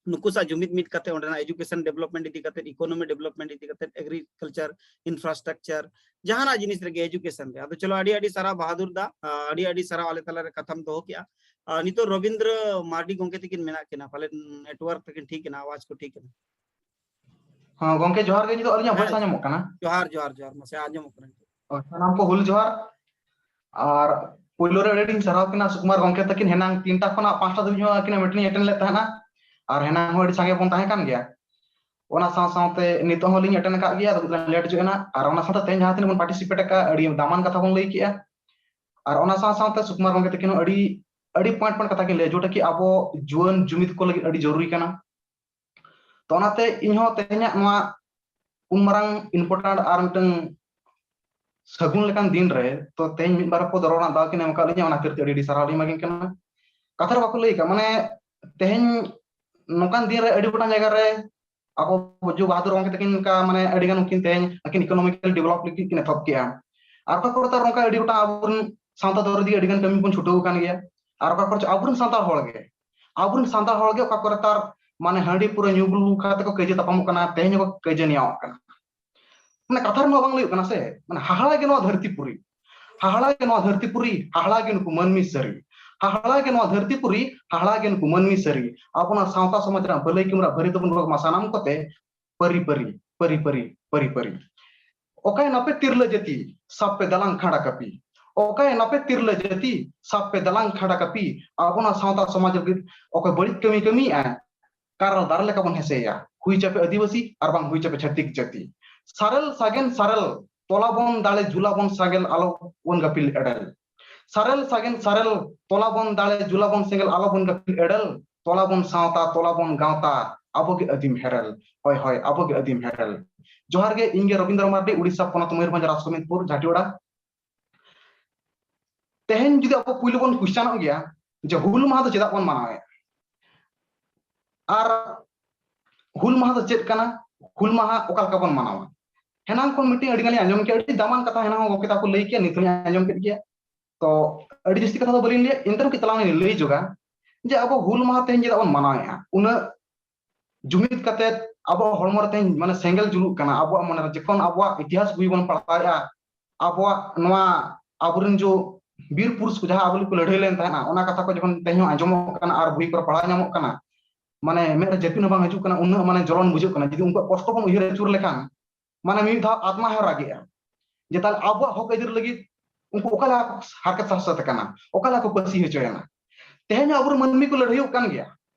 ᱱᱩᱠᱩ ᱥᱟᱶ ᱡᱩᱢᱤᱫ ᱢᱤᱫ ᱠᱟᱛᱮ ᱚᱸᱰᱮᱱᱟᱜ ᱮᱡᱩᱠᱮᱥᱚᱱ ᱰᱮᱵᱷᱞᱚᱯᱢᱮᱱᱴ ᱤᱫᱤ ᱠᱟᱛᱮ, ᱤᱠᱳᱱᱚᱢᱤ ᱰᱮᱵᱷᱞᱚᱯᱢᱮᱱᱴ ᱤᱫᱤ ᱠᱟᱛᱮ, ᱮᱜᱽᱨᱤᱠᱟᱞᱪᱟᱨ, ᱤᱱᱯᱷᱨᱟᱥᱴᱨᱟᱠᱪᱟᱨ, ᱡᱟᱦᱟᱱᱟᱜ ᱡᱤᱱᱤᱥ ᱨᱮᱜᱮ ᱮᱡᱩᱠᱮᱥᱚᱱ ᱨᱮ᱾ ᱟᱫᱚ ᱪᱚᱞᱚ, ᱟᱹᱰᱤ ᱟᱹᱰᱤ ᱥᱟᱨᱦᱟᱣ ᱵᱟᱦᱟᱫᱩᱨ ᱫᱟ, ᱟᱹᱰᱤ ᱟᱹᱰᱤ ᱥᱟᱨᱦᱟᱣ ᱟᱞᱮ ᱛᱟᱞᱟᱨᱮ ᱠᱟᱛᱷᱟᱢ ᱫᱚᱦᱚ ᱠᱮᱜᱼᱟ᱾ ᱱᱤᱛᱚᱜ ᱨᱚᱵᱤᱱᱫᱨᱚ ᱢᱟᱨᱰᱤ ᱜᱚᱝᱠᱮ ᱛᱟᱹᱠᱤᱱ ᱢᱮᱱᱟᱜ ᱠᱤᱱᱟ, ᱯᱟᱞᱮᱱ ᱱᱮᱴᱣᱟᱨᱠ ᱛᱟᱹᱠᱤᱱ ᱴᱷᱤᱠ ᱮᱱᱟ, ᱟᱣᱟᱡ ᱠᱚ ᱴᱷᱤᱠ ᱮᱱᱟ᱾ ᱦᱮᱸ ᱜᱚᱝᱠᱮ, ᱡᱚᱦᱟᱨ ᱜᱮ᱾ ᱱᱤᱛᱚᱜ ᱟᱹᱞᱤᱧᱟᱜ ᱵᱷᱚᱭᱮᱥ ᱟᱸᱡᱚᱢᱚᱜ ᱠᱟᱱᱟ? ᱡᱚᱦᱟᱨ, ᱡᱚᱦᱟᱨ, ᱡᱚᱦᱟᱨ᱾ ᱢᱟᱥᱮ ᱟᱸᱡᱚᱢᱚᱜ ᱠᱟᱱᱟ᱾ ᱥᱟᱱᱟᱢ ᱠᱚ ᱦᱩᱞ ᱡᱚᱦᱟᱨ᱾ ᱟᱨ ᱯᱳᱭᱞᱳ ᱨᱮ ᱟᱹᱰᱤ ᱟᱹᱰᱤᱧ ᱥᱟᱨᱦᱟᱣ ᱠᱤᱱᱟ ᱥᱩᱠᱩᱢᱟᱨ ᱜᱚᱝᱠᱮ ᱛᱟᱹᱠᱤᱱ, ᱦᱮᱱᱟᱝ ᱛᱤᱱᱴᱟ ᱠᱷᱚᱱᱟᱜ ᱯᱟᱸᱪᱴᱟ ᱫᱷᱟᱹᱵᱤᱡ ᱦᱚᱸ ᱟᱹᱠᱤᱱᱟᱜ ᱢᱤᱴᱤᱝ ᱮᱴᱮᱱᱰ ᱞᱮᱫ ᱛᱟᱦᱮᱱᱟ᱾ ᱟᱨ ᱦᱮᱱᱟᱝ ᱦᱚᱸ ᱟᱹᱰᱤ ᱥᱟᱸᱜᱮ ᱵᱚᱱ ᱛᱟᱦᱮᱸ ᱠᱟᱱ ᱜᱮᱭᱟ᱾ ᱚᱱᱟ ᱥᱟᱶ ᱥᱟᱶᱛᱮ ᱱᱤᱛᱚᱜ ᱦᱚᱸᱞᱤᱧ ᱮᱴᱮᱱᱰ ᱟᱠᱟᱫ ᱜᱮᱭᱟ, ᱟᱫᱚ ᱞᱮᱴ ᱧᱚᱜ ᱮᱱᱟ᱾ ᱟᱨ ᱚᱱᱟ ᱥᱟᱶᱛᱮ ᱛᱮᱦᱮᱧ ᱡᱟᱦᱟᱸ ᱛᱤᱱᱟᱹᱜ ᱵᱚᱱ ᱯᱟᱨᱴᱤᱥᱤᱯᱮᱴ ᱟᱠᱟᱫ, ᱟᱹᱰᱤ ᱫᱟᱢᱟᱱ ᱠᱟᱛᱷᱟ ᱵᱚᱱ ᱞᱟᱹᱭ ᱠᱮᱜᱼᱟ᱾ ᱟᱨ ᱚᱱᱟ ᱥᱟᱶ ᱥᱟᱶᱛᱮ ᱥᱩᱠᱩᱢᱟᱨ ᱜᱚᱝᱠᱮ ᱛᱟᱹᱠᱤᱱ ᱦᱚᱸ ᱟᱹᱰᱤ ᱟᱹᱰᱤ ᱯᱚᱭᱮᱱᱴ ᱯᱚᱭᱮᱱᱴ ᱠᱟᱛᱷᱟ ᱠᱤᱱ ᱞᱟᱹᱭ ᱡᱚᱴ ᱠᱤ ᱟᱵᱚ ᱡᱩᱣᱟᱹᱱ ᱡᱩᱢᱤᱫ ᱠᱚ ᱞᱟᱹᱜᱤᱫ ᱟᱹᱰᱤ ᱡᱚᱨᱩᱨᱤ ᱠᱟᱱᱟ᱾ ᱛᱚ ᱚᱱᱟᱛᱮ ᱤᱧ ᱦᱚᱸ ᱛᱮᱦᱮᱧᱟᱜ ᱱᱚᱣᱟ ᱩᱱ ᱢᱟᱨᱟᱝ ᱤᱢᱯᱚᱨᱴᱮᱱᱴ ᱟᱨ ᱢᱤᱫᱴᱟᱝ ᱥᱟᱹᱜᱩᱱ ᱞᱮᱠᱟᱱ ᱫᱤᱱ ᱨᱮ ᱛᱚ ᱛᱮᱦᱮᱧ ᱢᱤᱫ ᱵᱟᱨ ᱚᱠᱛᱚ ᱨᱚᱲ ᱨᱮᱱᱟᱜ ᱫᱟᱣ ᱠᱤᱱ ᱮᱢ ᱟᱠᱟᱫ ᱞᱤᱧᱟ, ᱚᱱᱟ ᱠᱷᱟᱹᱛᱤᱨ ᱛᱮ ᱟᱹᱰᱤ ᱟᱹᱰᱤ ᱥᱟᱨᱦᱟᱣ ᱞᱤᱧ ᱮᱢᱟ ᱠᱤᱱ ᱠᱟᱱᱟ᱾ ᱠᱟᱛᱷᱟ ᱨᱮ ᱵᱟᱠᱚ ᱞᱟᱹᱭ ᱟᱠᱟᱫ, ᱢᱟᱱᱮ ᱛᱮᱦᱮᱧ ᱱᱚᱝᱠᱟᱱ ᱫᱤᱱ ᱨᱮ ᱟᱹᱰᱤ ᱜᱚᱴᱟᱝ ᱡᱟᱭᱜᱟ ᱨᱮ ᱟᱵᱚ ᱵᱳᱡᱳ ᱵᱟᱦᱟᱫᱩᱨ ᱜᱚᱢᱠᱮ ᱛᱟᱹᱠᱤᱱ ᱚᱱᱠᱟ ᱢᱟᱱᱮ ᱟᱹᱰᱤ ᱜᱟᱱ ᱩᱱᱠᱤᱱ ᱛᱮᱦᱮᱧ ᱟᱹᱠᱤᱱ ᱤᱠᱳᱱᱚᱢᱤᱠᱮᱞ ᱰᱮᱵᱷᱞᱚᱯ ᱞᱟᱹᱜᱤᱫ ᱠᱤᱱ ᱮᱛᱚᱦᱚᱵ ᱠᱮᱜᱼᱟ᱾ ᱟᱨ ᱚᱠᱟ ᱠᱚᱨᱮ ᱛᱟᱨ ᱚᱱᱠᱟ ᱟᱹᱰᱤ ᱜᱚᱴᱟᱝ ᱟᱵᱚᱨᱮᱱ ᱥᱟᱶᱛᱟ ᱫᱚᱨᱚᱫᱤᱭᱟᱹ ᱟᱹᱰᱤ ᱜᱟᱱ ᱠᱟᱹᱢᱤ ᱵᱚᱱ ᱪᱷᱩᱴᱟᱹᱣ ᱟᱠᱟᱱ ᱜᱮᱭᱟ᱾ ᱟᱨ ᱚᱠᱟ ᱠᱚᱨᱮ ᱪᱚ ᱟᱵᱚᱨᱮᱱ ᱥᱟᱱᱛᱟᱲ ᱦᱚᱲ ᱜᱮ, ᱟᱵᱚᱨᱮᱱ ᱥᱟᱱᱛᱟᱲ ᱦᱚᱲ ᱜᱮ ᱚᱠᱟ ᱠᱚᱨᱮ ᱛᱟᱨ ᱢᱟᱱᱮ ᱦᱟᱺᱰᱤ ᱯᱩᱨᱟᱹ ᱧᱩ ᱵᱩᱞ ᱠᱟᱛᱮ ᱠᱚ ᱠᱟᱹᱭᱡᱟᱹ ᱛᱟᱯᱟᱢᱚᱜ ᱠᱟᱱᱟ, ᱛᱮᱦᱮᱧ ᱦᱚᱸᱠᱚ ᱠᱟᱹᱭᱡᱟᱹ ᱱᱮᱭᱟᱣᱚᱜ ᱠᱟᱱᱟ᱾ ᱢᱟᱱᱮ ᱠᱟᱛᱷᱟ ᱨᱮ ᱱᱚᱣᱟ ᱵᱟᱝ ᱞᱟᱹᱭᱚᱜ ᱠᱟᱱᱟ ᱥᱮ, ᱢᱟᱱᱮ ᱦᱟᱦᱟᱲᱟ ᱜᱮ ᱱᱚᱣᱟ ᱫᱷᱟᱹᱨᱛᱤ ᱯᱩᱨᱤ, ᱦᱟᱦᱟᱲᱟ ᱜᱮ ᱱᱚᱣᱟ ᱫᱷᱟᱹᱨᱛᱤ ᱯᱩᱨᱤ, ᱦᱟᱦᱟᱲᱟ ᱜᱮ ᱱᱩᱠᱩ ᱢᱟᱹᱱᱢᱤ ᱥᱟᱹᱨᱤ, ᱦᱟᱦᱟᱲᱟ ᱜᱮ ᱱᱚᱣᱟ ᱫᱷᱟᱹᱨᱛᱤ ᱯᱩᱨᱤ, ᱦᱟᱦᱟᱲᱟ ᱜᱮ ᱱᱩᱠᱩ ᱢᱟᱹᱱᱢᱤ ᱥᱟᱹᱨᱤ᱾ ᱟᱵᱚᱱᱟᱜ ᱥᱟᱶᱛᱟ ᱥᱚᱢᱟᱡᱽ ᱨᱮᱱᱟᱜ ᱵᱷᱟᱹᱞᱟᱹᱭ ᱠᱟᱹᱢᱤ ᱨᱮ ᱵᱷᱟᱹᱨᱤ ᱛᱟᱵᱚᱱ ᱨᱚᱜᱽ ᱢᱟ ᱥᱟᱱᱟᱢ ᱠᱚᱛᱮ ᱯᱟᱹᱨᱤ ᱯᱟᱹᱨᱤ, ᱯᱟᱹᱨᱤ ᱯᱟᱹᱨᱤ, ᱯᱟᱹᱨᱤ ᱯᱟᱹᱨᱤ᱾ ᱚᱠᱟᱭ ᱱᱟᱯᱮ ᱛᱤᱨᱞᱟᱹ ᱡᱟᱹᱛᱤ, ᱥᱟᱵ ᱯᱮ ᱫᱟᱞᱟᱝ ᱠᱷᱟᱸᱰᱟ ᱠᱟᱹᱯᱤ᱾ ᱚᱠᱟᱭ ᱱᱟᱯᱮ ᱛᱤᱨᱞᱟᱹ ᱡᱟᱹᱛᱤ, ᱥᱟᱵ ᱯᱮ ᱫᱟᱞᱟᱝ ᱠᱷᱟᱸᱰᱟ ᱠᱟᱹᱯᱤ᱾ ᱟᱵᱚᱱᱟᱜ ᱥᱟᱶᱛᱟ ᱥᱚᱢᱟᱡᱽ ᱞᱟᱹᱜᱤᱫ ᱚᱠᱚᱭ ᱵᱟᱹᱲᱤᱡ ᱠᱟᱹᱢᱤ ᱠᱟᱹᱢᱤᱭᱮᱫᱼᱟ, ᱠᱟᱨᱟᱞ ᱫᱟᱨᱮ ᱞᱮᱠᱟ ᱵᱚᱱ ᱦᱮᱸᱥᱮᱭᱟ᱾ ᱦᱩᱭ ᱪᱟᱯᱮ ᱟᱹᱫᱤᱵᱟᱹᱥᱤ ᱟᱨ ᱵᱟᱝ ᱦᱩᱭ ᱪᱟᱯᱮ ᱪᱷᱟᱹᱛᱤᱠ ᱡᱟᱹᱛᱤ᱾ ᱥᱟᱨᱮᱞ ᱥᱟᱜᱮᱱ ᱥᱟᱨᱮᱞ, ᱛᱚᱞᱟ ᱵᱚᱱ ᱫᱟᱲᱮ ᱡᱩᱞᱟ ᱵᱚᱱ ᱥᱟᱸᱜᱮᱞ ᱟᱞᱚ ᱵᱚᱱ ᱜᱟᱹᱯᱤᱞ ᱮᱲᱮᱞ᱾ ᱥᱟᱨᱮᱞ ᱥᱟᱜᱮᱱ ᱥᱟᱨᱮᱞ, ᱛᱚᱞᱟ ᱵᱚᱱ ᱫᱟᱲᱮ ᱡᱩᱞᱟ ᱵᱚᱱ ᱥᱮᱸᱜᱮᱞ ᱟᱞᱚ ᱵᱚᱱ ᱜᱟᱹᱯᱤᱞ ᱮᱲᱮᱞ᱾ ᱛᱚᱞᱟ ᱵᱚᱱ ᱥᱟᱶᱛᱟ, ᱛᱚᱞᱟ ᱵᱚᱱ ᱜᱟᱶᱛᱟ, ᱟᱵᱚ ᱜᱮ ᱟᱹᱫᱤᱢ ᱦᱮᱨᱮᱞ᱾ ᱦᱳᱭ, ᱦᱳᱭ, ᱟᱵᱚ ᱜᱮ ᱟᱹᱫᱤᱢ ᱦᱮᱨᱮᱞ᱾ ᱡᱚᱦᱟᱨ ᱜᱮ, ᱤᱧ ᱜᱮ ᱨᱚᱵᱤᱱᱫᱨᱚ ᱢᱟᱨᱰᱤ, ᱩᱲᱤᱥᱥᱟ ᱯᱚᱱᱚᱛ ᱢᱚᱭᱩᱨᱵᱷᱚᱸᱡᱽ ᱨᱟᱡᱽᱠᱚᱢᱤᱛᱯᱩᱨ ᱡᱷᱟᱴᱤᱣᱟᱲᱟ᱾ ᱛᱮᱦᱮᱧ ᱡᱩᱫᱤ ᱟᱵᱚ ᱯᱩᱭᱞᱩ ᱵᱚᱱ ᱠᱩᱥᱪᱟᱱᱚᱜ ᱜᱮᱭᱟ, ᱡᱮ ᱦᱩᱞ ᱢᱟᱦᱟ ᱫᱚ ᱪᱮᱫᱟᱜ ᱵᱚᱱ ᱢᱟᱱᱟᱣᱮᱫᱼᱟ ᱟᱨ ᱦᱩᱞ ᱢᱟᱦᱟ ᱫᱚ ᱪᱮᱫ ᱠᱟᱱᱟ, ᱦᱩᱞ ᱢᱟᱦᱟ ᱚᱠᱟ ᱞᱮᱠᱟ ᱵᱚᱱ ᱢᱟᱱᱟᱣᱟ᱾ ᱦᱮᱱᱟᱝ ᱠᱷᱚᱱ ᱢᱤᱫᱴᱤᱡ ᱟᱹᱰᱤ ᱜᱟᱱᱤᱧ ᱟᱸᱡᱚᱢ ᱠᱮᱫ, ᱟᱹᱰᱤ ᱫᱟᱢᱟᱱ ᱠᱟᱛᱷᱟ ᱦᱮᱱᱟᱝ ᱦᱚᱸ ᱜᱚᱢᱠᱮ ᱛᱟᱠᱚ ᱞᱟᱹᱭ ᱠᱮᱫ, ᱱᱤᱛ ᱦᱚᱸᱧ ᱟᱸᱡᱚᱢ ᱠᱮᱫ ᱜᱮᱭᱟ᱾ ᱛᱚ ᱟᱹᱰᱤ ᱡᱟᱹᱥᱛᱤ ᱠᱟᱛᱷᱟ ᱫᱚ ᱵᱟᱹᱞᱤᱧ ᱞᱟᱹᱭᱟ, ᱮᱱᱛᱮ ᱨᱮᱦᱚᱸ ᱠᱟᱹᱡ ᱛᱟᱞᱟᱝ ᱞᱤᱧ ᱞᱟᱹᱭ ᱡᱚᱜᱟ ᱡᱮ ᱟᱵᱚ ᱦᱩᱞ ᱢᱟᱦᱟ ᱛᱮᱦᱮᱧ ᱪᱮᱫᱟᱜ ᱵᱚᱱ ᱢᱟᱱᱟᱣᱮᱫᱼᱟ᱾ ᱩᱱᱟᱹᱜ ᱡᱩᱢᱤᱫ ᱠᱟᱛᱮ ᱟᱵᱚᱣᱟᱜ ᱦᱚᱲᱢᱚ ᱨᱮ ᱛᱮᱦᱮᱧ ᱢᱟᱱᱮ ᱥᱮᱸᱜᱮᱞ ᱡᱩᱞᱩᱜ ᱠᱟᱱᱟ, ᱟᱵᱚᱣᱟᱜ ᱢᱚᱱᱮ ᱨᱮ ᱡᱚᱠᱷᱚᱱ ᱟᱵᱚᱣᱟᱜ ᱤᱛᱤᱦᱟᱥ ᱵᱳᱭ ᱵᱚᱱ ᱯᱟᱲᱦᱟᱣᱮᱫᱼᱟ, ᱟᱵᱚᱣᱟᱜ ᱱᱚᱣᱟ ᱟᱵᱚᱨᱮᱱ ᱡᱚ ᱵᱤᱨ ᱯᱩᱨᱩᱥ ᱠᱚ ᱡᱟᱦᱟᱸ ᱟᱵᱚ ᱞᱟᱹᱜᱤᱫ ᱠᱚ ᱞᱟᱹᱲᱦᱟᱹᱭ ᱞᱮᱱ ᱛᱟᱦᱮᱱᱟ, ᱚᱱᱟ ᱠᱟᱛᱷᱟ ᱠᱚ ᱡᱚᱠᱷᱚᱱ ᱛᱮᱦᱮᱧ ᱦᱚᱸ ᱟᱸᱡᱚᱢᱚᱜ ᱠᱟᱱᱟ ᱟᱨ ᱵᱳᱭ ᱠᱚᱨᱮ ᱯᱟᱲᱦᱟᱣ ᱧᱟᱢᱚᱜ ᱠᱟᱱᱟ, ᱢᱟᱱᱮ ᱢᱮᱫ ᱨᱮ ᱡᱟᱹᱯᱤᱫ ᱦᱚᱸ ᱵᱟᱝ ᱦᱤᱡᱩᱜ ᱠᱟᱱᱟ, ᱩᱱᱟᱹᱜ ᱢᱟᱱᱮ ᱡᱚᱞᱚᱱ ᱵᱩᱡᱷᱟᱹᱜ ᱠᱟᱱᱟ᱾ ᱡᱩᱫᱤ ᱩᱱᱠᱩᱣᱟᱜ ᱠᱚᱥᱴᱚ ᱵᱚᱱ ᱩᱭᱦᱟᱹᱨ ᱟᱹᱪᱩᱨ ᱞᱮᱠᱷᱟᱱ, ᱢᱟᱱᱮ ᱢᱤᱫ ᱫᱷᱟᱣ ᱟᱛᱢᱟ ᱦᱚᱸ ᱨᱟᱜᱮᱜᱼᱟ ᱡᱮ ᱛᱟᱦᱞᱮ ᱟᱵᱚᱣᱟᱜ ᱦᱚᱠ ᱟᱹᱭᱫᱟᱹᱨ ᱞᱟᱹᱜᱤᱫ ᱩᱱᱠᱩ ᱚᱠᱟ ᱞᱮᱠᱟ ᱠᱚ ᱦᱟᱨᱠᱮᱛ ᱥᱟᱥᱮᱛ ᱠᱟᱱᱟ, ᱚᱠᱟ ᱞᱮᱠᱟ ᱠᱚ ᱯᱟᱹᱥᱤ ᱦᱚᱪᱚᱭᱮᱱᱟ᱾ ᱛᱮᱦᱮᱧ ᱦᱚᱸ ᱟᱵᱚᱨᱮᱱ ᱢᱟᱹᱱᱢᱤ ᱠᱚ ᱞᱟᱹᱲᱦᱟᱹᱭᱚᱜ ᱠᱟᱱ ᱜᱮᱭᱟ᱾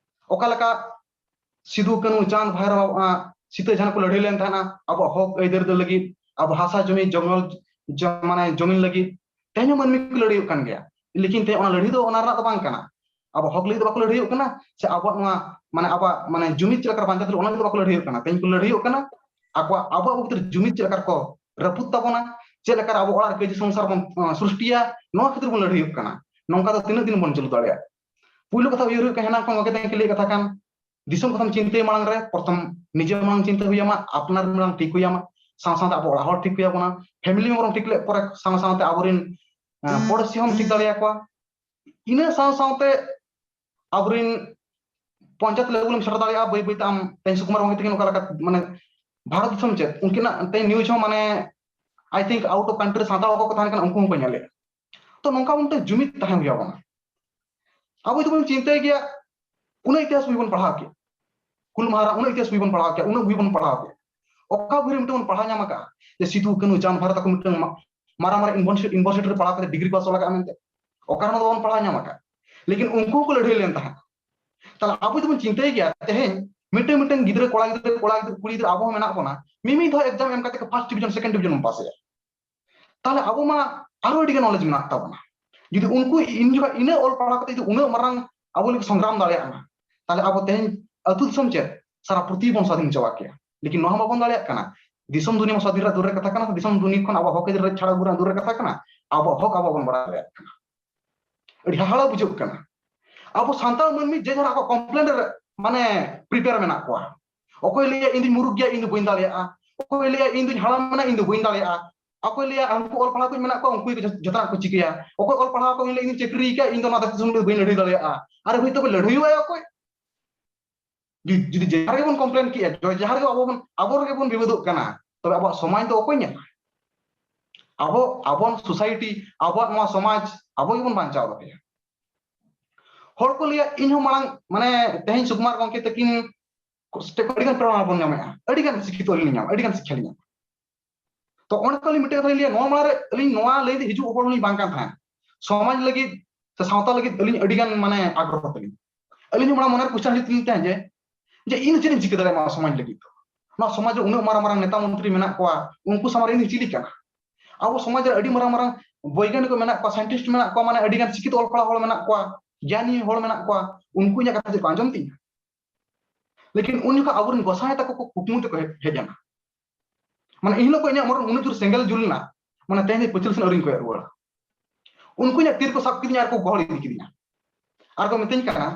ᱚᱠᱟ ᱞᱮᱠᱟ ᱥᱤᱫᱩ, ᱠᱟᱹᱱᱦᱩ, ᱪᱟᱸᱫᱽ, ᱵᱷᱟᱭᱨᱚ, ᱟᱸ, ᱥᱤᱛᱟᱹ ᱡᱟᱦᱟᱸ ᱠᱚ ᱞᱟᱹᱲᱦᱟᱹᱭ ᱞᱮᱱ ᱛᱟᱦᱮᱱᱟ ᱟᱵᱚᱣᱟᱜ ᱦᱚᱠ ᱟᱹᱭᱫᱟᱹᱨ ᱫᱚ ᱞᱟᱹᱜᱤᱫ, ᱟᱵᱚ ᱦᱟᱥᱟ ᱡᱚᱢᱤ ᱡᱚᱝᱜᱚᱞ ᱡᱚ-, ᱢᱟᱱᱮ ᱡᱚᱢᱤᱱ ᱞᱟᱹᱜᱤᱫ, ᱛᱮᱦᱮᱧ ᱦᱚᱸ ᱢᱟᱹᱱᱢᱤ ᱠᱚ ᱞᱟᱹᱲᱦᱟᱹᱭᱚᱜ ᱠᱟᱱ ᱜᱮᱭᱟ᱾ ᱞᱮᱠᱤᱱ ᱛᱮᱦᱮᱧ ᱚᱱᱟ ᱞᱟᱹᱲᱦᱟᱹᱭ ᱫᱚ ᱚᱱᱟ ᱨᱮᱱᱟᱜ ᱫᱚ ᱵᱟᱝ ᱠᱟᱱᱟ᱾ ᱟᱵᱚ ᱦᱚᱠ ᱞᱟᱹᱜᱤᱫ ᱫᱚ ᱵᱟᱠᱚ ᱞᱟᱹᱲᱦᱟᱹᱭᱚᱜ ᱠᱟᱱᱟ, ᱥᱮ ᱟᱵᱚᱣᱟᱜ ᱱᱚᱣᱟ ᱢᱟᱱᱮ ᱟᱵᱚᱣᱟᱜ ᱢᱟᱱᱮ ᱡᱩᱢᱤᱫ ᱪᱮᱫ ᱞᱮᱠᱟ ᱵᱟᱧᱪᱟᱣ ᱫᱟᱲᱮᱭᱟᱜᱼᱟ ᱚᱱᱟ ᱞᱟᱹᱜᱤᱫ ᱫᱚ ᱵᱟᱠᱚ ᱞᱟᱹᱲᱦᱟᱹᱭᱚᱜ ᱠᱟᱱᱟ᱾ ᱛᱮᱦᱮᱧ ᱠᱚ ᱞᱟᱹᱲᱦᱟᱹᱭᱚᱜ ᱠᱟᱱᱟ ᱟᱠᱚᱣᱟᱜ ᱟᱵᱚᱣᱟᱜ ᱵᱷᱤᱛᱤᱨ ᱡᱩᱢᱤᱫ ᱪᱮᱫ ᱞᱮᱠᱟ ᱠᱚ ᱨᱟᱹᱯᱩᱫ ᱛᱟᱵᱚᱱᱟ, ᱪᱮᱫ ᱞᱮᱠᱟ ᱟᱵᱚ ᱚᱲᱟᱜ ᱨᱮ ᱠᱟᱹᱭᱡᱟᱹ ᱥᱚᱝᱥᱟᱨ ᱵᱚᱱ, ᱟᱸ, ᱥᱨᱤᱥᱴᱤᱭᱟ, ᱱᱚᱣᱟ ᱠᱷᱟᱹᱛᱤᱨ ᱵᱚᱱ ᱞᱟᱹᱲᱦᱟᱹᱭᱚᱜ ᱠᱟᱱᱟ᱾ ᱱᱚᱝᱠᱟ ᱫᱚ ᱛᱤᱱᱟᱹᱜ ᱫᱤᱱ ᱵᱚᱱ ᱪᱟᱹᱞᱩ ᱫᱟᱲᱮᱭᱟᱜᱼᱟ? ᱯᱩᱭᱞᱩ ᱠᱟᱛᱷᱟ ᱩᱭᱦᱟᱹᱨ ᱦᱩᱭᱩᱜ ᱠᱟᱱᱟ, ᱦᱮᱱᱟᱝ ᱠᱷᱚᱱ ᱜᱚᱢᱠᱮ ᱛᱟᱹᱧ ᱠᱩᱞᱤᱭᱮᱫ ᱠᱟᱛᱷᱟ ᱠᱟᱱ, ᱫᱤᱥᱚᱢ ᱠᱟᱛᱷᱟᱢ ᱪᱤᱱᱛᱟᱹᱭ ᱢᱟᱲᱟᱝ ᱨᱮ ᱯᱨᱚᱛᱷᱚᱢ ᱱᱤᱡᱮ ᱢᱟᱲᱟᱝ ᱪᱤᱱᱛᱟᱹ ᱦᱩᱭ ᱟᱢᱟ, ᱟᱯᱱᱟᱨ ᱢᱟᱲᱟᱝ ᱴᱷᱤᱠ ᱦᱩᱭ ᱟᱢᱟ, ᱥᱟᱶ ᱥᱟᱶᱛᱮ ᱟᱵᱚ ᱚᱲᱟᱜ ᱦᱚᱲ ᱴᱷᱤᱠ ᱦᱩᱭ ᱟᱵᱚᱱᱟ, ᱯᱷᱮᱢᱤᱞᱤ ᱢᱮᱢᱵᱟᱨ ᱴᱷᱤᱠ ᱞᱮᱫ ᱯᱚᱨᱮ ᱥᱟᱶ ᱥᱟᱶᱛᱮ ᱟᱵᱚᱨᱮᱱ, ᱟᱸ, ᱯᱚᱲᱚᱥᱤ ᱦᱚᱸᱢ ᱴᱷᱤᱠ ᱫᱟᱲᱮᱭᱟᱠᱚᱣᱟ᱾ ᱤᱱᱟᱹ ᱥᱟᱶ ᱥᱟᱶᱛᱮ ᱟᱵᱚᱨᱮᱱ ᱯᱚᱧᱪᱟᱭᱮᱛ ᱞᱮᱵᱮᱞ ᱮᱢ ᱥᱮᱴᱮᱨ ᱫᱟᱲᱮᱭᱟᱜᱼᱟ᱾ ᱵᱟᱹᱭ ᱵᱟᱹᱭᱛᱮ ᱟᱢ ᱛᱮᱦᱮᱧ ᱥᱩᱠᱩᱢᱟᱨ ᱜᱚᱢᱠᱮ ᱛᱟᱹᱠᱤᱱ ᱚᱠᱟ ᱞᱮᱠᱟ, ᱢᱟᱱᱮ, ᱵᱷᱟᱨᱚᱛ ᱫᱤᱥᱚᱢ ᱪᱮᱫ ᱩᱱᱠᱤᱱᱟᱜ ᱛᱮᱦᱮᱧ ᱱᱤᱭᱩᱡᱽ ᱦᱚᱸ, ᱢᱟᱱᱮ, I think, out of country Santal ᱚᱠᱚᱭ ᱠᱚ ᱛᱟᱦᱮᱱ ᱠᱟᱱᱟ ᱩᱱᱠᱩ ᱦᱚᱸᱠᱚ ᱧᱮᱞᱮᱫᱼᱟ᱾ ᱛᱚ ᱱᱚᱝᱠᱟ ᱢᱤᱫᱴᱮᱱ ᱡᱩᱢᱤᱫ ᱛᱟᱦᱮᱸ ᱦᱩᱭ ᱟᱵᱚᱱᱟ᱾ ᱟᱵᱚ ᱡᱩᱫᱤ ᱵᱚᱱ ᱪᱤᱱᱛᱟᱹᱭ ᱜᱮᱭᱟ, ᱩᱱᱟᱹᱜ ᱤᱛᱤᱦᱟᱥ ᱵᱳᱭ ᱵᱚᱱ ᱯᱟᱲᱦᱟᱣ ᱠᱮᱫ, ᱦᱩᱞ ᱢᱟᱦᱟ ᱨᱮ ᱩᱱᱟᱹᱜ ᱤᱛᱤᱦᱟᱥ ᱵᱳᱭ ᱵᱚᱱ ᱯᱟᱲᱦᱟᱣ ᱠᱮᱫ, ᱩᱱᱟᱹᱜ ᱵᱳᱭ ᱵᱚᱱ ᱯᱟᱲᱦᱟᱣ ᱠᱮᱫ, ᱚᱠᱟ ᱵᱳᱭ ᱨᱮ ᱢᱤᱫᱴᱮᱱ ᱵᱚᱱ ᱯᱟᱲᱦᱟᱣ ᱧᱟᱢ ᱟᱠᱟᱫᱼᱟ ᱡᱮ ᱥᱤᱫᱩ, ᱠᱟᱹᱱᱦᱩ, ᱪᱟᱸᱫᱽ, ᱵᱷᱟᱭᱨᱚ ᱛᱟᱠᱚ ᱢᱤᱫᱴᱮᱱ ᱢᱟ-, ᱢᱟᱨᱟᱝ ᱢᱟᱨᱟᱝ ᱤᱭᱩᱱᱤᱵᱷᱟᱨᱥᱤᱴᱤ, ᱤᱭᱩᱱᱤᱵᱷᱟᱨᱥᱤᱴᱤ ᱨᱮ ᱯᱟᱲᱦᱟᱣ ᱠᱟᱛᱮ ᱰᱤᱜᱽᱨᱤ ᱠᱚ ᱦᱟᱥᱚᱞ ᱟᱠᱟᱫᱼᱟ ᱢᱮᱱᱛᱮ? ᱚᱠᱟ ᱨᱮᱦᱚᱸ ᱵᱟᱵᱚᱱ ᱯᱟᱲᱦᱟᱣ ᱧᱟᱢ ᱟᱠᱟᱫ᱾ ᱞᱮᱠᱤᱱ ᱩᱱᱠᱩ ᱦᱚᱸᱠᱚ ᱞᱟᱹᱲᱦᱟᱹᱭ ᱞᱮᱱ ᱛᱟᱦᱮᱸᱫ᱾ ᱛᱟᱦᱞᱮ ᱟᱵᱚ ᱡᱩᱫᱤ ᱵᱚᱱ ᱪᱤᱱᱛᱟᱹᱭ ᱜᱮᱭᱟ, ᱛᱮᱦᱮᱧ ᱢᱤᱫᱴᱮᱱ ᱢᱤᱫᱴᱮᱱ ᱜᱤᱫᱽᱨᱟᱹ, ᱠᱚᱲᱟ ᱜᱤᱫᱽᱨᱟᱹ, ᱠᱚᱲᱟ ᱜᱤᱫᱽᱨᱟᱹ, ᱠᱩᱲᱤ ᱜᱤᱫᱽᱨᱟᱹ ᱟᱵᱚ ᱦᱚᱸ ᱢᱮᱱᱟᱜ ᱵᱚᱱᱟ, ᱢᱤᱢᱤᱫ ᱫᱷᱟᱣ ᱮᱠᱡᱟᱢ ᱮᱢ ᱠᱟᱛᱮ first division, second division ᱵᱚᱱ ᱯᱟᱥᱮᱜᱼᱟ᱾ ᱛᱟᱦᱞᱮ ᱟᱵᱚ ᱢᱟ ᱟᱨᱚ ᱟᱹᱰᱤ ᱜᱟᱱ ᱱᱚᱞᱮᱡᱽ ᱢᱮᱱᱟᱜ ᱛᱟᱵᱚᱱᱟ᱾ ᱡᱩᱫᱤ ᱩᱱᱠᱩ ᱤᱧ ᱡᱚᱠᱷᱚᱱ ᱤᱱᱟᱹ ᱚᱞ ᱯᱟᱲᱦᱟᱣ ᱠᱟᱛᱮ ᱡᱩᱫᱤ ᱩᱱᱟᱹᱜ ᱢᱟᱨᱟᱝ ᱟᱵᱚ ᱞᱟᱹᱜᱤᱫ ᱥᱚᱝᱜᱨᱟᱢ ᱫᱟᱲᱮᱭᱟᱜ ᱢᱟ, ᱛᱟᱦᱞᱮ ᱟᱵᱚ ᱛᱮᱦᱮᱧ ᱟᱹᱛᱩ ᱫᱤᱥᱚᱢ ᱪᱮᱫ, ᱥᱟᱨᱟ ᱯᱨᱤᱛᱷᱤᱵᱤ ᱵᱚᱱ ᱥᱟᱫᱷᱤᱱ ᱪᱟᱵᱟ ᱠᱮᱭᱟ᱾ ᱞᱮᱠᱤᱱ ᱱᱚᱣᱟ ᱦᱚᱸ ᱵᱟᱵᱚᱱ ᱫᱟᱲᱮᱭᱟᱜ ᱠᱟᱱᱟ᱾ ᱫᱤᱥᱚᱢ ᱫᱩᱱᱤᱭᱟᱹ ᱢᱟ ᱥᱟᱫᱷᱤᱱ ᱨᱮᱭᱟᱜ ᱫᱩᱨ ᱨᱮ ᱠᱟᱛᱷᱟ ᱠᱟᱱᱟ, ᱫᱤᱥᱚᱢ ᱫᱩᱱᱤᱭᱟᱹ ᱠᱷᱚᱱ ᱟᱵᱚ ᱦᱚᱠ ᱟᱹᱭᱫᱟᱹᱨ ᱨᱮ ᱪᱷᱟᱲᱟ ᱜᱷᱩᱨᱟ ᱫᱩᱨ ᱨᱮ ᱠᱟᱛᱷᱟ ᱠᱟᱱᱟ, ᱟᱵᱚ ᱦᱚᱠ ᱟᱵᱚ ᱵᱟᱵᱚᱱ ᱵᱟᱲᱟᱭ ᱫᱟᱲᱮᱭᱟᱜ ᱠᱟᱱᱟ᱾ ᱟᱹᱰᱤ ᱦᱟᱦᱟᱲᱟ ᱵᱩᱡᱷᱟᱹᱜ ᱠᱟᱱᱟ᱾ ᱟᱵᱚ ᱥᱟᱱᱛᱟᱲ ᱢᱟᱹᱱᱢᱤ ᱡᱮ ᱡᱟᱦᱟᱸ ᱟᱠᱚ ᱠᱚᱢᱯᱞᱮᱱ ᱨᱮ ᱢᱟᱱᱮ ᱯᱨᱤᱯᱮᱭᱟᱨ ᱢᱮᱱᱟᱜ ᱠᱚᱣᱟ᱾ ᱚᱠᱚᱭ ᱞᱟᱹᱭᱟ ᱤᱧ ᱫᱩᱧ ᱢᱩᱨᱩᱠ ᱜᱮᱭᱟ, ᱤᱧ ᱫᱚ ᱵᱟᱹᱧ ᱫᱟᱲᱮᱭᱟᱜᱼᱟ᱾ ᱚᱠᱚᱭ ᱞᱟᱹᱭᱟ ᱤᱧ ᱫᱩᱧ ᱦᱟᱲᱟᱢ ᱮᱱᱟ, ᱤᱧ ᱫᱚ ᱵᱟᱹᱧ ᱫᱟᱲᱮᱭᱟᱜᱼᱟ᱾ ᱚᱠᱚᱭ ᱞᱟᱹᱭᱟ ᱩᱱᱠᱩ ᱚᱞ ᱯᱟᱲᱦᱟᱣ ᱠᱚ ᱢᱮᱱᱟᱜ ᱠᱚᱣᱟ, ᱩᱱᱠᱩ ᱜᱮ ᱡᱚᱛᱚᱱᱟᱜ ᱠᱚ ᱪᱤᱠᱟᱹᱭᱟ᱾ ᱚᱠᱚᱭ ᱚᱞ ᱯᱟᱲᱦᱟᱣ ᱠᱚ ᱞᱟᱹᱭᱟ ᱤᱧ ᱪᱟᱹᱠᱨᱤ ᱠᱟᱜ, ᱤᱧ ᱫᱚ ᱱᱚᱣᱟ ᱫᱮᱥ ᱫᱤᱥᱚᱢ ᱨᱮ ᱵᱟᱹᱧ ᱞᱟᱹᱲᱦᱟᱹᱭ ᱫᱟᱲᱮᱭᱟᱜᱼᱟ᱾ ᱟᱨᱮ ᱦᱳᱭ, ᱛᱚᱵᱮ ᱞᱟᱹᱲᱦᱟᱹᱭᱚᱜᱼᱟᱭ ᱚᱠᱚᱭ? ᱡᱩᱫᱤ ᱡᱟᱦᱟᱸ ᱨᱮᱜᱮ ᱵᱚᱱ ᱠᱚᱢᱯᱞᱮᱱ ᱠᱮᱜᱼᱟ, ᱡᱟᱦᱟᱸ ᱨᱮᱜᱮ ᱟᱵᱚ ᱵᱚᱱ ᱟᱵᱚ ᱨᱮᱜᱮ ᱵᱚᱱ ᱵᱤᱵᱟᱹᱫᱚᱜ ᱠᱟᱱᱟ, ᱛᱚᱵᱮ ᱟᱵᱚᱣᱟᱜ ᱥᱚᱢᱟᱡᱽ ᱫᱚ ᱚᱠᱚᱭ ᱧᱮᱞᱟ? ᱟᱵᱚ ᱟᱵᱚᱣᱟᱜ ᱥᱳᱥᱟᱭᱴᱤ, ᱟᱵᱚᱣᱟᱜ ᱱᱚᱣᱟ ᱥᱚᱢᱟᱡᱽ ᱟᱵᱚ ᱜᱮᱵᱚᱱ ᱵᱟᱧᱪᱟᱣ ᱫᱚᱦᱚᱭᱟ᱾ ᱦᱚᱲ ᱠᱚ ᱞᱟᱹᱭᱟ, ᱤᱧ ᱦᱚᱸ ᱢᱟᱲᱟᱝ ᱢᱟᱱᱮ ᱛᱮᱦᱮᱧ ᱥᱩᱠᱩᱢᱟᱨ ᱜᱚᱢᱠᱮ ᱛᱟᱹᱠᱤᱱ ᱟᱹᱰᱤ ᱜᱟᱱ ᱯᱮᱲᱟ ᱵᱚᱱ ᱧᱟᱢᱮᱜᱼᱟ, ᱟᱹᱰᱤ ᱜᱟᱱ ᱥᱤᱠᱠᱷᱤᱛᱚ ᱞᱤᱧ ᱧᱟᱢ, ᱟᱹᱰᱤ ᱜᱟᱱ ᱥᱤᱠᱠᱷᱟ ᱞᱤᱧ ᱧᱟᱢ᱾ ᱛᱚ ᱚᱱᱟ ᱠᱚ ᱞᱤᱧ ᱢᱤᱫᱴᱮᱱ ᱠᱟᱛᱷᱟ ᱞᱤᱧ ᱞᱟᱹᱭᱟ, ᱱᱚᱣᱟ ᱢᱟᱲᱟᱝ ᱨᱮ ᱟᱹᱞᱤᱧ ᱱᱚᱣᱟ ᱞᱟᱹᱭ ᱛᱮ ᱦᱤᱡᱩᱜ ᱦᱚᱲ ᱞᱤᱧ ᱵᱟᱝ ᱠᱟᱱ ᱛᱟᱦᱮᱸᱫ᱾ ᱥᱚᱢᱟᱡᱽ ᱞᱟᱹᱜᱤᱫ ᱥᱮ ᱥᱟᱶᱛᱟ ᱞᱟᱹᱜᱤᱫ ᱟᱹᱞᱤᱧ ᱟᱹᱰᱤ ᱜᱟᱱ ᱢᱟᱱᱮ ᱟᱜᱽᱨᱚᱦᱚ ᱛᱟᱹᱞᱤᱧ᱾ ᱟᱹᱞᱤᱧ ᱦᱚᱸ ᱢᱟᱲᱟᱝ ᱢᱚᱱᱮᱨᱮ ᱠᱩᱥᱪᱟᱱ ᱦᱤᱡᱩᱜ ᱛᱟᱹᱞᱤᱧ ᱛᱟᱦᱮᱸᱫ ᱡᱮ, ᱡᱮ ᱤᱧ ᱫᱚ ᱪᱮᱫ ᱤᱧ ᱪᱤᱠᱟᱹ ᱫᱟᱲᱮᱭᱟᱜᱼᱟ ᱥᱚᱢᱟᱡᱽ ᱞᱟᱹᱜᱤᱫ ᱫᱚ? ᱱᱚᱣᱟ ᱥᱚᱢᱟᱡᱽ ᱨᱮ ᱩᱱᱟᱹᱜ ᱢᱟᱨᱟᱝ ᱢᱟᱨᱟᱝ ᱱᱮᱛᱟ ᱢᱚᱱᱛᱨᱤ ᱢᱮᱱᱟᱜ ᱠᱚᱣᱟ, ᱩᱱᱠᱩ ᱥᱟᱢᱟᱝ ᱨᱮ ᱤᱧ ᱫᱚ ᱪᱤᱞᱤ ᱠᱟᱱᱟ? ᱟᱵᱚ ᱥᱚᱢᱟᱡᱽ ᱨᱮ ᱟᱹᱰᱤ ᱢᱟᱨᱟᱝ ᱢᱟᱨᱟᱝ ᱵᱳᱭᱜᱟᱱᱤᱠ ᱠᱚ ᱢᱮᱱᱟᱜ ᱠᱚᱣᱟ, ᱥᱟᱭᱮᱱᱴᱤᱥᱴ ᱢᱮᱱᱟᱜ ᱠᱚᱣᱟ, ᱢᱟᱱᱮ ᱟᱹᱰᱤ ᱜᱟᱱ ᱥᱤᱠᱠᱷᱤᱛ ᱚᱞ ᱯᱟᱲᱦᱟᱣ ᱦᱚᱲ ᱢᱮᱱᱟᱜ ᱠᱚᱣᱟ, ᱜᱮᱭᱟᱱᱤ ᱦᱚᱲ ᱢᱮᱱᱟᱜ ᱠᱚᱣᱟ, ᱩᱱᱠᱩ ᱤᱧᱟᱹᱜ ᱠᱟᱛᱷᱟ ᱪᱮᱫ ᱠᱚ ᱟᱸᱡᱚᱢ ᱛᱤᱧᱟ? ᱞᱮᱠᱤᱱ ᱩᱱ ᱡᱚᱠᱷᱚᱱ ᱟᱵᱚᱨᱮᱱ ᱜᱚᱸᱥᱟᱭ ᱛᱟᱠᱚ ᱠᱚ ᱠᱩᱠᱢᱩ ᱛᱮᱠᱚ ᱦᱮᱡ ᱦᱮᱡ ᱮᱱᱟ᱾ ᱢᱟᱱᱮ ᱤᱱ ᱦᱤᱞᱳᱜ ᱠᱷᱚᱱ ᱤᱧᱟᱹᱜ ᱢᱚᱱᱮ ᱩᱱᱟᱹᱜ ᱡᱳᱨ ᱥᱮᱸᱜᱮᱞ ᱡᱩᱞ ᱮᱱᱟ, ᱢᱟᱱᱮ ᱛᱮᱦᱮᱧ ᱯᱟᱹᱪᱷᱞᱟᱹ ᱥᱮᱫ ᱟᱹᱣᱨᱤᱧ ᱠᱚᱭᱚᱜ ᱨᱩᱣᱟᱹᱲᱟ᱾ ᱩᱱᱠᱩ ᱤᱧᱟᱹᱜ ᱛᱤ ᱨᱮᱠᱚ ᱥᱟᱵ ᱠᱤᱫᱤᱧᱟ ᱟᱨ ᱠᱚ ᱜᱚᱦᱚᱲ ᱤᱫᱤ ᱠᱤᱫᱤᱧᱟ᱾ ᱟᱨ ᱠᱚ ᱢᱤᱛᱟᱹᱧ ᱠᱟᱱᱟ,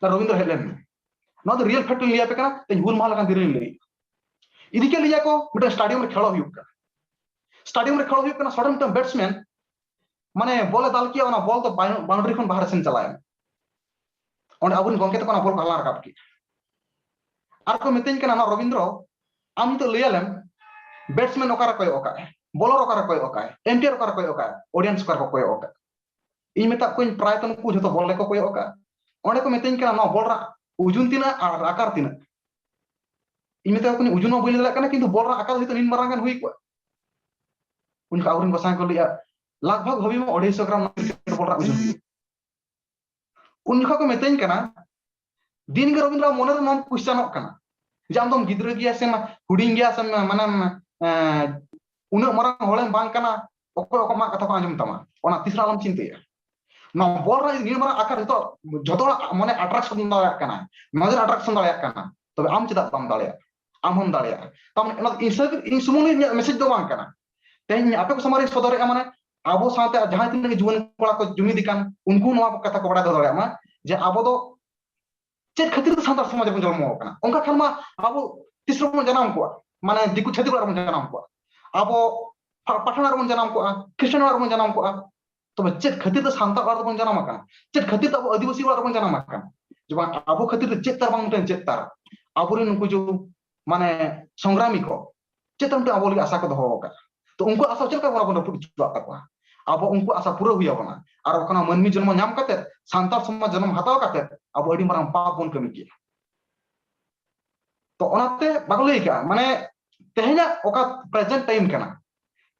"ᱫᱟ ᱨᱚᱵᱤᱱᱫᱨᱚ ᱦᱮᱡ ᱞᱮᱱ ᱢᱮ, ᱱᱚᱣᱟ ᱫᱚ ᱨᱤᱭᱮᱞ ᱯᱷᱮᱠᱴ ᱤᱧ ᱞᱟᱹᱭ ᱟᱯᱮ ᱠᱟᱱᱟ, ᱛᱮᱦᱮᱧ ᱦᱩᱞ ᱢᱟᱦᱟ ᱞᱮᱠᱟᱱ ᱫᱤᱱ ᱨᱤᱧ ᱞᱟᱹᱭ ᱤᱫᱤ ᱠᱮᱫ ᱞᱤᱧᱟ ᱠᱚ, ᱢᱤᱫᱴᱮᱱ ᱥᱴᱮᱰᱤᱭᱟᱢ ᱨᱮ ᱠᱷᱮᱞᱳ ᱦᱩᱭᱩᱜ ᱠᱟᱱᱟ, ᱥᱴᱮᱰᱤᱭᱟᱢ ᱨᱮ ᱠᱷᱮᱞᱳ ᱦᱩᱭᱩᱜ ᱠᱟᱱᱟ, ᱥᱚᱴ ᱢᱤᱫᱴᱮᱱ ᱵᱮᱴᱥᱢᱮᱱ ᱢᱟᱱᱮ ᱵᱚᱞ ᱮ ᱫᱟᱞ ᱠᱮᱜᱼᱟ, ᱚᱱᱟ ᱵᱚᱞ ᱫᱚ ᱵᱟᱭ-, ᱵᱟᱣᱩᱱᱰᱟᱨᱤ ᱠᱷᱚᱱ ᱵᱟᱦᱨᱮ ᱥᱮᱱ ᱪᱟᱞᱟᱣᱮᱱ᱾ ᱚᱸᱰᱮ ᱟᱵᱚᱨᱮᱱ ᱜᱚᱢᱠᱮ ᱛᱟᱠᱚ ᱚᱱᱟ ᱵᱚᱞ ᱠᱚ ᱦᱟᱞᱟᱝ ᱨᱟᱠᱟᱵ ᱠᱮᱜᱼᱟ᱾ ᱟᱨ ᱠᱚ ᱢᱤᱛᱟᱹᱧ ᱠᱟᱱᱟ, 'ᱱᱚᱣᱟ ᱨᱚᱵᱤᱱᱫᱨᱚ, ᱟᱢ ᱱᱤᱛᱚᱜ ᱞᱟᱹᱭ ᱟᱞᱮᱢ, ᱵᱮᱴᱥᱢᱮᱱ ᱚᱠᱟᱨᱮ ᱠᱚᱭᱚᱜ ᱟᱠᱟᱫᱼᱟᱭ, ᱵᱚᱞᱚᱨ ᱚᱠᱟᱨᱮ ᱠᱚᱭᱚᱜ ᱟᱠᱟᱫᱼᱟᱭ, ᱟᱢᱯᱮᱭᱟᱨ ᱚᱠᱟᱨᱮ ᱠᱚᱭᱚᱜ ᱟᱠᱟᱫᱼᱟᱭ, ᱚᱰᱤᱭᱮᱱᱥ ᱚᱠᱟᱨᱮ ᱠᱚ ᱠᱚᱭᱚᱜ ᱟᱠᱟᱫ?' ᱤᱧ ᱢᱮᱛᱟᱜ ᱠᱚᱣᱟᱧ, ᱯᱨᱟᱭ ᱛᱚ ᱱᱩᱠᱩ ᱡᱷᱚᱛᱚ ᱵᱚᱞ ᱨᱮᱠᱚ ᱠᱚᱭᱚᱜ ᱟᱠᱟᱫ᱾ ᱚᱸᱰᱮ ᱠᱚ ᱢᱤᱛᱟᱹᱧ ᱠᱟᱱᱟ, 'ᱱᱚᱣᱟ ᱵᱚᱞ ᱨᱮᱱᱟᱜ ᱳᱡᱚᱱ ᱛᱤᱱᱟᱹᱜ ᱟᱨ ᱟᱠᱟᱨ ᱛᱤᱱᱟᱹᱜ?' ᱤᱧ ᱢᱮᱛᱟ ᱠᱚ ᱠᱟᱹᱱᱟᱹᱧ, 'ᱳᱡᱚᱱ ᱢᱟ ᱵᱟᱹᱧ ᱞᱟᱹᱭ ᱫᱟᱲᱮᱭᱟᱜ ᱠᱟᱱᱟ, ᱠᱤᱱᱛᱩ ᱵᱚᱞ ᱨᱮᱱᱟᱜ ᱟᱠᱟᱨ ᱦᱚᱭᱛᱳ ᱱᱤᱱ ᱢᱟᱨᱟᱝ ᱜᱟᱱ ᱦᱩᱭ ᱠᱚᱜᱼᱟ᱾ ᱩᱱ ᱡᱚᱠᱷᱚᱱ ᱟᱵᱚᱨᱮᱱ ᱜᱚᱸᱥᱟᱭ ᱠᱚ ᱞᱟᱹᱭᱟ, 'ᱞᱟᱜᱽ ᱵᱷᱟᱜᱽ ᱵᱷᱟᱵᱤ ᱢᱟ ᱚᱲᱟᱭᱥᱚ ᱜᱨᱟᱢ ᱵᱚᱞ ᱨᱮᱱᱟᱜ ᱳᱡᱚᱱ ᱦᱩᱭᱩᱜ᱾ ᱩᱱ ᱡᱚᱠᱷᱚᱱ ᱠᱚ ᱢᱤᱛᱟᱹᱧ ᱠᱟᱱᱟ, ᱫᱤᱱ ᱜᱮ ᱨᱚᱵᱤᱱᱫᱨᱚ ᱢᱚᱱᱮ ᱨᱮ ᱱᱚᱣᱟ ᱠᱩᱥᱪᱟᱱᱚᱜ ᱠᱟᱱᱟ ᱡᱮ ᱟᱢ ᱫᱚᱢ ᱜᱤᱫᱽᱨᱟᱹ ᱜᱮᱭᱟ ᱥᱮ ᱦᱩᱰᱤᱧ ᱜᱮᱭᱟ ᱥᱮ ᱢᱟᱱᱮ, ᱮᱸ, ᱩᱱᱟᱹᱜ ᱢᱟᱨᱟᱝ ᱦᱚᱲᱮᱢ ᱵᱟᱝ ᱠᱟᱱᱟ, ᱚᱠᱚᱭ ᱚᱠᱚᱭᱟᱜ ᱠᱟᱛᱷᱟ ᱠᱚ ᱟᱸᱡᱚᱢ ᱛᱟᱢᱟ, ᱚᱱᱟ ᱛᱤᱥ ᱨᱮ ᱟᱞᱚᱢ ᱪᱤᱱᱛᱟᱹᱭᱟ᱾ ᱱᱚᱣᱟ ᱵᱚᱞ ᱨᱮ ᱱᱤᱭᱟᱹ ᱢᱟᱨᱟᱝ ᱟᱠᱟᱨ ᱡᱚᱛᱚ, ᱡᱚᱛᱚ ᱦᱚᱲᱟᱜ ᱢᱚᱱᱮ ᱟᱴᱨᱟᱠᱥᱚᱱ ᱫᱟᱲᱮᱭᱟᱜ ᱠᱟᱱᱟ, ᱱᱚᱡᱚᱨ ᱟᱴᱨᱟᱠᱥᱚᱱ ᱫᱟᱲᱮᱭᱟᱜ ᱠᱟᱱᱟ, ᱛᱚᱵᱮ ᱟᱢ ᱪᱮᱫᱟᱜ ᱵᱟᱢ ᱫᱟᱲᱮᱭᱟᱜᱼᱟ? ᱟᱢ ᱦᱚᱸᱢ ᱫᱟᱲᱮᱭᱟᱜᱼᱟ᱾ ᱛᱟᱨ ᱢᱟᱱᱮ ᱚᱱᱟ ᱤᱧ ᱥᱟᱹᱨᱤ, ᱤᱧ ᱥᱩᱢᱩᱝ ᱤᱧᱟᱹᱜ ᱢᱮᱥᱮᱡᱽ ᱫᱚ ᱵᱟᱝ ᱠᱟᱱᱟ᱾ ᱛᱮᱦᱮᱧ ᱟᱯᱮ ᱠᱚ ᱥᱟᱢᱟᱝ ᱨᱤᱧ ᱥᱚᱫᱚᱨᱮᱜᱼᱟ, ᱢᱟᱱᱮ ᱟᱵᱚ ᱥᱟᱶᱛᱮ ᱡᱟᱦᱟᱸ ᱛᱤᱱᱟᱹᱜ ᱜᱮ ᱡᱩᱣᱟᱹᱱ ᱠᱚᱲᱟ ᱠᱚ ᱡᱩᱢᱤᱫ ᱟᱠᱟᱱ, ᱩᱱᱠᱩ ᱱᱚᱣᱟ ᱠᱟᱛᱷᱟ ᱠᱚ ᱵᱟᱲᱟᱭ ᱫᱚᱦᱚ ᱫᱟᱲᱮᱭᱟᱜ ᱢᱟ ᱡᱮ ᱟᱵᱚ ᱫᱚ ᱪᱮᱫ ᱠᱷᱟᱹᱛᱤᱨ ᱛᱮ ᱥᱟᱱᱛᱟᱲ ᱥᱚᱢᱟᱡᱽ ᱨᱮᱵᱚᱱ ᱡᱚᱱᱢᱚ ᱟᱠᱟᱱᱟ᱾ ᱚᱱᱠᱟ ᱠᱷᱟᱱ ᱢᱟ ᱟᱵᱚ ᱛᱤᱥ ᱨᱮᱵᱚᱱ ᱡᱟᱱᱟᱢ ᱠᱚᱜᱼᱟ, ᱢᱟᱱᱮ ᱫᱤᱠᱩ ᱪᱷᱟᱹᱛᱤᱠ ᱚᱲᱟᱜ ᱨᱮᱵᱚᱱ ᱡᱟᱱᱟᱢ ᱠᱚᱜᱼᱟ, ᱟᱵᱚ ᱯᱟ-, ᱯᱟᱴᱷᱟᱱ ᱚᱲᱟᱜ ᱨᱮᱵᱚᱱ ᱡᱟᱱᱟᱢ ᱠᱚᱜᱼᱟ, ᱠᱷᱨᱤᱥᱴᱟᱱ ᱚᱲᱟᱜ ᱨᱮᱵᱚᱱ ᱡᱟᱱᱟᱢ ᱠᱚᱜᱼᱟ᱾ ᱛᱚᱵᱮ ᱪᱮᱫ ᱠᱷᱟᱹᱛᱤᱨ ᱛᱮ ᱥᱟᱱᱛᱟᱲ ᱚᱲᱟᱜ ᱨᱮᱵᱚᱱ ᱡᱟᱱᱟᱢ ᱟᱠᱟᱱᱟ? ᱪᱮᱫ ᱠᱷᱟᱹᱛᱤᱨ ᱛᱮ ᱟᱵᱚ ᱟᱹᱫᱤᱵᱟᱹᱥᱤ ᱚᱲᱟᱜ ᱨᱮᱵᱚᱱ ᱡᱟᱱᱟᱢ ᱟᱠᱟᱱᱟ? ᱡᱮ ᱵᱟᱝ, ᱟᱵᱚ ᱠᱷᱟᱹᱛᱤᱨ ᱛᱮ ᱪᱮᱫ ᱛᱟᱨ ᱵᱟᱝ ᱢᱤᱫᱴᱮᱱ ᱪᱮᱫ ᱛᱟᱨ ᱟᱵᱚᱨᱮᱱ ᱱᱩᱠᱩ ᱡᱮ ᱢᱟᱱᱮ ᱥᱚᱝᱜᱨᱟᱢᱤ ᱠᱚ ᱪᱮᱫ ᱛᱟᱨ ᱢᱤᱫᱴᱮᱱ ᱟᱵᱚ ᱞᱟᱹᱜᱤᱫ ᱟᱥᱟ ᱠᱚ ᱫᱚᱦᱚ ᱟᱠᱟᱫᱟ? ᱛᱚ ᱩᱱᱠᱩ ᱟᱥᱟ ᱪᱮᱫ ᱞᱮᱠᱟ ᱵᱚᱱ ᱨᱟᱹᱯᱩᱫ ᱦᱚᱪᱚᱣᱟᱜ ᱛᱟᱠᱚᱣᱟ? ᱟᱵᱚ ᱩᱱᱠᱩ ᱟᱥᱟ ᱯᱩᱨᱟᱹᱣ ᱦᱩᱭ ᱟᱵᱚᱱᱟ᱾ ᱟᱨ ᱵᱟᱠᱷᱟᱱ ᱢᱟᱹᱱᱢᱤ ᱡᱚᱱᱢᱚ ᱧᱟᱢ ᱠᱟᱛᱮ, ᱥᱟᱱᱛᱟᱲ ᱥᱚᱢᱟᱡᱽ ᱡᱚᱱᱚᱢ ᱦᱟᱛᱟᱣ ᱠᱟᱛᱮ ᱟᱵᱚ ᱟᱹᱰᱤ ᱢᱟᱨᱟᱝ ᱯᱟᱯ ᱵᱚᱱ ᱠᱟᱹᱢᱤ ᱠᱮᱜᱼᱟ᱾ ᱛᱚ ᱚᱱᱟᱛᱮ ᱵᱟᱠᱚ ᱞᱟᱹᱭ ᱠᱟᱜᱼᱟ, ᱢᱟᱱᱮ ᱛᱮᱦᱮᱧᱟᱜ ᱚᱠᱟ present time ᱠᱟᱱᱟ,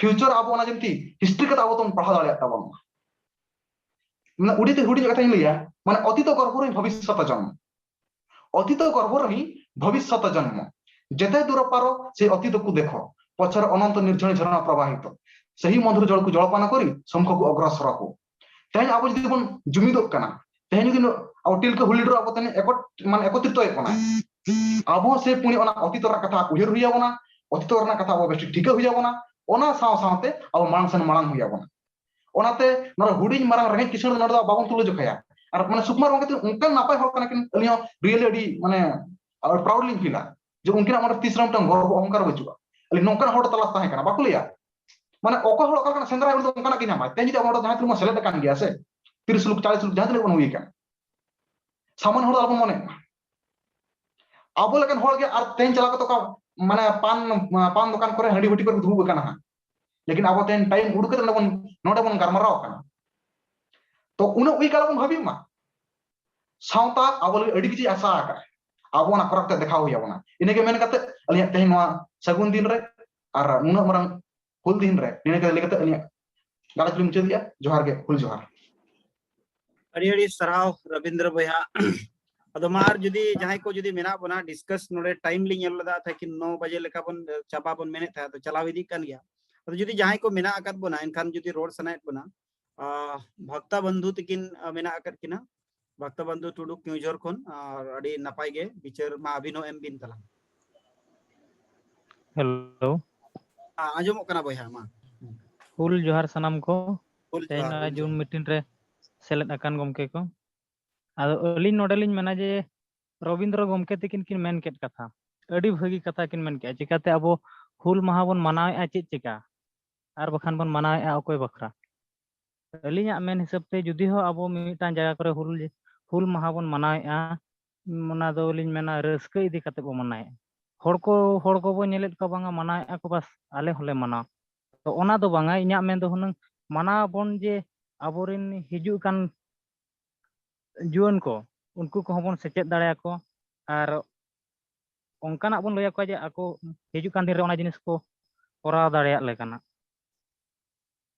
future ᱟᱵᱚ ᱚᱱᱟ ᱡᱮᱢᱛᱤ history ᱠᱟᱛᱮ ᱟᱵᱚ ᱛᱮᱵᱚᱱ ᱯᱟᱲᱦᱟᱣ ᱫᱟᱲᱮᱭᱟᱜ ᱛᱟᱵᱚᱱ ᱢᱟ᱾ ᱢᱟᱱᱮ ᱩᱰᱤ ᱛᱮ ᱦᱩᱰᱤᱧ ᱠᱟᱛᱷᱟᱧ ᱞᱟᱹᱭᱟ, ᱢᱟᱱᱮ ᱚᱛᱤᱛ ᱜᱚᱨᱵᱷᱚ ᱨᱮ ᱵᱷᱚᱵᱤᱥᱥᱚᱛ ᱡᱚᱱᱢᱚ, ᱚᱛᱤᱛ ᱜᱚᱨᱵᱷᱚ ᱨᱮ ᱵᱷᱚᱵᱤᱥᱥᱚᱛ ᱡᱚᱱᱢᱚ, ᱡᱮᱛᱮ ᱫᱩᱨ ᱯᱟᱨᱚ ᱥᱮ ᱚᱛᱤᱛ ᱠᱚ ᱫᱮᱠᱷᱚ, ᱯᱚᱪᱷᱚᱨ ᱚᱱᱚᱱᱛ ᱱᱤᱨᱡᱷᱚᱱ ᱡᱷᱚᱨᱱᱟ ᱯᱨᱚᱵᱟᱦᱤᱛ, ᱥᱮᱦᱤ ᱢᱚᱫᱷᱩᱨ ᱡᱚᱞ ᱠᱚ ᱡᱚᱞᱯᱟᱱ ᱠᱚᱨᱤ, ᱥᱚᱢᱠᱷᱚ ᱠᱚ ᱚᱜᱨᱚᱥᱚᱨ ᱠᱚ᱾ ᱛᱮᱦᱮᱧ ᱟᱵᱚ ᱡᱩᱫᱤ ᱵᱚᱱ ᱡᱩᱢᱤᱫᱚᱜ ᱠᱟᱱᱟ, ᱛᱮᱦᱮᱧ ᱡᱩᱫᱤ ᱟᱵᱚ ᱛᱤᱞᱠᱟᱹ ᱦᱩᱞ ᱞᱤᱰᱟᱨ ᱟᱵᱚ ᱛᱮᱦᱮᱧ ᱮᱠᱚᱛ-, ᱢᱟᱱᱮ ᱮᱠᱚᱛᱨᱤᱛᱚᱭᱮᱫ ᱵᱚᱱᱟ, ᱟᱵᱚ ᱥᱮ ᱯᱩᱱᱤ ᱚᱱᱟ ᱚᱛᱤᱛ ᱨᱮᱱᱟᱜ ᱠᱟᱛᱷᱟ ᱩᱭᱦᱟᱹᱨ ᱦᱩᱭ ᱟᱵᱚᱱᱟ, ᱚᱛᱤᱛ ᱨᱮᱱᱟᱜ ᱠᱟᱛᱷᱟ ᱟᱵᱚ ᱵᱮᱥ ᱴᱷᱤᱠ ᱴᱷᱤᱠᱟᱹ ᱦᱩᱭ ᱟᱵᱚᱱᱟ, ᱚᱱᱟ ᱥᱟᱶ ᱥᱟᱶᱛᱮ ᱟᱵᱚ ᱢᱟᱲᱟᱝ ᱥᱮᱱ ᱢᱟᱲᱟᱝ ᱦᱩᱭ ᱟᱵᱚᱱᱟ᱾ ᱚᱱᱟᱛᱮ ᱱᱚᱰᱮ ᱦᱩᱰᱤᱧ ᱢᱟᱨᱟᱝ ᱨᱮᱸᱜᱮᱡ ᱠᱤᱥᱟᱹᱬ ᱫᱚ ᱱᱚᱰᱮ ᱫᱚ ᱵᱟᱵᱚᱱ ᱛᱩᱞᱟᱹ ᱡᱚᱠᱷᱟᱭᱟ᱾ ᱟᱨ ᱢᱟᱱᱮ ᱥᱩᱠᱩᱢᱟᱨ ᱜᱚᱢᱠᱮ ᱫᱚ ᱚᱱᱠᱟᱱ ᱱᱟᱯᱟᱭ ᱦᱚᱲ ᱠᱟᱱᱟ ᱠᱤᱱ, ᱟᱹᱞᱤᱧ ᱦᱚᱸ really ᱟᱹᱰᱤ ᱢᱟᱱᱮ proud ᱞᱤᱧ ᱯᱷᱤᱞᱟ ᱡᱮ ᱩᱱᱠᱤᱱᱟᱜ ᱢᱚᱱᱮ ᱛᱤᱥ ᱨᱮᱦᱚᱸ ᱢᱤᱫᱴᱟᱝ ᱜᱚᱨᱵᱚ ᱚᱦᱚᱝᱠᱟᱨ ᱵᱟᱹᱪᱩᱜᱼᱟ᱾ ᱟᱹᱞᱤᱧ ᱱᱚᱝᱠᱟᱱ ᱦᱚᱲ ᱛᱟᱞᱟ ᱛᱟᱦᱮᱸ ᱠᱟᱱᱟ, ᱵᱟᱠᱚ ᱞᱟᱹᱭᱟ? ᱢᱟᱱᱮ ᱚᱠᱚᱭ ᱦᱚᱲ ᱚᱠᱟ ᱞᱮᱠᱟᱱ ᱥᱮᱸᱫᱽᱨᱟ ᱩᱱᱤ ᱫᱚ ᱚᱱᱠᱟᱱᱟᱜ ᱜᱮ ᱧᱟᱢᱟᱭ᱾ ᱛᱮᱦᱮᱧ ᱡᱩᱫᱤ ᱟᱵᱚ ᱱᱚᱰᱮ ᱡᱟᱦᱟᱸ ᱛᱤᱱᱟᱹᱜ ᱵᱚᱱ ᱥᱮᱞᱮᱫ ᱟᱠᱟᱱ ᱜᱮᱭᱟ ᱥᱮ, ᱛᱤᱨᱤᱥ ᱞᱳᱠ, ᱪᱟᱞᱤᱥ ᱞᱳᱠ ᱡᱟᱦᱟᱸ ᱛᱤᱱᱟᱹᱜ ᱵᱚᱱ ᱦᱩᱭ ᱟᱠᱟᱱ, ᱥᱟᱢᱟᱱ ᱦᱚᱲ ᱫᱚ ᱟᱞᱚᱵᱚᱱ ᱢᱚᱱᱮᱭᱟ᱾ ᱟᱵᱚ ᱞᱮᱠᱟᱱ ᱦᱚᱲ ᱜᱮ ᱟᱨ ᱛᱮᱦᱮᱧ ᱪᱟᱞᱟᱣ ᱠᱟᱛᱮ ᱚᱠᱟ ᱢᱟᱱᱮ ᱯᱟᱱ, ᱯᱟᱱ ᱫᱚᱠᱟᱱ ᱠᱚᱨᱮ ᱦᱟᱺᱰᱤ ᱵᱷᱟᱹᱴᱤ ᱠᱚᱨᱮ ᱫᱩᱲᱩᱵ ᱟᱠᱟᱱᱟ ᱦᱟᱸᱜ᱾ ᱞᱮᱠᱤᱱ ᱟᱵᱚ ᱛᱮᱦᱮᱧ time ᱩᱰᱩᱠ ᱠᱟᱛᱮ ᱱᱚᱰᱮ ᱵᱚᱱ, ᱱᱚᱰᱮ ᱵᱚᱱ ᱜᱟᱞᱢᱟᱨᱟᱣ ᱟᱠᱟᱱᱟ᱾ ᱛᱚ ᱩᱱᱟᱹᱜ weak ᱟᱞᱚᱵᱚᱱ ᱵᱷᱟᱹᱵᱤ ᱢᱟ᱾ ᱥᱟᱶᱛᱟ ᱟᱵᱚ ᱞᱟᱹᱜᱤᱫ ᱟᱹᱰᱤ ᱠᱤᱪᱷᱩ ᱟᱥᱟ ᱟᱠᱟᱫᱼᱟ, ᱟᱵᱚ ᱚᱱᱟ ᱠᱚᱨᱟᱣ ᱠᱟᱛᱮ ᱫᱮᱠᱷᱟᱣ ᱦᱩᱭ ᱟᱵᱚᱱᱟ᱾ ᱤᱱᱟᱹᱜᱮ ᱢᱮᱱ ᱠᱟᱛᱮ ᱟᱹᱞᱤᱧᱟᱜ ᱛᱮᱦᱮᱧ ᱱᱚᱣᱟ ᱥᱟᱹᱜᱩᱱ ᱫᱤᱱ ᱨᱮ ᱟᱨ ᱱᱩᱱᱟᱹᱜ ᱢᱟᱨᱟᱝ ᱦᱩᱞ ᱫᱤᱱ ᱨᱮ ᱱᱤᱱᱟᱹᱜ ᱞᱟᱹᱭ ᱠᱟᱛᱮ ᱟᱹᱞᱤᱧᱟᱜ ᱜᱟᱞᱚᱪ ᱞᱤᱧ ᱢᱩᱪᱟᱹᱫᱮᱜᱼᱟ᱾ ᱡᱚᱦᱟᱨ ᱜᱮ, ᱦᱩᱞ ᱡᱚᱦᱟᱨ᱾ ᱟᱹᱰᱤ ᱟᱹᱰᱤ ᱥᱟᱨᱦᱟᱣ ᱨᱚᱵᱤᱱᱫᱨᱚ ᱵᱚᱭᱦᱟ᱾ ᱟᱫᱚ ᱢᱟ ᱟᱨ ᱡᱩᱫᱤ ᱡᱟᱦᱟᱸᱭ ᱠᱚ ᱡᱩᱫᱤ ᱢᱮᱱᱟᱜ ᱵᱚᱱᱟ discuss, ᱱᱚᱰᱮ time ᱞᱤᱧ ᱧᱮᱞ ᱞᱮᱫᱟ, ᱛᱟᱦᱮᱸ ᱠᱤ ᱱᱚ ᱵᱟᱡᱮ ᱞᱮᱠᱟ ᱵᱚᱱ ᱪᱟᱵᱟ ᱵᱚᱱ ᱢᱮᱱᱮᱫ ᱛᱟᱦᱮᱸᱫ, ᱟᱫᱚ ᱪᱟᱞᱟᱣ ᱤᱫᱤᱜ ᱠᱟᱱ ᱜᱮᱭᱟ᱾ ᱟᱫᱚ ᱡᱩᱫᱤ ᱡᱟᱦᱟᱸᱭ ᱠᱚ ᱢᱮᱱᱟᱜ ᱟᱠᱟᱫ ᱵᱚᱱᱟ, ᱮᱱᱠᱷᱟᱱ ᱡᱩᱫᱤ ᱨᱚᱲ ᱥᱟᱱᱟᱭᱮᱫ ᱵᱚᱱᱟ, ᱟᱦ, ᱵᱷᱚᱠᱛᱟ ᱵᱚᱱᱫᱷᱩ ᱛᱤᱠᱤᱱ, ᱟᱦ, ᱢᱮᱱᱟᱜ ᱟᱠᱟᱫ ᱠᱤᱱᱟ, ᱵᱷᱚᱠᱛᱟ ᱵᱚᱱᱫᱷᱩ ᱴᱩᱰᱩ ᱠᱮᱣᱡᱷᱚᱨ ᱠᱷᱚᱱ, ᱟᱨ ᱟᱹᱰᱤ ᱱᱟᱯᱟᱭ ᱜᱮ ᱵᱤᱪᱟᱹᱨ ᱢᱟ ᱟᱹᱵᱤᱱ ᱦᱚᱸ ᱮᱢ ᱵᱤᱱ ᱛᱟᱞᱟᱝ᱾ Hello᱾ ᱟ-, ᱟᱸᱡᱚᱢᱚᱜ ᱠᱟᱱᱟ ᱵᱚᱭᱦᱟ ᱢᱟ᱾ ᱦᱩᱞ ᱡᱚᱦᱟᱨ ᱥᱟᱱᱟᱢ ᱠᱚ᱾ ᱦᱩᱞ ᱛᱮᱦᱮᱧ ᱡᱚᱦᱟᱨ, ᱱᱚᱣᱟ ᱦᱩᱞ ᱡᱩᱢ ᱡᱚᱦᱟᱨ᱾ ᱢᱤᱴᱤᱝ ᱨᱮ ᱥᱮᱞᱮᱫ ᱟᱠᱟᱱ ᱜᱚᱢᱠᱮ ᱠᱚ᱾ ᱟᱫᱚ ᱟᱹᱞᱤᱧ ᱱᱚᱰᱮ ᱞᱤᱧ ᱢᱮᱱᱟ ᱡᱮ ᱨᱚᱵᱤᱱᱫᱨᱚ ᱜᱚᱢᱠᱮ ᱛᱤᱠᱤᱱ ᱠᱤᱱ ᱢᱮᱱ ᱠᱮᱫ ᱠᱟᱛᱷᱟ, ᱟᱹᱰᱤ ᱵᱷᱟᱹᱜᱤ ᱠᱟᱛᱷᱟ ᱠᱤᱱ ᱢᱮᱱ ᱠᱮᱫᱼᱟ᱾ ᱪᱤᱠᱟᱹᱛᱮ ᱟᱵᱚ ᱦᱩᱞ ᱢᱟᱦᱟ ᱵᱚᱱ ᱢᱟᱱᱟᱣᱮᱫᱼᱟ ᱪᱮᱫ ᱪᱤᱠᱟ, ᱟᱨ ᱵᱟᱠᱷᱟᱱ ᱵᱚᱱ ᱢᱟᱱᱟᱣᱮᱫᱼᱟ ᱚᱠᱚᱭ ᱵᱟᱠᱷᱨᱟ? ᱟᱹᱞᱤᱧᱟᱜ ᱢᱮᱱ ᱦᱤᱥᱟᱹᱵ ᱛᱮ ᱡᱩᱫᱤ ᱦᱚᱸ ᱟᱵᱚ ᱢᱤᱫᱴᱟᱝ ᱡᱟᱭᱜᱟ ᱠᱚᱨᱮ ᱦᱩᱞ, ᱦᱩᱞ ᱢᱟᱦᱟ ᱵᱚᱱ ᱢᱟᱱᱟᱣᱮᱫᱼᱟ, ᱚᱱᱟ ᱫᱚᱞᱤᱧ ᱢᱮᱱᱟ ᱨᱟᱹᱥᱠᱟᱹ ᱤᱫᱤ ᱠᱟᱛᱮ ᱵᱚ ᱢᱟᱱᱟᱣᱮᱫᱼᱟ᱾ ᱦᱚᱲ ᱠᱚ, ᱦᱚᱲ ᱠᱚᱵᱚ ᱧᱮᱞᱮᱫ ᱠᱚᱣᱟ ᱵᱟᱝᱟ ᱢᱟᱱᱟᱣᱮᱫᱼᱟ ᱠᱚ, ᱵᱟᱥ ᱟᱞᱮ ᱦᱚᱸᱞᱮ ᱢᱟᱱᱟᱣᱟ᱾ ᱛᱚ ᱚᱱᱟ ᱫᱚ ᱵᱟᱝᱟ, ᱤᱧᱟᱹᱜ ᱢᱮᱱ ᱫᱚ ᱦᱩᱱᱟᱹᱝ ᱢᱟᱱᱟᱣ ᱟᱵᱚᱱ ᱡᱮ ᱟᱵᱚᱨᱮᱱ ᱦᱤᱡᱩᱜ ᱠᱟᱱ ᱡᱩᱣᱟᱹᱱ ᱠᱚ, ᱩᱱᱠᱩ ᱠᱚᱦᱚᱸ ᱵᱚᱱ ᱥᱮᱪᱮᱫ ᱫᱟᱲᱮᱭᱟᱠᱚ, ᱟᱨ ᱚᱱᱠᱟᱱᱟᱜ ᱵᱚᱱ ᱞᱟᱹᱭ ᱟᱠᱚᱣᱟ ᱡᱮ ᱟᱠᱚ ᱦᱤᱡᱩᱜ ᱠᱟᱱ ᱫᱤᱱ ᱨᱮ ᱚᱱᱟ ᱡᱤᱱᱤᱥ ᱠᱚ ᱠᱚᱨᱟᱣ ᱫᱟᱲᱮᱭᱟᱜ ᱞᱮᱠᱟᱱᱟᱜ᱾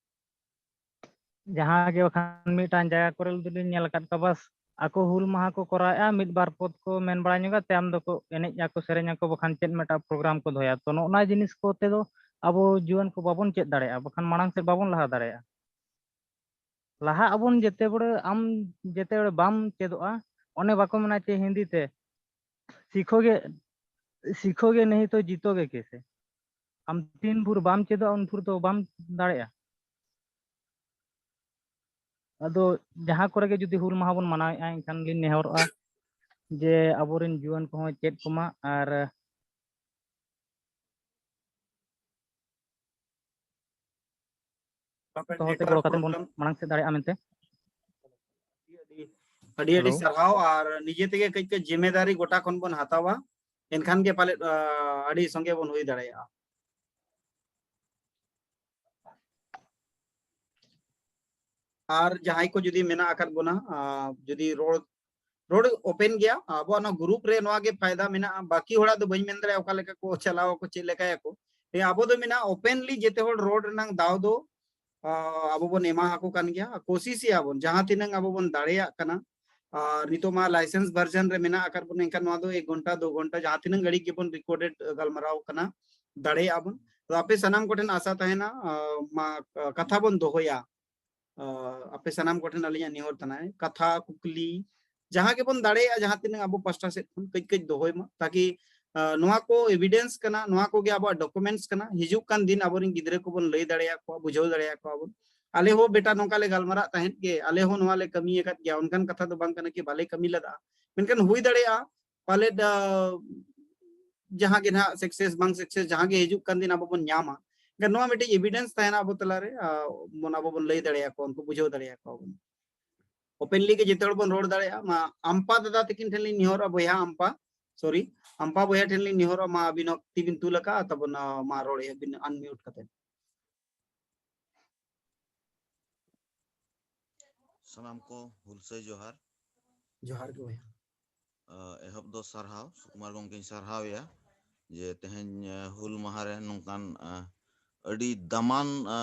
ᱡᱟᱦᱟᱸ ᱜᱮ ᱵᱟᱠᱷᱟᱱ ᱢᱤᱫᱴᱟᱝ ᱡᱟᱭᱜᱟ ᱠᱚᱨᱮ ᱫᱚᱞᱤᱧ ᱧᱮᱞ ᱟᱠᱟᱫ ᱠᱚᱣᱟ, ᱵᱟᱥ ᱟᱠᱚ ᱦᱩᱞ ᱢᱟᱦᱟ ᱠᱚ ᱠᱚᱨᱟᱣᱮᱫᱼᱟ, ᱢᱤᱫ ᱵᱟᱨ ᱯᱚᱫ ᱠᱚ ᱢᱮᱱ ᱵᱟᱲᱟ ᱧᱚᱜᱟ, ᱛᱟᱭᱚᱢ ᱫᱚᱠᱚ ᱮᱱᱮᱡ ᱟᱠᱚ, ᱥᱮᱨᱮᱧ ᱟᱠᱚ, ᱵᱟᱠᱷᱟᱱ ᱪᱮᱫ ᱢᱤᱫᱴᱟᱝ ᱯᱨᱳᱜᱨᱟᱢ ᱠᱚ ᱫᱚᱦᱚᱭᱟ᱾ ᱛᱚ ᱱᱚᱜᱼᱚ ᱱᱚᱣᱟ ᱡᱤᱱᱤᱥ ᱠᱚᱛᱮ ᱫᱚ ᱟᱵᱚ ᱡᱩᱣᱟᱹᱱ ᱠᱚ ᱵᱟᱵᱚᱱ ᱪᱮᱫ ᱫᱟᱲᱮᱭᱟᱜᱼᱟ, ᱵᱟᱠᱷᱟᱱ ᱢᱟᱲᱟᱝ ᱥᱮᱫ ᱵᱟᱵᱚᱱ ᱞᱟᱦᱟ ᱫᱟᱲᱮᱭᱟᱜᱼᱟ᱾ ᱞᱟᱦᱟᱜ ᱟᱵᱚᱱ ᱡᱮᱛᱮ ᱵᱚᱲᱮ, ᱟᱢ ᱡᱮᱛᱮ ᱵᱚᱲᱮ ᱵᱟᱢ ᱪᱮᱫᱚᱜᱼᱟ, ᱚᱱᱮ ᱵᱟᱠᱚ ᱢᱮᱱᱟ ᱪᱮ ᱦᱤᱱᱫᱤ ᱛᱮ, ᱥᱤᱠᱷᱳᱜᱮ, ᱥᱤᱠᱷᱳᱜᱮ ᱱᱟᱦᱤ ᱛᱚ ᱡᱤᱛᱳᱜᱮ ᱠᱮᱥᱮ᱾ ᱟᱢ ᱛᱤᱱ ᱵᱷᱳᱨ ᱵᱟᱢ ᱪᱮᱫᱚᱜᱼᱟ, ᱩᱱ ᱵᱷᱳᱨ ᱫᱚ ᱵᱟᱢ ᱫᱟᱲᱮᱭᱟᱜᱼᱟ᱾ ᱟᱫᱚ ᱡᱟᱦᱟᱸ ᱠᱚᱨᱮ ᱜᱮ ᱡᱩᱫᱤ ᱦᱩᱞ ᱢᱟᱦᱟ ᱵᱚᱱ ᱢᱟᱱᱟᱣᱮᱫᱼᱟ, ᱮᱱᱠᱷᱟᱱ ᱞᱤᱧ ᱱᱮᱦᱚᱨᱚᱜᱼᱟ ᱡᱮ ᱟᱵᱚᱨᱮᱱ ᱡᱩᱣᱟᱹᱱ ᱠᱚᱦᱚᱸ ᱪᱮᱫ ᱠᱚᱢᱟ ᱟᱨ ᱟᱯᱮ ᱡᱚᱛᱚ ᱦᱚᱲ ᱛᱮ network ᱜᱚᱲᱚ ᱠᱟᱛᱮ ᱵᱚᱱ problem᱾ ᱢᱟᱲᱟᱝ ᱥᱮᱫ ᱫᱟᱲᱮᱭᱟᱜᱼᱟ ᱢᱮᱱᱛᱮ᱾ ᱟᱹᱰᱤ ᱟᱹᱰᱤ, ᱟᱹᱰᱤ ᱟᱹᱰᱤ Hello᱾ ᱥᱟᱨᱦᱟᱣ, ᱟᱨ ᱱᱤᱡᱮ ᱛᱮᱜᱮ ᱠᱟᱹᱡ ᱠᱟᱹᱡ ᱡᱤᱢᱮᱫᱟᱨᱤ ᱜᱚᱴᱟ ᱠᱷᱚᱱ ᱵᱚᱱ ᱦᱟᱛᱟᱣᱟ, ᱮᱱᱠᱷᱟᱱ ᱜᱮ ᱯᱟᱞᱮᱫ, ᱟ, ᱟᱹᱰᱤ ᱥᱚᱸᱜᱮ ᱵᱚᱱ ᱦᱩᱭ ᱫᱟᱲᱮᱭᱟᱜᱼᱟ᱾ ᱟᱨ ᱡᱟᱦᱟᱸᱭ ᱠᱚ ᱡᱩᱫᱤ ᱢᱮᱱᱟᱜ ᱟᱠᱟᱫ ᱵᱚᱱᱟ, ᱟ, ᱡᱩᱫᱤ ᱨᱚᱲ, ᱨᱚᱲ open ᱜᱮᱭᱟ, ᱟᱵᱚᱣᱟᱜ ᱱᱚᱣᱟ group ᱨᱮ ᱱᱚᱣᱟ ᱜᱮ ᱯᱷᱟᱭᱫᱟ ᱢᱮᱱᱟᱜᱼᱟ᱾ ᱵᱟᱹᱠᱤ ᱦᱚᱲᱟᱜ ᱫᱚ ᱵᱟᱹᱧ ᱢᱮᱱ ᱫᱟᱲᱮᱭᱟᱜᱼᱟ ᱚᱠᱟ ᱞᱮᱠᱟ ᱠᱚ ᱪᱟᱞᱟᱣ ᱟᱠᱚ, ᱪᱮᱫ ᱞᱮᱠᱟᱭᱟᱠᱚ᱾ ᱦᱮᱸ, ᱟᱵᱚ ᱫᱚ ᱢᱮᱱᱟᱜᱼᱟ openly ᱡᱮᱛᱮ ᱦᱚᱲ ᱨᱚᱲ ᱨᱮᱱᱟᱜ ᱫᱟᱣ ᱫᱚ, ᱟ, ᱟᱵᱚ ᱵᱚᱱ ᱮᱢᱟ ᱟᱠᱚ ᱠᱟᱱ ᱜᱮᱭᱟ᱾ ᱟᱨ ᱠᱳᱥᱤᱥ ᱮᱫᱼᱟ ᱵᱚᱱ ᱡᱟᱦᱟᱸ ᱛᱤᱱᱟᱹᱝ ᱟᱵᱚ ᱵᱚᱱ ᱫᱟᱲᱮᱭᱟᱜ ᱠᱟᱱᱟ᱾ ᱟᱨ ᱱᱤᱛᱚᱜ ᱢᱟ license version ᱨᱮ ᱢᱮᱱᱟᱜ ᱟᱠᱟᱫ ᱵᱚᱱᱟ, ᱮᱱᱠᱷᱟᱱ ᱱᱚᱣᱟ ᱫᱚ ᱮᱠ ᱜᱷᱚᱱᱴᱟ, ᱫᱩ ᱜᱷᱚᱱᱴᱟ ᱡᱟᱦᱟᱸ ᱛᱤᱱᱟᱹᱝ ᱜᱷᱟᱹᱲᱤᱡ ᱜᱮᱵᱚᱱ recorded ᱜᱟᱞᱢᱟᱨᱟᱣ ᱠᱟᱱᱟ, ᱫᱟᱲᱮᱭᱟᱜᱼᱟ ᱵᱚᱱ᱾ ᱛᱚ ᱟᱯᱮ ᱥᱟᱱᱟᱢ ᱠᱚᱴᱷᱮᱱ ᱟᱥᱟ ᱛᱟᱦᱮᱱᱟ, ᱟ, ᱢᱟ, ᱟ, ᱠᱟᱛᱷᱟ ᱵᱚᱱ ᱫᱚᱦᱚᱭᱟ᱾ ᱟ, ᱟᱯᱮ ᱥᱟᱱᱟᱢ ᱠᱚᱴᱷᱮᱱ ᱟᱹᱞᱤᱧᱟᱜ ᱱᱮᱦᱚᱨ ᱛᱟᱦᱮᱱᱟ, ᱠᱟᱛᱷᱟ, ᱠᱩᱠᱞᱤ, ᱡᱟᱦᱟᱸ ᱜᱮᱵᱚᱱ ᱫᱟᱲᱮᱭᱟᱜᱼᱟ, ᱡᱟᱦᱟᱸ ᱛᱤᱱᱟᱹᱜ ᱟᱵᱚ ᱯᱟᱥᱴᱟ ᱥᱮᱫ ᱠᱷᱚᱱ ᱠᱟᱹᱡ ᱠᱟᱹᱡ ᱫᱚᱦᱚᱭ ᱢᱟ, ᱛᱟᱠᱤ ᱱᱚᱣᱟ ᱠᱚ ᱮᱵᱤᱰᱮᱱᱥ ᱠᱟᱱᱟ, ᱱᱚᱣᱟ ᱠᱚᱜᱮ ᱟᱵᱚᱣᱟᱜ ᱰᱚᱠᱩᱢᱮᱱᱴᱥ ᱠᱟᱱᱟ᱾ ᱦᱤᱡᱩᱜ ᱠᱟᱱ ᱫᱤᱱ ᱟᱵᱚᱨᱮᱱ ᱜᱤᱫᱽᱨᱟᱹ ᱠᱚᱵᱚᱱ ᱞᱟᱹᱭ ᱫᱟᱲᱮᱭᱟᱠᱚᱣᱟ, ᱵᱩᱡᱷᱟᱹᱣ ᱫᱟᱲᱮᱭᱟᱠᱚᱣᱟ ᱵᱚᱱ᱾ ᱟᱞᱮ ᱦᱚᱸ ᱵᱮᱴᱟ ᱱᱚᱝᱠᱟ ᱞᱮ ᱜᱟᱞᱢᱟᱨᱟᱜ ᱛᱟᱦᱮᱸᱫ ᱜᱮ, ᱟᱞᱮ ᱦᱚᱸ ᱱᱚᱣᱟ ᱞᱮ ᱠᱟᱹᱢᱤ ᱟᱠᱟᱫ ᱜᱮᱭᱟ, ᱚᱱᱠᱟᱱ ᱠᱟᱛᱷᱟ ᱫᱚ ᱵᱟᱝ ᱠᱟᱱᱟ ᱠᱤ ᱵᱟᱞᱮ ᱠᱟᱹᱢᱤ ᱞᱮᱫᱟ, ᱢᱮᱱᱠᱷᱟᱱ ᱦᱩᱭ ᱫᱟᱲᱮᱭᱟᱜᱼᱟ ᱯᱟᱞᱮᱫ ᱡᱟᱦᱟᱸ ᱜᱮ ᱱᱟᱦᱟᱜ ᱥᱟᱠᱥᱮᱥ ᱵᱟᱝ ᱥᱟᱠᱥᱮᱥ ᱡᱟᱦᱟᱸ ᱜᱮ ᱦᱤᱡᱩᱜ ᱠᱟᱱ ᱫᱤᱱ ᱟᱵᱚ ᱵᱚᱱ ᱧᱟᱢᱟ᱾ ᱮᱱᱠᱷᱟᱱ ᱱᱚᱣᱟ ᱢᱤᱫᱴᱤᱡ ᱮᱵᱤᱰᱮᱱᱥ ᱛᱟᱦᱮᱱᱟ ᱟᱵᱚ ᱛᱟᱞᱟᱨᱮ, ᱵᱚᱱ ᱟᱵᱚ ᱵᱚᱱ ᱞᱟᱹᱭ ᱫᱟᱲᱮᱭᱟᱠᱚᱣᱟ, ᱩᱱᱠᱩ ᱵᱩᱡᱷᱟᱹᱣ ᱫᱟᱲᱮᱭᱟᱠᱚᱣᱟ ᱵᱚᱱ᱾ ᱳᱯᱮᱱᱞᱤ ᱜᱮ ᱡᱚᱛᱚ ᱦᱚᱲ ᱵᱚᱱ ᱨᱚᱲ ᱫᱟᱲᱮᱭᱟᱜᱼᱟ᱾ ᱢᱟ ᱟᱢᱯᱟ ᱫᱟᱫᱟ ᱛᱟᱹᱠᱤᱱ ᱴᱷᱮᱱ ᱞᱤᱧ ᱱᱮᱦᱚᱨᱚᱜᱼᱟ, ᱵᱚᱭᱦᱟ ᱟᱢᱯᱟ, ᱥᱚᱨᱤ, ᱟᱢᱯᱟ ᱵᱚᱭᱦᱟ ᱴᱷᱮᱱ ᱞᱤᱧ ᱱᱮᱦᱚᱨᱚᱜᱼᱟ, ᱢᱟ ᱟᱹᱵᱤᱱ ᱦᱚᱸ ᱛᱤ ᱵᱤᱱ ᱛᱩᱞ ᱟᱠᱟᱫᱼᱟ, ᱛᱟᱵᱚᱱ ᱢᱟ ᱨᱚᱲ ᱮᱫ ᱵᱤᱱ ᱟᱱᱢᱤᱭᱩᱴ ᱠᱟᱛᱮ᱾ ᱥᱟᱱᱟᱢ ᱠᱚ ᱦᱩᱞᱥᱟᱹᱭ ᱡᱚᱦᱟᱨ᱾ ᱡᱚᱦᱟᱨ ᱜᱮ ᱵᱚᱭᱦᱟ᱾ ᱮᱦᱚᱵ ᱫᱚ ᱥᱟᱨᱦᱟᱣ, ᱥᱩᱠᱩᱢᱟᱨ ᱜᱚᱢᱠᱮᱧ ᱥᱟᱨᱦᱟᱣᱮᱭᱟ ᱡᱮ ᱛᱮᱦᱮᱧ ᱦᱩᱞ ᱢᱟᱦᱟ ᱨᱮ ᱱᱚᱝᱠᱟᱱ ᱟᱹᱰᱤ ᱫᱟᱢᱟᱱ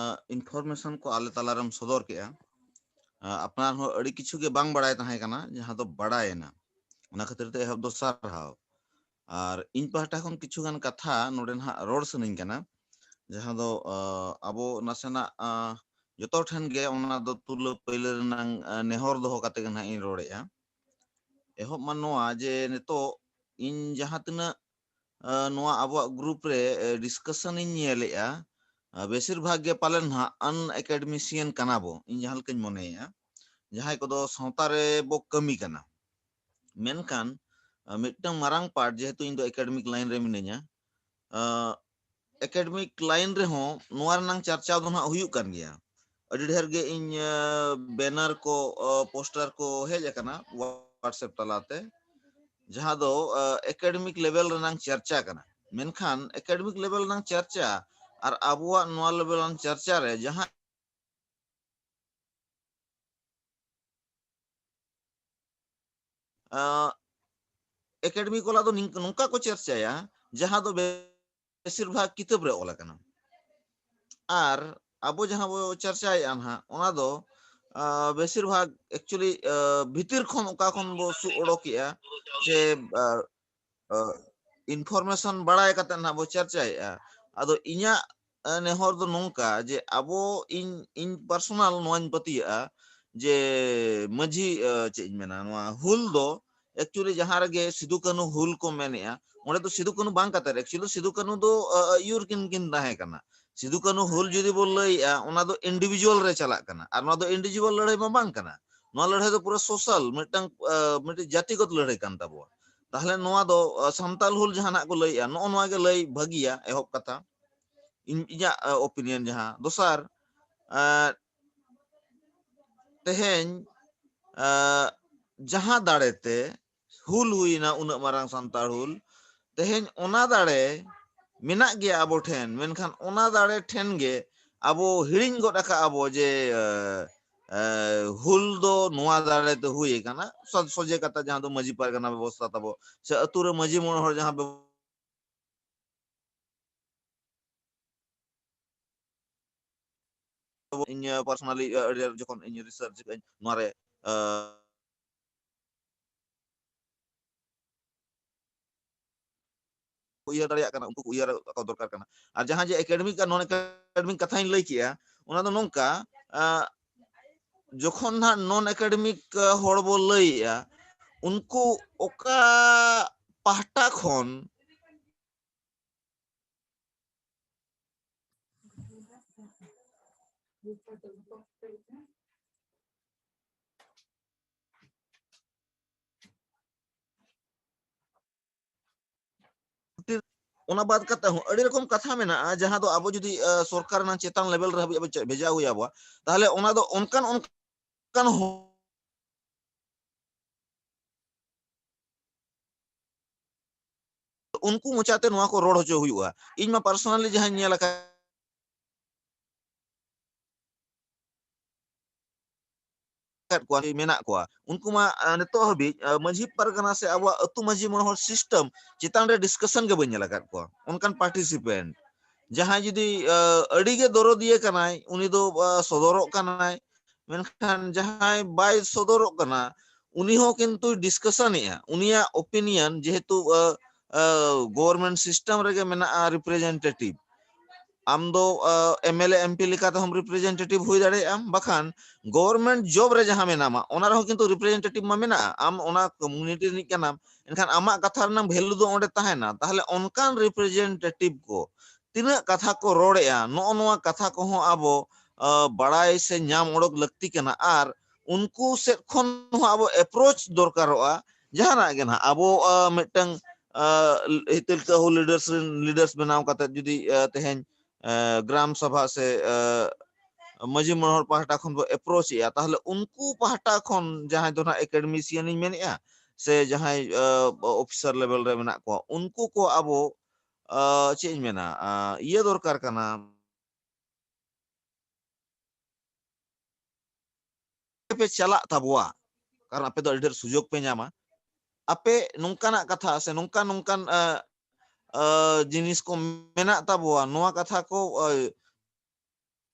ᱤᱱᱯᱷᱚᱨᱢᱮᱥᱚᱱ ᱠᱚ ᱟᱞᱮ ᱛᱟᱞᱟᱨᱮᱢ ᱥᱚᱫᱚᱨ ᱠᱮᱜᱼᱟ᱾ ᱟᱯᱱᱟᱨ ᱦᱚᱸ ᱟᱹᱰᱤ ᱠᱤᱪᱷᱩ ᱜᱮ ᱵᱟᱝ ᱵᱟᱲᱟᱭ ᱛᱟᱦᱮᱸ ᱠᱟᱱᱟ, ᱡᱟᱦᱟᱸ ᱫᱚ ᱵᱟᱲᱟᱭᱮᱱᱟ᱾ ᱚᱱᱟ ᱠᱷᱟᱹᱛᱤᱨ ᱛᱮ ᱮᱦᱚᱵ ᱫᱚ ᱥᱟᱨᱦᱟᱣ᱾ ᱟᱨ ᱤᱧ ᱯᱟᱦᱴᱟ ᱠᱷᱚᱱ ᱠᱤᱪᱷᱩ ᱜᱟᱱ ᱠᱟᱛᱷᱟ ᱱᱚᱰᱮ ᱱᱟᱦᱟᱜ ᱨᱚᱲ ᱥᱟᱱᱟᱧ ᱠᱟᱱᱟ, ᱡᱟᱦᱟᱸ ᱫᱚ ᱟᱵᱚ ᱱᱟᱥᱮᱱᱟᱜ ᱡᱚᱛᱚ ᱴᱷᱮᱱ ᱜᱮ ᱚᱱᱟ ᱫᱚ ᱛᱩᱞᱟᱹ ᱯᱟᱹᱭᱞᱟᱹ ᱨᱮᱱᱟᱝ ᱱᱮᱦᱚᱨ ᱫᱚᱦᱚ ᱠᱟᱛᱮ ᱜᱮ ᱱᱟᱦᱟᱜ ᱤᱧ ᱨᱚᱲᱮᱫᱼᱟ᱾ ᱮᱦᱚᱵ ᱢᱟ ᱱᱚᱣᱟ ᱡᱮ ᱱᱤᱛᱚᱜ ᱤᱧ ᱡᱟᱦᱟᱸ ᱛᱤᱱᱟᱹᱜ ᱱᱚᱣᱟ ᱟᱵᱚᱣᱟᱜ ᱜᱨᱩᱯ ᱨᱮ ᱰᱤᱥᱠᱟᱥᱚᱱ ᱤᱧ ᱧᱮᱞᱮᱫᱼᱟ, ᱵᱮᱥᱤᱨ ᱵᱷᱟᱜᱽ ᱜᱮ ᱯᱟᱞᱮᱱ ᱱᱟᱦᱟᱜ ᱟᱱ ᱮᱠᱟᱰᱮᱢᱤᱥᱤᱭᱟᱱ ᱠᱟᱱᱟ ᱵᱚ, ᱤᱧ ᱡᱟᱦᱟᱸ ᱞᱮᱠᱟᱧ ᱢᱚᱱᱮᱭᱮᱫᱼᱟ, ᱡᱟᱦᱟᱸᱭ ᱠᱚᱫᱚ ᱥᱟᱶᱛᱟ ᱨᱮ ᱵᱚ ᱠᱟᱹᱢᱤ ᱠᱟᱱᱟ᱾ ᱢᱮᱱᱠᱷᱟᱱ ᱢᱤᱫᱴᱟᱝ ᱢᱟᱨᱟᱝ ᱯᱟᱨᱴ, ᱡᱮᱦᱮᱛᱩ ᱤᱧ ᱫᱚ ᱮᱠᱟᱰᱮᱢᱤᱠ ᱞᱟᱭᱤᱱ ᱨᱮ ᱢᱤᱱᱟᱹᱧᱟ, ᱮᱠᱟᱰᱮᱢᱤᱠ ᱞᱟᱭᱤᱱ ᱨᱮᱦᱚᱸ ᱱᱚᱣᱟ ᱨᱮᱱᱟᱝ ᱪᱟᱨᱪᱟᱣ ᱫᱚ ᱱᱟᱦᱟᱜ ᱦᱩᱭᱩᱜ ᱠᱟᱱ ᱜᱮᱭᱟ᱾ ᱟᱹᱰᱤ ᱰᱷᱮᱨ ᱜᱮ ᱤᱧ ᱵᱮᱱᱟᱨ ᱠᱚ, ᱯᱳᱥᱴᱟᱨ ᱠᱚ ᱦᱮᱡ ᱟᱠᱟᱱᱟ WhatsApp ᱛᱟᱞᱟᱛᱮ, ᱡᱟᱦᱟᱸ ᱫᱚ ᱮᱠᱟᱰᱮᱢᱤᱠ ᱞᱮᱵᱮᱞ ᱨᱮᱱᱟᱝ ᱪᱟᱨᱪᱟ ᱠᱟᱱᱟ᱾ ᱢᱮᱱᱠᱷᱟᱱ ᱮᱠᱟᱰᱮᱢᱤᱠ ᱞᱮᱵᱮᱞ ᱨᱮᱱᱟᱝ ᱪᱟᱨᱪᱟ ᱟᱨ ᱟᱵᱚᱣᱟᱜ ᱱᱚᱣᱟ ᱞᱮᱵᱮᱞ ᱨᱮᱱᱟᱝ ᱪᱟᱨᱪᱟ ᱨᱮ ᱡᱟᱦᱟᱸ ᱮᱠᱟᱰᱮᱢᱤᱠ ᱣᱟᱞᱟ ᱫᱚ ᱱᱚᱝᱠᱟ ᱠᱚ ᱪᱟᱨᱪᱟᱭᱟ, ᱡᱟᱦᱟᱸ ᱫᱚ ᱵᱮᱥᱤᱨ ᱵᱷᱟᱜᱽ ᱠᱤᱛᱟᱹᱵ ᱨᱮ ᱚᱞ ᱟᱠᱟᱱᱟ᱾ ᱟᱨ ᱟᱵᱚ ᱡᱟᱦᱟᱸ ᱵᱚ ᱪᱟᱨᱪᱟᱭᱮᱫᱼᱟ ᱱᱟᱦᱟᱜ, ᱚᱱᱟ ᱫᱚ ᱵᱮᱥᱤᱨ ᱵᱷᱟᱜᱽ ᱮᱠᱪᱩᱭᱮᱞᱤ ᱵᱷᱤᱛᱤᱨ ᱠᱷᱚᱱ ᱚᱠᱟ ᱠᱷᱚᱱ ᱵᱚ ᱥᱩᱜ ᱚᱰᱚᱠᱮᱜᱼᱟ, ᱥᱮ ᱤᱱᱯᱷᱚᱨᱢᱮᱥᱚᱱ ᱵᱟᱲᱟᱭ ᱠᱟᱛᱮ ᱱᱟᱦᱟᱜ ᱵᱚ ᱪᱟᱨᱪᱟᱭᱮᱫᱼᱟ᱾ ᱟᱫᱚ ᱤᱧᱟᱹᱜ ᱱᱮᱦᱚᱨ ᱫᱚ ᱱᱚᱝᱠᱟ ᱡᱮ ᱟᱵᱚ, ᱤᱧ, ᱤᱧ ᱯᱟᱨᱥᱚᱱᱟᱞ ᱱᱚᱣᱟᱧ ᱯᱟᱹᱛᱭᱟᱹᱜᱼᱟ ᱡᱮ ᱢᱟᱹᱡᱷᱤ, ᱪᱮᱫ ᱤᱧ ᱢᱮᱱᱟ, ᱱᱚᱣᱟ ᱦᱩᱞ ᱫᱚ actually ᱡᱟᱦᱟᱸ ᱨᱮᱜᱮ ᱥᱤᱫᱩ ᱠᱟᱹᱱᱦᱩ ᱦᱩᱞ ᱠᱚ ᱢᱮᱱᱮᱜᱼᱟ, ᱚᱸᱰᱮ ᱫᱚ ᱥᱤᱫᱩ ᱠᱟᱹᱱᱦᱩ ᱵᱟᱝ ᱠᱟᱛᱮ, actually ᱥᱤᱫᱩ ᱠᱟᱹᱱᱦᱩ ᱫᱚ, ᱟ, ᱟᱹᱭᱩᱨ ᱠᱤᱱ ᱠᱤᱱ ᱛᱟᱦᱮᱸ ᱠᱟᱱᱟ᱾ ᱥᱤᱫᱩ ᱠᱟᱹᱱᱦᱩ ᱦᱩᱞ ᱡᱩᱫᱤ ᱵᱚᱱ ᱞᱟᱹᱭᱮᱜᱼᱟ, ᱚᱱᱟ ᱫᱚ individual ᱨᱮ ᱪᱟᱞᱟᱜ ᱠᱟᱱᱟ, ᱟᱨ ᱱᱚᱣᱟ ᱫᱚ individual ᱞᱟᱹᱲᱦᱟᱹᱭ ᱢᱟ ᱵᱟᱝ ᱠᱟᱱᱟ᱾ ᱱᱚᱣᱟ ᱞᱟᱹᱲᱦᱟᱹᱭ ᱫᱚ ᱯᱩᱨᱟᱹ social, ᱢᱤᱫᱴᱟᱝ, ᱟ, ᱢᱤᱫᱴᱤᱡ ᱡᱟᱹᱛᱤᱜᱚᱛ ᱞᱟᱹᱲᱦᱟᱹᱭ ᱠᱟᱱ ᱛᱟᱵᱚᱣᱟ᱾ ᱛᱟᱦᱞᱮ ᱱᱚᱣᱟ ᱫᱚ, ᱟ, ᱥᱟᱱᱛᱟᱞ ᱦᱩᱞ ᱡᱟᱦᱟᱱᱟᱜ ᱠᱚ ᱞᱟᱹᱭᱮᱜᱼᱟ, ᱱᱚᱜᱼᱚ ᱱᱚᱣᱟ ᱜᱮ ᱞᱟᱹᱭ ᱵᱷᱟᱹᱜᱤᱭᱟ ᱮᱦᱚᱵ ᱠᱟᱛᱷᱟ᱾ ᱤᱧ, ᱤᱧᱟᱹᱜ, ᱟ, opinion ᱡᱟᱦᱟᱸ᱾ ᱫᱚᱥᱟᱨ, ᱟ, ᱛᱮᱦᱮᱧ, ᱟ, ᱡᱟᱦᱟᱸ ᱫᱟᱲᱮᱛᱮ ᱦᱩᱞ ᱦᱩᱭᱱᱟ, ᱩᱱᱟᱹᱜ ᱢᱟᱨᱟᱝ ᱥᱟᱱᱛᱟᱲ ᱦᱩᱞ, ᱛᱮᱦᱮᱧ ᱚᱱᱟ ᱫᱟᱲᱮ ᱢᱮᱱᱟᱜ ᱜᱮᱭᱟ ᱟᱵᱚ ᱴᱷᱮᱱ, ᱢᱮᱱᱠᱷᱟᱱ ᱚᱱᱟ ᱫᱟᱲᱮ ᱴᱷᱮᱱ ᱜᱮ ᱟᱵᱚ ᱦᱤᱲᱤᱧ ᱜᱚᱫ ᱟᱠᱟᱜᱼᱟ ᱵᱚ ᱡᱮ, ᱮ, ᱮ, ᱦᱩᱞ ᱫᱚ ᱱᱚᱣᱟ ᱫᱟᱲᱮ ᱛᱮ ᱦᱩᱭ ᱟᱠᱟᱱᱟ᱾ ᱥᱚ-, ᱥᱚᱡᱷᱮ ᱠᱟᱛᱷᱟ ᱡᱟᱦᱟᱸ ᱫᱚ ᱢᱟᱹᱡᱷᱤ ᱯᱟᱨᱜᱟᱱᱟ ᱵᱮᱵᱚᱥᱛᱷᱟ ᱛᱟᱵᱚ, ᱥᱮ ᱟᱹᱛᱩ ᱨᱮ ᱢᱟᱹᱡᱷᱤ ᱢᱚᱬᱮ ᱦᱚᱲ ᱡᱟᱦᱟᱸ ᱵᱮᱵᱚ-, ᱤᱧ personally ᱟᱹᱰᱤ ᱟᱸᱴ ᱡᱚᱠᱷᱚᱱ ᱤᱧ research ᱟᱹᱧ ᱱᱚᱣᱟ ᱨᱮ, ᱟ, ᱩᱭᱦᱟᱹᱨ ᱫᱟᱲᱮᱭᱟᱜ ᱠᱟᱱᱟ, ᱩᱱᱠᱩ ᱠᱚ ᱩᱭᱦᱟᱹᱨ ᱟᱠᱚ ᱫᱚᱨᱠᱟᱨ ᱠᱟᱱᱟ᱾ ᱟᱨ ᱡᱟᱦᱟᱸ ᱡᱮ academic ᱟᱨ non academic ᱠᱟᱛᱷᱟᱧ ᱞᱟᱹᱭ ᱠᱮᱜᱼᱟ, ᱚᱱᱟ ᱫᱚ ᱱᱚᱝᱠᱟ, ᱟ, ᱡᱚᱠᱷᱚᱱ ᱱᱟᱦᱟᱜ non academic, ᱟ, ᱦᱚᱲ ᱵᱚ ᱞᱟᱹᱭᱮᱜᱼᱟ, ᱩᱱᱠᱩ ᱚᱠᱟ ᱯᱟᱦᱴᱟ ᱠᱷᱚᱱ ᱠᱷᱟᱹᱛᱤᱨ, ᱚᱱᱟ ᱵᱟᱫ ᱠᱟᱛᱮ ᱦᱚᱸ ᱟᱹᱰᱤ ᱨᱚᱠᱚᱢ ᱠᱟᱛᱷᱟ ᱢᱮᱱᱟᱜᱼᱟ, ᱡᱟᱦᱟᱸ ᱫᱚ ᱟᱵᱚ ᱡᱩᱫᱤ, ᱟ, ᱥᱚᱨᱠᱟᱨ ᱨᱮᱱᱟᱜ ᱪᱮᱛᱟᱱ level ᱨᱮ ᱦᱟᱹᱵᱤᱡ ᱟᱵᱚ ᱪᱮᱫ ᱵᱷᱮᱡᱟ ᱦᱩᱭ ᱟᱵᱚᱣᱟ, ᱛᱟᱦᱞᱮ ᱚᱱᱟ ᱫᱚ ᱚᱱᱠᱟᱱ, ᱚᱱᱠᱟᱱ ᱦᱚ-, ᱩᱱᱠᱩ ᱢᱚᱪᱟᱛᱮ ᱱᱚᱣᱟ ᱠᱚ ᱨᱚᱲ ᱦᱚᱪᱚ ᱦᱩᱭᱩᱜᱼᱟ᱾ ᱤᱧ ᱢᱟ personally ᱡᱟᱦᱟᱸᱧ ᱧᱮᱞ ᱟᱠᱟᱫ ᱟᱠᱟᱫ ᱠᱚᱣᱟ, ᱢᱮᱱᱟᱜ ᱠᱚᱣᱟ, ᱩᱱᱠᱩ ᱢᱟ, ᱟ, ᱱᱤᱛᱚᱜ ᱦᱟᱹᱵᱤᱡ, ᱟ, ᱢᱟᱹᱡᱷᱤ ᱯᱟᱨᱜᱟᱱᱟ ᱥᱮ ᱟᱵᱚᱣᱟᱜ ᱟᱹᱛᱩ ᱢᱟᱹᱡᱷᱤ ᱢᱚᱬᱮ ᱦᱚᱲ system ᱪᱮᱛᱟᱱ ᱨᱮ discussion ᱜᱮ ᱵᱟᱹᱧ ᱧᱮᱞ ᱟᱠᱟᱫ ᱠᱚᱣᱟ᱾ ᱚᱱᱠᱟᱱ participant ᱡᱟᱦᱟᱸᱭ ᱡᱩᱫᱤ, ᱟ, ᱟᱹᱰᱤ ᱜᱮ ᱫᱚᱨᱚᱫᱤᱭᱟᱹ ᱠᱟᱱᱟᱭ, ᱩᱱᱤ ᱫᱚ, ᱟ, ᱥᱚᱫᱚᱨᱚᱜ ᱠᱟᱱᱟᱭ, ᱢᱮᱱᱠᱷᱟᱱ ᱡᱟᱦᱟᱸᱭ ᱵᱟᱭ ᱥᱚᱫᱚᱨᱚᱜ ᱠᱟᱱᱟ, ᱩᱱᱤ ᱦᱚᱸ ᱠᱤᱱᱛᱩᱭ discussion ᱮᱜᱼᱟ᱾ ᱩᱱᱤᱭᱟᱜ opinion ᱡᱮᱦᱮᱛᱩ, ᱟ, ᱟ, government system ᱨᱮᱜᱮ ᱢᱮᱱᱟᱜᱼᱟ representative, ᱟᱢ ᱫᱚ M L A M P ᱞᱮᱠᱟ ᱛᱮᱦᱚᱸᱢ ᱨᱤᱯᱨᱮᱡᱮᱱᱴᱮᱴᱤᱵᱷ ᱦᱩᱭ ᱫᱟᱲᱮᱭᱟᱜᱼᱟ, ᱵᱟᱠᱷᱟᱱ ᱜᱚᱵᱷᱚᱨᱱᱢᱮᱱᱴ ᱡᱚᱵ ᱨᱮ ᱡᱟᱦᱟᱸ ᱢᱮᱱᱟᱢᱟ ᱚᱱᱟ ᱨᱮᱦᱚᱸ ᱠᱤᱱᱛᱩ ᱨᱤᱯᱨᱮᱡᱮᱱᱴᱮᱴᱤᱵᱷ ᱢᱟ ᱢᱮᱱᱟᱜᱼᱟ, ᱟᱢ ᱚᱱᱟ ᱠᱚᱢᱩᱱᱤᱴᱤ ᱨᱤᱱᱤᱡ ᱠᱟᱱᱟᱢ, ᱮᱱᱠᱷᱟᱱ ᱟᱢᱟᱜ ᱠᱟᱛᱷᱟ ᱨᱮᱱᱟᱜ ᱵᱷᱮᱞᱩ ᱫᱚ ᱚᱸᱰᱮ ᱛᱟᱦᱮᱱᱟ᱾ ᱛᱟᱦᱚᱞᱮ ᱚᱱᱠᱟᱱ ᱨᱤᱯᱨᱮᱡᱮᱱᱴᱮᱴᱤᱵᱷ ᱠᱚ ᱛᱤᱱᱟᱹᱜ ᱠᱟᱛᱷᱟ ᱠᱚ ᱨᱚᱲᱮᱜᱼᱟ, ᱱᱚᱜᱼᱚ ᱱᱚᱣᱟ ᱠᱟᱛᱷᱟ ᱠᱚᱦᱚᱸ ᱟᱵᱚ ᱵᱟᱲᱟᱭ ᱥᱮ ᱧᱟᱢ ᱚᱰᱚᱠ ᱞᱟᱹᱠᱛᱤ ᱠᱟᱱᱟ᱾ ᱟᱨ ᱩᱱᱠᱩ ᱥᱮᱫ ᱠᱷᱚᱱ ᱦᱚᱸ ᱟᱵᱚ ᱮᱯᱨᱳᱪ ᱫᱚᱨᱠᱟᱨᱚᱜᱼᱟ᱾ ᱡᱟᱦᱟᱱᱟᱜ ᱜᱮ ᱱᱟᱦᱟᱜ ᱟᱵᱚ ᱢᱤᱫᱴᱟᱝ ᱛᱤᱞᱠᱟᱹ ᱦᱩᱞ ᱞᱤᱰᱟᱨᱥ ᱨᱮᱱ ᱞᱤᱰᱟᱨᱥ ᱵᱮᱱᱟᱣ ᱠᱟᱛᱮ ᱡᱩᱫᱤ ᱛᱮᱦᱮᱧ ᱜᱨᱟᱢ ᱥᱚᱵᱷᱟ ᱥᱮ ᱢᱟᱹᱡᱷᱤ ᱢᱚᱬᱮ ᱦᱚᱲ ᱯᱟᱦᱴᱟ ᱠᱷᱚᱱ ᱵᱚ ᱮᱯᱨᱳᱪ ᱮᱜᱼᱟ, ᱛᱟᱦᱚᱞᱮ ᱩᱱᱠᱩ ᱯᱟᱦᱴᱟ ᱠᱷᱚᱱ ᱡᱟᱦᱟᱸᱭ ᱫᱚ ᱱᱟᱦᱟᱜ ᱮᱠᱟᱰᱮᱢᱤᱥᱤᱭᱟᱱ ᱤᱧ ᱢᱮᱱᱮᱜᱼᱟ ᱥᱮ ᱡᱟᱦᱟᱸᱭ ᱚᱯᱷᱤᱥᱟᱨ ᱞᱮᱵᱮᱞ ᱨᱮ ᱢᱮᱱᱟᱜ ᱠᱚᱣᱟ, ᱩᱱᱠᱩ ᱠᱚ ᱟᱵᱚ ᱪᱮᱫ ᱤᱧ ᱢᱮᱱᱟ, ᱤᱭᱟᱹ ᱫᱚᱨᱠᱟᱨ ᱠᱟᱱᱟ, ᱯᱮ ᱪᱟᱞᱟᱜ ᱛᱟᱵᱚᱣᱟ, ᱠᱟᱨᱚᱱ ᱟᱯᱮ ᱫᱚ ᱟᱹᱰᱤ ᱰᱷᱮᱨ ᱥᱩᱡᱳᱜᱽ ᱯᱮ ᱧᱟᱢᱟ᱾ ᱟᱯᱮ ᱱᱚᱝᱠᱟᱱᱟᱜ ᱠᱟᱛᱷᱟ ᱥᱮ ᱱᱚᱝᱠᱟᱱ ᱱᱚᱝᱠᱟᱱ ᱡᱤᱱᱤᱥ ᱠᱚ ᱢᱮᱱᱟᱜ ᱛᱟᱵᱚᱣᱟ, ᱱᱚᱣᱟ ᱠᱟᱛᱷᱟ ᱠᱚ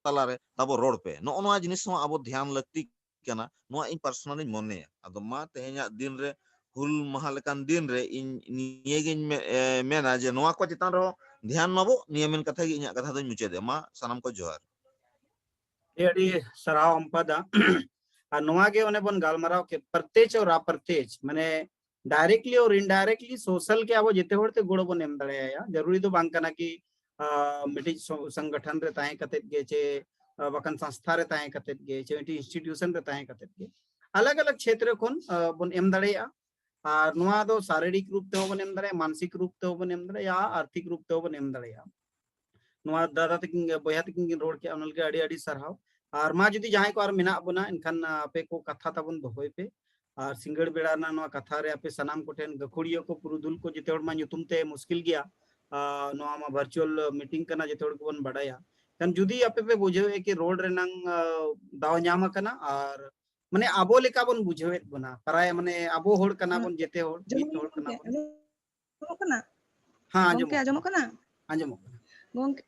ᱛᱟᱞᱟᱨᱮ ᱛᱟᱵᱚ ᱨᱚᱲ ᱯᱮ᱾ ᱱᱚᱜᱼᱚ ᱱᱚᱣᱟ ᱡᱤᱱᱤᱥ ᱦᱚᱸ ᱟᱵᱚ ᱫᱷᱮᱭᱟᱱ ᱞᱟᱹᱠᱛᱤ ᱠᱟᱱᱟ, ᱱᱚᱣᱟ ᱤᱧ ᱯᱟᱨᱥᱚᱱᱟᱞᱤᱧ ᱢᱚᱱᱮᱭᱟ᱾ ᱟᱫᱚ ᱢᱟ ᱛᱮᱦᱮᱧᱟᱜ ᱫᱤᱱ ᱨᱮ, ᱦᱩᱞ ᱢᱟᱦᱟ ᱞᱮᱠᱟᱱ ᱫᱤᱱ ᱨᱮ ᱤᱧ ᱱᱤᱭᱟᱹᱜᱤᱧ ᱢᱮ-, ᱮ, ᱢᱮᱱᱟ ᱡᱮ ᱱᱚᱣᱟ ᱠᱚ ᱪᱮᱛᱟᱱ ᱨᱮᱦᱚᱸ ᱫᱷᱮᱭᱟᱱ ᱢᱟᱵᱚ, ᱱᱤᱭᱟᱹ ᱢᱮᱱ ᱠᱟᱛᱷᱟ ᱜᱮ ᱤᱧᱟᱹᱜ ᱠᱟᱛᱷᱟ ᱫᱚᱧ ᱢᱩᱪᱟᱹᱫᱮᱜᱼᱟ᱾ ᱢᱟ ᱥᱟᱱᱟᱢ ᱠᱚ ᱡᱚᱦᱟᱨ᱾ ᱟᱹᱰᱤ ᱟᱹᱰᱤ ᱥᱟᱨᱦᱟᱣ ᱟᱢᱯᱟᱫᱟ᱾ ᱟᱨ ᱱᱚᱣᱟ ᱜᱮ ᱚᱱᱮ ᱵᱚᱱ ᱜᱟᱞᱢᱟᱨᱟᱣ ᱠᱮᱫ, ᱯᱨᱚᱛᱭᱮᱪ ᱟᱨ ᱟᱯᱨᱚᱛᱭᱮᱪ, ᱢᱟᱱᱮ directly ᱟᱨ indirectly social ᱜᱮ ᱟᱵᱚ ᱡᱮᱛᱮ ᱦᱚᱲ ᱛᱮ ᱜᱚᱲᱚ ᱵᱚᱱ ᱮᱢ ᱫᱟᱲᱮᱭᱟᱭᱟ᱾ ᱡᱟᱹᱨᱩᱨᱤ ᱫᱚ ᱵᱟᱝ ᱠᱟᱱᱟ ᱠᱤ ᱢᱤᱫᱴᱤᱡ ᱥᱚᱝᱜᱚᱴᱷᱚᱱ ᱨᱮ ᱛᱟᱦᱮᱸ ᱠᱟᱛᱮᱫ ᱜᱮ ᱪᱮ ᱵᱟᱠᱷᱟᱱ ᱥᱚᱝᱥᱛᱷᱟ ᱨᱮ ᱛᱟᱦᱮᱸ ᱠᱟᱛᱮᱫ ᱜᱮ ᱪᱮ ᱢᱤᱫᱴᱤᱡ institution ᱨᱮ ᱛᱟᱦᱮᱸ ᱠᱟᱛᱮᱫ ᱜᱮ, ᱟᱞᱟᱜᱽ ᱟᱞᱟᱜᱽ ᱪᱷᱮᱛᱨᱚ ᱠᱷᱚᱱ ᱵᱚᱱ ᱮᱢ ᱫᱟᱲᱮᱭᱟᱜᱼᱟ᱾ ᱟᱨ ᱱᱚᱣᱟ ᱫᱚ ᱥᱟᱨᱤᱨᱤᱠ ᱨᱩᱯ ᱛᱮᱦᱚᱸ ᱵᱚᱱ ᱮᱢ ᱫᱟᱲᱮᱭᱟᱜᱼᱟ, ᱢᱟᱱᱥᱤᱠ ᱨᱩᱯ ᱛᱮᱦᱚᱸ ᱵᱚᱱ ᱮᱢ ᱫᱟᱲᱮᱭᱟᱜᱼᱟ, ᱟᱨᱛᱷᱤᱠ ᱨᱩᱯ ᱛᱮᱦᱚᱸ ᱵᱚᱱ ᱮᱢ ᱫᱟᱲᱮᱭᱟᱜᱼᱟ᱾ ᱱᱚᱣᱟ ᱫᱟᱫᱟ ᱛᱟᱹᱠᱤᱱ, ᱵᱚᱭᱦᱟ ᱛᱟᱹᱠᱤᱱ ᱠᱤᱱ ᱨᱚᱲ ᱠᱮᱜᱼᱟ, ᱚᱱᱟ ᱞᱟᱹᱜᱤᱫ ᱟᱹᱰᱤ ᱟᱹᱰᱤ ᱥᱟᱨᱦᱟᱣ᱾ ᱟᱨ ᱢᱟ ᱡᱩᱫᱤ ᱡᱟᱦᱟᱸᱭ ᱠᱚ ᱟᱨ ᱢᱮᱱᱟᱜ ᱵᱚᱱᱟ, ᱮᱱᱠᱷᱟᱱ ᱟᱯᱮ ᱠᱚ ᱠᱟᱛᱷᱟ ᱛᱟᱵᱚᱱ ᱫᱚᱦᱚᱭ ᱯᱮ᱾ ᱟᱨ ᱥᱤᱸᱜᱟᱹᱲ ᱵᱮᱲᱟ ᱨᱮᱱᱟᱜ ᱱᱚᱣᱟ ᱠᱟᱛᱷᱟ ᱨᱮ ᱟᱯᱮ ᱥᱟᱱᱟᱢ ᱠᱚᱴᱷᱮᱱ, ᱜᱟᱹᱠᱷᱩᱲᱤᱭᱟᱹ ᱠᱚ, ᱯᱩᱨᱩᱫᱷᱩᱞ ᱠᱚ, ᱡᱮᱛᱮ ᱦᱚᱲ ᱢᱟ ᱧᱩᱛᱩᱢ ᱛᱮ ᱢᱩᱥᱠᱤᱞ ᱜᱮᱭᱟ᱾ ᱟᱨ ᱱᱚᱣᱟ ᱢᱟ virtual meeting ᱠᱟᱱᱟ, ᱡᱮᱛᱮ ᱦᱚᱲ ᱜᱮᱵᱚᱱ ᱵᱟᱰᱟᱭᱟ᱾ ᱠᱷᱟᱱ ᱡᱩᱫᱤ ᱟᱯᱮ ᱯᱮ ᱵᱩᱡᱷᱟᱹᱣᱮᱫᱼᱟ ᱠᱤ ᱨᱚᱲ ᱨᱮᱱᱟᱝ, ᱟᱨ, ᱫᱟᱣ ᱧᱟᱢ ᱟᱠᱟᱱᱟ, ᱟᱨ ᱢᱟᱱᱮ ᱟᱵᱚ ᱞᱮᱠᱟ ᱵᱚᱱ ᱵᱩᱡᱷᱟᱹᱣᱮᱫ ᱵᱚᱱᱟ, ᱯᱟᱨᱟᱭ ᱢᱟᱱᱮ ᱟᱵᱚ ᱦᱚᱲ ᱠᱟᱱᱟ ᱵᱚᱱ, ᱡᱮᱛᱮ ᱦᱚᱲ ᱢᱤᱫ ᱦᱚᱲ ᱠᱟᱱᱟ ᱵᱚᱱ᱾ ᱟᱸᱡᱚᱢᱚᱜ ᱠᱟᱱᱟ? ᱦᱮᱸ, ᱜᱚᱝᱠᱮ, ᱟᱸᱡᱚᱢᱚᱜ ᱠᱟᱱᱟ? ᱟᱸᱡᱚᱢᱚᱜ ᱠᱟᱱᱟ᱾ ᱜᱚᱝᱠᱮ,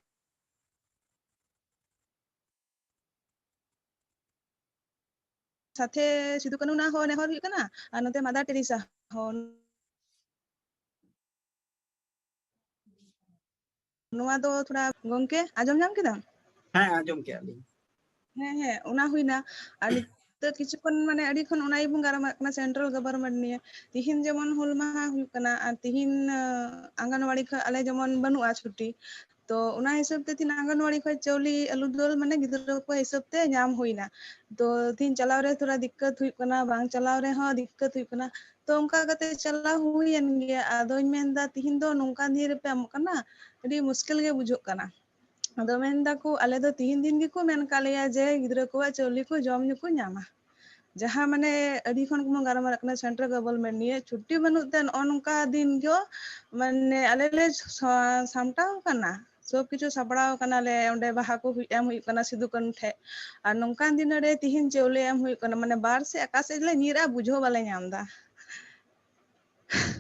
ᱥᱟᱛᱷᱮ ᱥᱤᱫᱩ ᱠᱟᱹᱱᱩ ᱱᱟᱜ ᱦᱚᱸ ᱱᱮᱦᱚᱨ ᱦᱩᱭᱩᱜ ᱠᱟᱱᱟ, ᱟᱨ ᱱᱚᱛᱮ ᱢᱟᱫᱟᱨ ᱴᱮᱨᱮᱥᱟ ᱦᱚᱸ᱾ ᱱᱚᱣᱟ ᱫᱚ ᱛᱷᱚᱲᱟ, ᱜᱚᱝᱠᱮ, ᱟᱸᱡᱚᱢ ᱧᱟᱢ ᱠᱮᱫᱟᱢ? ᱦᱮᱸ, ᱟᱸᱡᱚᱢ ᱠᱮᱜᱼᱟ ᱞᱤᱧ᱾ ᱦᱮᱸ, ᱦᱮᱸ, ᱚᱱᱟ ᱦᱩᱭᱱᱟ᱾ ᱟᱨ ᱱᱤᱛᱚᱜ ᱠᱤᱪᱷᱩ ᱠᱷᱚᱱ ᱢᱟᱱᱮ ᱟᱹᱰᱤ ᱠᱷᱚᱱ ᱚᱱᱟ ᱜᱮᱵᱚᱱ ᱜᱟᱞᱢᱟᱨᱟᱜ ᱠᱟᱱᱟ central government ᱱᱤᱭᱮ᱾ ᱛᱤᱦᱤᱧ ᱡᱮᱢᱚᱱ ᱦᱩᱞ ᱢᱟᱦᱟ ᱦᱩᱭᱩᱜ ᱠᱟᱱᱟ, ᱟᱨ ᱛᱤᱦᱤᱧ, ᱟᱸ, ᱟᱸᱜᱟᱱᱣᱟᱲᱤ ᱠᱷᱚᱱ ᱟᱞᱮ ᱡᱮᱢᱚᱱ ᱵᱟᱹᱱᱩᱜᱼᱟ ᱪᱷᱩᱴᱤ, ᱛᱚ ᱚᱱᱟ ᱦᱤᱥᱟᱹᱵ ᱛᱮ ᱛᱤᱦᱤᱧ ᱟᱸᱜᱟᱱᱣᱟᱲᱤ ᱠᱷᱚᱱ ᱪᱟᱣᱞᱮ, ᱟᱹᱞᱩ, ᱫᱟᱹᱞ ᱢᱟᱱᱮ ᱜᱤᱫᱽᱨᱟᱹ ᱠᱚ ᱦᱤᱥᱟᱹᱵ ᱛᱮ ᱧᱟᱢ ᱦᱩᱭᱱᱟ᱾ ᱛᱚ ᱛᱤᱦᱤᱧ ᱪᱟᱞᱟᱣ ᱨᱮ ᱛᱷᱚᱲᱟ ᱫᱤᱠᱠᱟᱹᱛ ᱦᱩᱭᱩᱜ ᱠᱟᱱᱟ, ᱵᱟᱝ ᱪᱟᱞᱟᱣ ᱨᱮᱦᱚᱸ ᱫᱤᱠᱠᱟᱹᱛ ᱦᱩᱭᱩᱜ ᱠᱟᱱᱟ᱾ ᱛᱚ ᱚᱱᱠᱟ ᱠᱟᱛᱮ ᱪᱟᱞᱟᱣ ᱦᱩᱭᱮᱱ ᱜᱮᱭᱟ᱾ ᱟᱫᱚᱧ ᱢᱮᱱᱫᱟ, ᱛᱤᱦᱤᱧ ᱫᱚ ᱱᱚᱝᱠᱟᱱ ᱫᱤᱱ ᱨᱮᱯᱮ ᱮᱢᱚᱜ ᱠᱟᱱᱟ, ᱟᱹᱰᱤ ᱢᱩᱥᱠᱤᱞ ᱜᱮ ᱵᱩᱡᱷᱟᱹᱜ ᱠᱟᱱᱟ᱾ ᱟᱫᱚ ᱢᱮᱱ ᱫᱟᱠᱚ, ᱟᱞᱮ ᱫᱚ ᱛᱤᱦᱤᱧ ᱫᱤᱱ ᱜᱮᱠᱚ ᱢᱮᱱ ᱠᱟᱜ ᱞᱮᱭᱟ ᱡᱮ ᱜᱤᱫᱽᱨᱟᱹ ᱠᱚᱣᱟᱜ ᱪᱟᱣᱞᱮ ᱠᱚ ᱡᱚᱢ ᱧᱩ ᱠᱚ ᱧᱟᱢᱟ᱾ ᱡᱟᱦᱟᱸ ᱢᱟᱱᱮ ᱟᱹᱰᱤ ᱠᱷᱚᱱ ᱜᱮᱵᱚᱱ ᱜᱟᱞᱢᱟᱨᱟᱜ ᱠᱟᱱᱟ central government ᱱᱤᱭᱮ, ᱪᱷᱩᱴᱤ ᱵᱟᱹᱱᱩᱜ ᱛᱮ ᱱᱚᱜᱼᱚ ᱱᱚᱝᱠᱟ ᱫᱤᱱ ᱜᱮ ᱢᱟᱱᱮ ᱟᱞᱮ ᱞᱮ ᱥᱟ-, ᱥᱟᱢᱴᱟᱣ ᱠᱟᱱᱟ, ᱥᱚᱵ ᱠᱤᱪᱷᱩ ᱥᱟᱯᱲᱟᱣ ᱠᱟᱱᱟᱞᱮ, ᱚᱸᱰᱮ ᱵᱟᱦᱟ ᱠᱚ ᱦᱩᱭ, ᱮᱢ ᱦᱩᱭᱩᱜ ᱠᱟᱱᱟ ᱥᱤᱫᱩ ᱠᱟᱹᱱᱩ ᱴᱷᱮᱡ᱾ ᱟᱨ ᱱᱚᱝᱠᱟᱱ ᱫᱤᱱ ᱨᱮ ᱛᱤᱦᱤᱧ ᱪᱟᱣᱞᱮ ᱮᱢ ᱦᱩᱭᱩᱜ ᱠᱟᱱᱟ, ᱢᱟᱱᱮ ᱵᱟᱨ ᱥᱮᱫ ᱚᱠᱟ ᱥᱮᱫ ᱞᱮ ᱧᱤᱨᱟ ᱵᱩᱡᱷᱟᱹᱣ ᱵᱟᱞᱮ ᱧᱟᱢ ᱮᱫᱟ᱾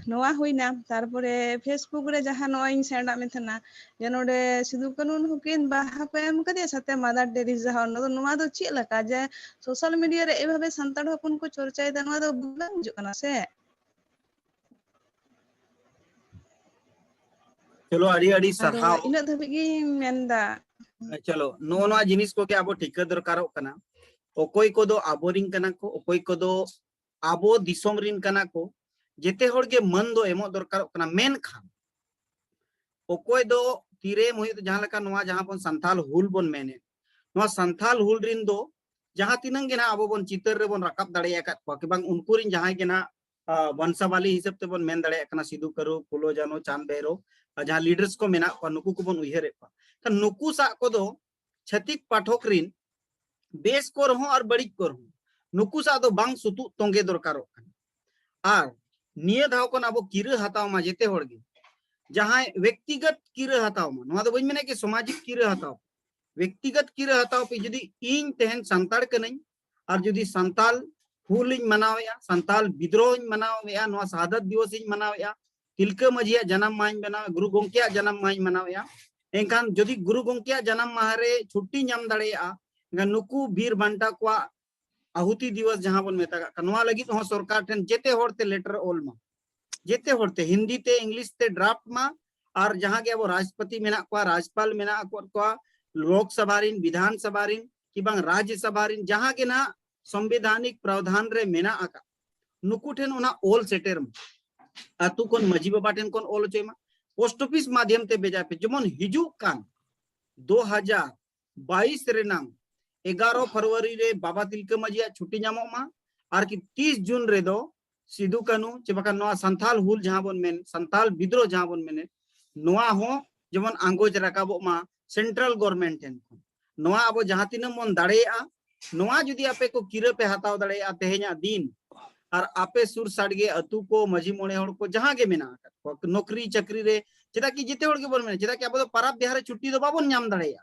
ᱱᱚᱣᱟ ᱦᱩᱭᱱᱟ᱾ ᱛᱟᱨᱯᱚᱨᱮ Facebook ᱨᱮ ᱡᱟᱦᱟᱸ ᱱᱚᱜᱼᱚᱭ ᱤᱧ ᱥᱮᱱᱰ ᱟᱫ ᱢᱮ ᱛᱟᱦᱮᱱᱟ, ᱡᱮ ᱱᱚᱰᱮ ᱥᱤᱫᱩ ᱠᱟᱹᱱᱩ ᱦᱚᱸᱠᱤᱱ ᱵᱟᱦᱟ ᱠᱚ ᱮᱢ ᱠᱟᱫᱮᱭᱟ, ᱥᱟᱛᱮ ᱢᱟᱫᱟᱨ ᱴᱮᱨᱮᱥᱟ ᱦᱚᱸ᱾ ᱱᱚᱣᱟ ᱫᱚ, ᱱᱚᱣᱟ ᱫᱚ ᱪᱮᱫ ᱞᱮᱠᱟ ᱡᱮ ᱥᱳᱥᱟᱞ ᱢᱤᱰᱤᱭᱟ ᱨᱮ ᱮᱭᱵᱷᱟᱵᱮ ᱥᱟᱱᱛᱟᱲ ᱦᱚᱯᱚᱱ ᱠᱚ ᱪᱚᱨᱪᱟᱭᱮᱫᱟ? ᱱᱚᱣᱟ ᱫᱚ ᱵᱟᱝ ᱵᱩᱡᱩᱜ ᱠᱟᱱᱟ ᱥᱮ᱾ ᱪᱚᱞᱚ, ᱟᱹᱰᱤ ᱟᱹᱰᱤ ᱟᱫᱚ ᱥᱟᱨᱦᱟᱣ᱾ ᱤᱱᱟᱹᱜ ᱫᱷᱟᱹᱵᱤᱡ ᱜᱤᱧ ᱢᱮᱱᱫᱟ᱾ ᱪᱚᱞᱚ, ᱱᱚᱜᱼᱚ ᱱᱚᱣᱟ ᱡᱤᱱᱤᱥ ᱠᱚᱜᱮ ᱟᱵᱚ ᱴᱷᱤᱠᱟᱹ ᱫᱚᱨᱠᱟᱨᱚᱜ ᱠᱟᱱᱟ᱾ ᱚᱠᱚᱭ ᱠᱚᱫᱚ ᱟᱵᱚᱨᱤᱱ ᱠᱟᱱᱟ ᱠᱚ, ᱚᱠᱚᱭ ᱠᱚᱫᱚ ᱟᱵᱚ ᱫᱤᱥᱚᱢ ᱨᱤᱱ ᱠᱟᱱᱟ ᱠᱚ, ᱡᱮᱛᱮ ᱦᱚᱲ ᱜᱮ ᱢᱟᱹᱱ ᱫᱚ ᱮᱢᱚᱜ ᱫᱚᱨᱠᱟᱨᱚᱜ ᱠᱟᱱᱟ᱾ ᱢᱮᱱᱠᱷᱟᱱ ᱚᱠᱚᱭ ᱫᱚ ᱛᱤᱨᱮᱢ ᱦᱩᱭᱩᱜ, ᱡᱟᱦᱟᱸ ᱞᱮᱠᱟ ᱱᱚᱣᱟ ᱡᱟᱦᱟᱸ ᱵᱚᱱ ᱥᱟᱱᱛᱟᱞ ᱦᱩᱞ ᱵᱚᱱ ᱢᱮᱱᱮᱫ, ᱱᱚᱣᱟ ᱥᱟᱱᱛᱟᱞ ᱦᱩᱞ ᱨᱤᱱ ᱫᱚ ᱡᱟᱦᱟᱸ ᱛᱤᱱᱟᱹᱝ ᱜᱮ ᱱᱟᱦᱟᱜ ᱟᱵᱚ ᱵᱚᱱ ᱪᱤᱛᱟᱹᱨ ᱨᱮᱵᱚᱱ ᱨᱟᱠᱟᱵ ᱫᱟᱲᱮ ᱟᱠᱟᱫ ᱠᱚᱣᱟ, ᱠᱤ ᱵᱟᱝ ᱩᱱᱠᱩ ᱨᱤᱱ ᱡᱟᱦᱟᱸᱭ ᱜᱮ ᱱᱟᱦᱟᱜ, ᱟᱸ, ᱵᱚᱝᱥᱟᱵᱟᱞᱤ ᱦᱤᱥᱟᱹᱵ ᱛᱮᱵᱚᱱ ᱢᱮᱱ ᱫᱟᱲᱮᱭᱟᱜ ᱠᱟᱱᱟ, ᱥᱤᱫᱩ, ᱠᱟᱹᱨᱩ, ᱯᱷᱩᱞᱳ, ᱡᱷᱟᱱᱳ, ᱪᱟᱸᱫᱽ, ᱵᱷᱟᱭᱨᱳ, ᱟᱨ ᱡᱟᱦᱟᱸ ᱞᱤᱰᱟᱨᱥ ᱠᱚ ᱢᱮᱱᱟᱜ ᱠᱚᱣᱟ, ᱱᱩᱠᱩ ᱠᱚᱵᱚᱱ ᱩᱭᱦᱟᱹᱨᱮᱫ ᱠᱚᱣᱟ᱾ ᱠᱷᱟᱱ ᱱᱩᱠᱩ ᱥᱟᱜ ᱠᱚᱫᱚ ᱪᱷᱟᱹᱛᱤᱠ ᱯᱟᱴᱷᱚᱠ ᱨᱤᱱ ᱵᱮᱥ ᱠᱚ ᱨᱮᱦᱚᱸ ᱟᱨ ᱵᱟᱹᱲᱤᱡ ᱠᱚ ᱨᱮᱦᱚᱸ, ᱱᱩᱠᱩ ᱥᱟᱜ ᱫᱚ ᱵᱟᱝ ᱥᱩᱛᱩᱜ ᱛᱚᱸᱜᱮ ᱫᱚᱨᱠᱟᱨᱚᱜ ᱠᱟᱱᱟ᱾ ᱟᱨ ᱱᱤᱭᱟᱹ ᱫᱷᱟᱣ ᱠᱷᱚᱱ ᱟᱵᱚ ᱠᱤᱨᱟᱹ ᱦᱟᱛᱟᱣ ᱢᱟ ᱡᱮᱛᱮ ᱦᱚᱲ ᱜᱮ, ᱡᱟᱦᱟᱸᱭ ᱵᱮᱠᱛᱤᱜᱚᱛ ᱠᱤᱨᱟᱹ ᱦᱟᱛᱟᱣ ᱢᱟ, ᱱᱚᱣᱟ ᱫᱚ ᱵᱟᱹᱧ ᱢᱮᱱᱟ ᱠᱤ ᱥᱟᱢᱟᱡᱤᱠ ᱠᱤᱨᱟᱹ ᱦᱟᱛᱟᱣ, ᱵᱮᱠᱛᱤᱜᱚᱛ ᱠᱤᱨᱟᱹ ᱦᱟᱛᱟᱣ ᱯᱮ᱾ ᱡᱩᱫᱤ ᱤᱧ ᱛᱮᱦᱮᱧ ᱥᱟᱱᱛᱟᱲ ᱠᱟᱹᱱᱟᱹᱧ ᱟᱨ ᱡᱩᱫᱤ ᱥᱟᱱᱛᱟᱞ ᱦᱩᱞ ᱤᱧ ᱢᱟᱱᱟᱣᱮᱫᱼᱟ, ᱥᱟᱱᱛᱟᱞ ᱵᱤᱫᱽᱨᱳᱦᱚᱧ ᱢᱟᱱᱟᱣᱮᱫᱼᱟ, ᱱᱚᱣᱟ ᱥᱟᱦᱟᱫᱟᱛ ᱫᱤᱵᱚᱥ ᱤᱧ ᱢᱟᱱᱟᱣᱮᱫᱼᱟ, ᱛᱤᱞᱠᱟᱹ ᱢᱟᱹᱡᱷᱤᱭᱟᱜ ᱡᱟᱱᱟᱢ ᱢᱟᱦᱟᱧ ᱢᱟᱱᱟᱣᱮᱫᱼᱟ, ᱜᱩᱨᱩ ᱜᱚᱢᱠᱮᱭᱟᱜ ᱡᱟᱱᱟᱢ ᱢᱟᱦᱟᱧ ᱢᱟᱱᱟᱣᱮᱫᱼᱟ, ᱮᱱᱠᱷᱟᱱ ᱡᱩᱫᱤ ᱜᱩᱨᱩ ᱜᱚᱢᱠᱮᱭᱟᱜ ᱡᱟᱱᱟᱢ ᱢᱟᱦᱟ ᱨᱮ ᱪᱷᱩᱴᱴᱤ ᱧᱟᱢ ᱫᱟᱲᱮᱭᱟᱜᱼᱟ, ᱮᱱᱠᱷᱟᱱ ᱱᱩᱠᱩ ᱵᱤᱨ ᱵᱟᱱᱴᱟ ᱠᱚᱣᱟᱜ ᱟᱦᱩᱛᱤ ᱫᱤᱵᱚᱥ ᱡᱟᱦᱟᱸ ᱵᱚᱱ ᱢᱮᱛᱟᱜᱟᱜ ᱠᱟᱱ, ᱱᱚᱣᱟ ᱞᱟᱹᱜᱤᱫ ᱦᱚᱸ ᱥᱚᱨᱠᱟᱨ ᱴᱷᱮᱱ ᱡᱮᱛᱮ ᱦᱚᱲ ᱛᱮ ᱞᱮᱴᱟᱨ ᱚᱞ ᱢᱟ, ᱡᱮᱛᱮ ᱦᱚᱲ ᱛᱮ, ᱦᱤᱱᱫᱤ ᱛᱮ, ᱤᱝᱞᱤᱥ ᱛᱮ ᱰᱨᱟᱯᱴ ᱢᱟ, ᱟᱨ ᱡᱟᱦᱟᱸ ᱜᱮ ᱟᱵᱚ ᱨᱟᱥᱴᱨᱚᱯᱚᱛᱤ ᱢᱮᱱᱟᱜ ᱠᱚᱣᱟ, ᱨᱟᱡᱽᱯᱟᱞ ᱢᱮᱱᱟᱜ ᱟᱠᱟᱫ ᱠᱚᱣᱟ, ᱞᱳᱠ ᱥᱚᱵᱷᱟ ᱨᱤᱱ, ᱵᱤᱫᱷᱟᱱ ᱥᱚᱵᱷᱟ ᱨᱤᱱ, ᱠᱤ ᱵᱟᱝ ᱨᱟᱡᱽᱡᱚ ᱥᱚᱵᱷᱟ ᱨᱤᱱ, ᱡᱟᱦᱟᱸ ᱜᱮ ᱱᱟᱦᱟᱜ ᱥᱚᱝᱵᱤᱫᱷᱟᱱᱤᱠ ᱯᱨᱟᱣᱫᱷᱟᱱ ᱨᱮ ᱢᱮᱱᱟᱜ ᱟᱠᱟᱫ, ᱱᱩᱠᱩ ᱴᱷᱮᱱ ᱚᱱᱟ ᱚᱞ ᱥᱮᱴᱮᱨ ᱢᱟ᱾ ᱟᱹᱛᱩ ᱠᱷᱚᱱ ᱢᱟᱹᱡᱷᱤ ᱵᱟᱵᱟ ᱴᱷᱮᱱ ᱠᱷᱚᱱ ᱚᱞ ᱦᱚᱪᱚᱭ ᱢᱟ, ᱯᱳᱥᱴ ᱚᱯᱷᱤᱥ ᱢᱟᱫᱷᱭᱚᱢ ᱛᱮ ᱵᱷᱮᱡᱟᱭ ᱯᱮ᱾ ᱡᱮᱢᱚᱱ ᱦᱤᱡᱩᱜ ᱠᱟᱱ ᱫᱩ ᱦᱟᱡᱟᱨ ᱵᱟᱭᱤᱥ ᱨᱮᱱᱟᱝ ᱮᱜᱟᱨᱚ ᱯᱷᱮᱵᱽᱨᱩᱣᱟᱨᱤ ᱨᱮ ᱵᱟᱵᱟ ᱛᱤᱞᱠᱟᱹ ᱢᱟᱹᱡᱷᱤᱭᱟᱜ ᱪᱷᱩᱴᱤ ᱧᱟᱢᱚᱜ ᱢᱟ, ᱟᱨ ᱠᱤ ᱛᱤᱥ ᱡᱩᱱ ᱨᱮᱫᱚ ᱥᱤᱫᱩ ᱠᱟᱹᱱᱦᱩ ᱪᱮ ᱵᱟᱠᱷᱟᱱ ᱱᱚᱣᱟ ᱥᱟᱱᱛᱟᱞ ᱦᱩᱞ ᱡᱟᱦᱟᱸ ᱵᱚᱱ ᱢᱮᱱ, ᱥᱟᱱᱛᱟᱞ ᱵᱤᱫᱽᱨᱳᱦ ᱡᱟᱦᱟᱸ ᱵᱚᱱ ᱢᱮᱱᱮᱫ, ᱱᱚᱣᱟ ᱦᱚᱸ ᱡᱮᱢᱚᱱ ᱟᱸᱜᱚᱪ ᱨᱟᱠᱟᱵᱚᱜ ᱢᱟ ᱥᱮᱱᱴᱨᱟᱞ ᱜᱚᱵᱷᱚᱨᱱᱢᱮᱱᱴ ᱴᱷᱮᱱ ᱠᱷᱚᱱ᱾ ᱱᱚᱣᱟ ᱟᱵᱚ ᱡᱟᱦᱟᱸ ᱛᱤᱱᱟᱹᱜ ᱵᱚᱱ ᱫᱟᱲᱮᱭᱟᱜᱼᱟ, ᱱᱚᱣᱟ ᱡᱩᱫᱤ ᱟᱯᱮ ᱠᱚ ᱠᱤᱨᱟᱹ ᱯᱮ ᱦᱟᱛᱟᱣ ᱫᱟᱲᱮᱭᱟᱜᱼᱟ ᱛᱮᱦᱮᱧᱟᱜ ᱫᱤᱱ, ᱟᱨ ᱟᱯᱮ ᱥᱩᱨ ᱥᱟᱰᱜᱮ ᱟᱹᱛᱩ ᱠᱚ, ᱢᱟᱹᱡᱷᱤ ᱢᱚᱬᱮ ᱦᱚᱲ ᱠᱚ ᱡᱟᱦᱟᱸ ᱜᱮ ᱢᱮᱱᱟᱜ ᱟᱠᱟᱫ ᱠᱚᱣᱟ, ᱱᱚᱠᱨᱤ ᱪᱟᱹᱠᱨᱤ ᱨᱮ, ᱪᱮᱫᱟᱜ ᱠᱤ ᱡᱮᱛᱮ ᱦᱚᱲ ᱜᱮᱵᱚᱱ ᱢᱮᱱᱟ, ᱪᱮᱫᱟᱜ ᱠᱤ ᱟᱵᱚ ᱫᱚ ᱯᱟᱨᱟᱵᱽ ᱵᱤᱦᱟᱨ ᱨᱮ ᱪᱷᱩᱴᱤ ᱫᱚ ᱵᱟᱵᱚᱱ ᱧᱟᱢ ᱫᱟᱲᱮᱭᱟᱜᱼᱟ?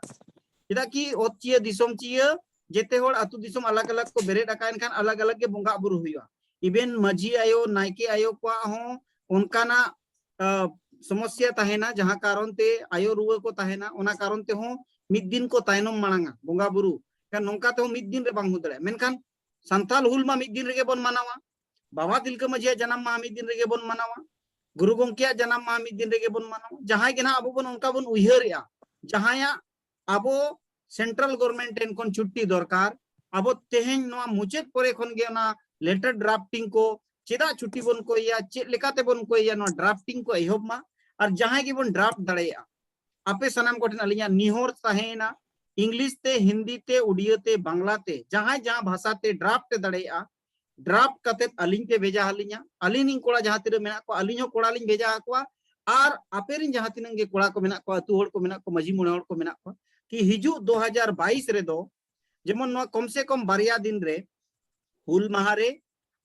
ᱪᱮᱫᱟᱜ ᱠᱤ ᱚᱛ ᱪᱤᱭᱟᱹ ᱫᱤᱥᱚᱢ ᱪᱤᱭᱟᱹ ᱡᱮᱛᱮ ᱦᱚᱲ ᱟᱹᱛᱩ ᱫᱤᱥᱚᱢ ᱟᱞᱟᱜᱽ ᱟᱞᱟᱜᱽ ᱠᱚ ᱵᱮᱨᱮᱫ ᱟᱠᱟᱱ ᱠᱷᱟᱱ ᱟᱞᱟᱜᱽ ᱟᱞᱟᱜᱽ ᱜᱮ ᱵᱚᱸᱜᱟ ᱵᱩᱨᱩ ᱦᱩᱭᱩᱜᱼᱟ᱾ ᱤᱵᱷᱮᱱ ᱢᱟᱹᱡᱷᱤ ᱟᱭᱳ, ᱱᱟᱭᱠᱮ ᱟᱭᱳ ᱠᱚᱣᱟᱜ ᱦᱚᱸ ᱚᱱᱠᱟᱱᱟᱜ, ᱟ, ᱥᱚᱢᱚᱥᱭᱟ ᱛᱟᱦᱮᱱᱟ, ᱡᱟᱦᱟᱸ ᱠᱟᱨᱚᱱ ᱛᱮ ᱟᱭᱳ ᱨᱩᱣᱟᱹ ᱠᱚ ᱛᱟᱦᱮᱱᱟ, ᱚᱱᱟ ᱠᱟᱨᱚᱱ ᱛᱮᱦᱚᱸ ᱢᱤᱫ ᱫᱤᱱ ᱠᱚ ᱛᱟᱭᱱᱚᱢ ᱢᱟᱲᱟᱝᱟ ᱵᱚᱸᱜᱟ ᱵᱩᱨᱩ᱾ ᱠᱷᱟᱱ ᱱᱚᱝᱠᱟ ᱛᱮᱦᱚᱸ ᱢᱤᱫ ᱫᱤᱱ ᱨᱮ ᱵᱟᱝ ᱦᱩᱭ ᱫᱟᱲᱮᱭᱟᱜᱼᱟ᱾ ᱢᱮᱱᱠᱷᱟᱱ ᱥᱟᱱᱛᱟᱞ ᱦᱩᱞ ᱢᱟ ᱢᱤᱫ ᱫᱤᱱ ᱨᱮᱜᱮ ᱵᱚᱱ ᱢᱟᱱᱟᱣᱟ, ᱵᱟᱵᱟ ᱛᱤᱞᱠᱟᱹ ᱢᱟᱹᱡᱷᱤᱭᱟᱜ ᱡᱟᱱᱟᱢ ᱢᱟᱦᱟ ᱢᱤᱫ ᱫᱤᱱ ᱨᱮᱜᱮ ᱵᱚᱱ ᱢᱟᱱᱟᱣᱟ, ᱜᱩᱨᱩ ᱜᱚᱢᱠᱮᱭᱟᱜ ᱡᱟᱱᱟᱢ ᱢᱟᱦᱟ ᱢᱤᱫ ᱫᱤᱱ ᱨᱮᱜᱮ ᱵᱚᱱ ᱢᱟᱱᱟᱣᱟ᱾ ᱡᱟᱦᱟᱸᱭ ᱜᱮ ᱱᱟᱦᱟᱜ ᱟᱵᱚ ᱵᱚᱱ ᱚᱱᱠᱟ ᱵᱚᱱ ᱩᱭᱦᱟᱹᱨᱮᱜᱼᱟ, ᱡᱟᱦᱟᱸᱭᱟᱜ ᱟᱵᱚ ᱥᱮᱱᱴᱨᱟᱞ ᱜᱚᱵᱷᱚᱨᱱᱢᱮᱱᱴ ᱴᱷᱮᱱ ᱠᱷᱚᱱ ᱪᱷᱩᱴᱤ ᱫᱚᱨᱠᱟᱨ᱾ ᱟᱵᱚ ᱛᱮᱦᱮᱧ ᱱᱚᱣᱟ ᱢᱩᱪᱟᱹᱫ ᱯᱚᱨᱮ ᱠᱷᱚᱱ ᱜᱮ ᱚᱱᱟ ᱞᱮᱴᱟᱨ ᱰᱨᱟᱯᱴᱤᱝ ᱠᱚ ᱪᱮᱫᱟᱜ ᱪᱷᱩᱴᱤ ᱵᱚᱱ ᱠᱚᱭᱮᱭᱟ, ᱪᱮᱫ ᱞᱮᱠᱟᱛᱮ ᱵᱚᱱ ᱠᱚᱭᱮᱭᱟ, ᱱᱚᱣᱟ ᱰᱨᱟᱯᱴᱤᱝ ᱠᱚ ᱮᱦᱚᱵ ᱢᱟ᱾ ᱟᱨ ᱡᱟᱦᱟᱸᱭ ᱜᱮᱵᱚᱱ ᱰᱨᱟᱯᱴ ᱫᱟᱲᱮᱭᱟᱜᱼᱟ, ᱟᱯᱮ ᱥᱟᱱᱟᱢ ᱠᱚᱴᱷᱮᱱ ᱟᱹᱞᱤᱧᱟᱜ ᱱᱤᱦᱚᱨ ᱛᱟᱦᱮᱸᱭᱮᱱᱟ, ᱤᱝᱞᱤᱥ ᱛᱮ, ᱦᱤᱱᱫᱤ ᱛᱮ, ᱩᱰᱤᱭᱟᱹ ᱛᱮ, ᱵᱟᱝᱞᱟ ᱛᱮ, ᱡᱟᱦᱟᱸᱭ ᱡᱟᱦᱟᱸ ᱵᱷᱟᱥᱟ ᱛᱮ ᱰᱨᱟᱯᱴ ᱮ ᱫᱟᱲᱮᱭᱟᱜᱼᱟ, ᱰᱨᱟᱯᱴ ᱠᱟᱛᱮᱫ ᱟᱹᱞᱤᱧ ᱯᱮ ᱵᱷᱮᱡᱟ ᱟᱹᱞᱤᱧᱟ᱾ ᱟᱹᱞᱤᱧ ᱨᱤᱱ ᱠᱚᱲᱟ ᱡᱟᱦᱟᱸ ᱛᱤᱱᱟᱹᱜ ᱢᱮᱱᱟᱜ ᱠᱚᱣᱟ, ᱟᱹᱞᱤᱧ ᱦᱚᱸ ᱠᱚᱲᱟ ᱞᱤᱧ ᱵᱷᱮᱡᱟ ᱟᱠᱚᱣᱟ, ᱟᱨ ᱟᱯᱮ ᱨᱤᱱ ᱡᱟᱦᱟᱸ ᱛᱤᱱᱟᱹᱜ ᱜᱮ ᱠᱚᱲᱟ ᱠᱚ ᱢᱮᱱᱟᱜ ᱠᱚᱣᱟ, ᱟᱹᱛᱩ ᱦᱚᱲ ᱠᱚ ᱢᱮᱱᱟᱜ ᱠᱚᱣᱟ, ᱢᱟᱹᱡᱷᱤ ᱢᱚᱬᱮ ᱦᱚᱲ ᱠᱚ ᱢᱮᱱᱟᱜ ᱠᱚᱣᱟ, ᱠᱤ ᱦᱤᱡᱩᱜ ᱫᱩ ᱦᱟᱡᱟᱨ ᱵᱟᱭᱤᱥ ᱨᱮᱫᱚ ᱡᱮᱢᱚᱱ ᱱᱚᱣᱟ ᱠᱚᱢ ᱥᱮ ᱠᱚᱢ ᱵᱟᱨᱭᱟ ᱫᱤᱱ ᱨᱮ, ᱦᱩᱞ ᱢᱟᱦᱟ ᱨᱮ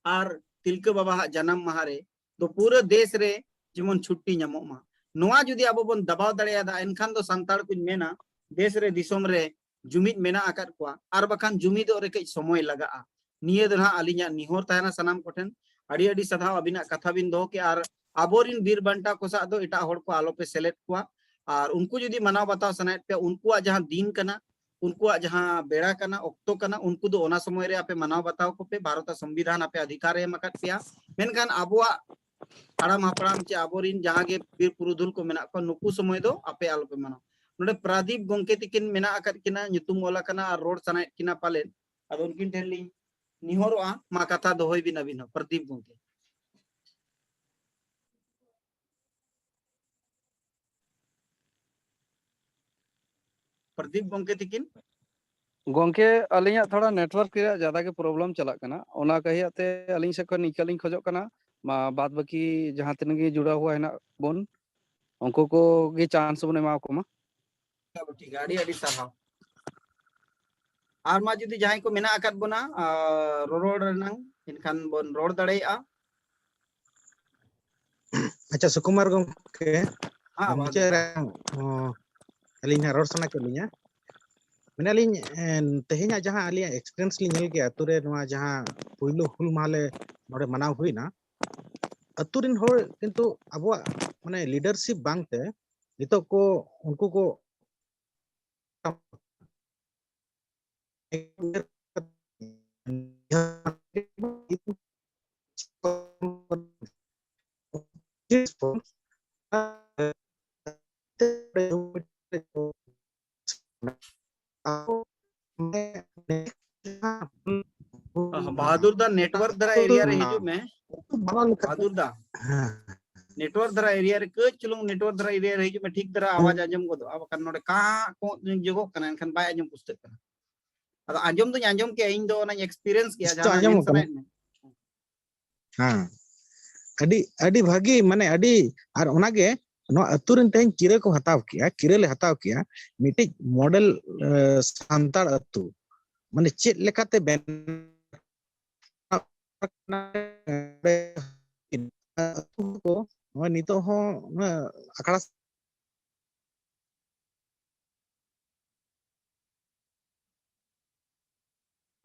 ᱟᱨ ᱛᱤᱞᱠᱟᱹ ᱵᱟᱵᱟᱣᱟᱜ ᱡᱟᱱᱟᱢ ᱢᱟᱦᱟ ᱨᱮ ᱫᱚ ᱯᱩᱨᱟᱹ ᱫᱮᱥ ᱨᱮ ᱡᱮᱢᱚᱱ ᱪᱷᱩᱴᱤ ᱧᱟᱢᱚᱜ ᱢᱟ᱾ ᱱᱚᱣᱟ ᱡᱩᱫᱤ ᱟᱵᱚ ᱵᱚᱱ ᱫᱟᱵᱟᱣ ᱫᱟᱲᱮᱭᱟᱫᱟ, ᱮᱱᱠᱷᱟᱱ ᱫᱚ ᱥᱟᱱᱛᱟᱲ ᱠᱚᱧ ᱢᱮᱱᱟ, ᱫᱮᱥ ᱨᱮ, ᱫᱤᱥᱚᱢ ᱨᱮ ᱡᱩᱢᱤᱫ ᱢᱮᱱᱟᱜ ᱟᱠᱟᱫ ᱠᱚᱣᱟ, ᱟᱨ ᱵᱟᱠᱷᱟᱱ ᱡᱩᱢᱤᱫᱚᱜ ᱨᱮ ᱠᱟᱹᱡ ᱥᱚᱢᱚᱭ ᱞᱟᱜᱟᱜᱼᱟ᱾ ᱱᱤᱭᱟᱹ ᱫᱚ ᱱᱟᱦᱟᱜ ᱟᱹᱞᱤᱧᱟᱜ ᱱᱤᱦᱚᱨ ᱛᱟᱦᱮᱱᱟ ᱥᱟᱱᱟᱢ ᱠᱚᱴᱷᱮᱱ᱾ ᱟᱹᱰᱤ ᱟᱹᱰᱤ ᱥᱟᱨᱦᱟᱣ ᱟᱹᱵᱤᱱᱟᱜ ᱠᱟᱛᱷᱟ ᱵᱤᱱ ᱫᱚᱦᱚ ᱠᱮᱜᱼᱟ᱾ ᱟᱨ ᱟᱵᱚᱨᱤᱱ ᱵᱤᱨ ᱵᱟᱱᱴᱟ ᱠᱚ ᱥᱟᱶ ᱫᱚ ᱮᱴᱟᱜ ᱦᱚᱲ ᱠᱚ ᱟᱞᱚᱯᱮ ᱥᱮᱞᱮᱫ ᱠᱚᱣᱟ᱾ ᱟᱨ ᱩᱱᱠᱩ ᱡᱩᱫᱤ ᱢᱟᱱᱟᱣ ᱵᱟᱛᱟᱣ ᱥᱟᱱᱟᱭᱮᱫ ᱯᱮᱭᱟ, ᱩᱱᱠᱩᱣᱟᱜ ᱡᱟᱦᱟᱸ ᱫᱤᱱ ᱠᱟᱱᱟ, ᱩᱱᱠᱩᱣᱟᱜ ᱡᱟᱦᱟᱸ ᱵᱮᱲᱟ ᱠᱟᱱᱟ, ᱚᱠᱛᱚ ᱠᱟᱱᱟ, ᱩᱱᱠᱩ ᱫᱚ ᱚᱱᱟ ᱥᱚᱢᱚᱭ ᱨᱮ ᱟᱯᱮ ᱢᱟᱱᱟᱣ ᱵᱟᱛᱟᱣ ᱠᱚᱯᱮ᱾ ᱵᱷᱟᱨᱚᱛ ᱥᱚᱝᱵᱤᱫᱷᱟᱱ ᱟᱯᱮ ᱚᱫᱷᱤᱠᱟᱨ ᱮ ᱮᱢ ᱟᱠᱟᱫ ᱯᱮᱭᱟ᱾ ᱢᱮᱱᱠᱷᱟᱱ ᱟᱵᱚᱣᱟᱜ ᱦᱟᱲᱟᱢ ᱦᱟᱯᱲᱟᱢ ᱪᱮ ᱟᱵᱚᱨᱤᱱ ᱡᱟᱦᱟᱸ ᱜᱮ ᱵᱤᱨ ᱯᱩᱨᱩᱫᱷᱩᱞ ᱠᱚ ᱢᱮᱱᱟᱜ ᱠᱚᱣᱟ, ᱱᱩᱠᱩ ᱥᱚᱢᱚᱭ ᱫᱚ ᱟᱯᱮ ᱟᱞᱚᱯᱮ ᱢᱟᱱᱟᱣᱟ᱾ ᱱᱚᱰᱮ ᱯᱨᱟᱫᱤᱯ ᱜᱚᱢᱠᱮ ᱛᱤᱠᱤᱱ ᱢᱮᱱᱟᱜ ᱟᱠᱟᱫ ᱠᱤᱱᱟ, ᱧᱩᱛᱩᱢ ᱚᱞ ᱟᱠᱟᱱᱟ ᱟᱨ ᱨᱚᱲ ᱥᱟᱱᱟᱭᱮᱫ ᱠᱤᱱᱟ ᱯᱟᱞᱮᱱ᱾ ᱟᱫᱚ ᱩᱱᱠᱤᱱ ᱴᱷᱮᱱ ᱞᱤᱧ ᱱᱮᱦᱚᱨᱚᱜᱼᱟ, ᱢᱟ ᱠᱟᱛᱷᱟ ᱫᱚᱦᱚᱭ ᱵᱤᱱ ᱟᱹᱵᱤᱱ ᱦᱚᱸ, ᱯᱨᱚᱫᱤᱯ ᱜᱚᱢᱠᱮ᱾ ᱯᱨᱚᱫᱤᱯ ᱜᱚᱢᱠᱮ ᱛᱤᱠᱤᱱ᱾ ᱜᱚᱢᱠᱮ, ᱟᱹᱞᱤᱧᱟᱜ ᱛᱷᱚᱲᱟ network ᱨᱮᱭᱟᱜ ᱡᱟᱫᱟ ᱜᱮ problem ᱪᱟᱞᱟᱜ ᱠᱟᱱᱟ, ᱚᱱᱟ ᱠᱟᱹᱦᱤᱭᱟᱜ ᱛᱮ ᱟᱹᱞᱤᱧ ᱥᱮᱫ ᱠᱷᱚᱱ ᱱᱤᱠᱟᱹ ᱞᱤᱧ ᱠᱷᱚᱡᱚᱜ ᱠᱟᱱᱟ, ᱢᱟ ᱵᱟᱫ ᱵᱟᱹᱠᱤ ᱡᱟᱦᱟᱸ ᱛᱤᱱᱟᱹᱜ ᱜᱮ ᱡᱩᱲᱟᱣ ᱦᱩᱭ ᱦᱮᱱᱟᱜ ᱵᱚᱱ, ᱩᱱᱠᱩ ᱠᱚ ᱜᱮ chance ᱵᱚᱱ ᱮᱢᱟ ᱠᱚ ᱢᱟ᱾ ᱪᱚᱞᱚ, ᱴᱷᱤᱠ ᱜᱮᱭᱟ, ᱟᱹᱰᱤ ᱟᱹᱰᱤ ᱥᱟᱨᱦᱟᱣ᱾ ᱟᱨ ᱢᱟ ᱡᱩᱫᱤ ᱡᱟᱦᱟᱸᱭ ᱠᱚ ᱢᱮᱱᱟᱜ ᱟᱠᱟᱫ ᱵᱚᱱᱟ, ᱟᱨ ᱨᱚᱨᱚᱲ ᱨᱮᱱᱟᱝ, ᱮᱱᱠᱷᱟᱱ ᱵᱚᱱ ᱨᱚᱲ ᱫᱟᱲᱮᱭᱟᱜᱼᱟ᱾ ᱟᱪᱪᱷᱟ, ᱥᱩᱠᱩᱢᱟᱨ ᱜᱚᱢᱠᱮ, ᱦᱮᱸ, ᱢᱟ ᱢᱩᱪᱟᱹᱫ ᱨᱮ, ᱚ, ᱟᱹᱞᱤᱧ ᱦᱟᱸᱜ ᱨᱚᱲ ᱥᱟᱱᱟ ᱠᱮᱫ ᱞᱤᱧᱟ᱾ ᱢᱮᱱᱟᱞᱤᱧ, ᱮ, ᱛᱮᱦᱮᱧᱟᱜ ᱡᱟᱦᱟᱸ ᱟᱹᱞᱤᱧᱟᱜ experience ᱞᱤᱧ ᱧᱮᱞ ᱠᱮᱜᱼᱟ, ᱟᱹᱛᱩ ᱨᱮ ᱱᱚᱣᱟ ᱡᱟᱦᱟᱸ ᱯᱩᱭᱞᱩ ᱦᱩᱞ ᱢᱟᱦᱟ ᱞᱮ ᱱᱚᱰᱮ ᱢᱟᱱᱟᱣ ᱦᱩᱭᱱᱟ, ᱟᱹᱛᱩ ᱨᱮᱱ ᱦᱚᱲ ᱠᱤᱱᱛᱩ ᱟᱵᱚᱣᱟᱜ ᱢᱟᱱᱮ leadership ᱵᱟᱝᱛᱮ ᱱᱤᱛᱚᱜ ᱠᱚ, ᱩᱱᱠᱩ ᱠᱚ ᱟᱦ, ᱵᱟᱦᱟᱫᱩᱨ ᱫᱟ, network ᱫᱷᱟᱨᱟ area ᱨᱮ ᱦᱤᱡᱩᱜ ᱢᱮ᱾ ᱵᱟᱦᱟᱫᱩᱨ ᱫᱟ, ᱦᱮᱸ᱾ network ᱫᱷᱟᱨᱟ area ᱨᱮ ᱠᱟᱹᱡ ᱪᱩᱞᱩᱝ, network ᱫᱷᱟᱨᱟ area ᱨᱮ ᱦᱤᱡᱩᱜ ᱢᱮ, ᱴᱷᱤᱠ ᱫᱷᱟᱨᱟ ᱟᱣᱟᱡ ᱟᱸᱡᱚᱢ ᱜᱚᱫᱚᱜᱼᱟ, ᱵᱟᱠᱷᱟᱱ ᱱᱚᱰᱮ ᱠᱟᱸ ᱠᱚᱸ ᱡᱚᱜᱚᱜ ᱠᱟᱱᱟ, ᱮᱱᱠᱷᱟᱱ ᱵᱟᱭ ᱟᱸᱡᱚᱢ ᱯᱩᱥᱴᱟᱹᱜ ᱠᱟᱱᱟ᱾ ᱟᱫᱚ ᱟᱸᱡᱚᱢ ᱫᱚᱧ ᱟᱸᱡᱚᱢ ᱠᱮᱜᱼᱟ, ᱤᱧ ᱫᱚ ᱚᱱᱟᱧ experience ᱠᱮᱜᱼᱟ, ᱱᱤᱥᱪᱚᱭ ᱡᱟᱦᱟᱸ ᱫᱚ ᱟᱸᱡᱚᱢᱚᱜ ᱢᱮᱱ ᱠᱟᱱᱟ᱾ ᱥᱟᱱᱟᱭᱮᱫ ᱢᱮ᱾ ᱦᱮᱸ, ᱟᱹᱰᱤ, ᱟᱹᱰᱤ ᱵᱷᱟᱹᱜᱤ, ᱢᱟᱱᱮ ᱟᱹᱰᱤ, ᱟᱨ ᱚᱱᱟᱜᱮ ᱱᱚᱣᱟ ᱟᱹᱛᱩ ᱨᱮᱱ ᱛᱮᱦᱮᱧ ᱠᱤᱨᱟᱹ ᱠᱚ ᱦᱟᱛᱟᱣ ᱠᱮᱜᱼᱟ, ᱠᱤᱨᱟᱹ ᱞᱮ ᱦᱟᱛᱟᱣ ᱠᱮᱜᱼᱟ ᱢᱤᱫᱴᱤᱡ model, ᱮ, ᱥᱟᱱᱛᱟᱲ ᱟᱹᱛᱩ, ᱢᱟᱱᱮ ᱪᱮᱫ ᱞᱮᱠᱟᱛᱮ ᱵᱮᱱᱟᱣ ᱟᱹᱛᱩ ᱠᱚ ᱱᱚᱜᱼᱚᱭ ᱱᱤᱛᱚᱜ ᱦᱚᱸ ᱚᱱᱟ ᱟᱠᱷᱲᱟ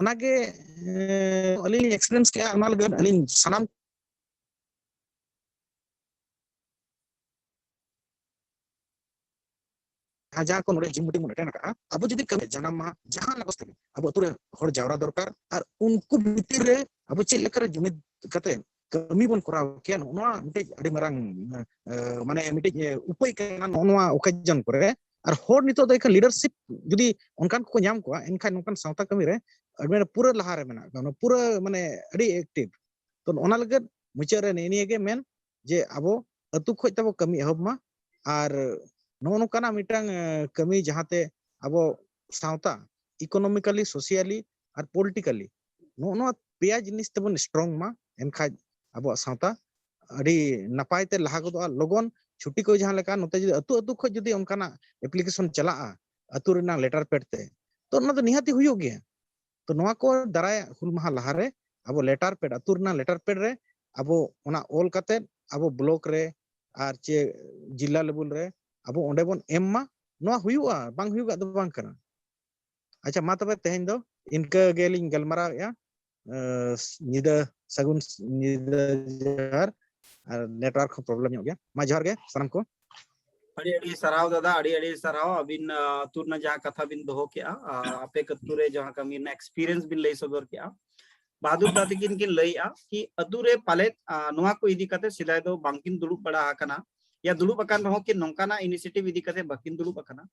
ᱚᱱᱟᱜᱮ, ᱮ, ᱟᱹᱞᱤᱧ ᱞᱤᱧ experience ᱠᱮᱜᱼᱟ, ᱚᱱᱟ ᱞᱟᱹᱜᱤᱫ ᱟᱹᱞᱤᱧ ᱥᱟᱱᱟᱢ ᱡᱟᱦᱟᱸ ᱡᱟᱦᱟᱸ ᱠᱚ ᱱᱚᱰᱮ Zoom meeting ᱵᱚᱱ attend ᱟᱠᱟᱫᱼᱟ, ᱟᱵᱚ ᱡᱩᱫᱤ ᱠᱟᱹᱢᱤ ᱡᱟᱱᱟᱢ ᱢᱟᱦᱟ ᱡᱟᱦᱟᱸ ᱞᱮᱠᱟ ᱛᱮᱜᱮ ᱟᱵᱚ ᱟᱹᱛᱩ ᱨᱮ ᱦᱚᱲ ᱡᱟᱣᱨᱟ ᱫᱚᱨᱠᱟᱨ, ᱟᱨ ᱩᱱᱠᱩ ᱵᱷᱤᱛᱤᱨ ᱨᱮ ᱟᱵᱚ ᱪᱮᱫ ᱞᱮᱠᱟᱨᱮ ᱡᱩᱢᱤᱫ ᱠᱟᱛᱮ ᱠᱟᱹᱢᱤ ᱵᱚᱱ ᱠᱚᱨᱟᱣ ᱠᱮᱭᱟ᱾ ᱱᱚᱜᱼᱚ ᱱᱚᱣᱟ ᱢᱤᱫᱴᱮᱡ ᱟᱹᱰᱤ ᱢᱟᱨᱟᱝ, ᱮ, ᱢᱟᱱᱮ ᱢᱤᱫᱴᱮᱡ, ᱮ, ᱩᱯᱟᱹᱭ ᱠᱟᱱᱟ ᱱᱚᱜᱼᱚ ᱱᱚᱣᱟ occasion ᱠᱚᱨᱮ᱾ ᱟᱨ ᱦᱚᱲ ᱱᱤᱛᱚᱜ ᱫᱚ ᱮᱠᱷᱟᱱ leadership ᱡᱩᱫᱤ ᱚᱱᱠᱟᱱ ᱠᱚᱠᱚ ᱧᱟᱢ ᱠᱚᱣᱟ, ᱮᱱᱠᱷᱟᱱ ᱱᱚᱝᱠᱟᱱ ᱥᱟᱶᱛᱟ ᱠᱟᱹᱢᱤ ᱨᱮ ᱟᱹᱰᱤ ᱢᱟᱱᱮ ᱯᱩᱨᱟᱹ ᱞᱟᱦᱟ ᱨᱮ ᱢᱮᱱᱟᱜ ᱠᱚᱣᱟ, ᱯᱩᱨᱟᱹ ᱢᱟᱱᱮ ᱟᱹᱰᱤ active᱾ ᱛᱚ ᱚᱱᱟ ᱞᱟᱹᱜᱤᱫ ᱢᱩᱪᱟᱹᱫ ᱨᱮ ᱱᱮᱜᱼᱮ ᱱᱤᱭᱟᱹ ᱜᱮ ᱢᱮᱱ ᱡᱮ ᱟᱵᱚ ᱟᱹᱛᱩ ᱠᱷᱚᱡ ᱛᱟᱵᱚ ᱠᱟᱹᱢᱤ ᱮᱦᱚᱵ ᱢᱟ᱾ ᱟᱨ ᱱᱚᱜᱼᱚ ᱱᱚᱝᱠᱟᱱᱟᱜ ᱢᱤᱫᱴᱟᱝ, ᱮ, ᱠᱟᱹᱢᱤ ᱡᱟᱦᱟᱸᱛᱮ ᱟᱵᱚ ᱥᱟᱶᱛᱟ economically, socially ᱟᱨ politically ᱱᱚᱜᱼᱚ ᱱᱚᱣᱟ ᱯᱮᱭᱟ ᱡᱤᱱᱤᱥ ᱛᱮᱵᱚᱱ strong ᱢᱟ, ᱮᱱᱠᱷᱟᱡ ᱟᱵᱚᱣᱟᱜ ᱥᱟᱶᱛᱟ ᱟᱹᱰᱤ ᱱᱟᱯᱟᱭ ᱛᱮ ᱞᱟᱦᱟ ᱜᱚᱫᱚᱜᱼᱟ᱾ ᱞᱚᱜᱚᱱ ᱪᱷᱩᱴᱤ ᱠᱚ ᱡᱟᱦᱟᱸ ᱞᱮᱠᱟ ᱱᱚᱛᱮ ᱡᱩᱫᱤ ᱟᱹᱛᱩ ᱟᱹᱛᱩ ᱠᱷᱚᱡ ᱡᱩᱫᱤ ᱚᱱᱠᱟᱱᱟᱜ application ᱪᱟᱞᱟᱜᱼᱟ ᱟᱹᱛᱩ ᱨᱮᱱᱟᱜ letter pad ᱛᱮ, ᱛᱚ ᱚᱱᱟ ᱫᱚ ᱱᱤᱦᱟᱹᱛᱤ ᱦᱩᱭᱩᱜ ᱜᱮᱭᱟ᱾ ᱛᱚ ᱱᱚᱣᱟ ᱠᱚ ᱫᱟᱨᱟᱭ ᱦᱩᱞ ᱢᱟᱦᱟ ᱞᱟᱦᱟᱨᱮ ᱟᱵᱚ letter pad, ᱟᱹᱛᱩ ᱨᱮᱱᱟᱜ letter pad ᱨᱮ ᱟᱵᱚ ᱚᱱᱟ ᱚᱞ ᱠᱟᱛᱮᱫ ᱟᱵᱚ block ᱨᱮ ᱟᱨ ᱪᱮ ᱡᱤᱞᱟ level ᱨᱮ ᱟᱵᱚ ᱚᱸᱰᱮ ᱵᱚᱱ ᱮᱢ ᱢᱟ᱾ ᱱᱚᱣᱟ ᱦᱩᱭᱩᱜᱼᱟ, ᱵᱟᱝ ᱦᱩᱭᱩᱜᱟᱜ ᱫᱚ ᱵᱟᱝ ᱠᱟᱱᱟ᱾ ᱟᱪᱪᱷᱟ, ᱢᱟ ᱛᱚᱵᱮ ᱛᱮᱦᱮᱧ ᱫᱚ ᱤᱱᱠᱟᱹ ᱜᱮᱞᱤᱧ ᱜᱟᱞᱢᱟᱨᱟᱣᱮᱫᱼᱟ᱾ ᱮ, ᱧᱤᱫᱟᱹ ᱥᱟᱹᱜᱩᱱ ᱧᱤᱫᱟᱹ ᱡᱚᱦᱟᱨ᱾ ᱟᱨ network ᱦᱚᱸ problem ᱧᱚᱜ ᱜᱮᱭᱟ᱾ ᱢᱟ ᱡᱚᱦᱟᱨ ᱜᱮ ᱥᱟᱱᱟᱢ ᱠᱚ᱾ ᱟᱹᱰᱤ ᱟᱹᱰᱤ ᱥᱟᱨᱦᱟᱣ ᱫᱟᱫᱟ, ᱟᱹᱰᱤ ᱟᱹᱰᱤ ᱥᱟᱨᱦᱟᱣ᱾ ᱟᱹᱵᱤᱱ, ᱟ, ᱟᱹᱛᱩ ᱨᱮᱱᱟᱜ ᱡᱟᱦᱟᱸ ᱠᱟᱛᱷᱟ ᱵᱤᱱ ᱫᱚᱦᱚ ᱠᱮᱜᱼᱟ, ᱟ, ᱟᱯᱮ ᱟᱹᱛᱩ ᱨᱮ ᱡᱟᱦᱟᱸ ᱠᱟᱹᱢᱤ ᱨᱮᱱᱟᱜ experience ᱵᱤᱱ ᱞᱟᱹᱭ ᱥᱚᱫᱚᱨ ᱠᱮᱜᱼᱟ᱾ ᱵᱟᱦᱟᱫᱩᱨ ᱫᱟ ᱛᱟᱹᱠᱤᱱ ᱠᱤᱱ ᱞᱟᱹᱭᱮᱜᱼᱟ ᱠᱤ ᱟᱹᱛᱩ ᱨᱮ ᱯᱟᱞᱮᱫ, ᱟ, ᱱᱚᱣᱟ ᱠᱚ ᱤᱫᱤ ᱠᱟᱛᱮ ᱥᱮᱫᱟᱭ ᱫᱚ ᱵᱟᱝᱠᱤᱱ ᱫᱩᱲᱩᱵ ᱵᱟᱲᱟ ᱟᱠᱟᱱᱟ, ᱭᱟ ᱫᱩᱲᱩᱵ ᱟᱠᱟᱱ ᱨᱮᱦᱚᱸ ᱠᱤᱱ ᱱᱚᱝᱠᱟᱱᱟᱜ initiative ᱤᱫᱤ ᱠᱟᱛᱮ ᱵᱟᱹᱠᱤᱱ ᱫᱩᱲᱩᱵ ᱟᱠᱟᱱᱟ᱾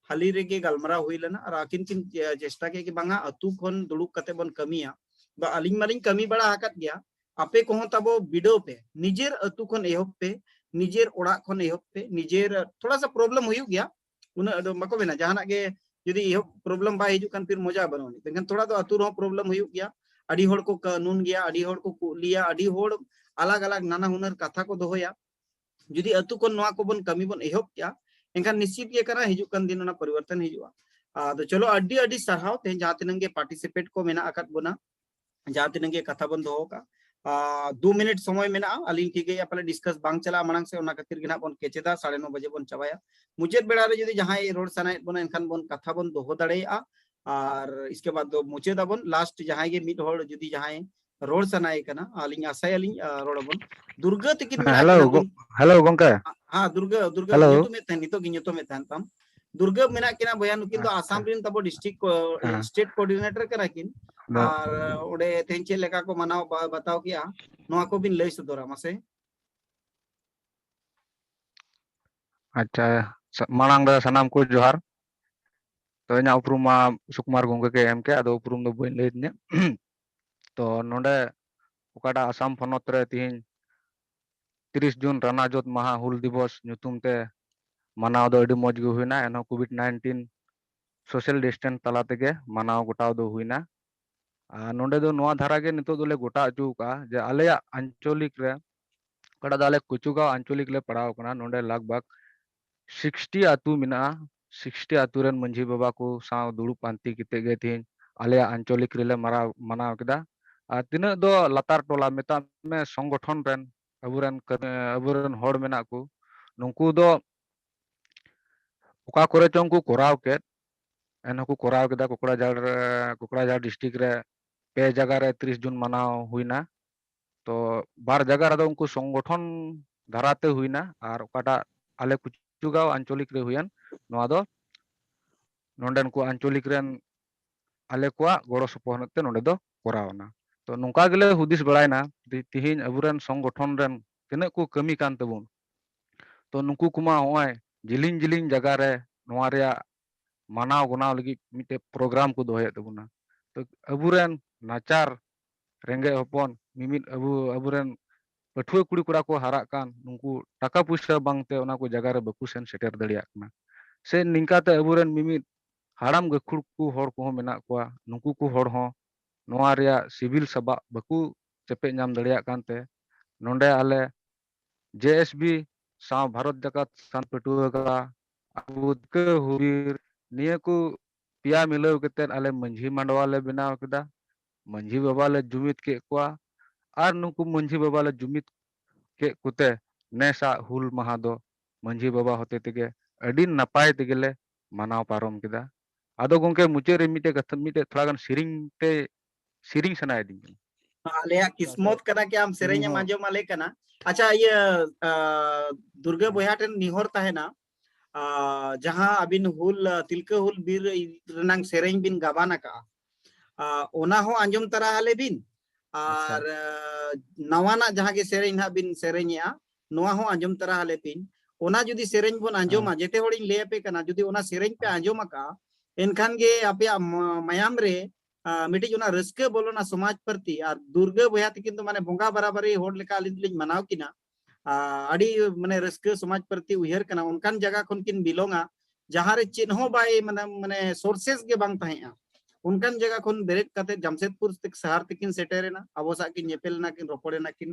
ᱦᱟᱹᱞᱤ ᱨᱮᱜᱮ ᱜᱟᱞᱢᱟᱨᱟᱣ ᱦᱩᱭ ᱞᱮᱱᱟ ᱟᱨ ᱟᱹᱠᱤᱱ ᱠᱤᱱ, ᱮ, ᱪᱮᱥᱴᱟ ᱠᱮᱫ ᱠᱤ ᱵᱟᱝᱟ ᱟᱹᱛᱩ ᱠᱷᱚᱱ ᱫᱩᱲᱩᱵ ᱠᱟᱛᱮ ᱵᱚᱱ ᱠᱟᱹᱢᱤᱭᱟ᱾ ᱵᱟ ᱟᱹᱞᱤᱧ ᱢᱟᱞᱤᱧ ᱠᱟᱹᱢᱤ ᱵᱟᱲᱟ ᱟᱠᱟᱫ ᱜᱮᱭᱟ, ᱟᱯᱮ ᱠᱚᱦᱚᱸ ᱛᱟᱵᱚ ᱵᱤᱰᱟᱹᱣ ᱯᱮ, ᱱᱤᱡᱮᱨ ᱟᱹᱛᱩ ᱠᱷᱚᱱ ᱮᱦᱚᱵ ᱯᱮ, ᱱᱤᱡᱮᱨ ᱚᱲᱟᱜ ᱠᱷᱚᱱ ᱮᱦᱚᱵ ᱯᱮ, ᱱᱤᱡᱮᱨ ᱛᱷᱚᱲᱟ ᱥᱟ problem ᱦᱩᱭᱩᱜ ᱜᱮᱭᱟ, ᱩᱱᱟᱹᱜ ᱫᱚ ᱵᱟᱠᱚ ᱢᱮᱱᱟ ᱡᱟᱦᱟᱱᱟᱜ ᱜᱮ ᱡᱩᱫᱤ ᱮᱦᱚᱵ problem ᱵᱟᱭ ᱦᱤᱡᱩᱜ ᱠᱷᱟᱱ ᱯᱷᱤᱨ ᱢᱚᱡᱟ ᱵᱟᱹᱱᱩᱜ ᱟᱹᱱᱤᱡ᱾ ᱢᱮᱱᱠᱷᱟᱱ ᱛᱷᱚᱲᱟ ᱫᱚ ᱟᱹᱛᱩ ᱨᱮᱦᱚᱸ problem ᱦᱩᱭᱩᱜ ᱜᱮᱭᱟ, ᱟᱹᱰᱤ ᱦᱚᱲ ᱠᱚ ᱠᱟᱹᱱᱩᱱ ᱜᱮᱭᱟ, ᱟᱹᱰᱤ ᱦᱚᱲ ᱠᱚ ᱠᱩᱞᱤᱭᱟ, ᱟᱹᱰᱤ ᱦᱚᱲ ᱟᱞᱟᱜᱽ ᱟᱞᱟᱜᱽ ᱱᱟᱱᱟ ᱦᱩᱱᱟᱹᱨ ᱠᱟᱛᱷᱟ ᱠᱚ ᱫᱚᱦᱚᱭᱟ᱾ ᱡᱩᱫᱤ ᱟᱹᱛᱩ ᱠᱷᱚᱱ ᱱᱚᱣᱟ ᱠᱚᱵᱚᱱ ᱠᱟᱹᱢᱤ ᱵᱚᱱ ᱮᱦᱚᱵ ᱠᱮᱭᱟ, ᱮᱱᱠᱷᱟᱱ ᱱᱤᱥᱪᱤᱛ ᱜᱮ ᱠᱟᱱᱟ ᱦᱤᱡᱩᱜ ᱠᱟᱱ ᱫᱤᱱ ᱚᱱᱟ ᱯᱚᱨᱤᱵᱚᱨᱛᱚᱱ ᱦᱤᱡᱩᱜᱼᱟ᱾ ᱟᱫᱚ ᱪᱚᱞᱚ ᱟᱹᱰᱤ ᱟᱹᱰᱤ ᱥᱟᱨᱦᱟᱣ ᱛᱮᱦᱮᱧ ᱡᱟᱦᱟᱸ ᱛᱤᱱᱟᱹᱜ ᱜᱮ participate ᱠᱚ ᱢᱮᱱᱟᱜ ᱟᱠᱟᱫ ᱵᱚᱱᱟ, ᱡᱟᱦᱟᱸ ᱛᱤᱱᱟᱹᱜ ᱜᱮ ᱠᱟᱛᱷᱟ ᱵᱚᱱ ᱫᱚᱦᱚ ᱠᱟᱜᱼᱟ᱾ ᱟᱨ ᱫᱩ ᱢᱤᱱᱤᱴ ᱥᱚᱢᱚᱭ ᱢᱮᱱᱟᱜᱼᱟ, ᱟᱹᱞᱤᱧ ᱴᱷᱤᱠᱟᱹᱭᱮᱫᱼᱟ ᱯᱟᱞᱮ discuss ᱵᱟᱝ ᱪᱟᱞᱟᱜᱼᱟ ᱢᱟᱲᱟᱝ ᱥᱮᱫ, ᱚᱱᱟ ᱠᱷᱟᱹᱛᱤᱨ ᱜᱮ ᱱᱟᱦᱟᱜ ᱵᱚᱱ ᱠᱮᱪᱮᱫᱟ, ᱥᱟᱲᱮ ᱱᱚ ᱵᱟᱡᱮ ᱵᱚᱱ ᱪᱟᱵᱟᱭᱟ᱾ ᱢᱩᱪᱟᱹᱫ ᱵᱮᱲᱟ ᱨᱮ ᱡᱩᱫᱤ ᱡᱟᱦᱟᱸᱭ ᱨᱚᱲ ᱥᱟᱱᱟᱭᱮᱫ ᱵᱚᱱᱟ ᱮᱱᱠᱷᱟᱱ ᱵᱚᱱ ᱠᱟᱛᱷᱟ ᱵᱚᱱ ᱫᱚᱦᱚ ᱫᱟᱲᱮᱭᱟᱜᱼᱟ, ᱟᱨ ᱤᱥᱠᱮ ᱵᱟᱫ ᱫᱚ ᱢᱩᱪᱟᱹᱫ ᱟᱵᱚᱱ᱾ Last ᱡᱟᱦᱟᱸᱭ ᱜᱮ ᱢᱤᱫ ᱦᱚᱲ ᱡᱩᱫᱤ ᱡᱟᱦᱟᱸᱭ ᱨᱚᱲ ᱥᱟᱱᱟᱭᱮ ᱠᱟᱱᱟ, ᱟᱹᱞᱤᱧ ᱟᱥᱟᱭᱟᱞᱤᱧ, ᱟᱨ ᱨᱚᱲ ᱟᱵᱚᱱ᱾ ᱫᱩᱨᱜᱟᱹ ᱛᱤᱠᱤᱱ ᱢᱮᱱᱟᱜ ᱠᱤᱱᱟ, ᱜᱚᱝ-, ᱦᱮᱞᱳ ᱜᱚᱝᱠᱮ᱾ ᱦᱮᱸ, ᱫᱩᱨᱜᱟᱹ, ᱫᱩᱨᱜᱟᱹ ᱦᱮᱞᱳ᱾ ᱧᱩᱛᱩᱢᱮᱫ ᱛᱟᱦᱮᱸᱱ, ᱱᱤᱛᱚᱜ ᱜᱮ ᱧᱩᱛᱩᱢᱮᱫ ᱛᱟᱦᱮᱸᱱ ᱛᱟᱢ᱾ ᱫᱩᱨᱜᱟᱹ ᱢᱮᱱᱟᱜ ᱠᱤᱱᱟ ᱵᱚᱭᱦᱟ, ᱱᱩᱠᱤᱱ ᱫᱚ ᱟᱪᱪᱷᱟ᱾ ᱟᱥᱟᱢ ᱨᱮᱱ ᱛᱟᱵᱚ ᱰᱤᱥᱴᱨᱤᱠᱴ ᱦᱮᱸ᱾ ᱥᱴᱮᱴ ᱠᱳᱚᱨᱰᱤᱱᱮᱴᱚᱨ ᱠᱟᱱᱟ ᱠᱤᱱ᱾ ᱟᱫᱚ ᱟᱨ ᱚᱸᱰᱮ ᱛᱮᱦᱮᱧ ᱪᱮᱫ ᱞᱮᱠᱟ ᱠᱚ ᱢᱟᱱᱟᱣ ᱵᱟ- ᱵᱟᱛᱟᱣ ᱠᱮᱜᱼᱟ, ᱱᱚᱣᱟ ᱠᱚᱵᱤᱱ ᱞᱟᱹᱭ ᱥᱚᱫᱚᱨᱟ ᱢᱟᱥᱮ᱾ ᱟᱪᱪᱷᱟ, ᱥᱟ- ᱢᱟᱲᱟᱝ ᱨᱮ ᱥᱟᱱᱟᱢ ᱠᱚ ᱡᱚᱦᱟᱨ᱾ ᱛᱚ, ᱤᱧᱟᱹᱜ ᱩᱯᱨᱩᱢ ᱢᱟ ᱥᱩᱠᱩᱢᱟᱨ ᱜᱚᱢᱠᱮ ᱜᱮ ᱮᱢ ᱠᱮᱫ, ᱟᱫᱚ ᱩᱯᱨᱩᱢ ᱫᱚ ᱵᱟᱹᱧ ᱞᱟᱹᱭ ᱛᱤᱧᱟᱹ᱾ ᱛᱚ, ᱱᱚᱰᱮ ᱚᱠᱟᱴᱟᱜ ᱟᱥᱟᱢ ᱯᱚᱱᱚᱛ ᱨᱮ ᱛᱤᱦᱤᱧ ᱛᱤᱨᱤᱥ ᱡᱩᱱ ᱨᱟᱱᱟ ᱡᱚᱛ ᱢᱟᱦᱟ ᱦᱩᱞ ᱫᱤᱵᱚᱥ ᱧᱩᱛᱩᱢ ᱛᱮ ᱢᱟᱱᱟᱣ ᱫᱚ ᱟᱹᱰᱤ ᱢᱚᱡᱽ ᱜᱮ ᱦᱩᱭᱱᱟ, ᱮᱱᱦᱚᱸ ᱠᱳᱵᱷᱤᱰ ᱱᱟᱭᱤᱱᱴᱤᱱ ᱥᱳᱥᱟᱞ ᱰᱤᱥᱴᱮᱱᱥ ᱛᱟᱞᱟ ᱛᱮᱜᱮ ᱢᱟᱱᱟᱣ ᱜᱚᱴᱟᱣ ᱫᱚ ᱦᱩᱭᱱᱟ᱾ ᱟᱨ ᱱᱚᱰᱮ ᱫᱚ ᱱᱚᱣᱟ ᱫᱷᱟᱨᱟ ᱜᱮ ᱱᱤᱛᱚᱜ ᱫᱚᱞᱮ ᱜᱚᱴᱟ ᱦᱚᱪᱚ ᱟᱠᱟᱫᱼᱟ ᱡᱮ ᱟᱞᱮᱭᱟᱜ ᱟᱧᱪᱚᱞᱤᱠ ᱨᱮ, ᱚᱠᱟᱴᱟᱜ ᱫᱚ ᱟᱞᱮ ᱠᱩᱪᱩᱜᱟᱸᱣ ᱟᱧᱪᱚᱞᱤᱠ ᱞᱮ ᱯᱟᱲᱟᱣ ᱠᱟᱱᱟ, ᱱᱚᱰᱮ ᱞᱟᱜᱽ ᱵᱷᱟᱜᱽ ᱥᱤᱠᱥᱴᱤ ᱟᱹᱛᱩ ᱢᱮᱱᱟᱜᱼᱟ᱾ ᱥᱤᱠᱥᱴᱤ ᱟᱹᱛᱩ ᱨᱮᱱ ᱢᱟᱹᱡᱷᱤ ᱵᱟᱵᱟ ᱠᱚ ᱥᱟᱶ ᱫᱩᱲᱩᱵ ᱯᱟᱱᱛᱮ ᱠᱟᱛᱮ ᱜᱮ ᱛᱮᱦᱮᱧ ᱟᱞᱮᱭᱟᱜ ᱟᱧᱪᱚᱞᱤᱠ ᱨᱮᱞᱮ ᱢᱟᱨᱟᱣ ᱢᱟᱱᱟᱣ ᱠᱮᱫᱟ᱾ ᱟᱨ ᱛᱤᱱᱟᱹᱜ ᱫᱚ ᱞᱟᱛᱟᱨ ᱴᱚᱞᱟ, ᱢᱮᱛᱟᱜ ᱢᱮ ᱥᱚᱝᱜᱚᱴᱷᱚᱱ ᱨᱮᱱ ᱟᱵᱚᱨᱮᱱ ᱠᱟᱹᱢᱤ- ᱟᱵᱚᱨᱮᱱ ᱦᱚᱲ ᱢᱮᱱᱟᱜ ᱠᱚ, ᱱᱩᱠᱩ ᱫᱚ ᱚᱠᱟ ᱠᱚᱨᱮ ᱪᱚᱝ ᱠᱚ ᱠᱚᱨᱟᱣ ᱠᱮᱫ, ᱮᱱᱦᱚᱸ ᱠᱚ ᱠᱚᱨᱟᱣ ᱠᱮᱫᱟ᱾ ᱠᱚᱠᱲᱟᱡᱷᱟᱲ ᱨᱮ, ᱠᱚᱠᱲᱟᱡᱷᱟᱲ ᱰᱤᱥᱴᱨᱤᱠᱴ ᱨᱮ ᱯᱮ ᱡᱟᱭᱜᱟ ᱨᱮ ᱛᱤᱨᱤᱥ ᱡᱩᱱ ᱢᱟᱱᱟᱣ ᱦᱩᱭᱱᱟ᱾ ᱛᱚ ᱵᱟᱨ ᱡᱟᱭᱜᱟ ᱨᱮᱫᱚ ᱩᱱᱠᱩ ᱥᱚᱝᱜᱚᱴᱷᱚᱱ ᱫᱷᱟᱨᱟᱛᱮ ᱦᱩᱭᱱᱟ, ᱟᱨ ᱚᱠᱟᱴᱟᱜ ᱟᱞᱮ ᱠᱩᱪᱩᱜᱟᱸᱣ ᱟᱧᱪᱚᱞᱤᱠ ᱨᱮ ᱦᱩᱭᱮᱱ, ᱱᱚᱣᱟ ᱫᱚ ᱱᱚᱰᱮᱱ ᱠᱚ ᱟᱧᱪᱚᱞᱤᱠ ᱨᱮᱱ ᱟᱞᱮ ᱠᱚᱣᱟᱜ ᱜᱚᱲᱚ ᱥᱚᱯᱚᱦᱚᱫ ᱛᱮ ᱱᱚᱰᱮ ᱫᱚ ᱠᱚᱨᱟᱣ ᱮᱱᱟ᱾ ᱛᱚ ᱱᱚᱝᱠᱟ ᱜᱮᱞᱮ ᱦᱩᱫᱤᱥ ᱵᱟᱲᱟᱭᱮᱱᱟ, ᱛᱮ- ᱛᱮᱦᱮᱧ ᱟᱵᱚᱨᱮᱱ ᱥᱚᱝᱜᱚᱴᱷᱚᱱ ᱨᱮᱱ ᱛᱤᱱᱟᱹᱜ ᱠᱚ ᱠᱟᱹᱢᱤ ᱠᱟᱱ ᱛᱟᱵᱚᱱ, ᱛᱚ ᱱᱩᱠᱩ ᱠᱚᱢᱟ ᱱᱚᱜᱼᱚᱭ ᱡᱤᱞᱤᱧ ᱡᱤᱞᱤᱧ ᱡᱟᱭᱜᱟ ᱨᱮ ᱱᱚᱣᱟ ᱨᱮᱭᱟᱜ ᱢᱟᱱᱟᱣ ᱜᱩᱱᱟᱣ ᱞᱟᱹᱜᱤᱫ ᱢᱤᱫᱴᱮᱡ ᱯᱨᱳᱜᱨᱟᱢ ᱠᱚ ᱫᱚᱦᱚᱭᱮᱫ ᱛᱟᱵᱚᱱᱟ᱾ ᱛᱚ ᱟᱵᱚᱨᱮᱱ ᱱᱟᱪᱟᱨ ᱨᱮᱸᱜᱮᱡ ᱦᱚᱯᱚᱱ ᱢᱤᱢᱤᱫ ᱟᱵᱚ ᱟᱵᱚᱨᱮᱱ ᱯᱟᱹᱴᱷᱩᱣᱟᱹ ᱠᱩᱲᱤ ᱠᱚᱲᱟ ᱠᱚ ᱦᱟᱨᱟᱜ ᱠᱟᱱ, ᱱᱩᱠᱩ ᱴᱟᱠᱟ ᱯᱩᱭᱥᱟᱹ ᱵᱟᱝᱛᱮ ᱚᱱᱟ ᱠᱚ ᱡᱟᱭᱜᱟ ᱨᱮ ᱵᱟᱠᱚ ᱥᱮᱱ ᱥᱮᱴᱮᱨ ᱫᱟᱲᱮᱭᱟᱜ ᱠᱟᱱᱟ᱾ ᱥᱮ ᱱᱤᱝᱠᱟᱛᱮ ᱟᱵᱚᱨᱮᱱ ᱢᱤᱢᱤᱫ ᱦᱟᱲᱟᱢ ᱜᱟᱹᱠᱷᱩᱲ ᱠᱚ ᱦᱚᱲ ᱠᱚᱦᱚᱸ ᱢᱮᱱᱟᱜ ᱠᱚᱣᱟ, ᱱᱩᱠᱩ ᱠᱚ ᱦᱚᱲ ᱦᱚᱸ ᱱᱚᱣᱟ ᱨᱮᱭᱟᱜ ᱥᱤᱵᱤᱞ ᱥᱟᱵᱟᱜ ᱵᱟᱠᱚ ᱪᱮᱯᱮᱡ ᱧᱟᱢ ᱫᱟᱲᱮᱭᱟᱜ ᱠᱟᱱᱛᱮ ᱱᱚᱰᱮ ᱟᱞᱮ ᱡᱮ ᱮᱥ ᱵᱤ ᱥᱟᱶ ᱵᱷᱟᱨᱚᱛ ᱡᱟᱠᱟᱛ ᱥᱟᱱᱛᱟᱲ ᱯᱟᱹᱴᱷᱩᱣᱟᱹ ᱠᱚᱲᱟ ᱟᱵᱚ ᱫᱤᱠᱟᱹ ᱦᱩᱵᱤᱨ ᱱᱤᱭᱟᱹ ᱠᱚ ᱯᱮᱭᱟ ᱢᱤᱞᱟᱹᱣ ᱠᱟᱛᱮᱫ ᱟᱞᱮ ᱢᱟᱹᱡᱷᱤ ᱢᱟᱰᱣᱟ ᱞᱮ ᱵᱮᱱᱟᱣ ᱠᱮᱫᱟ᱾ ᱢᱟᱹᱡᱷᱤ ᱵᱟᱵᱟ ᱞᱮ ᱡᱩᱢᱤᱫ ᱠᱮᱫ ᱠᱚᱣᱟ ᱟᱨ ᱱᱩᱠᱩ ᱢᱟᱹᱡᱷᱤ ᱵᱟᱵᱟ ᱞᱮ ᱡᱩᱢᱤᱫ ᱠᱮᱫ ᱠᱚᱛᱮ ᱱᱮᱥᱟᱜ ᱦᱩᱞ ᱢᱟᱦᱟ ᱫᱚ ᱢᱟᱹᱡᱷᱤ ᱵᱟᱵᱟ ᱦᱚᱛᱮ ᱛᱮᱜᱮ ᱟᱹᱰᱤ ᱱᱟᱯᱟᱭ ᱛᱮᱜᱮᱞᱮ ᱢᱟᱱᱟᱣ ᱯᱟᱨᱚᱢ ᱠᱮᱫᱟ᱾ ᱟᱫᱚ ᱜᱚᱝᱠᱮ, ᱢᱩᱪᱟᱹᱫ ᱨᱮ ᱢᱤᱫᱴᱮᱡ ᱠᱟᱛᱷᱟ, ᱢᱤᱫᱴᱮᱡ ᱛᱷᱚᱲᱟ ᱜᱟᱱ ᱥᱮᱨᱮᱧ ᱛᱮ ᱥᱮᱨᱮᱧ ᱥᱟᱱᱟᱭᱮᱫᱤᱧ ᱠᱟᱱᱟ᱾ ᱟᱞᱮᱭᱟᱜ ᱠᱤᱥᱢᱚᱛ ᱠᱟᱱᱟ ᱠᱤ ᱟᱢ ᱥᱮᱨᱮᱧ ᱮᱢ ᱟᱸᱡᱚᱢ ᱟᱞᱮ ᱠᱟᱱᱟ᱾ ᱟᱪᱪᱷᱟ, ᱤᱭᱟᱹ ᱟ, ᱫᱩᱨᱜᱟᱹ ᱵᱚᱭᱦᱟ ᱴᱷᱮᱱ ᱱᱤᱦᱚᱨ ᱛᱟᱦᱮᱱᱟ, ᱟᱨ ᱡᱟᱦᱟᱸ ᱟᱹᱵᱤᱱ ᱦᱩᱞ, ᱟᱨ, ᱛᱤᱞᱠᱟᱹ ᱦᱩᱞ ᱵᱤᱨ ᱨᱮᱱᱟᱝ ᱥᱮᱨᱮᱧ ᱵᱤᱱ ᱜᱟᱵᱟᱱ ᱟᱠᱟᱜᱼᱟ, ᱟᱨ, ᱚᱱᱟ ᱦᱚᱸ ᱟᱸᱡᱚᱢ ᱛᱟᱨᱟ ᱟᱞᱮ ᱵᱤᱱ᱾ ᱟᱪᱪᱷᱟ᱾ ᱟᱨ, ᱟᱨ, ᱱᱟᱣᱟᱱᱟᱜ ᱡᱟᱦᱟᱸ ᱜᱮ ᱥᱮᱨᱮᱧ ᱦᱟᱸᱜ ᱵᱤᱱ ᱥᱮᱨᱮᱧᱮᱜᱼᱟ, ᱱᱚᱣᱟ ᱦᱚᱸ ᱟᱸᱡᱚᱢ ᱛᱟᱨᱟ ᱟᱞᱮ ᱵᱤᱱ᱾ ᱚᱱᱟ ᱡᱩᱫᱤ ᱥᱮᱨᱮᱧ ᱵᱚᱱ ᱟᱸᱡᱚᱢᱟ, ᱦᱮᱸ᱾ ᱡᱮᱛᱮ ᱦᱚᱲᱤᱧ ᱞᱟᱹᱭ ᱟᱯᱮ ᱠᱟᱱᱟ, ᱡᱩᱫᱤ ᱚᱱᱟ ᱥᱮᱨᱮᱧ ᱯᱮ ᱟᱸᱡᱚᱢ ᱟᱠᱟᱜᱼᱟ, ᱮᱱᱠᱷᱟᱱ ᱜᱮ ᱟᱯᱮᱭᱟᱜ ᱢᱟ-, ᱢᱟᱭᱟᱢ ᱨᱮ, ᱟᱨ, ᱢᱤᱫᱴᱤᱡ ᱚᱱᱟ ᱨᱟᱹᱥᱠᱟᱹ ᱵᱚᱞᱚᱱᱟ ᱥᱚᱢᱟᱡᱽ ᱯᱨᱚᱛᱤ᱾ ᱟᱨ ᱫᱩᱨᱜᱟᱹ ᱵᱚᱭᱦᱟ ᱛᱤᱠᱤᱱ ᱫᱚ ᱢᱟᱱᱮ ᱵᱚᱸᱜᱟ ᱵᱟᱨᱟᱵᱟᱨᱤ ᱦᱚᱲ ᱞᱮᱠᱟ ᱟᱹᱞᱤᱧ ᱫᱚᱞᱤᱧ ᱢᱟᱱᱟᱣ ᱠᱤᱱᱟ᱾ ᱟᱨ, ᱟᱹᱰᱤ ᱢᱟᱱᱮ ᱨᱟᱹᱥᱠᱟᱹ ᱥᱚᱢᱟᱡᱽ ᱯᱨᱚᱛᱤ ᱩᱭᱦᱟᱹᱨ ᱠᱟᱱᱟ, ᱚᱱᱠᱟᱱ ᱡᱟᱭᱜᱟ ᱠᱷᱚᱱ ᱠᱤᱱ belong-ᱟ, ᱡᱟᱦᱟᱸ ᱨᱮ ᱪᱮᱫ ᱦᱚᱸ ᱵᱟᱭ, ᱢᱟᱱᱮ, ᱢᱟᱱᱮ sources ᱜᱮ ᱵᱟᱝ ᱛᱟᱦᱮᱸᱜᱼᱟ᱾ ᱚᱱᱠᱟᱱ ᱡᱟᱭᱜᱟ ᱠᱷᱚᱱ ᱵᱮᱨᱮᱫ ᱠᱟᱛᱮ ᱡᱟᱢᱥᱮᱫᱽᱯᱩᱨ ᱛᱮ ᱥᱟᱦᱟᱨ ᱛᱮᱠᱤᱱ ᱥᱮᱴᱮᱨᱮᱱᱟ, ᱟᱵᱚ ᱥᱟᱶ ᱠᱤᱱ ᱧᱮᱯᱮᱞ ᱮᱱᱟ, ᱠᱤᱱ ᱨᱚᱯᱚᱲ ᱮᱱᱟ, ᱠᱤᱱ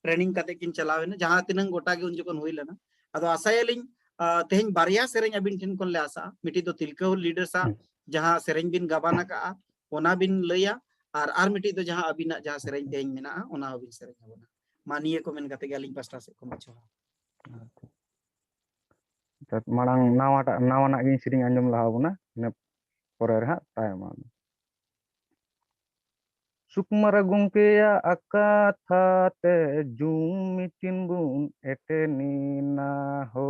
training ᱠᱟᱛᱮ ᱠᱤᱱ ᱪᱟᱞᱟᱣ ᱮᱱᱟ, ᱡᱟᱦᱟᱸ ᱛᱤᱱᱟᱹᱝ ᱜᱚᱴᱟ ᱜᱮ ᱩᱱ ᱡᱚᱠᱷᱚᱱ ᱦᱩᱭ ᱞᱮᱱᱟ᱾ ᱟᱫᱚ ᱟᱥᱟᱭᱟᱞᱤᱧ, ᱟᱨ, ᱛᱮᱦᱮᱧ ᱵᱟᱨᱭᱟ ᱥᱮᱨᱮᱧ ᱟᱹᱵᱤᱱ ᱴᱷᱮᱱ ᱠᱷᱚᱱ ᱞᱮ ᱟᱥᱟᱜᱼᱟ, ᱢᱤᱫᱴᱤᱡ ᱫᱚ ᱛᱤᱞᱠᱟᱹ ᱦᱩᱞ leader ᱥᱟᱶ ᱦᱩᱸ᱾ ᱡᱟᱦᱟᱸ ᱥᱮᱨᱮᱧ ᱵᱤᱱ ᱜᱟᱵᱟᱱ ᱟᱠᱟᱜᱼᱟ, ᱚᱱᱟ ᱵᱤᱱ ᱞᱟᱹᱭᱟ, ᱟᱨ, ᱟᱨ ᱢᱤᱫᱴᱤᱡ ᱫᱚ ᱡᱟᱦᱟᱸ ᱟᱹᱵᱤᱱᱟᱜ ᱡᱟᱦᱟᱸ ᱥᱮᱨᱮᱧ ᱛᱮᱦᱮᱧ ᱢᱮᱱᱟᱜᱼᱟ, ᱚᱱᱟ ᱦᱚᱸᱵᱤᱱ ᱥᱮᱨᱮᱧ ᱟᱵᱚᱱᱟ᱾ ᱢᱟ, ᱱᱤᱭᱟᱹ ᱠᱚ ᱢᱮᱱ ᱠᱟᱛᱮ ᱜᱮ ᱟᱹᱞᱤᱧ ᱯᱟᱥᱴᱟ ᱥᱮᱫ ᱠᱷᱚᱱ ᱡᱚᱦᱟᱨ᱾ ᱟᱪᱪᱷᱟ, ᱢᱟᱲᱟᱝ ᱱᱟᱣᱟᱴᱟᱜ, ᱱᱟᱣᱟᱱᱟᱜ ᱜᱤᱧ ᱥᱮᱨᱮᱧ ᱟᱸᱡᱚᱢ ᱞᱟᱦᱟ ᱵᱚᱱᱟ, ᱤᱱᱟᱹ ᱯᱚᱨᱮ ᱨᱮ ᱦᱟᱸᱜ ᱛᱟᱭᱚᱢᱟ᱾ ᱥᱩᱠᱢᱟᱨᱟ ᱜᱚᱢᱠᱮᱭᱟᱜ ᱠᱟᱛᱷᱟ ᱛᱮ ᱡᱩᱢ meeting ᱵᱚᱱ attend ᱮᱱᱟ ᱦᱳ᱾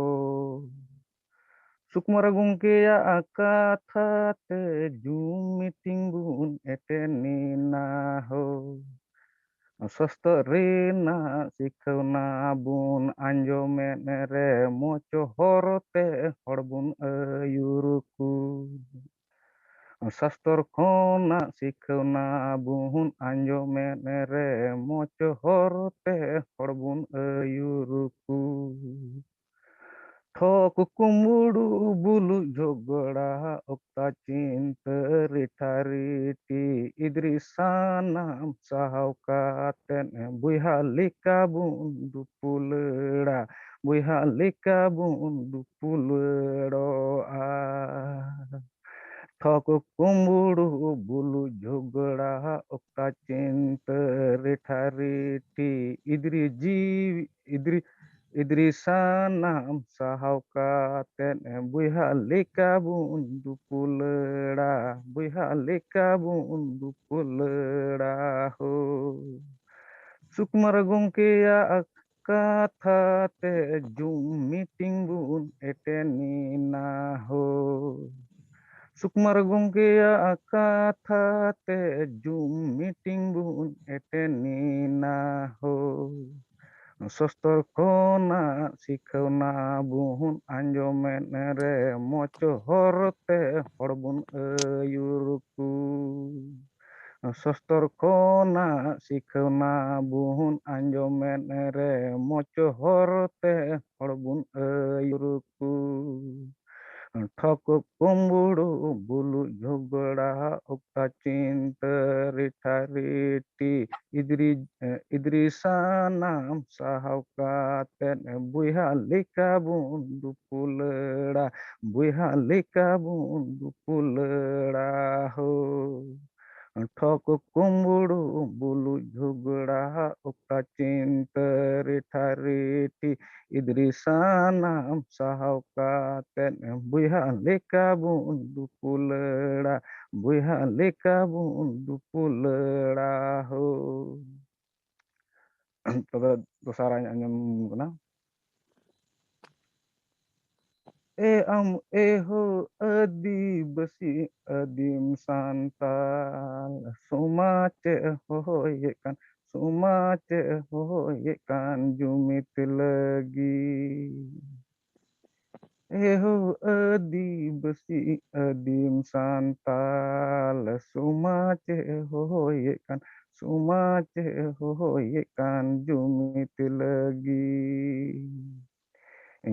ᱥᱩᱠᱢᱟᱨᱟ ᱜᱚᱢᱠᱮᱭᱟᱜ ᱠᱟᱛᱷᱟ ᱛᱮ ᱡᱩᱢ meeting ᱵᱚᱱ attend ᱮᱱᱟ ᱦᱳ᱾ ᱥᱟᱥᱛᱚᱨ ᱨᱮᱱᱟᱜ ᱥᱤᱠᱷᱟᱹᱣᱱᱟ ᱵᱚᱱ ᱟᱸᱡᱚᱢᱮᱫ ᱨᱮ, ᱢᱚᱪᱚ ᱦᱚᱨ ᱛᱮ ᱦᱚᱲ ᱵᱚᱱ ᱟᱹᱭᱩᱨ ᱠᱚ᱾ ᱥᱟᱥᱛᱚᱨ ᱠᱷᱚᱱᱟᱜ ᱥᱤᱠᱷᱟᱹᱣᱱᱟ ᱵᱚᱱ ᱟᱸᱡᱚᱢᱮᱫ ᱨᱮ, ᱢᱚᱪᱚ ᱦᱚᱨ ᱛᱮ ᱦᱚᱲ ᱵᱚᱱ ᱟᱹᱭᱩᱨ ᱠᱚ᱾ ᱴᱷᱚᱠ ᱠᱩᱢᱵᱽᱲᱩ ᱵᱩᱞᱩᱡ ᱡᱷᱚᱜᱽᱲᱟ, ᱚᱠᱛᱟ ᱪᱤᱱᱛᱟᱹ ᱨᱤᱴᱷᱟ ᱨᱤᱴᱤ, ᱤᱫᱨᱤ ᱥᱟᱱᱟᱢ ᱥᱟᱦᱟᱣ ᱠᱟᱛᱮᱫ, ᱵᱚᱭᱦᱟ ᱞᱮᱠᱟ ᱵᱚᱱ ᱫᱩᱯᱩᱞᱟᱹᱲᱟ, ᱵᱚᱭᱦᱟ ᱞᱮᱠᱟ ᱵᱚᱱ ᱫᱩᱯᱩᱞᱟᱹᱲᱚᱜᱼᱟ᱾ ᱴᱷᱚᱠ ᱠᱩᱢᱵᱽᱲᱩ ᱵᱩᱞᱩᱡ ᱡᱷᱚᱜᱽᱲᱟ, ᱚᱠᱛᱟ ᱪᱤᱱᱛᱟᱹ ᱨᱤᱴᱷᱟ ᱨᱤᱴᱤ, ᱤᱫᱨᱤ ᱡᱤᱣᱤ, ᱤᱫᱨᱤ, ᱤᱫᱨᱤ ᱥᱟᱱᱟᱢ ᱥᱟᱦᱟᱣ ᱠᱟᱛᱮᱫ, ᱵᱚᱭᱦᱟ ᱞᱮᱠᱟ ᱵᱚᱱ ᱫᱩᱯᱩᱞᱟᱹᱲᱟ, ᱵᱚᱭᱦᱟ ᱞᱮᱠᱟ ᱵᱚᱱ ᱫᱩᱯᱩᱞᱟᱹᱲᱟ ᱦᱳ᱾ ᱥᱩᱠᱢᱟᱨᱟ ᱜᱚᱢᱠᱮᱭᱟᱜ ᱠᱟᱛᱷᱟ ᱛᱮ ᱡᱩᱢ ᱢᱤᱴᱤᱝ ᱵᱚᱱ ᱮᱴᱮᱱ ᱮᱱᱟ ᱦᱳ᱾ ᱥᱩᱠᱩᱢᱟᱨ ᱜᱚᱢᱠᱮᱭᱟᱜ ᱠᱟᱛᱷᱟ ᱛᱮ ᱡᱩᱢ ᱢᱤᱴᱤᱝ ᱵᱚᱱ ᱮᱴᱮᱱ ᱮᱱᱟ ᱦᱳ᱾ ᱥᱚᱥᱛᱚᱨ ᱠᱷᱚᱱᱟᱜ ᱥᱤᱠᱷᱟᱹᱣᱱᱟ ᱵᱚᱱ ᱟᱸᱡᱚᱢᱮᱫ ᱨᱮ ᱢᱚᱪᱚ ᱦᱚᱨ ᱛᱮ ᱦᱚᱲ ᱵᱚᱱ ᱟᱹᱭᱩᱨ ᱠᱚ᱾ ᱥᱚᱥᱛᱚᱨ ᱠᱷᱚᱱᱟᱜ ᱥᱤᱠᱷᱟᱹᱣᱱᱟ ᱵᱚᱱ ᱟᱸᱡᱚᱢᱮᱫ ᱨᱮ ᱢᱚᱪᱚ ᱦᱚᱨ ᱛᱮ ᱦᱚᱲ ᱵᱚᱱ ᱟᱹᱭᱩᱨ ᱠᱚ᱾ ᱴᱷᱚᱠ ᱠᱩᱢᱵᱩᱲᱩ ᱵᱩᱞᱩ ᱡᱷᱚᱜᱽᱲᱟ ᱚᱠᱛᱟ ᱪᱤᱱᱛᱟᱹ ᱨᱤᱴᱷᱟ ᱨᱤᱴᱤ ᱤᱫᱨᱤ ᱤᱫᱨᱤ ᱥᱟᱱᱟᱢ ᱥᱟᱦᱟᱣ ᱠᱟᱛᱮᱫ ᱵᱚᱭᱦᱟ ᱞᱮᱠᱟ ᱵᱚᱱ ᱫᱩᱯᱩᱞᱟᱹᱲᱟ, ᱵᱚᱭᱦᱟ ᱞᱮᱠᱟ ᱵᱚᱱ ᱫᱩᱯᱩᱞᱟᱹᱲᱟ ᱦᱳ᱾ ᱴᱷᱚᱠ ᱠᱩᱢᱵᱩᱲᱩ ᱵᱩᱞᱩ ᱡᱷᱩᱜᱽᱲᱟ ᱚᱠᱟ ᱪᱤᱱᱛᱟᱹ ᱨᱤᱴᱷᱟ ᱨᱤᱴᱷᱤ ᱤᱫᱨᱤ ᱥᱟᱱᱟᱢ ᱥᱟᱦᱟᱣ ᱠᱟᱛᱮᱫ ᱵᱚᱭᱦᱟ ᱞᱮᱠᱟ ᱵᱚᱱ ᱫᱩᱯᱩᱞᱟᱹᱲᱟ, ᱵᱚᱭᱦᱟ ᱞᱮᱠᱟ ᱵᱚᱱ ᱫᱩᱯᱩᱞᱟᱹᱲᱟ ᱦᱳ᱾ ᱛᱚᱵᱮ ᱫᱚᱥᱟᱨᱟᱧ ᱟᱸᱡᱚᱢ ᱠᱟᱱᱟ᱾ ᱮ ᱟᱢ ᱮ ᱦᱳ ᱟᱹᱫᱤᱵᱟᱹᱥᱤ ᱟᱹᱫᱤᱢ ᱥᱟᱱᱛᱟᱞ, ᱥᱚᱢᱟᱡᱽ ᱪᱮᱫ ᱦᱚᱦᱚᱭᱮᱫ ᱠᱟᱱ, ᱥᱚᱢᱟᱡᱽ ᱪᱮᱫ ᱦᱚᱦᱚᱭᱮᱫ ᱠᱟᱱ ᱡᱩᱢᱤᱫ ᱞᱟᱹᱜᱤᱫ᱾ ᱮ ᱦᱳ ᱟᱹᱫᱤᱵᱟᱹᱥᱤ ᱟᱹᱫᱤᱢ ᱥᱟᱱᱛᱟᱞ, ᱥᱚᱢᱟᱡᱽ ᱪᱮᱫ ᱦᱚᱦᱚᱭᱮᱫ ᱠᱟᱱ, ᱥᱚᱢᱟᱡᱽ ᱪᱮᱫ ᱦᱚᱦᱚᱭᱮᱫ ᱠᱟᱱ ᱡᱩᱢᱤᱫ ᱞᱟᱹᱜᱤᱫ᱾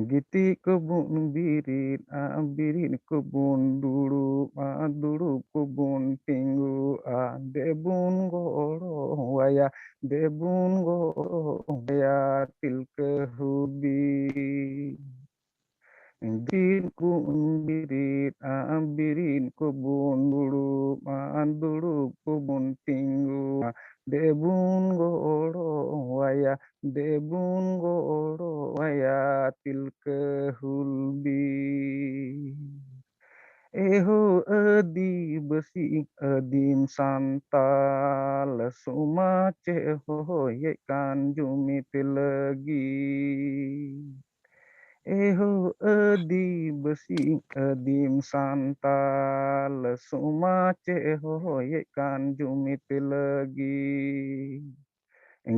ᱜᱤᱛᱤᱡ ᱠᱚᱵᱚᱱ ᱵᱤᱨᱤᱫᱼᱟ, ᱵᱤᱨᱤᱫ ᱠᱚᱵᱚᱱ ᱫᱩᱲᱩᱵᱼᱟ, ᱫᱩᱲᱩᱵ ᱠᱚᱵᱚᱱ ᱛᱤᱸᱜᱩᱜᱼᱟ, ᱫᱮᱵᱚᱱ ᱜᱚᱲᱚᱣᱟᱭᱟ, ᱫᱮᱵᱚᱱ ᱜᱚᱲᱚᱣᱟᱭᱟ ᱛᱤᱞᱠᱟᱹ ᱦᱩᱞ ᱵᱤᱨ᱾ ᱫᱤᱱ ᱠᱚᱵᱚᱱ ᱵᱤᱨᱤᱫᱼᱟ, ᱵᱤᱨᱤᱫ ᱠᱚᱵᱚᱱ ᱫᱩᱲᱩᱵᱼᱟ, ᱫᱩᱲᱩᱵ ᱠᱚᱵᱚᱱ ᱛᱤᱸᱜᱩᱜᱼᱟ, ᱫᱮᱵᱚᱱ ᱜᱚᱲᱚᱣᱟᱭᱟ, ᱫᱮᱵᱚᱱ ᱜᱚᱲᱚᱣᱟᱭᱟ ᱛᱤᱞᱠᱟᱹ ᱦᱩᱞ ᱵᱤᱨ᱾ ᱮᱦᱳ ᱟᱹᱫᱤᱵᱟᱹᱥᱤ ᱟᱹᱫᱤᱢ ᱥᱟᱱᱛᱟᱞ, ᱥᱚᱢᱟᱡᱽ ᱮ ᱦᱚᱦᱚᱭᱮᱫ ᱠᱟᱱ ᱡᱩᱢᱤᱫ ᱞᱟᱹᱜᱤᱫ᱾ ᱮᱦᱳ ᱟᱹᱫᱤᱵᱟᱹᱥᱤ ᱟᱹᱫᱤᱢ ᱥᱟᱱᱛᱟᱞ, ᱥᱚᱢᱟᱡᱽ ᱮ ᱦᱚᱦᱚᱭᱮᱫ ᱠᱟᱱ ᱡᱩᱢᱤᱫ ᱞᱟᱹᱜᱤᱫ᱾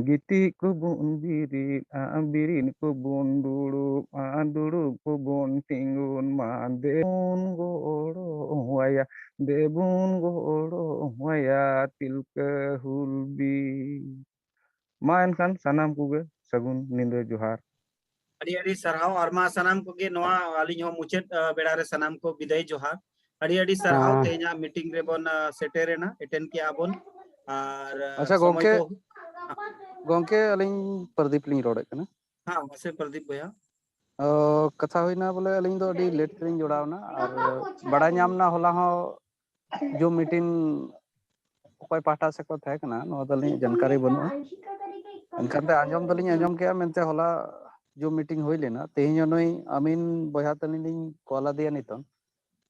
ᱜᱤᱛᱤᱡ ᱠᱚᱵᱚᱱ ᱵᱤᱨᱤᱫᱼᱟ, ᱵᱤᱨᱤᱫ ᱠᱚᱵᱚᱱ ᱫᱩᱲᱩᱵᱼᱟ, ᱫᱩᱲᱩᱵ ᱠᱚᱵᱚᱱ ᱛᱤᱸᱜᱩᱱ ᱢᱟ᱾ ᱫᱮᱵᱚᱱ ᱜᱚᱲᱚ ᱟᱭᱟ, ᱫᱮᱵᱚᱱ ᱜᱚᱲᱚ ᱟᱭᱟ ᱛᱤᱞᱠᱟᱹ ᱦᱩᱞ ᱵᱤᱨ᱾ ᱢᱟ ᱮᱱᱠᱷᱟᱱ ᱥᱟᱱᱟᱢ ᱠᱚᱜᱮ ᱥᱟᱹᱜᱩᱱ ᱧᱤᱫᱟᱹ ᱡᱚᱦᱟᱨ᱾ ᱟᱹᱰᱤ ᱟᱹᱰᱤ ᱥᱟᱨᱦᱟᱣ᱾ ᱟᱨ ᱢᱟ ᱥᱟᱱᱟᱢ ᱠᱚᱜᱮ ᱱᱚᱣᱟ ᱟᱹᱞᱤᱧ ᱦᱚᱸ ᱢᱩᱪᱟᱹᱫ, ᱟ, ᱵᱮᱲᱟ ᱨᱮ ᱥᱟᱱᱟᱢ ᱠᱚ ᱵᱤᱫᱟᱹᱭ ᱡᱚᱦᱟᱨ᱾ ᱟᱹᱰᱤ ᱟᱹᱰᱤ ᱥᱟᱨᱦᱟᱣ᱾ ᱦᱮᱸ᱾ ᱛᱮᱦᱮᱧᱟᱜ ᱢᱤᱴᱤᱝ ᱨᱮᱵᱚᱱ, ᱟ, ᱥᱮᱴᱮᱨ ᱮᱱᱟ, ᱮᱴᱮᱱ ᱠᱮᱜᱼᱟ ᱵᱚᱱ᱾ ᱟᱨ, ᱟ, ᱟᱪᱪᱷᱟ, ᱥᱚᱢᱚᱭ ᱜᱚᱝᱠᱮ, ᱠᱚ ᱜᱚᱝᱠᱮ, ᱟᱹᱞᱤᱧ ᱯᱨᱚᱫᱤᱯ ᱞᱤᱧ ᱨᱚᱲᱮᱫ ᱠᱟᱱᱟ᱾ ᱦᱮᱸ, ᱢᱟᱥᱮ ᱯᱨᱚᱫᱤᱯ ᱵᱚᱭᱦᱟ᱾ ᱚ, ᱠᱟᱛᱷᱟ ᱦᱩᱭᱱᱟ ᱵᱚᱞᱮ, ᱟᱹᱞᱤᱧ ᱫᱚ ᱟᱹᱰᱤ ᱞᱮᱴ ᱛᱮᱞᱤᱧ ᱡᱚᱲᱟᱣ ᱮᱱᱟ, ᱟᱨ ᱵᱟᱲᱟᱭ ᱧᱟᱢ ᱮᱱᱟ ᱦᱚᱞᱟ ᱦᱚᱸ ᱡᱩᱢ ᱢᱤᱴᱤᱝ ᱚᱠᱚᱭ ᱯᱟᱦᱴᱟ ᱥᱮᱫ ᱠᱚ ᱛᱟᱦᱮᱸ ᱠᱟᱱᱟ, ᱱᱚᱣᱟ ᱫᱚ ᱟᱹᱞᱤᱧᱟᱜ ᱡᱟᱱᱠᱟᱨᱤ ᱵᱟᱹᱱᱩᱜᱼᱟ᱾ ᱮᱱᱠᱷᱟᱱ ᱫᱚ ᱟᱸᱡᱚᱢ ᱫᱚᱞᱤᱧ ᱟᱸᱡᱚᱢ ᱠᱮᱜᱼᱟ ᱢᱮᱱᱛᱮ ᱦᱚᱞᱟ ᱡᱩᱢ ᱢᱤᱴᱤᱝ ᱦᱩᱭ ᱞᱮᱱᱟ᱾ ᱛᱮᱦᱮᱧ ᱦᱚᱸ ᱱᱩᱭ ᱟᱢᱤᱱ ᱵᱚᱭᱦᱟ ᱛᱟᱹᱞᱤᱧ ᱞᱤᱧ ᱠᱚᱞ ᱟᱫᱮᱭᱟ ᱱᱤᱛᱚᱝ᱾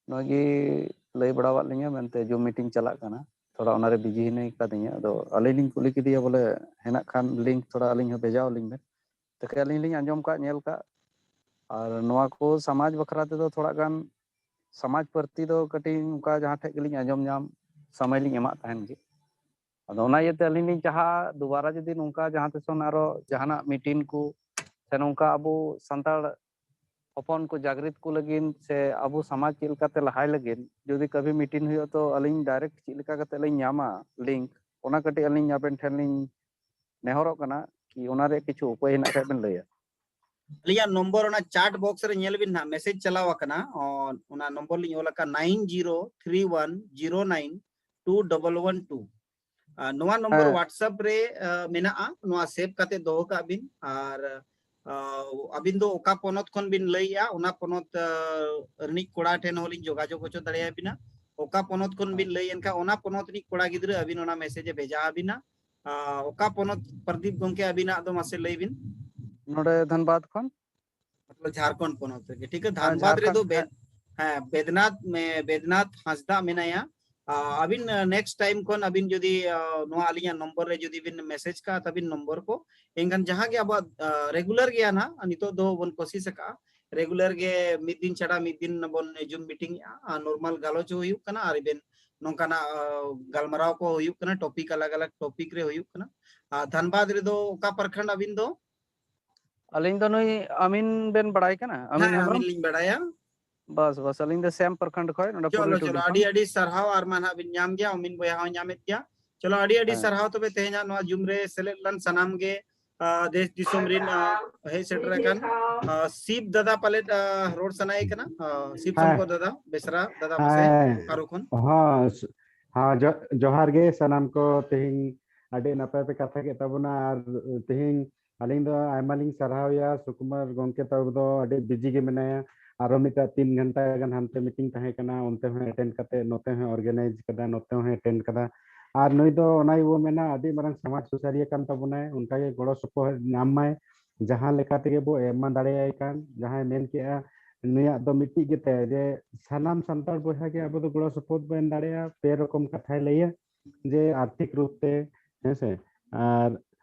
ᱱᱚᱣᱟ ᱜᱮ ᱞᱟᱹᱭ ᱵᱟᱲᱟᱣᱟᱫ ᱞᱤᱧᱟ ᱢᱮᱱᱛᱮ ᱡᱩᱢ ᱢᱤᱴᱤᱝ ᱪᱟᱞᱟᱜ ᱠᱟᱱᱟ, ᱛᱷᱚᱲᱟ ᱚᱱᱟᱨᱮ ᱵᱤᱡᱤ ᱦᱮᱱᱟᱹᱧ ᱠᱟᱫᱤᱧᱟ᱾ ᱟᱫᱚ ᱟᱹᱞᱤᱧ ᱞᱤᱧ ᱠᱩᱞᱤ ᱠᱮᱫᱮᱭᱟ ᱵᱚᱞᱮ ᱦᱮᱱᱟᱜ ᱠᱷᱟᱱ ᱞᱤᱝᱠ ᱛᱷᱚᱲᱟ ᱟᱹᱞᱤᱧ ᱦᱚᱸ ᱵᱷᱮᱡᱟᱣ ᱟᱹᱞᱤᱧ ᱵᱮᱱ᱾ ᱛᱟᱠᱮ ᱟᱹᱞᱤᱧ ᱞᱤᱧ ᱟᱸᱡᱚᱢ ᱠᱟᱜ, ᱧᱮᱞ ᱠᱟᱜ, ᱟᱨ ᱱᱚᱣᱟ ᱠᱚ ᱥᱚᱢᱟᱡᱽ ᱵᱟᱠᱷᱨᱟ ᱛᱮᱫᱚ ᱛᱷᱚᱲᱟ ᱜᱟᱱ ᱥᱚᱢᱟᱡᱽ ᱯᱨᱚᱛᱤ ᱫᱚ ᱠᱟᱹᱴᱤᱡ ᱚᱱᱠᱟ ᱡᱟᱦᱟᱸ ᱴᱷᱮᱡ ᱜᱮᱞᱤᱧ ᱟᱸᱡᱚᱢ ᱧᱟᱢ, ᱥᱚᱢᱚᱭ ᱞᱤᱧ ᱮᱢᱟᱜ ᱛᱟᱦᱮᱱ ᱜᱮ᱾ ᱟᱫᱚ ᱚᱱᱟ ᱤᱭᱟᱹᱛᱮ ᱟᱹᱞᱤᱧ ᱞᱤᱧ ᱪᱟᱦᱟᱜᱼᱟ, ᱫᱩᱵᱟᱨᱟ ᱡᱩᱫᱤ ᱱᱚᱝᱠᱟ ᱡᱟᱦᱟᱸ ᱛᱤᱥ ᱠᱷᱚᱱ ᱟᱨᱚ ᱡᱟᱦᱟᱱᱟᱜ ᱢᱤᱴᱤᱝ ᱠᱚ ᱥᱮ ᱱᱚᱝᱠᱟ ᱟᱵᱚ ᱥᱟᱱᱛᱟᱲ ᱦᱚᱯᱚᱱ ᱠᱚ ᱡᱟᱜᱽᱨᱤᱛ ᱠᱚ ᱞᱟᱹᱜᱤᱫ ᱥᱮ ᱟᱵᱚ ᱥᱚᱢᱟᱡᱽ ᱪᱮᱫ ᱞᱮᱠᱟᱛᱮ ᱞᱟᱦᱟᱭ ᱞᱟᱹᱜᱤᱫ ᱡᱩᱫᱤ ᱠᱟᱹᱵᱷᱤ ᱢᱤᱴᱤᱝ ᱦᱩᱭᱩᱜᱼᱟ, ᱛᱚ ᱟᱹᱞᱤᱧ ᱰᱟᱭᱨᱮᱠᱴ ᱪᱮᱫ ᱞᱮᱠᱟ ᱠᱟᱛᱮ ᱞᱤᱧ ᱧᱟᱢᱟ ᱞᱤᱝᱠ, ᱚᱱᱟ ᱠᱟᱹᱴᱤᱡ ᱟᱹᱞᱤᱧ ᱟᱵᱮᱱ ᱴᱷᱮᱱ ᱞᱤᱧ ᱱᱮᱦᱚᱨᱚᱜ ᱠᱟᱱᱟ ᱠᱤ ᱚᱱᱟ ᱨᱮᱭᱟᱜ ᱠᱤᱪᱷᱩ ᱩᱯᱟᱹᱭ ᱦᱮᱱᱟᱜ ᱠᱷᱟᱡ ᱵᱮᱱ ᱞᱟᱹᱭᱟ᱾ ᱟᱹᱞᱤᱧᱟᱜ ᱱᱚᱢᱵᱚᱨ ᱚᱱᱟ ᱪᱟᱴ ᱵᱚᱠᱥ ᱨᱮ ᱧᱮᱞ ᱵᱤᱱ ᱱᱟᱦᱟᱜ, ᱢᱮᱥᱮᱡᱽ ᱪᱟᱞᱟᱣ ᱟᱠᱟᱱᱟ᱾ ᱚ, ᱚᱱᱟ ᱱᱚᱢᱵᱚᱨ ᱞᱤᱧ ᱚᱞ ᱟᱠᱟᱫ, nine zero three one zero nine two double one two᱾ ᱟᱨ ᱱᱚᱣᱟ ᱱᱚᱢᱵᱚᱨ ᱦᱮᱸ᱾ WhatsApp ᱨᱮ, ᱟ, ᱢᱮᱱᱟᱜᱼᱟ, ᱱᱚᱣᱟ ᱥᱮᱵᱷ ᱠᱟᱛᱮ ᱫᱚᱦᱚ ᱠᱟᱜ ᱵᱤᱱ᱾ ᱟᱨ, ᱟ, ᱟᱹᱵᱤᱱ ᱫᱚ ᱚᱠᱟ ᱯᱚᱱᱚᱛ ᱠᱷᱚᱱ ᱵᱤᱱ ᱞᱟᱹᱭᱮᱜᱼᱟ, ᱚᱱᱟ ᱯᱚᱱᱚᱛ, ᱟ, ᱨᱤᱱᱤᱡ ᱠᱚᱲᱟ ᱴᱷᱮᱱ ᱦᱚᱸᱞᱤᱧ ᱡᱳᱜᱟᱡᱳᱜᱽ ᱦᱚᱪᱚ ᱫᱟᱲᱮᱭᱟᱵᱤᱱᱟ᱾ ᱚᱠᱟ ᱯᱚᱱᱚᱛ ᱠᱷᱚᱱ ᱵᱤᱱ ᱞᱟᱹᱭᱮᱱ ᱠᱷᱟᱱ, ᱚᱱᱟ ᱯᱚᱱᱚᱛ ᱨᱤᱱᱤᱡ ᱠᱚᱲᱟ ᱜᱤᱫᱽᱨᱟᱹ ᱟᱹᱵᱤᱱ ᱚᱱᱟ ᱢᱮᱥᱮᱡᱽ ᱮ ᱵᱷᱮᱡᱟ ᱟᱹᱵᱤᱱᱟ᱾ ᱟ, ᱚᱠᱟ ᱯᱚᱱᱚᱛ, ᱯᱨᱚᱫᱤᱯ ᱜᱚᱢᱠᱮ, ᱟᱹᱵᱤᱱᱟᱜ ᱫᱚ ᱢᱟᱥᱮ ᱞᱟᱹᱭ ᱵᱤᱱ? ᱱᱚᱰᱮ ᱫᱷᱟᱱᱵᱟᱫᱽ ᱠᱷᱚᱱ᱾ ᱢᱚᱛᱞᱚᱵ ᱡᱷᱟᱲᱠᱷᱚᱸᱰ ᱯᱚᱱᱚᱛ ᱨᱮᱜᱮ, ᱴᱷᱤᱠ ᱜᱮᱭᱟ᱾ ᱦᱮᱸ, ᱫᱷᱟᱱᱵᱟᱫᱽ ᱡᱷᱟᱲᱠᱷᱚᱸᱰ, ᱨᱮᱫᱚ ᱵᱮ-, ᱦᱮᱸ᱾ ᱦᱮᱸ, ᱵᱮᱫᱽᱱᱟᱛᱷ, ᱢᱮ-, ᱵᱮᱫᱽᱱᱟᱛᱷ ᱦᱟᱸᱥᱫᱟ ᱢᱮᱱᱟᱭᱟ᱾ ᱟ, ᱟᱹᱵᱤᱱ, ᱟ, next time ᱠᱷᱚᱱ ᱟᱹᱵᱤᱱ ᱡᱩᱫᱤ, ᱟ, ᱱᱚᱣᱟ ᱟᱹᱞᱤᱧᱟᱜ ᱱᱚᱢᱵᱚᱨ ᱨᱮ ᱡᱩᱫᱤ ᱵᱤᱱ ᱢᱮᱥᱮᱡᱽ ᱠᱟᱜᱼᱟ ᱛᱟᱹᱵᱤᱱ ᱱᱚᱢᱵᱚᱨ ᱠᱚ, ᱮᱱᱠᱷᱟᱱ ᱡᱟᱦᱟᱸ ᱜᱮ ᱟᱵᱚᱣᱟᱜ, ᱟ, regular ᱜᱮᱭᱟ ᱱᱟᱦᱟᱜ, ᱱᱤᱛᱚᱜ ᱫᱚ ᱵᱚᱱ ᱠᱳᱥᱤᱥ ᱟᱠᱟᱜᱼᱟ regular ᱜᱮ ᱢᱤᱫ ᱫᱤᱱ ᱪᱷᱟᱰᱟ ᱢᱤᱫ ᱫᱤᱱ ᱵᱚᱱ Zoom meeting ᱮᱜᱼᱟ, ᱟᱨ normal ᱜᱟᱞᱚᱪ ᱦᱚᱸ ᱦᱩᱭᱩᱜ ᱠᱟᱱᱟ, ᱟᱨ even ᱱᱚᱝᱠᱟᱱᱟᱜ, ᱟ, ᱜᱟᱞᱢᱟᱨᱟᱣ ᱠᱚ ᱦᱩᱭᱩᱜ ᱠᱟᱱᱟ, topic ᱟᱞᱟᱜᱽ ᱟᱞᱟᱜᱽ topic ᱨᱮ ᱦᱩᱭᱩᱜ ᱠᱟᱱᱟ᱾ ᱟᱨ ᱫᱷᱟᱱᱵᱟᱫᱽ ᱨᱮᱫᱚ ᱚᱠᱟ ᱯᱨᱚᱠᱷᱚᱸᱰ ᱟᱹᱵᱤᱱ ᱫᱚ? ᱟᱹᱞᱤᱧ ᱫᱚ ᱱᱩᱭ ᱟᱢᱤᱱ ᱵᱮᱱ ᱵᱟᱲᱟᱭ ᱠᱟᱱᱟ? ᱟᱢᱤᱱ ᱦᱮᱸ, ᱦᱮᱢᱵᱨᱚᱢ? ᱟᱹᱢᱤᱱ ᱞᱤᱧ ᱵᱟᱲᱟᱭᱟ᱾ ᱵᱟᱥ, ᱵᱟᱥ, ᱟᱹᱞᱤᱧ ᱫᱚ ᱥᱮᱢ ᱯᱨᱚᱠᱷᱚᱸᱰ ᱠᱷᱚᱱ, ᱱᱚᱰᱮ ᱪᱚᱞᱚ, ᱯᱩᱨᱵᱤ ᱴᱩᱰᱩ ᱪᱚᱞᱚ, ᱠᱷᱚᱱ᱾ ᱟᱹᱰᱤ, ᱟᱹᱰᱤ ᱥᱟᱨᱦᱟᱣ᱾ ᱟᱨ ᱢᱟ ᱱᱟᱦᱟᱜ ᱵᱤᱱ ᱧᱟᱢ ᱜᱮᱭᱟ, ᱚᱢᱤᱱ ᱵᱚᱭᱦᱟ ᱦᱚᱸ ᱧᱟᱢᱮᱫ ᱜᱮᱭᱟ᱾ ᱪᱚᱞᱚ, ᱟᱹᱰᱤ, ᱟᱹᱰᱤ ᱦᱮᱸ᱾ ᱥᱟᱨᱦᱟᱣ ᱛᱚᱵᱮ ᱛᱮᱦᱮᱧᱟᱜ ᱱᱚᱣᱟ Zoom ᱨᱮ ᱥᱮᱞᱮᱫ ᱞᱮᱱ ᱥᱟᱱᱟᱢ ᱜᱮ, ᱟ, ᱫᱮᱥ ᱫᱤᱥᱚᱢ ᱨᱤᱱ, ᱟ, ᱦᱮᱡ ᱥᱮᱴᱮᱨ ᱟᱠᱟᱱ, ᱟ, ᱥᱤᱵ ᱫᱟᱫᱟ ᱯᱟᱞᱮᱫ, ᱟ, ᱨᱚᱲ ᱥᱟᱱᱟᱭᱮ ᱠᱟᱱᱟ, ᱟ, ᱥᱤᱵ ᱦᱮᱸ᱾ ᱥᱚᱝᱠᱚᱨ ᱫᱟᱫᱟ ᱵᱮᱥᱨᱟ ᱫᱟᱫᱟ ᱢᱟᱥᱮ ᱦᱮᱸ᱾ ᱟᱨᱚ ᱠᱷᱚᱱ᱾ ᱦᱚᱸ, ᱥ-, ᱦᱚᱸ, ᱡᱚ-, ᱡᱚᱦᱟᱨ ᱜᱮ ᱥᱟᱱᱟᱢ ᱠᱚ᱾ ᱛᱮᱦᱮᱧ ᱟᱹᱰᱤ ᱱᱟᱯᱟᱭ ᱯᱮ ᱠᱟᱛᱷᱟ ᱠᱮᱫ ᱛᱟᱵᱚᱱᱟ, ᱟᱨ ᱛᱮᱦᱮᱧ ᱟᱹᱞᱤᱧ ᱫᱚ ᱟᱭᱢᱟ ᱞᱤᱧ ᱥᱟᱨᱦᱟᱣᱮᱭᱟ᱾ ᱥᱩᱠᱩᱢᱟᱨ ᱜᱚᱢᱠᱮ ᱛᱟᱵᱚ ᱫᱚ ᱟᱹᱰᱤ busy ᱜᱮ ᱢᱮᱱᱟᱭᱟ, ᱟᱨᱚ ᱢᱤᱫᱴᱟᱝ ᱛᱤᱱ ᱜᱷᱚᱱᱴᱟ ᱜᱟᱱ ᱦᱟᱱᱛᱮ meeting ᱛᱟᱦᱮᱸ ᱠᱟᱱᱟ, ᱚᱱᱛᱮ ᱦᱚᱸ attend ᱠᱟᱛᱮ ᱱᱚᱛᱮ ᱦᱚᱸ organize ᱠᱟᱫᱟ, ᱱᱚᱛᱮ ᱦᱚᱸ attend ᱠᱟᱫᱟ᱾ ᱟᱨ ᱱᱩᱭ ᱫᱚ ᱚᱱᱟ ᱜᱮᱵᱚ ᱢᱮᱱᱟ, ᱟᱹᱰᱤ ᱢᱟᱨᱟᱝ ᱥᱚᱢᱟᱡᱽ ᱥᱩᱥᱟᱹᱨᱤᱭᱟᱹ ᱠᱟᱱ ᱛᱟᱵᱚᱱᱟᱭ, ᱚᱱᱠᱟᱜᱮ ᱜᱚᱲᱚ ᱥᱚᱯᱚᱦᱚᱫ ᱧᱟᱢ ᱢᱟᱭ, ᱡᱟᱦᱟᱸ ᱞᱮᱠᱟ ᱛᱮᱜᱮ ᱵᱚ ᱮᱢ ᱢᱟ ᱫᱟᱲᱮᱭᱟᱭ ᱠᱟᱱ᱾ ᱡᱟᱦᱟᱸᱭ ᱢᱮᱱ ᱠᱮᱜᱼᱟ, ᱱᱩᱭᱟᱜ ᱫᱚ ᱢᱤᱫᱴᱤᱡ ᱜᱮᱛᱟᱭᱟ ᱡᱮ ᱥᱟᱱᱟᱢ ᱥᱟᱱᱛᱟᱲ ᱵᱚᱭᱦᱟ ᱜᱮ ᱟᱵᱚ ᱫᱚ ᱜᱚᱲᱚ ᱥᱚᱯᱚᱦᱚᱫ ᱵᱚ ᱮᱢ ᱫᱟᱲᱮᱭᱟᱜᱼᱟ᱾ ᱯᱮ ᱨᱚᱠᱚᱢ ᱠᱟᱛᱷᱟᱭ ᱞᱟᱹᱭᱟ, ᱡᱮ ᱟᱨᱛᱷᱤᱠ ᱨᱩᱯ ᱛᱮ, ᱦᱮᱸ ᱥᱮ, ᱟᱨ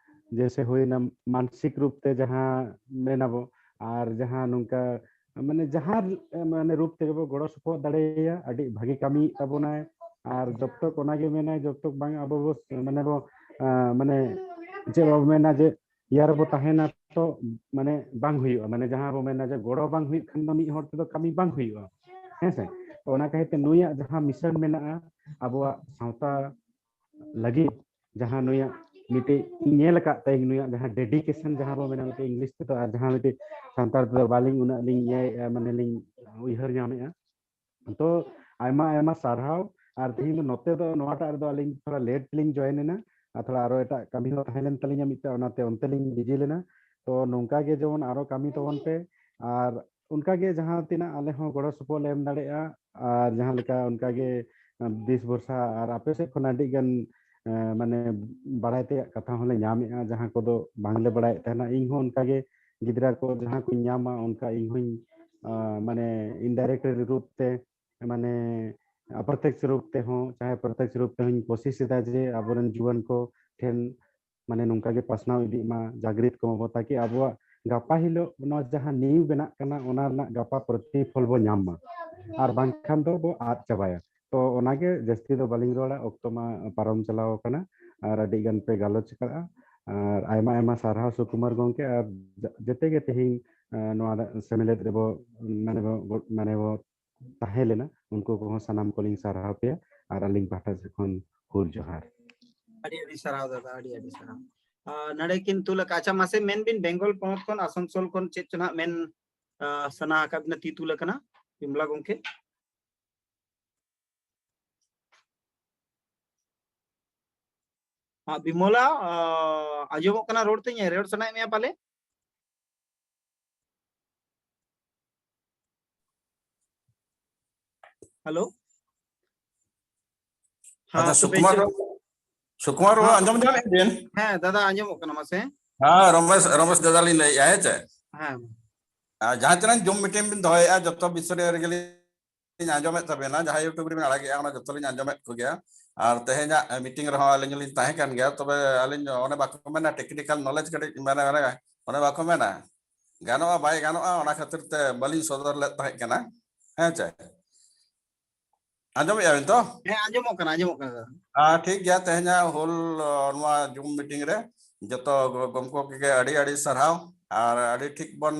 ᱡᱮᱥᱮ ᱦᱩᱭᱱᱟ ᱢᱟᱱᱥᱤᱠ ᱨᱩᱯ ᱛᱮ ᱡᱟᱦᱟᱸ ᱢᱮᱱᱟᱵᱚ, ᱟᱨ ᱡᱟᱦᱟᱸ ᱱᱚᱝᱠᱟ ᱢᱟᱱᱮ ᱡᱟᱦᱟᱸ ᱢᱟᱱᱮ ᱨᱩᱯ ᱛᱮᱜᱮ ᱵᱚ ᱜᱚᱲᱚ ᱥᱚᱯᱚᱦᱚᱫ ᱫᱟᱲᱮᱭᱟᱭᱟ, ᱟᱹᱰᱤ ᱵᱷᱟᱹᱜᱤ ᱠᱟᱹᱢᱤᱭᱮᱫ ᱛᱟᱵᱚᱱᱟᱭ᱾ ᱟᱨ ᱡᱚᱵ ᱛᱚᱠ ᱚᱱᱟᱜᱮ ᱢᱮᱱᱟᱭ, ᱡᱚᱵ ᱛᱚᱠ ᱵᱟᱝ ᱟᱵᱚ ᱵᱚ ᱢᱟᱱᱮ ᱵᱚ, ᱟᱸ, ᱢᱟᱱᱮ ᱪᱮᱫ ᱵᱚ ᱢᱮᱱᱟ ᱡᱮ ᱤᱭᱟᱹ ᱨᱮᱵᱚ ᱛᱟᱦᱮᱱᱟ ᱛᱚ ᱢᱟᱱᱮ ᱵᱟᱝ ᱦᱩᱭᱩᱜᱼᱟ, ᱢᱟᱱᱮ ᱡᱟᱦᱟᱸ ᱵᱚ ᱢᱮᱱᱟ ᱡᱮ ᱜᱚᱲᱚ ᱵᱟᱝ ᱦᱩᱭᱩᱜ ᱠᱷᱟᱱ ᱫᱚ ᱢᱤᱫ ᱦᱚᱲ ᱛᱮᱫᱚ ᱠᱟᱹᱢᱤ ᱵᱟᱝ ᱦᱩᱭᱩᱜᱼᱟ, ᱦᱮᱸ ᱥᱮ? ᱛᱚ ᱚᱱᱟ ᱠᱷᱟᱹᱛᱤᱨ ᱛᱮ ᱱᱩᱭᱟᱜ ᱡᱟᱦᱟᱸ mission ᱢᱮᱱᱟᱜᱼᱟ ᱟᱵᱚᱣᱟᱜ ᱥᱟᱶᱛᱟ ᱞᱟᱹᱜᱤᱫ, ᱡᱟᱦᱟᱸ ᱱᱩᱭᱟᱜ ᱢᱤᱫᱴᱤᱡ ᱤᱧ ᱧᱮᱞ ᱟᱠᱟᱫ ᱛᱟᱭ, ᱱᱩᱭᱟᱜ ᱡᱟᱦᱟᱸ dedication ᱡᱟᱦᱟᱸ ᱵᱚ ᱢᱮᱱᱟ ᱢᱤᱫᱴᱤᱡ English ᱛᱮᱫᱚ, ᱟᱨ ᱡᱟᱦᱟᱸ ᱢᱤᱫᱴᱤᱡ ᱥᱟᱱᱛᱟᱲ ᱛᱮᱫᱚ ᱵᱟᱹᱞᱤᱧ ᱩᱱᱟᱹᱜ ᱞᱤᱧ ᱤᱭᱟᱹᱭᱮᱫᱼᱟ, ᱢᱟᱱᱮ ᱞᱤᱧ ᱩᱭᱦᱟᱹᱨ ᱧᱟᱢᱮᱫᱼᱟ᱾ ᱛᱚ ᱟᱭᱢᱟ ᱟᱭᱢᱟ ᱥᱟᱨᱦᱟᱣ᱾ ᱟᱨ ᱛᱮᱦᱮᱧ ᱫᱚ ᱱᱚᱛᱮ ᱫᱚ ᱱᱚᱣᱟᱴᱟᱜ ᱨᱮᱫᱚ ᱟᱹᱞᱤᱧ ᱛᱷᱚᱲᱟ late ᱞᱤᱧ join ᱮᱱᱟ, ᱟᱨ ᱛᱷᱚᱲᱟ ᱟᱨᱚ ᱮᱴᱟᱜ ᱠᱟᱹᱢᱤ ᱦᱚᱸ ᱛᱟᱦᱮᱸ ᱞᱮᱱ ᱛᱟᱹᱞᱤᱧᱟ ᱢᱤᱫᱴᱟᱝ, ᱚᱱᱟᱛᱮ ᱚᱱᱛᱮ ᱞᱤᱧ busy ᱞᱮᱱᱟ᱾ ᱛᱚ ᱱᱚᱝᱠᱟ ᱜᱮ ᱡᱮᱢᱚᱱ ᱟᱨᱚ ᱠᱟᱹᱢᱤ ᱛᱟᱵᱚᱱ ᱯᱮ, ᱟᱨ ᱚᱱᱠᱟ ᱜᱮ ᱡᱟᱦᱟᱸ ᱛᱤᱱᱟᱹᱜ ᱟᱞᱮ ᱦᱚᱸ ᱜᱚᱲᱚ ᱥᱚᱯᱚᱦᱚᱫ ᱞᱮ ᱮᱢ ᱫᱟᱲᱮᱭᱟᱜᱼᱟ, ᱟᱨ ᱡᱟᱦᱟᱸ ᱞᱮᱠᱟ ᱚᱱᱠᱟ ᱜᱮ ᱫᱮᱥ ᱵᱷᱚᱨᱥᱟ ᱟᱨ ᱟᱯᱮ ᱥᱮᱫ ᱠᱷᱚᱱ ᱟᱹᱰᱤ ᱜᱟᱱ, ᱮᱸ, ᱢᱟᱱᱮ ᱵᱟᱲᱟᱭ ᱛᱮᱭᱟᱜ ᱠᱟᱛᱷᱟ ᱦᱚᱸᱞᱮ ᱧᱟᱢᱮᱫᱼᱟ, ᱡᱟᱦᱟᱸ ᱠᱚᱫᱚ ᱵᱟᱝᱞᱮ ᱵᱟᱲᱟᱭᱮᱫ ᱛᱟᱦᱮᱱᱟ᱾ ᱤᱧ ᱦᱚᱸ ᱚᱱᱠᱟ ᱜᱮ ᱜᱤᱫᱽᱨᱟᱹ ᱠᱚ ᱡᱟᱦᱟᱸ ᱠᱚᱧ ᱧᱟᱢᱟ ᱚᱱᱠᱟ ᱤᱧ ᱦᱚᱸᱧ ᱢᱟᱱᱮ ᱤᱱᱰᱟᱭᱨᱮᱠᱴ ᱨᱩᱯ ᱛᱮ, ᱢᱟᱱᱮ ᱚᱯᱨᱚᱛᱭᱚᱠᱥ ᱨᱩᱯ ᱛᱮᱦᱚᱸ ᱪᱟᱦᱮ ᱯᱨᱚᱛᱭᱚᱠᱥ ᱨᱩᱯ ᱛᱮᱦᱚᱸᱧ ᱠᱳᱥᱤᱥ ᱮᱫᱟ ᱡᱮ ᱟᱵᱚᱨᱮᱱ ᱡᱩᱣᱟᱹᱱ ᱠᱚ ᱴᱷᱮᱱ ᱢᱟᱱᱮ ᱱᱚᱝᱠᱟ ᱜᱮ ᱯᱟᱥᱱᱟᱣ ᱤᱫᱤᱜ ᱢᱟ, ᱡᱟᱜᱽᱨᱤᱛ ᱠᱚ ᱢᱟᱵᱚ, ᱛᱟᱠᱤ ᱟᱵᱚᱣᱟᱜ ᱜᱟᱯᱟ ᱦᱤᱞᱳᱜ ᱱᱚᱣᱟ ᱡᱟᱦᱟᱸ ᱱᱤᱭᱩ ᱵᱮᱱᱟᱜ ᱠᱟᱱᱟ ᱚᱱᱟ ᱨᱮᱱᱟᱜ ᱜᱟᱯᱟ ᱯᱨᱚᱛᱤᱯᱷᱚᱞ ᱵᱚ ᱧᱟᱢ ᱢᱟ, ᱟᱨ ᱵᱟᱝᱠᱷᱟᱱ ᱫᱚ ᱵᱚ ᱟᱫ ᱪᱟᱵᱟᱭᱟ᱾ ᱛᱚ ᱚᱱᱟᱜᱮ, ᱡᱟᱹᱥᱛᱤ ᱫᱚ ᱵᱟᱹᱞᱤᱧ ᱨᱚᱲᱟ, ᱚᱠᱛᱚ ᱢᱟ ᱯᱟᱨᱚᱢ ᱪᱟᱞᱟᱣ ᱟᱠᱟᱱᱟ ᱟᱨ ᱟᱹᱰᱤ ᱜᱟᱱ ᱯᱮ ᱜᱟᱞᱚᱪ ᱟᱠᱟᱫᱼᱟ᱾ ᱟᱨ ᱟᱭᱢᱟ ᱟᱭᱢᱟ ᱥᱟᱨᱦᱟᱣ ᱥᱩᱠᱩᱢᱟᱨ ᱜᱚᱢᱠᱮ, ᱟᱨ ᱡᱟ- ᱡᱮᱛᱮ ᱜᱮ ᱛᱮᱦᱮᱧ ᱱᱚᱣᱟ ᱥᱮᱢᱞᱮᱫ ᱨᱮᱵᱚ ᱢᱟᱱᱮ ᱵᱚ ᱢᱟᱱᱮ ᱵᱚ ᱛᱟᱦᱮᱸ ᱞᱮᱱᱟ, ᱩᱱᱠᱩ ᱠᱚᱦᱚᱸ ᱥᱟᱱᱟᱢ ᱠᱚᱞᱤᱧ ᱥᱟᱨᱦᱟᱣ ᱯᱮᱭᱟ ᱟᱨ ᱟᱹᱞᱤᱧ ᱯᱟᱦᱴᱟ ᱥᱮᱫ ᱠᱷᱚᱱ ᱦᱩᱞ ᱡᱚᱦᱟᱨ᱾ ᱟᱹᱰᱤ ᱟᱹᱰᱤ ᱥᱟᱨᱦᱟᱣ ᱫᱟᱫᱟ, ᱟᱹᱰᱤ ᱟᱹᱰᱤ ᱥᱟᱨᱦᱟᱣ᱾ ᱟᱨ ᱱᱚᱰᱮ ᱠᱤᱱ ᱛᱩᱞ ᱟᱠᱟᱫ, ᱟᱪᱪᱷᱟ, ᱢᱟᱥᱮ ᱢᱮᱱ ᱵᱤᱱ, ᱵᱮᱝᱜᱚᱞ ᱯᱚᱱᱚᱛ ᱠᱷᱚᱱ, ᱟᱥᱟᱱᱥᱳᱞ ᱠᱷᱚᱱ ᱪᱮᱫ ᱪᱚ ᱱᱟᱦᱟᱜ ᱢᱮᱱ, ᱟᱨ, ᱥᱟᱱᱟ ᱟᱠᱟᱫ ᱵᱤᱱᱟ, ᱛᱤ ᱛᱩᱞ ᱟᱠᱟᱱᱟ, ᱵᱤᱢᱞᱟ ᱜᱚᱢᱠᱮ? ᱦᱮᱸ, ᱵᱤᱢᱚᱞᱟ, ᱟᱨ, ᱟᱸᱡᱚᱢᱚᱜ ᱠᱟᱱᱟ ᱨᱚᱲ ᱛᱤᱧ? ᱨᱚᱲ ᱥᱟᱱᱟᱭᱮᱫ ᱢᱮᱭᱟ ᱯᱟᱞᱮ? ᱦᱮᱞᱳ? ᱦᱮᱸ, ᱟᱫᱚ ᱛᱚᱵᱮ ᱥᱩᱠᱩᱢᱟᱨ ᱪᱮᱫ? ᱵᱟᱹᱵᱩ, ᱥᱩᱠᱩᱢᱟᱨ ᱵᱟᱹᱵᱩ, ᱦᱮᱸ, ᱟᱸᱡᱚᱢ ᱧᱟᱢᱮᱫ ᱵᱤᱱ? ᱦᱮᱸ, ᱫᱟᱫᱟ, ᱟᱸᱡᱚᱢᱚᱜ ᱠᱟᱱᱟ ᱢᱟᱥᱮ᱾ ᱦᱮᱸ, ᱨᱚᱢᱮᱥ, ᱨᱚᱢᱮᱥ ᱫᱟᱫᱟ ᱞᱤᱧ ᱞᱟᱹᱭᱮᱫᱼᱟ, ᱦᱮᱸ ᱪᱮ? ᱦᱮᱸ᱾ ᱟᱨ ᱡᱟᱦᱟᱸ ᱛᱤᱱᱟᱹᱜ ᱡᱩᱢ ᱢᱤᱴᱤᱝ ᱵᱤᱱ ᱫᱚᱦᱚᱭᱮᱫᱼᱟ, ᱡᱚᱛᱚ ᱵᱤᱥᱚᱭ ᱨᱮᱜᱮ ᱞᱤᱧ ᱟᱸᱡᱚᱢᱮᱫ ᱛᱟᱵᱮᱱᱟ, ᱡᱟᱦᱟᱸ YouTube ᱨᱮᱵᱤᱱ ᱟᱲᱟᱜᱮᱫᱼᱟ, ᱚᱱᱟ ᱡᱚᱛᱚ ᱞᱤᱧ ᱟᱸᱡᱚᱢᱮᱫ ᱠᱚᱜᱮᱭᱟ᱾ ᱟᱨ ᱛᱮᱦᱮᱧᱟᱜ ᱢᱤᱴᱤᱝ ᱨᱮᱦᱚᱸ ᱟᱹᱞᱤᱧ ᱦᱚᱸᱞᱤᱧ ᱛᱟᱦᱮᱸ ᱠᱟᱱ ᱜᱮᱭᱟ᱾ ᱛᱚᱵᱮ ᱟᱹᱞᱤᱧ ᱚᱱᱮ ᱵᱟᱠᱚ ᱢᱮᱱᱟ, ᱴᱮᱠᱱᱤᱠᱟᱞ ᱱᱚᱞᱮᱡᱽ ᱠᱟᱹᱴᱤᱡ, ᱢᱟᱱᱮ, ᱢᱟᱱᱮ, ᱚᱱᱮ ᱵᱟᱠᱚ ᱢᱮᱱᱟ, ᱜᱟᱱᱚᱜᱼᱟ ᱵᱟᱭ ᱜᱟᱱᱚᱜᱼᱟ, ᱚᱱᱟ ᱠᱷᱟᱹᱛᱤᱨ ᱛᱮ ᱵᱟᱹᱞᱤᱧ ᱥᱚᱫᱚᱨ ᱞᱮᱫ ᱛᱟᱦᱮᱸ ᱠᱟᱱᱟ᱾ ᱦᱮᱸ ᱪᱮ? ᱟᱸᱡᱚᱢᱮᱫᱼᱟ ᱵᱤᱱ ᱛᱚ? ᱦᱮᱸ, ᱟᱸᱡᱚᱢᱚᱜ ᱠᱟᱱᱟ, ᱟᱸᱡᱚᱢᱚᱜ ᱠᱟᱱᱟ, ᱫᱟᱫᱟ᱾ ᱟᱨ ᱴᱷᱤᱠ ᱜᱮᱭᱟ, ᱛᱮᱦᱮᱧᱟᱜ ᱦᱩᱞ, ᱱᱚᱣᱟ ᱡᱩᱢ ᱢᱤᱴᱤᱝ ᱨᱮ ᱡᱚᱛᱚ ᱜᱚ-, ᱜᱚᱢᱠᱮ ᱠᱚᱜᱮ ᱟᱹᱰᱤ ᱟᱹᱰᱤ ᱥᱟᱨᱦᱟᱣ᱾ ᱟᱨ ᱟᱹᱰᱤ ᱴᱷᱤᱠ ᱵᱚᱱ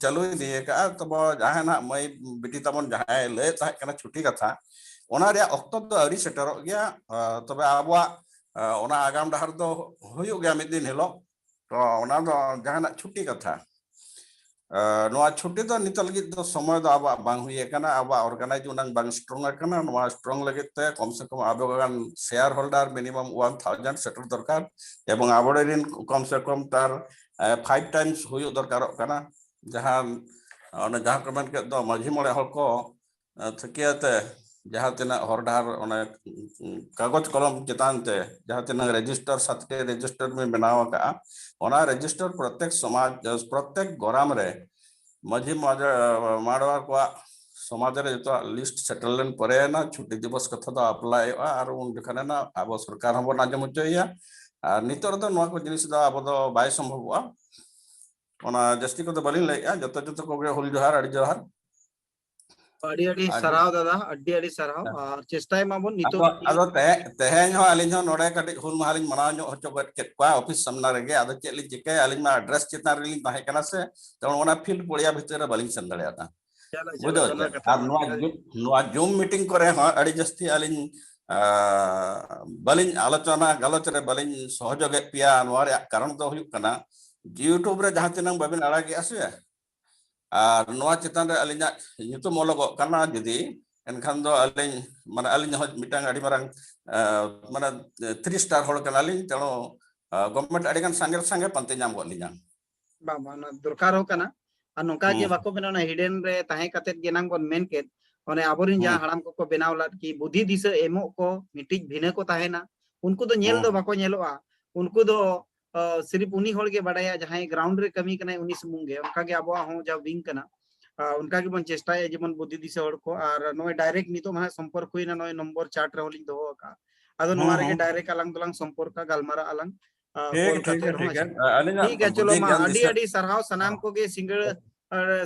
ᱪᱟᱹᱞᱩ ᱤᱫᱤ ᱟᱠᱟᱫᱼᱟ᱾ ᱛᱚᱵᱮ ᱡᱟᱦᱟᱸᱭ ᱱᱟᱦᱟᱜ ᱢᱟᱹᱭ ᱵᱤᱴᱤ ᱛᱟᱵᱚᱱ ᱡᱟᱦᱟᱸᱭ ᱞᱟᱹᱭᱮᱫ ᱛᱟᱦᱮᱸ ᱠᱟᱱᱟ ᱪᱷᱩᱴᱤ ᱠᱟᱛᱷᱟ, ᱚᱱᱟ ᱨᱮᱭᱟᱜ ᱚᱠᱛᱚ ᱫᱚ ᱟᱹᱣᱨᱤ ᱥᱮᱴᱮᱨᱚᱜ ᱜᱮᱭᱟ᱾ ᱟᱨ ᱛᱚᱵᱮ ᱟᱵᱚᱣᱟᱜ, ᱟᱨ, ᱚᱱᱟ ᱟᱜᱟᱢ ᱰᱟᱦᱟᱨ ᱫᱚ ᱦᱩᱭᱩᱜ ᱜᱮᱭᱟ ᱢᱤᱫ ᱫᱤᱱ ᱦᱤᱞᱳᱜ᱾ ᱛᱚ ᱚᱱᱟ ᱫᱚ ᱡᱟᱦᱟᱱᱟᱜ ᱪᱷᱩᱴᱤ ᱠᱟᱛᱷᱟ᱾ ᱟᱨ, ᱱᱚᱣᱟ ᱪᱷᱩᱴᱤ ᱫᱚ ᱱᱤᱛᱚᱜ ᱞᱟᱹᱜᱤᱫ ᱫᱚ ᱥᱚᱢᱚᱭ ᱫᱚ ᱟᱵᱚᱣᱟᱜ ᱵᱟᱝ ᱦᱩᱭ ᱟᱠᱟᱱᱟ, ᱟᱵᱚᱣᱟᱜ ᱚᱨᱜᱟᱱᱟᱭᱤᱡᱽ ᱩᱱᱟᱹᱝ ᱵᱟᱝ ᱥᱴᱨᱚᱝ ᱟᱠᱟᱱᱟ᱾ ᱱᱚᱣᱟ ᱥᱴᱨᱚᱝ ᱞᱟᱹᱜᱤᱫ ᱛᱮ ᱠᱚᱢ ᱥᱮ ᱠᱚᱢ ᱟᱵᱚ ᱜᱟᱱ share holder minimum one thousand ᱥᱮᱴᱮᱨ ᱫᱚᱨᱠᱟᱨ, ᱮᱵᱚᱝ ᱟᱵᱚᱨᱮᱱ ᱠᱚᱢ ᱥᱮ ᱠᱚᱢ ᱛᱟᱨ, ᱮ, ᱯᱷᱟᱭᱤᱵᱷ ᱴᱟᱭᱤᱢᱥ ᱦᱩᱭᱩᱜ ᱫᱚᱨᱠᱟᱨᱚᱜ ᱠᱟᱱᱟ᱾ ᱡᱟᱦᱟᱸ, ᱚᱱᱮ ᱡᱟᱦᱟᱸ ᱠᱚ ᱢᱮᱱ ᱠᱮᱫ ᱫᱚ, ᱢᱟᱹᱡᱷᱤ ᱢᱚᱬᱮ ᱦᱚᱲ ᱠᱚ, ᱮ, ᱛᱷᱟᱹᱠᱤᱭᱟᱹ ᱛᱮ ᱡᱟᱦᱟᱸ ᱛᱤᱱᱟᱹᱜ ᱦᱚᱨ ᱰᱟᱦᱟᱨ ᱚᱱᱮ, ᱩᱸ, ᱠᱟᱜᱚᱡᱽ ᱠᱚᱞᱚᱢ ᱪᱮᱛᱟᱱ ᱛᱮ ᱡᱟᱦᱟᱸ ᱛᱤᱱᱟᱹᱜ ᱨᱮᱡᱤᱥᱴᱟᱨ, ᱥᱟᱛᱴᱤ ᱨᱮᱡᱤᱥᱴᱟᱨ ᱵᱤᱱ ᱵᱮᱱᱟᱣ ᱟᱠᱟᱜᱼᱟ, ᱚᱱᱟ ᱨᱮᱡᱤᱥᱴᱟᱨ ᱯᱨᱚᱛᱮᱠ ᱥᱚᱢᱟᱡᱽ, ᱯᱨᱚᱛᱮᱠ ᱜᱚᱨᱟᱢ ᱨᱮ ᱢᱟᱹᱡᱷᱤ ᱢᱟᱰᱣᱟ ᱠᱚᱣᱟᱜ ᱥᱚᱢᱟᱡᱽ ᱨᱮ ᱡᱚᱛᱚᱣᱟᱜ ᱞᱤᱥᱴ ᱥᱮᱴᱮᱞ ᱞᱮᱱ ᱯᱚᱨᱮ ᱱᱟ ᱪᱷᱩᱴᱤ ᱫᱤᱵᱚᱥ ᱠᱟᱛᱷᱟ ᱫᱚ ᱟᱯᱞᱟᱭᱚᱜᱼᱟ, ᱟᱨ ᱩᱱ ᱡᱚᱠᱷᱚᱱ ᱱᱟ ᱟᱵᱚ ᱥᱚᱨᱠᱟᱨ ᱦᱚᱸᱵᱚᱱ ᱟᱸᱡᱚᱢ ᱦᱚᱪᱚᱭᱮᱭᱟ᱾ ᱟᱨ ᱱᱤᱛᱚᱜ ᱨᱮᱫᱚ ᱱᱚᱣᱟ ᱠᱚ ᱡᱤᱱᱤᱥ ᱫᱚ ᱟᱵᱚ ᱫᱚ ᱵᱟᱭ ᱥᱚᱢᱵᱷᱚᱵᱚᱜᱼᱟ᱾ ᱚᱱᱟ ᱡᱟᱹᱥᱛᱤ ᱠᱚᱫᱚ ᱵᱟᱹᱞᱤᱧ ᱞᱟᱹᱭᱮᱜᱼᱟ᱾ ᱡᱚᱛᱚ ᱡᱚᱛᱚ ᱠᱚᱜᱮ ᱦᱩᱞ ᱡᱚᱦᱟᱨ, ᱟᱹᱰᱤ ᱡᱚᱦᱟᱨ᱾ ᱟᱹᱰᱤ ᱟᱹᱰᱤ ᱥᱟᱨᱦᱟᱣ ᱫᱟᱫᱟ, ᱟᱹᱰᱤ ᱟᱹᱰᱤ ᱥᱟᱨᱦᱟᱣ᱾ ᱟᱨ ᱪᱮᱥᱴᱟᱭ ᱢᱟᱵᱚᱱ ᱱᱤᱛᱚᱜ ᱟᱫᱚ ᱛᱮᱦᱮᱧ ᱦᱚᱸ ᱟᱹᱞᱤᱧ ᱦᱚᱸ ᱱᱚᱰᱮ ᱠᱟᱹᱴᱤᱡ ᱦᱩᱞ ᱢᱟᱦᱟ ᱞᱤᱧ ᱢᱟᱱᱟᱣ ᱧᱚᱜ ᱦᱚᱪᱚ ᱠᱮᱫ ᱠᱚᱣᱟ ᱚᱯᱷᱤᱥ ᱥᱟᱢᱱᱟ ᱨᱮᱜᱮ᱾ ᱟᱫᱚ ᱪᱮᱫ ᱞᱤᱧ ᱪᱤᱠᱟᱹᱭᱟ, ᱟᱹᱞᱤᱧ ᱢᱟ ᱰᱨᱮᱥ ᱪᱮᱛᱟᱱ ᱨᱮᱞᱤᱧ ᱛᱟᱦᱮᱸ ᱠᱟᱱᱟ ᱥᱮ, ᱛᱮᱢᱚᱱ ᱚᱱᱟ ᱯᱷᱤᱞᱰ ᱯᱚᱲᱤᱭᱟ ᱵᱷᱤᱛᱤᱨ ᱨᱮ ᱵᱟᱹᱞᱤᱧ ᱥᱮᱱ ᱫᱟᱲᱮᱭᱟᱫᱟ᱾ ᱵᱩᱡᱷᱟᱹᱣ ᱪᱮ? ᱟᱨ ᱱᱚᱣᱟ ᱡᱩᱢ ᱱᱚᱣᱟ ᱡᱩᱢ ᱢᱤᱴᱤᱝ ᱠᱚᱨᱮ ᱦᱚᱸ ᱟᱹᱰᱤ ᱡᱟᱹᱥᱛᱤ ᱟᱹᱞᱤᱧ ᱵᱟᱹᱞᱤᱧ ᱟᱞᱳᱪᱚᱱᱟ ᱜᱟᱞᱚᱪ ᱨᱮ ᱵᱟᱹᱞᱤᱧ ᱥᱚᱦᱚᱡᱳᱜᱮᱫ ᱯᱮᱭᱟ᱾ ᱱᱚᱣᱟ ᱨᱮᱭᱟᱜ ᱠᱟᱨᱚᱱ ᱫᱚ ᱦᱩᱭᱩᱜ ᱠᱟᱱᱟ, YouTube ᱨᱮ ᱡᱟᱦᱟᱸ ᱛᱤᱱᱟᱹᱜ ᱵᱟᱹᱵᱤᱱ ᱟᱲᱟᱜᱮᱜᱼᱟ ᱥᱮ, ᱟᱨ ᱱᱚᱣᱟ ᱪᱮᱛᱟᱱ ᱨᱮ ᱟᱹᱞᱤᱧᱟᱜ ᱧᱩᱛᱩᱢ ᱚᱞᱚᱜᱚᱜ ᱠᱟᱱᱟ ᱡᱩᱫᱤ, ᱮᱱᱠᱷᱟᱱ ᱫᱚ ᱟᱹᱞᱤᱧ ᱢᱟᱱᱮ ᱟᱹᱞᱤᱧ ᱦᱚᱸ ᱢᱤᱫᱴᱟᱝ ᱟᱹᱰᱤ ᱢᱟᱨᱟᱝ ᱢᱟᱱᱮ ᱛᱷᱨᱤ ᱥᱴᱟᱨ ᱦᱚᱲ ᱠᱟᱱᱟᱞᱤᱧ᱾ ᱛᱮᱬᱚ ᱜᱚᱵᱷᱢᱮᱱᱴ ᱟᱹᱰᱤ ᱜᱟᱱ ᱥᱟᱸᱜᱮ ᱥᱟᱸᱜᱮ ᱯᱟᱱᱛᱮ ᱧᱟᱢ ᱜᱚᱫ ᱞᱤᱧᱟ᱾ ᱵᱟᱝ ᱵᱟᱝ, ᱚᱱᱟ ᱫᱚᱨᱠᱟᱨ ᱦᱚᱸ ᱠᱟᱱᱟ᱾ ᱟᱨ ᱱᱚᱝᱠᱟ ᱜᱮ ᱵᱟᱠᱚ ᱢᱮᱱᱟ, ᱚᱱᱟ ᱦᱤᱰᱮᱱ ᱨᱮ ᱛᱟᱦᱮᱸ ᱠᱟᱛᱮᱫ ᱜᱮ ᱮᱱᱟᱝ ᱵᱚᱱ ᱢᱮᱱ ᱠᱮᱫ, ᱚᱱᱮ ᱟᱵᱚᱨᱮᱱ ᱡᱟᱦᱟᱸ ᱦᱟᱲᱟᱢ ᱠᱚᱠᱚ ᱵᱮᱱᱟᱣ ᱞᱮᱫ ᱠᱤ ᱵᱩᱫᱷᱤ ᱫᱤᱥᱟᱹ ᱮᱢᱚᱜ ᱠᱚ ᱢᱤᱫᱴᱤᱡ ᱵᱷᱤᱱᱟᱹ ᱠᱚ ᱛᱟᱦᱮᱱᱟ, ᱩᱱᱠᱩ ᱫᱚ ᱧᱮᱞ ᱫᱚ ᱵᱟᱠᱚ ᱧᱮᱞᱚᱜᱼᱟ᱾ ᱩᱱᱠᱩ ᱫᱚ ᱥᱤᱨᱤᱯ ᱩᱱᱤ ᱦᱚᱲ ᱜᱮ ᱵᱟᱲᱟᱭᱟ, ᱡᱟᱦᱟᱸᱭ ᱜᱨᱟᱣᱩᱱᱰ ᱨᱮ ᱠᱟᱹᱢᱤ ᱠᱟᱱᱟᱭ, ᱩᱱᱤ ᱥᱩᱢᱩᱝ ᱜᱮ᱾ ᱚᱱᱠᱟ ᱜᱮ ᱟᱵᱚᱣᱟᱜ ᱦᱚᱸ ᱡᱟ ᱣᱤᱝ ᱠᱟᱱᱟ, ᱚᱱᱠᱟ ᱜᱮᱵᱚᱱ ᱪᱮᱥᱴᱟᱭᱟ ᱡᱮᱢᱚᱱ ᱵᱩᱫᱷᱤ ᱫᱤᱥᱟᱹ ᱦᱚᱲ ᱠᱚ᱾ ᱟᱨ ᱱᱚᱜᱼᱚᱭ ᱰᱟᱭᱨᱮᱠᱴ ᱱᱤᱛᱚᱜ ᱢᱟ ᱦᱟᱸᱜ ᱥᱚᱢᱯᱚᱨᱠ ᱦᱩᱭᱱᱟ, ᱱᱚᱜᱼᱚᱭ ᱱᱚᱢᱵᱚᱨ ᱪᱟᱨᱴ ᱨᱮᱦᱚᱸ ᱞᱤᱧ ᱫᱚᱦᱚ ᱟᱠᱟᱫᱼᱟ᱾ ᱟᱫᱚ ᱱᱚᱣᱟ ᱨᱮᱜᱮ ᱰᱟᱭᱨᱮᱠᱴ ᱟᱞᱟᱝ ᱫᱚᱞᱟᱝ ᱥᱚᱢᱯᱚᱨᱠᱟ, ᱜᱟᱞᱢᱟᱨᱟᱜ ᱟᱞᱟᱝ᱾ ᱴᱷᱤᱠ ᱜᱮᱭᱟ, ᱪᱚᱞᱚ ᱢᱟ, ᱟᱹᱰᱤ ᱟᱹᱰᱤ ᱥᱟᱨᱦᱟᱣ ᱥᱟᱱᱟᱢ ᱠᱚᱜᱮ᱾ ᱥᱤᱸᱜᱟᱹᱲ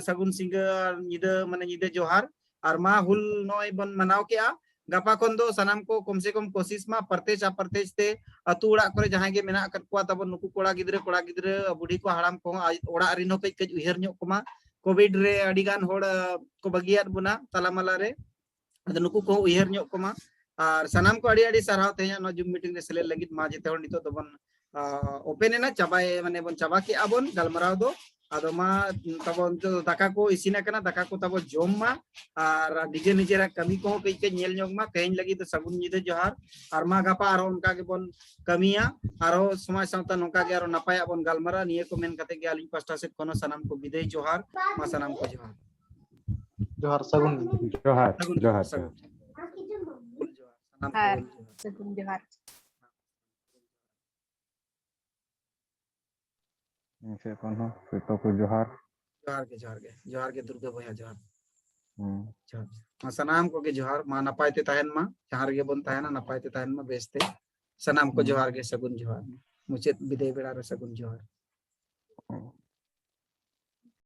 ᱥᱟᱹᱜᱩᱱ ᱥᱤᱸᱜᱟᱹᱲ, ᱧᱤᱫᱟᱹ ᱢᱟᱱᱮ ᱧᱤᱫᱟᱹ ᱡᱚᱦᱟᱨ᱾ ᱟᱨ ᱢᱟ ᱦᱩᱞ ᱱᱚᱜᱼᱚᱭ ᱵᱚᱱ ᱢᱟᱱᱟᱣ ᱠᱮᱜᱼᱟ, ᱜᱟᱯᱟ ᱠᱷᱚᱱ ᱫᱚ ᱥᱟᱱᱟᱢ ᱠᱚ ᱠᱚᱢ ᱥᱮ ᱠᱚᱢ ᱠᱳᱥᱤᱥ ᱢᱟ ᱯᱨᱚᱛᱮᱠ ᱟᱯᱨᱚᱛᱮᱠ ᱛᱮ ᱟᱹᱛᱩ ᱚᱲᱟᱜ ᱠᱚᱨᱮ ᱡᱟᱦᱟᱸᱭ ᱜᱮ ᱢᱮᱱᱟᱜ ᱟᱠᱟᱫ ᱠᱚᱣᱟ ᱛᱟᱵᱚᱱ, ᱱᱩᱠᱩ ᱠᱚᱲᱟ ᱜᱤᱫᱽᱨᱟᱹ, ᱠᱚᱲᱟ ᱜᱤᱫᱽᱨᱟᱹ, ᱵᱩᱰᱷᱤ ᱠᱚ, ᱦᱟᱲᱟᱢ ᱠᱚᱦᱚᱸ ᱚᱲᱟᱜ ᱨᱮᱱ ᱦᱚᱸ ᱠᱟᱹᱡ ᱠᱟᱹᱡ ᱩᱭᱦᱟᱹᱨ ᱧᱚᱜ ᱠᱚᱢᱟ᱾ ᱠᱳᱵᱷᱤᱰ ᱨᱮ ᱟᱹᱰᱤ ᱜᱟᱱ ᱦᱚᱲ ᱠᱚ ᱵᱟᱹᱜᱤᱭᱟᱫ ᱵᱚᱱᱟ ᱛᱟᱞᱟ ᱢᱟᱞᱟ ᱨᱮ, ᱟᱫᱚ ᱱᱩᱠᱩ ᱠᱚᱦᱚᱸ ᱩᱭᱦᱟᱹᱨ ᱧᱚᱜ ᱠᱚᱢᱟ᱾ ᱟᱨ ᱥᱟᱱᱟᱢ ᱠᱚ ᱟᱹᱰᱤ ᱟᱹᱰᱤ ᱥᱟᱨᱦᱟᱣ ᱛᱮᱦᱮᱧᱟᱜ ᱱᱚᱣᱟ ᱡᱩᱢ ᱢᱤᱴᱤᱝ ᱨᱮ ᱥᱮᱞᱮᱫ ᱞᱟᱹᱜᱤᱫ᱾ ᱢᱟ ᱡᱮᱛᱮ ᱦᱚᱲ ᱱᱤᱛᱚᱜ ᱫᱚᱵᱚᱱ ᱳᱯᱮᱱ ᱮᱱᱟ, ᱪᱟᱵᱟᱭ ᱢᱟᱱᱮ ᱵᱚᱱ ᱪᱟᱵᱟ ᱠᱮᱜᱼᱟ ᱵᱚᱱ ᱜᱟᱞᱢᱟᱨᱟᱣ ᱫᱚ᱾ ᱟᱫᱚ ᱢᱟ ᱛᱟᱵᱚᱱ ᱱᱤᱛᱚᱜ ᱫᱚ ᱫᱟᱠᱟ ᱠᱚ ᱤᱥᱤᱱ ᱟᱠᱟᱱᱟ, ᱫᱟᱠᱟ ᱠᱚ ᱛᱟᱵᱚ ᱡᱚᱢ ᱢᱟ᱾ ᱟᱨ ᱱᱤᱡᱮ ᱱᱤᱡᱮᱨᱟᱜ ᱠᱟᱹᱢᱤ ᱠᱚᱦᱚᱸ ᱠᱟᱹᱡ ᱠᱟᱹᱡ ᱧᱮᱞ ᱧᱚᱜ ᱢᱟ᱾ ᱛᱮᱦᱮᱧ ᱞᱟᱹᱜᱤᱫ ᱫᱚ ᱥᱟᱹᱜᱩᱱ ᱧᱤᱫᱟᱹ ᱡᱚᱦᱟᱨ᱾ ᱟᱨ ᱢᱟ ᱜᱟᱯᱟ ᱟᱨᱦᱚᱸ ᱚᱱᱠᱟ ᱜᱮᱵᱚᱱ ᱠᱟᱹᱢᱤᱭᱟ, ᱟᱨᱦᱚᱸ ᱥᱚᱢᱟᱡᱽ ᱥᱟᱶᱛᱟ ᱱᱚᱝᱠᱟ ᱜᱮ ᱟᱨᱦᱚᱸ ᱱᱟᱯᱟᱭᱟᱜ ᱵᱚᱱ ᱜᱟᱞᱢᱟᱨᱟᱣᱟ᱾ ᱱᱤᱭᱟᱹ ᱠᱚ ᱢᱮᱱ ᱠᱟᱛᱮ ᱜᱮ ᱟᱹᱞᱤᱧ ᱯᱟᱥᱴᱟ ᱥᱮᱫ ᱠᱷᱚᱱ ᱦᱚᱸ ᱥᱟᱱᱟᱢ ᱠᱚ ᱵᱤᱫᱟᱹᱭ ᱡᱚᱦᱟᱨ᱾ ᱢᱟ ᱥᱟᱱᱟᱢ ᱠᱚ ᱡᱚᱦᱟᱨ᱾ ᱡᱚᱦᱟᱨ, ᱥᱟᱹᱜᱩᱱ ᱧᱤᱫᱟᱹ᱾ ᱡᱚᱦᱟᱨ, ᱥᱟᱹᱜᱩᱱ ᱡᱚᱦᱟᱨ, ᱥᱟᱹᱜᱩᱱ᱾ ᱡᱚᱦᱟᱨ᱾ ᱦᱩᱞ ᱡᱚᱦᱟᱨ, ᱥᱟᱱᱟᱢ ᱠᱚ ᱦᱮᱸ᱾ ᱦᱩᱞ ᱡᱚᱦᱟᱨ᱾ ᱥᱟᱹᱜᱩᱱ ᱡᱚᱦᱟᱨ᱾ ᱤᱧ ᱥᱮᱫ ᱠᱷᱚᱱ ᱦᱚᱸ ᱡᱚᱛᱚ ᱠᱚ ᱡᱚᱦᱟᱨ᱾ ᱡᱚᱦᱟᱨ ᱜᱮ, ᱡᱚᱦᱟᱨ ᱜᱮ, ᱡᱚᱦᱟᱨ ᱜᱮ ᱫᱩᱨᱜᱟᱹ ᱵᱚᱭᱦᱟ, ᱡᱚᱦᱟᱨ᱾ ᱦᱩᱸ᱾ ᱡᱚᱦᱟᱨ᱾ ᱢᱟ ᱥᱟᱱᱟᱢ ᱠᱚᱜᱮ ᱡᱚᱦᱟᱨ, ᱢᱟ ᱱᱟᱯᱟᱭ ᱛᱮ ᱛᱟᱦᱮᱱ ᱢᱟ, ᱡᱟᱦᱟᱸ ᱨᱮᱜᱮ ᱵᱚᱱ ᱛᱟᱦᱮᱱᱟ ᱱᱟᱯᱟᱭ ᱛᱮ ᱛᱟᱦᱮᱱ ᱢᱟ, ᱵᱮᱥᱛᱮ᱾ ᱥᱟᱱᱟᱢ ᱠᱚ ᱦᱩᱸ᱾ ᱡᱚᱦᱟᱨ ᱜᱮ, ᱥᱟᱹᱜᱩᱱ ᱡᱚᱦᱟᱨ᱾ ᱢᱩᱪᱟᱹᱫ ᱵᱤᱫᱟᱹᱭ ᱵᱮᱲᱟ ᱨᱮ ᱥᱟᱹᱜᱩᱱ ᱡᱚᱦᱟᱨ᱾ ᱦᱩᱸ᱾